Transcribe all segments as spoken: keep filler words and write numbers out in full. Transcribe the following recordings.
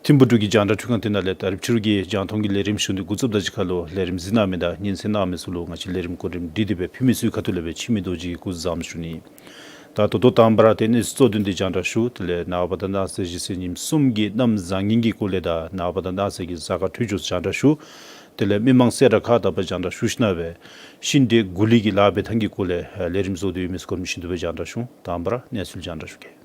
ཐིམ་ཕུག་འབྲུག་གི་རྒྱང་བསྒྲགས་འཕྲུལ་ཁང་འདི་ནང་ལས་ད་རིས་ཕྱི་རུ་གི་རྒྱང་མཐོང་གི་ལས་རིམ་ཞུ་ནི་འགོ་བཙུགསཔ་ད་གཅིག་ཁར་ལུ་ལས་རིམ་གཟིགས་གནང་མི་དང་ཉན་གསན་གནང་མི་ཚུ་ལུ་ང་བཅས་ལས་རིམ་གོ་རིམ་སྒྲིག་སྟེ་སྦེ་ཕུལ་མི་ཚུ་གི་ཁ་ཐུག་ལས་སྦེ་འཆི་མེད་རྡོ་རྗེ་གིས་སྐུ་གཟུགས་བཟང་པོ་ཞུ་ནི། ད་ད་ལྟོ་དང་པ་ར་ཏེ་གནས་ཚུལ་གཙོ་དོན་འདི་རྒྱང་བསྒྲགས་ཞུ། དེ་ལས་ནངས་པ་དང་གནངས་ཚེ་གཞེས་ཚེས་ཉིནམ་གསུམ་གྱི་གནམ་བཟང་ངན་གྱི་སྐོར་ལས་དང་ནངས་པ་དང་གནངས་ཚེ་གི་གཟའ་སྐར་འཕྲོད་སྦྱོར་རྒྱང་བསྒྲགས་ཞུ། དེ་ལས་མི་མང་གསལ་བསྒྲགས་ཁག་དག་པ་རྒྱང་བསྒྲགས་ཞུ་ཞིནམ་ལས་ཤིང་འབྲས་གོ་ལའི་གི་ལཱ་འབད་ཐངས་ཀྱི་སྐོར་ལས་ལས་རིམ་བཟོ་སྟེ་ཡོད་མི་ཚུ་གོ་རིམ་བཞིན་དུ་སྦེ་རྒྱང་བསྒྲགས་ཞུ། དང་པ་ར་གནས་ཚུལ་རྒྱང་བསྒྲགས་ཞུ་གེ།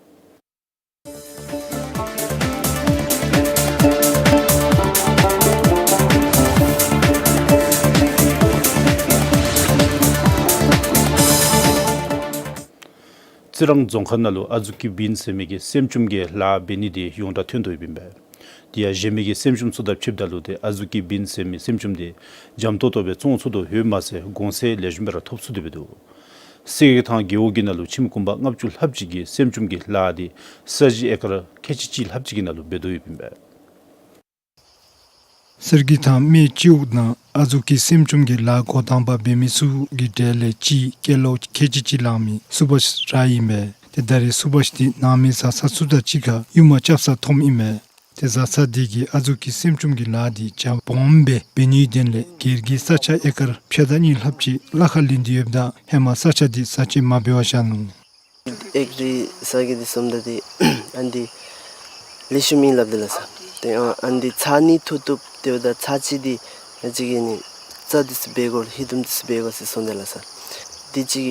རྩི་རང་རྫོང་ཁག་ནང་ལུ་ཨ་ཛུ་ཀི་བིན་ཟེར་མི་གི་སྲན་ཅུམ་གྱི་ལཱ་འབད་ནི་འདི་ཡོངས་གྲགས་ཐོན་དོ་ཡོདཔ་ཨིན་པས། དེ་ཡང་གཞན་མི་གི་སྲན་ཅུམ་ཚུ་དང་ཕྱདཔ་ད་ལུ་ཏེ་ཨ་ཛུ་ཀི་བིན་ཟེར་མི་སྲན་ཅུམ་འདི་འཇམ་ཏོག་ཏོ་སྦེ་བཙོང་ཚུགས་དོ་ཡོདཔ་མ་ཚད་གོང་ཚད་ལེགས་ཤོམ་སྦེ་ར་ཐོབ་ཚུགས་ཏེ་འབད་དོ། གསེར་གྱི་ཐང་རྒེད་འོག་གི་ནང་ལུ་ཁྱིམ་གུང་པ་ལྔ་བཅུ་ལྷགཔ་ཅིག་གིས་སྲན་ཅུམ་གྱི་ལཱ་འདི་ས་གཞི་ཨེ་ཀར་ཁལ་གཅིག་གཅིག་ལྷགཔ་ཅིག་གི་ནང་ལུ་འབད་དོ་ཡོདཔ་ཨིན་པས། གསེར་གྱི་ཐང་སྨད་སྤྱི་འོག་ནང་ཨ་ཛུ་ཀི་སྲན་ཅུམ་གྱི་ལཱ་འགོ་དང་པ་འབད་མི་ཚུ་གི་གྲས་ལས་གཅིག་སྐྱེས་ལོ་ཁལ་གཅིག་གཅིག་ལང་མི་སུ་བྷཱཤ་ར་ཨིན་པས། ཏེ་ད་རེས་སུ་བྷཱཤ་འདི་ནང་མི་བཟའ་ཚང་ཚུ་དང་གཅིག་ཁར་ཡུར་མ་རྐྱབ་ས་མཐོངམ་ཨིན་མས། ཏེ་བཟའ་ཚང་འདི་གིས་ཨ་ཛུ་ཀི་སྲན་ཅུམ་གྱི་ལཱ་འདི་རྒྱ་སྦོམ་སྦེ་འབད་ནིའི་དོན་ལས་སྒེར་གྱི་ས་ཆ་ཨེ་ཀར་ཕྱེད་དང་གཉིས་ལྷགཔ་ཅིག་གླ་ཁར་ལེན་ཏེ་ཡོདཔ་ད་ཧེ་མ་ས་ཆ་འདི་ས་ཆ་མ་འབད་བར་བཞག་ནུག། ཨེག་རི་ས་གི་འདི་བཟུམ་ད་འདི་ཨ་ནི་འདི་ལེགས་ཤོམ་ཨིན་སླབ་དེས་ལགས་སོ། ཏེ་ཨ་ཨ་ནི་འདི་ཚར་གཉིས་འཐུ་བཏུབ། དེ་འབདཝ་ད་ཚར་གཅིག་འདི་ང་བཅས་ཀྱིས་ནི་རྩྭ་འདི་ཚུ་འབད་དགོ་ལགས། ཧིང་སྡུམ་འདི་ཚུ་འབད་དགོ་ཟེར་གསུངས་དེས་ལགས་སོ། འདི་ཅིག་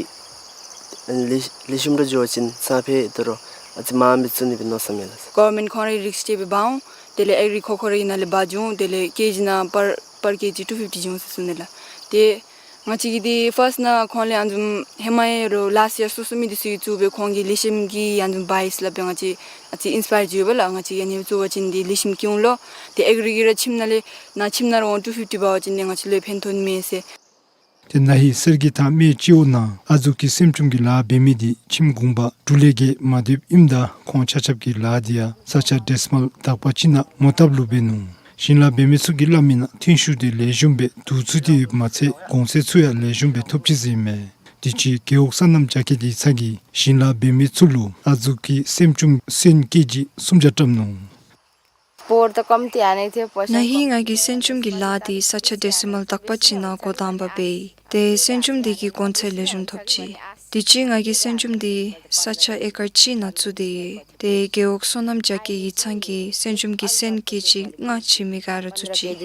ཨ་ནི་ལེགས་ལེགས་ཤོམ་ར་འགྱོ་བ་ཅིན་སང་ཕོད་དོ་རུང་ཨ་ཙི་མངམ་སྦེ་བཙུགས་ནི་སྦེ་མནོ་བསམ་ཡོད་ལགས་སོ། གོ་ཝར་མེནཊ་ཁོང་རའི་རིགས་ཅིག་སྦེ་འབག་འོང་། དེ་ལས་ཨེག་རི་ཁོ་ཁོ་རའི་ནང་ལས་འབག་འགྱོ་འོང་། དེ་ལས་ཀེ་ཇི་ནང་པར་པར་ཀེ་ཇི་ཊུ་ཕིཕ་ཊི་འགྱོ་འོང་ཟེར་གསུངས་དེས་ལགས། ཏེ་ང་བཅས་ཀྱིས་འདི་ཕརསཊ་ནང་ཁོང་ལས་ཨ་ནི་བཟུམ་ཧེ་མ་ཡང་རོགས་ལཱསཊ་ཡར་བཙུགས་བཙུགས་མི་འདི་ཚུ་གིས་བཙུགས་སྦེ་ཁོང་གིས་ལེགས་ཤོམ་གྱིས་ཨ་ནི་བཟུམ་འབག་ཡི་ཟེར་སླབ་སྦེ་ང་བཅས་ཨ་ཙི་ཨིན་སི་པ་ཡར་འགྱོ་ཡོདཔ་ལགས། ང་བཅས་ཨ་ནི་བཙུགས་པ་ཅིན་འདི་ལེགས་ཤོམ་སྐྱེ་འོང་ལོ། ཏེ་ཨེག་རི་གི་ར་ཁྱིམ་ནང་ལས་ནཱ་ཁྱིམ་ནང་ར་འོང་ཊུ་ཕིཕ་ཊི་འབག་པ་ཅིན་ཏེ་ང་བཅས་ལུ་ཕན་ཐོགས་ནི་མས་ཟེར། ཏེ་ན་ཧིང་གསེར་གྱི་ཐང་སྨད་སྤྱི་འོག་ནང་ཨ་ཛུ་ཀི་སྲན་ཅུམ་གྱི་ལཱ་འབད་མི་འདི་ཁྱིམ་གུང་པ་དྲུག་ལས་བརྒལ་མ་ཐོབ་ཨིནམ་ད་ཁོང་ཆ་ཁྱབ་ཀྱི་ལཱ་འདི་ཡང་ས་ཆ་ཌེ་སི་མཱལ་དག་པ་ཅིག་ནང་མོ་བཏབ་ལུ་འབད་ནུག། ཞིང་ལཱ་འབད་མི་ཚུ་གིས་སླབ་མིའི་ནང་ཐོན་ཤུགས་འདི་ལེགས་ཤོམ་སྦེ་བསྡུ་ཚུགས་ཏེ་ཡོདཔ་མ་ཚད་གོང་ཚད་ཚུ་ཡང་ལེགས་ཤོམ་སྦེ་ཐོབ་ཅི་ཟེར་ཨིན་མས། དུས་ཅི་རྒེད་འོག་སོ་ནམ་རྒྱ་སྐྱེད་ཡིག་ཚང་གིས་ཞིང་ལཱ་འབད་མི་ཚུ་ལུ་ཨ་ཛུ་ཀི་སྲན་ཅུམ་སོན་ཀེ་ཇི་སུམ་བརྒྱ་བཀྲམ་ནུག། पोहोर त कम्ती आने थे, पैसा ན་ཧིང་ང་གིས་སྲན་ཅུམ་གྱི་ལཱ་འདི་ས་ཆ་ཌེ་སི་མཱལ་དག་པ་ཅིག་ནང་འགོ་དང་པ་འབད་ཡི། ཏེ་སྲན་ཅུམ་འདི་གིས་གོང་ཚད་ལེགས་ཤོམ་ཐོབ་ཅི། དུས་ཅི་ང་གིས་སྲན་ཅུམ་འདི་ས་ཆ་ཨེ་ཀར་གཅིག་ནང་བཙུགས་ཏེ་ཡོད། ཏེ་རྒེད་འོག་སོ་ནམ་རྒྱ་སྐྱེད་ཡིག་ཚང་གིས་སྲན་ཅུམ་གྱི་སོན་ཀེ་ཇི་ལྔ་བྱིན་མི་ག་ར་བཙུགས་ཅི།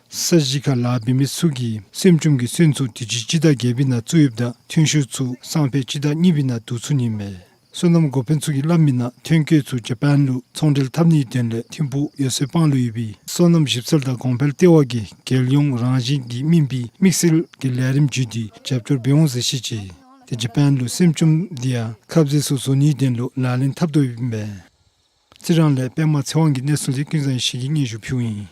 ས་གཞི་ཁར་ལཱ་འབད་མི་ཚུ་གིས་སྲན་ཅུམ་གྱི་སོན་ཚུ་དུས་ཅི་སྤྱི་ཟླ་བརྒྱད་པའི་ནང་བཙུགས་ཡོདཔ་ད་ཐོན་ཤུགས་ཚུ་སང་ཕོད་སྤྱི་ཟླ་གཉིས་པའི་ནང་བསྡུ་ཚུགས་ནི་མས། སོ་ནམ་འགོ་དཔོན་ཚུ་གིས་སླབ་མིའི་ནང་ཐོན་སྐྱེད་ཚུ་ཇ་པཱན་ལུ་ཚོང་འབྲེལ་འཐབ་ནིའི་དོན་ལས་ཐིམ་ཕུག་འོད་གསལ་སྤང་ལུ་ཡོད་པའི་སོ་ནམ་ཞིབ་འཚོལ་དང་གོང་འཕེལ་ལྟེ་བ་གིས་རྒྱལ་ཡོངས་རང་བཞིན་གྱིས་སྨིན་པའི་དམིགས་བསལ་གྱི་ལས་རིམ་བརྒྱུད་དེ་རྒྱབ་སྐྱོར་འབད་འོང་ཟེར་བཤད་ཅི། ཏེ་ཇ་པཱན་ལུ་སྲན་ཅུམ་འདི་ཡང་ཁབ་ཟས་ཚུ་བཟོ་ནིའི་དོན་ལུ་ལག་ལེན་འཐབ་དོ་ཡོདཔ་ཨིན་པས། རྩི་རང་ལས་པདྨ་ཚེ་དབང་གི་གནས་ཚུལ་འདི་ཀུན་བཟང་ཡེ་ཤེས་ཀྱིས་སྙན་ཞུ་ཕུལཝ་ཨིན།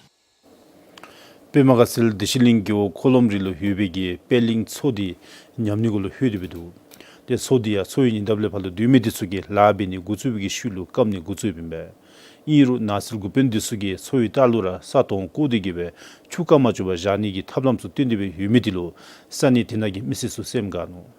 པདྨ་དགའ་ཚལ་བདེ་ཆེན་གླིང་རྒེད་འོག་འཁོར་ལོམ་རི་ལུ་ཡོད་པའི་གི་པད་གླིང་མཚོ་འདི་ཉམས་ནི་གུ་ལུ་ལྷོད་དེ་འབད་འདུག། ཏེ་མཚོ་འདི་ཡང་མཚོ་ཡི་ཉེ་འདབས་ལས་ཕར་ལུ་སྡོད་མི་འདི་ཚུ་གིས་ལཱ་འབད་ནི་འགོ་བཙུགས་པའི་གི་ཤུལ་ལུ་སྐམ་ནི་འགོ་བཙུགས་ཡོདཔ་ཨིན་པས། ཨིན་རུང་ནགས་ཚལ་འགོ་དཔོན་འདི་ཚུ་གིས་མཚོ་ཡི་ལྟག་ལུ་ར་ས་དོང་བརྐོ་སྟེ་གི་སྦེ་ཆུ་སྐམ་མ་བཅུག་པར་བཞག་ནི་གི་ཐབས་ལམ་ཚུ་བཏོན་ཏེ་སྦེ་ཡོད་མི་འདི་ལུ་ས་གནས་དེ་ནང་གི་མི་སེར་ཚུ་སེམས་དགའ་ནུག།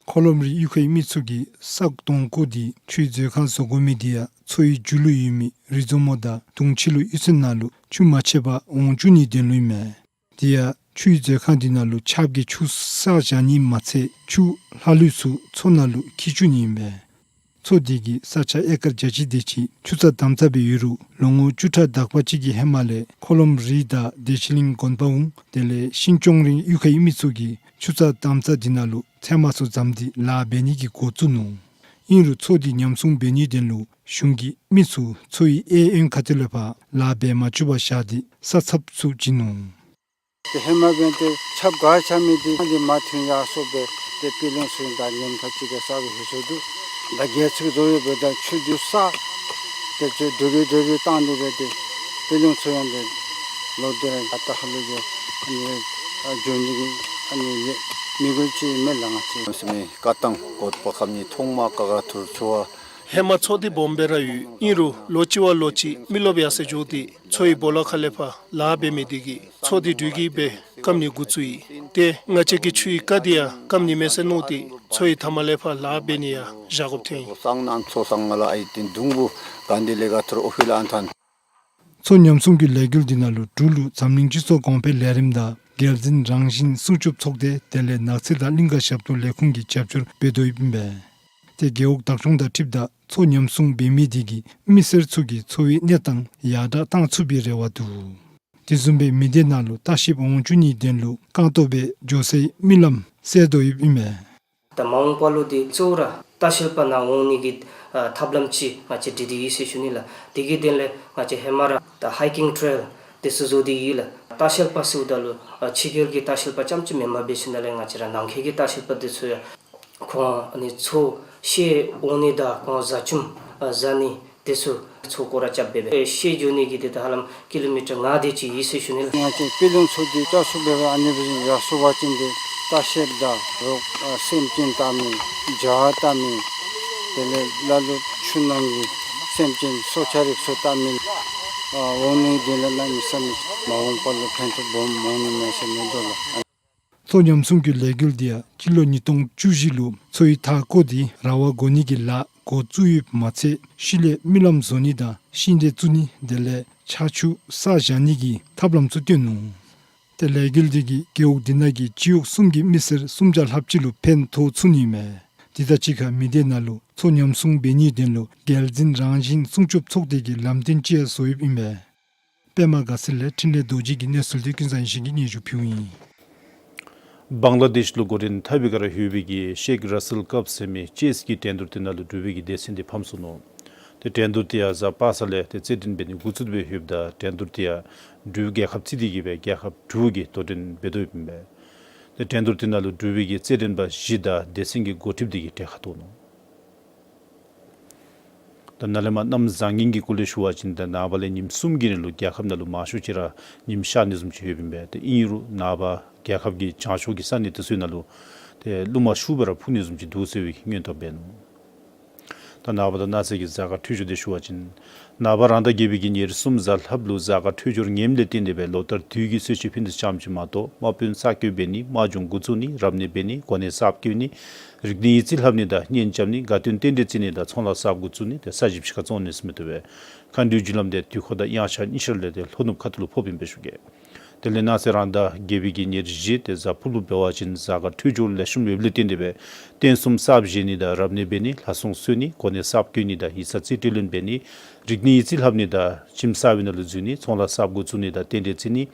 འཁོར་ལོམ་རི་གཡུས་ཁའི་མི་ཚུ་གིས་ས་དོང་བརྐོ་སྟེ་ཆུའི་མཛོད་ཁང་བཟོ་དགོ་མི་འདི་ཡང་མཚོ་ཡི་མཇུག་ལུ་ཡོད་མི་རི་མཛོ་མོ་དང་དུང་ཆེན་ལུ་གཡུས་ཚན་ནང་ལུ་ཆུ་མ་ཆད་པར་འོང་བཅུག་ནིའི་དོན་ལུ་ཨིན་མས། དེ་ཡང་ཆུའི་མཛོད་ཁང་འདི་ནང་ལུ་ཆརཔ་གིས་ཆུ་བསགས་བཞག་ནི་མ་ཚད་ཆུ་ལྷག་ལུས་ཚུ་མཚོ་ནང་ལུ་འཁྱིལ་བཅུག་ནི་ཨིན་པས། མཚོ་དེ་གི་ས་ཆ་ཨེ་ཀར་བརྒྱ་ཅིག་དེ་ཅིག་ཆུ་རྩ་དམ་རྩ་སྦེ་ཡོད་རུང་ལོ་ངོ་བཅུ་ཕྲག་དག་པ་ཅིག་གི་ཧེ་མ་ལས་འཁོར་ལམ་རི་དང་བདེ་ཆེན་གླིང་དགོན་པ་འོང་དེ་ལས་ཤིང་སྐྱོང་རིང་གཡུས་ཁའི་མི་ཚུ་གིས་ཆུ་རྩ་དམ་རྩ་དེ་ནང་ལུ་ཚལ་མ་ཚུ་བརྩམས་ཏེ་ལཱ་འབད་ནི་གི་འགོ་བཙུགས་ནུག། ཨིན་རུང་མཚོ་དེ་ཉམས་སྲུང་འབད་ནིའི་དོན་ལུ་གཞུང་གི་མི་ཚུ་མཚོའི་གཡས་གཡོན་ཁ་ཐུག་ལས་ཕར་ལཱ་འབད་མ་བཅུག་པར་བཞག་སྟེ་ས་ཚབ་ཚུ་བྱིན་ནུག། ཏེ་ཧེ་མ་འབདན་ཏེ་ཆརཔ་ག་ར་རྐྱབ་མི་འདི་ཨ་ནི་མར་ཐོན་ཡར་སོང་སྦེ་ཏེ་པི་ལིང་ཚུ་ད་ཉེན་ཁ་ཅིག་གི་ས་སྦེ་ལྷོད་སོང་འདུག། ད་སྒལ་ཚིགས་བཟོ་ཡོད་པའི་ད་ཆུ་འདི་ས་ཏེ་ཚུ་འགྲོ་གི་འགྲོ་གི་བཏང་སྟེ་སྦེ་ཏེ་པི་ལིང་ཚུ་ཡང་ཏེ་ལོག་སྟེ་ར་ཨ་རྟག་ཧ་ལུགས་ཀྱི་ཨ་ནི་ཨ་འགྱོ་ནི་གི་ཨ་ནི་ཡོད་མི་དགོས་ཅིག་མེད་ལགས། ང་བཅས་སེམས་ཀ་དང་གོ་པ་ཁམ་ནི་ཐོག་མ་ཀ་ཀ་ཐུར་ཆུ་བ། ཧེ་མ་མཚོ་འདི་སྦོམ་སྦེ་ར་ཡོད། ཨིན་རུང་ལོ་གཅིག་བ་ལོ་གཅིག་མི་རློབས་ཡར་སེང་འགྱོ་སྟེ་མཚོའི་སྦོ་ལོགས་ཁ་ལས་ཕར་ལཱ་འབད་མི་དེ་གིས་མཚོ་འདི་འགྲུལ་སྐྱེལ་སྦེ་སྐམ་ནི་འགོ་བཙུགས་ཡི། ཏེ་ང་བཅས་ཀྱི་ཆུའི་རྐ་འདི་ཡང་སྐམ་ནི་མས་ཟེར་མནོ་སྟེ་མཚོའི་མཐའ་མ་ལས་ཕར་ལཱ་འབད་ནི་ཡང་བཞག་དགོཔ་ཐོན་ཡི། སང་ནམ་མཚོ་སང་ང་ལ་ཨའི་ཏེན་དུང་བུ་ག་འདི་ལས་ག་ཐུར་ཨོ་ཧི་ལ་ཨན་ཐན། མཚོ་ཉམས་སྲུང་གི་ལས་འགུལ་འདི་ནང་ལུ་འབྲུག་ལུ་འཛམ་གླིང་སྤྱི་ཚོགས་གོང་འཕེལ་ལས་རིམ་དང་རྒྱལ་འཛིན་རང་བཞིན་སྲུང་སྐྱོབ་ཚོགས་སྡེ་དེ་ལས་ནགས་ཚལ་དང་གླིང་ག་ཞབས་ཏོག་ལས་ཁུངས་ཀྱིས་རྒྱབ་སྐྱོར་འབད་དོ་ཡོདཔ་ཨིན་པས། ཏེ་རྒེད་འོག་བདག་སྐྱོང་དང་འཁྲིལཝ་ད་མཚོ་ཉམས་སྲུང་འབད་མི་དེ་གིས་མི་སེར་ཚུ་གི་འཚོ་བའི་གནས་སྟངས་ཡར་དྲག་གཏང་ཚུགས་པའི་རེ་བ་འདུག། དེ་བཟུམ་སྦེ་མི་སྡེ་ནང་ལུ་ལྟ་བཤལཔ་འོང་བཅུག་ནིའི་དོན་ལུ་རྐང་སྟོང་སྦེ་འགྱོ་སའི་མི་ལམ་བསལ་དོ་ཡོདཔ་ཨིན་མས། ད་མ་འོངས་པ་ལུ་འདི་གཙོ་བོ་ར་ལྟ་བཤལ་པ་ནང་འོང་ནི་གི་ཨ་ཐབས་ལམ་ཅིག་ང་བཅས་སྒྲིག་སྟེ་ཡོད་ཟེར་ཞུ་ནི་ལགས། དེ་གི་དོན་ལས་ང་བཅས་ཧེ་མ་ར་ད་ཧའི་ཀིང་ཊེལ་དེ་ཚུ་བཟོ་སྟེ་ཡོད་ལགས། ལྟ་བཤལ་པ་ཟེརཝ་ད་ལུ་ཨ་ཕྱི་རྒྱལ་གྱི་ལྟ་བཤལ་པ་རྐྱངམ་ཅིག་མེན་པར་འབད་ཞིནམ་ལས་ང་བཅས་ར་ནང་འཁོད་ཀྱི་ལྟ་བཤལ་པ་དེ་ཚུ་ཡང་ཁོང་ཨ་ནི་མཚོ་བཤལ་འོང་ནི་དང་ཁོང་བཟའ་བཅའམ་ཨ་བཟའ་ནི་དེ་ཚུ་མཚོ་སྐོར་ར་རྐྱབ་སྦེ་སྦེ་བཤལ་འགྱོ་ནི་གི་དེ་ད་ཧ་ལམ་ཀི་ལོ་མི་ཊར་ལྔ་དེ་ཅིག་ཡོད་ཟེར་ཞུ་ནི་ལགས། ང་བཅས་པི་ལིང་མཚོ་འདི་བཅའ་སོ་སྦེ་ཨ་ནི་སྦེ་ཡར་སོང་པ་ཅིན་ཏེ་ལྟ་བཤལཔ་དང་རོགས་ཨ་སེམས་ཅན་བལྟ་མི་བྱ་བལྟ་མི་དེ་ལས་ལ་ལུ་ཆུ་ནང་གི་སེམས་ཅན་སྲོག་ཆགས་རིགས་ཚུ་བལྟ་མི་ཨ་འོང་ནི་དེ་ལས་གནམ་མེད་ས་མེད་མ་འོངས་པ་ལུ་ཕན་ཐོགས་སྦོམ་འོང་ནི་མས་ཟེར་མནོ་དོ་ལགས། མཚོ་ཉམས་སྲུང་གི་ལས་འགུལ་འདི་ཡང་སྤྱི་ལོ་ཉིས་སྟོང་བཅུ་བཞི་ལུ་མཚོའི་མཐའ་བསྐོར་ཏེ་ར་བ་བསྒོར་ནི་གི་ལཱ་འགོ་བཙུགས་ཡོདཔ་མ་ཚད་ཤུལ་ལས་མི་ལམ་བཟོ་ནི་དང་ཤིང་འབྲས་བཙུགས་ནི་དེ་ལས་ཆར་ཆུ་བསགས་བཞག་ནི་གི་ཐབས་ལམ་ཚུ་བཏོན་ནུག། ཏེ་ལས་འགུལ་འདི་གིས་རྒེད་འོག་འདི་ནང་གི་སྤྱི་འོག་གསུམ་གྱི་མི་སེར་སུམ་བརྒྱ་ལྷགཔ་ཅིག་ལུ་ཕན་ཐོགས་ཚུགས་ནི་མས། དེ་དང་གཅིག་ཁར་མི་སྡེ་ནང་ལུ་མཚོ་ཉམས་སྲུང་འབད་ནིའི་དོན་ལུ་རྒྱལ་འཛིན་རང་བཞིན་སྲུང་སྐྱོབ་ཚོགས་སྡེ་གི་ལམ་སྟོན་ཅིག་ཡང་བཟོ་ཡོདཔ་ཨིན་པས། པདྨ་དགའ་ཚལ་ལས་འཕྲིན་ལས་རྡོ་རྗེ་གི་གནས་ཚུལ་འདི་ཀུན་བཟང་ཡེ་ཤེས་ཀྱིས་སྙན་ཞུ་ཕུལཝ་ཨིན། བང་ལ་དེཤ་ལུ་འགོ་འདྲེན་འཐབ་པའི་སྒང་ར་ཡོད་པའི་གི་ཤེག་ར་སལ་ཀབ་ཟེར་མི་ཅེསི་གི་འགྲན་བསྡུར་དེ་ནང་ལུ་འབྲུག་པའི་གི་སྡེ་ཚན་འདི་ཕམ་སོ་ནུག། ཏེ་འགྲན་བསྡུར་དེ་ཡང་གཟའ་པ་སངས་ལས་ཏེ་རྩེད་འགྲན་འབད་ནི་འགོ་བཙུགས་སྦེ་ཡོདཔ་ད་འགྲན་བསྡུར་དེ་ཡང་འབྲུག་རྒྱལ་ཁབ་རྩིས་ཏེ་གི་སྦེ་རྒྱལ་ཁབ་དྲུག་གིས་དོ་འགྲན་འབད་དོ་ཡོདཔ་ཨིན་པས། ཏེ་འགྲན་བསྡུར་དེ་ནང་ལུ་འབྲུག་པའི་གི་རྩེད་འགྲན་པ་བཞི་དང་སྡེ་ཚན་གྱི་འགོ་ཁྲིདཔ་དེ་གིས་གྲལ་ཁར་གཏོགས་ནུག། ད་ནཱ་ལས་མར་གནམ་བཟང་ངན་གྱི་སྐོར་ལས་ཞུ་བ་ཅིན་ད་ནངས་པ་ལས་ཉིནམ་གསུམ་གྱི་རིང་ལུ་རྒྱལ་ཁབ་ནང་ལུ་མང་ཤོས་ཅིག་ར་ཉིམ་ཤར་ནི་བཟུམ་ཅིག་ཡོདཔ་ཨིན་པས། ཏེ་ཨིན་རུང་ནངས་པ་རྒྱལ་ཁབ་ཀྱི་བྱང་ཕྱོགས་ཀྱི་ས་གནས་དེ་ཚུ་ནང་ལུ་ཏེ་རླུང་མ་ཤུགས་སྦེ་ར་འཕུ་ནི་བཟུམ་ཅིག་འདུག་ཟེར་བའི་སྔོན་ཐོན་འབད་ནུག། ད་ནངས་པ་དང་གནངས་ཚེ་གི་གཟའ་སྐར་འཕྲོད་སྦྱོར་དེ་ཞུ་བ་ཅིན་ནངས་པ་རང་ཟླ་བརྒྱད་པའི་གི་ཉེར་གསུམ་གཟའ་ལྷགཔ་ལུ་གཟའ་སྐར་འཕྲོད་སྦྱོར་ངནམ་ལས་བརྟེན་ཏེ་སྦེ་ལོ་ལྟར་དུས་ཀྱི་གསོལ་མཆོད་ཕུལ་ནི་ཙམ་ཅིག་མ་གཏོགས་དམག་དཔོན་གསར་བསྐོ་འབད་ནི་དམག་སྦྱོང་འགོ་བཙུགས་ནི་རབ་གནས་འབད་ནི་གོ་གནས་གསརཔ་བསྐོ་ནི་རིག་གནས་ཡིག་རྩིས་ལྷབ་ནི་དང་གཉེན་རྐྱབ་ནི་དགའ་སྟོན་རྟེན་འབྲེལ་བརྩི་ནི་དང་ཚོང་ལཱ་གསརཔ་འགོ་བཙུགས་ནི་ཏེ་ས་ཞིང་ཕྱི་ཁར་བཙོང་ནི་ཟེར་མི་བཏུབ་པས། མཁའ་འགྲོའི་རྒྱུ་ལམ་དེ་དུས་འཁོར་དང་དབྱངས་འཆར་གཉིས་ཆ་ལས་ཏེ་ལྷོ་ནུབ་ཁ་ཐུག་ལུ་ཕོགཔ་ཨིན་པས་ཞུ་གེ། དེ་ལས་གནངས་ཚེ་རང་ཟླ་བརྒྱད་པའི་གི་ཉེར་བཞི་ཏེ་གཟའ་ཕུར་བུ་འབད་བ་ཅིན་གཟའ་སྐར་འཕྲོད་སྦྱོར་ལེགས་ཤོམ་ཡོདཔ་ལས་བརྟེན་ཏེ་སྦེ་རྟེན་གསུམ་གསརཔ་བཞེངས་ནི་དང་རབ་གནས་འབད་ནི་ལྷ་སྲུང་གསོལ་ནི་གོ་གནས་གསརཔ་བསྐོ་ནི་དང་ཡིག་ཚང་རྩིས་སྤྲོད་ལེན་འབད་ནི་རིག་གནས་ཡིག་རྩིས་ལྷབ་ནི་དང་ཁྱིམ་གསར་པའི་ནང་ལུ་འཛུལ་ནི་ཚོང་ལཱ་གསརཔ་འགོ་བཙུགས་ནི་དང་རྟེན་འབྲེལ་བརྩི་ནི་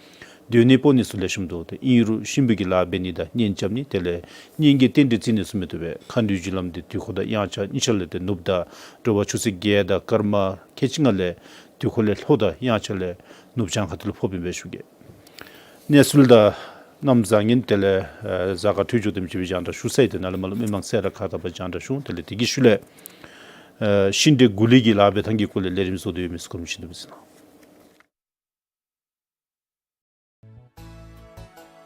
སྡོད་གནས་སྤོ་ནི་ཚུ་ལེགས་ཤོམ་འདུག། ཏེ་ཨིན་རུང་གཤིན་པོའི་གི་ལཱ་འབད་ནི་དང་གཉེན་རྐྱབ་ནི་དེ་ལས་གཉེན་གྱི་རྟེན་འབྲེལ་བརྩི་ནི་ཚུ་མི་བཏུབ་པས། མཁའ་འགྲོའི་རྒྱུ་ལམ་དེ་དུས་འཁོར་དང་དབྱངས་འཆར་གཉིས་ཆ་ལས་ཏེ་ནུབ་དང་དྲོ་པ་ཆུ་ཚོད་བརྒྱད་དང་སྐར་མ་ཁལ་གཅིག་ལྔ་ལས་དུས་འཁོར་ལས་ལྷོ་དང་དབྱངས་འཆར་ལས་ནུབ་བྱང་ཁ་ཐུག་ལུ་ཕོགཔ་ཨིན་པས་ཞུ་གེ། གནས་ཚུལ་དང་གནམ་བཟང་ངན་དེ་ལས་ཨ་གཟའ་སྐར་འཕྲོད་སྦྱོར་དེམ་ཅིག་སྦེ་རྒྱང་བསྒྲགས་ཞུ་ཚར་ཡི། ཏེ་ནཱ་ལས་མར་ལུ་མི་མང་སེར་ཁག་དང་པ་རྒྱང་བསྒྲགས་ཞུ། དེ་ལས་དེ་གི་ཤུལ་ལས་ཨ་ཤིང་འབྲས་གུ་ལི་གི་ལཱ་འབད་ཐངས་ཀྱི་སྐོར་ལས་ལས་རིམ་བཟོ་དོ་ཡོད་མི་ཚུ་གོ་མི་ཤེས་འདུག་པས་ཟེར་ན།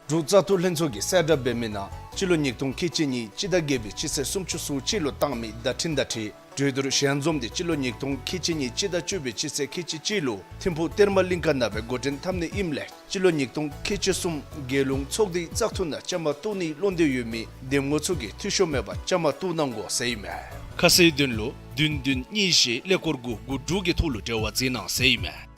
འབྲུག་བཙག་འཐུ་ལྷན་ཚོགས་ཀྱིས་གསལ་བསྒྲགས་འབད་མི་ནང་སྤྱི་ལོ་ཉིས་སྟོང་ཁལ་གཅིག་གཉིས་སྤྱི་ཟླ་བརྒྱད་པའི་སྤྱི་ཚེས་སུམ་ཅུ་སོ་གཅིག་ལུ་བཏང་མི་བརྡ་འཕྲིན་དང་འཁྲིལ་གྲོས་བསྡུར་ཞལ་འཛོམས་དེ་སྤྱི་ལོ་ཉིས་སྟོང་ཁལ་གཅིག་གཉིས་སྤྱི་ཟླ་བཅུ་པའི་སྤྱི་ཚེས་ཁལ་གཅིག་གཅིག་ལུ་ཐིམ་ཕུག་གཏེར་མ་གླིང་ཁ་ནང་སྦེ་འགོ་འདྲེན་འཐབ་ནི་ཨིནམ་ལས་སྤྱི་ལོ་ཉིས་སྟོང་ཁལ་གཅིག་གསུམ་རྒྱལ་ཡོངས་ཚོགས་སྡེའི་བཙག་འཐུ་ནང་བཅའ་མར་གཏོགས་ནིའི་བློ་འདོད་ཡོད་མི་འདེམས་ངོ་ཚུ་གིས་འཐུས་ཤོར་མེད་པར་བཅའ་མར་གཏོགས་གནང་དགོ་ཟེར་ཨིན་མས། ཁ་གསལ་དོན་ལུ་བདུན་བདུན་གཉིས་བཞི་ཀླད་ཀོར་དགུ་དགུ་དྲུག་གི་ཐོག་ལུ་འབྲེལ་བ་མཛད་གནང་ཟེར་ཨིན་མས།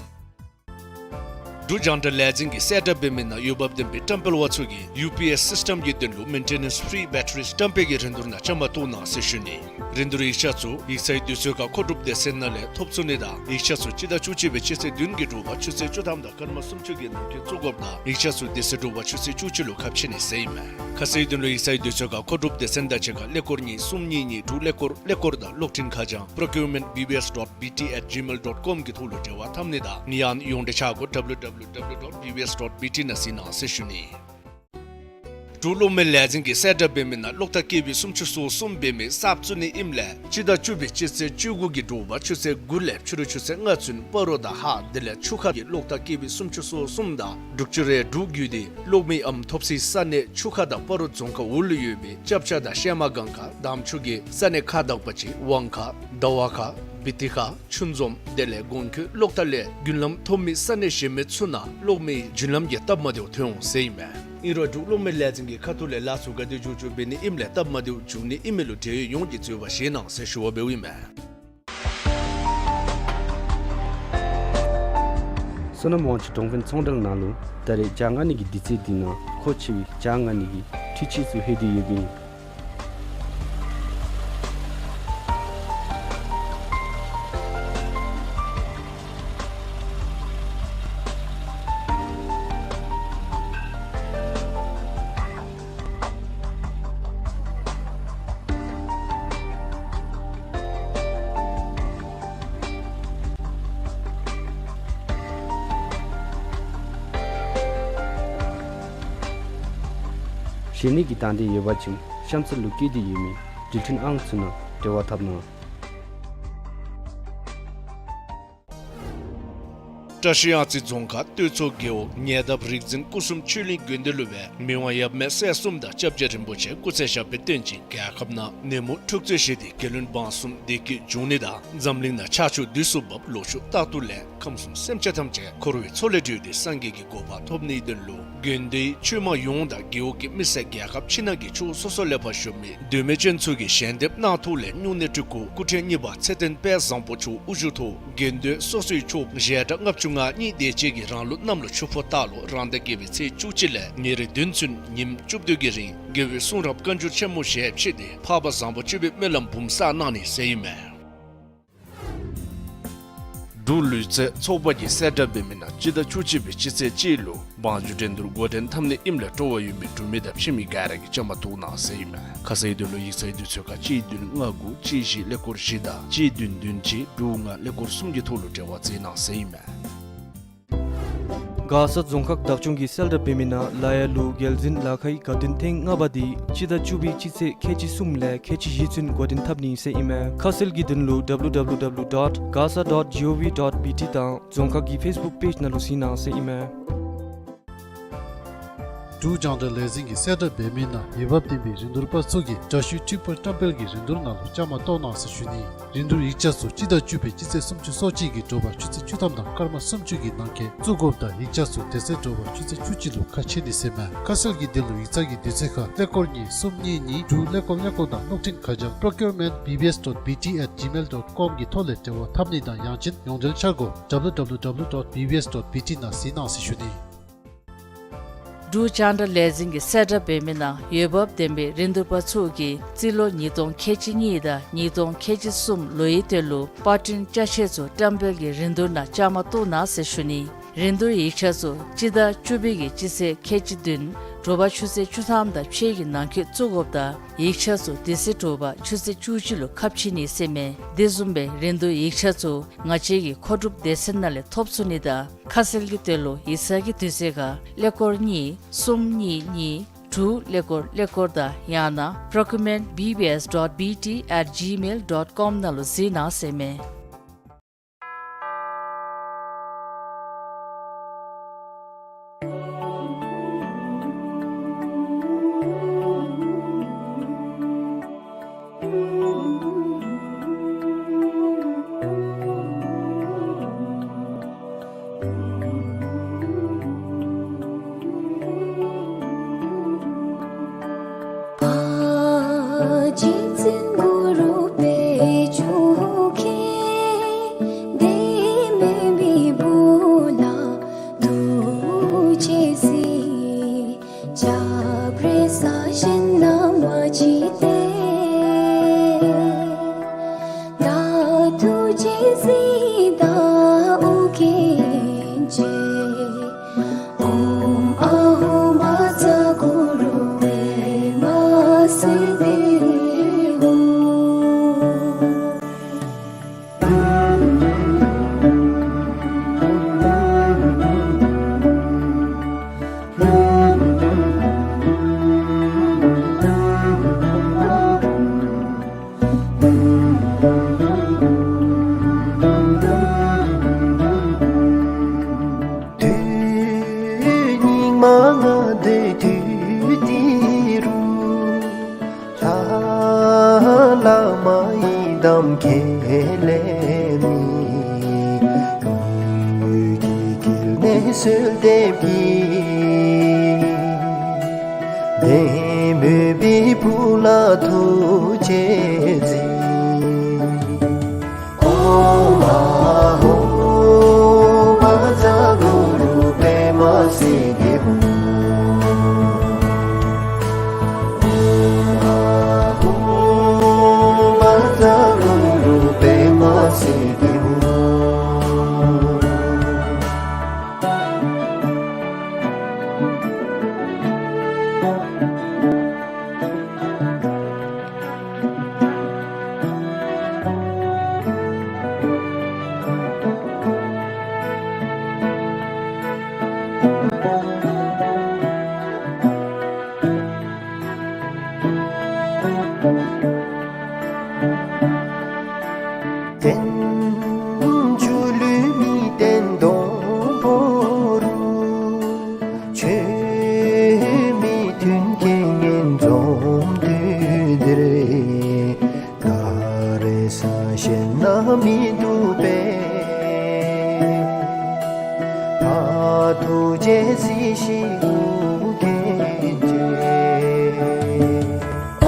འབྲུག་རྒྱང་བསྒྲགས་ལས་འཛིན་གྱིས་གསལ་བསྒྲགས་འབད་མི་ནང་འོས་འབབ་ལྡན་པའི་བཀྲམ་སྤེལ་པ་ཚུ་གིས་ཡུ་པི་ཨེསི་སིསི་ཊེམ་གྱི་དོན་ལུ་མེན་ཊེ་ནེནསི་ཕི་རི་བེ་ཊ་རི་བཀྲམ་སྤེལ་གྱི་རིན་བསྡུར་ནང་བཅའ་མར་གཏོགས་གནང་ཟེར་ཞུ་ནི། རིན་བསྡུར་ཡིག་ཆ་ཚུ་ཡིག་ཚང་དུས་ཚོད་ཁར་མཁོ་སྒྲུབ་སྡེ་ཚན་ནང་ལས་ཐོབ་ཚུགས་ནི་དང་ཡིག་ཆ་ཚུ་སྤྱི་ཟླ་བཅུ་གཅིག་པའི་སྤྱི་ཚེས་བདུན་གྱི་དྲོ་པ་ཆུ་ཚོད་བཅུ་ཐམ་དང་སྐར་མ་སུམ་ཅུ་གི་ནང་འཁོད་བཙུགས་དགོཔ་དང་ཡིག་ཆ་ཚུ་དེ་ཚེ་དྲོ་པ་ཆུ་ཚོད་བཅུ་གཅིག་ལུ་ཁ་ཕྱེ་ནི་ཟེར་ཨིན་མས། ཁ་གསལ་དོན་ལུ་ཡིག་ཚང་དུས་ཚོད་ཁར་མཁོ་སྒྲུབ་སྡེ་ཚན་དང་གཅིག་ཁར་ཀླད་ཀོར་གཉིས་གསུམ་གཉིས་གཉིས་དྲུག་ཀླད་ཀོར་ཀླད་ཀོར་དང་གློག་འཕྲིན་ཁ་བྱང་procurement B B S dot B T at gmail dot com གི་ཐོག་ལུ་འབྲེལ་བ་འཐབ་ནི་དང་ཡང་ན་ཡོངས་འབྲེལ་ཆ་བགོས་W W W dot B B S dot B T ནང་གཟིགས་གནང་ཟེར་ཞུ་ནི། འབྲུག་གློག་མེ་ལས་འཛིན་གྱིས་གསལ་བསྒྲགས་འབད་མི་ནང་གློག་ཐག་ཀེ་བི་སུམ་ཅུ་སོ་གསུམ་འབད་མི་གསརཔ་བཙུགས་ནི་ཨིནམ་ལས་སྤྱི་ཟླ་བཅུ་པའི་སྤྱི་ཚེས་བཅུ་དགུ་གི་དྲོ་པ་ཆུ་ཚོད་དགུ་ལས་ཕྱི་རུ་ཆུ་ཚོད་ལྔ་ཚུན་སྤ་རོ་དང་ཧཱ་དེ་ལས་ཆུ་ཁ་གི་གློག་ཐག་ཀེ་བི་སུམ་ཅུ་སོ་གསུམ་དང་འབྲུག་ཆུ་རེ་དྲུག་བརྒྱུད་དེ་གློག་མེ་ཨམ་ཐོབ་སའི་ས་གནས་ཆུ་ཁ་དང་སྤ་རོ་རྫོང་ཁག་འོག་ལུ་ཡོད་པའི་ལྕབ་ཆ་དང་ཤལ་མ་སྒང་ཁ་དམ་ཆུ་གི་ས་གནས་ཁག་དག་པ་ཅིན་ཝང་ཁ་ཟླ་བ་ཁ་བི་ཏི་ཁ་ཆུ་འཛོམས་དེ་ལས་གོང་འཁོད་གློག་ཐག་ལས་རྒྱུན་ལམ་ཐོབ་མི་ས་གནས་གཞན་མི་ཚུ་ནང་གློག་མེའི་རྒྱུན་ལམ་གྱི་སྟབས་མ་བདེཝ་ཐོན་འོང་ཟེར་ཨིན་མས། ཨིན་རུང་འབྲུག་གློག་མེ་ལས་འཛིན་གྱི་ཁ་ཐུག་ལས་ལཱ་ཚུ་ག་དེ་མགྱོགས་མགྱོགས་འབད་ནི་ཨིནམ་ལས་སྟབས་མ་བདེཝ་འབྱུང་ནི་ཨིན་མི་ལུ་འབྲེལ་ཡོད་ཡོངས་ཀྱིས་འཚོལ་བར་བཞེས་གནང་ཟེར་ཞུ་བ་འབདཝ་ཨིན་མས། བསོད་ནམས་དབང་ཕྱུག་གྲོང་དཔོན་ཚོང་འབྲེལ་ནང་ལུ་ད་རེས་ཇ་མངགས་ནི་གི་དུས་ཚོད་འདི་ནང་མཁོ་ཆེ་བའི་ཇ་མངགས་ནི་གི་འཕྲུལ་ཆས་ཚུ་ལྷོད་དེ་ཡོདཔ་ཨིན། ཞལ་ནད་ཀྱི་དང་འདོད་ཡོད་པ་ཅིན་གཤམ་ཚུ་ལུ་བཀོད་དེ་ཡོད་མི་འབྲེལ་མཐུད་ཨང་ཚུ་ནང་འབྲེལ་བ་འཐབ་གནང་། བཀྲ་ཤིས་གཡང་རྩེ་རྫོང་ཁག་སྟོད་མཚོ་རྒེད་འོག་ཉེ་འདབས་རིག་འཛིན་སྐུ་གསུམ་ཆོས་གླིང་དགོན་སྡེ་ལུ་སྦེ་མི་དབང་ཡབ་མེས་སྲས་གསུམ་དང་སྐྱབས་རྗེ་རིན་པོ་ཆེ་སྐུ་ཚེ་ཞབས་པད་བརྟན་ཅིང་རྒྱལ་ཁབ་ནང་ནད་མུག་འཁྲུག་རྩོད་ཞི་སྟེ་རྒྱལ་བློན་འབངས་གསུམ་བདེ་སྐྱིད་འབྱུང་ནི་དང་འཛམ་གླིང་ནང་ཆར་ཆུ་དུས་སུ་འབབ་ལོ་ཕྱུགས་རྟག་ཏུ་ལེགས། ཁམས་གསུམ་སེམས་ཅན་ཐམས་ཅད་འཁོར་བའི་མཚོ་ལས་སྒྲོལ་ཏེ་སངས་རྒྱས་ཀྱི་གོ་འཕང་ཐོབ་ནིའི་དོན་ལུ་དགོན་སྡེའི་ཆོས་མང་ཡོངས་དང་རྒེད་འོག་གི་མི་སེར་རྒྱལ་ཁབ་ཕྱི་ནང་གི་ཕྱོགས་སོ་སོ་ལས་ཕར་བཞུགས་མི་མདོ་སྨད་ཅན་ཚུ་གིས་ཞལ་འདེབས་གནང་ཐོག་ལས་སྨྱུང་གནས་སྤྲུལ་སྐུ་སྐུ་ཕྲེང་གཉིས་པ་ཚེ་བརྟན་དཔལ་བཟང་པོ་མཆོག་དབུ་བཞུགས་ཐོག་དགེ་འདུན་སོ་སོའི་ཆོསཔ་བཞེས་གྲྭ་ལྔ་བཅུ་ང་གཉིས་དེ་ཅིག་གིས་རང་ལུགས་གནམ་ལོ་ཆུ་ཕོ་སྟག་ལོ་རང་ཟླ་བརྒྱད་པའི་ཚེས་བཅུ་གཅིག་ལས་ཉེར་བདུན་ཚུན་ཉིནམ་བཅུ་བདུན་གྱི་རིང་དགེ་བའི་གསུང་རབ་བཀའ་འགྱུར་ཆེན་མོ་ཞལ་ཕྱེ་སྟེ་འཕགས་པ་བཟང་པོ་སྤྱོད་པའི་སྨོན་ལམ་འབུམ་བསགས་གནང་ནི་ཟེར་ཨིན་མས། འབྲུག་ལུས་རྩལ་ཚོགས་པ་གིས་གསལ་བསྒྲགས་འབད་མི་ནང་སྤྱི་ཟླ་བཅུ་གཅིག་པའི་སྤྱི་ཚེས་གཅིག་ལུ་བང་རྒྱུག་འགྲན་བསྡུར་འགོ་འདྲེན་འཐབ་ནི་ཨིནམ་ལས་སྤྲོ་བ་ཡོད་མི་འབྲུག་མི་དང་ཕྱི་མི་ག་ར་གིས་བཅའ་མར་གཏོགས་གནང་ཟེར་ཨིན་མས། ཁ་གསལ་དོན་ལུ་ཡིག་ཚང་དུས་ཚོད་ཁར་གཅིག་བདུན་ལྔ་དགུ་གཅིག་བཞི་ཀླད་ཀོར་བཞི་དང་གཅིག་བདུན་བདུན་གཅིག་དྲུག་ལྔ་ཀླད་ཀོར་གསུམ་གྱི་ཐོག་ལུ་འབྲེལ་བ་མཛད་གནང་ཟེར་ཨིན་མས། མགར་ས་རྫོང་ཁག་བདག་སྐྱོང་གིས་གསལ་བསྒྲགས་འབད་མི་ནང་ལ་ཡ་ལུ་རྒྱལ་འཛིན་ལ་ཁའི་དགའ་སྟོན་ཐེངས་ལྔ་པ་འདི་སྤྱི་ཟླ་བཅུ་པའི་སྤྱི་ཚེས་ཁལ་གཅིག་གསུམ་ལས་ཁལ་གཅིག་བཞི་ཚུན་འགོ་འདྲེན་འཐབ་ནི་ཟེར་ཨིན་མས། ཁ་གསལ་གྱི་དོན་ལུ་W W W dot gasa dot gov dot B T དང་རྫོང་ཁག་གི་ཕེསི་བུཀ་པེཇ་ནང་ལུ་གཟིགས་གནང་ཟེར་ཨིན་མས། འབྲུག་རྒྱང་བསྒྲགས་ལས་འཛིན་གྱིས་གསལ་བསྒྲགས་འབད་མི་ནང་འོས་འབབ་ལྡན་པའི་རིན་བསྡུར་པ་ཚུ་གིས་དྲ་ཞུའི་འཕྲུལ་འཁོར་བཀྲམ་སྤེལ་གྱི་རིན་བསྡུར་ནང་ལུ་བཅའ་མར་གཏོགས་གནང་ཟེར་ཞུ་ནི། རིན་བསྡུར་ཡིག་ཆ་ཚུ་སྤྱི་ཟླ་བཅུ་པའི་སྤྱི་ཚེས་སུམ་ཅུ་སོ་གཅིག་གི་དྲོ་པ་ཆུ་ཚོད་བཅུ་ཐམ་དང་སྐར་མ་སུམ་ཅུ་གི་ནང་འཁོད་བཙུགས་དགོཔ་དང་ཡིག་ཆ་ཚུ་དེ་ཚེ་དྲོ་པ་ཆུ་ཚོད་བཅུ་གཅིག་ལུ་ཁ་ཕྱེ་ནི་ཟེར་ཨིན་མས། ཁ་གསལ་གྱི་དོན་ལུ་ཡིག་ཚང་གི་དུས་ཚོད་ཁར་ཀླད་ཀོར་གཉིས་གསུམ་གཉིས་གཉིས་དྲུག་ཀླད་ཀོར་ཀླད་ཀོར་དང་གློག་འཕྲིན་ཁ་བྱང་procurement B B S dot B T at gmail dot com གི་ཐོག་ལས་འབྲེལ་བ་འཐབ་ནི་དང་ཡང་ཅིན་ཡོངས་འབྲེལ་འཆར་སྒོ་W W W dot B B S dot B T ནང་གཟིགས་གནང་ཟེར་ཞུ་ནི། འབྲུག་རྒྱང་བསྒྲགས་ལས་འཛིན་གྱིས་གསལ་བསྒྲགས་འབད་མི་ནང་འོས་འབབ་ལྡན་པའི་རིན་བསྡུར་པ་ཚུ་གིས་རྩིས་ལོ་ཉིས་སྟོང་ཁལ་གཅིག་གཉིས་དང་ཉིས་སྟོང་ཁལ་གཅིག་གསུམ་ལོའི་དོན་ལུ་པར་སྐྲུན་ཅ་ཆས་ཚུ་བཀྲམ་སྤེལ་གྱི་རིན་བསྡུར་ནང་བཅའ་མར་གཏོགས་གནང་ཟེར་ཞུ་ནི། རིན་བསྡུར་ཡིག་ཆ་ཚུ་སྤྱི་ཟླ་བཅུ་པའི་གི་སྤྱི་ཚེས་ཁལ་གཅིག་བདུན་དྲོ་པ་ཆུ་ཚོད་བཅུ་ཐམ་དང་ཕྱེད་ཀྱི་ནང་འཁོད་བཙུགས་དགོཔ་དང་ཡིག་ཆ་ཚུ་དེ་ཚེ་དྲོ་པ་ཆུ་ཚོད་བཅུ་གཅིག་ལུ་ཁ་ཕྱེ་ནི་ཟེར་ཨིན་མས། དེ་བཟུམ་སྦེ་རིན་བསྡུར་ཡིག་ཆ་ཚུ་ང་བཅས་ཀྱི་མཁོ་སྒྲུབ་སྡེ་ཚན་ནང་ལས་ཐོབ་ཚུགས་ནི་དང་ཁ་གསལ་གྱི་དོན་ལུ་ཡིག་ཚང་གི་དུས་ཚོད་ཁར་ཀླད་ཀོར་གཉིས་གསུམ་གཉིས་གཉིས་དྲུག་ཀླད་ཀོར་ཀླད་ཀོར་དང་ཡང་ན་procurement B B S dot B T at gmail dot com ནང་ལུ་གཟིགས་གནང་ཟེར་ཨིན་མས། དུས་སྙིགས་མ་ལྔ་སྡེའི་དུས་འདི་རུ། ལྷ་བླ་མ་ཡི་དམ་ཁྱེད་ལས་མེད། ཡུལ་གྱི་དཀྱིལ་ནས་གསོལ་འདེབས་ཀྱི། བདེན་མོས་པའི་བུ་ལ་ཐུགས་རྗེས་གཟིགས། ཨོཾ་ཨཱཿཧཱུྃ་བཛྲ་གུ་རུ་པདྨ་སིདྡྷི་ཧཱུྃ། ཨོཾ་ཨཱཿཧཱུྃ་བཛྲ་གུ་རུ་པདྨ་སིདྡྷི་ཧཱུྃ། རྟེན་བཅུ་ལུས་མི་བརྟན་སྡོང་པོ་རུ། ཆོས་མི་མཐུན་རྐྱེན་ངན་འཛོམས་དུས་འདིར། ད་རེས་གཞན་ན་མི་འདུག་པས། ཕ་ཐུགས་རྗེས་གཟིགས་ཤིག་ཨོ་རྒྱན་ཆོས།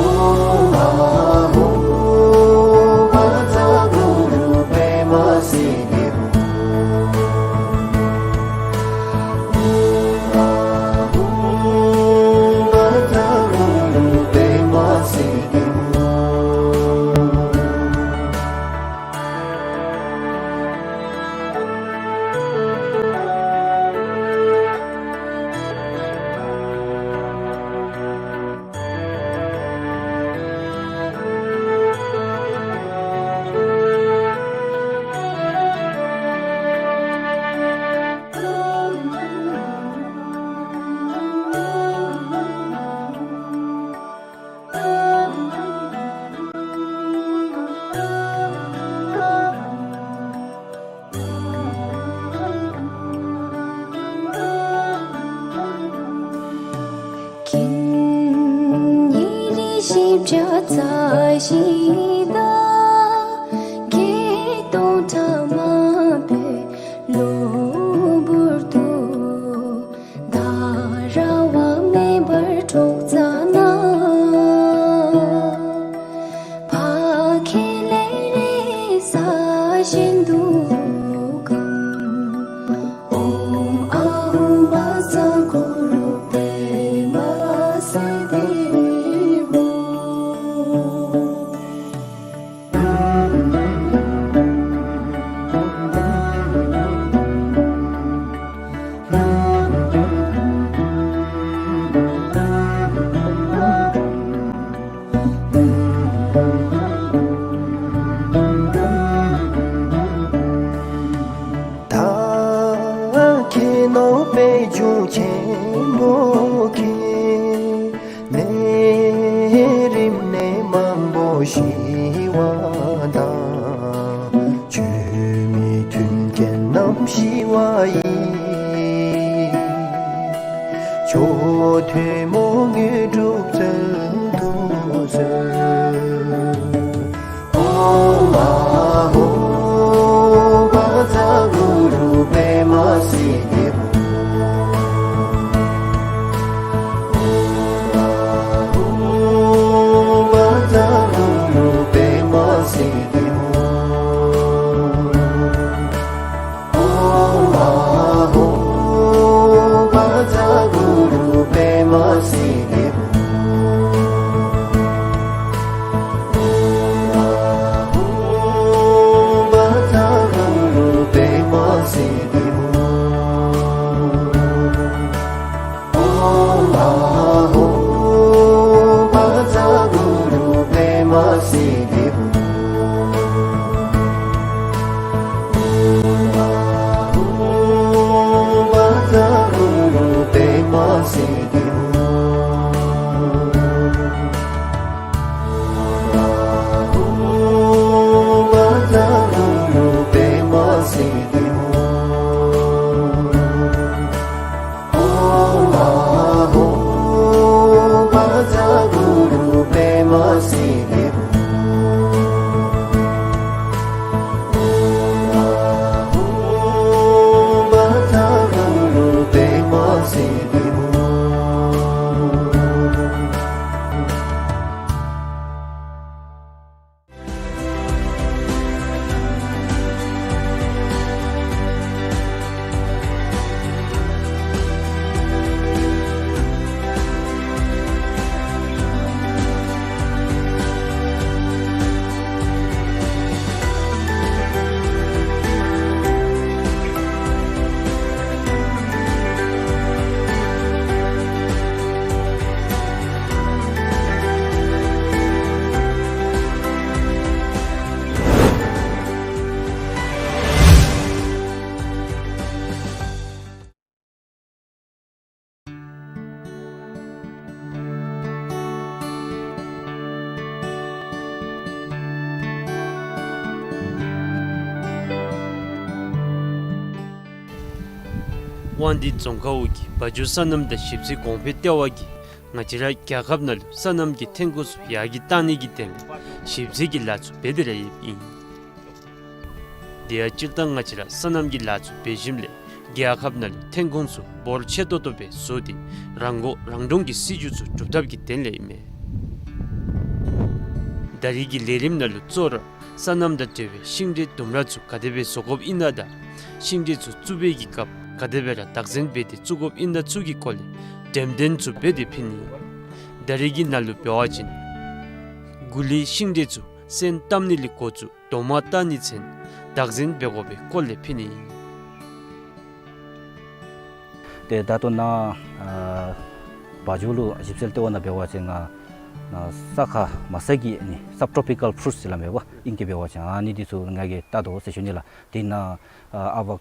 ཨོཾ་ཨཱཿཧཱུྃ་བཛྲ་གུ་རུ་པདྨ་སིདྡྷི་ཧཱུྃ། ཨོཾ་ཨཱཿཧཱུྃ་བཛྲ་གུ་རུ་པདྨ་སིདྡྷི་ཧཱུྃ། ཉེར་བཞི་བརྒྱ་རྩ་བཞི་དང་བརྒྱད་སྟོང་ཕྲ་མ་པའི་གློ་བུར་དུ། ད་ར་བ་མེ་འབར་འཁྲུགས་རྩ་ན། ཕ་ཁྱེད་ལས་རེ་ས་གཞན་འདུག་གམ། ཨོཾ་ཨཱཿཧཱུྃ་བཛྲ་གུ་རུ་པདྨ་སིདྡྷི་ཧཱུྃ། ད་ཁྱེད་ནོར་པའི་རྒྱུ་ཆེན་པོ་ཁྱེད། ནད་རིམས་ནད་མང་པོ་ཞི་བ་དང་། ཆོས་མི་མཐུན་རྐྱེན་རྣམས་ཞི་བ་ཡི། མཆོག་ཐུན་མོང་དངོས་གྲུབ་སྩོལ་དུ་གསོལ། ཨོཾ་ཨཱཿཧཱུྃ་བཛྲ་གུ་རུ་པདྨ་སིདྡྷི་ཧཱུྃ། ཨོཾ་ཨཱཿཧཱུྃ་བཛྲ་གུ་རུ་པདྨ་སིདྡྷི་ དབང་འདུས་རྫོང་ཁག་འོག་གི་བ་འཇོ་སོ་ནམ་དང་ཞིབ་འཚོལ་གོང་འཕེལ་ལྟེ་བ་གིས་ང་བཅས་ར་རྒྱལ་ཁབ་ནང་ལུ་སོ་ནམ་གྱི་ཐོན་ཁུངས་ཚུ་ཡར་རྒྱས་གཏང་ནི་གི་དོན་ལས་ཞིབ་འཚོལ་གྱི་ལཱ་ཚུ་འབད་དེ་ར་ཡོདཔ་ཨིན། དེ་ཡང་སྤྱིར་བཏང་ང་བཅས་ར་སོ་ནམ་གྱི་ལཱ་ཚུ་འབད་ཞིནམ་ལས་རྒྱལ་ཁབ་ནང་ལུ་ཐོན་ཁུངས་ཚུ་འབོར་ཆེ་ཏོག་ཏོ་སྦེ་བཟོ་སྟེ་རང་མགོ་རང་འདྲོངས་ཀྱི་སྲིད་བྱུས་ཚུ་སྒྲུབ་ཐབས་ཀྱི་དོན་ལས་ཨིན་མས། ད་རེས་ཀྱི་ལས་རིམ་ནང་ལུ་གཙོ་བོ་ར་སོ་ནམ་དང་འབྲེལ་བའི་ཤིང་འབྲས་ལྡུམ་ར་ཚུ་ག་དེ་སྦེ་བཟོ་དགོཔ་ཨིན་ན་དང་ཤིང་འབྲས་ཚུ་བཙུགས་པའི་གི་སྐབས་ག་དེ་སྦེ་ར་བདག་འཛིན་འབད་དེ་བཙུགས་དགོཔ་ཨིན་ན་ཚུ་གི་སྐོར་ལས་འགྲེམས་སྟོན་ཚུ་འབད་དེ་ཕུལ་ནི་ཨིན། ད་རེས་ཀྱི་ནང་ལུ་འབད་བ་ཅིན་གུ་ལི་ཤིང་འབྲས་ཚུ་སོན་བཏབ་ནི་ལས་འགོ་བཙུགས་རྡོག་མ་བཏགས་ནི་ཚུན་བདག་འཛིན་འབད་དགོ་པའི་སྐོར་ལས་ཕུལ་ནི་ཨིན། ཏེ་ད་ལྟོ་ནཱ་ཨ་བ་འཇོ་ལུ་ཞིབ་འཚོལ་ལྟེ་བ་ནང་འབད་བ་ཅིན་ང་ནཱ་ས་ཁ་མ་ས་གི་ཨ་ནི་སབ་ཊོ་པི་ཀཱལ་ཕུ་རུཊསི་ཟེར་སླབ་མས་པ། ཨིང་སྐད་འབད་བ་ཅིན་ཨ་ནི་འདི་ཚུ་ང་གིས་བལྟ་དོ་ཟེར་ཞུ་ནི་ལགས། དེ་ནང་ཨ་ཨ་བ་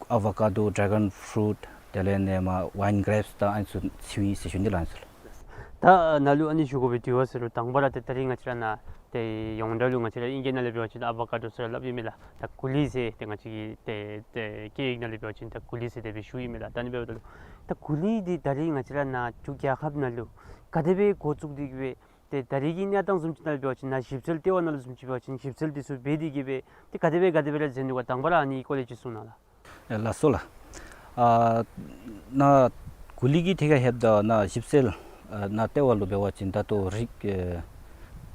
ཨ་བ་ཀ་ཌོ་ཌེ་གཱོན་ཕུ་རུཊ་དེ་ལས་ཨ་ནི་མ་ཝའིན་གྲེཔསི་དང་ཨ་ནི་ཚུ་ཚུད་ཡི་ཟེར་ཞུ་ནི་ལགས། ཨ་ནི་ཚུ་ལགས། ད་ནཱ་ལུ་ཨ་ནི་ཞུ་དགོ་པའི་དྲི་བ་ཟེར་རུང་དང་པ་ར་ཏེ་ད་རེས་ང་བཅས་ར་ནཱ་ཏེ་ཡོངས་གྲགས་ལུ་ང་བཅས་ར་ཨིང་སྐད་ནང་ལས་འབད་བ་ཅིན་ཨ་བ་ཀ་ཌོ་ཟེར་སླབ་ཨིན་མས་ལགས། ད་གུ་ལི་ཟེར་ཏེ་ང་བཅས་ཀྱི་ཏེ་ཏེ་སྐད་ཡིག་ནང་ལས་འབད་བ་ཅིན་ད་གུ་ལི་ཟེར་དེ་སྦེ་ཞུ་ཨིན་མས་ལགས། ད་ཨ་ནི་འབདཝ་ད་ལུ་ད་གུ་ལི་འདི་ད་རེས་ང་བཅས་ར་ནཱ་འབྲུག་རྒྱལ་ཁབ་ནང་ལུ་ག་དེ་སྦེ་འགོ་བཙུགས་ཏེ་གི་སྦེ་ཏེ་ད་རེས་ཀྱི་གནས་སྟངས་བཟུམ་ཅིག་ནང་འབད་བ་ཅིན་ནཱ་ཞིབ་འཚོལ་ལྟེ་བ་ནང་ལུ་བཟུམ་ཅིག་འབད་བ་ཅིན་ཞིབ་འཚོལ་འདི་ཚུ་འབད་དེ་གི་སྦེ་ཏེ་ག་དེ་སྦེ་ག་དེ་སྦེ་ར་མཛད་ནུག་ག། དང་པ་ར་ཨ་ནི་སྐོར་ལས་ཅིག་གསུང་གནང་ལགས། ལགས་སོ་ལགས། ཨ་ནཱ་གུ་ལི་གི་ཐད་ཁར་ལྷོདཔ་ད་ནཱ་ཞིབ་འཚོལ་ཨ་ནཱ་ལྟེ་བ་ལུ་འབད་བ་ཅིན་ད་ལྟོ་རིགས་ཨེ་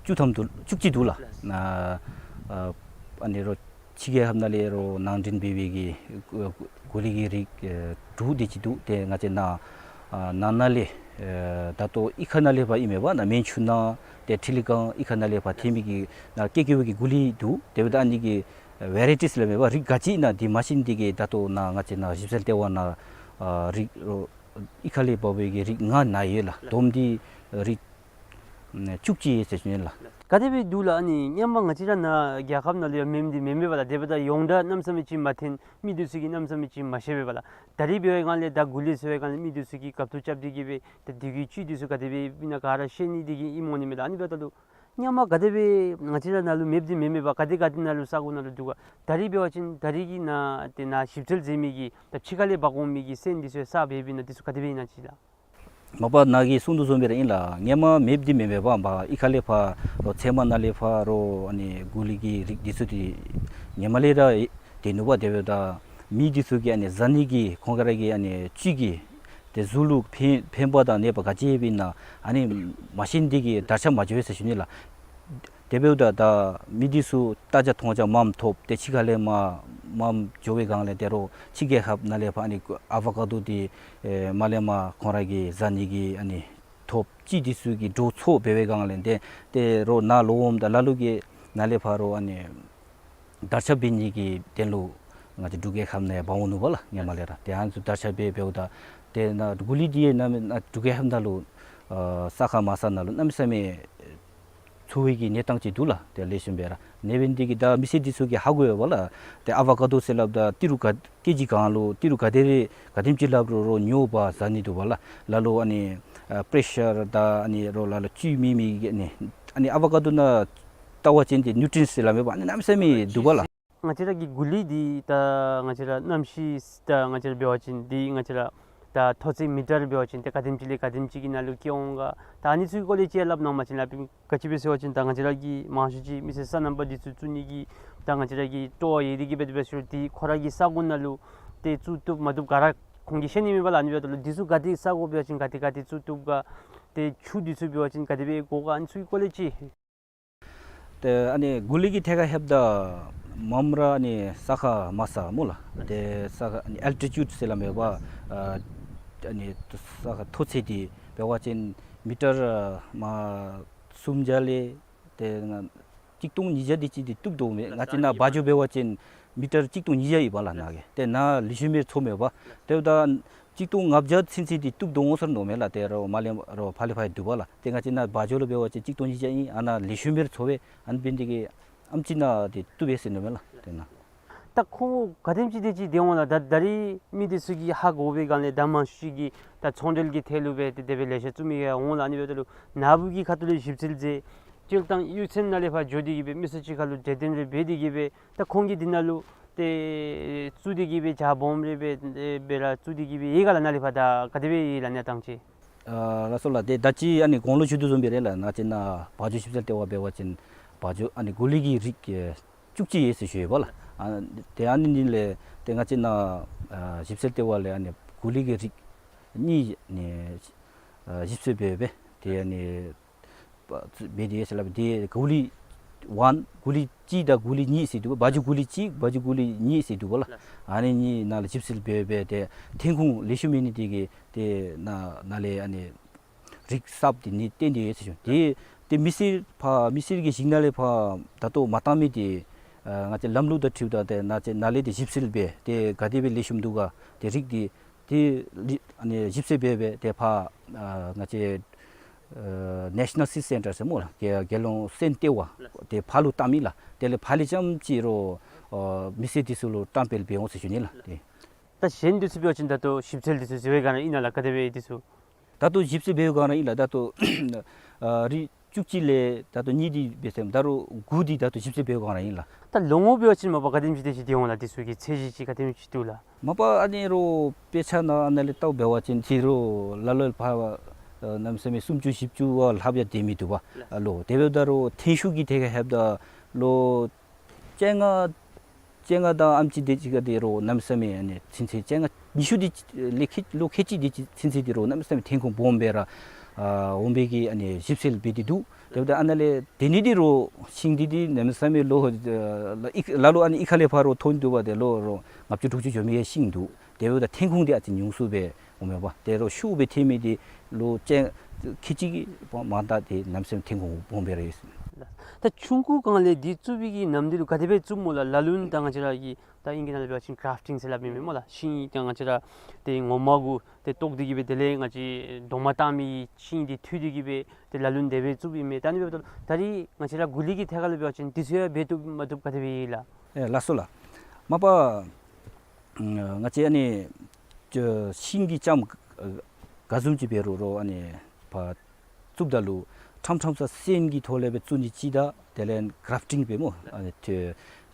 བཅུ་ཐམ་འདུག། བཅུ་གཅིག་འདུག་ལགས། ནཱ་ཨ་ཨ་ནི་རོགས་ཕྱི་རྒྱལ་ཁབ་ནང་ལས་རོགས་ནང་འདྲེན་འབད་བའི་གི་གུ་ལི་གི་རིགས་ཨེ་དྲུག་དེ་ཅིག་འདུག། ཏེ་ང་བཅས་ནཱ་ཨ་ནང་ན་ལས་ཨེ་ད་ལྟོ་གཡུས་ཁ་ནང་ལས་ཕར་ཨིན་མས་པ། ནཱ་མན་ཆུ་ནང་ཏེ་ཁྲི་ལི་སྒང་གཡུས་ཁ་ནང་ལས་ཕར་ཐོན་མི་གི་ནཱ་ཀེ་ཀེ་བི་གི་གུ་ལི་འདུག། དེ་འབདཝ་ད་ཨ་ནི་གི་ཝེ་རའི་ཊིས་ལས་མེད་པ་རིགས་ག་ཅི་ཨིན་ན་འདི་མ་ཤེས་ནི་དེ་གིས་ད་ལྟོ་ནཱ་ང་བཅས་ནཱ་ཞིབ་འཚོལ་ལྟེ་བ་ནང་ཨ་རིགས་རོགས་གཡུས་ཁ་ལས་འབག་པའི་གི་རིགས་ལྔ་ནཱ་ཡོད་ལགས། བསྡོམས་འདི་རིགས་བཅུ་གཅིག་ཡོད་ཟེར་ཞུ་ནི་ལགས། ག་དེ་སྦེ་འདུག་ལགས། ཨ་ནི་སྔོན་མ་ང་བཅས་ར་ནཱ་རྒྱལ་ཁབ་ནང་ལུ་ཡང་མེདཔ་འདི་མེན་མས་པ་ལགས། དེ་འབདཝ་ད་ཡོངས་གྲགས་གནམ་མེད་ས་མེད་ཅིག་མ་ཐོན། མི་འདི་ཚུ་གིས་གནམ་མེད་ས་མེད་ཅིག་མ་ཤེས་པས་པ་ལགས། ད་རེས་འབད་བའི་སྒང་ལས་ད་གུ་ལི་ཟེར་བའི་སྒང་ལས་མི་འདི་ཚུ་གིས་གབ་ཏུ་རྐྱབ་སྟེ་གི་སྦེ་ད་དེ་གི་བཅུད་འདི་ཚུ་ག་དེ་སྦེ་ཨིན་ན་ག་ར་ཤེས་ནི་དེ་གིས་ཨིནམ་འོང་ནི་མས་ལགས། ཨ་ནི་འབདཝ་ད་ལུ་སྔོན་མ་ག་དེ་སྦེ་ང་བཅས་ར་ནཱ་ལུ་མེདཔ་འདི་མེན་མས་པ། ག་དེ་ག་དེ་ནང་ལུ་ས་གོ་ནང་ལུ་འདུག་ག། ད་རེས་འབད་བ་ཅིན་ད་རེས་ཀྱི་ནཱ་ཏེ་ནཱ་ཞིབ་འཚོལ་མཛད་མི་གི་ད་ཕྱི་ཁ་ལས་འབག་འོང་མི་གི་སོན་འདི་ཚུ་ཡང་བསགས་འབད་བའི་ནང་འདི་ཚུ་ག་དེ་སྦེ་ཨིན་ན་ཅིག་ལགས། མ་པ་ནཱ་གིས་གསུང་དོ་བཟུམ་སྦེ་ར་ཨིན་ལགས། སྔོན་མ་མེདཔ་འདི་མེན་མས་པ། མ་གཡུས་ཁ་ལས་ཕར་རོགས་ཚལ་མ་ནང་ལས་ཕར་རོགས་ཨ་ནི་གུ་ལི་གི་རིགས་འདི་ཚུ་འདི་སྔོན་མ་ལས་ར་ཏེ་ནུག་པ། དེ་འབདཝ་ད་མི་འདི་ཚུ་གིས་ཨ་ནི་བཟའ་ནི་གི་ཁོང་ར་གི་ཨ་ནི་བཅུད་ཀྱི་ཏེ་གཟུགས་ལུ་ཕན་ཕན་པ་དང་ནད་པ་ག་ཅི་ཡོདཔ་ཨིན་ན་ཨ་ནི་མ་ཤེས་ནི་དེ་གིས་དར་ཁྱབ་མ་འགྱོ་བས་ཟེར་ཞུ་ནི་ལགས། དེ་འབདཝ་ད་ད་མི་འདི་ཚུ་ལྟ་རྒྱ་མཐོང་རྒྱ་མངམ་ཐོབ། ཏེ་ཕྱི་ཁ་ལས་མར་མངམ་འགྱོ་བའི་སྒང་ལས་ཏེ་རོགས་ཕྱི་རྒྱལ་ཁབ་ནང་ལས་ཕར་ཨ་ནི་ཨ་བ་ཀ་ཌོ་འདི་ཨེ་མར་ལས་མར་ཁོང་ར་གི་བཟའ་ནི་གི་ཨ་ནི་ཐོབ་ཅིག་འདི་ཚུ་གི་འགྲོ་ཚུགས་འབད་བའི་སྒང་ལས་ཏེ་ཏེ་རོགས་ནཱ་ལོག་འོངམ་ད་ལ་ལུ་གིས་ནཱ་ལས་ཕར་རོགས་ཨ་ནི་དར་ཁྱབ་འབད་ནི་གི་དོན་ལུ་ང་བཅས་འབྲུག་རྒྱལ་ཁབ་ནང་ཡང་འབག་འོང་ནུག་པ་ལགས། སྔོན་མ་ལས་ར་ཏེ་ཨ་ནི་ཚུ་དར་ཁྱབ་འབད་འབདཝ་ད་ཏེ་ནཱ་གུ་ལི་འདི་ཡང་ནཱ་མེན་ནཱ་འབྲུག་རྒྱལ་ཁབ་ནང་ལུ་ཨ་ས་ཁ་མ་ས་ནང་ལུ་གནམ་མེད་ས་མེད་འཚོ་བའི་གི་གནས་སྟངས་ཅིག་འདུག་ལགས། ཏེ་ལེགས་ཤོམ་སྦེ་ར་གནས་པའི་འདི་གིས་ད་མི་སེར་འདི་ཚུ་གིས་ཧ་གོ་ཡོདཔ་ལགས། ཏེ་ཨ་བ་ཀ་ཌོ་ཟེར་སླབ་ད་ཏི་རུ་ག་ཀེ་ཇི་གང་ལུ་ཏི་རུ་ག་དེ་རེ་ག་དེམ་ཅིག་སླབ་རུང་རོགས་ཉོ་བར་བཟའ་ནི་འདུག་པ་ལགས། ལ་ལུ་ཨ་ནི་ཨ་པེ་རེ་ཤར་དང་ཨ་ནི་རོགས་ལ་ལུ་བཅུད་མེད་མི་གི་ཨ་ནི་ཨ་ནི་ཨ་བ་ཀ་ཌོ་ནང་ལྟ་བ་ཅིན་ཏེ་ནིའུ་ཊི་རི་ཡེནཊསི་ཟེར་སླབ་མས་པ། ཨ་ནི་གནམ་མེད་ས་མེད་འདུག་པ་ལགས། ང་བཅས་ར་གི་གུ་ལི་འདི་ད་ང་བཅས་ར་གནམ་གཤིས་ད་ང་བཅས་ར་འབད་བ་ཅིན་འདི་ང་བཅས་ར་ད་མཐོ་ཚད་མི་ཊར་འབད་བ་ཅིན་ཏེ་ག་དེམ་ཅིག་ལས་ག་དེམ་ཅིག་གི་ནང་ལུ་སྐྱེ་འོང་ག། ད་ཨ་ནི་ཚུ་གི་སྐོར་ལས་ཅིག་སླབ་གནང་བ་ཅིན་ལགས། ག་ཅི་སྦེ་ཟེར་བ་ཅིན་ད་ང་བཅས་ར་གི་མང་ཤོས་ཅིག་མི་སེར་སོ་ནམ་པ་འདི་ཚུ་བཙུགས་ནི་གི་ད་ང་བཅས་ར་གི་སྤྲོ་བ་ཡོད་དེ་གི་སྦེ་དེ་སྦེ་ཟེར་ཏེ་ཁོ་ར་གི་ས་གོ་ནང་ལུ་ཏེ་བཙུགས་བཏུབ་མ་བཏུབ་ག་ར་ཁོང་གིས་ཤེས་ནི་མེད་པ་ལགས། ཨ་ནི་འབདཝ་ད་ལུ་འདི་ཚུ་ག་དེ་ས་གོ་འབད་བ་ཅིན་ག་དེ་ག་དེ་བཙུགས་བཏུབ་ག། ཏེ་ཆུ་འདི་ཚུ་འབད་བ་ཅིན་ག་དེ་སྦེ་དགོ་ག། ཨ་ནི་ཚུ་གི་སྐོར་ལས་ཅིག། ཏེ་ཨ་ནི་གུ་ལི་གི་ཐད་ཁར་ལྷོདཔ་ད་མངམ་ར་ཨ་ནི་ས་ཁ་མ་ས་སྨོ་ལགས། ཏེ་ས་ཁ་ཨ་ནི་ཨལ་ཊི་ཊིའུཌ་ཟེར་སླབ་མས་པ། ཨ་ཨ་ནི་ས་ཁ་མཐོ་ཚད་འདི་འབད་བ་ཅིན་མི་ཊར་ཨ་མ་སུམ་བརྒྱ་ལས་ཏེ་ང་གཅིག་སྟོང་ཉིས་བརྒྱ་དེ་ཅིག་འདི་བཏུབ་དོ་མས། ང་བཅས་ནཱ་བ་འཇོ་འབད་བ་ཅིན་མི་ཊར་གཅིག་སྟོང་ཉིས་བརྒྱ་ཡོད་པ་ལགས་ནཱ་གི། ཏེ་ནཱ་ལེགས་ཤོམ་སྦེ་འཚོ་མས་པ། དེ་འབདཝ་ད་གཅིག་སྟོང་ལྔ་བརྒྱ་ཚུན་ཚོད་འདི་བཏུབ་དོ་འོང་ཟེར་མནོཝ་མས་ལགས། ཏེ་རོགས་མར་ལས་རོགས་ཕར་ལས་ཕར་འདུག་པ་ལགས། ཏེ་ང་བཅས་ནཱ་བ་འཇོ་ལུ་འབད་བ་ཅིན་གཅིག་སྟོང་ཉིས་བརྒྱ་ཨིན། ཨ་ནཱ་ལེགས་ཤོམ་སྦེ་འཚོ་བས། ཨ་ནི་འབད་ནི་དེ་གིས་ཨེམ་ཅིག་ནཱ་འདི་བཏུབ་པས་ཟེར་མནོཝ་མས་ལགས། ཏེ་ནཱ་ད་ཁོང་ག་དེམ་ཅིག་དེ་ཅིག་འདི་འོང་ལགས། ད་ད་རེས་མི་འདི་ཚུ་གིས་ཧ་གོ་བའི་སྒང་ལས་ད་མང་ཤོས་ཅིག་གིས་ད་ཚོང་འབྲེལ་གྱི་ཐད་ལུ་སྦེ་ཏེ་དེ་སྦེ་ལེ་ཤ་བཙུགས་མི་ཡང་འོང་ལགས། ཨ་ནི་འབདཝ་ད་ལུ་ནཱ་བུ་གི་ཁ་ཐུག་ལས་ཞིབ་འཚོལ་མཛད། སྤྱིར་བཏང་གཡུས་ཚན་ནང་ལས་ཕར་འགྱོ་སྟེ་གི་སྦེ་མི་སེར་ཅིག་ཁར་ལུ་གྲོས་བསྟུན་རེ་འབད་དེ་གི་སྦེ་ད་ཁོང་གིས་འདི་ནང་ལུ་ ཏེ་བཙུགས་ཏེ་གི་སྦེ་ཇ་སྦོམ་རེ་སྦེ་སྦེ་ར་བཙུགས་ཏེ་གི་སྦེ་ཡོད་ག་ལགས། ནཱ་ལས་ཕར་ད་ག་དེ་སྦེ་ཡོད་ལགས་གནས་སྟངས་ཅིག། ཨ་ལགས་སོ་ལགས། ཏེ་ད་ཅི་ཨ་ནི་གོང་ལུ་ཞུ་དོ་བཟུམ་སྦེ་ར་ལགས། ནཱ་ཅིག་ནཱ་བ་འཇུ་ཞིབ་འཚོལ་ལྟེ་བ་འབད་བ་ཅིན་བ་འཇུ་ཨ་ནི་གོ་ལི་གི་རིགས་ཨེ་བཅུ་གཅིག་ཡོད་ཟེར་ཞུ་ཡོདཔ་ལགས། ཨ་ཏེ་ཨ་ནི་ནི་ལས་ཏེ་ང་བཅས་ནཱ་ཨ་ཞིབ་འཚོལ་ལྟེ་བ་ལས་ཨ་ནི་གོ་ལི་གི་རིགས་གཉིས་ནི་ཨ་ཞིབ་འཚོལ་འབད་འབད་ཏེ་ཨ་ནི་པ་འབད་དེ་ཡོད་ཟེར་སླབ་སྦེ། ཏེ་གོ་ལི་ཝན་གོ་ལི་གཅིག་དང་གོ་ལི་གཉིས་ཟེར་འདུག། བ་འཇུ་གོ་ལི་གཅིག་བ་འཇུ་གོ་ལི་གཉིས་ཟེར་འདུག་པ་ལགས། ཨ་ནི་གཉིས་ནང་ལུ་ཞིབ་འཚོལ་འབད་འབད་ཏེ་ཐོན་ཁུངས་ལེགས་ཤོམ་མེད་ནི་དེ་གིས་ཏེ་ནཱ་ནཱ་ལས་ཨ་ནི་རིགས་གསརཔ་དེ་ནི་བཏོན་ཏེ་ཡོད་ཟེར་ཞུ། ཏེ་ཏེ་མི་སེར་ཕར་མི་སེར་གྱི་ཞིང་ནང་ལས་ཕར་ད་ལྟོ་མ་བཏང་མི་དེ་ཨ་ང་བཅས་ལམ་ལུགས་དང་འཁྲིལཝ་ད་ཏེ་ནཱ་ཅིག་ནཱ་ལས་ཏེ་ཞིབ་འཚོལ་འབད་ཏེ་ག་དེ་སྦེ་ལེགས་ཤོམ་འདུག་ག་ཏེ་རིགས་དེ་ཏེ་ལི་ཨ་ནི་ཞིབ་འཚོལ་འབད་འབད་ཏེ་ཕར་ཨ་ང་བཅས་ཨ་National Seed Centre ཟེར་སྨོ་ལགས། རྒྱལ་རྒྱལ་ཡོངས་སོན་ལྟེ་བ་ཏེ་ཕར་ལུ་བཏང་མི་ལགས། དེ་ལས་ཕར་ལས་རྐྱངམ་ཅིག་རོགས་ཨ་མི་སེར་དེ་ཚུ་ལུ་བཀྲམ་སྤེལ་འབད་འོང་ཟེར་ཞུ་ནི་ལགས། ཏེ་ད་གཞན་དེ་ཚུ་འབད་བ་ཅིན་ད་ལྟོ་ཞིབ་འཚོལ་དེ་ཚུ་མཛད་པའི་སྒང་ཨིན་ན་ལགས། ག་དེ་སྦེ་དེ་ཚུ། ད་ལྟོ་ཞིབ་འཚོལ་འབད་བའི་སྒང་ཨིན་ལགས། ད་ལྟོ་ཨ་རིགས་བཅུ་གཅིག་ལས་ད་ལྟོ་གཉིས་དེ་འབད་ཟེར་ད་རུང་དགུ་དེ་ད་ལྟོ་ཞིབ་འཚོལ་འབད་བའི་སྒང་ཨིན་ལགས། ད་ལོ་ངོ་འབད་བ་ཅིན་མ་པ་ག་དེམ་ཅིག་དེ་ཅིག་འདི་འོང་ལགས། དེ་ཚུ་གི་ཚད་གཞི་ཅིག་ག་དེམ་ཅིག་འདུག་ལགས། མ་པ་ཨ་ནི་རོགས་དཔེ་ཆ་ནང་ཨ་ནཱ་ལས་བལྟཝ་འབད་བ་ཅིན་ཅིག་རོགས་ལ་ལོ་ཕར་ཨ་གནམ་མེད་ས་མེད་སུམ་ཅུ་བཞི་བཅུ་བ་ལྷགཔ་ཡང་སྡོད་མི་འདུག་པ། ཨ་ལོ་དེ་འབདཝ་ད་རོགས་ཐོན་ཤུགས་ཀྱི་ཐད་ཁར་ལྷོདཔ་ད་ལོ་བཅོ་ལྔ་བཅོ་ལྔ་དང་ཨམ་ཅིག་དེ་ཅིག་ག་དེ་རོགས་གནམ་མེད་ས་མེད་ཨ་ནི་ཚུན་ཚོད་བཅོ་ལྔ་ཉི་ཤུ་དེ་ལས་ཁལ་ལོ་ཁལ་གཅིག་དེ་ཅིག་ཚུན་ཚོད་དེ་རོགས་གནམ་མེད་ས་མེད་ཐོན་ཁུངས་སྦོམ་སྦེ་ར་ཨ་འོང་པའི་གི་ཨ་ནི་ཞིབ་འཚོལ་འབད་དེ་འདུག། དེ་འབདཝ་ད་ཨ་ནཱ་ལས་དེ་ནི་དེ་རོགས་ཤིང་དེ་དེ་གནམ་མེད་ས་མེད་ལོ་ཨ་ལ་ལོ་ཨ་ནི་གཡུས་ཁ་ལས་ཕར་རོགས་ཐོན་འདུག་པ། དེ་ལོ་རོགས་ལྔ་བཅུ་དྲུག་ཅུ་འགྱོ་མི་གི་ཤིང་འདུག། དེ་འབདཝ་ད་ཐོན་ཁུངས་དེ་ཨ་ཙི་ཉུང་སུ་སྦེ་འོང་མས་པ། དེ་རོགས་ཤུགས་སྦེ་ཐོན་མི་དེ་ལོ་བཅོ་ཁལ་གཅིག་གི་མ་མ་ད་དེ་གནམ་མེད་ས་མེད་ཐོན་ཁུངས་སྦོམ་སྦེ་ར་ཡོད་ཟེར། ད་ཆུང་ཀུའི་སྒང་ལས་འདི་བཙུགས་པའི་གི་ནམ་དུས་ལུ་ག་དེ་སྦེ་བཙུགསཔ་སྨོ་ལགས། ལ་ལུ་ནི་ད་ང་བཅས་ར་གི་ད་ཨིང་སྐད་ནང་ལས་འབད་བ་ཅིན་གརཕ་ཊིང་ཟེར་སླབ་ཨིན་མས་སྨོ་ལགས། ཤིང་ད་ང་བཅས་ར་ཏེ་ངོ་མ་གུ་ཏེ་བཏོག་སྟེ་གི་སྦེ་དེ་ལས་ང་བཅས་རྡོག་མ་བཏགས་མི་ཤིང་དེ་འཐུ་སྟེ་གི་སྦེ་ཏེ་ལ་ལུ་ནི་དེ་སྦེ་བཙུགསཔ་ཨིན་མས། ད་ཨ་ནི་འབདཝ་ད་ད་རིས་ང་བཅས་ར་གོ་ལི་གི་ཐད་ཁར་ལུ་འབད་བ་ཅིན་དེ་ཚུ་ཡང་འབད་བཏུབ་མ་བཏུབ་ག་དེ་སྦེ་ཨིན་ལགས། ཨེ་ལགས་སོ་ལགས། མ་པ་ང་བཅས་ཨ་ནི་ཅ་ཤིང་གི་ལྕངམ་ག་བཟུམ་ཅིག་འབད་རུང་རོགས་ཨ་ནི་ཕར་བཙུགསཔ་ད་ལུ་ཕྲངམ་ཕྲངམ་ས་སོན་གྱི་ཐོག་ལས་སྦེ་བཙུགས་ནི་ཅིག་དང་དེ་ལས་གརཕ་ཊིང་འབད་སྨོ་ཨ་ནི་ཐི་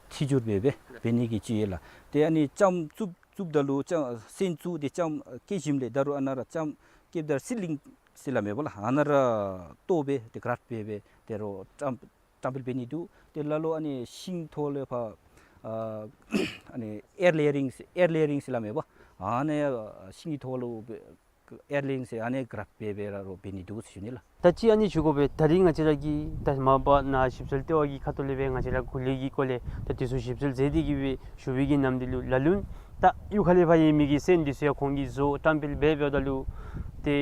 ཐི་སྦྱོར་འབད་སྦེ་འབད་ནི་གི་ཅིག་ཡོད་ལགས། ཏེ་ཨ་ནི་ལྕངམ་བཙུགས་བཙུགསཔ་ད་ལུ་ལྕངམ་སོན་བཙུགས་ཏེ་ལྕངམ་སྐྱེ་ཞིནམ་ལས་ད་རུང་ཨ་ནཱ་ར་ལྕངམ་སྐྱེཝ་ད་ར་སིཌ་ལིང་ཟེར་སླབ་མས་པ་ལགས། ཨ་ནཱ་ར་བཏོག་སྦེ་ཏེ་གརཕ་ཊི་འབད་སྦེ་དེ་རོགས་བཀྲམ་བཀྲམ་སྤེལ་འབད་ནི་འདུག། དེ་ལས་ལོག་ཨ་ནི་ཤིང་ཐོག་ལས་ཕར་ཨ་ཨ་ནི་ཨེར་ལེ་ཡ་རིང་ཨེར་ལེ་ཡ་རིང་ཟེར་སླབ་མས་པ། ཨ་ནི་ཤིང་གི་ཐོག་ལུ་ཨེར་ལེ་ཡ་རིང་ཟེར་ཨ་ནི་གརཕ་ཊི་འབད་སྦེ་ར་རོགས་འབད་ནི་འདུག་ཟེར་ཞུ་ནི་ལགས། ད་ཅི་ཨ་ནི་ཞུ་དགོ་པས། ད་རིས་ང་བཅས་ར་གི་ད་མ་པ་ནཱ་ཞིབ་འཚོལ་ལྟེ་བ་གི་ཁ་ཐུག་ལས་སྦེ་ང་བཅས་ར་གོ་ལི་གི་སྐོར་ལས་ད་དེ་ཚུ་ཞིབ་འཚོལ་མཛད་དེ་གི་སྦེ་ཞུ་བའི་གི་ནམ་དུས་ལུ་ལ་ལུ་ནི་ད་གཡུས་ཁ་ལས་ཕར་ཡོད་མི་གི་སོན་དེ་ཚུ་ཡང་ཁོང་གིས་བཟོ་བཀྲམ་སྤེལ་འབད་འབདཝ་ད་ལུ་ཏེ་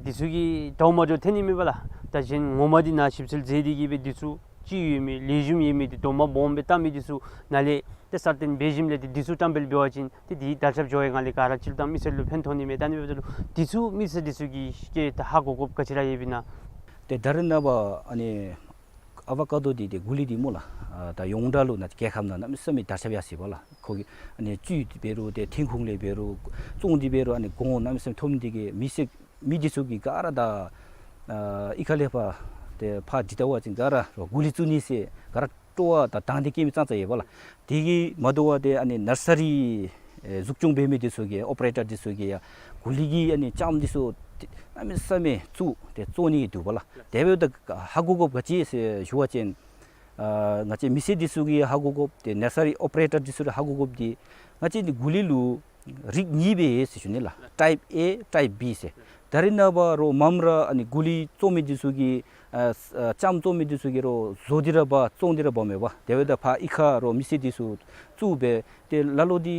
དེ་ཚུ་གིས་འདྲཝ་མ་འདྲཝ་ཐོན་ནི་མས་པ་ལགས། ད་གཞན་ངོ་མ་འདི་ནཱ་ཞིབ་འཚོལ་མཛད་དེ་གི་སྦེ་དེ་ཚུ་ཅིག་ཡོད་མི་ལེགས་ཤོམ་ཡོད་མི་དེ་རྡོག་མ་སྦོམ་སྦེ་བཏགས་མི་དེ་ཚུ་ནཱ་ལས་ཏེ་གསར་བཏོན་འབད་ཞིནམ་ལས་ཏེ་དེ་ཚུ་བཀྲམ་སྤེལ་འབད་བ་ཅིན་ཏེ་དེ་དར་ཁྱབ་འགྱོ་བའི་སྒང་ལས་ག་ར་སྤྱིར་བཏང་མི་སེར་ལུ་ཕན་ཐོགས་ནི་མས། ད་ཨ་ནི་འབདཝ་ད་ལུ་དེ་ཚུ་མི་སེར་དེ་ཚུ་གིས་ཏེ་ད་ཧ་གོ་དགོཔ་ག་ཅི་ར་ཡོདཔ་ཨིན་ན། ཏེ་ད་རེས་ནངས་པ་ཨ་ནི་ཨ་བ་ཀ་རྡོ་འདི་ཏེ་གོ་ལི་འདི་སྨོ་ལགས། ཨ་ད་ཡོངས་གྲགས་ལུ་ནཱ་རྒྱལ་ཁབ་ནང་གནམ་མེད་ས་མེད་དར་ཁྱབ་ཡར་སོ་ཡི་པ་ལགས། ཁོ་གིས་ཨ་ནི་བཅུད་འབད་རུང་ཏེ་ཐོན་ཁུངས་ལས་འབད་རུང་བཙོང་སྟེ་འབད་རུང་ཨ་ནི་གོང་གནམ་མེད་ས་མེད་མཐོ་མི་འདི་གིས་མི་སེར་མི་འདི་ཚུ་གིས་ག་ར་ད་ཨ་གཡུས་ཁ་ལས་ཕར་ཏེ་ཕར་འདི་ལྟ་བ་ཅིན་ག་ར་གོ་ལི་བཙུགས་ནི་ཟེར་ག་ར་སྤྲོ་བ་དང་དང་འདོད་བསྐྱེད་མི་ཙང་ཙང་ཡོད་པ་ལགས། དེ་གིས་མ་དོ་བར་ཏེ་ཨ་ནི་ནར་ས་རི་ཨེ་འཛུགས་སྐྱོང་འབད་མི་འདི་ཚུ་གིས་ཨོ་པ་རེ་ཊར་འདི་ཚུ་གིས་ཡང་གོ་ལི་གི་ཨ་ནི་ལྕངམ་འདི་ཚུ་ཏེ་གནམ་མེད་ས་མེད་བཙུགས་ཏེ་བཙོང་ནི་འདུག་པ་ལགས། དེ་འབདཝ་ད་ཧ་གོ་དགོཔ་ག་ཅི་ཟེར་ཞུ་བ་ཅིན་ཨ་ང་བཅས་མི་སེར་འདི་ཚུ་གིས་ཧ་གོ་དགོཔ་ཏེ་ནར་ས་རི་ཨོ་པ་རེ་ཊར་འདི་ཚུ་ལུ་ཧ་གོ་དགོཔ་འདི་ང་བཅས་འདི་གོ་ལི་ལུ་རིགས་གཉིས་སྦེ་ཡོད་ཟེར་ཞུ་ནི་ལགས། ཊའིཔ་ཨེ་ཊའིཔ་བི་ཟེར། ད་རེས་ནངས་པ་རོགས་མངམ་ར་ཨ་ནི་གོ་ལི་བཙོང་མི་འདི་ཚུ་གིས་ཨ་ཨ་ལྕངམ་བཙོང་མི་འདི་ཚུ་གིས་རོགས་བཟོ་སྟེ་ར་འབག་བཙོང་སྟེ་ར་འབགཔ་མས་པ། དེ་འབདཝ་ད་ཕར་གཡུས་ཁར་རོགས་མི་སེར་འདི་ཚུ་བཙུགས་སྦེ་ཏེ་ལ་ལོ་འདི་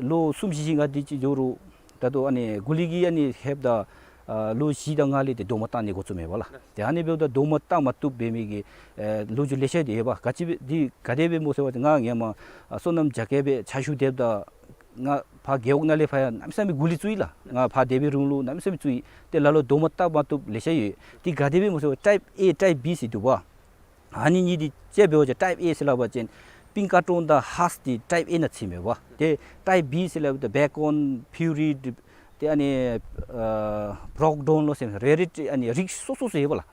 ལོ་གསུམ་བཞི་བཞི་ལྔ་འདི་ཅིག་འགྱོ་རུང་ད་ལྟོ་ཨ་ནི་གོ་ལི་གིས་ཨ་ནི་ལྷོདཔ་ད་ཨ་ལོ་བཞི་དང་ལྔ་ལས་ཏེ་རྡོག་མ་བཏགས་ནི་འགོ་བཙུགས་མས་པ་ལགས། ཏེ་ཨ་ནི་འབདཝ་ད་རྡོག་མ་བཏགས་མ་བཏུབ་འབད་མི་གི་ཨེ་ལོ་རྒྱུས་ལེ་ཤ་འདི་ཡོད་པ། ག་ཅི་འདི་ག་དེ་སྦེ་སྨོ་ཟེར་བ་ཅིན་ང་ཧེ་མ་ཨ་སོ་ནམ་རྒྱ་སྐྱེད་སྦེ་ཕྱག་ཞུ་སྡོདཔ་ད་ང་ཕར་རྒེད་འོག་ནང་ལས་ཕར་ཡང་གནམ་མེད་ས་མེད་གོ་ལི་བཙུགས་ཡི་ལགས། ང་ཕར་སྡོད་པའི་རིང་ལུ་གནམ་མེད་ས་མེད་བཙུགས་ཡི། ཏེ་ལ་ལོ་རྡོག་མ་བཏགས་མ་བཏུབ་ལེ་ཤ་ཡོད། ཏེ་ག་དེ་སྦེ་སྨོ་ཟེར་བ་ཊའིཔ་ཨེ་ཊའིཔ་བི་ཟེར་འདུག་པ། ཨ་ནི་གཉིས་འདི་དཔྱེ་འབད་བ་ཅིན་ཊའིཔ་ཨེ་ཟེར་སླབ་པ་ཅིན་པིང་ཀ་ཊོན་དང་ཧཱསཊ་འདི་ཊའིཔ་ཨེ་ནང་ཚུདཔ་མས་པ། ཏེ་ཊའིཔ་བི་ཟེར་སླབ་ད་བེ་ཀོན་ཕིའུ་རི་ཏེ་ཨ་ནི་ཨ་བྲོག་ཌོན་ལོ་ཟེར་རེ་རེ་ཨ་ནི་རིགས་སོ་སོ་སོ་ཡོད་པ་ལགས།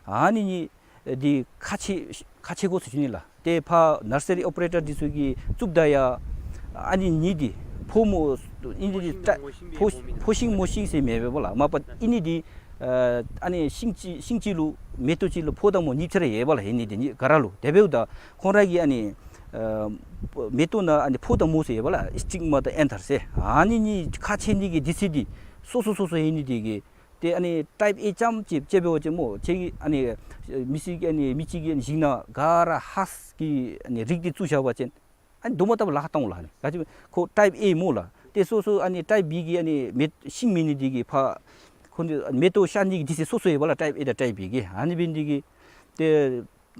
ཨ་ནི་གཉིས་འདི་ཁག་ཆེ་ཁག་ཆེ་དགོ་ཟེར་ཞུ་ནི་ལགས། ཏེ་ཕར་ནར་ས་རི་ཨོ་པ་རེ་ཊར་འདི་ཚུ་གིས་བཙུགསཔ་ད་ཡང་ ཨ་ནི་གཉིས་འདི་ཕོ་མོ་ཨིན་ཏེ་འདི་ཕོ་ཤིང་ཕོ་མོ་ཤིང་ཕོ་ཤིང་མོ་ཤིང་ཟེར་མེད་པས་པ་ལགས། མ་པ་ཨིན་ནི་འདི་ཨ་ཨ་ནི་ཤིང་ཅིག་ཤིང་ཅིག་ལུ་མེ་ཏོག་ཅིག་ལུ་ཕོ་དང་མོ་གཉིས་ཆ་ར་ཡོད་པ་ལགས། ཨིན་ནི་འདི་གཉིས་ག་ར་ལུ་དེ་འབདཝ་ད་ཁོང་ར་གི་ཨ་ནི་ཨ་མེ་ཏོག་ནང་ཨ་ནི་ཕོ་དང་མོ་ཟེར་ཡོད་པ་ལགས། སི་ཊིག་མ་དང་ཨེན་ཐར་ཟེར་ཨ་ནི་གཉིས་ཁ་ཕྱེ་ནི་གི་འདི་ཚུ་འདི་སོ་སོ་སོ་སོ་ཨིན་ནི་འདི་གིས་ཏེ་ཨ་ནི་ཊའིཔ་ཨེ་ཙམ་ཅིག་ཅིག་འབད་བ་ཅིན་མོ་ཁྱེད་ཀྱིས་ཨ་ནི་མི་སེར་གྱི་ཨ་ནི་མི་གཅིག་གིས་ཨ་ནི་ཞིང་ནང་ག་ར་ཧཱསི་གི་ཨ་ནི་རིགས་འདི་བཙུགས་བཞག་པ་ཅིན་ཨ་ནི་རྡོག་མ་བཏབ་ལཱ་ཁག་བཏང་འོང་ལགས། ཨ་ནི་ག་ཅི་ཁོ་ཊའིཔ་ཨེ་སྨོ་ལགས། ཏེ་སོ་སོ་ཨ་ནི་ཊའིཔ་བི་གི་ཨ་ནི་མེ་ཤིང་མེད་ནི་འདི་གིས་ཕར་ཁོ་ནི་མེ་ཏོག་ཤར་ནི་གི་འདི་ཚུ་སོ་སོ་ཡོད་པ་ལགས། ཊའིཔ་ཨེ་དང་ཊའིཔ་བི་གི་ཨ་ནི་འབད་ནི་འདི་གིས་ཏེ་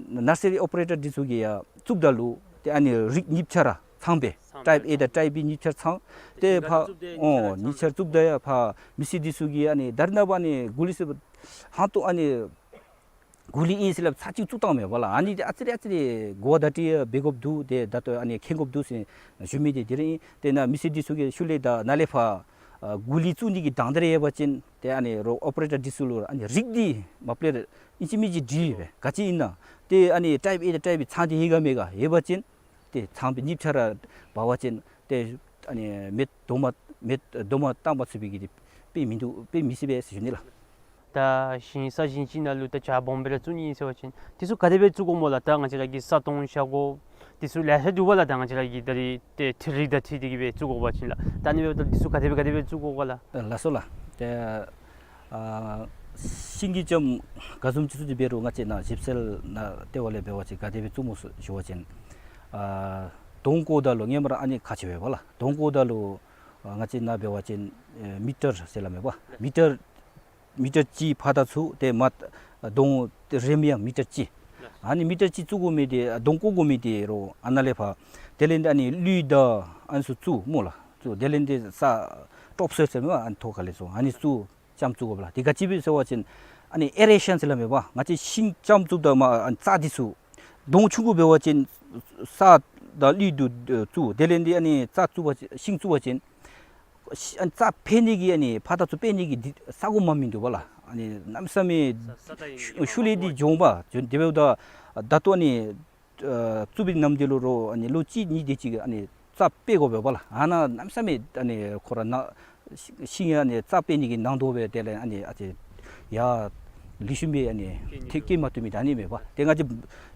ནར་སི་རི་ཨོ་པ་རེ་ཊར་འདི་ཚུ་གིས་ཡང་བཙུགསཔ་ད་ལུ་ཏེ་ཨ་ནི་རིགས་གཉིས་ཆ་ར་ཚངམ་སྦེ་ཊའིཔ་ཨེ་དང་ཊའིཔ་བི་གཉིས་ཆ་ར་ཚང་། ཏེ་ཕར་ཨོ་གཉིས་ཆ་ར་བཙུགསཔ་ད་ཡང་ཕར་མི་སེར་འདི་ཚུ་གིས་ཨ་ནི་ད་རེས་ནངས་པ་ཨ་ནི་གོ་ལི་ཟེར་ཧང་ཏོ་ཨ་ནི་གོ་ལི་ཨིན་ཟེར་སླབ་ཚར་གཅིག་བཙུགས་བཏངམ་མས་པ་ལགས། ཨ་ནི་འདི་ཨ་ཙི་རེ་ཨ་ཙི་རེ་གོ་བ་བརྡ་སྤྲོད་འབད་དགོཔ་འདུག། ཏེ་ད་ལྟོ་ཨ་ནི་མཁྱེན་དགོཔ་འདུག་ཟེར་ཞུ་མི་འདི་དེ་ར་ཨིན། ཏེ་ནཱ་མི་སེར་འདི་ཚུ་གིས་ཤུལ་ལས་ད་ནཱ་ལས་ཕར་ཨ་གོ་ལི་བཙུགས་ནི་གི་དང་འདོད་རེ་ཡོད་པ་ཅིན་ཏེ་ཨ་ནི་རོགས་ཨོ་པ་རེ་ཊར་འདི་ཚུ་ལུ་ཨ་ནི་རིགས་འདི་མ་པ་ལས་ཨིན་ཅི་མིན་ཅི་དྲི་སྦེ་ག་ཅི་ཨིན་ན་ཏེ་ཨ་ནི་ཊའིཔ་ཨེ་དང་ཊའིཔ་བི་ཚང་སྟེ་ཡོད་ག་མེད་ག་ཡོད་པ་ཅིན་ཏེ་ཚངམ་སྦེ་གཉིས་ཆ་ར་འབག་པ་ཅིན་ཏེ་ཨ་ནི་མེ་རྡོག་མ་མེ་རྡོག་མ་བཏབ་མ་ཚུགས་པའི་གི་དེ་དཔེ་མིན་འདུག། དཔེ་མི་སྲིད་པས་ཟེར་ཞུ་ནི་ལགས། ད་ཞིང་ས་ཞིང་ཅིག་ནང་ལུ་ད་བྱ་སྦོམ་སྦེ་ར་བཙུགས་ནི་ཨིན་ཟེར་བ་ཅིན་དེ་ཚུ་ག་དེ་སྦེ་བཙུགས་དགོཔ་སྨོ་ལགས། ད་ང་བཅས་ར་གི་ས་སྟོང་ཤ་སྒོར་དེ་ཚུ་ལེ་ཤ་འདུག་པ་ལགས། ད་ང་བཅས་ར་གི་ད་རེས་ཏེ་འཕྲུལ་རིག་དང་འཁྲིལ་ཏེ་གི་སྦེ་བཙུགས་དགོ་པ་ཅིན་ལགས། ད་ཨ་ནི་འབདཝ་ད་དེ་ཚུ་ག་དེ་སྦེ་ག་དེ་སྦེ་བཙུགས་དགོ་ག་ལགས། ལགས་སོ་ལགས། ཏེ་ཨ་ཤིང་གི་ལྕངམ་ག་བཟུམ་ཅིག་བཙུགས་ཏེ་འབད་རུང་ང་བཅས་ནཱ་ཞིབ་འཚོལ་ནང་ལྟ་བ་ལས་འབད་བ་ཅིན་ག་དེ་སྦེ་བཙུགས་སྨོ་ཟེར་ཞུ་བ་ཅིན་ཨ་དོང་བརྐོཝ་ད་ལུ་སྔོན་མ་ར་ཨ་ནི་ཁག་ཆེ་བས་པ་ལགས། དོང་བརྐོཝ་ད་ལུ་ཨ་ང་བཅས་ནཱ་འབད་བ་ཅིན་ཨེ་མི་ཊར་ཟེར་སླབ་མས་པ། མི་ཊར་མི་ཊར་གཅིག་ཕར་དང་ཚུར་ཏེ་མར་དོང་རེམ་ཡང་མི་ཊར་གཅིག། ཨ་ནི་མི་ཊར་གཅིག་བཙུགས་དགོ་མི་འདི་དོང་བརྐོ་དགོ་མི་འདི་རོགས་ཨ་ནཱ་ལས་ཕར་དེ་ལས་ཨ་ནི་ལུད་དང་ཨ་ནི་ཚུ་བཙུགས་སྨོ་ལགས། བཙུགས་དེ་ལས་ཨ་ནི་ས་ཊོཔ་སོའིལ་ཟེར་མས་པ། ཨ་ནི་ཐོག་ཁ་ལས་ཚུར་ཨ་ནི་བཙུགས་ལྕངམ་བཙུགས་དགོ་པ་ལགས། དེ་ག་ཅི་སྦེ་ཟེར་བ་ཅིན་ཨ་ནི་ཨེ་རེ་ཤཱན་ཟེར་སླབ་མས་པ། ང་བཅས་ཤིང་ལྕངམ་བཙུགསཔ་ད་མར་ཨ་ནི་རྩྭ་འདི་ཚུ་དོང་ཆུང་ཀུ་འབད་བ་ཅིན་ས་དང་ལུད་དུ་བཙུགས། དེ་ལས་ཨ་ནི་རྩྭ་བཙུགས་པ་ཅིན་ཤིང་བཙུགས་པ་ཅིན་ཤི་ཨ་ནི་རྩྭ་འཕེལ་ནི་གི་ཨ་ནི་ཕར་དང་ཚུར་འཕེལ་ནི་གི་འདི་ས་སྒོ་མ་མིན་འདུག་པ་ལགས། ཨ་ནི་གནམ་མེད་ས་མེད་ཤུ་ལས་འདི་འགྱོ་འོང་པ། དེ་འབདཝ་ད་ད་ལྟོ་ཨ་ནི་ཨ་བཙུགས་པའི་ནམ་དུས་ལུ་རོགས་ཨ་ནི་ལོ་གཅིག་གཉིས་དེ་ཅིག་ཨ་ནི་རྩྭ་འཕེལ་དགོ་པས་པ་ལགས། ཨ་ནཱ་གནམ་མེད་ས་མེད་ཨ་ནི་ཁོ་ར་ནཱ་ཤིང་ཨ་ནི་རྩྭ་འཕེལ་ནི་གི་ནང་དོག་སྦེ་དེ་ལས་ཨ་ནི་ཨ་ཙི་ཡར་ལེགས་ཤོམ་སྦེ་ཨ་ནི་ཐེབས་སྐྱེ་མ་བཏུབ་མི་ད་ཨ་ནི་མས་པ། ཏེ་ང་བཅས་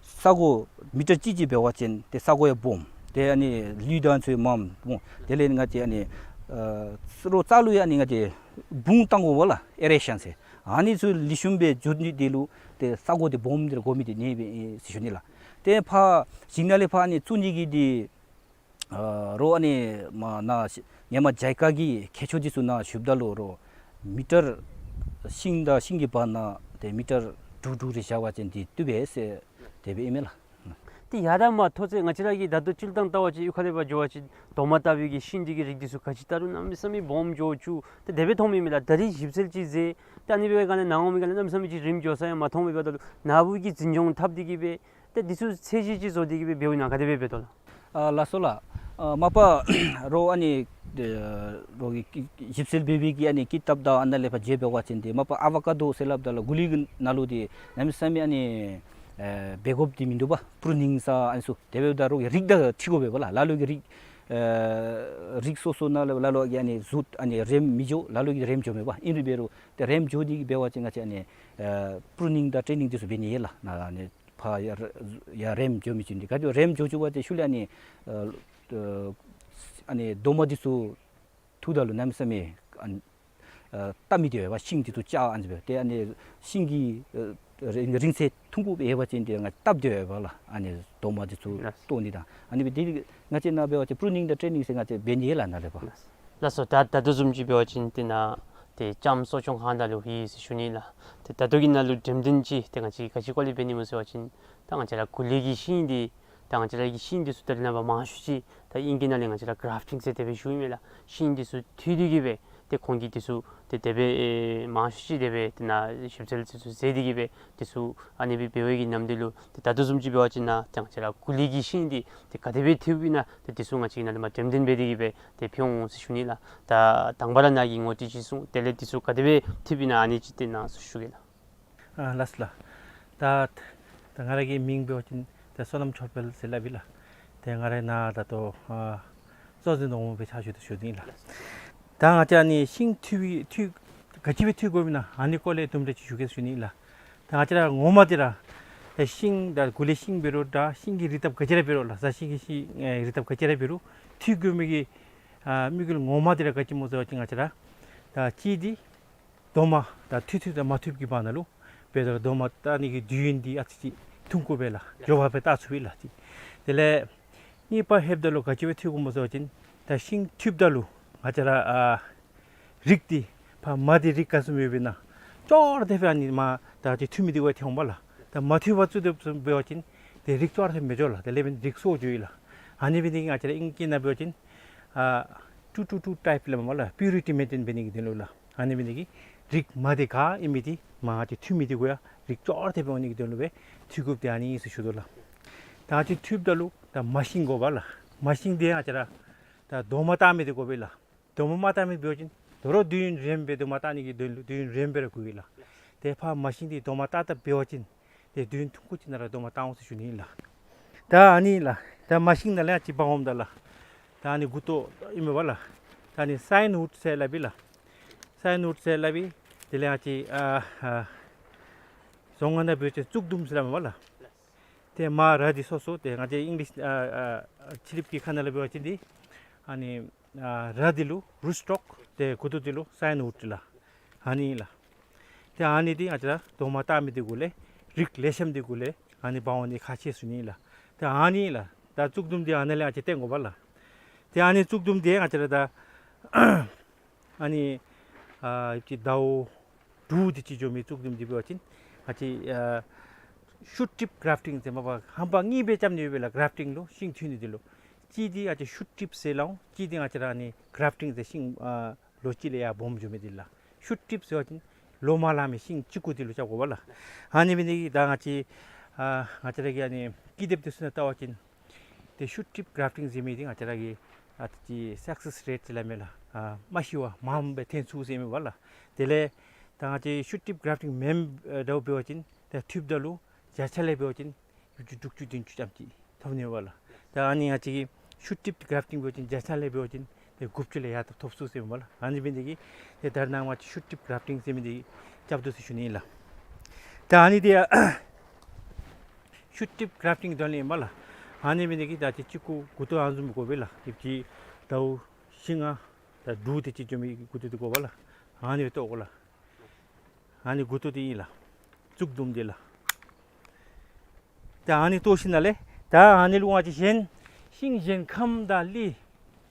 ས་སྒོ་མི་ཊར་གཅིག་གཅིག་འབད་བ་ཅིན་ཏེ་ས་སྒོ་ཡང་སྦོམ། ཏེ་ཨ་ནི་ལུད་དང་ཚུ་མངམ་སྨོ། དེ་ལས་ང་བཅས་ཨ་ནི་ཨ་རོགས་རྩྭ་ལུ་ཡང་ཨ་ནི་ང་བཅས་སྦུངས་བཏང་དགོ་པ་ལགས། ཨེ་རེ་ཤཱན་ཟེར། ཨ་ནི་ཚུ་ལེགས་ཤོམ་སྦེ་འགྱོ་ནི་དེ་ལུ་ཏེ་ས་སྒོ་འདི་སྦོམ་འདི་ར་དགོ་མི་འདི་ཨ་ནི་སྦེ་ཨིན་ཟེར་ཞུ་ནི་ལགས། ཏེ་ཕར་ཞིང་ནང་ལས་ཕར་ཨ་ནི་བཙུགས་ནི་གི་འདི་ཨ་རོགས་ཨ་ནི་མར་ནཱ་ཤི་ཧེ་མ་ཇཱི་ཀ་གི་མཁས་མཆོག་འདི་ཚུ་ནཱ་ཞུཝ་ད་ལུ་རོགས་མི་ཊར་ཤིང་དང་ཤིང་གི་བར་ན་ཏེ་མི་ཊར་དྲུག་དྲུག་རེ་བཞག་པ་ཅིན་འདི་བཏུབ་པས་ཟེར་དེ་སྦེ་ཨིན་མས་ལགས། ཏེ་ཡར་མར་མཐོ་ཚད་ང་བཅས་ར་གིས་ད་ལྟོ་སྤྱིར་བཏང་བལྟ་བ་ཅིན་གཡུས་ཁ་ལས་ཕར་འགྱོ་བ་ཅིན་རྡོག་མ་བཏབ་པའི་གི་ཤིང་འདི་གི་རིགས་འདི་ཚུ་ག་ཅི་བལྟ་རུང་གནམ་མེད་ས་མེད་སྦོམ་འགྱོ་བཅུག། ཏེ་དེ་སྦེ་མཐོངམ་ཨིན་མས་ལགས། ད་རེས་ཞིབ་འཚོལ་ཅིག་མཛད། ད་ཨ་ནི་སྦེ་ག་ནི་ནཱ་འོང་མི་ག་ནི་གནམ་མེད་ས་མེད་ཅིག་རིམ་འགྱོ་ས་ཡང་མ་མཐོང་མི་འབདཝ་ད་ལུ་ནཱ་བུ་གིས་འཛིན་སྐྱོང་འཐབ་སྟེ་གི་སྦེ་ཏེ་འདི་ཚུ་ཚད་གཞི་ཅིག་བཟོ་སྟེ་གི་སྦེ་འབདཝ་ཨིན་ན་ག་དེ་སྦེ་འབད་དོ་ལགས། ཨ་ལགས་སོ་ལགས། ཨ་མ་པ་རོགས་ཨ་ནི་ཨེ་རོགས་ཀྱིས་ཞིབ་འཚོལ་འབད་བའི་གི་ཨ་ནི་ཀི་དེབ་དང་ཨ་ནཱ་ལས་ཕར་མཇལ་འབད་བ་ཅིན་ཏེ་མ་པ་ཨ་བ་ཀ་དོ་ཟེར་སླབ་ད་ལུ་གུ་ལི་གི་ནང་ལུ་འདི་གནམ་མེད་ས་མེད་ཨ་ནི་ཨེ་འབད་དགོཔ་འདི་མིན་འདུག་པ། པུ་རུ་ནིང་ཟེར་ཨ་ནི་ཚུ་དེ་འབདཝ་ད་རོགས་ཀྱིས་རིགས་དང་འཁྲིལ་དགོ་པས་པ་ལགས། ལ་ལུ་གིས་རིགས་ཨེ་རིགས་སོ་སོ་ནང་ལུ་ལ་ལུ་གིས་ཨ་ནི་གཟུགས་ཨ་ནི་རེམ་མི་འགྱོ། ལ་ལུ་གིས་རེམ་འགྱོ་མས་པ། ཨིན་རུང་འབད་རུང་ཏེ་རེམ་འགྱོ་ནི་འབད་བ་ཅིན་ང་བཅས་ཨ་ནི་ཨེ་པུ་རུ་ནིང་དང་ཊེ་ནིང་འདི་ཚུ་འབད་ནི་ཡོད་ལགས། ནཱ་ཨ་ནི་ཕར་ཡར་ཡར་རེམ་འགྱོ་མི་ཅིག་འདི་ག་ཅི་རེམ་འགྱོ་བཅུག་པ་ཅིན་ཤུལ་ལས་ཨ་ནི་ཨ་ཨ་ནི་རྡོག་མ་འདི་ཚུ་འཐུཝ་ད་ལུ་གནམ་མེད་ས་མེད་ཨ་ནི་ཨ་བཏབ་མི་འདི་ཡོད་པ། ཤིང་འདི་ཚུ་ཅག་ཨ་ནི་སྦེ་ཏེ་ཨ་ནི་ཤིང་གི་ཨ་རིང་རིང་ཚད་ཐུང་ཀུ་སྦེ་ཡོད་པ་ཅིན་ཏེ་ང་བཏབ་སྟེ་ཡོད་པ་ལགས། ཨ་ནི་རྡོག་མ་འདི་ཚུ་ལགས། བཏོག་ནི་དང་ཨ་ནི་སྦེ་འདི་ང་བཅས་ནཱ་འབད་བ་ཅིན་པུ་རུ་ནིང་དང་ཊེ་ནིང་ཟེར་ང་བཅས་འབད་ནི་ཡོད་ལགས་ནཱ་ལས་ཕར། ལགས་སོ། ད་ད་ལྟོ་བཟུམ་ཅིག་འབད་བ་ཅིན་ཏེ་ནཱ་ཏེ་ལྕངམ་གསོ་སྐྱོང་ཁང་ནང་ལུ་ཡོད་ཟེར་ཞུ་ནི་ལགས། ཏེ་ད་ལྟོ་གི་ནང་ལུ་འགྲེམས་སྟོན་ཅིག་ཏེ་ང་བཅས་ག་ཅི་སྐོར་ལས་འབད་ནི་སྨོ་ཟེར་བ་ཅིན་ད་ང་བཅས་ར་གུ་ལི་གི་ཤིང་འདི་ད་ང་བཅས་ར་གི་ཤིང་འདི་ཚུ་ད་རེས་ནངས་པ་མང་ཤོས་ཅིག་ད་དབྱིན་སྐད་ནང་ལས་ང་བཅས་ར་གྲཱཕ་ཊིང་ཟེར་དེ་སྦེ་ཞུཝ་ཨིན་མས་ལགས། ཤིང་འདི་ཚུ་འཐུ་སྟེ་གི་སྦེ་ཏེ་ཁོང་གིས་འདི་ཚུ་ཏེ་དེ་སྦེ་ཨེ་མང་ཤོས་ཅིག་དེ་སྦེ་ཏེ་ནཱ་ཞིབ་འཚོལ་འདི་ཚུ་མཛད་དེ་གི་སྦེ་འདི་ཚུ་ཨ་ནི་སྦེ་འབད་བའི་གི་ནམ་དུས་ལུ་ཏེ་ད་ལྟོ་བཟུམ་ཅིག་འབད་བ་ཅིན་ནཱ་ཏེ་ང་བཅས་ར་གུ་ལི་གི་ཤིང་འདི་ཏེ་ག་དེ་སྦེ་འཐུཝ་ཨིན་ན་ཏེ་འདི་ཚུ་ང་བཅས་ནཱ་ལས་མར་འགྲེམས་སྟོན་འབད་དེ་གི་སྦེ་ཏེ་ཕུལ་འོང་ཟེར་ཞུ་ནི་ལགས། ད་དང་པ་ར་ནཱ་གིས་ངོ་སྤྲོད་ཅིག་གསུངས། དེ་ལས་འདི་ཚུ་ག་དེ་སྦེ་འཐུཝ་ཨིན་ན་ཨ་ནི་ཅིག་ཏེ་གནང་ཟེར་ཞུ་གེ་ལགས། ཨ་ལགས་སོ་ལགས། ད་ད་ང་ར་གི་མིང་འབད་བ་ཅིན་ད་བསོད་ནམས་ཆོས་འཕེལ་ཟེར་སླབ་ཨིན་ལགས། ཏེ་ང་ར་ནཱ་ད་ལྟོ་ཨ་ ལྟོ་ཟན་འོང་མི་སྦེ་ཆ་ཞུ་དོ་ཞུ་ནི་ལགས། ད་ང་བཅས་ཨ་ནི་ཤིང་འཐུ་བའི་འཐུ་ག་ཅི་སྦེ་འཐུ་དགོཔ་ཨིན་ན་ཨ་ནི་སྐོར་ལས་དུམ་གྲ་ཅིག་ཞུ་གེ་ཞུ་ནི་ལགས། ད་ང་བཅས་ར་ངོ་མ་འདི་ར་ད་ཤིང་ད་གུ་ལས་ཤིང་འབད་རུང་ད་ཤིང་གི་རིགས་སྟབས་ག་ཅི་ར་འབད་རུང་ལགས། ས་ཤིང་གི་ཤིང་ཨེ་རིགས་སྟབས་ག་ཅི་ར་འབད་རུང་འཐུ་དགོ་མི་གི་ཨ་དམིགས་ཡུལ་ངོ་མ་འདི་ར་ག་ཅི་སྨོ་ཟེར་བ་ཅིན་ང་བཅས་ར་ད་གཅིག་འདི་རྡོག་མ་ད་འཐུ་འཐུཝ་དང་མ་འཐུཝ་ཀྱི་བར་ན་ལུ་འབད་རུང་རྡོག་མ་བཏགས་ནི་གི་དུས་ཡུན་འདི་ཨ་ཙི་ཅིག་ཐུང་ཀུ་སྦེ་ལགས་མགྱོགས་པ་སྦེ་བཏགས་ཚུགས་པས་ལགས། དེ་ལས་གཉིས་པ་ལྷོདཔ་ད་ལུ་ག་ཅི་སྦེ་འཐུ་དགོཔ་སྨོ་ཟེར་བ་ཅིན་ད་ཤིང་འཐུཝ་ད་ལུ་ང་བཅས་ར་ཨ་རིགས་འདི་ཕར་མ་འདི་རིགས་ག་བཟུམ་ཡོདཔ་ཨིན་ན་ཅོག་ར་འཐདཔ་སྦེ་ཨ་ནི་མ་ད་ཅིག་འཐུ་མི་འདི་གུ་ཡང་འཐོན་འོང་པ་ལགས། ད་མ་འཐུ་བར་བཙུགས་དོ་བཟུམ་འབད་བ་ཅིན་དེ་རིགས་ཅོག་ར་འཐདཔ་མི་འགྱོ་ལགས། དེ་ལས་འབདན་རིགས་སོར་འགྱོཝ་ཨིན་ལགས། ཨ་ནི་འབད་ནི་དེ་གིས་ང་བཅས་ར་ཨིང་སྐད་ནང་འབད་བ་ཅིན་ཨ་ཊུ་ཊུ་ཊུ་ཊའིཔ་སླབ་མས་ལགས། པིའུ་རི་ཊི་མེན་ཊེན་འབད་ནི་གི་དོན་ལུ་ལགས། ཨ་ནི་འབད་ནི་དེ་གིས་རིགས་མ་འདི་ག་ཨིན་མི་འདི་མ་ང་བཅས་འཐུ་མི་འདི་གུ་ཡང་རིགས་ཅོག་ར་འཐདཔ་སྦེ་འོང་ནི་གི་དོན་ལུ་སྦེ་འཐུ་དགོཔ་འདི་ཨ་ནི་ཨིན་ཟེར་ཞུ་དོ་ལགས། ད་ང་བཅས་འཐུཝ་ད་ལུ་ད་མ་ཤིང་དགོ་པས་ལགས། མ་ཤིང་འདི་ང་བཅས་ར་ད་རྡོག་མ་བཏགས་མི་འདི་དགོ་པས་ལགས། རྡོག་མ་མ་བཏགས་མི་འབད་བ་ཅིན་དོ་རུང་དུས་ཡུན་རིངམོ་སྦེ་རྡོག་མ་བཏགས་ནི་གི་དོན་ལུ་དུས་ཡུན་རིངམོ་སྦེ་ར་འགོར་ཡི་ལགས། དེ་ཕར་མ་ཤིང་འདི་རྡོག་མ་བཏགས་བཏགསཔ་འབད་བ་ཅིན་དེ་དུས་ཡུན་ཐུང་ཀུ་ཅིག་ནང་ར་རྡོག་མ་བཏགས་འོང་ཟེར་ཞུ་ནི་ཨིན་ལགས། ད་ཨ་ནི་ལགས་ད་མ་ཤིང་ནང་ལས་ཡང་ཅིག་འབག་འོངམ་ད་ལགས། ད་ཨ་ནི་མགུ་ཏོ་ཨིན་མས་པ་ལགས། ད་ཨ་ནི་སའིན་ཝུཌ་ཟེར་སླབ་ཨིན་ལགས། སའིན་ཝུཌ་ཟེར་སླབ་ཨིན། དེ་ལས་ཡང་ཅིག་ཨ་ཨ་རྫོང་ཁ་ནང་འབད་བ་ཅིན་གཙུག་དུམ་ཟེར་སླབ་མས་པ་ལགས། དེ་མ་ར་འདི་སོ་སོ་དེ་ང་བཅས་ཨིང་ལིཤ་ཨ་ཨ་ཕྱི་གླིངཔ་གི་ཁ་ནང་ལུ་འབད་བ་ཅིན་འདི་ཨ་ནི་ཨ་ར་འདི་ལུ་རུཊ་སི་ཊོཀ། དེ་མགུ་ཏོ་འདི་ལུ་སའིན་ཝུཌ་ལགས། ཨ་ནི་ལགས། དེ་ཨ་ནི་འདི་ང་བཅས་ར་རྡོག་མ་བཏགས་མི་འདི་གུ་ལས་རིགས་ལེགས་ཤོམ་འདི་གུ་ལས་ཨ་ནི་འབག་འོང་ནི་ཁག་ཆེ་ཟེར་ཞུ་ནི་ཨིན་ལགས། དེ་ཨ་ནི་ལགས་ད་གཙུག་དུམ་འདི་ཨ་ནཱ་ལས་ང་བཅས་བཏོན་དགོ་པས་ལགས། དེ་ཨ་ནི་གཙུག་དུམ་འདི་ང་བཅས་ར་ད་ཨ་ནི་ཨ་ཅིག་ཟླཝ་དྲུག་དེ་ཅིག་འགྱོ་མི་གཙུག་དུམ་འདི་འབད་བ་ཅིན་ང་བཅས་ཨ་ཤུཊ་ཊིཔ་གརབ་ཊིང་ཟེར་མས་པ། ཧམ་པ་གཉིས་སྦེ་རྐྱབ་ནི་ཡོད་པས་ལགས། གརབ་ཊིང་ལུ་ཤིང་འཐུ་ནི་འདི་ལུ་གཅིག་འདི་ང་བཅས་ཤུཊ་ཊིཔ་ཟེར་སླབ་འོང་། གཅིག་འདི་ང་བཅས་ར་ཨ་ནི་གརབ་ཊིང་ཟེར་ཤིང་ཨ་ལོ་གཅིག་ལས་ཡར་སྦོམ་འགྱོ་མི་འདི་ལགས། ཤུཊ་ཊིཔ་ཟེར་བ་ཅིན་ལོ་མ་ལང་མི་ཤིང་གཅིག་གུ་འདི་ལུ་རྐྱབ་དགོ་པས་ལགས། ཨ་ནི་འབད་ནི་དེ་གིས་ད་ང་བཅས་ཨ་ང་བཅས་ར་གི་ཨ་ནི་ཀི་དེབ་འདི་ཚུ་ནང་བལྟ་བ་ཅིན་དེ་ཤུཊ་ཊིཔ་གརབ་ཊིང་ཟེར་མི་འདི་ང་བཅས་ར་གི་ཨ་ཏེ་སག་སེསི་རེཊ་ཟེར་སླབ་མས་ལགས། ཨ་མ་ཤི་བར་མངམ་སྦེ་འཐོན་ཚུགས་ཟེར་མས་པ་ལགས། དེ་ལས་ད་ང་བཅས་ཤུཊ་ཊིཔ་གརབ་ཊིང་མེན་པར་འབད་བ་ཅིན་ད་འཐུཝ་ད་ལུ་བརྒྱ་ཆ་ལས་འབད་བ་ཅིན་དགུ་བཅུ་དྲུག་ཅུ་བདུན་ཅུ་ཙམ་ཅིག་ཐོབ་ནི་ཡོད་པ་ལགས། ད་ཨ་ནི་ང་བཅས་ཀྱིས་ཤུཊ་ཊིཔ་གརབ་ཊིང་འབད་བ་ཅིན་བརྒྱ་ཆ་ལས་འབད་བ་ཅིན་དེ་དགུ་བཅུ་ལས་ཡར་ཐོབ་ཐོབ་ཚུགས་ཟེར་མས་པ་ལགས། ཨ་ནི་འབད་ནི་དེ་གིས་དེ་ད་རེས་ནངས་པ་ང་བཅས་ཤུཊ་ཊིཔ་གརབ་ཊིང་ཟེར་མི་འདི་རྐྱབ་དོ་ཟེར་ཞུ་ནི་ཨིན་ལགས། ད་ཨ་ནི་འདི་ཤུཊ་ཊིཔ་གརབ་ཊིང་དོན་ལས་ཨིན་པ་ལགས། ཨ་ནི་འབད་ནི་དེ་གིས་ད་ཅིག་གཅིག་གུ་མགུ་ཏོ་ཨ་ནི་བཟུམ་དགོ་པས་ལགས། ཨིབ་ཅིག་ཟླཝ་བཞི་ལྔ་ད་དྲུག་དེ་ཅིག་འགྱོ་མི་མགུ་ཏོ་འདི་དགོ་པས་ལགས། ཨ་ནི་སྦེ་བཏོག་དགོ་ལགས། ཨ་ནི་མགུ་ཏོ་འདི་ཨིན་ལགས། གཙུག་དུམ་འདི་ལགས། ད་ཨ་ནི་བཏོག་ཞིནམ་ལས་ད་ཨ་ནི་ལུ་ང་བཅས་གཞན་ཤིང་གཞན་ཁམ་དང་གླི་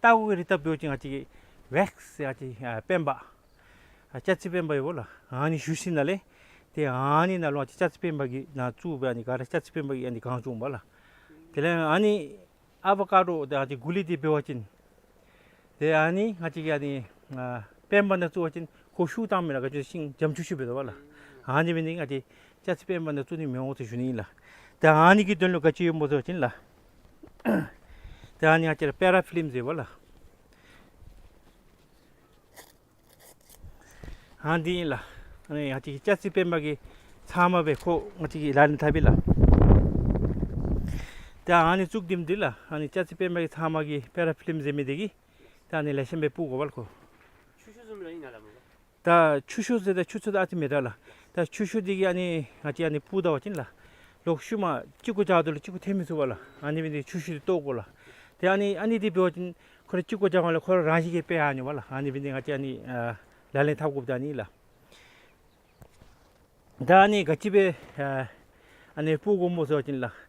ལྟག་གུའི་རིགས་ལྟ་བུ་འབད་བ་ཅིན་ང་བཅས་ཀྱིས་ཝེགསི་ཟེར་ང་བཅས་ཨ་པེན་པ་ཨ་ལྕགས་རྩི་པེན་པ་ཡོད་པ་ལགས། ཨ་ནི་བཞུ་ཞིནམ་ལས་ཏེ་ཨ་ནི་ནང་ལུ་ང་བཅས་ལྕགས་རྩི་པེན་པ་གི་ནང་བཙུགས་སྦེ་ཨ་ནི་ག་ར་ལྕགས་རྩི་པེན་པ་གིས་ཨ་ནི་གང་བྱུང་པ་ལགས། དེ་ལས་ཨ་ནི་ཨ་བ་ཀ་ཌོ་དང་ཨ་ནི་གུ་ལི་འདི་འབད་བ་ཅིན་ཏེ་ཨ་ནི་ང་བཅས་ཀྱིས་ཨ་ནི་ཨ་པེན་པ་ནང་བཙུགས་པ་ཅིན་ཁོ་ཤུགས་བཏང་མི་ལགས། ག་ཅི་ཤིང་འཇམ་ཆུ་ཆུ་འབད་དོ་པ་ལགས། ཨ་ནི་འབད་ནི་དེ་གིས་ང་བཅས་ལྕགས་རྩི་པེན་པ་ནང་བཙུགས་ནི་མི་འོང་ཟེར་ཞུ་ནི་ཨིན་ལགས། ཏེ་ཨ་ནི་གི་དོན་ལུ་ག་ཅི་ཡོདཔ་སྨོ་ཟེར་བ་ཅིན་ལགས། ཏེ་ཨ་ནི་ང་བཅས་ར་པེ་ར་ཕི་ལིམ་ཟེར་བ་ལགས། ཨ་ནི་འདི་ཨིན་ལགས། ཨ་ནི་ང་བཅས་ཀྱི་ལྕགས་རྩི་པེན་པ་གི་ཚབ་མ་སྦེ་ཁོ་ང་བཅས་ཀྱིས་ལག་ལེན་འཐབ་ཨིན་ལགས། ད་ཨ་ནི་གཙུག་དུམ་འདི་ལགས། ཨ་ནི་ལྕགས་རྩི་པེན་པ་གི་ཚབ་མ་གི་པེ་ར་ཕི་ལིམ་ཟེར་མི་འདི་གིས་ད་ཨ་ནི་ལེགས་ཤོམ་སྦེ་སྤུབ་དགོ་པས་ལགས་ཁོ། ཆུ་ཤུགས་བཟུམ་ར་ཨིན་ན་ལགས་མོ། ད་ཆུ་ཤུགས་ཟེར་ད་ཆུ་ཚོད་ཨ་ཙི་མི་དྲག་ལགས། ད་ཆུ་ཤུགས་འདི་གིས་ཨ་ནི་ང་བཅས་ཨ་ནི་སྤུབ་ད་པ་ཅིན་ལགས། ལོག་ཤུལ་མ་གཅིག་གུ་བཞག་ད་ལུ་གཅིག་གུ་འཐོན་མི་ཚུགས་པས་ལགས། ཨ་ནི་འབད་ནི་དེ་གིས་ཆུ་ཤུགས་འདི་བཏོག་དགོ་ལགས། ཏེ་ཨ་ནི་ཨ་ནི་འདི་འབད་བ་ཅིན་ཁོ་ར་གཅིག་གུ་བཞག་པ་ལས་ཁོ་ར་རང་བཞིན་གྱིས་འཕེལ་འགྱོ་ནི་པས་ལགས། ཨ་ནི་འབད་ནི་དེ་གིས་ང་བཅས་ཨ་ནི་ཨ་ལག་ལེན་འཐབ་དགོཔ་ད་ཨ་ནི་ལགས། ད་ཨ་ནི་ག་ཅི་སྦེ་ཨ་ཨ་ནི་སྤུབ་དགོཔ་སྨོ་ཟེར་བ་ཅིན་ལགས།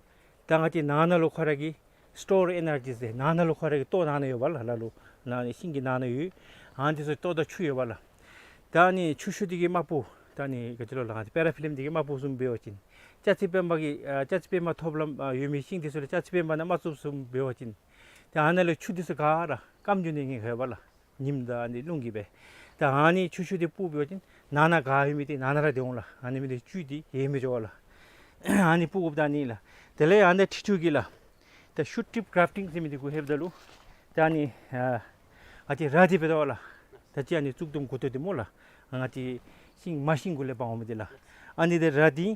ད་ང་བཅས་ནང་ན་ལུ་ཁོ་ར་གི་སི་ཊོར་ཨེ་ནར་ཇི་ཟེར་ནང་ན་ལུ་ཁོ་ར་གི་ལྟོ་ནང་ན་ཡོད་པས་ལགས། ལ་ལུ་ནང་ན་ཤིང་གི་ནང་ན་ཡོད། ཨ་ནི་འདི་ཚུ་ལྟོ་དང་ཆུ་ཡོད་པས་ལགས། ད་ཨ་ནི་ཆུ་ཤུགས་འདི་གིས་མ་སྤུབ། ད་ཨ་ནི་ག་ཅི་ལོ་ལགས། ང་བཅས་པེ་ར་ཕི་ལིམ་འདི་གིས་མ་སྤུབ་བཟུམ་འབད་བ་ཅིན་ལྕགས་རྩི་པེན་པ་གི་ཨ་ལྕགས་རྩི་པེན་པ་ཐོབ་ལམ་ཨ་ཡོད་མི་ཤིང་འདི་ཚུ་ལུ་ལྕགས་རྩི་པེན་པ་ནང་མ་བཙུགས་བཟུམ་འབད་བ་ཅིན་ཏེ་ཨ་ནཱ་ལུ་ཆུ་འདི་ཚུ་ག་ར་སྐམ་འགྱོ་ནི་ཉེན་ཁ་ཡོད་པས་ལགས། ཉིམ་དང་ཨ་ནི་རླུང་གིས་སྦེ། ད་ཨ་ནི་ཆུ་ཤུགས་འདི་སྤུབ་འབད་བ་ཅིན་ནང་ན་ག་ཡོད་མི་འདི་ནང་ན་ར་སྡོད་འོང་ལགས། ཨ་ནི་འབད་ནི་དེ་གིས་བཅུད་འདི་ཡལ་མི་འགྱོ་བས་ལགས། ཨ་ནི་སྤུབ་དགོཔ་ད་ཨ་ནི་ལགས། དེ་ལས་ཨ་ནི་ཁྲི་ཕྲུག་གི་ལགས། ད་ཤུཊ་ཊིཔ་གརབ་ཊིང་ཟེར་མི་འདི་གུ་ལྷོདཔ་ད་ལུ་ད་ཨ་ནི་ཨ་ང་བཅས་ར་འདི་འབད་དོ་ལགས། ད་ཅི་ཨ་ནི་གཙུག་དུམ་མགུ་ཏོ་འདི་སྨོ་ལགས། ང་བཅས་ཤིང་མ་ཤིང་གུ་ལས་འབག་འོང་མི་འདི་ལགས། ཨ་ནི་འདི་ར་འདི་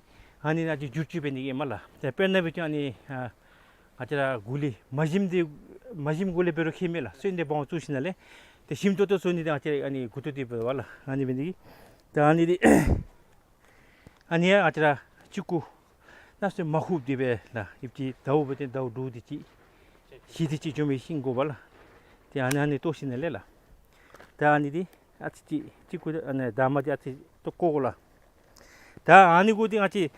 ཨ་ནི་ང་བཅས་བསྒྱུར་བཅོས་འབད་ནི་ཨིན་མས་ལགས། ད་དཔེར་ན་འབད་བ་ཅིན་ཨ་ནི་ཨ་ང་བཅས་ར་གུ་ལི་མ་ཞིམ་འདི་ མ་ཞིམ་གུ་ལས་འབད་རུང་ཁྱད་མེད་ལགས། སོན་འདི་འབག་བཙུགས་ཞིནམ་ལས་ཏེ་ཞིམ་ཏོག་ཏོ་བཟོ་ནི་འདི་ང་བཅས་ཨ་ནི་མགུ་ཏོ་འདི་འབད་བ་ལགས། ཨ་ནི་འབད་ནི་འདི་གིས་ད་ཨ་ནི་འདི་ཨ་ནི་ཡང་ང་བཅས་ར་གཅིག་གུ་ནགས་ཚལ་མར་ཧུབ་འདི་སྦེ་ལགས། ཨིབ་ཅིག་ཟླཝ་འབད་དེ་ཟླཝ་དྲུག་འདི་ཅིག་བཞི་འདི་ཅིག་འགྱོ་མི་ཤིང་དགོ་པ་ལགས། ཏེ་ཨ་ནི་ཨ་ནི་བཏོག་ཞིནམ་ལས་ལགས། ད་ཨ་ནི་འདི་ཨ་ཙི་ཅིག་གཅིག་གུ་ཨ་ནི་འདབ་མ་འདི་ཨ་ཙི་བཏོག་བཀོ་དགོ་ལགས། ད་ཨ་ནི་གུ་འདི་ང་བཅས་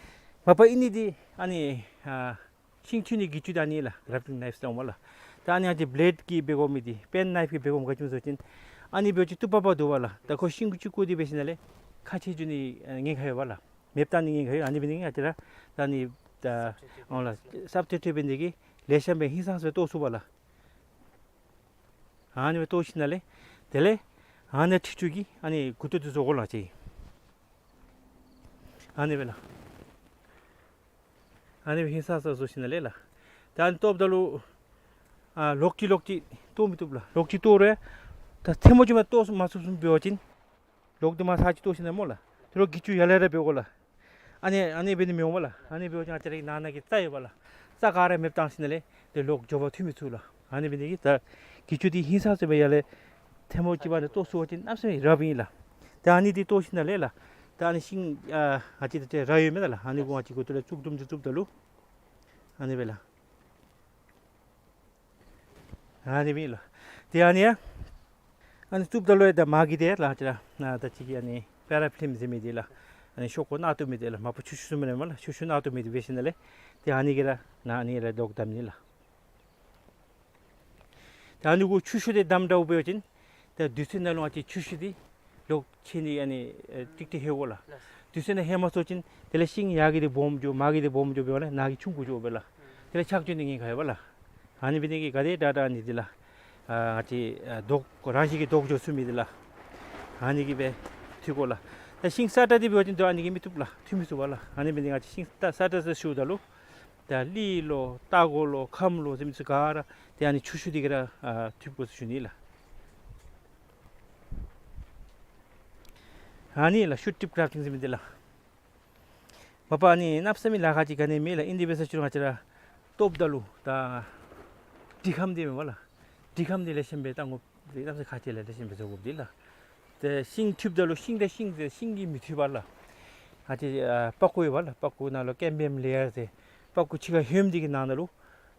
མ་པ་ཨིན་ནི་འདི་ཨ་ནི་ཨ་ཤིང་འཐུ་ནི་གི་གྱི་ཅུ་འདི་ཨ་ནི་ལགས། གྲབ་ཊིང་ནའིབ་ཟེར་སླབ་མས་ལགས། ད་ཨ་ནི་ང་བཅས་བི་ལེཌ་ཀྱིས་འབད་དགོ་མི་འདི་པེན་ནའིབ་ཀྱིས་འབད་དགོ་མི་ག་ཅི་སྨོ་ཟེར་བ་ཅིན་ཨ་ནི་འབད་བ་ཅིན་བཏུབ་པ་འདུག་པ་ལགས། ད་ཁོ་ཤིང་གུ་གཅིག་གུ་འདི་འབད་ཞིནམ་ལས་ཁ་ཕྱེ་འགྱོ་ནི་ཉེན་ཁ་ཡོད་པ་ལགས། མེདཔ་བཏང་ནི་ཉེན་ཁ་ཡོད། ཨ་ནི་འབད་ནི་ང་བཅས་ར་ད་ཨ་ནི་ད་འོང་ལགས་སབ་སི་ཊི་ཊུཊ་འབད་ནི་འདི་གིས་ལེགས་ཤོམ་སྦེ་ཧིང་སངས་ས་སྦེ་བཏོག་ཚུགས་པ་ལགས། ཨ་ནི་སྦེ་བཏོག་ཞིནམ་ལས་དེ་ལས་ཨ་ནི་ཁྲི་ཆུ་གི་ཨ་ནི་མགུ་ཏོ་འདི་བཟོ་དགོ་ལགས་ཅིག། ཨ་ནི་སྦེ་ལགས། ཨ་ནི་སྦེ་ཧིང་སངས་ས་བཟོ་ཞིནམ་ལས་ལགས། ད་ཨ་ནི་བཏོགཔ་ད་ལུ་ཨ་ལོག་ཅི་ལོག་ཅི་བཏོག་མི་བཏུབ་ལགས། ལོག་ཅི་བཏོག་རུང་ད་ཐལ་མོ་ཅིག་མ་བཏོག་མ་ཚུགསཔ་བཟུམ་འབད་བ་ཅིན་ལོག་འདི་མར་ཚར་ཅིག་བཏོག་ཞིནམ་ལས་སྨོ་ལགས། དེ་ལུ་གྱི་ཅུ་ཡར་ལས་ར་འབད་དགོ་ལགས། ཨ་ནི་ཨ་ནི་འབད་ནི་མི་འོང་པ་ལགས། ཨ་ནི་འབད་བ་ཅིན་ང་བཅས་རའི་ནང་ན་གི་རྩྭ་ཡོད་པ་ལགས། རྩྭ་ག་ར་མེདཔ་བཏང་ཞིནམ་ལས་ཏེ་ལོག་མགྱོགས་པར་འཐུ་མི་ཚུགས་ལགས། ཨ་ནི་འབད་ནི་འདི་གིས་ད་གྱི་ཅུ་འདི་ཧིང་སངས་ས་སྦེ་ཡར་ལས་ཐལ་མོ་ཅིག་འབག་ནི་བཏོག་ཚུགས་པ་ཅིན་གནམ་མེད་ས་མེད་རབ་ཨིན་ལགས། ད་ཨ་ནི་འདི་བཏོག་ཞིནམ་ལས་ལགས། ད་ཨ་ནི་ཤིང་ཨ་ང་བཅས་ད་ཅི་ར་ཡོད་མེན་ན་ལགས། ཨ་ནི་གུ་ང་བཅས་མགུ་ཏོ་ལས་བཙུགས་དུམ་ཅིག་བཙུགསཔ་ད་ལུ་ཨ་ནི་སྦེ་ལགས། ཨ་ནི་སྦེ་ལགས། ཏེ་ཨ་ནི་ཡང་ཨ་ནི་བཙུགསཔ་ད་ལུ་ཡང་ད་མར་གྱི་འདི་ལགས་ང་བཅས་ར་ད་ཅི་གི་ཨ་ནི་པེ་ར་ཕི་ལིམ་ཟེར་མི་འདི་ལགས། ཨ་ནི་ཤོག་ཀོ་ནག་བཏུབ་མི་འདི་ལགས། མ་པ་ཆུ་ཤུགས་བཟུམ་མེན་ན་མས་ལགས། ཆུ་ཤུགས་ནག་བཏུབ་མི་འདི་འབད་ཞིནམ་ལས་ཏེ་ཨ་ནི་གིས་ར་ནཱ་ཨ་ནི་ར་ལོག་བསྡམ་ནི་ལགས། ད་ཨ་ནི་གུ་ཆུ་ཤུགས་འདི་བསྡམ་དྲགས་འབད་བ་ཅིན་ད་དུས་ཚོད་ནང་ལུ་ང་བཅས་ཆུ་ཤུགས་འདི་ལོག་ཆད་ནི་ཨ་ནི་ཨེ་ཀྲིག་ཀྲི་ལྷོད་དགོ་ལགས། དུས་ཚོད་ནང་ལྷོད་མ་ཚུགས་པ་ཅིན་དེ་ལས་ཤིང་ཡར་གྱི་འདི་སྦོམ་འགྱོ་མར་གྱི་འདི་སྦོམ་འགྱོ་འབདཝ་ལས་ནཱ་གི་ཆུང་ཀུ་འགྱོ་འབདཝ་ལས་དེ་ལས་ཆག་འགྱོ་ནི་ཉེན་ཁ་ཡོད་པ་ལགས། ཨ་ནི་འབད་ནི་འདི་གིས་ག་དེ་དྲག་དྲག་ཨ་ནི་འདི་ལགས། ཨ་ང་བཅས་ཨ་ལྡོག་རང་བཞིན་གྱིས་ལྡོག་འགྱོ་ཚུགས་མི་འདི་ལགས། ཨ་ནི་གིས་སྦེ་འཐུ་དགོ་ལགས། ད་ཤིང་སྲ་ཀྲག་འདི་འབད་བ་ཅིན་ད་ཨ་ནི་གིས་མི་བཏུབ་ལགས། འཐུ་མི་ཚུགས་པ་ལགས། ཨ་ནི་འབད་ནི་འདི་གིས་ང་བཅས་ཤིང་ད་སྲ་ཀྲག་ཟེར་ཞུཝ་ད་ལུ་ད་ལི་ལོ་སྟག་གོ་ལོ་ཁམས་ལོ་ཟེར་མི་ཚུ་ག་ར་ཏེ་ཨ་ནི་ཆུ་ཤུགས་འདི་གིས་ར་ཨ་འཐུ་དགོ་ཟེར་ཞུ་ནི་ལགས། ཨ་ནི་ལགས་ཤུ་ཊིབ་གྲབ་ཊིང་ཟེར་མི་འདི་ལགས། མ་པ་ཨ་ནི་གནམ་མེད་ས་མེད་ལཱ་ཁག་ཅིག་ག་ནི་མེད་ལགས། ཨིན་དེ་འབད་ས་ཅིག་རུང་ང་བཅས་ར་བཏོགཔ་ད་ལུ་ད་དྲི་ཁམ་འདི་མེན་པ་ལགས། དྲི་ཁམ་འདི་ལེགས་ཤོམ་སྦེ་བཏང་དགོཔ་འདི་གནམ་མེད་ས་མེད་ཁག་ཆེ་ལགས། ལེགས་ཤོམ་སྦེ་བཟོ་དགོཔ་འདི་ལགས། ཏེ་ཤིང་འཐུཝ་ད་ལུ་ཤིང་དང་ཤིང་ཏེ་ཤིང་གིས་མི་འཐུས་པ་ལགས། ང་བཅས་ཨ་པག་ཀོ་ཡོད་པ་ལགས། པག་ཀོ་ནང་ལུ་ཀེམ་བིའམ་ལེ་ཡར་ཟེར་པག་ཀོ་ཕྱི་ཁར་ཧོནམ་འདི་གི་ནང་ན་ལུ་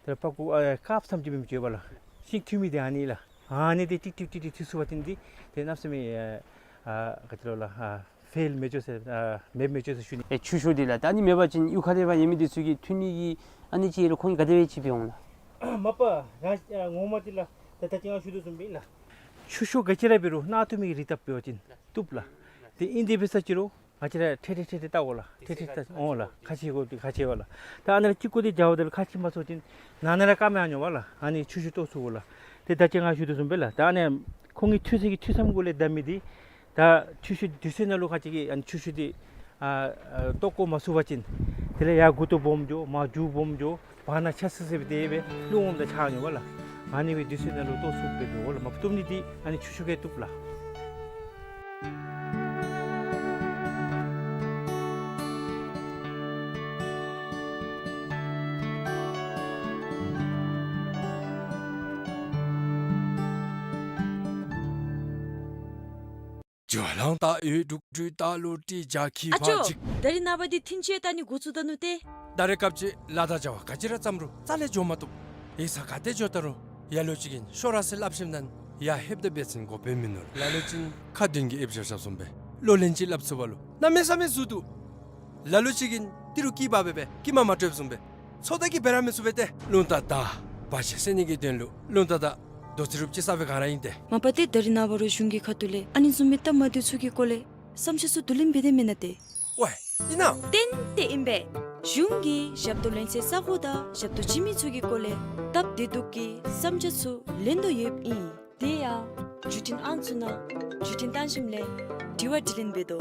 ཏེ་པག་ཀོ་ཨ་དཀརཔོ་ཙམ་ཅིག་མི་འགྱོ་བ་ལགས། ཤིང་འཐུས་མི་འདི་ཨ་ནི་ལགས། ཨ་ནི་འདི་ཀྲིག་ཀྲི་ཀྲིག་ཀྲི་འཐུ་ཚུགས་པ་ཅིན་འདི་ཏེ་གནམ་མེད་ས་མེད་ཨ་ག་ཅི་ལོ་ལགས། ཨ་ཕེལ་མི་འགྱོ་ཟེར་ཨ་མེདཔ་མི་འགྱོ་ཟེར་ཞུ་ནི། ཨེ་ཆུ་ཤུགས་འདི་ལགས། ད་ཨ་ནི་མེད་པ་ཅིན་གཡུས་ཁ་ལས་ཕར་ཡོད་མི་འདི་ཚུ་གིས་འཐུ་ནི་གི་ཨ་ནི་ཅིག་ལུ་ཁོང་གིས་ག་དེ་སྦེ་ཅིག་འབད་འོང་ལགས། མ་པ་ར་ཨ་ངོ་མ་འདི་ལགས། ད་ད་ཅི་ང་ཞུ་དོ་བཟུམ་སྦེ་ལགས། ཆུ་ཤུགས་ག་ཅི་ར་འབད་རུང་ནག་བཏུབ་མི་གི་རིགས་བཏབ་འབད་བ་ཅིན་བཏུབ་ལགས། ཏེ་ཨིན་དེ་འབད་ས་ཅིག་རུང་ང་བཅས་ར་ཁྲེ་ཁྲེ་ཁྲེ་ཁྲེ་བཏགས་དགོ་ལགས། ཁྲེ་ཁྲེ་བཏགས་འོང་ལགས། ཁ་ཕྱེ་དགོཔ་འདི་ཁ་ཕྱེ་དགོ་ལགས། ད་ཨ་ནཱ་ལུ་གཅིག་གུ་འདི་འཇལཝ་ད་ལུ་ཁ་ཕྱེ་མ་ཚུགས་པ་ཅིན་ནང་ན་ར་སྐམ་ཡར་འགྱོཝ་ལགས། ཨ་ནི་ཆུ་ཤུགས་བཏོག་ཚུགས་དགོ་ལགས། ཏེ་ད་ཅི་ང་ཞུ་དོ་བཟུམ་སྦེ་ལགས། ད་ཨ་ནི་ཁོང་གིས་འཐུ་ས་གི་འཐུ་མཚམས་གུ་ལས་བསྡམ་མི་འདི་ད་ཆུ་ཤུགས་དུས་ཚོད་ནང་ལུ་ཁ་ཅིག་གིས་ཨ་ནི་ཆུ་ཤུགས་འདི་ཨ་ཨ་བཏོག་བཀོ་མ་ཚུགས་པ་ཅིན་དེ་ལས་ཡར་མགུ་ཏོ་སྦོམ་འགྱོ་མར་མཇུག་སྦོམ་འགྱོ་བར་ན་ཆག་སི་སི་སྦེ་དེ་སྦེ་རླུང་འོངམ་ད་ཆག་འགྱོཝ་ལགས། ཨ་ནི་སྦེ་དུས་ཚོད་ནང་ལུ་བཏོག་ཚུགསཔ་སྦེ་འབད་དགོ་ལགས། མ་བཏུབ་ནི་འདི་ཨ་ནི་ཆུ་ཤུགས་ཀྱིས་བཏུབ་ལགས། ཨ་ཅོ། ད་རིས་ནངས་པ་འདི་ཐིན་ཅི་ཡང་ད་ནི་འགོ་བཙུགས་ད་ནུག་ཏེ། ད་རེས་སྐབས་ཅིག་ལཱ་དང་བྱ་བ་ག་ཅི་ར་བརྩམ་རུང་རྩ་ལས་འགྱོ་མ་བཏུབ། ཡིག་ཚང་ག་ཏེ་འགྱོ་ད་རུང་ལ་ལུ་ཅིག་གིས་ཤོག་ར་ཟེར་སླབ་ཞིནམ་ད་ཡར་ལྷོདཔ་ད་འབད་བ་ཅིན་གོ་བརྡ་མིན་ནུག། ལ་ལུ་ཅིག་ཁ་འདོན་གྱི་ཨེབ་ཞབས་ཞབས་བཟུམ་སྦེ་ལོ་ལན་ཅིག་སླབ་ཚུགས་པ་ལུ་གནམ་མེད་ས་མེད་ཟུར་འདུག། ལ་ལུ་ཅིག་གིས་ཏི་རུ་ཀི་བ་སྦེ་སྦེ་ཀི་མ་མ་སྤྲོད་བཟུམ་སྦེ་ཚོད་ལྟ་གིས་འབད་ར་མི་ཚུགས་པས་ཏེ། རླུང་རྟ་དང་བར་ཆད་སེལ་ནི་གི་དོན་ལུ་རླུང་རྟ་དང་རྡོ་རྩེག་རུབ་ཅིག་ཟ་བའི་སྒང་ར་ཨིན་ཏེ། མ་པ་ཏེ་ད་རེས་ནངས་པ་ར་གཞུང་གི་ཁ་ཐུག་ལས་ཨ་ནི་བཟུམ་མའི་སྟབས་མ་བདེཝ་ཚུ་གི་སྐོར་ལས་བསམ་འཆར་ཚུ་བསྡུ་ལེན་འབད་དེ་མེན་ན་ཏེ། ཝའི་ཨིན་ན། ཏན་ཏན་ཨིན་པས། གཞུང་གིས་ཞབས་ཏོག་ལེན་སའི་ས་གོ་དང་ཞབས་ཏོག་བྱིན་མི་ཚུ་གི་སྐོར་ལས་སྟབས་བདེ་སྡུག་གི་བསམ་འཆར་ཚུ་ལེན་དོ་ཡོདཔ་ཨིན། དེ་ཡང་བརྒྱུད་འཕྲིན་ཨང་ཚུ་ནང་བརྒྱུད་འཕྲིན་བཏང་ཞིནམ་ལས་དྲི་བ་དྲིས་ལན་འབད་དོ།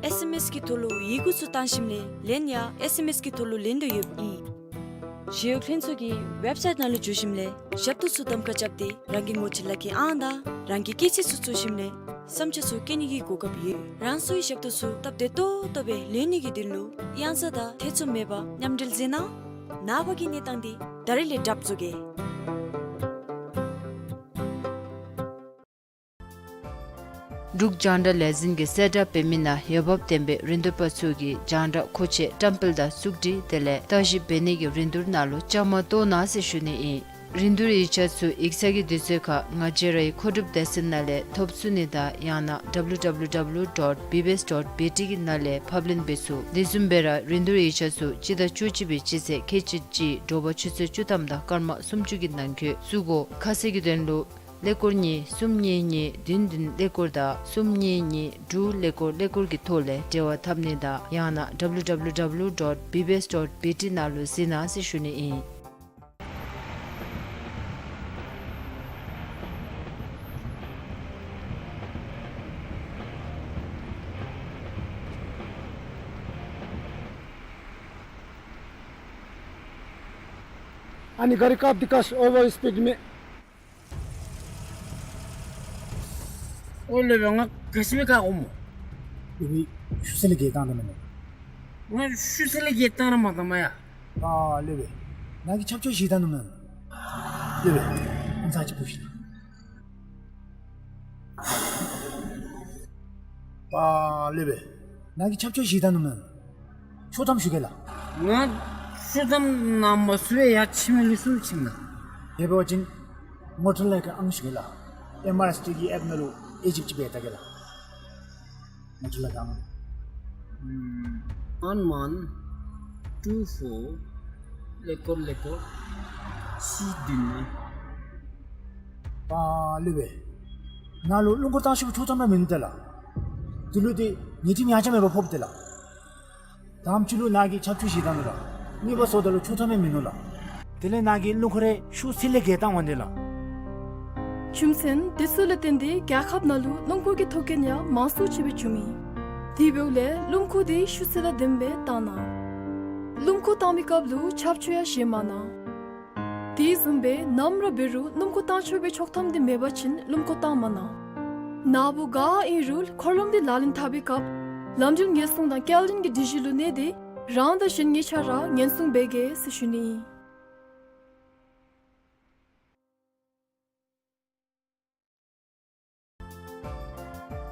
ཨེས་ཨེམ་ཨེས་ཀྱི་ཐོག་ལུ་ཡི་གུ་ཚུ་བཏང་ཞིནམ་ལས་ལན་ཡང་ཨེས་ཨེམ་ཨེས་ཀྱི་ཐོག་ལུ་ལེན་དོ་ཡོདཔ་ཨིན། ཞི་གཡོག་ལྷན་ཚོགས་ཀྱི་ཝེབ་སའིཊ་ནང་ལུ་འཛུལ་ཞིནམ་ལས་ཞབས་ཏོག་ཚུ་གདམ་ཁ་རྐྱབ་སྟེ་རང་གི་ངོ་སྤྲོད་ལག་ཁྱེར་ཨང་དང་རང་གི་སྐྱེས་ཚེས་ཚུ་བཙུགས་ཞིནམ་ལས་བསམ་འཆར་ཚུ་བཀོད་ནི་གི་གོ་སྐབས་ཡོད། རང་སོའི་ཞབས་ཏོག་ཚུ་སྟབས་བདེ་ཏོག་ཏོ་སྦེ་ལེན་ནི་གི་དོན་ལུ་གཡང་ས་དང་ཐེ་ཚོམ་མེད་པར་མཉམ་འབྲེལ་མཛད་གནང་། ནངས་པ་གི་གནས་སྟངས་འདི་ད་རིས་ལས་གྲབས་བཟོ་གེ། འབྲུག་རྒྱང་བསྒྲགས་ལས་འཛིན་གྱི་གསལ་བསྒྲགས་འབད་མི་ནང་འོས་འབབ་ལྡན་པའི་རིན་བསྡུར་པ་ཚུ་གིས་རྒྱང་བསྒྲགས་མཁོ་ཆས་བཀྲམ་སྤེལ་དང་བཙུགས་སྒྲིག་དེ་ལས་བརྟག་ཞིབ་འབད་ནི་གི་རིན་བསྡུར་ནང་ལུ་བཅའ་མར་གཏོགས་གནང་ཟེར་ཞུ་ནི་ཨིན། རིན་བསྡུར་ཡིག་ཆ་ཚུ་ཡིག་ཚང་གི་དུས་ཚོད་ཁར་ང་བཅས་རའི་མཁོ་སྒྲུབ་སྡེ་ཚན་ནང་ལས་ཐོབ་ཚུགས་ནི་དང་ཡང་ན་W W W dot B B S dot B T གི་ནང་ལས་ཕབ་ལེན་འབད་ཚུགས། དེ་བཟུམ་སྦེ་ར་རིན་བསྡུར་ཡིག་ཆ་ཚུ་སྤྱི་ཟླ་བཅུ་གཅིག་པའི་སྤྱི་ཚེས་ཁལ་གཅིག་གཅིག་དྲོ་པ་ཆུ་ཚོད་བཅུ་ཐམ་དང་སྐར་མ་སུམ་ཅུ་གི་ནང་འཁོད་བཙུགས་དགོ། ཁ་གསལ་གྱི་དོན་ལུ་ཀླད་ཀོར་གཉིས་གསུམ་གཉིས་གཉིས་བདུན་བདུན་ཀླད་ཀོར་དང་གསུམ་གཉིས་གཉིས་དྲུག་ཀླད་ཀོར་ཀླད་ཀོར་གྱི་ཐོག་ལས་འབྲེལ་བ་འཐབ་ནི་དང་ཡང་ན་W W W dot B B S dot B T ནང་ལུ་གཟིགས་གནང་ཟེར་ཞུ་ནི་ཨིན། ཨ་ནི་ག་རི་བཀག་སྟེ་ཀ་ཨོ་ཝར་སི་པིཌ་མས། ཨོ་ལེ་བེ་ང་ག་ཅི་སྦེ་བཀག་འོང་སྨོ། ལེ་བེ་ཤུལ་ས་ལས་འགྱེལ་བཏང་ད་མེན་ན། ང་ཤུལ་ས་ལས་འགྱེལ་བཏང་ར་མ་བཏང་མ་ཡ། ཨ་ལེ་བེ་ནཱ་གིས་ཆབ་ཆོས་བཞེས་ད་ནུག་མེན་ན། ལེ་བེ་ཨ་ཙི་ཅིག་འབུ་ཤིག། ཨ་ལེ་བེ་ནཱ་གིས་ཆབ་ཆོས་བཞེས་ད་ནུག་མེན་ན། ཤོག་ཐམ་ཞུ་གེ་ལགས། ང་ཤོག་ཐམ་ནང་མ་ཚུད་པར་ཡར་ཕྱི་མི་ལུ་ཚུར་ཕྱིན་ན། དེ་འབད་བ་ཅིན་མོ་ཊ་ལས་ཀྱི་ཨང་ཞུ་གེ་ལགས། ཨེམ་ཨར་ཨེསི་ཊི་གི་ཨེཔ་ནང་ལུ་ཨེ་ཇིབ་ཅིག་འབད་ད་གེ་ལགས། མོ་ཊ་ལས་ཀྱི་ཨང་། ཨམ་ཨན་ཝན་ཊུ་ཕོར་ཀླད་ཀོར་ཀླད་ཀོར་གཅིག་བདུན་གཉིས། ཨ་ལེ་བེ་ནཱ་ལུ་སྣུམ་འཁོར་བཏང་ཤོག་པའི་ཤོག་ཐམ་ར་མིན་འདུག་ལགས། དེ་ལུ་ཏེ་ཉེས་རྡུང་ཡང་ཅིན་མེད་པར་ཕོགཔ་འདུག་ལགས། དང་པ་ཅིག་ལུ་ནཱ་གིས་ཆབ་ཆོས་བཞེས་ད་ནུག་ལགས། གཉིས་པ་སོངམ་ད་ལུ་ཤོག་ཐམ་ཡང་མིན་ནུག་ལགས། དེ་ལས་ནཱ་གིས་སྣུམ་འཁོར་རེ་ཤུལ་ས་ལས་འགྱེལ་བཏང་འོང་དེ་ལགས། རྒྱུ་མཚན་དེ་ཚུ་ལས་བརྟེན་ཏེ་རྒྱལ་ཁབ་ནང་ལུ་སྣུམ་འཁོར་གྱི་ཐོག་རྐྱེན་ཡང་མང་སུ་ཅིག་སྦེ་བྱུང་ཡི། དེ་འབདཝ་ལས་སྣུམ་འཁོར་དེ་ཤུལ་ས་དང་ལྡནམ་སྦེ་བཏང་གནང་། སྣུམ་འཁོར་བཏང་མིའི་སྐབས་ལུ་ཆབ་ཆོས་ཡང་བཞེས་མ་གནང་། དེ་བཟུམ་སྦེ་ནམ་ར་འབད་རུང་སྣུམ་འཁོར་བཏང་ཆོག་པའི་ཆོག་ཐམ་དེ་མེད་པ་ཅིན་སྣུམ་འཁོར་བཏང་མ་གནང་། ནཱ་བུ་ག་ཨིན་རུང་འཁོར་ལམ་དེ་ལག་ལེན་འཐབ་པའི་སྐབས་ལམ་འགྲུལ་ཉེན་སྲུང་དང་སྐྱེལ་འདྲེན་གྱི་སྒྲིག་གཞི་ལུ་གནས་ཏེ་རང་དང་གཞན་གཉིས་ཆ་ར་ཉེན་སྲུང་འབད་གེ་ཟེར་ཞུ་ནི་ཨིན།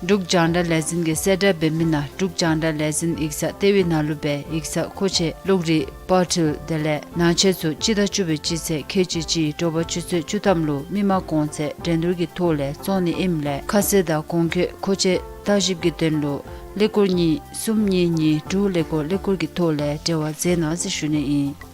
འབྲུག་རྒྱང་བསྒྲགས་ལས་འཛིན་གྱི་གསལ་བསྒྲགས་འབད་མི་ནང་འབྲུག་རྒྱང་བསྒྲགས་ལས་འཛིན་ཡིག་ཚང་ལྟེ་བའི་ནང་ལུ་སྦེ་ཡིག་ཚང་མཁོ་ཆས་གློག་རིག་པར་འཕྲུལ་དེ་ལས་ནང་ཆས་ཚུ་སྤྱི་ཟླ་བཅུ་པའི་སྤྱི་ཚེས་ཁལ་གཅིག་གཅིག་དྲོ་པ་ཆུ་ཚོད་བཅུ་ཐམ་ལུ་མི་མང་གོང་ཚད་འགྲན་བསྡུར་གྱི་ཐོག་ལས་བཙོང་ནི་ཨིནམ་ལས་ཁ་གསལ་དང་གོང་འཁོད་མཁོ་ཆས་བརྟག་ཞིབ་ཀྱི་དོན་ལུ་ཀླད་ཀོར་གཉིས་གསུམ་གཉིས་གཉིས་དྲུག་ཀླད་ཀོར་ཀླད་ཀོར་གྱི་ཐོག་ལས་འབྲེལ་བ་མཛད་གནང་ཟེར་ཞུ་ནི་ཨིན།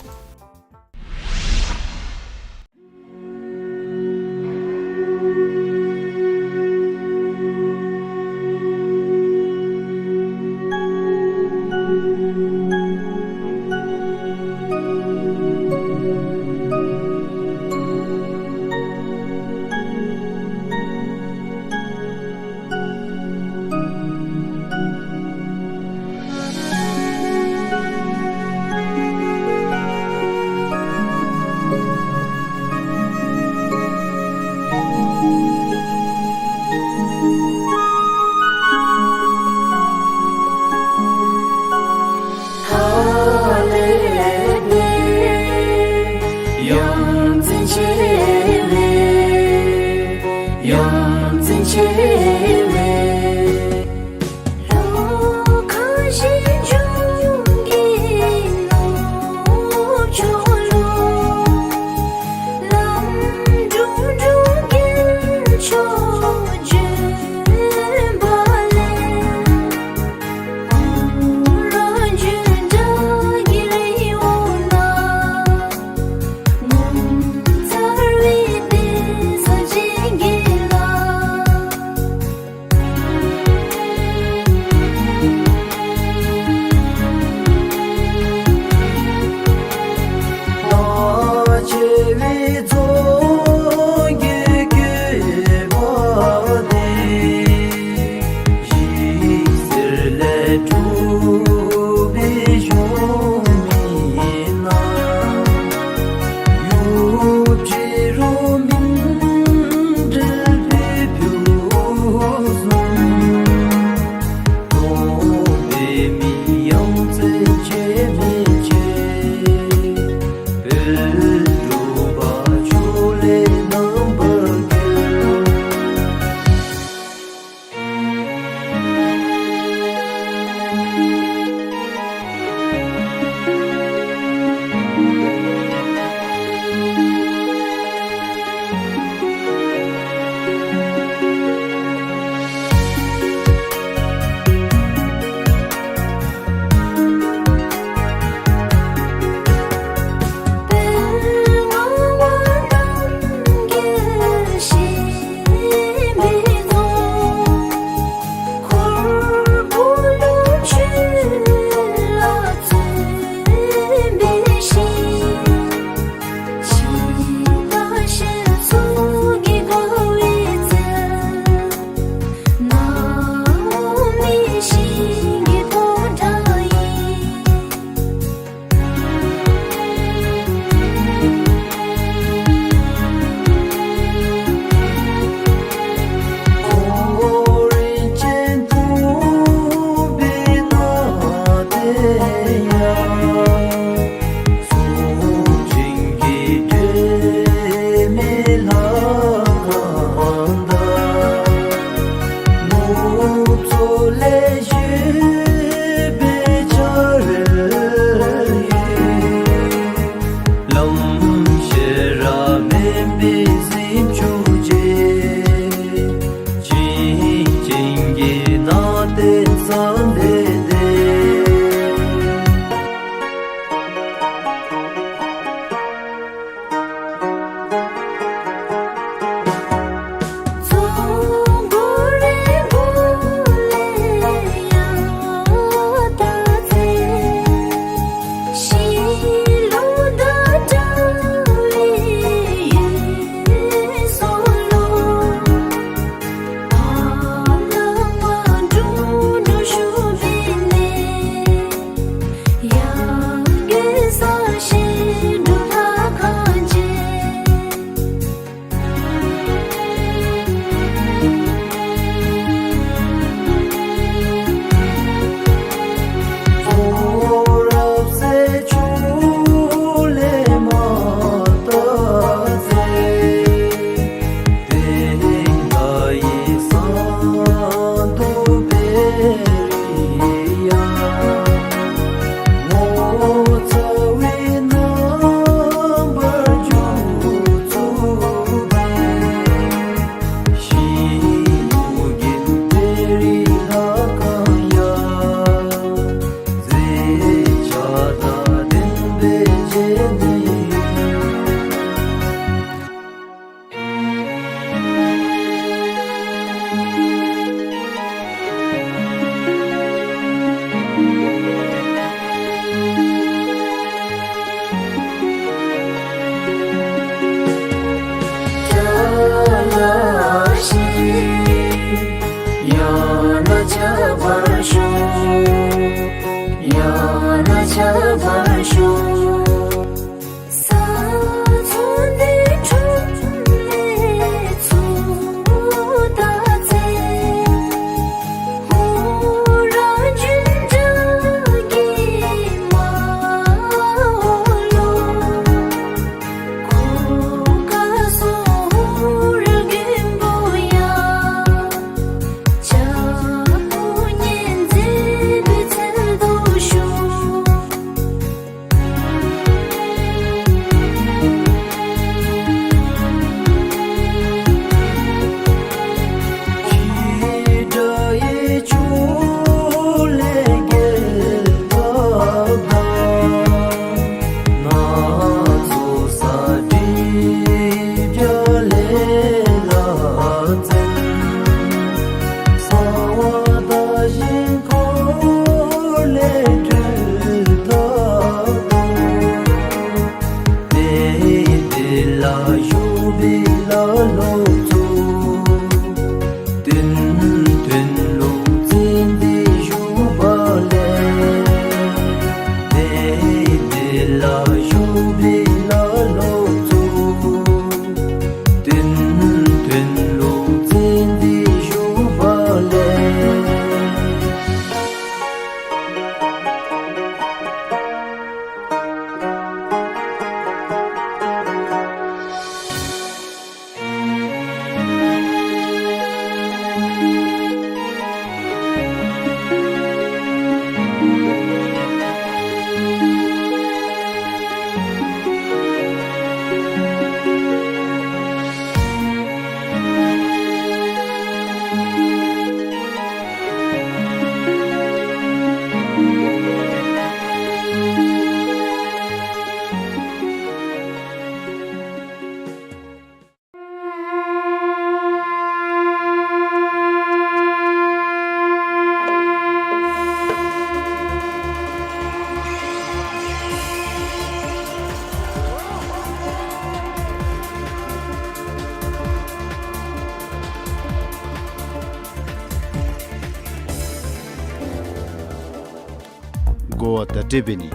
གོ་བ་བརྡ་སྤྲོད་འབད་ནི།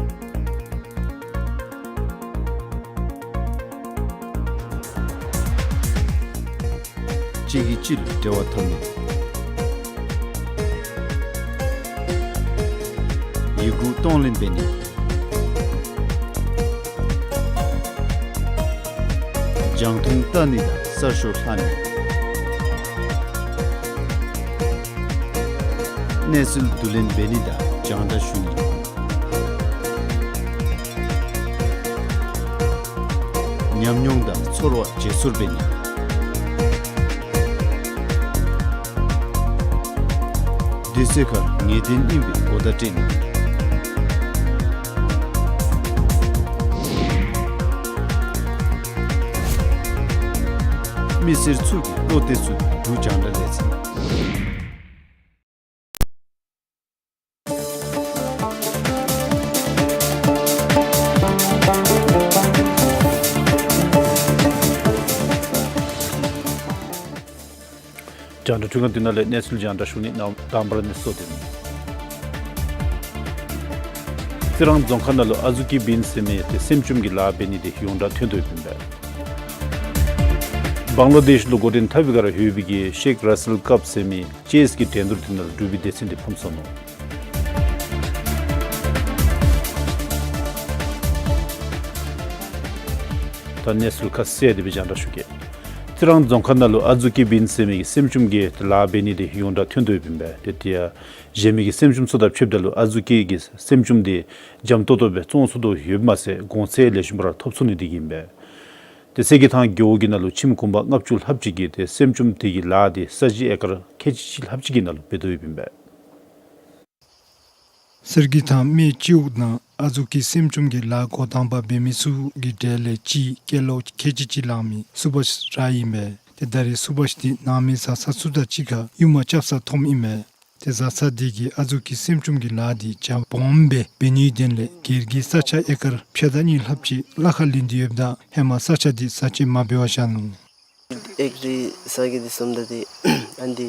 གཅིག་གིས་གཅིག་ལུ་འབྲེལ་བ་འཐབ་ནི། ཡི་གུ་གཏོང་ལེན་འབད་ནི། རྒྱང་མཐོང་བལྟ་ནི་དང་གསར་ཤོག་ལྷག་ནི། གནས་ཚུལ་བསྡུ་ལེན་འབད་ནི་དང་རྒྱང་བསྒྲགས་ཞུ་ནི། ཉམས་མྱོང་དང་ཚོར་བ་བརྗེ་སོར་འབད་ནི། དུས་ཚོད་ཁར་ངེས་གཏན་ཨིན་པའི་གོ་བརྡ་སྤྲོད་ནི། མི་སེར་ཚུ་གིས་བློ་གཏད་ཚུགས་པའི་འབྲུག་རྒྱང་བསྒྲགས་ལས་འཛིན། རྒྱང་བསྒྲགས་འཕྲུལ་ཁང་འདི་ནང་ལས་གནས་ཚུལ་རྒྱང་བསྒྲགས་ཞུ་ནི། ནང་དང་པ་ར་གནས་ཚུལ་འདི། རྩི་རང་རྫོང་ཁག་ནང་ལུ་ཨ་ཛུ་ཀི་བིན་ཟེར་མི་དེ་སེམ་ཅུམ་གྱི་ལཱ་འབད་ནི་དེ་ཡོངས་གྲགས་ཐོན་དོ་ཡོདཔ་ཨིན་པས། བང་ལ་དེཤ་ལུ་འགོ་འདྲེན་འཐབ་པའི་སྒང་ར་ཡོད་པའི་གི་ཤེཀ་ར་སེལ་ཀབ་ཟེར་མི་ཅེསི་གི་འགྲན་བསྡུར་དེ་ནང་ལུ་འབྲུག་པའི་སྡེ་ཚན་དེ་ཕམ་སོང་ནུག། ད་གནས་ཚུལ་ཁ་གསལ་དེ་སྦེ་རྒྱང་བསྒྲགས་ཞུ་གེ། རྩི་རང་རྫོང་ཁག་ནང་ལུ་ཨ་ཛུ་ཀི་བིན་ཟེར་མི་གི་སེམ་ཅུམ་གྱི་ལཱ་འབད་ནི་དེ་ཡོངས་གྲགས་ཐོན་དོ་ཡོདཔ་ཨིན་པས། དེ་དེ་ཡང་གཞན་མི་གི་སེམ་ཅུམ་ཚུ་དང་ཕྱདཔ་ད་ལུ་ཨ་ཛུ་ཀི་གི་སེམ་ཅུམ་དེ་འཇམ་ཏོང་ཏོ་སྦེ་བཙོང་ཚུགས་དོ་ཡོདཔ་མ་ཚད་གོང་ཚད་ལེགས་ཤོམ་སྦེ་ར་ཐོབ་ཚུགས་ནི་དེ་གིས་ཨིན་པས། དེ་གསེར་གྱི་ཐང་རྒེད་འོག་གི་ནང་ལུ་ཁྱིམ་གུང་པ་ལྔ་བཅུ་ལྷགཔ་ཅིག་གིས་དེ་སེམ་ཅུམ་དེ་གི་ལཱ་དེ་ས་གཞི་ཨེ་ཀར་ཁལ་གཅིག་ལྷགཔ་ཅིག་གི་ནང་ལུ་འབད་དོ་ཡོདཔ་ཨིན་པས། གསེར་གྱི་ཐང་སྨད་སྤྱི་འོག་ནང་ཨ་ཛུ་ཀི་སེམ་ཅུམ་གྱི་ལཱ་འགོ་དང་པ་འབད་མི་ཚུ་གི་གྲས་ལས་གཅིག་སྐྱེས་ལོ་ཁལ་གཅིག་གཅིག་ལང་མི་སུ་བ་ཤི་ར་ཨིན་པས། ཏེ་ད་རེས་སུ་བ་ཤི་འདི་ནང་མི་བཟའ་ཚང་ཚུ་དང་གཅིག་ཁར་ཡུར་མ་རྐྱབ་སར་ཐོནམ་ཨིན་མས། ཏེ་བཟའ་ཚང་འདི་གིས་ཨ་ཛུ་ཀི་སེམ་ཅུམ་གྱི་ལཱ་འདི་རྒྱ་སྦོམ་སྦེ་འབད་ནིའི་དོན་ལས་སྒེར་གྱི་ས་ཆ་ཨེ་ཀར་ཕྱེད་དང་གཉིས་ལྷགཔ་ཅིག་གླ་ཁར་ལེན་ཏེ་ཡོདཔ་ད་ཧེ་མ་ས་ཆ་འདི་ས་ཆ་མ་འབད་བར་བཞག་ནུག། ཨེ་ཀར་ས་གི་འདི་བཟུམ་ད་འདི་ཨ་ནི་འདི་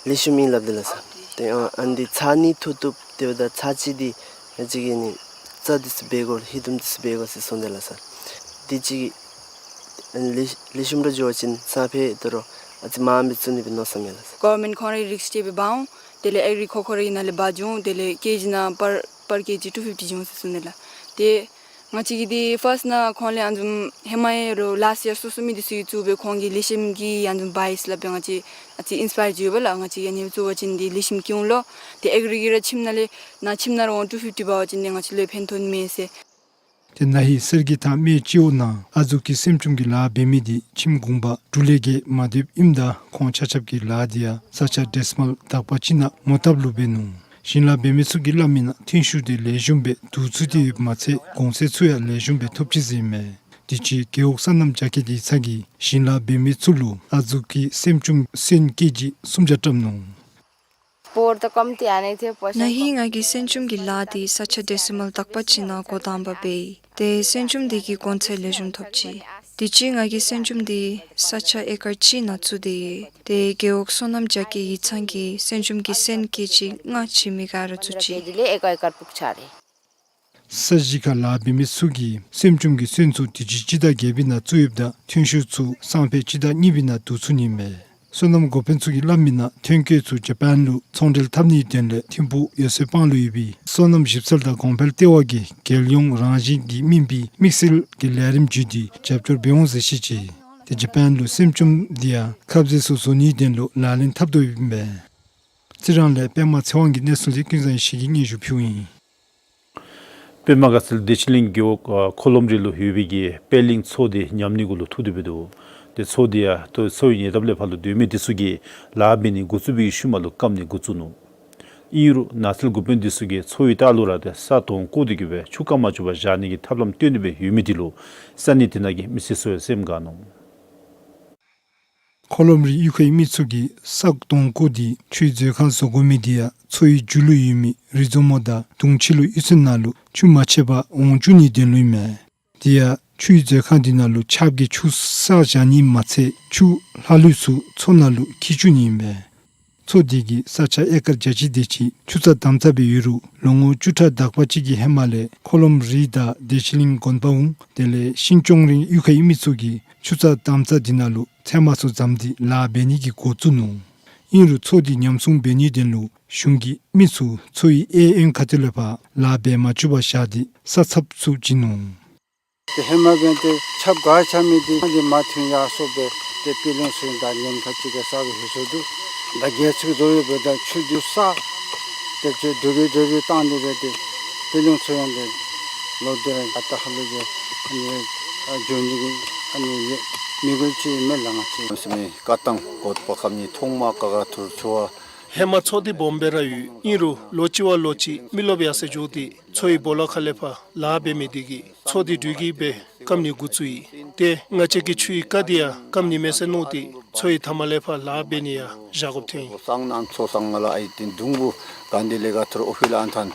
ལེགས་ཤོམ་ཨིན་སླབ་དེས་ལགས་སོ། ཏེ་ཨ་ཨ་ནི་འདི་ཚར་གཉིས་འཐུ་བཏུབ། དེ་འབདཝ་ད་ཚར་གཅིག་འདི་ང་བཅས་ཀྱིས་ནི་རྩྭ་འདི་ཚུ་འབད་དགོ། ཧིང་སྡུམ་འདི་ཚུ་འབད་དགོ་ཟེར་གསུངས་དེས་ལགས་སར། དེ་ཅིག་ཨ་ནི་ལེགས་ལེགས་ཤོམ་ར་འགྱོ་བ་ཅིན་ས་འཕེལ་དོ་རུང་ཨ་ཙི་མངམ་སྦེ་བཙུགས་ནི་སྦེ་མནོ་བསམ་ཡོད་ལགས་སར། གོ་ཝར་མེནཊ་ཁོང་རའི་རིགས་ཅིག་སྦེ་འབག་འོང་། དེ་ལས་ཨེག་རི་ཁོ་ཁོ་ར་གི་ནང་ལས་འབག་འགྱོ་འོང་། དེ་ལས་ཀེ་ཇི་ནང་པར་པར་ཀེ་ཇི་ཊུ་ཕིཕ་ཊི་འགྱོ་འོང་ཟེར་གསུངས་དེས་ལགས། ཏེ་ང་བཅས་ཀྱིས་འདི་ཕརསཊ་ནང་ཁོང་ལས་ཨ་ནི་བཟུམ་ཧེ་མ་ཡང་རོགས་ལཱསཊ་ཡར་བཙུགས་བཙུགས་མི་འདི་ཚུ་གིས་བཙུགས་སྦེ་ཁོང་གི་ལེགས་ཤོམ་གྱིས་ཨ་ནི་བཟུམ་འབག་ཡི་ཟེར་སླབ་སྦེ་ང་བཅས་ཨ་ཙི་ཨིན་སི་པ་ཡར་འགྱོ་ཡི་ལགས། ང་བཅས་ཨ་ནི་བཙུགས་པ་ཅིན་འདི་ལེགས་ཤོམ་སྐྱེ་འོང་ལོ། ཏེ་ཨེག་རི་གིས་ར་ཁྱིམ་ནང་ལས་ནཱ་ཁྱིམ་ནང་ར་འོང་ཊུ་ཕིཕ་ཊི་འབག་པ་ཅིན་འདི་ང་བཅས་ལུ་ཕན་ཐོགས་ནི་མས་ཟེར། ཏེ་ན་ཧིང་གསེར་གྱི་ཐང་སྨད་སྤྱི་འོག་ནང་ཨ་ཟུག་གི་སྲན་ཅུང་གི་ལཱ་འབད་མི་འདི་ཁྱིམ་གུང་པ་དྲུག་ལས་བརྒལ་མ་སྡོདཔ་ཨིནམ་ད་ཁོང་ཆ་ཁྱབ་ཀྱིས་ལཱ་འདི་ཡང་ས་ཆ་ཌེ་སི་མལ་དག་པ་ཅིག་ནང་མོ་བཏབ་ལུ་འབད་ནུག། ཞིང་ལཱ་འབད་མི་ཚུ་གིས་སླབ་མིའི་ནང་ཐོན་ཤུགས་དེ་ལེགས་ཤོམ་སྦེ་བསྡུ་ཚུགས་ཏེ་ཡོདཔ་མ་ཚད་གོང་ཚད་ཚུ་ཡང་ལེགས་ཤོམ་སྦེ་ཐོབ་ཅི་ཟེར་ཨིན་མས། དུས་ཅི་རྒེད་འོག་སོ་ནམ་རྒྱ་སྐྱེད་ཡིག་ཚང་གིས་ཞིང་ལཱ་འབད་མི་ཚུ་ལུ་ཨ་ཟུག་གི་སྲན་ཅུང་སོན་ཀེ་ཇི་སུམ་བརྒྱ་བཀྲམ་ནུག། ན་ཧིང་ང་གིས་སྲན་ཅུང་གི་ལཱ་འདི་ས་ཆ་ཌེ་སི་མལ་དག་པ་ཅིག་ནང་འགོ་དང་པ་འབད་ཡི། ཏེ་སྲན་ཅུང་འདི་གི་གོང་ཚད་ལེགས་ཤོམ་ཐོབ་ཅི། དུས་ཅི་ང་གིས་སྲན་ཅུང་འདི་ས་ཆ་ཨེ་ཀར་གཅིག་ནང་བཙུགས་ཏེ་ཡོད། ཏེ་རྒེད་འོག་སོ་ནམ་རྒྱ་སྐྱེད་ཡིག་ཚང་གིས་སྲན་ཅུང་གི་སོན་ཀེ་ཇི་ལྔ་ཕྱེད་མི་ག་ར་བཙུགས་ཅི། ས་གཞི་ཁར་ལཱ་འབད་མི་ཚུ་གིས་སྲན་ཅུང་གི་སོན་ཚུ་དུས་ཅི་སྤྱི་ཟླ་བརྒྱད་པའི་ནང་བཙུགས་ཡོདཔ་ད་ཐོན་ཤུགས་ཚུ་སང་ཕོད་སྤྱི་ཟླ་གཉིས་པའི་ནང་བསྡུ་ཚུགས་ནི་མས། སོ་ནམ་འགོ་དཔོན་ཚུ་གིས་སླབ་མིའི་ནང་ཐོན་སྐྱེད་ཚུ་ཇ་པཱན་ལུ་ཚོང་འབྲེལ་འཐབ་ནིའི་དོན་ལས་ཐིམ་ཕུག་འོད་གསལ་སྤང་ལུ་ཡོད་པའི་སོ་ནམ་ཞིབ་འཚོལ་དང་གོང་འཕེལ་ལྟེ་བ་གིས་རྒྱལ་ཡོངས་རང་བཞིན་གྱིས་སྨིན་པའི་དམིགས་བསལ་གྱི་ལས་རིམ་བརྒྱུད་དེ་རྒྱབ་སྐྱོར་འབད་འོང་ཟེར་བཤད་ཅི། ཏེ་ཇ་པཱན་ལུ་སྲན་ཅུང་འདི་ཡང་ཁབ་ཟས་ཚུ་བཟོ་ནིའི་དོན་ལུ་ལག་ལེན་འཐབ་དོ་ཡོདཔ་ཨིན་པས། རྩི་རང་ལས་པདྨ་ཚེ་དབང་གི་གནས་ཚུལ་འདི་ཀུན་བཟང་ཡེ་ཤེས་ཀྱིས་སྙན་ཞུ་ཕུལཝ་ཨིན། པདྨ་དགའ་ཚལ་བདེ་ཆེན་གླིང་རྒེད་འོག་ཨ་འཁོར་ལོམ་རི་ལུ་ཡོད་པའི་གི་པད་གླིང་མཚོ་འདི་ཉམས་ནི་གུ་ལུ་ཐུག་སྟེ་འབད་དོ། ཏེ་མཚོ་འདི་ཡང་ཏེ་མཚོ་ཡི་ཉེ་འདབས་ལས་ཕར་ལུ་སྡོད་མི་འདི་ཚུ་གིས་ལཱ་འབད་ནི་འགོ་བཙུགས་པའི་ཤུལ་མ་ལུ་སྐམ་ནི་འགོ་བཙུགས་ནུག། ཨིན་རུང་ནགས་ཚལ་འགོ་དཔོན་འདི་ཚུ་གིས་མཚོ་ཡི་ལྟག་ལུ་ར་ཏེ་ས་དོང་བརྐོ་སྟེ་གི་སྦེ་ཆུ་བཀག་མ་བཅུག་པར་བཞག་ནི་གི་ཐབས་ལམ་སྟོན་ཏེ་སྦེ་ཡོད་མི་འདི་ལུ་ས་གནས་དེ་ནང་གི་མི་སེར་ཚུ་ཡང་སེམས་དགའ་ནུག། འཁོར་ལོམ་རིའི་གཡུས་ཁའི་མི་ཚུ་གིས་ས་དོང་བརྐོ་སྟེ་ཆུའི་མཛོད་ཁང་བཟོ་དགོ་མི་འདི་ཡང་མཚོ་ཡི་མཇུག་ལུ་ཡོད་མི་རི་མཛོ་མོ་དང་དུང་ཕྱེད་ལུ་གཡུས་ཚན་ནང་ལུ་ཆུ་མ་ཆད་པར་འོང་བཅུག་ནིའི་དོན་ལུ་ཨིན་མས། དེ་ཡང་ཆུའི་མཛོད་ཁང་འདི་ནང་ལུ་ཆརཔ་གིས་ཆུ་བསགས་བཞག་ནི་མ་ཚད་ཆུ་ལྷག་ལུས་ཚུ་མཚོ་ནང་ལུ་འཁྱིལ་བཅུག་ནི་ཨིན་མས། མཚོ་འདི་གི་ས་ཆ་ཨེ་ཀར་བརྒྱ་གཅིག་དེ་ཅིག་ཆུ་རྩྭ་དམ་རྩྭ་སྦེ་ཡོད་རུང་ལོ་ངོ་བཅུ་ཕྲག་དག་པ་ཅིག་གི་ཧེ་མ་ལས་འཁོར་ལོམ་རི་དང་བདེ་ཆེན་གླིང་དགོན་པ་འོང་དེ་ལས་ཤིང་སྐྱོང་རིང་གཡུས་ཁའི་མི་ཚུ་གིས་ཆུ་རྩྭ་དམ་རྩྭ་འདི་ནང་ལུ་ཚལ་མ་ཚུ་བརྩམས་ཏེ་ལཱ་འབད་ནི་གི་འགོ་བཙུགས་ནུག། ཨིན་རུང་མཚོ་འདི་ཉམས་སྲུང་འབད་ནིའི་དོན་ལུ་གཞུང་གིས་མི་ཚུ་མཚོ་ཡི་གཡས་གཡོན་ཁ་ཐུག་ལས་ཕར་ལཱ་འབད་མ་བཅུག་པར་བཞག་སྟེ་ས་ཚབ་ཚུ་བྱིན་ནུག། ཏེ་ཧེ་མ་འབདན་ཏེ་ཆརཔ་ག་ར་ཆགས་མི་འདི་ཏེ་མ་ཐོན་ཡར་སོངམ་སྦེ་ཏེ་པད་གླིང་ཚུ་ད་ཉེན་ཁ་ཅིག་གི་ས་གི་ཧེ་སོང་འདུག། ད་རྒེད་ཚུ་བཟོ་ཡོདཔ་ད་ཆུ་འདི་བསགས་ཏེ་ཆུ་འགྲོ་བའི་འགྲོ་བའི་བཏང་སྟེ་སྦེ་ཏེ་པད་གླིང་ཚུ་ཡང་ཏེ་ལོག་སྟེ་ར་ཨ་རྟག་ཧ་ལུགས་ཀྱི་ཨ་ནི་ཨ་འགྱོ་ནི་གི་ཨ་ནི་མི་དགོ་ཅིག་མེད་ལགས། ང་བཅས་སེམས་ཀ་དང་གོ་པ་ཁམས་ནི་ཐོག་མ་ཀ་ཁ་ཐུར་ཆུ་བ། ཧེ་མ་མཚོ་འདི་སྦོམ་སྦེ་ར་ཡོད། ཨིན་རུང་ལོ་གཅིག་བ་ལོ་གཅིག་མི་རློབས་ཡར་སེང་འགྱོ་སྟེ་མཚོ་ཡི་སྦོ་ལོགས་ཁ་ལས་ཕར་ལཱ་འབད་མི་འདི་གིས་མཚོ་འདི་འགྲུལ་སྐྱེལ་སྦེ་སྐམ་ནི་འགོ་བཙུགས་ཡི། ཏེ་ང་བཅས་ཀྱི་ཆུ་ཡི་རྐ་འདི་ཡང་སྐམ་ནི་མས་ཟེར་མནོ་སྟེ་མཚོ་ཡི་མཐའ་མ་ལས་ཕར་ལཱ་འབད་ནི་ཡང་བཞག་དགོཔ་ཐོན་ཡི། སང་ནང་མཚོ་སང་ང་ལ་ཨའི་ཏེན་དུང་བུ་ག་འདི་ལས་ག་ཐུར་ཨོ་ཧི་ལ་ཨན་ཐན།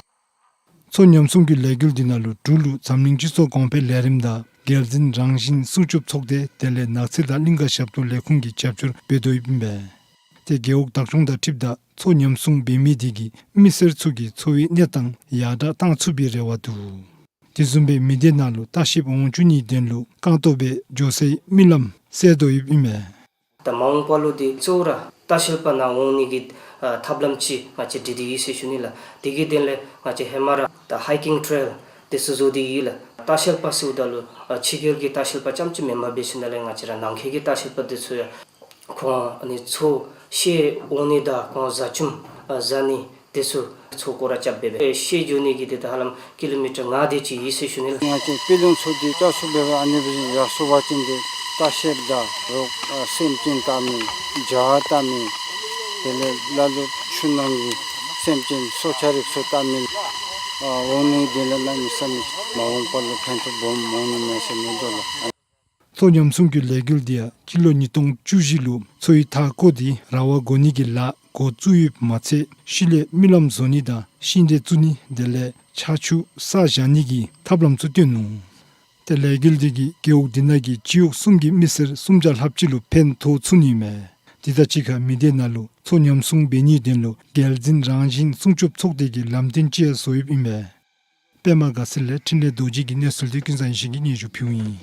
མཚོ་ཉམས་སྲུང་གི་ལས་འགུལ་འདི་ནང་ལུ་འབྲུག་ལུ་འཛམ་གླིང་སྤྱི་ཚོགས་གོང་འཕེལ་ལས་རིམ་དང་རྒྱལ་འཛིན་རང་བཞིན་སྲུང་སྐྱོབ་ཚོགས་སྡེ་དེ་ལས་ནགས་ཚལ་དང་གླིང་ག་ཞབས་ཏོག་ལས་ཁུངས་ཀྱིས་རྒྱབ་སྐྱོར་འབད་དོ་ཡོདཔ་ཨིན་པས། ཏེ་རྒེད་འོག་བདག་སྐྱོང་དང་འཁྲིལཝ་ད་མཚོ་ཉམས་སྲུང་འབད་མི་འདི་གིས་མི་སེར་ཚུ་གི་འཚོ་བའི་གནས་སྟངས་ཡར་དྲག་བཏང་ཚུགས་པའི་རེ་བ་འདུག། དེ་བཟུམ་སྦེ་མི་སྡེ་ནང་ལུ་ལྟ་བཤལཔ་འོང་བཅུག་ནིའི་དོན་ལུ་རྐང་སྟོང་སྦེ་འགྱོ་སའི་མི་ལམ་བསལ་དོ་ཡོདཔ་ཨིན་མས། ད་མ་འོངས་པ་ལུ་འདི་གཙོ་བོ་ར་ལྟ་བཤལཔ་ནང་འོང་ནི་གི་ཨ་ཐབས་ལམ་ཅིག་ང་བཅས་སྒྲིག་སྟེ་ཡོད་ཟེར་ཞུ་ནི་ལགས། དེ་གི་དོན་ལས་ང་བཅས་ཧེ་མ་ར་ད་ཧའི་ཀིང་ཊེལ་འདི་ཚུ་བཟོ་སྟེ་ཡོད་ལགས། ལྟ་བཤལཔ་ཟེརཝ་ད་ལུ་ཨ་ཕྱི་རྒྱལ་གྱི་ལྟ་བཤལཔ་རྐྱངམ་ཅིག་མེནམ་འབད་ཞིནམ་ལས་ང་བཅས་ར་ནང་འཁོད་ཀྱི་ལྟ་བཤལཔ་འདི་ཚུ་ཡང་ཁོང་ཨ་ནི་མཚོ་བཤལ་འོང་ནི་དང་ཁོང་བཟའ་ཆུམ་ཨ་བཟའ་ནི་འདི་ཚུ་མཚོ་སྐོར་ར་རྐྱབ་སྦེ་སྦེ་བཤལ་འགྱོ་ནི་གི་འདི་ད་ཧ་ལམ་ཀི་ལོ་མི་ཊར་ལྔ་དེ་ཅིག་ཡོད་ཟེར་ཞུ་ནི་ལགས། ང་བཅས་པད་གླིང་མཚོ་འདི་ལྕགས་ཚུ་འབད་བ་ཨ་ནི་སྦེ་ཡར་སོང་བ་ཅིན་འདི་ལྟ་བཤལཔ་དང་རོགས་ཨ་སེམས་ཅན་བལྟ་མི་བྱ་བལྟ་མི་དེ་ལས་ལ་ལུ་ཆུ་ནང་གི་སེམས་ཅན་སྲོག་ཆགས་རིགས་ཚུ་བལྟ་མི་ཨ་འོང་ནི་དེ་ལས་གནམ་མེད་ས་མེད་མ་འོངས་པ་ལུ་ཕན་ཐོགས་སྦོམ་འོང་ནི་མས་ཟེར་མནོ་དོ་ལགས། མཚོ་ཉམས་སྲུང་གི་ལས་འགུལ་འདི་ཡང་སྤྱི་ལོ་ཉིས་སྟོང་བཅུ་བཞི་ལུ་མཚོ་ཡི་མཐའ་བརྐོ་སྟེ་ར་བ་བརྐོ་ནི་གི་ལཱ་འགོ་བཙུགས་ཡོདཔ་མ་ཚད་ཤུལ་ལས་མི་ལམ་བཟོ་ནི་དང་ཤིང་འབྲས་བཙུགས་ནི་དེ་ལས་ཆར་ཆུ་བསགས་བཞག་ནི་གི་ཐབས་ལམ་ཚུ་བཏོན་ནུག། ཏེ་ལས་འགུལ་འདི་གིས་རྒེད་འོག་འདི་ནང་གི་སྤྱི་འོག་གསུམ་གྱི་མི་སེར་སུམ་བརྒྱ་ལྷགཔ་ཅིག་ལུ་ཕན་ཐོགས་ཚུགས་ནི་མས། དེ་དང་གཅིག་ཁར་མི་སྡེ་ནང་ལུ་ཚོགས་ཉམས་སྲུང་འབད་ནིའི་དོན་ལུ་རྒྱལ་འཛིན་རང་བཞིན་སྲུང་སྐྱོབ་ཚོགས་སྡེ་གི་ལམ་སྟོན་ཅིག་ཡང་བཟོ་ཡོདཔ་ཨིན་པས། པདྨ་དགའ་ཚལ་ལས་འཕྲིན་ལས་རྡོ་རྗེ་གི་གནས་ཚུལ་འདི་ཀུན་བཟང་ཡེ་ཤེས་ཀྱིས་སྙན་ཞུ་ཕུལཝ་ཨིན།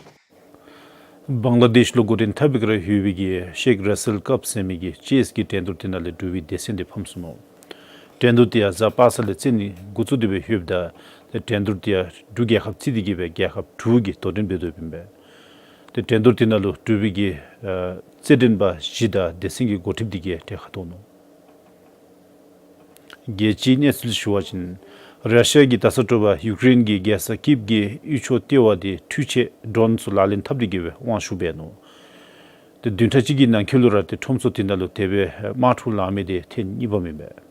བང་ལ་དེཤ་ལུ་འགོ་འདྲེན་འཐབ་པའི་སྒང་ར་ཡོད་པའི་གི་ཤེག་ར་སེལ་ཀབ་ཟེར་མི་གི་ཅེསི་གི་འགྲན་བསྡུར་དེ་ནང་ལས་འབྲུག་པའི་སྡེ་ཚན་འདི་ཕམ་སོ་ནུག། འགྲན་བསྡུར་དེ་ཡང་གཟའ་པ་སངས་ལས་རྩེ་ནི་འགོ་བཙུགས་ཏེ་སྦེ་ཡོདཔ་ད་ཏེ་འགྲན་བསྡུར་དེ་ཡང་འབྲུག་རྒྱལ་ཁབ་རྩིས་ཏེ་གིས་སྦེ་རྒྱལ་ཁབ་དྲུག་གིས་དོ་འགྲན་འབད་དོ་ཡོདཔ་ཨིན་པས། ཏེ་འགྲན་བསྡུར་དེ་ནང་ལུ་འབྲུག་པའི་གི་ཨ་རྩེད་འགྲན་པ་བཞི་དང་སྡེ་ཚན་གྱི་འགོ་ཁྲིདཔ་འདི་གིས་གྲལ་ཁར་གཏོགས་ནུག། རྒྱལ་སྤྱིའི་གནས་ཚུལ་ཞུ་བ་ཅིན་ར་ཤི་ཡ་གི་ད་ས་དྲོ་པ་ཡུཀ་རེན་གྱི་རྒྱལ་ས་ཀིབ་ཀྱི་དབུས་ཕྱོགས་ལྟེ་བ་དེ་འཕྲུལ་ཆས་ཌོ་རོན་ཚུ་ལག་ལེན་འཐབ་སྟེ་གིས་སྦེ་དབང་ཞུ་འབད་ནུག། ཏེ་བདུན་ཕྲག་གཅིག་གི་ནང་འཁོད་ལུ་ར་ཏེ་ཁྲོམ་ཚུ་དེ་ནང་ལུ་དེ་སྦེ་དམག་འཁྲུག་ལང་མི་དེ་ཐེངས་གཉིས་པམ་ཨིན་པས།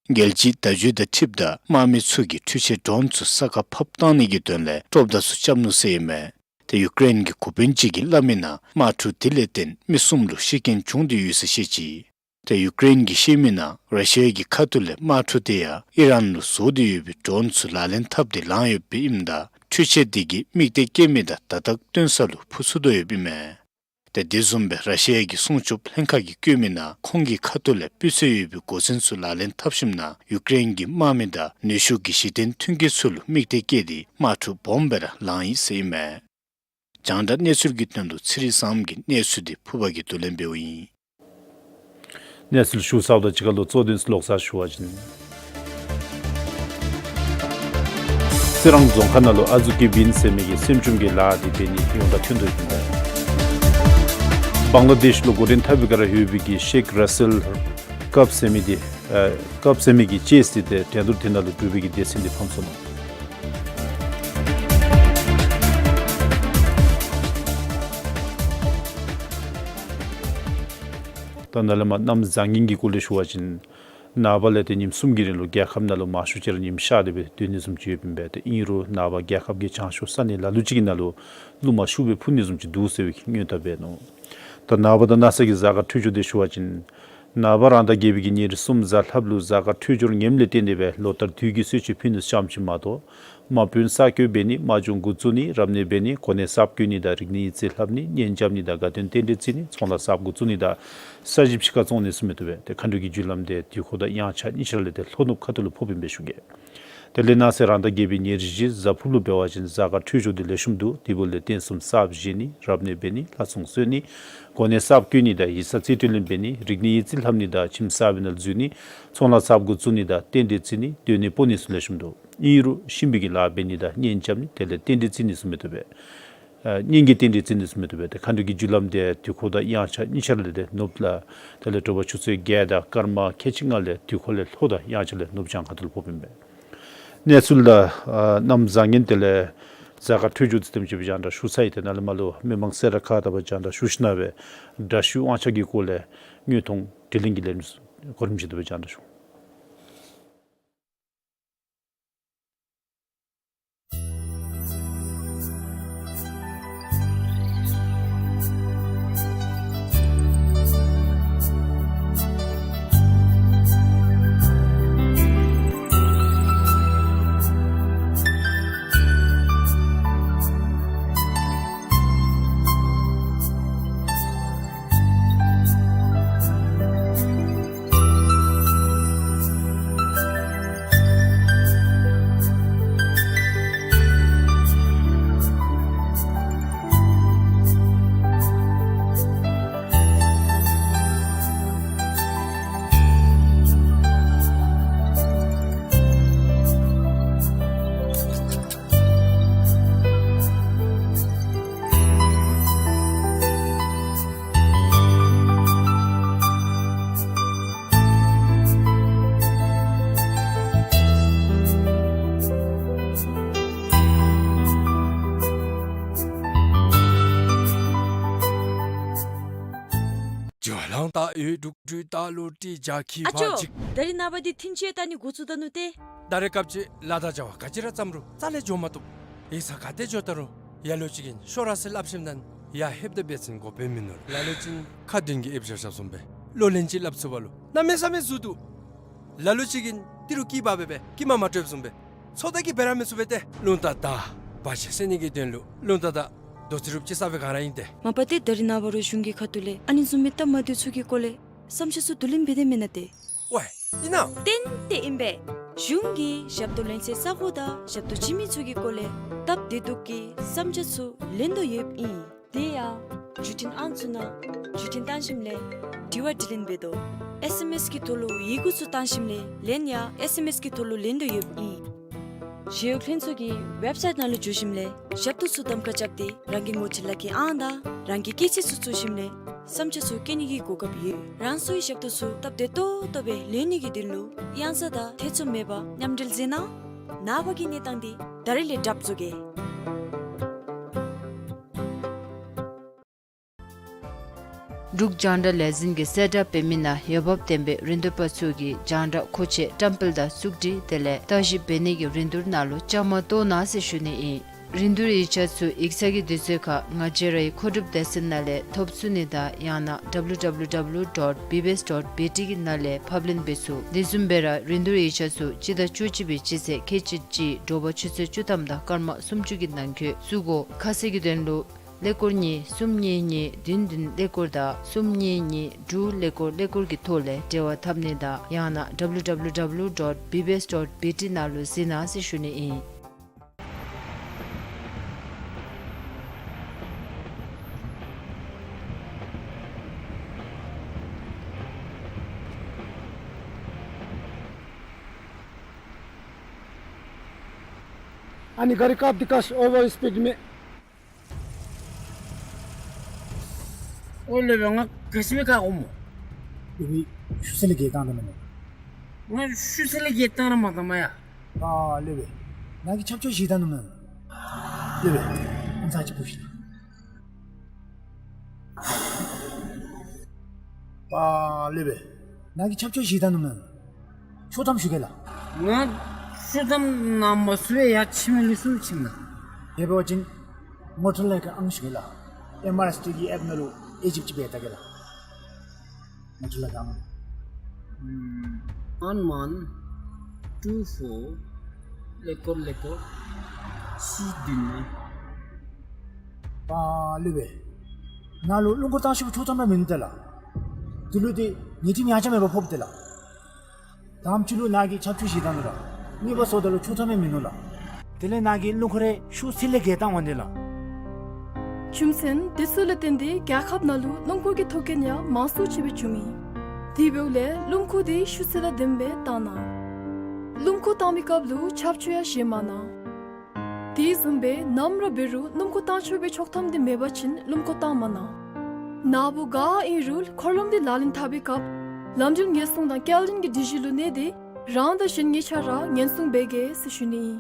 རྒྱལ་སྤྱིའི་བརྡ་བརྒྱུད་དང་འཁྲིལཝ་ད་དམག་མི་ཚུ་གིས་འཕྲུལ་ཆས་ཌོ་རོན་ཚུ་ས་ཁར་ཕབ་བཏང་ནི་གི་དོན་ལས་དཀྲོག་གཏམ་ཚུ་རྐྱབ་ནུག་ཟེར་ཨིན་མས། ཏེ་ཡུཀ་རེན་གྱི་འགོ་དཔོན་ཅིག་གིས་སླབ་མིའི་ནང་དམག་འཁྲུག་དེ་ལས་བརྟེན་མི་གསུམ་ལུ་ཤི་རྐྱེན་བྱུང་སྟེ་ཡོད་ཟེར་བཤད་ཅི། ཏེ་ཡུཀ་རེན་གྱིས་བཤད་མིའི་ནང་ར་ཤི་ཡ་གི་ཁ་ཐུག་ལས་དམག་འཁྲུག་དེ་ཡང་ཨི་རཱན་ལུ་བཟོ་སྟེ་ཡོད་པའི་ཌོ་རོན་ཚུ་ལག་ལེན་འཐབ་སྟེ་ལང་ཡོདཔ་ཨིནམ་ད་འཕྲུལ་ཆས་དེ་གིས་དམིགས་གཏད་བསྐྱེད་མི་དང་བརྡ་རྟགས་སྟོན་ས་ལུ་འཕུར་ཚུགས་དོ་ཡོདཔ་ཨིན་མས། ཏེ་དེ་བཟུམ་སྦེ་ར་ཤི་ཡ་གི་སྲུང་སྐྱོབ་ལྷན་ཁག་གིས་བཀོད་མིའི་ནང་ཁོང་གི་ཁ་ཐུག་ལས་སྤུས་ཚད་ཡོད་པའི་འགོ་ཚན་ཚུ་ལག་ལེན་འཐབ་ཞིནམ་ན་ཡུཀ་རེན་གྱི་དམག་མི་དང་ནུས་ཤུགས་ཀྱི་གཞི་རྟེན་མཐུན་རྐྱེན་ཚུ་ལུ་དམིགས་གཏད་བསྐྱེད་དེ་དམག་འཁྲུག་སྦོམ་སྦེ་ར་ལང་ཡི་ཟེར་ཨིན་མས། རྒྱང་བསྒྲགས་གནས་ཚུལ་གྱི་དོན་ལུ་ཚེ་རིང་བཟངམོ་གི་གནས་ཚུལ་འདི་ཕུར་པ་གིས་བསྡུ་ལེན་འབདཝ་ཨིན། གནས་ཚུལ་ཞུ་ཚརཝ་དང་གཅིག་ཁར་ལུ་གཙོ་དོན་ཚུ་ལོག་ས་ཞུ་བ་ཅིན། རྩི་རང་རྫོང་ཁག་ནང་ལུ་ཨ་ཟུ་ཀི་བིན་ཟེར་མི་གིས་སེམས་བྱུང་གི་ལཱ་འདི་འབད་ནི་ཡོངས་གྲགས་ཐོན་དོ་ཡོདཔ་ཨིན་པས། བང་ལ་དེཤ་ལུ་འགོ་འདྲེན་འཐབ་པའི་སྒང་ར་ཡོད་པའི་གི་ཤེག་ར་སེལ་ཀབ་ཟེར་མི་འདི་ཨ་ཀབ་ཟེར་མི་གི་ཅེསི་འདི་ཏེ་འགྲན་བསྡུར་དེ་ནང་ལུ་འབྲུག་པའི་གི་སྡེ་ཚན་འདི་ཕམ་སོ་ནུག། ད་ནཱ་ལས་མར་གནམ་བཟང་ངན་གྱི་སྐོར་ལས་ཞུ་བ་ཅིན་ནངས་པ་ལས་ཏེ་ཉིནམ་གསུམ་གྱི་རིང་ལུ་རྒྱལ་ཁབ་ནང་ལུ་མང་ཤོས་ཅིག་ར་ཉིམ་ཤར་ཏེ་སྦེ་སྡོད་ནི་བཟུམ་ཅིག་ཡོདཔ་ཨིན་པས། ཏེ་ཨིན་རུང་ནངས་པ་རྒྱལ་ཁབ་ཀྱི་བྱང་ཕྱོགས་ས་གནས་ལ་ལུ་ཅིག་གི་ནང་ལུ་རླུང་མང་ཤོས་སྦེ་འཕུ་ནི་བཟུམ་ཅིག་འདུག་ཟེར་བའི་སྔོན་བརྡ་འབད་ནུག། ད་ནངས་པ་དང་གནངས་ཚེ་གི་གཟའ་སྐར་འཕྲོད་སྦྱོར་འདི་ཞུ་བ་ཅིན་ནངས་པ་རང་ཟླ་བརྒྱད་པའི་གི་ཉེར་གསུམ་གཟའ་ལྷགཔ་ལུ་གཟའ་སྐར་འཕྲོད་སྦྱོར་ངནམ་ལས་བརྟེན་ཏེ་སྦེ་ལོ་ལྟར་དུས་ཀྱི་གསོལ་མཆོད་ཕུལ་ནི་ཙམ་ཅིག་མ་གཏོགས་དམག་དཔོན་གསར་བསྐོ་འབད་ནི་དམག་སྦྱོང་འགོ་བཙུགས་ནི་རབ་གནས་འབད་ནི་གོ་གནས་གསརཔ་བསྐོ་ནི་དང་རིག་གནས་ཡིག་རྩིས་ལྷབ་ནི་གཉེན་རྐྱབ་ནི་དང་དགའ་སྟོན་རྟེན་འབྲེལ་བརྩི་ནི་ཚོང་ལཱ་གསརཔ་འགོ་བཙུགས་ནི་དང་ས་གཞི་ཕྱི་ཁར་བཙོང་ནི་ཚུ་མི་བཏུབ་པས། ཏེ་མཁའ་འགྲོ་གི་རྒྱུ་ལམ་འདི་དུས་འཁོར་དང་དབྱངས་འཆར་གཉིས་ཆ་ར་ལས་ཏེ་ལྷོ་ནུབ་ཁ་ཐུག་ལུ་ཕོགཔ་ཨིན་པས་ཞུ་གེ། དེ་ལས་གནངས་ཚེ་རང་ཟླ་བརྒྱད་པའི་ཉེར་བཞི་གཟའ་ཕུར་བུ་འབད་བ་ཅིན་གཟའ་སྐར་འཕྲོད་སྦྱོར་འདི་ལེགས་ཤོམ་འདུག། དེ་འབདཝ་ལས་རྟེན་གསུམ་གསརཔ་བཞེངས་ནི་རབ་གནས་འབད་ནི་ལྷ་ཚོགས་གསོལ་ནི་གོ་གནས་གསརཔ་བསྐོ་ནི་དང་ཡིག་ཚང་རྩིས་སྤྲོད་ལེན་འབད་ནི་རིག་གནས་ཡིག་རྩིས་ལྷབ་ནི་དང་ཁྱིམ་གསར་པའི་ནང་འཛུལ་ནི་ཚོང་ལཱ་གསརཔ་འགོ་བཙུགས་ནི་དང་རྟེན་འབྲེལ་བརྩི་ནི་སྡོད་གནས་སྤོ་ནི་ཚུ་ལེགས་ཤོམ་འདུག། ཨིན་རུང་གཤིན་པོའི་གི་ལཱ་འབད་ནི་དང་གཉེན་རྐྱབ་ནི་དེ་ལས་རྟེན་འབྲེལ་བརྩི་ནི་ཚུ་མི་བཏུབ་པས། ཨ་གཉེན་གྱི་རྟེན་འབྲེལ་བརྩི་ནི་ཚུ་མི་བཏུབ་པས། ཏེ་མཁའ་འགྲོ་གི་རྒྱུ་ལམ་འདི་དུས་འཁོར་དང་དབྱངས་འཆར་གཉིས་ཆ་ར་ལས་ཏེ་ནུབ་ལས་དེ་ལས་དྲོ་པ་ཆུ་ཚོད་བརྒྱད་དང་སྐར་མ་ཁལ་གཅིག་ལྔ་ལས་དུས་འཁོར་ལས་ལྷོ་དང་དབྱངས་འཆར་ལས་ནུབ་བྱང་ཁ་ཐུག་ལུ་ཕོགཔ་ཨིན་པས། གནས་ཚུལ་དང་ཨ་གནམ་བཟང་ངན་དེ་ལས་གཟའ་སྐར་འཕྲོད་སྦྱོར་དེ་དེམ་ཅིག་སྦེ་རྒྱང་བསྒྲགས་ཞུ་ཚར་ཡི། ཏེ་ནཱ་ལས་མར་ལུ་མི་མང་སེར་ཁག་དང་སྦེ་རྒྱང་བསྒྲགས་ཞུ་ཞིནམ་སྦེ་དྲག་ཤུལ་དབང་ཆ་གི་སྐོར་ལས་དངོས་མཐོང་དྲི་ལན་གྱི་ལན་གོ་རིམ་བཞིན་དུ་སྦེ་རྒྱང་བསྒྲགས་ཞུ། ཨ་ཅོ། ད་རིས་ནངས་པ་འདི་ཐིན་ཅི་ཡང་ད་ནི་འགོ་བཙུགས་ད་ནུག་སྟེ། ད་རེས་སྐབས་ཅིག་ལཱ་དང་བྱ་བ་ག་ཅི་ར་བརྩམ་རུང་རྩ་ལས་འགྱོ་མ་བཏུབ། ཡིག་ཚང་ག་ཏེ་འགྱོ་ད་རུང་ལ་ལུ་ཅིག་གིས་ཤོག་ར་ཟེར་སླབ་ཞིནམ་ད་ཡར་ལྷོདཔ་ད་འབད་བ་ཅིན་གོ་བརྡ་མིན་ནུག། ལ་ལུ་ཅིག་ཁ་འདོན་གྱི་ཨེབ་ཤ་ཤ་བཟུམ་སྦེ་ལོ་ལན་ཅིག་སླབ་ཚུགས་པ་ལུ་གནམ་མེད་ས་མེད་ཟུར་འདུག། ལ་ལུ་ཅིག་གིས་ཏི་རུ་སྐྱི་པ་སྦེ་སྦེ་སྐྱི་མ་མ་སྤྲོདཔ་བཟུམ་སྦེ་ཚོད་ལྟ་གིས་འབད་ར་མི་ཚུགས་པས་ཏེ། རླུང་རྟ་དང་བར་ཆད་སེལ་ནི་གི་དོན་ལུ་རླུང་རྟ་དང་ དོ་ཚིགས་རུབ་ཅིག་ས་སྦེ་ག་ར་ཨིན་ཏེ། མ་པ་ཏེ་ད་རིས་ནངས་པ་རུང་གཞུང་གི་ཁ་ཐུག་ལས་ཨ་ནི་བཟུམ་མའི་སྟབས་མ་བདེཝ་ཚུ་གི་སྐོར་ལས་བསམ་འཆར་ཚུ་བསྡུ་ལེན་འབད་དེ་མེན་ན་ཏེ། ཝའེ་ཨིན་ན། ཏན་ཏན་ཨིན་པས། གཞུང་གིས་ཞབས་ཏོག་ལེན་སའི་ས་གོ་དང་ཞབས་ཏོག་བྱིན་མི་ཚུ་གི་སྐོར་ལས་སྟབས་བདེ་སྡུག་གི་བསམ་འཆར་ཚུ་ལེན་དོ་ཡོདཔ་ཨིན། དེ་ཡང་བརྒྱུད་འཕྲིན་ཨང་ཚུ་ནང་བརྒྱུད་འཕྲིན་བཏང་ཞིནམ་ལས་དྲི་བ་དྲིས་ལན་འབད་དོ། ཨེསི་ཨེམ་ཨེསི་གི་ཐོག་ལུ་ཡི་གུ་ཚུ་བཏང་ཞིནམ་ལས་ལན་ཡང་ཨེསི་ཨེམ་ཨེསི་གི་ཐོག་ལུ་ལེན་དོ་ཡོདཔ་ཨིན། ཞི་གཡོག་ལྷན་ཚོགས་ཀྱི་ཝེབ་སའིཊ་ནང་ལུ་འཛུལ་ཞིནམ་ལས་ཞབས་ཏོག་ཚུ་གདམ་ཁ་རྐྱབ་སྟེ་རང་གི་ངོ་སྤྲོད་ལག་ཁྱེར་ཨང་དང་རང་གི་སྐྱེས་ཚེས་ཚུ་བཙུགས་ཞིནམ་ལས་བསམ་འཆར་ཚུ་བཀོད་ནི་གི་གོ་སྐབས་ཡོད། རང་སོའི་ཞབས་ཏོག་ཚུ་སྟབས་བདེ་ཏོག་ཏོ་སྦེ་ལེན་ནི་གི་དོན་ལུ་གཡང་ས་དང་ཐེ་ཚོམ་མེད་པར་མཉམ་འབྲེལ་མཛད་གནང་། ནངས་པ་གི་གནས་སྟངས་འདི་ད་རིས་ལས་གྲབས་བཟོ་གེ། འབྲུག་རྒྱང་བསྒྲགས་ལས་འཛིན་གྱིས་གསལ་བསྒྲགས་འབད་མི་ནང་འོས་འབབ་ལྡན་པའི་རིན་བསྡུར་པ་ཚུ་གིས་རྒྱང་བསྒྲགས་མཁོ་ཆས་བཀྲམ་སྤེལ་དང་བཙུགས་སྒྲིག་དེ་ལས་བརྟག་ཞིབ་འབད་ནི་གི་རིན་བསྡུར་ནང་ལུ་བཅའ་མར་གཏོགས་གནང་ཟེར་ཞུ་ནི་ཨིན། རིན་བསྡུར་ཡིག་ཆ་ཚུ་ཡིག་ཚང་གི་དུས་ཚོད་ཁར་ང་བཅས་རའི་མཁོ་སྒྲུབ་སྡེ་ཚན་ནང་ལས་ཐོབ་ཚུགས་ནི་དང་ཡང་ན་W W W dot B B S dot B T གི་ནང་ལས་ཕབ་ལེན་འབད་ཚུགས། དེ་བཟུམ་སྦེ་ར་རིན་བསྡུར་ཡིག་ཆ་ཚུ་སྤྱི་ཟླ་བཅུ་གཅིག་པའི་སྤྱི་ཚེས་ཁལ་གཅིག་གཅིག་དྲོ་པ་ཆུ་ཚོད་བཅུ་ཐམ་དང་སྐར་མ་སུམ་ཅུ་གི་ནང་འཁོད་བཙུགས་དགོ། ཁ་གསལ་གྱི་དོན་ལུ་ཀླད་ཀོར་གཉིས་གསུམ་གཉིས་གཉིས་བདུན་བདུན་ཀླད་ཀོར་དང་གསུམ་གཉིས་གཉིས་དྲུག་ཀླད་ཀོར་ཀླད་ཀོར་གྱི་ཐོག་ལས་འབྲེལ་བ་འཐབ་ནི་དང་ཡང་ན་W W W dot B B S dot B T ནང་ལུ་གཟིགས་གནང་ཟེར་ཞུ་ནི་ཨིན། ཨ་ནི་ག་རི་ཀབ་འདི་ཀ་ཨོ་ཝར་སི་པིཌ་མས། ཨོ་ལེ་བེ་ང་ག་ཅི་སྦེ་བཀག་འོང་སྨོ། ལེ་བེ་ཤུལ་ས་ལས་བརྒལ་བཏང་ད་མེན་ན། ང་ཤུལ་ས་ལས་བརྒལ་བཏང་ར་མ་བཏང་མ་ཡ། ཨ་ལེ་བེ་ནཱ་གིས་ཆབ་ཆོས་བཞེས་ད་ནུག་མེན་ན། ལེ་བེ་ཨམ་ཚ་ཅིག་ཕུ་ཤིག། ཨ་ལེ་བེ་ནཱ་གིས་ཆབ་ཆོས་བཞེས་ད་ནུག་མེན་ན། ཤོག་ཐམ་ཞུ་གེ་ལགས། ང་ཤོག་ཐམ་ནང་མ་བཙུགས་པར་ཡར་ཕྱི་མ་ལུ་བཙུགས་ཕྱིན་ན། དེ་འབད་བ་ཅིན་མོ་ཊ་ལས་ཀྱི་ཨང་ཞུ་གེ་ལགས། ཨེམ་ཨར་ཨེསི་ཊི་གི་ཨེཔ་ནང་ལུ་ཨེ་ཇིབ་ཅིག་འབད་ད་གེ་ལགས། མོ་ཊ་ལས་ཀྱི་ཨང་། ཨམ་ཝན་ཝན་ཊུ་ཕོར་ཀླད་ཀོར་ཀླད་ཀོར་གཅིག་བདུན་ལྔ། ཨ་ལེ་བེ་ནཱ་ལུ་རླུང་འཁོར་བཏང་ཤོག་པའི་ཤོག་ཐམ་ར་མིན་འདུག་ལགས། དེ་ལུ་ཏེ་ཉེས་ཁྲིམས་ཡང་ཆ་མེད་པར་ཕོགཔ་འདུག་ལགས། དང་པ་ཅིག་ལུ་ནཱ་གིས་ཆབ་ཆོས་བཞེས་ད་ནུག་ལགས། གཉིས་པ་སོངམ་ད་ལུ་ཤོག་ཐམ་ཡང་མིན་ནུག་ལགས། དེ་ལས་ནཱ་གིས་རླུང་འཁོར་རེ་ཤུལ་ས་ལས་བརྒལ་བཏང་འོང་དེ་ལགས། རྒྱུ་མཚན་དེ་ཚུ་ལས་བརྟེན་ཏེ་རྒྱལ་ཁབ་ནང་ལུ་རླུང་འཁོར་གྱི་ཐོག་རྐྱེན་ཡང་མང་སུ་ཅིག་སྦེ་བྱུང་ཡི། དེ་འབདཝ་ལས་རླུང་འཁོར་དེ་ཤུལ་ས་དང་ལྡནམ་སྦེ་བཏང་གནང་། རླུང་འཁོར་བཏང་མིའི་སྐབས་ལུ་ཆབ་ཆོས་ཡང་བཞེས་མ་གནང་། དེ་བཟུམ་སྦེ་ནམ་ར་འབད་རུང་རླུང་འཁོར་བཏང་ཆོག་པའི་ཆོག་ཐམ་དེ་མེད་པ་ཅིན་རླུང་འཁོར་བཏང་མ་གནང་། ནཱ་བུ་ག་ཨིན་རུང་འཁོར་ལམ་དེ་ལག་ལེན་འཐབ་པའི་སྐབས་ལམ་འགྲུལ་ཉེན་སྲུང་དང་སྐྱེལ་འདྲེན་གྱི་སྒྲིག་གཞི་ལུ་གནས་ཏེ་རང་དང་གཞན་གཉིས་ཆ་ར་ཉེན་སྲུང་འབད་གེ་ཟེར་ཞུ་ནི་ཨིན།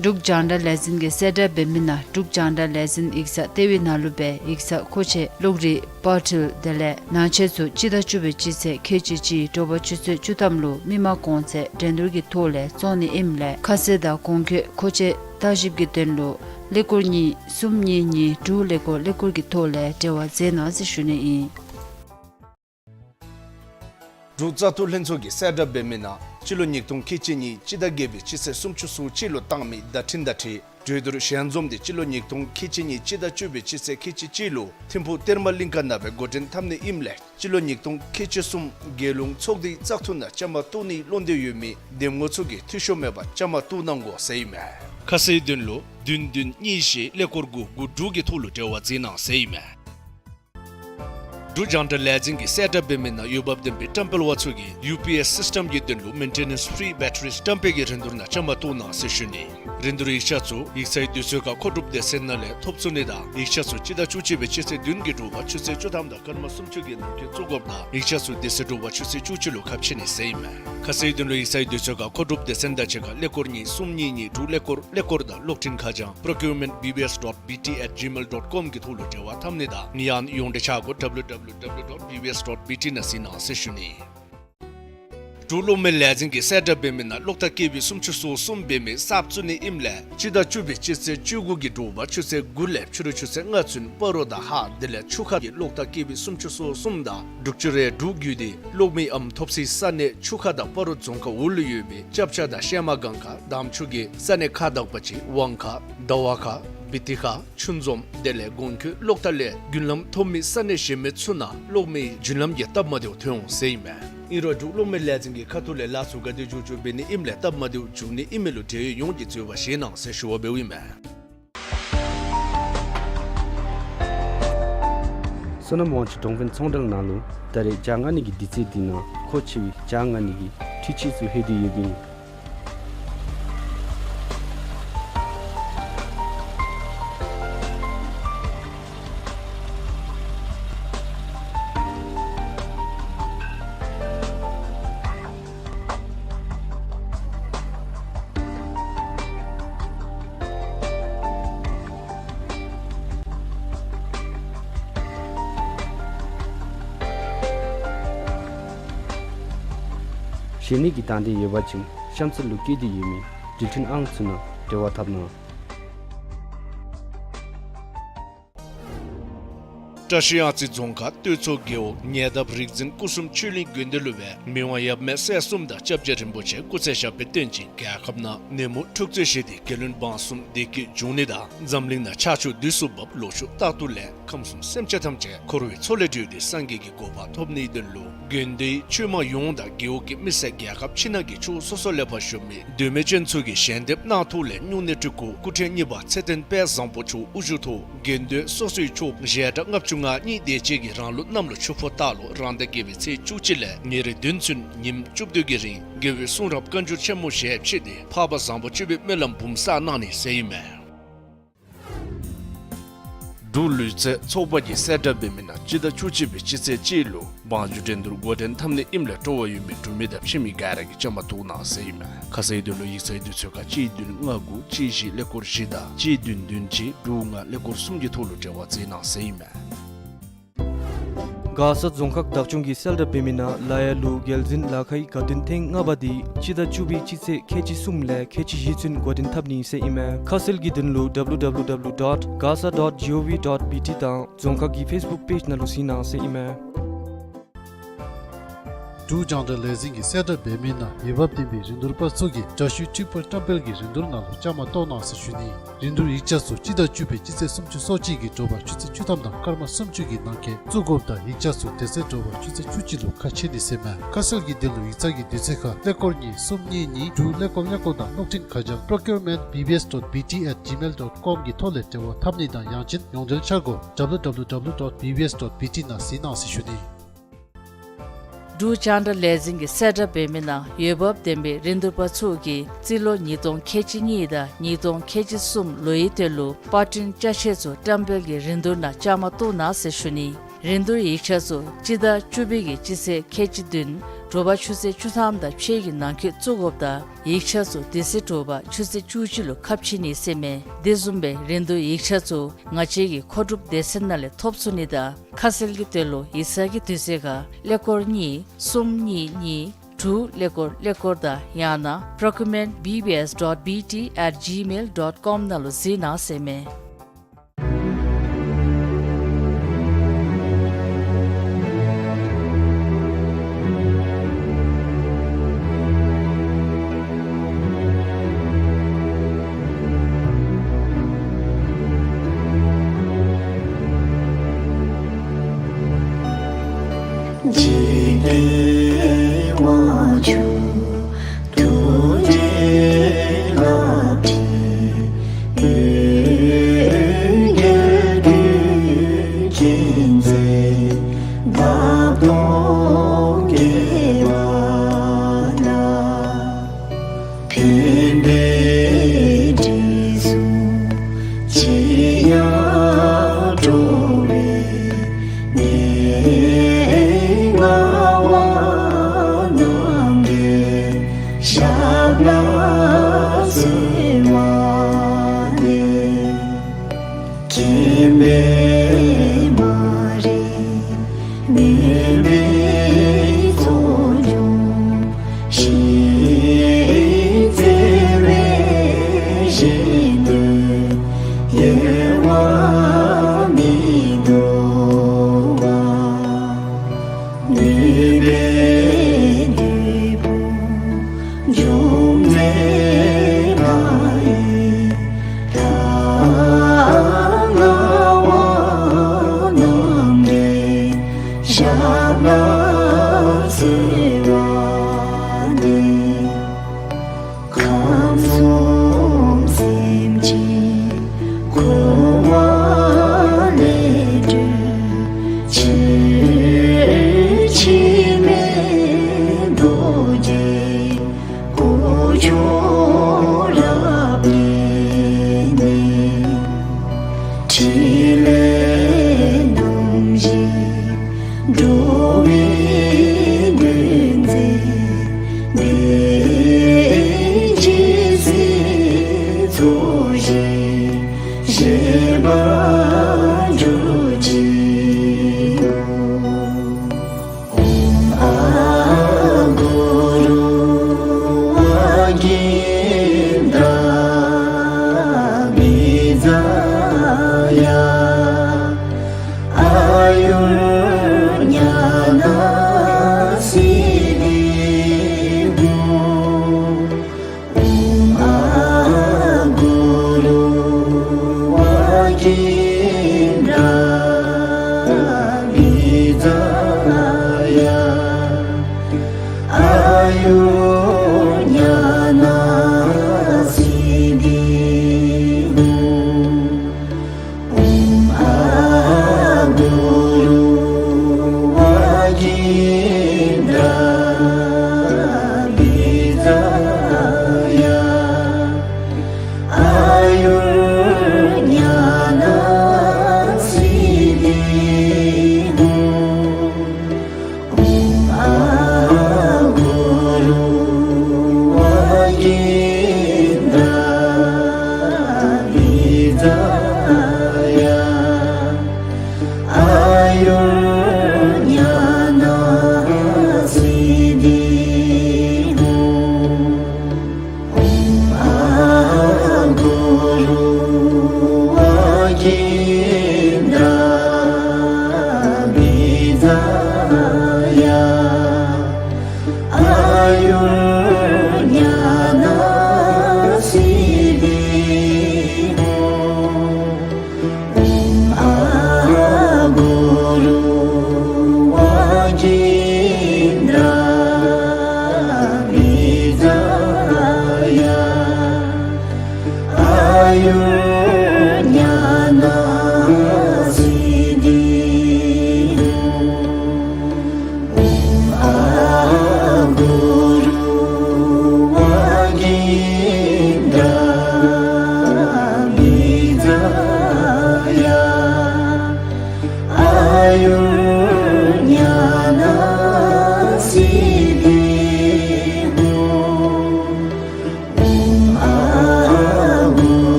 འབྲུག་རྒྱང་བསྒྲགས་ལས་འཛིན་གྱིས་གསལ་བསྒྲགས་འབད་མི་ནང་འབྲུག་རྒྱང་བསྒྲགས་ལས་འཛིན་ཡིག་ཚང་ལྟེ་བའི་ནང་ལུ་སྦེ་ཡིག་ཚང་མཁོ་ཆས་གློག་རིག་པར་འཕྲུལ་དེ་ལས་ནང་ཆས་ཚུ་སྤྱི་ཟླ་བཅུ་པའི་སྤྱི་ཚེས་ཁལ་གཅིག་གཅིག་དྲོ་པ་ཆུ་ཚོད་བཅུ་ཐམ་ལུ་མི་མང་གོང་ཚད་འགྲན་བསྡུར་གྱི་ཐོག་ལས་བཙོང་ནི་ཨིནམ་ལས་ཁ་གསལ་དང་གོང་འཁོད་མཁོ་ཆས་བརྟག་ཞིབ་ཀྱི་དོན་ལུ་ཀླད་ཀོར་གཉིས་གསུམ་གཉིས་གཉིས་དྲུག་ཀླད་ཀོར་ཀླད་ཀོར་གྱི་ཐོག་ལས་འབྲེལ་བ་མཛད་གནང་ཟེར་ཞུ་ནི་ཨིན། འབྲུག་བཙག་འཐུ་ལྷན་ཚོགས་ཀྱིས་གསལ་བསྒྲགས་འབད་མི་ནང་སྤྱི་ལོ་ཉིས་སྟོང་ཁལ་གཅིག་གཉིས་སྤྱི་ཟླ་བརྒྱད་པའི་སྤྱི་ཚེས་སུམ་ཅུ་སོ་གཅིག་ལུ་བཏང་མི་བརྡ་འཕྲིན་བརྡ་འཕྲིན་གྲོས་བསྡུར་ཞལ་འཛོམས་དེ་སྤྱི་ལོ་ཉིས་སྟོང་ཁལ་གཅིག་གཉིས་སྤྱི་ཟླ་བཅུ་པའི་སྤྱི་ཚེས་ཁལ་གཅིག་གཅིག་ལུ་ཐིམ་ཕུག་གཏེར་མ་གླིང་ཁ་ནང་སྦེ་འགོ་འདྲེན་འཐབ་ནི་ཨིནམ་ལས་སྤྱི་ལོ་ཉིས་སྟོང་ཁལ་གཅིག་གསུམ་རྒྱལ་ཡོངས་ཚོགས་སྡེའི་བཙག་འཐུ་ནང་བཅའ་མར་གཏོགས་ནིའི་བློ་འདོད་ཡོད་མི་འདེམས་ངོ་ཚུ་གིས་འཐུས་ཤོར་མེད་པར་བཅའ་མར་གཏོགས་གནང་དགོ་ཟེར་ཨིན་མས། ཁ་གསལ་དོན་ལུ་བདུན་བདུན་གཉིས་བཞི་ཀླད་ཀོར་དགུ་དགུ་དྲུག་གི་ཐོག་ལུ་འབྲེལ་བ་མཛད་གནང་ཟེར་ཨིན་མས། འབྲུག་རྒྱང་བསྒྲགས་ལས་འཛིན་གྱིས་གསལ་བསྒྲགས་འབད་མི་ནང་འོས་འབབ་ལྡན་པའི་བཀྲམ་སྤེལ་པ་ཚུ་གིས་ཡུ་པི་ཨེསི་སིསི་ཊེམ་གྱི་དོན་ལུ་མེན་ཊེ་ནེནསི་ཕི་རི་བེ་ཊ་རི་བཀྲམ་སྤེལ་གྱི་རིན་བསྡུར་ནང་བཅའ་མར་གཏོགས་གནང་ཟེར་ཞུ་ནི། རིན་བསྡུར་ཡིག་ཆ་ཚུ་ཡིག་ཚང་གི་དུས་ཚོད་ཁར་མཁོ་སྒྲུབ་སྡེ་ཚན་ནང་ལས་ཐོབ་ཚུགས་ནི་དང་ཡིག་ཆ་ཚུ་སྤྱི་ཟླ་བཅུ་གཅིག་པའི་སྤྱི་ཚེས་བདུན་གྱི་དྲོ་པ་ཆུ་ཚོད་བཅུ་ཐམ་དང་སྐར་མ་སུམ་ཅུ་གི་ནང་འཁོད་བཙུགས་དགོཔ་དང་ཡིག་ཆ་ཚུ་དེ་ཚེ་དྲོ་པ་ཆུ་ཚོད་བཅུ་གཅིག་ལུ་ཁ་ཕྱེ་ནི་ཟེར་ཨིན་མས། ཁ་གསལ་དོན་ལུ་ཡིག་ཚང་གི་དུས་ཚོད་ཁར་མཁོ་སྒྲུབ་སྡེ་ཚན་དང་གཅིག་ཁར་ཀླད་ཀོར་གཉིས་གསུམ་གཉིས་གཉིས་དྲུག་ཀླད་ཀོར་ཀླད་ཀོར་དང་གློག་འཕྲིན་ཁ་བྱང་procurement B B S dot B T at gmail dot com གི་ཐོག་ལུ་འབྲེལ་བ་འཐབ་ནི་དང་ཡང་ན་ཡོངས་འབྲེལ་ཆ་བགོས་W W W dot B B S dot B T ནང་གཟིགས་གནང་ཟེར་ཞུ་ནི། འབྲུག་གློག་མེ་ལས་འཛིན་གྱིས་གསལ་བསྒྲགས་འབད་མི་ནང་གློག་ཐག་ཀེ་བི་སུམ་ཅུ་སོ་གསུམ་འབད་མི་གསརཔ་བཙུགས་ནི་ཨིནམ་ལས་སྤྱི་ཟླ་བཅུ་པའི་སྤྱི་ཚེས་བཅུ་དགུ་གི་དྲོ་པ་ཆུ་ཚོད་དགུ་ལས་ཕྱི་རུ་ཆུ་ཚོད་ལྔ་ཚུན་སྤ་རོ་དང་ཧཱ་དེ་ལས་ཆུ་ཁ་གི་གློག་ཐག་ཀེ་བི་སུམ་ཅུ་སོ་གསུམ་དང་འབྲུག་ཆུ་རལ་འབྲུག་རྒྱུད་འདི་གློག་མེའམ་ཐོབ་སའི་ས་གནས་ཆུ་ཁ་དང་སྤ་རོ་རྫོང་ཁག་འོག་ལུ་ཡོད་པའི་སྐྱབས་ཆ་དང་གཤེད་མ་སྒང་ཁ་དམ་ཆོས་ཀྱི་ས་གནས་ཁག་དག་པ་ཅིན་ཝང་ཁ་ཟླ་བ་ཁ་བི་ཏི་ཁ་ཆུ་འཛོམས་དེ་ལས་གོང་འཁོད་གློག་ཐག་ལས་རྒྱུན་ལམ་ཐོབ་མི་ས་གནས་གཞན་མི་ཚུ་ནང་གློག་མེའི་རྒྱུན་ལམ་གྱི་སྟབས་མ་བདེཝ་ཐོན་འོང་ཟེར་ཨིན་མས། ཨིན་རུང་འབྲུག་གློག་མེ་ལས་འཛིན་གྱི་ཁ་ཐུག་ལས་ལཱ་ཚུ་ག་དེ་མཇུག་བསྒྲིལ་འབད་ནི་ཨིནམ་ལས་སྟབས་མ་བདེཝ་འབྱུང་ནི་ཨིན་མས་ལུ་འབྲེལ་ཡོད་ཡོངས་ཀྱིས་འཛོལ་བ་བཞེས་གནང་ཟེར་ཞུ་བ་འབདཝ་ཨིན་མས། བསོད་ནམས་དབང་ཕྱུག་གྲོང་དཔོན་ཚོང་འབྲེལ་ནང་ལུ་ད་རེས་ཇ་མངགས་ནི་གི་དུས་ཚོད་འདི་ནང་མཁོ་ཆེ་བའི་ཇ་མངགས་ནི་གི་འཕྲུལ་ཆས་ཚུ་ལྷོད་དེ་ཡོདཔ་ཨིན། ཞལ་ནད་ཀྱི་དང་འདོད་ཡོད་པ་ཅིན་གཤམ་ས་ལུ་བཀོད་དེ་ཡོད་མི་འབྲེལ་མཐུད་ཨང་ཚུ་ནང་འབྲེལ་བ་འཐབ་གནང་། བཀྲ་ཤིས་གཡང་རྩེ་རྫོང་ཁག་སྟོད་མཚོ་རྒེད་འོག་ཉེ་འདབས་རིག་འཛིན་སྐུ་གསུམ་ཆོས་གླིང་དགོན་སྡེ་ལུ་སྦེ་མི་དབང་ཡབ་མེས་སྲས་གསུམ་དང་སྐྱབས་རྗེ་རིན་པོ་ཆེ་སྐུ་ཚེ་ཞབས་པད་བརྟན་ཅིང་རྒྱལ་ཁབ་ནང་ནད་མུག་འཁྲུག་རྩོད་ཞི་སྟེ་རྒྱལ་བློན་འབངས་གསུམ་བདེ་སྐྱིད་འབྱུང་ནི་དང་འཛམ་གླིང་ནང་ཆར་ཆུ་དུས་སུ་འབབ་ལོ་ཕྱུགས་རྟག་ཏུ་ལེགས། ཁམས་གསུམ་སེམས་ཅན་ཐམས་ཅད་འཁོར་བའི་མཚོ་ལས་གྲོལ་ཏེ་སངས་རྒྱས་ཀྱི་གོ་འཕང་ཐོབ་ནིའི་དོན་ལུ་དགོན་སྡེའི་ཆོས་མང་ཡོངས་དང་རྒེད་འོག་གི་མི་སེར་རྒྱལ་ཁབ་ཕྱི་ནང་གི་ཕྱོགས་སོ་སོ་ལས་ཕར་བཞུགས་མི་མདོ་སྨད་ཅན་ཚུ་གིས་ཞལ་འདེབས་གནང་ཐོག་ལས་སྨྱུང་གནས་སྤྲུལ་སྐུ་སྐུ་ཕྲེང་གཉིས་པ་ཚེ་བརྟན་དཔལ་བཟང་པོ་མཆོག་དབུ་བཞུགས་ཐོག་དགེ་འདུན་སོ་སོའི་ཆོསཔ་ཞལ་གྲངས་ལྔ་བཅུ་ང་གཉིས་དེ་ཅིག་གིས་རང་ལུགས་གནམ་ལོ་ཆུ་ཕོ་སྟག་ལོ་རང་ཟླ་བརྒྱད་པའི་ཚེས་བཅུ་གཅིག་ལས་ཉེར་བདུན་ཚུན་ཉིནམ་བཅུ་བདུན་གྱི་རིང་དགེ་བའི་གསུང་རབ་བཀའ་འགྱུར་ཆེན་མོ་ཞལ་ཕྱེ་སྟེ་འཕགས་པ་བཟང་པོ་སྤྱོད་པའི་སྨོན་ལམ་འབུམ་བསགས་གནང་ནི་ཟེར་ཨིན་མས། འབྲུག་ལུས་རྩལ་ཚོགས་པ་གིས་གསལ་བསྒྲགས་འབད་མི་ནང་སྤྱི་ཟླ་བཅུ་གཅིག་པའི་སྤྱི་ཚེས་གཅིག་ལུ་བང་རྒྱུག་འགྲན་བསྡུར་འགོ་འདྲེན་འཐབ་ནི་ཨིནམ་ལས་སྤྲོ་བ་ཡོད་མི་འབྲུག་མི་དང་ཕྱི་མི་ག་ར་གིས་བཅའ་མར་གཏོགས་གནང་ཟེར་ཨིན་མས། ཁ་གསལ་དོན་ལུ་ཡིག་ཚང་དུས་ཚོད་ཁར་གཅིག་བདུན་ལྔ་དགུ་གཅིག་བཞི་ཀླད་ཀོར་བཞི་དང་གཅིག་བདུན་བདུན་གཅིག་དྲུག་ལྔ་ཀླད་ཀོར་གསུམ་གྱི་ཐོག་ལུ་འབྲེལ་བ་མཛད་གནང་ཟེར་ཨིན་མས། མགར་ས་རྫོང་ཁག་བདག་སྐྱོང་གིས་གསལ་བསྒྲགས་འབད་མི་ནང་ལ་ཡ་ལུ་རྒྱལ་འཛིན་ལ་ཁའི་དགའ་སྟོན་ཐེངས་ལྔ་པ་འདི་སྤྱི་ཟླ་བཅུ་པའི་སྤྱི་ཚེས་ཁལ་གཅིག་གསུམ་ལས་ཁལ་གཅིག་བཞི་ཚུན་འགོ་འདྲེན་འཐབ་ནི་ཟེར་ཨིན་མས། ཁ་གསལ་གྱི་དོན་ལུ་W W W dot gasa dot gov dot B T དང་རྫོང་ཁག་གི་ཕེསི་བུཀ་པེཇ་ནང་ལུ་གཟིགས་གནང་ཟེར་ཨིན་མས། འབྲུག་རྒྱང་བསྒྲགས་ལས་འཛིན་གྱིས་གསལ་བསྒྲགས་འབད་མི་ནང་འོས་འབབ་ལྡན་པའི་རིན་བསྡུར་པ་ཚུ་གིས་དྲ་ཞུའི་འཕྲུལ་འཁོར་བཀྲམ་སྤེལ་གྱི་རིན་བསྡུར་ནང་ལུ་བཅའ་མར་གཏོགས་གནང་ཟེར་ཞུ་ནི། རིན་བསྡུར་ཡིག་ཆ་ཚུ་སྤྱི་ཟླ་བཅུ་པའི་སྤྱི་ཚེས་སུམ་ཅུ་སོ་གཅིག་གི་དྲོ་པ་ཆུ་ཚོད་བཅུ་ཐམ་དང་སྐར་མ་སུམ་ཅུ་གི་ནང་འཁོད་བཙུགས་དགོཔ་དང་ཡིག་ཆ་ཚུ་དེ་ཚེ་དྲོ་པ་ཆུ་ཚོད་བཅུ་གཅིག་ལུ་ཁ་ཕྱེ་ནི་ཟེར་མས། ཁ་གསལ་གྱི་དོན་ལུ་ཡིག་ཚང་གི་དུས་ཚོད་ཁར་ཀླད་ཀོར་གཉིས་གསུམ་གཉིས་གཉིས་དྲུག་ཀླད་ཀོར་ཀླད་ཀོར་དང་གློག་འཕྲིན་ཁ་བྱང་procurement B B S dot B T at gmail dot com གི་ཐོག་ལས་འབྲེལ་བ་འཐབ་ནི་དང་ཡང་ཅིན་ཡོངས་འབྲེལ་འཆར་སྒོ་W W W dot B B S dot B T ནང་གཟིགས་གནང་ཟེར་ཞུ་ནི། འབྲུག་རྒྱང་བསྒྲགས་ལས་འཛིན་གྱིས་གསལ་བསྒྲགས་འབད་མི་ནང་འོས་འབབ་ལྡན་པའི་རིན་བསྡུར་པ་ཚུ་གིས་རྩིས་ལོ་ཉིས་སྟོང་ཁལ་གཅིག་གཉིས་དང་ཉིས་སྟོང་ཁལ་གཅིག་གསུམ་ལོའི་དོན་ལུ་པར་སྐྲུན་ཅ་ཆས་ཚུ་བཀྲམ་སྤེལ་གྱི་རིན་བསྡུར་ནང་བཅའ་མར་གཏོགས་གནང་ཟེར་ཞུ་ནི། རིན་བསྡུར་ཡིག་ཆ་ཚུ་སྤྱི་ཟླ་བཅུ་པའི་གི་སྤྱི་ཚེས་ཁལ་གཅིག་བདུན་དྲོ་པ་ཆུ་ཚོད་བཅུ་ཐམ་དང་ཕྱེད་ཀྱི་ནང་འཁོད་བཙུགས་དགོཔ་དང་ཡིག་ཆ་ཚུ་དེ་ཚེ་དྲོ་པ་ཆུ་ཚོད་བཅུ་གཅིག་ལུ་ཁ་ཕྱེ་ནི་ཟེར་མས། དེ་བཟུམ་སྦེ་རིན་བསྡུར་ཡིག་ཆ་ཚུ་ང་བཅས་ཀྱི་མཁོ་སྒྲུབ་སྡེ་ཚན་ནང་ལས་ཐོབ་ཚུགས་ནི་དང་ཁ་གསལ་གྱི་དོན་ལུ་ཡིག་ཚང་གི་དུས་ཚོད་ཁར་ཀླད་ཀོར་གཉིས་གསུམ་གཉིས་གཉིས་དྲུག་ཀླད་ཀོར་ཀླད་ཀོར་དང་ཡང་ན་procurement B B S dot B T at gmail dot com ནང་ལུ་གཟིགས་གནང་ཟེར་མས།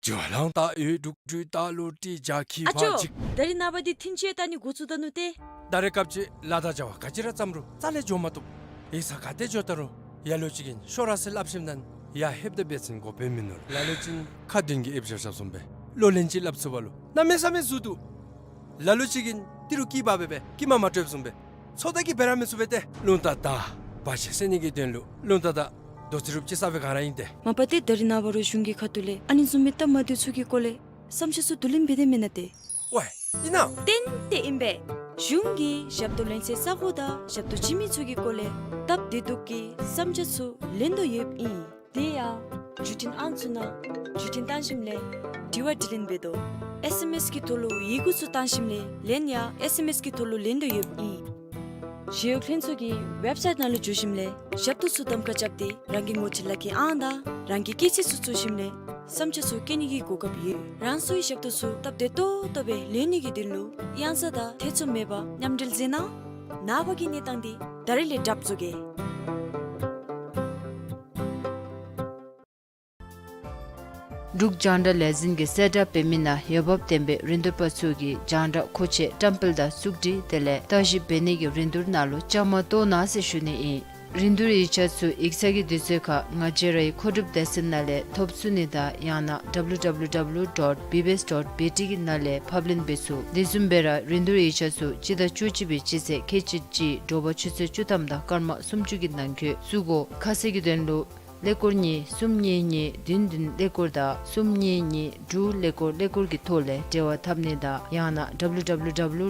ཇོ་ལང་ཏ་ཡོད་འབྲུག་སྒྲུས་ཏ་ལུ་ཏི་ཇ་ཁི་ཨ་ཅོ། ཕ་ཅིག། ད་རིས་ནངས་པ་འདི་ཐིན་ཅི་ཏ་ནི་འགོ་བཙུགས་ད་ནུག་ཏེ། ད་རེས་སྐབས་ཅིག་ལཱ་དང་བྱ་བ་ག་ཅི་ར་བརྩམ་རུང་རྩ་ལས་འགྱོ་མ་བཏུབ། ཡིག་ཚང་ག་ཏེ་འགྱོ་ད་རུང་ལ་ལུ་ཅིག་གིས་ཤོག་ར་ཟེར་སླབ་ཞིནམ་ད་ཡར་ལྷོདཔ་ད་འབད་བ་ཅིན་འགོ་དཔོན་མིན་ནུག། ལ་ལུ་ཅིག་ཁ་འདོན་གྱི་ཨེབ་བཞག་བཞགཔ་བཟུམ་སྦེ་གློག་ལན་ཅིག་སླབ་ཚུགས་པ་ལུ་གནམ་མེད་ས་མེད་ཟུར་འདུག། ལ་ལུ་ཅིག་གིས་ཏི་རུ་སྐྱི་འབག་སྦེ་སྦེ་སྐྱི་མ་མ་སྤྲོདཔ་བཟུམ་སྦེ་ཚོགས་བདའ་གི་འབད་ར་མི་ཚུགས་པས་ཏེ། རླུང་རྟ་དང་བར་ཆད་སེལ་ནི་གི་དོན་ལུ་རླུང་རྟ་དང་རྡོ་རྩེག་རུབ་ཅིག་ས་སྦེ་ག་ར་ཨིན་ཏེ། མ་པ་ཏེ་ད་རིས་ནངས་པ་རུང་གཞུང་གི་ཁ་ཐུག་ལས་ཨ་ནི་བཟུམ་མའི་སྟབས་མ་བདེཝ་ཚུ་གི་སྐོར་ལས་བསམ་འཆར་ཚུ་བསྡུ་ལེན་འབད་དེ་མེན་ན་ཏེ། ཝའེ་ཨིན་ན། ཏན་ཏན་ཨིན་པས། གཞུང་གིས་ཞབས་ཏོག་ལེན་སའི་ས་གོ་དང་ཞབས་ཏོག་བྱིན་མི་ཚུ་གི་སྐོར་ལས་སྟབས་བདེ་སྡུག་གི་བསམ་འཆར་ཚུ་ལེན་དོ་ཡོདཔ་ཨིན། དེ་ཡང་བརྒྱུད་འཕྲིན་ཨང་ཚུ་ནང་བརྒྱུད་འཕྲིན་བཏང་ཞིནམ་ལས་དྲི་བ་དྲིས་ལན་འབད་དོ། ཨེས་ཨེམ་ཨེས་གི་ཐོག་ལུ་ཡི་གུ་ཚུ་བཏང་ཞིནམ་ལས་ལན་ཡང་ཨེས་ཨེམ་ཨེས་གི་ཐོག་ལུ་ལེན་དོ་ཡོདཔ་ཨིན། ཞི་གཡོག་ལྷན་ཚོགས་ཀྱི་ཝེབ་སའིཊ་ནང་ལུ་འཛུལ་ཞིནམ་ལས་ཞབས་ཏོག་ཚུ་གདམ་ཁ་རྐྱབ་སྟེ་རང་གི་ངོ་སྤྲོད་ལག་ཁྱེར་ཨང་དང་རང་གི་སྐྱེས་ཚེས་ཚུ་བཙུགས་ཞིནམ་ལས་བསམ་འཆར་ཚུ་བཀོད་ནི་གི་གོ་སྐབས་ཡོད། རང་སོའི་ཞབས་ཏོག་ཚུ་སྟབས་བདེ་ཏོག་ཏོ་སྦེ་ལེན་ནི་གི་དོན་ལུ་གཡང་ས་དང་ཐེ་ཚོམ་མེད་པར་མཉམ་འབྲེལ་མཛད་གནང་། ནངས་པ་གི་གནས་སྟངས་འདི་ད་རིས་ལས་གྲབས་བཟོ་གེ། འབྲུག་རྒྱང་བསྒྲགས་ལས་འཛིན་གྱིས་གསལ་བསྒྲགས་འབད་མི་ནང་འོས་འབབ་ལྡན་པའི་རིན་བསྡུར་པ་ཚུ་གིས་རྒྱང་བསྒྲགས་མཁོ་ཆས་བཀྲམ་སྤེལ་དང་བཙུགས་སྒྲིག་དེ་ལས་བརྟག་ཞིབ་འབད་ནི་གི་རིན་བསྡུར་ནང་ལུ་བཅའ་མར་གཏོགས་གནང་ཟེར་ཞུ་ནི་ཨིན། རིན་བསྡུར་ཡིག་ཆ་ཚུ་ཡིག་ཚང་གི་དུས་ཚོད་ཁར་ང་བཅས་རའི་མཁོ་སྒྲུབ་སྡེ་ཚན་ནང་ལས་ཐོབ་ཚུགས་ནི་དང་ཡང་ན་W W W dot B B S dot B T གི་ནང་ལས་ཕབ་ལེན་འབད་ཚུགས། དེ་བཟུམ་སྦེ་ར་རིན་བསྡུར་ཡིག་ཆ་ཚུ་སྤྱི་ཟླ་བཅུ་གཅིག་པའི་སྤྱི་ཚེས་ཁལ་གཅིག་གཅིག་དྲོ་པ་ཆུ་ཚོད་བཅུ་ཐམ་དང་སྐར་མ་སུམ་ཅུ་གི་ནང་འཁོད་བཙུགས་དགོ། ཁ་གསལ་གྱི་དོན་ལུ་ཀླད་ཀོར་གཉིས་གསུམ་གཉིས་གཉིས་བདུན་བདུན་ཀླད་ཀོར་དང་གསུམ་གཉིས་གཉིས་དྲུག་ཀླད་ཀོར་ཀླད་ཀོར་གྱི་ཐོག་ལས་འབྲེལ་བ་འཐབ་ནི་དང་ཡང་ན་W W W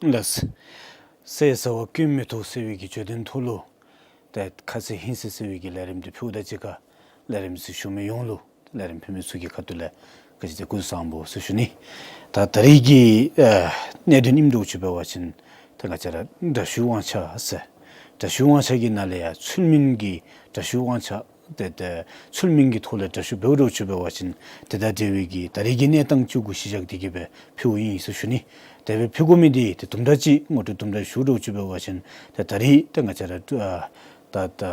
ལགས། ཟས་ཟ་བ་སྐྱོན་མི་ཐོགས་ཟེར་བའི་གི་བརྗོད་དོན་ཐོག་ལུ་ཏེ་ཁ་ཚིག་ཧིང་སངས་ཟེར་བའི་གི་ལས་རིམ་འདི་ཕུལཝ་ད་གཅིག་ཁར་ལས་རིམ་གཟིགས་ཞུ་མི་ཡོངས་ལུ་ལས་རིམ་ཕུལ་མི་ཚུ་གི་ཁ་ཐུག་ལས་ག་ཅི་ཏེ་སྐུ་གཟུགས་བཟང་པོ་ཟེར་ཞུ་ནི། ད་ད་རིས་ཀྱི་ཨ་གནད་དོན་ཨིནམ་འདྲཝ་ཅིག་འབད་བ་ཅིན་ཏེ་ང་བཅས་ར་དྲག་ཤུལ་དབང་ཆ་ཟེར་དྲག་ཤུལ་དབང་ཆ་གི་ནང་ལས་ཡང་ཚུལ་མིན་གྱི་དྲག་ཤུལ་དབང་ཆ་ ཏེ་ཏེ་ཚུལ་མིན་གྱི་ཐོག་ལས་དྲག་ཤོས་འབདཝ་འདྲཝ་ཅིག་འབད་བ་ཅིན་དེ་དང་འབྲེལ་བའི་གི་ད་རེས་ཀྱི་གནས་སྟངས་ཅིག་གུ་གཞི་བཞག་སྟེ་གི་སྦེ་ཕུལཝ་ཨིན་ཟེར་ཞུ་ནི། དེ་སྦེ་ཕུལ་དགོ་མི་འདི་ཏེ་དུམ་གྲ་ཅིག་ངོ་སྤྲོད་དུམ་གྲ་ཞུ་འདྲཝ་ཅིག་འབད་བ་ཅིན་ཏེ་ད་རེས་ཏེ་ང་བཅས་ར་ཨ་ད་ད་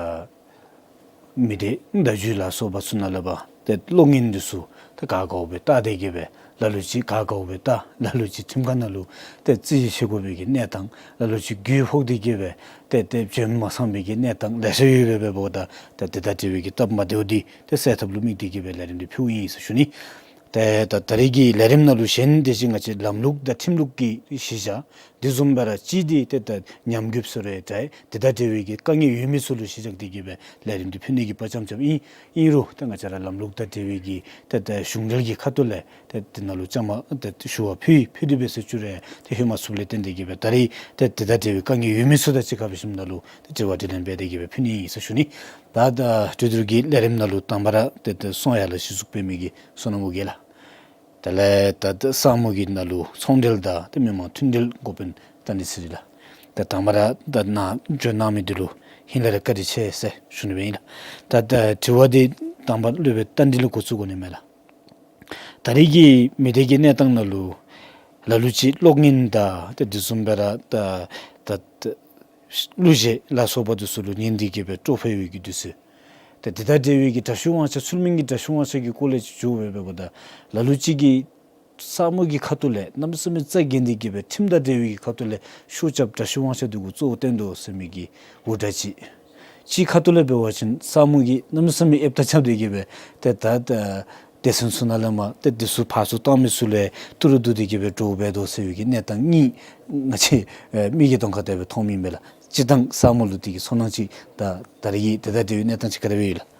མི་སྡེ་བརྡ་བརྒྱུད་ལ་སོགས་པ་ཚུ་ནང་ལས་འབད་ཏེ་གློག་བརྙན་འདི་ཚུ་ཏེ་ག་དགའཝ་སྦེ་བལྟ་སྟེ་གི་སྦེ་ལ་ལུ་ཅིག་ག་དགའཝ་སྦེ་བལྟ། ལ་ལུ་ཅིག་ཁྲིམས་ཁང་ནང་ལུ་ཏེ་རྩོད་གཞི་བྱེད་དགོ་པའི་གི་གནས་སྟངས། ལ་ལུ་ཅིག་རྒུད་ཕོག་སྟེ་གི་སྦེ་ཏེ་ཏེ་བྱོན་མ་ཚངམ་པའི་གི་གནས་སྟངས་ལེ་ཤ་ཡོདཔ་སྦེ་འབདཝ་ད་ཏེ་དེ་དང་འབྲེལ་བའི་གི་སྟབས་མ་བདེཝ་འདི་ཏེ་སེལ་ཐབས་ལུ་དམིགས་ཏེ་གི་སྦེ་ལས་རིམ་འདི་ཕུལཝ་ཨིན་ཟེར་ཞུ་ནི། ཏེ་ད་ད་རེས་ཀྱི་ལས་རིམ་ནང་ལུ་གཞན་དེ་བཞིན་ང་བཅས་ལམ་ལུགས་དང་ཁྲིམས་ལུགས་ཀྱི་གཞི་བཞག་འདི་བཟུམ་སྦེ་ར་གཅིག་འདི་ཏེ་ད་ཉམས་རྒུདཔ་ཟེར་རུང་འདྲ། དེ་དང་འབྲེལ་བའི་གི་དཀའ་ངལ་ཡོད་མི་ཚུ་ལུ་གཞི་བཞག་སྟེ་གི་སྦེ་ལས་རིམ་འདི་ཕུལ་ནི་གི་དཔའ་བཅམ་བཅམ་ཨིན། ཨིན་རུང་ཏེ་ང་བཅས་ར་ལམ་ལུགས་དང་འབྲེལ་བའི་གི་ཏེ་ད་གཞུང་འབྲེལ་གྱི་ཁ་ཐུག་ལས་ཏེ་དེ་ནང་ལུ་བཅའ་མར་ཏེ་ཞུ་བ་ཕུལ་ཕུལ་ཏེ་སྦེ་ཟེར་ཞུ་རུང་ཏེ་ལྷོད་མ་ཚུགསཔ་ལས་བརྟེན་ཏེ་གི་སྦེ་ད་རེས་ཏེ་དེ་དང་འབྲེལ་བའི་དཀའ་ངལ་ཡོད་མི་ཚུ་དང་གཅིག་ཁར་འབད་ཞིནམ་ལས་ཏེ་དྲི་བ་དྲིས་ལན་འབད་དེ་གི་སྦེ་ཕུལ་ནི་ཨིན་ཟེར་ཞུ་ནི། ད་ད་གྲོས་བསྡུར་གྱི་ལས་རིམ་ནང་ལུ་དང་པ་ར་ཏེ་ད་གསུང་ཡ་ལ་གཞི་བཙུགས་འབད་མི་གི་བསོད་ནམས་ཨོ་རྒྱན་ལགས། དེ་ལས་ད་ད་ས་མོ་གི་ནང་ལུ་ཚོང་འབྲེལ་དང་ཏེ་མི་མང་མཐུན་འབྲེལ་འགོ་དཔོན་རྟ་མགྲིན་ཚེ་རིང་ལགས། ད་དང་པ་ར་ད་ནཱ་བྱོན་གནང་མི་འདི་ལུ་ཧིང་ལས་ར་བཀའ་དྲིན་ཆེ་ཟེར་ཞུ་ནི་སྦེ་ཨིན་ལགས། ད་ད་དྲི་བ་འདི་དང་པ་སློབ་དཔོན་རྟ་མགྲིན་ལས་འགོ་བཙུགས་དགོ་ནི་མས་ལགས། ད་རེས་ཀྱི་མི་སྡེ་གི་གནས་སྟངས་ནང་ལུ་ལ་ལུ་ཅིག་གློག་བརྙན་དང་ཏེ་དེ་བཟུམ་སྦེ་ར་ད་ད་ད་གླུ་གཞས་ལ་སོགས་པ་འདི་ཚུ་ལུ་ཉན་ཏེ་གི་སྦེ་སྤྲོ་ཕོད་ཡོད་ཀྱི་འདུག་ཟེར། ཏེ་དེ་དང་འབྲེལ་བའི་གི་དྲག་ཤོས་དབང་ཆ་ཚུལ་མིན་གྱི་དྲག་ཤོས་དབང་ཆ་གི་སྐོར་ལས་ཅིག་འགྱོ་སྦེ་འབདཝ་ད་ལ་ལུ་ཅིག་གིས་ས་མོ་གི་ཁ་ཐུག་ལས་གནམ་མེད་ས་མེད་རྩ་འགེངས་ཏེ་གི་སྦེ་ཁྲིམས་དང་འབྲེལ་བའི་གི་ཁ་ཐུག་ལས་ཤོག་རྐྱབ་དྲག་ཤོས་དབང་ཆ་འདི་གུ་གཙོ་བོ་བསྟེན་དོ་ཟེར་མི་གི་འུར་སྒྲ་ཅིག། གཅིག་ཁ་ཐུག་ལས་འབད་བ་ཅིན་ས་མོ་གིས་གནམ་མེད་ས་མེད་ཨེབ་ཏ་རྐྱབ་སྟེ་གི་སྦེ་ཏེ་ད་ད་སྡེ་ཚན་ཚུ་ནང་ལས་མར་ཏེ་འདི་ཚུ་ཕར་ཚུར་བཏང་མི་ཚུ་ལུ་ཏི་རུ་བསྡུ་སྟེ་གི་སྦེ་འདྲོག་སྦེ་འདུག་ཟེར་བའི་གི་གནས་སྟངས་གཉིས་ང་བཅས་ཨེ་མིག་གི་དོན་ཁར་དེ་སྦེ་མཐོང་མི་མས་ལགས། སྤྱིར་བཏང་ས་མོ་ལུ་དེ་གི་ཚོར་སྣང་ཅིག་དང་ད་རེས་ཀྱི་དེ་དང་འབྲེལ་བའི་གནས་སྟངས་ཅིག་ག་དེ་སྦེ་ཡོད་ལགས།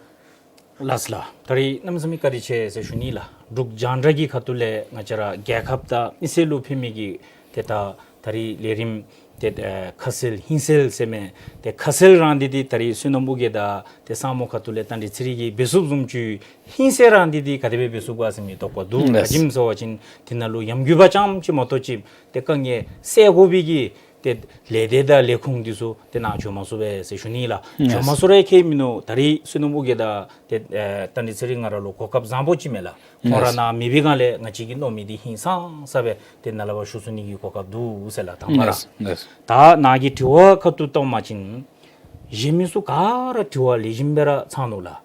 ལགས་ལགས། ད་རེས་གནམ་མེད་ས་མེད་བཀའ་དྲིན་ཆེ་ཟེར་ཞུ་ནི་ལགས། འབྲུག་རྒྱང་བསྒྲགས་ཀྱི་ཁ་ཐུག་ལས་ང་བཅས་ར་རྒྱལ་ཁབ་དང་མི་སེར་ལུ་ཕན་མི་གི་ཏེ་ད་ད་རེས་ལས་རིམ་ཏེ་ཨེ་ཁ་གསལ་ཧིང་གསལ་ཟེར་མི་ཏེ་ཁ་གསལ་རང་འདི་འདི་ད་རེས་བསོད་ནམས་ཨོ་རྒྱན་དང་ཏེ་ས་མོ་ཁ་ཐུག་ལས་རྟ་མགྲིན་ཚེ་རིང་གིས་འབད་ཚུགསཔ་བཟུམ་ཅིག་ཧིང་གསལ་རང་འདི་འདི་ག་དེ་སྦེ་འབད་ཚུགས་ག་ཟེར་མི་དོགས་པ་འདུག། ལགས། ག་ཅི་སྨོ་ཟེར་བ་ཅིན་དེ་ནང་ལུ་ཉམས་རྒུད་པ་རྐྱངམ་ཅིག་མ་གཏོགས་ཅིག་ཏེ་དཀའ་ངལ་སེལ་དགོ་པའི་གི་ཏེ་ལས་སྡེ་དང་ལས་ཁུངས་འདི་ཚུ་ཏེ་ནཱ་བྱོན་མ་ཚུགས་པས་ཟེར་ཞུ་ནི་ལགས། ལགས། བྱོན་མ་ཚུགས་ར་ཁྱད་མིན་ནུག། ད་རེས་བསོད་ནམས་ཨོ་རྒྱན་དང་ཏེ་ཨེ་རྟ་མགྲིན་ཚེ་རིང་ང་ར་ལུ་གོ་སྐབས་བཟང་པོ་ཅིག་མས་ལགས། ཁོང་ར་ལགས། ནཱ་མེད་པའི་སྒང་ལས་ང་བཅས་ཀྱིས་མནོ་མི་འདི་ཧིང་སངས་ས་སྦེ་ཏེ་ནཱ་ལས་ཕར་ཞུ་ཚུགས་ནི་གི་གོ་སྐབས་འདུག་ཟེར་ལགས། དང་པ་ར། ལགས་ལགས། ད་ནཱ་གི་དྲི་བ་ཁ་ཐུག་བལྟ་བ་ཅིན་གཞན་མི་ཚུ་ག་ར་དྲི་བ་ལེགས་ཤོམ་སྦེ་ར་ཚང་ནུག་ལགས།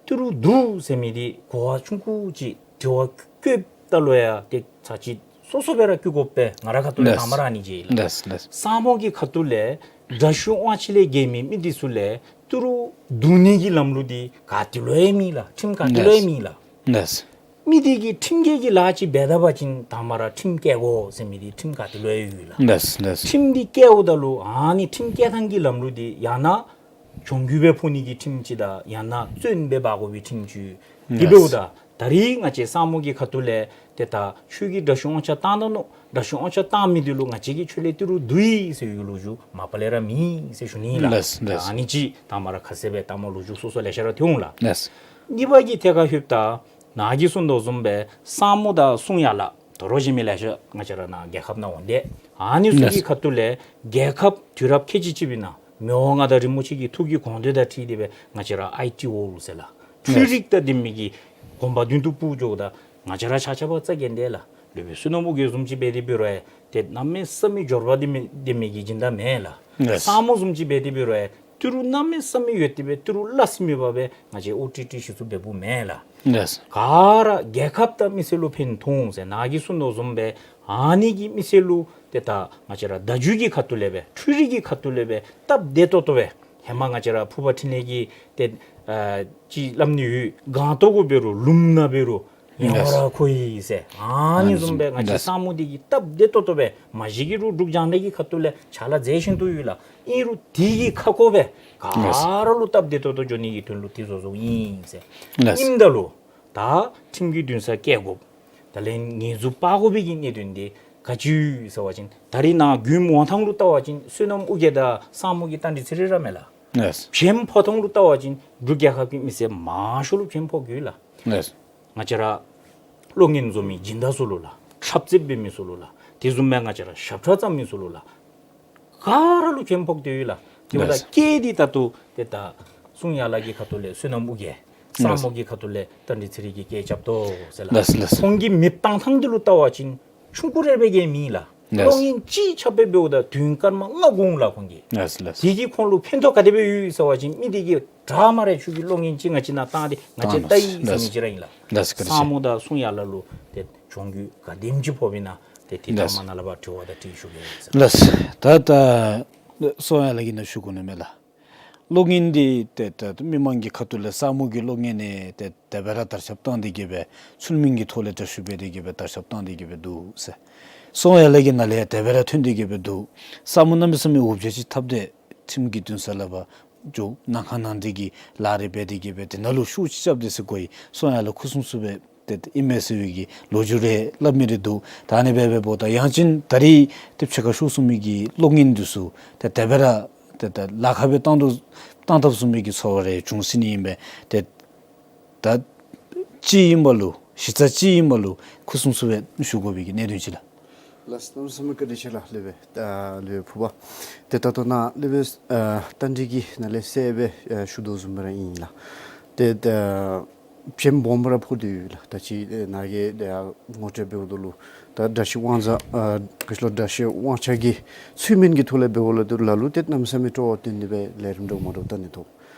ཏི་རུ་བསྡུ་ཟེར་མི་འདི་གོ་བ་ཆུང་ཀུ་ཅིག་དྲི་བ་བཀོདཔ་ད་ལུ་ཡང་ཏེ་ཚར་གཅིག་སོ་སོ་སྦེ་ར་བཀོད་དགོ་པས། ང་ར་ཁ་ཐུག་ལས། ལགས། དང་པ་ར་ཨ་ནི་ཅིག་ལགས། ལགས་ལགས། ས་མོ་གི་ཁ་ཐུག་ལས་དྲག་ཤོས་དབང་ཆ་ལས་བརྒལ་མི་མི་འདི་ཚུ་ལས་ཏི་རུ་བསྡུ་ནི་གི་ལམ་ལུགས་འདི་ག་ཏེ་ལུ་ཡང་མེད་ལགས། ཁྲིམས་ག་ཏེ་ལུ་ཡང་མེད་ལགས། ལགས། མི་འདི་གིས་ཁྲིམས་འགལ་གྱི་ལཱ་ཅིག་འབད་ད་པ་ཅིན་དང་པ་ར་ཁྲིམས་བཀལ་དགོ་ཟེར་མི་འདི་ཁྲིམས་ག་ཏེ་ལུ་ཡང་ཡོད་ལགས། ལགས་ལགས། ཁྲིམས་འདི་བཀལཝ་ད་ལུ་ཨ་ནི་ཁྲིམས་བཀལ་ཐངས་ཀྱི་ལམ་ལུགས་འདི་ཡང་ན་གྱོང་གུད་སྦེ་ཕོག་ནི་གི་ཁྲིམས་ཅིག་དང་ཡང་ན་བཙོན་སྦེ་འབག་དགོ་པའི་ཁྲིམས་ཅིག། དེ་འབདཝ་ད་ད་རེས་ང་བཅས་ས་མོ་གི་ཁ་ཐུག་ལས་ཏེ་ད་ཁྱོད་ཀྱིས་དྲག་ཤོས་དབང་ཆ་བཏང་ད་ནུག། དྲག་ཤོས་དབང་ཆ་བཏང་མི་འདི་ལུ་ང་བཅས་ཀྱིས་ཁྱོད་ལས་ཏི་རུ་བསྡུ་ཡི་ཟེར་བའི་ལོ་རྒྱུས་མ་པ་ལས་ར་མེད་ཟེར་ཞུ་ནི་ལགས། ལགས་ལགས། ཨ་ནི་ཅིག་དང་པ་ར་ཁ་གསལ་སྦེ་ལྟ་མ་ལོ་རྒྱུས་སོ་སོ་ལེ་ཤ་ར་ཐོན་འོང་ལགས། ལགས། གཉིས་པ་གི་ཐད་ཁར་ལྷོདཔ་ད་ནཱ་གིས་གསུང་དོ་བཟུམ་སྦེ་ས་མོ་དང་གསུང་ཡ་ལགས། དོ་རུང་གཞན་མི་ལེ་ཤ་ང་བཅས་ར་ནཱ་རྒྱལ་ཁབ་ནང་འོང་སྟེ་ཨ་ནི་ཚུ་གི་ལགས། ཁ་ཐུག་ལས་རྒྱལ་ཁབ་དུས་རབས་ཁལ་གཅིག་གཅིག་པའི་ནང་མི་དབང་མངའ་བདག་རིན་པོ་ཆེ་གི་ཐུགས་ཀྱི་དགོངས་དོན་དང་འཁྲིལ་ཏེ་སྦེ་ང་བཅས་ར་ཨའི་ཊི་ཝརལཌ་ཟེར་ལགས། འཕྲུལ་རིག་དང་ལྡན་མི་གི་གོམ་པ་མདུན་དུ་སྤོ་འགྱོཝ་ད་ང་བཅས་ར་ཆ་ཁྱབ་རྩ་འགེངས་ཏེ་ལགས། སློབ་དཔོན་བསོད་ནམས་ཨོ་རྒྱན་བཟུམ་ཅིག་འབད་དེ་འབད་རུང་ཡང་ཏེ་གནམ་མེད་ས་མེད་འབྱོར་པ་འདི་མི་འདི་མི་གི་སྦྱིན་བདག་མེན་ལགས། ལགས། ས་མོ་བཟུམ་ཅིག་འབད་དེ་འབད་རུང་ཡང་ཏི་རུ་གནམ་མེད་ས་མེད་ཡོད་དེ་སྦེ་ཏི་རུ་ལ་སི་མེད་པར་སྦེ་ང་བཅས་ཨོ་ཊི་ཊི་གཞི་བཙུགས་འབད་འབདཝ་མེན་ལགས། ལགས། ག་ར་རྒྱལ་ཁབ་དང་མི་སེར་ལུ་ཕན་ཐོགས་ཟེར་ནཱ་གིས་གསུང་དོ་བཟུམ་སྦེ་ཨ་ནི་གིས་མི་སེར་ལུ་ཏེ་ད་ང་བཅས་ར་བརྡ་བརྒྱུད་ཀྱི་ཁ་ཐུག་ལས་སྦེ་འཕྲུལ་རིག་གི་ཁ་ཐུག་ལས་སྦེ་སྟབས་བདེ་ཏོག་ཏོ་སྦེ་ཧེ་མ་ང་བཅས་ར་ཕུར་པ་འཕྲིན་ལས་ཀྱིས་ཏེ་ཨ་ཅིག་སླབ་ནི་ཡོད། སྒང་ཏོག་གུ་འབད་རུང་ལུངམ་ནང་འབད་རུང་ཡང་ལགས། ར་ཁོ་ཡི་ཟེར། ཨ་ནི་བཟུམ་སྦེ་ང་བཅས་ལགས། ས་མོ་འདི་གིས་སྟབས་བདེ་ཏོག་ཏོ་སྦེ་མ་གཞི་གི་རུང་འབྲུག་རྒྱང་བསྒྲགས་ཀྱི་ཁ་ཐུག་ལས་ཕྱག་ལཱ་མཛད་བཞིན་དུ་ཡོད་ལགས། ཨིན་རུང་དེ་གི་ཁ་སྐོང་སྦེ་ག་ལགས། ར་ལུ་སྟབས་བདེ་ཏོག་ཏོ་འགྱོ་ནི་གི་དོན་ལུ་དེ་བཟོ་བཟོཝ་ཨིན་ཟེར། ལགས། ཨིནམ་ད་ལུ་ད་ཁྲིམས་ཀྱི་འདུན་ས་བཀལ་དགོཔ་དེ་ལས་ཉེས་འཛུགས་འབག་དགོ་པའི་གི་གནད་དོན་འདི་ག་ཅི་ཡོད་ཟེར་བ་ཅིན་ད་རེས་ནཱ་མགུ་འོང་ཐངས་ལུ་བལྟ་བ་ཅིན་བསོད་ནམས་ཨོ་རྒྱན་དང་ས་མོ་གི་རྟ་མགྲིན་ཚེ་རིང་ར་མས་ལགས། ལགས། བྱེམ་ཕོག་ཐངས་ལུ་བལྟ་བ་ཅིན་འབྲུག་རྒྱལ་ཁབ་ཀྱི་མི་སེར་མང་ཤོས་ལུ་བྱེམ་ཕོག་ཡོད་ལགས། ལགས། ང་བཅས་ར་གློག་བརྙན་བཟོ་མི་སྦྱིན་བདག་ཚུ་ལུ་ལགས། འཁྲབ་རྩེད་འབད་མི་ཚུ་ལུ་ལགས། དེ་བཟུམ་སྦེ་ང་བཅས་ར་ཞབས་ཁྲ་བརྩམ་མི་ཚུ་ལུ་ལགས། ག་ར་ལུ་བྱེམ་ཕོག་སྟེ་ཡོད་ལགས། དེ་བ་ལགས། ལགས། སྐད་འདི་ད་ལྟོ་ཏེ་ད་ གསུང་ཡར་ལ་གི་ཁ་ཐུག་ལས་བསོད་ནམས་དབུ་རྒྱལ། ལགས། ས་མོ་གི་ཁ་ཐུག་ལས་རྟ་མགྲིན་ཚེ་རིང་གིས་སྐད་རྐྱབ་དོ་ཟེར་ལགས། ལགས་ལགས། ཁོང་གི་མེདཔ་བཏང་ཐངས་འདི་ལུ་བལྟ་བ་ཅིན་ཆུང་ཀུ་རེ་སྦེ་གིས་མེན་ལགས། ལགས། གློག་བརྙན་ཅིག་ཁྱབ་སྦེ་འབདཝ་ད་དུས་ཡུན་སྐར་མ་ལྔ་འགོར་འོང་ལགས་ཁོང་གིས། ལགས་ལགས། དེ་གིས་ཁོང་ལུ་ཕན་ཐོགས་ག་དེ་སྦེ་ཡོད་ཟེར་བ་ཅིན་མི་དེ་གིས་དྲག་སྨ་རེ་ཁྱོད་ཀྱིས་གློག་བརྙན་ཅིག་ང་བཅས་ནང་བཏང་སྟེ་ང་བཅས་བལྟ་ཡི་ཟེར་མི་ཅིག་ར་ཨིན་ལགས། ལགས་ལགས། ས་མོ་དང་གསུང་ཡར་ལ་ལུ་ཏེ་གྱོང་གུད་ག་དེམ་ཅིག་ཕོགཔ་ཨིན་ན་ཏེ་དེ་ལགས། ཐ་མ་ནཱ་ལས་ཕར་དྲི་བ་དང་དྲིས་ཞུ་གེ་ཟེར། ལགས། ད་ད་གསུང་ཡར་ལ་གིས་ནཱ་ཞུ་དགོ་ནི་མས་ལགས། གློག་བརྙན་འདི་ཏེ་ཏེ་མི་མང་གི་ཁ་ཐུག་ལས་ས་མོ་གི་གློག་བརྙན་ནི་ཏེ་དེ་སྦེ་ར་དར་ཁྱབ་བཏང་སྟེ་གི་སྦེ་ཚུལ་མིན་གྱི་ཐོག་ལས་དྲག་ཤོས་འབད་དེ་གི་སྦེ་དར་ཁྱབ་བཏང་སྟེ་གི་སྦེ་འདུག་ཟེར། གསུང་ཡར་ལ་གི་ནང་ལས་དེ་སྦེ་ར་ཐོན་ཏེ་གི་སྦེ་འདུག། ས་མོ་གནམ་མེད་ས་མེད་འུ་བརྗོད་ཅིག་འཐབ་སྟེ་ཁྲིམས་ཀྱི་འདུན་ས་ལས་ཕར་འགྱོ་ནང་ཁང་ནང་འདྲེན་གྱི་ལཱ་རེ་འབད་དེ་གི་སྦེ་དེ་ནང་ལུ་ཤུགས་ཅིག་རྐྱབ་སྟེ་ཟེར་གོ་ཡི། གསུང་ཡར་ལ་ཁུ་སིམ་སིམ་སྦེ་ཏེ་ཏེ་ཨིན་མས་ཟེར་བའི་གི་ལོ་རྒྱུས་རེ་སླབ་མི་རེ་འདུག། ད་ཨ་ནི་སྦེ་འབདཝ་ད་ཡང་ཅིན་ད་རིས་ཏེ་ཕྱི་ཁར་ཤོར་སོང་མི་གི་གློག་བརྙན་འདི་ཚུ་ཏེ་དེ་སྦེ་ར་ཏེ་ཏེ་ལཱ་ཁག་སྦེ་བཏང་དོ་བཏང་ཐབས་སུ་མེད་ཀྱི་ཚོར་བ་རེ་བྱུང་སྲིད་ནི་ཨིན་པས། ཏེ་ད་ཅིག་ཨིན་པ་ལུ་གཞི་རྩ་ཅིག་ཨིན་པ་ལུ་ཁུ་སིམ་སིམ་སྦེ་ཞུ་དགོ་པའི་གི་གནད་དོན་ཅིག་ལགས། ལགས་སོ། གནམ་མེད་ས་མེད་བཀའ་དྲིན་ཆེ་ལགས། སློབ་དཔོན་ད་སློབ་དཔོན་ཕུར་པ། ཏེ་ད་ལྟོ་ནཱ་སློབ་དཔོན་ཨ་རྟ་མགྲིན་གྱིས་ནཱ་ལས་གསལ་སྦེ་ཨ་ཞུ་དོ་བཟུམ་སྦེ་ར་ཨིན་ལགས། ཏེ་ད་བྱེམ་སྦོམ་ར་ཕོག་སྟེ་ཡོད་ལགས། ད་ཅི་ཨེ་ནཱ་གིས་ད་ངོ་སྤྲོད་འབདཝ་ད་ལུ་ད་དྲག་ཤོས་དབང་ཆ་ཨ་ག་ཅི་ལོ་དྲག་ཤོས་དབང་ཆ་གི་ཚུལ་མིན་གྱི་ཐོག་ལས་འབདཝ་ལས་ད་ལ་ལུ་ཏེ་གནམ་མེད་ས་མེད་སྤྲོ་བ་བཏོན་ཏེ་སྦེ་ལས་རིམ་འདྲཝ་མ་འདྲཝ་བལྟ་ནི་ཐོབ།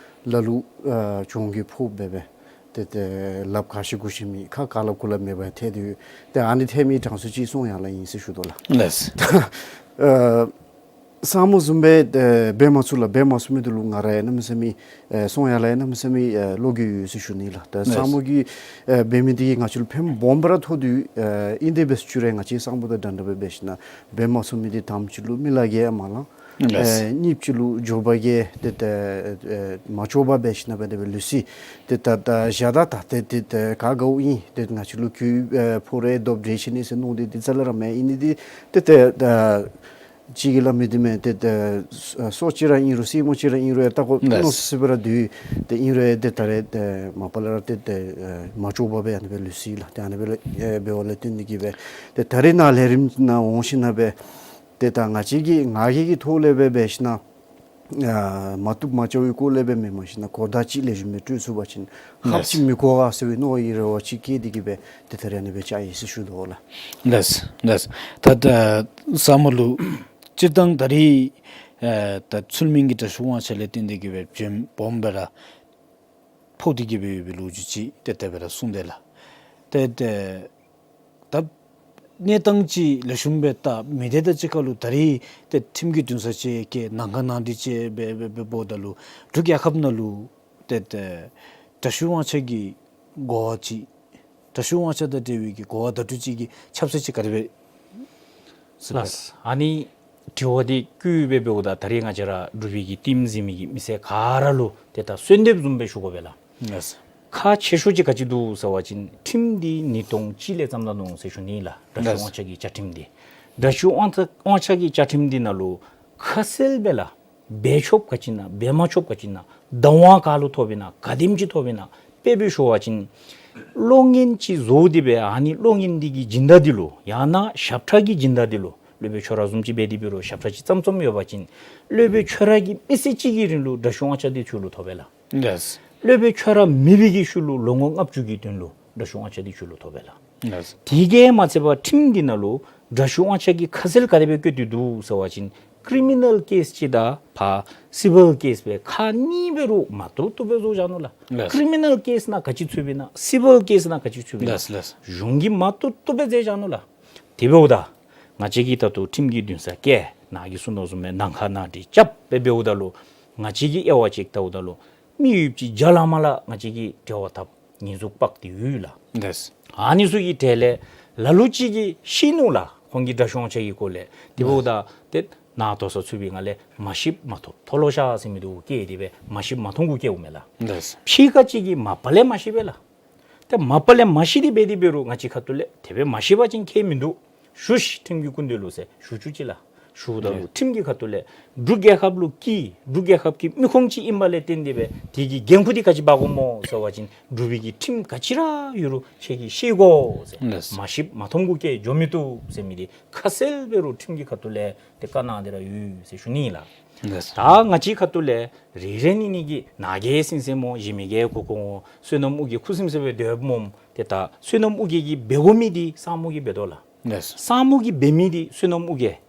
ལ་ལུ་ཨ་གྱོང་གུད་ཕོག་སྦེ་སྦེ་ཏེ་ཏེ་ལགཔ་ག་ཤེས་གུ་ཤེས་མེད་ཁ་ག་ལ་གུ་ལ་མེད་པར་ཐལ་ཏེ་ཡོད། ཏེ་ཨ་ནི་ཐལ་མི་གྲངས་སུ་ཅིག་གསུང་ཡར་ལ་ཨིན་ཟེར་ཞུ་དོ་ལགས། ལགས། ཨ་ས་མོ་བཟུམ་སྦེ་ཨེ་འབད་མ་ཚུགས་ལགས། འབད་མ་ཚུགས་མི་འདི་ལུ་ང་ར་ཡང་གནམ་མེད་ས་མེད་ཨེ་གསུང་ཡར་ལ་ཡང་གནམ་མེད་ས་མེད་ཨེ་བློ་འགྱོད་ཡོད་ཟེར་ཞུ་ནི་ལགས། ད་ལགས། ས་མོ་གིས་ཨེ་འབད་མི་འདི་གིས་ང་བཅས་ལུ་ཕན་སྦོམ་སྦེ་ར་ཐོགས་ཏེ་ཡོད། ཨེ་ཨིན་ཏེ་འབད་ཚུགས་རུང་ང་བཅས་ས་མོ་དང་འདྲན་འདྲ་སྦེ་འབད་ཞིན་ན་འབད་མ་ཚུགས་མི་འདི་དང་པ་ཅིག་ལུ་མི་ལ་རྒྱལ་མ་ལང་། ལགས། ཨེ་གཉིས་པ་ཅིག་ལུ་འབྱོར་པ་རྒྱལ་ཏེ་ཏེ་ཨེ་མ་ལྕོགས་པར་འབད་ཞིན་ན་འབད་དེ་སྦེ་ལུས་སོ་ཡི། ཏེ་ད་ད་བཞག་ད་ད་ཏེ་ཏེ་ཏེ་ག་དགའཝ་ཨིན། ཏེ་ང་བཅས་ལུ་གུ་ཨེ་ཕོག་རུང་སྡུག་སྦེ་འདྲེན་ཞིན་ན་ཟེར་མནོ་སྟེ་ཏེ་རྩ་ལས་ར་མེན། ཨིན་ནི་འདི་ཏེ་ཏེ་ད་ཅིག་གིས་སླབ་མི་འདི་མས། ཏེ་ཏེ་སྲོག་ཅིག་ར་ཨིན་རུང་སྲིནམོ་ཅིག་ར་ཨིན་རུང་ཡང་ལྟ་དགོ་ལགས། མནོ་སི་སི་སྦེ་ར་སྡོད། ཏེ་ཨིན་རུང་ཡང་ཏེ་ད་རེས་ཏེ་མ་པ་ལས་ར་ཏེ་ཏེ་མ་ལྕོགས་པར་སྦེ་ཨ་ནི་སྦེ་ལུས་སོ་ཡི་ལགས། ཏེ་ཨ་ནི་སྦེ་ལས་ཨེ་འབདཝ་ལས་བརྟེན་ཏེ་གིས་སྦེ་ཏེ་ད་རེས་ནཱ་ལས་རིམ་ནང་འོང་ཞིན་ན་སྦེ་ཏེ་ད་ང་བཅས་ཀྱིས་ང་རྒྱལ་གྱི་ཐོག་ལས་སྦེ་འབད་ཞིན་ན་ཨ་མ་བཏུབ་མ་ཆོག་པའི་སྐོར་ལས་སྦེ་མེན་མ་ཞིན་ན་གོ་བརྡ་ཅིག་ལེགས་ཤོམ་སྦེ་སྤྲོད་ཚུགས་པ་ཅིན་ཧབ་ཅིག་ལགས། མི་གོ་ག་ཟེར་བའི་མནོ་བའི་རེ་བ་ཅིག་བསྐྱེད་དེ་གིས་སྦེ་ཏེ་ད་རེས་ཨ་ནི་སྦེ་བཅར་ཡི་ཟེར་ཞུ་དོ་ལགས། ལགས་ལགས། ད་ད་ས་མོ་ལུ་སྤྱིར་བཏང་ད་རེས་ཨེ་ད་ཚུལ་མིན་གྱི་དྲག་ཤོས་དབང་ཆ་ལས་བརྟེན་ཏེ་གིས་སྦེ་བྱེམ་སྦོམ་སྦེ་ར་ཕོག་སྟེ་གིས་སྦེ་ཡོད་པའི་ལོ་རྒྱུས་ཅིག་ཏེ་དེ་སྦེ་ར་གསུངས་དེས་ལགས། ཏེ་ཏེ་ད་གནས་སྟངས་ཅིག་ལེགས་ཤོམ་སྦེ་ད་མི་སྡེ་དང་གཅིག་ཁར་ལུ་ད་རེས་ཏེ་ཁྲིམས་ཀྱི་འདུན་ས་ཅིག་བཀལ་ནང་ཁང་ནང་འདྲེན་ཅིག་འབད་འབད་འབདཝ་ད་ལུ་འབྲུག་རྒྱལ་ཁབ་ནང་ལུ་ཏེ་ཏེ་དྲག་ཤོས་དབང་ཆ་གི་གོ་བ་ཅིག་དྲག་ཤོས་དབང་ཆ་དང་འབྲེལ་བའི་གི་གོ་བ་བརྡ་སྤྲོད་ཅིག་གི་ཁྱབ་ཚད་ཅིག་ག་དེ་སྦེ་ཟེར་ལགས། ཨ་ནི་དྲི་བ་འདི་བཀོད་སྦེ་འབདཝ་ད་ད་རེས་ང་བཅས་ར་འབྲུག་པའི་གི་ཊིམ་གཟིགས་མི་གི་མི་སེར་ག་ར་ལུ་ཏེ་ད་གསོལ་འདེབས་བཟུམ་སྦེ་ཞུ་དགོ་པས་ལགས། ལགས། ཁག་ཆེ་ཤོས་ཅིག་ག་ཅི་འདུག་ཟེར་བ་ཅིན་ཁྲིམས་འདི་ཉིས་སྟོང་གཅིག་ལས་བརྩམས་ད་ནུག་ཟེར་ཞུ་ནི་ལགས། དྲག་ཤོས་ལགས། དབང་ཆ་གི་བཅའ་ཁྲིམས་འདི། དྲག་ཤོས་དབང་ཆ་དབང་ཆ་གི་བཅའ་ཁྲིམས་འདི་ནང་ལུ་ཁ་གསལ་སྦེ་ལགས། འབད་ཆོགཔ་ག་ཅི་ཨིན་ན་འབད་མ་ཆོགཔ་ག་ཅི་ཨིན་ན་བདག་དབང་ག་ལུ་ཐོབ་ཨིན་ན་ག་དེམ་ཅིག་ཐོབ་ཨིན་ན། དཔེ་སྦེ་ཞུ་བ་ཅིན་གློག་བརྙན་ཅིག་བཟོ་སྟེ་སྦེ་ཨ་ནི་གློག་བརྙན་འདི་གི་སྦྱིན་བདག་འདི་ལུ་ཡང་ན་ཞབས་ཁྲ་གི་སྦྱིན་བདག་འདི་ལུ་སློབ་དཔོན་ཁྱོད་ར་བཟུམ་ཅིག་འབད་དེ་འབད་རུང་ཞབས་ཁྲ་ཅིག་བརྩམ་བརྩམ་ཡོད་པ་ཅིན་སློབ་དཔོན་ཁྱོད་ར་གི་མི་ཚེ་གཅིག་གི་རིང་ལུ་དྲག་ཤོས་དབང་ཆ་འདི་ཁྱོད་ལུ་ཐོབ་པས་ལགས། ལགས། སློབ་དཔོན་ཁྱོད་ར་མེད་པའི་གི་ཤུལ་ལུ་ལོ་ངོ་ལྔ་བཅུ་གི་དོན་ལུ་དྲག་ཤོས་དབང་ཆ་འདི་ཁྱོད་ལུ་ཐོབ་པས་ལགས། ལགས། དེ་གིས་མ་ཚད་པར་ཁྲིམས་འདི་ནང་ལུ་དྲག་ཤོས་དབང་ཆ་གི་ཁ་གསལ་ག་དེ་སྦེ་བཀོད་དེ་འདུག་ཟེར་བ་ཅིན་ཀི་རི་མི་ནཱལ་ཀེསི་ཅིག་དང་ཕར་སི་བིལ་ཀེསི་སྦེ་ཁག་གཉིས་འབད་རུང་མ་བཏུབ་བཏུབ་སྦེ་བཟོ་བཞག་ནུག་ལགས། ལགས། ཀི་རི་མི་ནཱལ་ཀེསི་ནང་ག་ཅི་ཚུདཔ་ཨིན་ན་སི་བིལ་ཀེསི་ནང་ག་ཅི་ཚུདཔ་ཨིན་ན། ལགས་ལགས། གཞུང་གིས་མ་བཏུབ་བཏུབ་སྦེ་མཛད་བཞག་ནུག་ལགས། དེ་འབདཝ་ད་ང་བཅས་ཀྱིས་ད་ལྟོ་ཁྲིམས་ཀྱི་འདུན་ས་བཀལ་ནཱ་གིས་གསུངས་དོ་བཟུམ་སྦེ་ནང་ཁང་ནང་འདྲེན་རྐྱབ་སྦེ་འབདཝ་ད་ལུ་ང་བཅས་ཀྱིས་དབྱེ་བ་ཅིག་བལྟཝ་ད་ལུ་མི་ཡོདཔ་ཅིག་བརྒྱ་ལས་མར་ལས་ང་བཅས་ཀྱིས་འབྲེལ་བ་འཐབ་ཉེས་འཛུགས་འབག་སྟེ་ཡོད་ལགས། ལགས། ཨ་ནི་ཚུ་གི་གྲས་ལས་ལ་ལུ་ཅིག་གིས་ཤེས་ནུག་ལགས། ཁོང་གི་དྲག་ཤོས་དབང་ཆ་གི་སྐོར་ལས། དེ་འབདཝ་ད་ཏེ་ནཱ་མཐོ་ས་ཚུད་པའི་སྒང་ལས་མ་ཤེསཔ་མ་མཐོང་མཐོང་ལོ་ཤ་ཟེར་མི་འདི་གུ་བཀལ་ཏེ་སྦེ་མ་ཤེསཔ་མ་མཐོང་གུ་བཀལཝ་མས་ལགས། ལགས། ཕྱི་ཁ་ཅིག་གིས་མ་པ་ལས་མ་ཤེས་པས་ལགས། ཏེ་མ་པ་ལས་མ་ཤེས་ཏེ་འབད་དེ་འབད་རུང་ང་བཅས་ཁ་ཐུག་ལས་དེ་སྦེ་མ་ཤེས་པ་ཅིན་ཁྱད་མིན་འདུག། ཞུ་ཤིག་ཁྲིམས་ཀྱི་སྐུ་མདུན་ལུ་ཟེར་ཞུ་བཅུག་ཅི་ལགས། ཞུཝ་ད་ལུ་ཁྲིམས་ཀྱི་ཁ་ཐུག་ལས་འབྲུག་རྒྱལ་ཁབ་ལུ་སྐྱིད། འབྲུག་རྒྱལ་ཁབ་ཀྱི་མི་ཁོང་ཅིག་ཨིན་པ་ལས་བརྟེན་ཏེ་སྦེ་དེ་གི་འགན་ཁུར་འདི་ག་ཅི་འབག་དགོཔ་སྨོ་ཟེར་བ་ཅིན་འབྲུག་པའི་གི་ཁྲིམས་ག་ཅི་ར་ཡོད་རུང་ཁྱེད་ཀྱིས་ཤེས་དགོ་ཟེར། ལགས། མ་ཤེསཔ་མ་མཐོངམ་གུ་བཀལ་འགྱོ་མི་བཏུབ་ཟེར་མི་འདི་ཁ་གསལ་སྦེ་རུང་ཁྲིམས་ཀྱི་ཁ་ཐུག་ལས་ཏེ་བཀའ་གནང་སྟེ་ར་ཡོད་ཟེར་ཞུ་ནི་ལགས། ལགས། ད་ང་བཅས་ཁ་ཐུག་ལས་རེ་རེ་གཉིས་གཉིས་ཀྱིས་ནཱ་གིས་ཟིན་ཟེར་སྨོ། གཞན་མི་གིས་གོ་གོ་འོང་། བསོད་ནམས་ཨོ་རྒྱན་ཁུ་སིམ་སིམ་སྦེ་སྡོདཔ་སྨོ། ཏེ་ད་བསོད་ནམས་ཨོ་རྒྱན་གྱིས་འབད་དགོ་མི་འདི་སངས་མོ་གིས་འབད་དོ་ལགས། ལགས། སངས་མོ་གིས་འབད་མི་འདི་བསོད་ནམས་ཨོ་རྒྱན།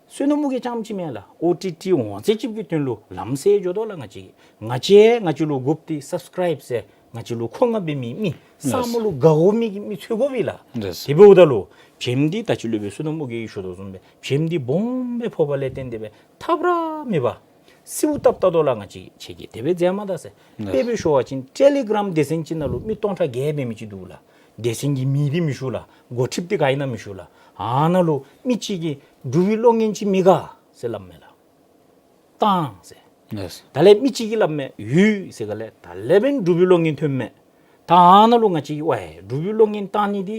བསོད་ནམས་ཨོ་རྒྱན་རྐྱངམ་ཅིག་མེན་ལགས། ཨོ་ཊི་ཊི་འོང་ཚད་ཅིག་གི་དོན་ལུ་ལམ་སེལ་འགྱོ་དོ་ལགས། ང་བཅས་ང་བཅས་ལུ་དགོཔ་འདི་སབ་སི་ཀརའིབ་ཟེར་ང་བཅས་ལུ་མཁོ་མངགས་འབད་མི་མི་སངས་མོ་ལུ་དགའ་དགོ་མི་གི་མི་འཚོལ་དགོ་པས་ལགས། ལགས། དེ་འབདཝ་ད་ལུ་བྱེམ་འདི་ད་ཅི་ལུ་སྦེ་བསོད་ནམས་ཨོ་རྒྱན་གྱིས་ཞུ་དོ་བཟུམ་སྦེ་བྱེམ་འདི་སྦོམ་སྦེ་ཕོག་པ་ལས་བརྟེན་ཏེ་སྦེ་ཐབས་ར་མེད་པར་སེའུ་བཏབ་བཏབ་དོ་ལགས། ང་བཅས་ཁྱེད་ཀྱིས་དེ་སྦེ་མཛད་མ་ད་ཟེར། ལགས། དཔེ་སྦེ་ཞུ་བ་ཅིན་ཊེ་ལི་གྲམ་སྡེ་ཚན་ཅིག་ནང་ལུ་མི་སྟོང་ཕྲག་བརྒྱད་འབད་མི་ཅིག་འདུག་ལགས། སྡེ་ཚན་གྱི་མིང་འདི་མི་ཞུ་ལགས། འགོ་ཁྲིདཔ་འདི་ག་ཨིན་ན་མི་ཞུ་ལགས། ཨ་ནཱ་ལུ་མི་གཅིག་གིས་འབྲུག་པའི་གློག་བརྙན་ཅིག་མི་དགའ་ཟེར་སླབ་མས་ལགས། བཏང་ཟེར། ལགས། དེ་ལས་མི་གཅིག་གིས་སླབ་མས་ཡོད་ཟེར། ག་ལས་དེ་ལས་འབདན་འབྲུག་པའི་གློག་བརྙན་ཐོན་མས། ད་ཨ་ནཱ་ལུ་ང་བཅས་ཀྱིས་ཝའེ་འབྲུག་པའི་གློག་བརྙན་བཏང་ནི་འདི་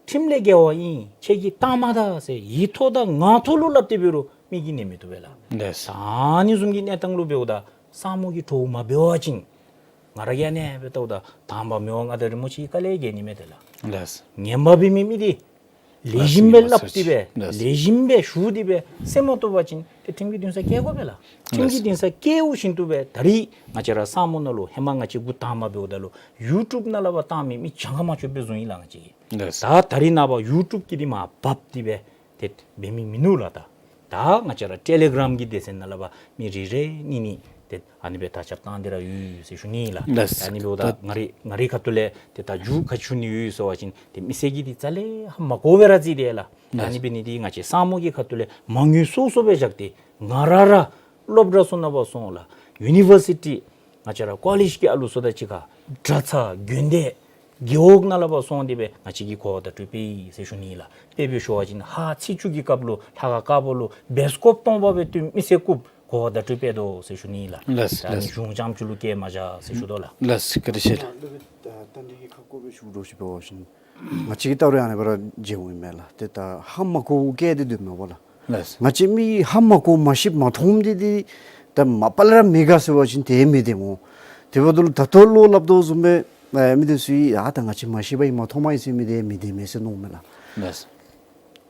ཁྲིམས་ལས་འགལ་བ་ཨིན། ཁྱེད་ཀྱིས་བཏང་མ་ད་ཟེར་ཡིག་ཐོག་དང་ངག་ཐོག་ལུ་སླབ་སྟེ་འབད་རུང་མི་གིས་ཉན་མི་བཏུབ་པས་ལགས། ལགས། ད་ཨ་ནི་བཟུམ་གྱི་གནས་སྟངས་ལུ་འབདཝ་ད་སངས་མོ་གིས་གྲོགས་མ་འབད་བ་ཅིན་ང་ར་གིས་ཨ་ནེ་སྦེ་བལྟཝ་ད་དང་པ་མི་དབང་མངའ་བདག་རིན་པོ་ཆེ་གིས་དཀའ་ལས་རྐྱབ་ནི་མས་ཏེ་ལགས། ལགས། ངན་པ་འབད་མི་མི་འདི་ལེགས་ཤོམ་སྦེ་སླབ་སྟེ་སྦེ་ལགས། ལེགས་ཤོམ་སྦེ་ཞུ་སྟེ་སྦེ་སེལ་མ་བཏུབ་པ་ཅིན་ཏེ་ཁྲིམས་ཀྱི་འདུན་སར་བཀལ་དགོ་པས་ལགས། ཁྲིམས་ཀྱི་འདུན་སར་བཀལ་བཞིན་དུ་སྦེ་ད་རིས་ང་བཅས་ར་སངས་མོ་ནང་ལུ་ཧེ་མ་ང་བཅས་འགོ་དང་པ་འབདཝ་ད་ལུ་ཡུ་ཊུབ་ནང་ལས་ཕར་བཏང་མི་མི་གྱངས་ཁ་མ་ཆོདཔ་སྦེ་བཟུང་ཡི་ལགས་ང་བཅས་ཀྱིས། ལགས། ད་ད་རིས་ནངས་པ་ཡུ་ཊུབ་ཀྱི་འདི་མར་བབས་ཏེ་སྦེ་ཏེ་འབད་མི་མིན་ནུག་ལགས། ད་ད་ང་བཅས་ར་ཊེ་ལི་གྲམ་གྱི་སྡེ་ཚན་ནང་ལས་ཕར་མི་རེ་རེ་གཉིས་གཉིས་ཏེ་ཨ་ནི་སྦེ་དར་ཁྱབ་བཏང་སྟེ་ར་ཡོད་ཟེར་ཞུ་ནི་ལགས། ལགས། ཨ་ནི་འབདཝ་ད་ད་ང་རའི་ང་རའི་ཁ་ཐུག་ལས་ཏེ་ད་མཇུག་ག་ཅི་ཞུ་ནི་ཡོད་ཟེར་བ་ཅིན་ཏེ་མི་སེར་གྱིས་འདི་རྩ་ལས་ཧ་མ་གོ་བར་ར་བརྩི་དེས་ལགས། ལགས། ཨ་ནི་འབད་ནི་འདི་ང་བཅས་སངས་མོ་གི་ཁ་ཐུག་ལས་མ་དངུལ་སོ་སོ་སྦེ་བཞག་སྟེ་ང་ར་ར་སློབ་གྲྭ་ཚུ་ནང་ཕར་སོང་ལགས། ཡུ་ནི་བར་སི་ཊི་ང་བཅས་ར་ཀོ་ལེཇ་གི་ཨ་ལུ་ཚུ་དང་གཅིག་ཁར་གྲྭ་ཚང་དགོན་སྡེ་རྒེད་འོག་ནང་ལས་ཕར་སོང་སྟེ་སྦེ་ང་བཅས་ཀྱིས་གོ་བ་བརྡ་སྤྲོད་འབད་ཡི་ཟེར་ཞུ་ནི་ལགས། དཔེ་སྦེ་ཞུ་བ་ཅིན་ཧཱ་ཚེས་བཅུ་གི་སྐབས་ལུ་ལྷ་ཁང་དཀར་པོ་ལུ་བེ་སི་ཀོབ་སྟོང་པ་སྦེ་སྟོན་མི་སེར་བཀུག་གོ་བ་བརྡ་སྤྲོད་འབད་དོ་ཟེར་ཞུ་ནི་ལགས། ལགས། ད་ཨ་ནི་ལགས། གཞུང་རྐྱངམ་ཅིག་ལུ་བཀལ་མ་བཞག་ཟེར་ཞུ་དོ་ལགས། ལགས། བཀའ་དྲིན་ཆེ་ལགས། ད་ལྟོ་ད་ལྟོ་གི་ཁ་སྐོང་སྦེ་ཞུ་རོགས་ཞུ་འབད་བ་ཅིན་ང་བཅས་ཀྱིས་བལྟ་རུང་ཨ་ནི་སྦེ་ར་མཇལཝ་ཨིན་མས་ལགས། ཏེ་ད་ཧ་མ་གོཝ་བཀལ་ཏེ་སྡོདཔ་མས་པ་ལགས། ལགས། ང་བཅས་མི་ཧ་མ་གོ་མ་ཤེས་མ་མཐོང་འདི་འདི་ད་མ་པ་ལས་ར་མི་དགའ་ཟེར་བ་ཅིན་དེ་མི་བདེན་སྨོ། དེ་འབདཝ་ད་ལུ་ད་ལྟོ་བློ་སླབ་དོ་བཟུམ་སྦེ་ཨེ་མི་འདི་ཚུ་ཡང་ཨ་ད་ང་བཅས་མ་ཤེས་པ་ཨིན་མ་མཐོངམ་ཨིན་ཟེར་མི་འདི་མི་བདེན་མས་ཟེར་མནོཝ་མས་ལགས། ལགས།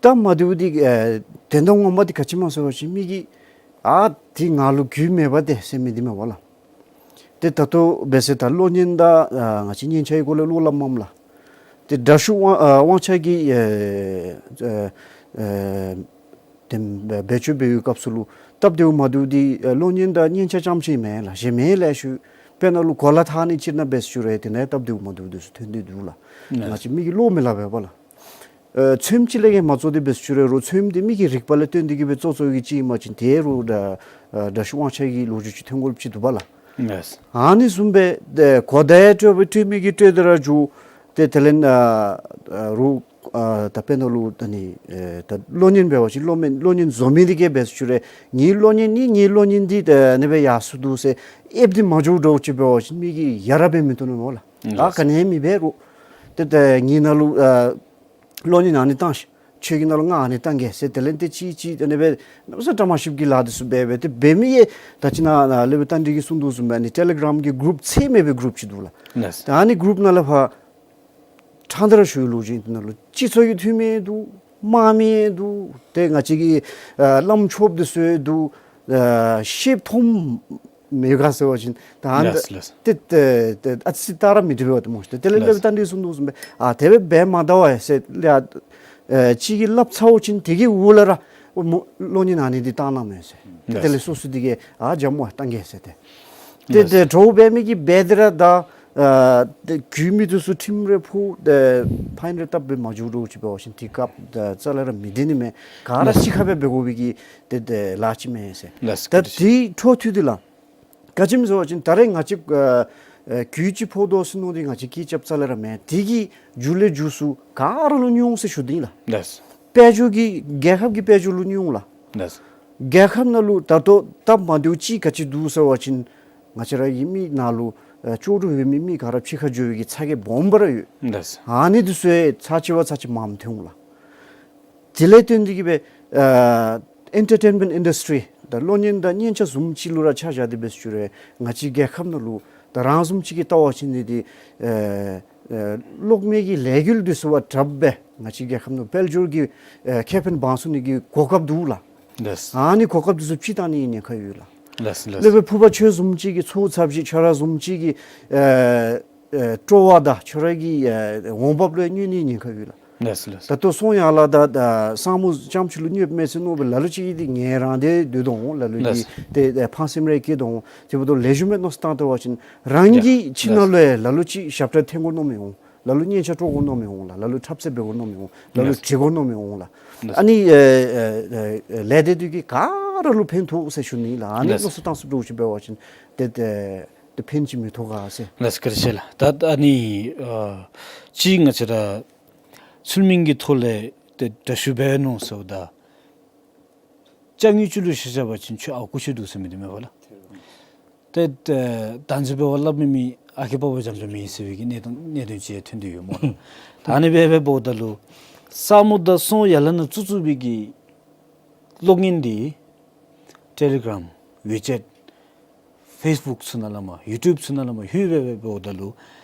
ད་མ་བདེཝ་འདི་ཨེ་དོན་དག་ངོ་མ་འདི་ག་ཅི་སྨོ་ཟེར་བ་ཅིན་མི་གིས་ཨ་འདི་ང་ལུ་རྒྱུས་མེད་པ་དེ་ཟེར་མི་འདི་མས་པ་ལགས། ཏེ་ད་ལྟོ་འབད་ཟེར་ད་གློག་བརྙན་དང་ཨ་ང་བཅས་སྙན་ཆ་གི་སྐོར་ལས་བློ་སླབ་མས་ལགས། ཏེ་དྲག་ཤོས་དབང་ཨ་དབང་ཆ་གི་ཨེ་ཨེ་ཨེ་དེ་བེད་སྤྱོད་འབད་བའི་སྐབས་སུ་ལུ་སྟབས་བདེཝ་མ་བདེཝ་འདི་ཨེ་གློག་བརྙན་དང་སྙན་ཆ་རྐྱངམ་ཅིག་མེན་ལགས། གཞན་མི་ལེ་ཤ་དཔེར་ན་ལུ་གོ་ལ་འཐག་ནི་ཅིག་ནང་འབད་ཟེར་ཞུ་རུང་དེ་ནང་སྟབས་བདེཝ་མ་བདེཝ་འདི་ཚུ་ཐོན་ཏེ་འདུག་ལགས། ལགས། ང་བཅས་མི་གིས་བློ་མི་སླབ་པས་པ་ལགས། ཨེ་ཚོདམ་ཅིག་ལས་ཀྱི་མ་བཙུགས་ཏེ་འབད་ཟེར་ཞུ་རུང་ཚོདམ་འདི་མི་གི་རིག་པ་ལས་བརྟེན་ཏེ་གིས་སྦེ་བཙུགས་བཙུགས་ཀྱི་ཅིག་ཨིན་པ་ཅིན་དེ་རུང་ད་ཨེ་དྲག་ཤོས་དབང་ཆ་གི་ལོ་རྒྱུས་ཅིག་ཐོན་དགོཔ་ཅིག་འདུག་པ་ལགས། ལགས། ཨ་ནི་བཟུམ་སྦེ་ཏེ་གོ་བརྡ་ཡང་སྤྲོད་པའི་སྤྲོད་མི་གིས་སྤྲོད་དེ་ར་འགྱོ། ཏེ་དེ་ལས་ཨ་ཨ་རུང་ཨ་ད་དཔེར་ན་ལུ་ད་ནི་ཨེ་ད་གློག་བརྙན་འབད་བ་ཅིན་གློག་བརྙན་གློག་བརྙན་བཟོ་མི་འདི་གིས་འབད་ཟེར་ཞུ་རུང་ངེའི་གློག་བརྙན་ནི་ངེའི་གློག་བརྙན་འདི་ཨ་ནི་སྦེ་ཡར་སོང་འདུག་ཟེར་ཨེབ་སྟེ་མ་འགྱོཝ་འདྲཝ་ཅིག་འབད་བ་ཅིན་མི་གིས་ཡ་རབས་སྦེ་མི་བཏུབ་ནི་སྨོ་ལགས། ཨ་ལགས། ག་ནི་མེད་པའི་རུང་ཏེ་ཏེ་ངེའི་ནང་ལུ་ཨ་གློག་བརྙན་ཨ་ནི་བཏང་ཤིག། ཁྱོད་ཀྱི་ནང་ལུ་ང་ཨ་ནི་བཏང་གེ་ཟེར་དེ་ལས་ཏེ་ཅིག་ཅིག་ཨ་ནི་སྦེ་གནམ་མེད་ས་མེད་བཀྲ་མ་ཤིསཔ་གི་ལཱ་འདི་ཚུ་འབད་འབད་དེ་འབད་མི་ཡང་ད་ཅི་ནཱ་ནཱ་ལས་སྦེ་རྟ་མགྲིན་གྱིས་གསུངས་དོ་བཟུམ་སྦེ་ཨ་ནི་ཊེ་ལི་གྲམ་གྱི་གུ་རུབ་ཚད་མེད་པའི་གུ་རུབ་ཅིག་འདུག་ལགས། ལགས། ད་ཨ་ནི་གུ་རུབ་ནང་ལས་ཕར་ཕྲང་སྟེ་ར་ཞུ་བའི་ལོ་རྒྱུས་ཨིན། དེ་ནང་ལུ་སྤྱི་ཚོགས་ཀྱི་འཐུས་མི་འདུག། དམག་མི་འདུག། ཏེ་ང་བཅས་ཀྱི་ཨ་བླམ་ཆོསཔ་འདི་ཚུ་འདུག། ཨ་ཤེསཔ་མཐོངམ་མེད་ག་ཟེར་བ་ཅིན་ད་ཨ་ནི་ལགས་ལགས། ཏེ་ཏེ་ཏེ་ཨ་ཙི་ཙི་ད་ར་མི་བཏུབ་པས་ཏེ་སྨོ། ཏེ་དེ་ལས་ལགས། སླབ་ད་འདི་གསུངས་དོ་བཟུམ་སྦེ་ཨ་དེ་སྦེ་འབད་མ་ད་བས་ཟེར་ལས་ཨ་ཅིག་གིས་སླབ་ཚརཝ་ཅིག་དེ་གི་འོག་ལས་ར་མོ་གློག་བརྙན་ཨ་ནི་འདི་བཏང་གནང་མས་ཟེར། ཏེ་ལགས། དེ་ལས་སོ་སོ་འདི་གིས་ཨ་འཇམ་མོ་བཏང་གེ་ཟེར་ཏེ། ཏེ་ལགས། ཏེ་གྲོགས་འབད་མི་གིས་འབད་དེ་ར་ད་ཨ་ཏེ་རྒུད་མི་འདི་ཚུ་ཁྲིམས་རེ་ཕོག་ཏེ་ཕའིན་རེ་བཏབ་སྦེ་མ་འགྱོཝ་འདྲཝ་ཅིག་འབད་བ་ཅིན་དེ་སྐབས་ད་རྩ་ལས་ར་མི་བདེ་ནི་མས། ག་ར་ལགས། གཅིག་ཁར་སྦེ་འབད་དགོ་པའི་གི་ཏེ་ཏེ་ལཱ་ཅིག་མས་ཟེར། ལགས། ད་དེའི་འཕྲོ་མཐུད་དེ་ལགས། ག་ཅི་སྨོ་ཟེར་བ་ཅིན་ད་རེས་ང་བཅས་ཨ་ཨ་རྒུད་ཅིག་ཕོག་དོ་ཟེར་མནོ་སྟེ་ང་བཅས་སྐད་རྐྱབ་རྩ་ལས་ར་མེན། དེ་གི་མཇུག་ལས་མཇུག་ཚུ་ག་ར་ལུ་ཉུང་ཟེར་ཞུ་དོ་ཨིན་ལགས། ལགས། དཔལ་འབྱོར་གྱི་རྒྱལ་ཁབ་ཀྱི་དཔལ་འབྱོར་ལུ་ཉུང་ལགས། ལགས། རྒྱལ་ཁབ་ནང་ལུ་ད་ལྟོ་སྟབས་མ་བདེཝ་ཅིག་ག་ཅི་འདུག་ཟེར་བ་ཅིན་ང་བཅས་ར་གི་མི་ནང་ལུ་ཨ་ལྕོགས་གྲུབ་ཡོད་མི་མི་ག་ར་ཕྱི་ཁར་འགྱོ་བའི་གི་ཚ་གྱང་སྦོམ་སྦེ་ར་ཡོད། ལགས། ཨ་ནི་འདི་ཚུ་ཚར་གཅིག་བ་ཚར་གཅིག་མངམ་ཐོན་འོང་ལགས། དེ་ལས་བརྟེན་ཏེ་གིས་སྦེ་ཨ་ ཨེན་ཊར་ཊེན་མེནཊ་ཨིན་ཌསི་ཊི་རི་ད་གློག་བརྙན་དང་མཉེན་ཆས་བཟུམ་ཅིག་ལུ་ར་ཆ་བཞག་སྟེ་འབད་ཞུ་རུང་ང་བཅས་རྒྱལ་ཁབ་ནང་ལུ་ད་རང་བཟུམ་ཅིག་གིས་བལྟ་བ་ཅིན་འདི་འདི་ཨེ་ཨེ་གློག་མེ་གི་ལས་འགུལ་འདི་ཚུ་བ་དྲགཔ་སྦེ་ང་བཅས་རྒྱལ་ཁབ་ནང་དཔལ་འབྱོར་གྱི་ཨེ་ཁེ་ཕན་འབག་ཚུགས་ནི་གི་གོ་སྐབས་འདུག་ལགས། ལགས། ཨ་ནི་གོ་སྐབས་འདི་ཚུ་ཕྱེ་བཏང་ནི་ཉེན་ཁ་ཡོད་ལགས། ལགས་ལགས། ལེགས་པའི་ཕུར་པ་ཁྱོད་བཟུམ་ཅིག་གིས་ཚོགས་ཚབ་ཅིག་ཁྱོད་ར་བཟུམ་ཅིག་གིས་ཨེ་ཨེ་སྤྲོ་བ་དང་ཁྱོད་ར་གི་ཨེ་འོང་འབབ་ལུ་ཡང་གནོད་ནི་ཉེན་ཁ་ཡོད་ལགས། ལགས་ལགས། ད་ལྟོ་སོང་ཡར་ལས་ད་ད་ས་སྨུག་རྐྱངམ་ཅིག་ལུ་གནོདཔ་མས་ཟེར་མནོ་བའི་ལ་ལུ་ཅིག་འདི་ངལ་རངས་ཏེ་སྡོད་དོ་འོང་། ལ་ལུ་ལགས། འདི་ཏེ་ཕངས་སེམས་རེ་སྐྱེ་དོ་འོང་། དེ་འབདཝ་ད་ལེགས་ཤོམ་སྦེ་མནོ་བསམ་བཏང་ད་བ་ཅིན་རང་གི་ཡ་ཁྱིམ་ནང་ལུ་ཡང་ལ་ལུ་ཅིག་ཞབས་ཁྲ་འཐེན་དགོ་མནོཝ་མི་འོང་། ལ་ལུ་མཉེན་ཆས་དཀྲོག་དགོ་མནོཝ་མི་འོང་ལགས། ལ་ལུ་འཁྲབ་རྩེད་འབད་དགོ་མནོཝ་མི་འོང་། ལ་ལུ་ལགས། འབྲི་དགོ་མནོཝ་མི་འོང་ལགས། ལགས། ཨ་ནི་ཨེ་ཨེ་ཨེ་ལས་སྡེ་འདི་གིས་ག་ར་ལུ་ཕན་ཐོགས་ཟེར་ཞུ་ནི་ལགས། ཨ་ནི་ལགས། མནོ་བསམ་བཏང་ས་འདྲཝ་ཅིག་འབད་བ་ཅིན་ཏེ་ཏེ་ཏེ་ཕན་ཅིག་མི་ཐོགས་ག་ཟེར། ལགས་བཀའ་དྲིན་ཆེ་ལགས། ད་ཨ་ནི་ཨ་ཅིག་ང་བཅས་ར་ཚུལ་མིན་གྱི་ཐོག་ལས་ཏེ་དྲག་ཤོས་འབད་ནུག་ཟེརཝ་ད་ཅ་དངོས་ཅིག་ལུ་ཤེས་བཞག་པ་ཅིན་ཁྱོད་ཨརཝ་རྐུ་སོང་འདུག་ཟེར་མི་འདི་མེན་པ་ལགས། ཏེ་ཏེ་བདག་འཛིན་འབད་བ་སླབ་མི་མི་ཨ་ཁེ་པ་བ་འཇམ་འཇམ་ཨིན་ཟེར་བའི་གི་གནད་དོན་གནད་དོན་ཅིག་ཐོན་ཏེ་ཡོད་སྨོ། ད་ཨ་ནི་སྦེ་འབདཝ་ད་ལུ་ས་སྨུག་དང་སོང་ཡར་ལས་ནང་བཙུགས་བཙུགས་པའི་གི་གློག་བརྙན་འདི་ཊེ་ལི་གརམ་ཝི་ཅེཊ་ཕེསི་བུཀ་ཚུ་ནང་ལས་མར་ཡུ་ཊུབ་ཚུ་ནང་ལས་མར་ལྷོད་སྦེ་སྦེ་འབདཝ་ད་ལུ་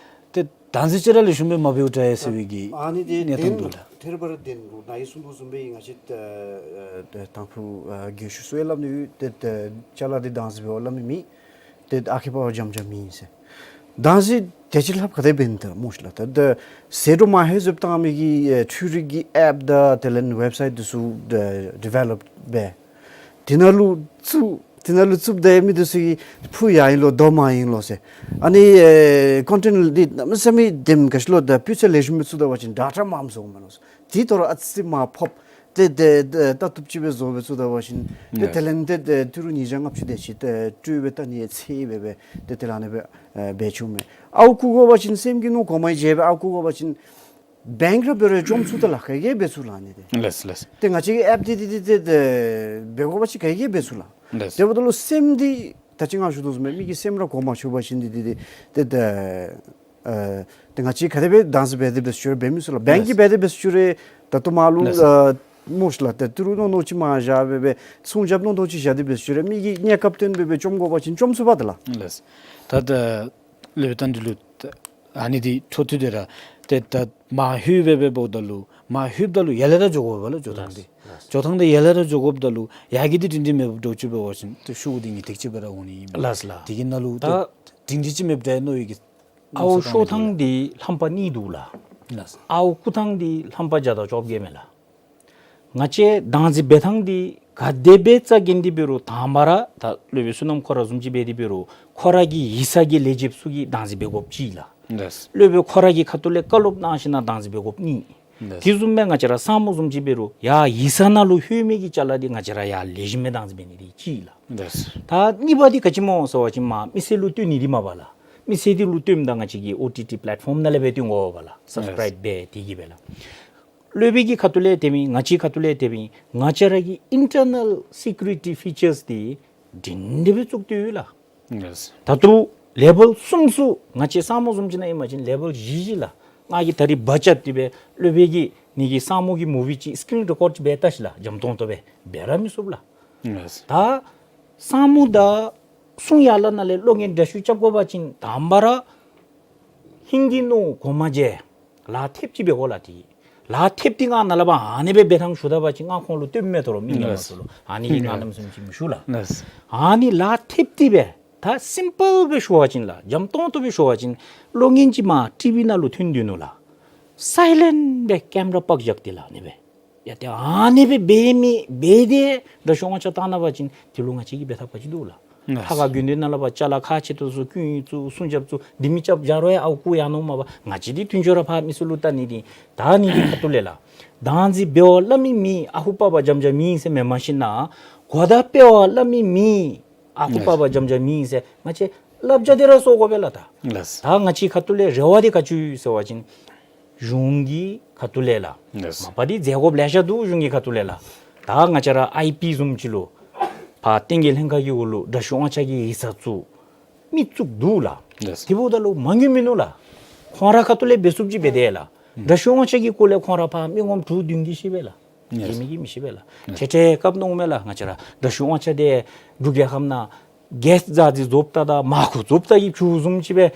ཏེ་བདག་འཛིན་ཅིག་ར་ལེགས་ཤོམ་སྦེ་མ་འབདཝ་འདྲ་ཟེར་བའི་གི་ཨ་ནི་འདི་གནད་དོན་འདུག་ལགས། ཐེར་བར་བདེན་འདུག། ནཱ་གིས་གསུངས་དོ་བཟུམ་སྦེ་ང་བཅས་ད་ཨེ་དང་ཕུ་ཨེ་རྒྱུན་ཞུ་སྲོལ་སླབ་ནི་ཡོད། ཏེ་ཏེ་ཅ་ལ་འདི་བདག་འཛིན་འབད་བ་སླབ་མི་མེད། ཏེ་ཨ་ཁེ་པ་བ་འཇམ་འཇམ་ཨིན་ཟེར། བདག་འཛིན་དེ་ཅིག་ལྷབ་ག་དེ་འབད་ནི་ད་སྨོ་ཤིག་ལགས། ད་ད་ཟད་འགྲོ་མ་ལྷོད་བཟོ་བཏང་མི་གི་ཨེ་འཕྲུལ་རིག་གི་ཨེཔ་དང་དེ་ལས་ཝེབ་སའིཊ་འདི་ཚུ་ཨེ་ཌི་ཝེ་ལོཔ་འབད། དེ་ནང་ལུ་བཙུགས་དེ་ནང་ལུ་བཙུགསཔ་ད་མི་འདི་ཚུ་གིས་ཕུ་ཡར་ཨིན་ལོ་རྡོ་མར་ཨིན་ལོ་ཟེར། ཨ་ནི་ཨེ་ཀོན་ཊེནཊ་འདི་གནམ་མེད་ས་མེད་དེམ་ག་ཅི་ལོ་ད་སྤུས་ཚད་ལེགས་ཤོམ་སྦེ་བཙུགས་ད་བ་ཅིན་ཌེ་ཊ་མངམ་བཟོཝ་མས་ལོ་ཟེར། དེ་ཐོག་ལུ་ཨ་ཙི་མར་ཕབ། ཏེ་ཏེ་ཏེ་ལྟ་བཏུབ་ཅིག་སྦེ་བཟོ་སྦེ་བཙུགས་ད་བ་ཅིན་ཏེ་ཡེས། དེ་ལས་ཏེ་ཏེ་ཏི་རུ་ཉིས་བརྒྱ་ལྔ་བཅུ་དེ་ཅིག་ཏེ་སྤྲོད་སྦེ་ལྟ་ནི་ཡང་ཚད་སྦེ་སྦེ་ཏེ་དེ་ལས་ཨ་ནི་སྦེ་ཨེ་འབད་ཚུགས་མས། ཨརཝ་རྐུ་དགོ་པ་ཅིན་སེམས་ཀྱིས་མནོ་གོང་མ་བཞེས་སྦེ་ཨརཝ་རྐུ་དགོ་པ་ཅིན་བེངཀ་ར་འབད་རུང་བཅོམ་ཚུགས་ད་ལགས། ག་གིས་འབད་ཚུགས་ལགས་ཨ་ནི་འདི། ལེགས་ལེགས། ཏེ་ང་བཅས་ཀྱི་ཨེཔ་འདི་འདི་འདི་ཏེ་ཏེ་འབད་དགོ་པ་ཅིན་ག་གིས་འབད་ཚུགས་ལགས། ལེགས། དེ་འབདཝ་ད་ལུ་སེམས་འདི་ད་ཅི་ང་ཞུ་དོ་བཟུམ་སྦེ་མི་གི་སེམས་ར་གོ་མ་ཆོད་པ་ཅིན་འདི་འདི་འདི་ཏེ་ཏེ་ཨ་ཏེ་ང་བཅས་ག་དེ་སྦེ་བདག་འཛིན་འབད་དེ་འབད་ཞུ་རུང་འབད་མི་ཚུགས་ལགས། བེངཀ་གིས་ལེགས། འབད་དེ་འབད་ཞུ་རུང་ད་ལྟོ་མར་ལུ་ལེགས། ཨ་སྨོ་ཤིག་ལགས། ཏེ་ཏི་རུ་མནོ་མནོ་ཅིག་མར་བཞག་སྦེ་སྦེ་སྲུང་སྐྱོབ་མནོ་མནོ་ཅིག་བཞག་སྟེ་འབད་ཞུ་རུང་མི་གིས་གནས་སྐབས་བཏོན་སྦེ་སྦེ་བཅོམ་དགོ་པ་ཅིན་བཅོམ་ཚུགས་པས་ད་ལགས། ལེགས། ད་ད་ལས་ད་འདི་ལུ་ཨ་ནི་འདི་འཕྲོ་མཐུད་དེ་ར་ཏེ་ད་མར་ལྷོད་སྦེ་སྦེ་འབདཝ་ད་ལུ་མར་ལྷོདཔ་ད་ལུ་ཡར་ལས་ར་འགྱོ་དགོ་པས་ལགས། འགྱོ་ཐངས་འདི། ལགས། འགྱོ་ཐངས་འདི་ཡར་ལས་ར་འགྱོ་དགོཔ་ད་ལུ་ཡར་གི་འདི་སྒྲིང་སྒྲིང་མེདཔ་འདྲཝ་ཅིག་འབད་བ་ཅིན་ཏེ་ཤུགས་འདི་ཉིས་ཏིག་ཅིག་སྦེ་ར་འོང་ནི་ཨིན་མས། ལགས་ལགས། དེ་གི་ནང་ལུ་ད་ཏེ་སྒྲིང་སྒྲིང་ཅིག་མེདཔ་འདྲཝ་མནོ་བའི་གི་ཨརཝ་ཤོར་ཐངས་འདི་རྣམ་པ་གཉིས་འདུག་ལགས། ལགས། ཨརཝ་རྐུ་ཐངས་འདི་རྣམ་པ་བརྒྱ་དང་བཅོ་བརྒྱད་མས་ལགས། ང་བཅས་བདག་འཛིན་འབད་ཐངས་འདི་ག་དེ་སྦེ་རྩ་འགེངས་ཏེ་འབད་རུང་དང་པ་ར་ད་སློབ་དཔོན་བསོད་ནམས་ཁོ་ར་བཟུམ་ཅིག་འབད་དེ་འབད་རུང་ཁོ་ར་གི་ཡིག་ཚང་གི་ལས་བྱེདཔ་ཚུ་གིས་བདག་འཛིན་འབད་དགོཔ་གཅིག་ལགས། ལགས། སློབ་དཔོན་ཁོ་ར་གི་ཁ་ཐུག་ལས་བཀའ་སློབ་གནང་ཞིནམ་ན་བདག་འཛིན་འབད་དགོཔ་གཉིས། ལགས། དེ་བཟུམ་སྦེ་ང་བཅས་ར་ས་སྨུག་བཟུམ་ཅིག་འབད་རུང་ཡར་ཡིག་ཚང་ནང་ལུ་ལྷོད་མི་གི་ཅ་ལ་འདི་ང་བཅས་ར་ཡར་ལེགས་ཤོམ་སྦེ་བདག་འཛིན་འབད་ནི་འདི་གཅིག་ལགས། ལགས། ད་གཉིས་པ་འདི་ག་ཅི་སྨོ་ཟེར་བ་ཅིན་མར་མི་སེར་ལུ་སྟོན་ནི་འདི་མས་པ་ལགས། མི་སེར་འདི་ལུ་སྟོནམ་ད་ང་བཅས་ཀྱི་ཨོ་ཊི་ཊི་པེ་ལེཊ་ཕོམ་ནང་ལས་སྦེ་སྟོན་དགོ་པས་ལགས། སབ་སི་ཀརའིབ་འབད་དེ་གིས་སྦེ་ལགས། སློབ་དཔོན་གྱི་ཁ་ཐུག་ལས་འཐབ་མི་ང་བཅས་ཁ་ཐུག་ལས་འཐབ་མི་ང་བཅས་ར་གི་ཨིན་ཊར་ནཱལ་སི་ཀིའུ་རི་ཊི་ཕི་ཅརསི་འདི་སྒྲིང་སྒྲིང་སྦེ་བཙུགས་ཏེ་ཡོད་ལགས། ལགས། ད་ལྟོ་ལེ་བཱལ་གསུམ་ཚུ་ང་བཅས་ས་སྨུག་བཟུམ་ཅིག་ནང་ཨིན་པ་ཅིན་ལེ་བཱལ་བཞི་བཞི་ལགས། ང་གིས་ད་རིས་འབག་རྐྱབ་སྟེ་སྦེ་སློབ་དཔོན་གྱིས་ངེ་གི་ས་སྨུག་གི་མུ་བི་ཅིག་སི་ཀི་རིན་རི་ཀོཌ་ཅིག་འབད་བལྟ་ཤིག་ལགས། འཇམ་ཏོང་ཏོ་སྦེ་འབད་ར་མི་ཚུགས་ལགས། ལགས། ད་ས་སྨུག་དང་སོང་ཡར་ལས་ནང་ལས་གློག་བརྙན་དྲག་ཤོས་རྐྱབ་དགོ་པ་ཅིན་དང་པ་ར་ཧིང་གིས་མནོ་གོང་མ་བཞེས་ལག་མཐེབ་ཅིག་འབད་དགོ་ལགས། ཏེ་ལག་མཐེབ་འདི་ང་ནཱ་ལས་ཕར་ཨ་ནི་སྦེ་འབད་ཐངས་ཞུ་ད་པ་ཅིན་ང་ཁོང་ལུ་སྟོནམ་མས་ད་རུང་མི་ངན་པ་ཚུ་ལུ་ཨ་ནི་གིས་ང་གནམ་མེད་ས་མེད་ཅིག་མི་ཞུ་ལགས། ཨ་ནི་ལག་མཐེབ་འདི་སྦེ་ད་སིམ་པཱལ་སྦེ་ཞུ་བ་ཅིན་ལགས། འཇམ་ཏོང་ཏོ་སྦེ་ཞུ་བ་ཅིན་གློག་བརྙན་ཅིག་མར་ཊི་བི་ནང་ལུ་ཐོན་དོ་ནུག་ལགས། སའི་ལེནཊ་སྦེ་ཀེམ་ར་པརྐ་བཞག་སྟེ་ལགས་ཨ་ནི་སྦེ། ཡ་ཏེ་ཨ་ནི་སྦེ་འབད་མི་འབད་དེ་དྲག་ཤོས་དབང་ཆ་བཏང་ད་པ་ཅིན་དེ་ལུ་ང་བཅས་ཀྱིས་འབད་ཐབས་ག་ཅི་འདུག་ལགས། ལགས། ལྷ་ཁང་དགོན་སྡེ་ནང་ལས་ཕར་ཅ་ལ་ཁག་ཆེ་ཏོག་ཏོ་ཚུ་སྐུ་ཡོན་ཚུ་སྲུང་སྐྱོབ་ཚུ་འདི་མི་རྐྱབ་བཞག་རུང་ཡང་ཨརཝ་རྐུ་ཡར་འོངམ་མས་པ། ང་བཅས་འདི་མཐུན་ཕྱོགས་ར་ཕར་མི་ཚུ་ལུ་བལྟ་ནི་འདི་ད་ཨ་ནི་གི་ཁ་ཐུག་ལས་ལགས། བདག་འཛིན་འབདཝ་སླབ་མི་མི་ཨ་ཧུ་པ་བ་འཇམ་འཇམ་ཨིན་ཟེར་མེན། མ་གཞི་ན་གོ་བརྡ་སྤེལ་བ་སླབ་མི་མི་ཨ་ཁུ་པ་བ་འཇམ་འཇམ་ཨིན་ཟེར་ང་བཅས་བསླབ་བྱ་འདི་ར་བཟོ་དགོ་པས་ལགས། ད་ལགས། ད་ང་བཅས་ཁ་ཐུག་ལས་རེ་བ་འདི་ག་ཅི་ཡོད་ཟེར་བ་ཅིན་གཞུང་གི་ཁ་ཐུག་ལས་ལགས། ལགས། མ་པ་འདི་མཛད་དགོཔ་ལེ་ཤ་འདུག། གཞུང་གི་ཁ་ཐུག་ལས་ལགས། ད་ང་བཅས་ར་ཨའི་པི་བཟུམ་ཅིག་ལུ་ཕར་བསྟན་རྒྱས་ལྷན་ཁག་གི་འོག་ལུ་དྲག་ཤོས་དབང་ཆ་གི་ཡིག་ཚང་ཚུ་མི་བཙུགས་འདུག་ལགས། ལགས། དེ་འབདཝ་ད་ལུ་མ་དངུལ་མིན་ནུག་ལགས། ཁོང་ར་ཁ་ཐུག་ལས་འབད་ཚུགསཔ་ཅིག་འབད་དེ་ལགས། ཨུམ། དྲག་ཤོས་དབང་ཆ་གི་སྐོར་ལས་ཁོང་ར་ཕར་མི་ངོམ་དྲུག་བདུན་གྱིས་ཤེས་པས་ལགས། ཡེ་མི་གིས་མི་ཤེས་པས་ལགས། ཡེས། ཏེ་ཏེ་སྐབས་ནང་མས་ལགས། ང་བཅས་ར་དྲག་ཤོས་དབང་ཆ་དེ་འབྲུག་རྒྱལ་ཁབ་ནང་གེསཊ་ཛ་ཛི་བཟོ་བཏང་ད་མར་ཁུ་བཟོ་བཏང་གི་ཕུལཝ་བཟུམ་ཅིག་སྦེ་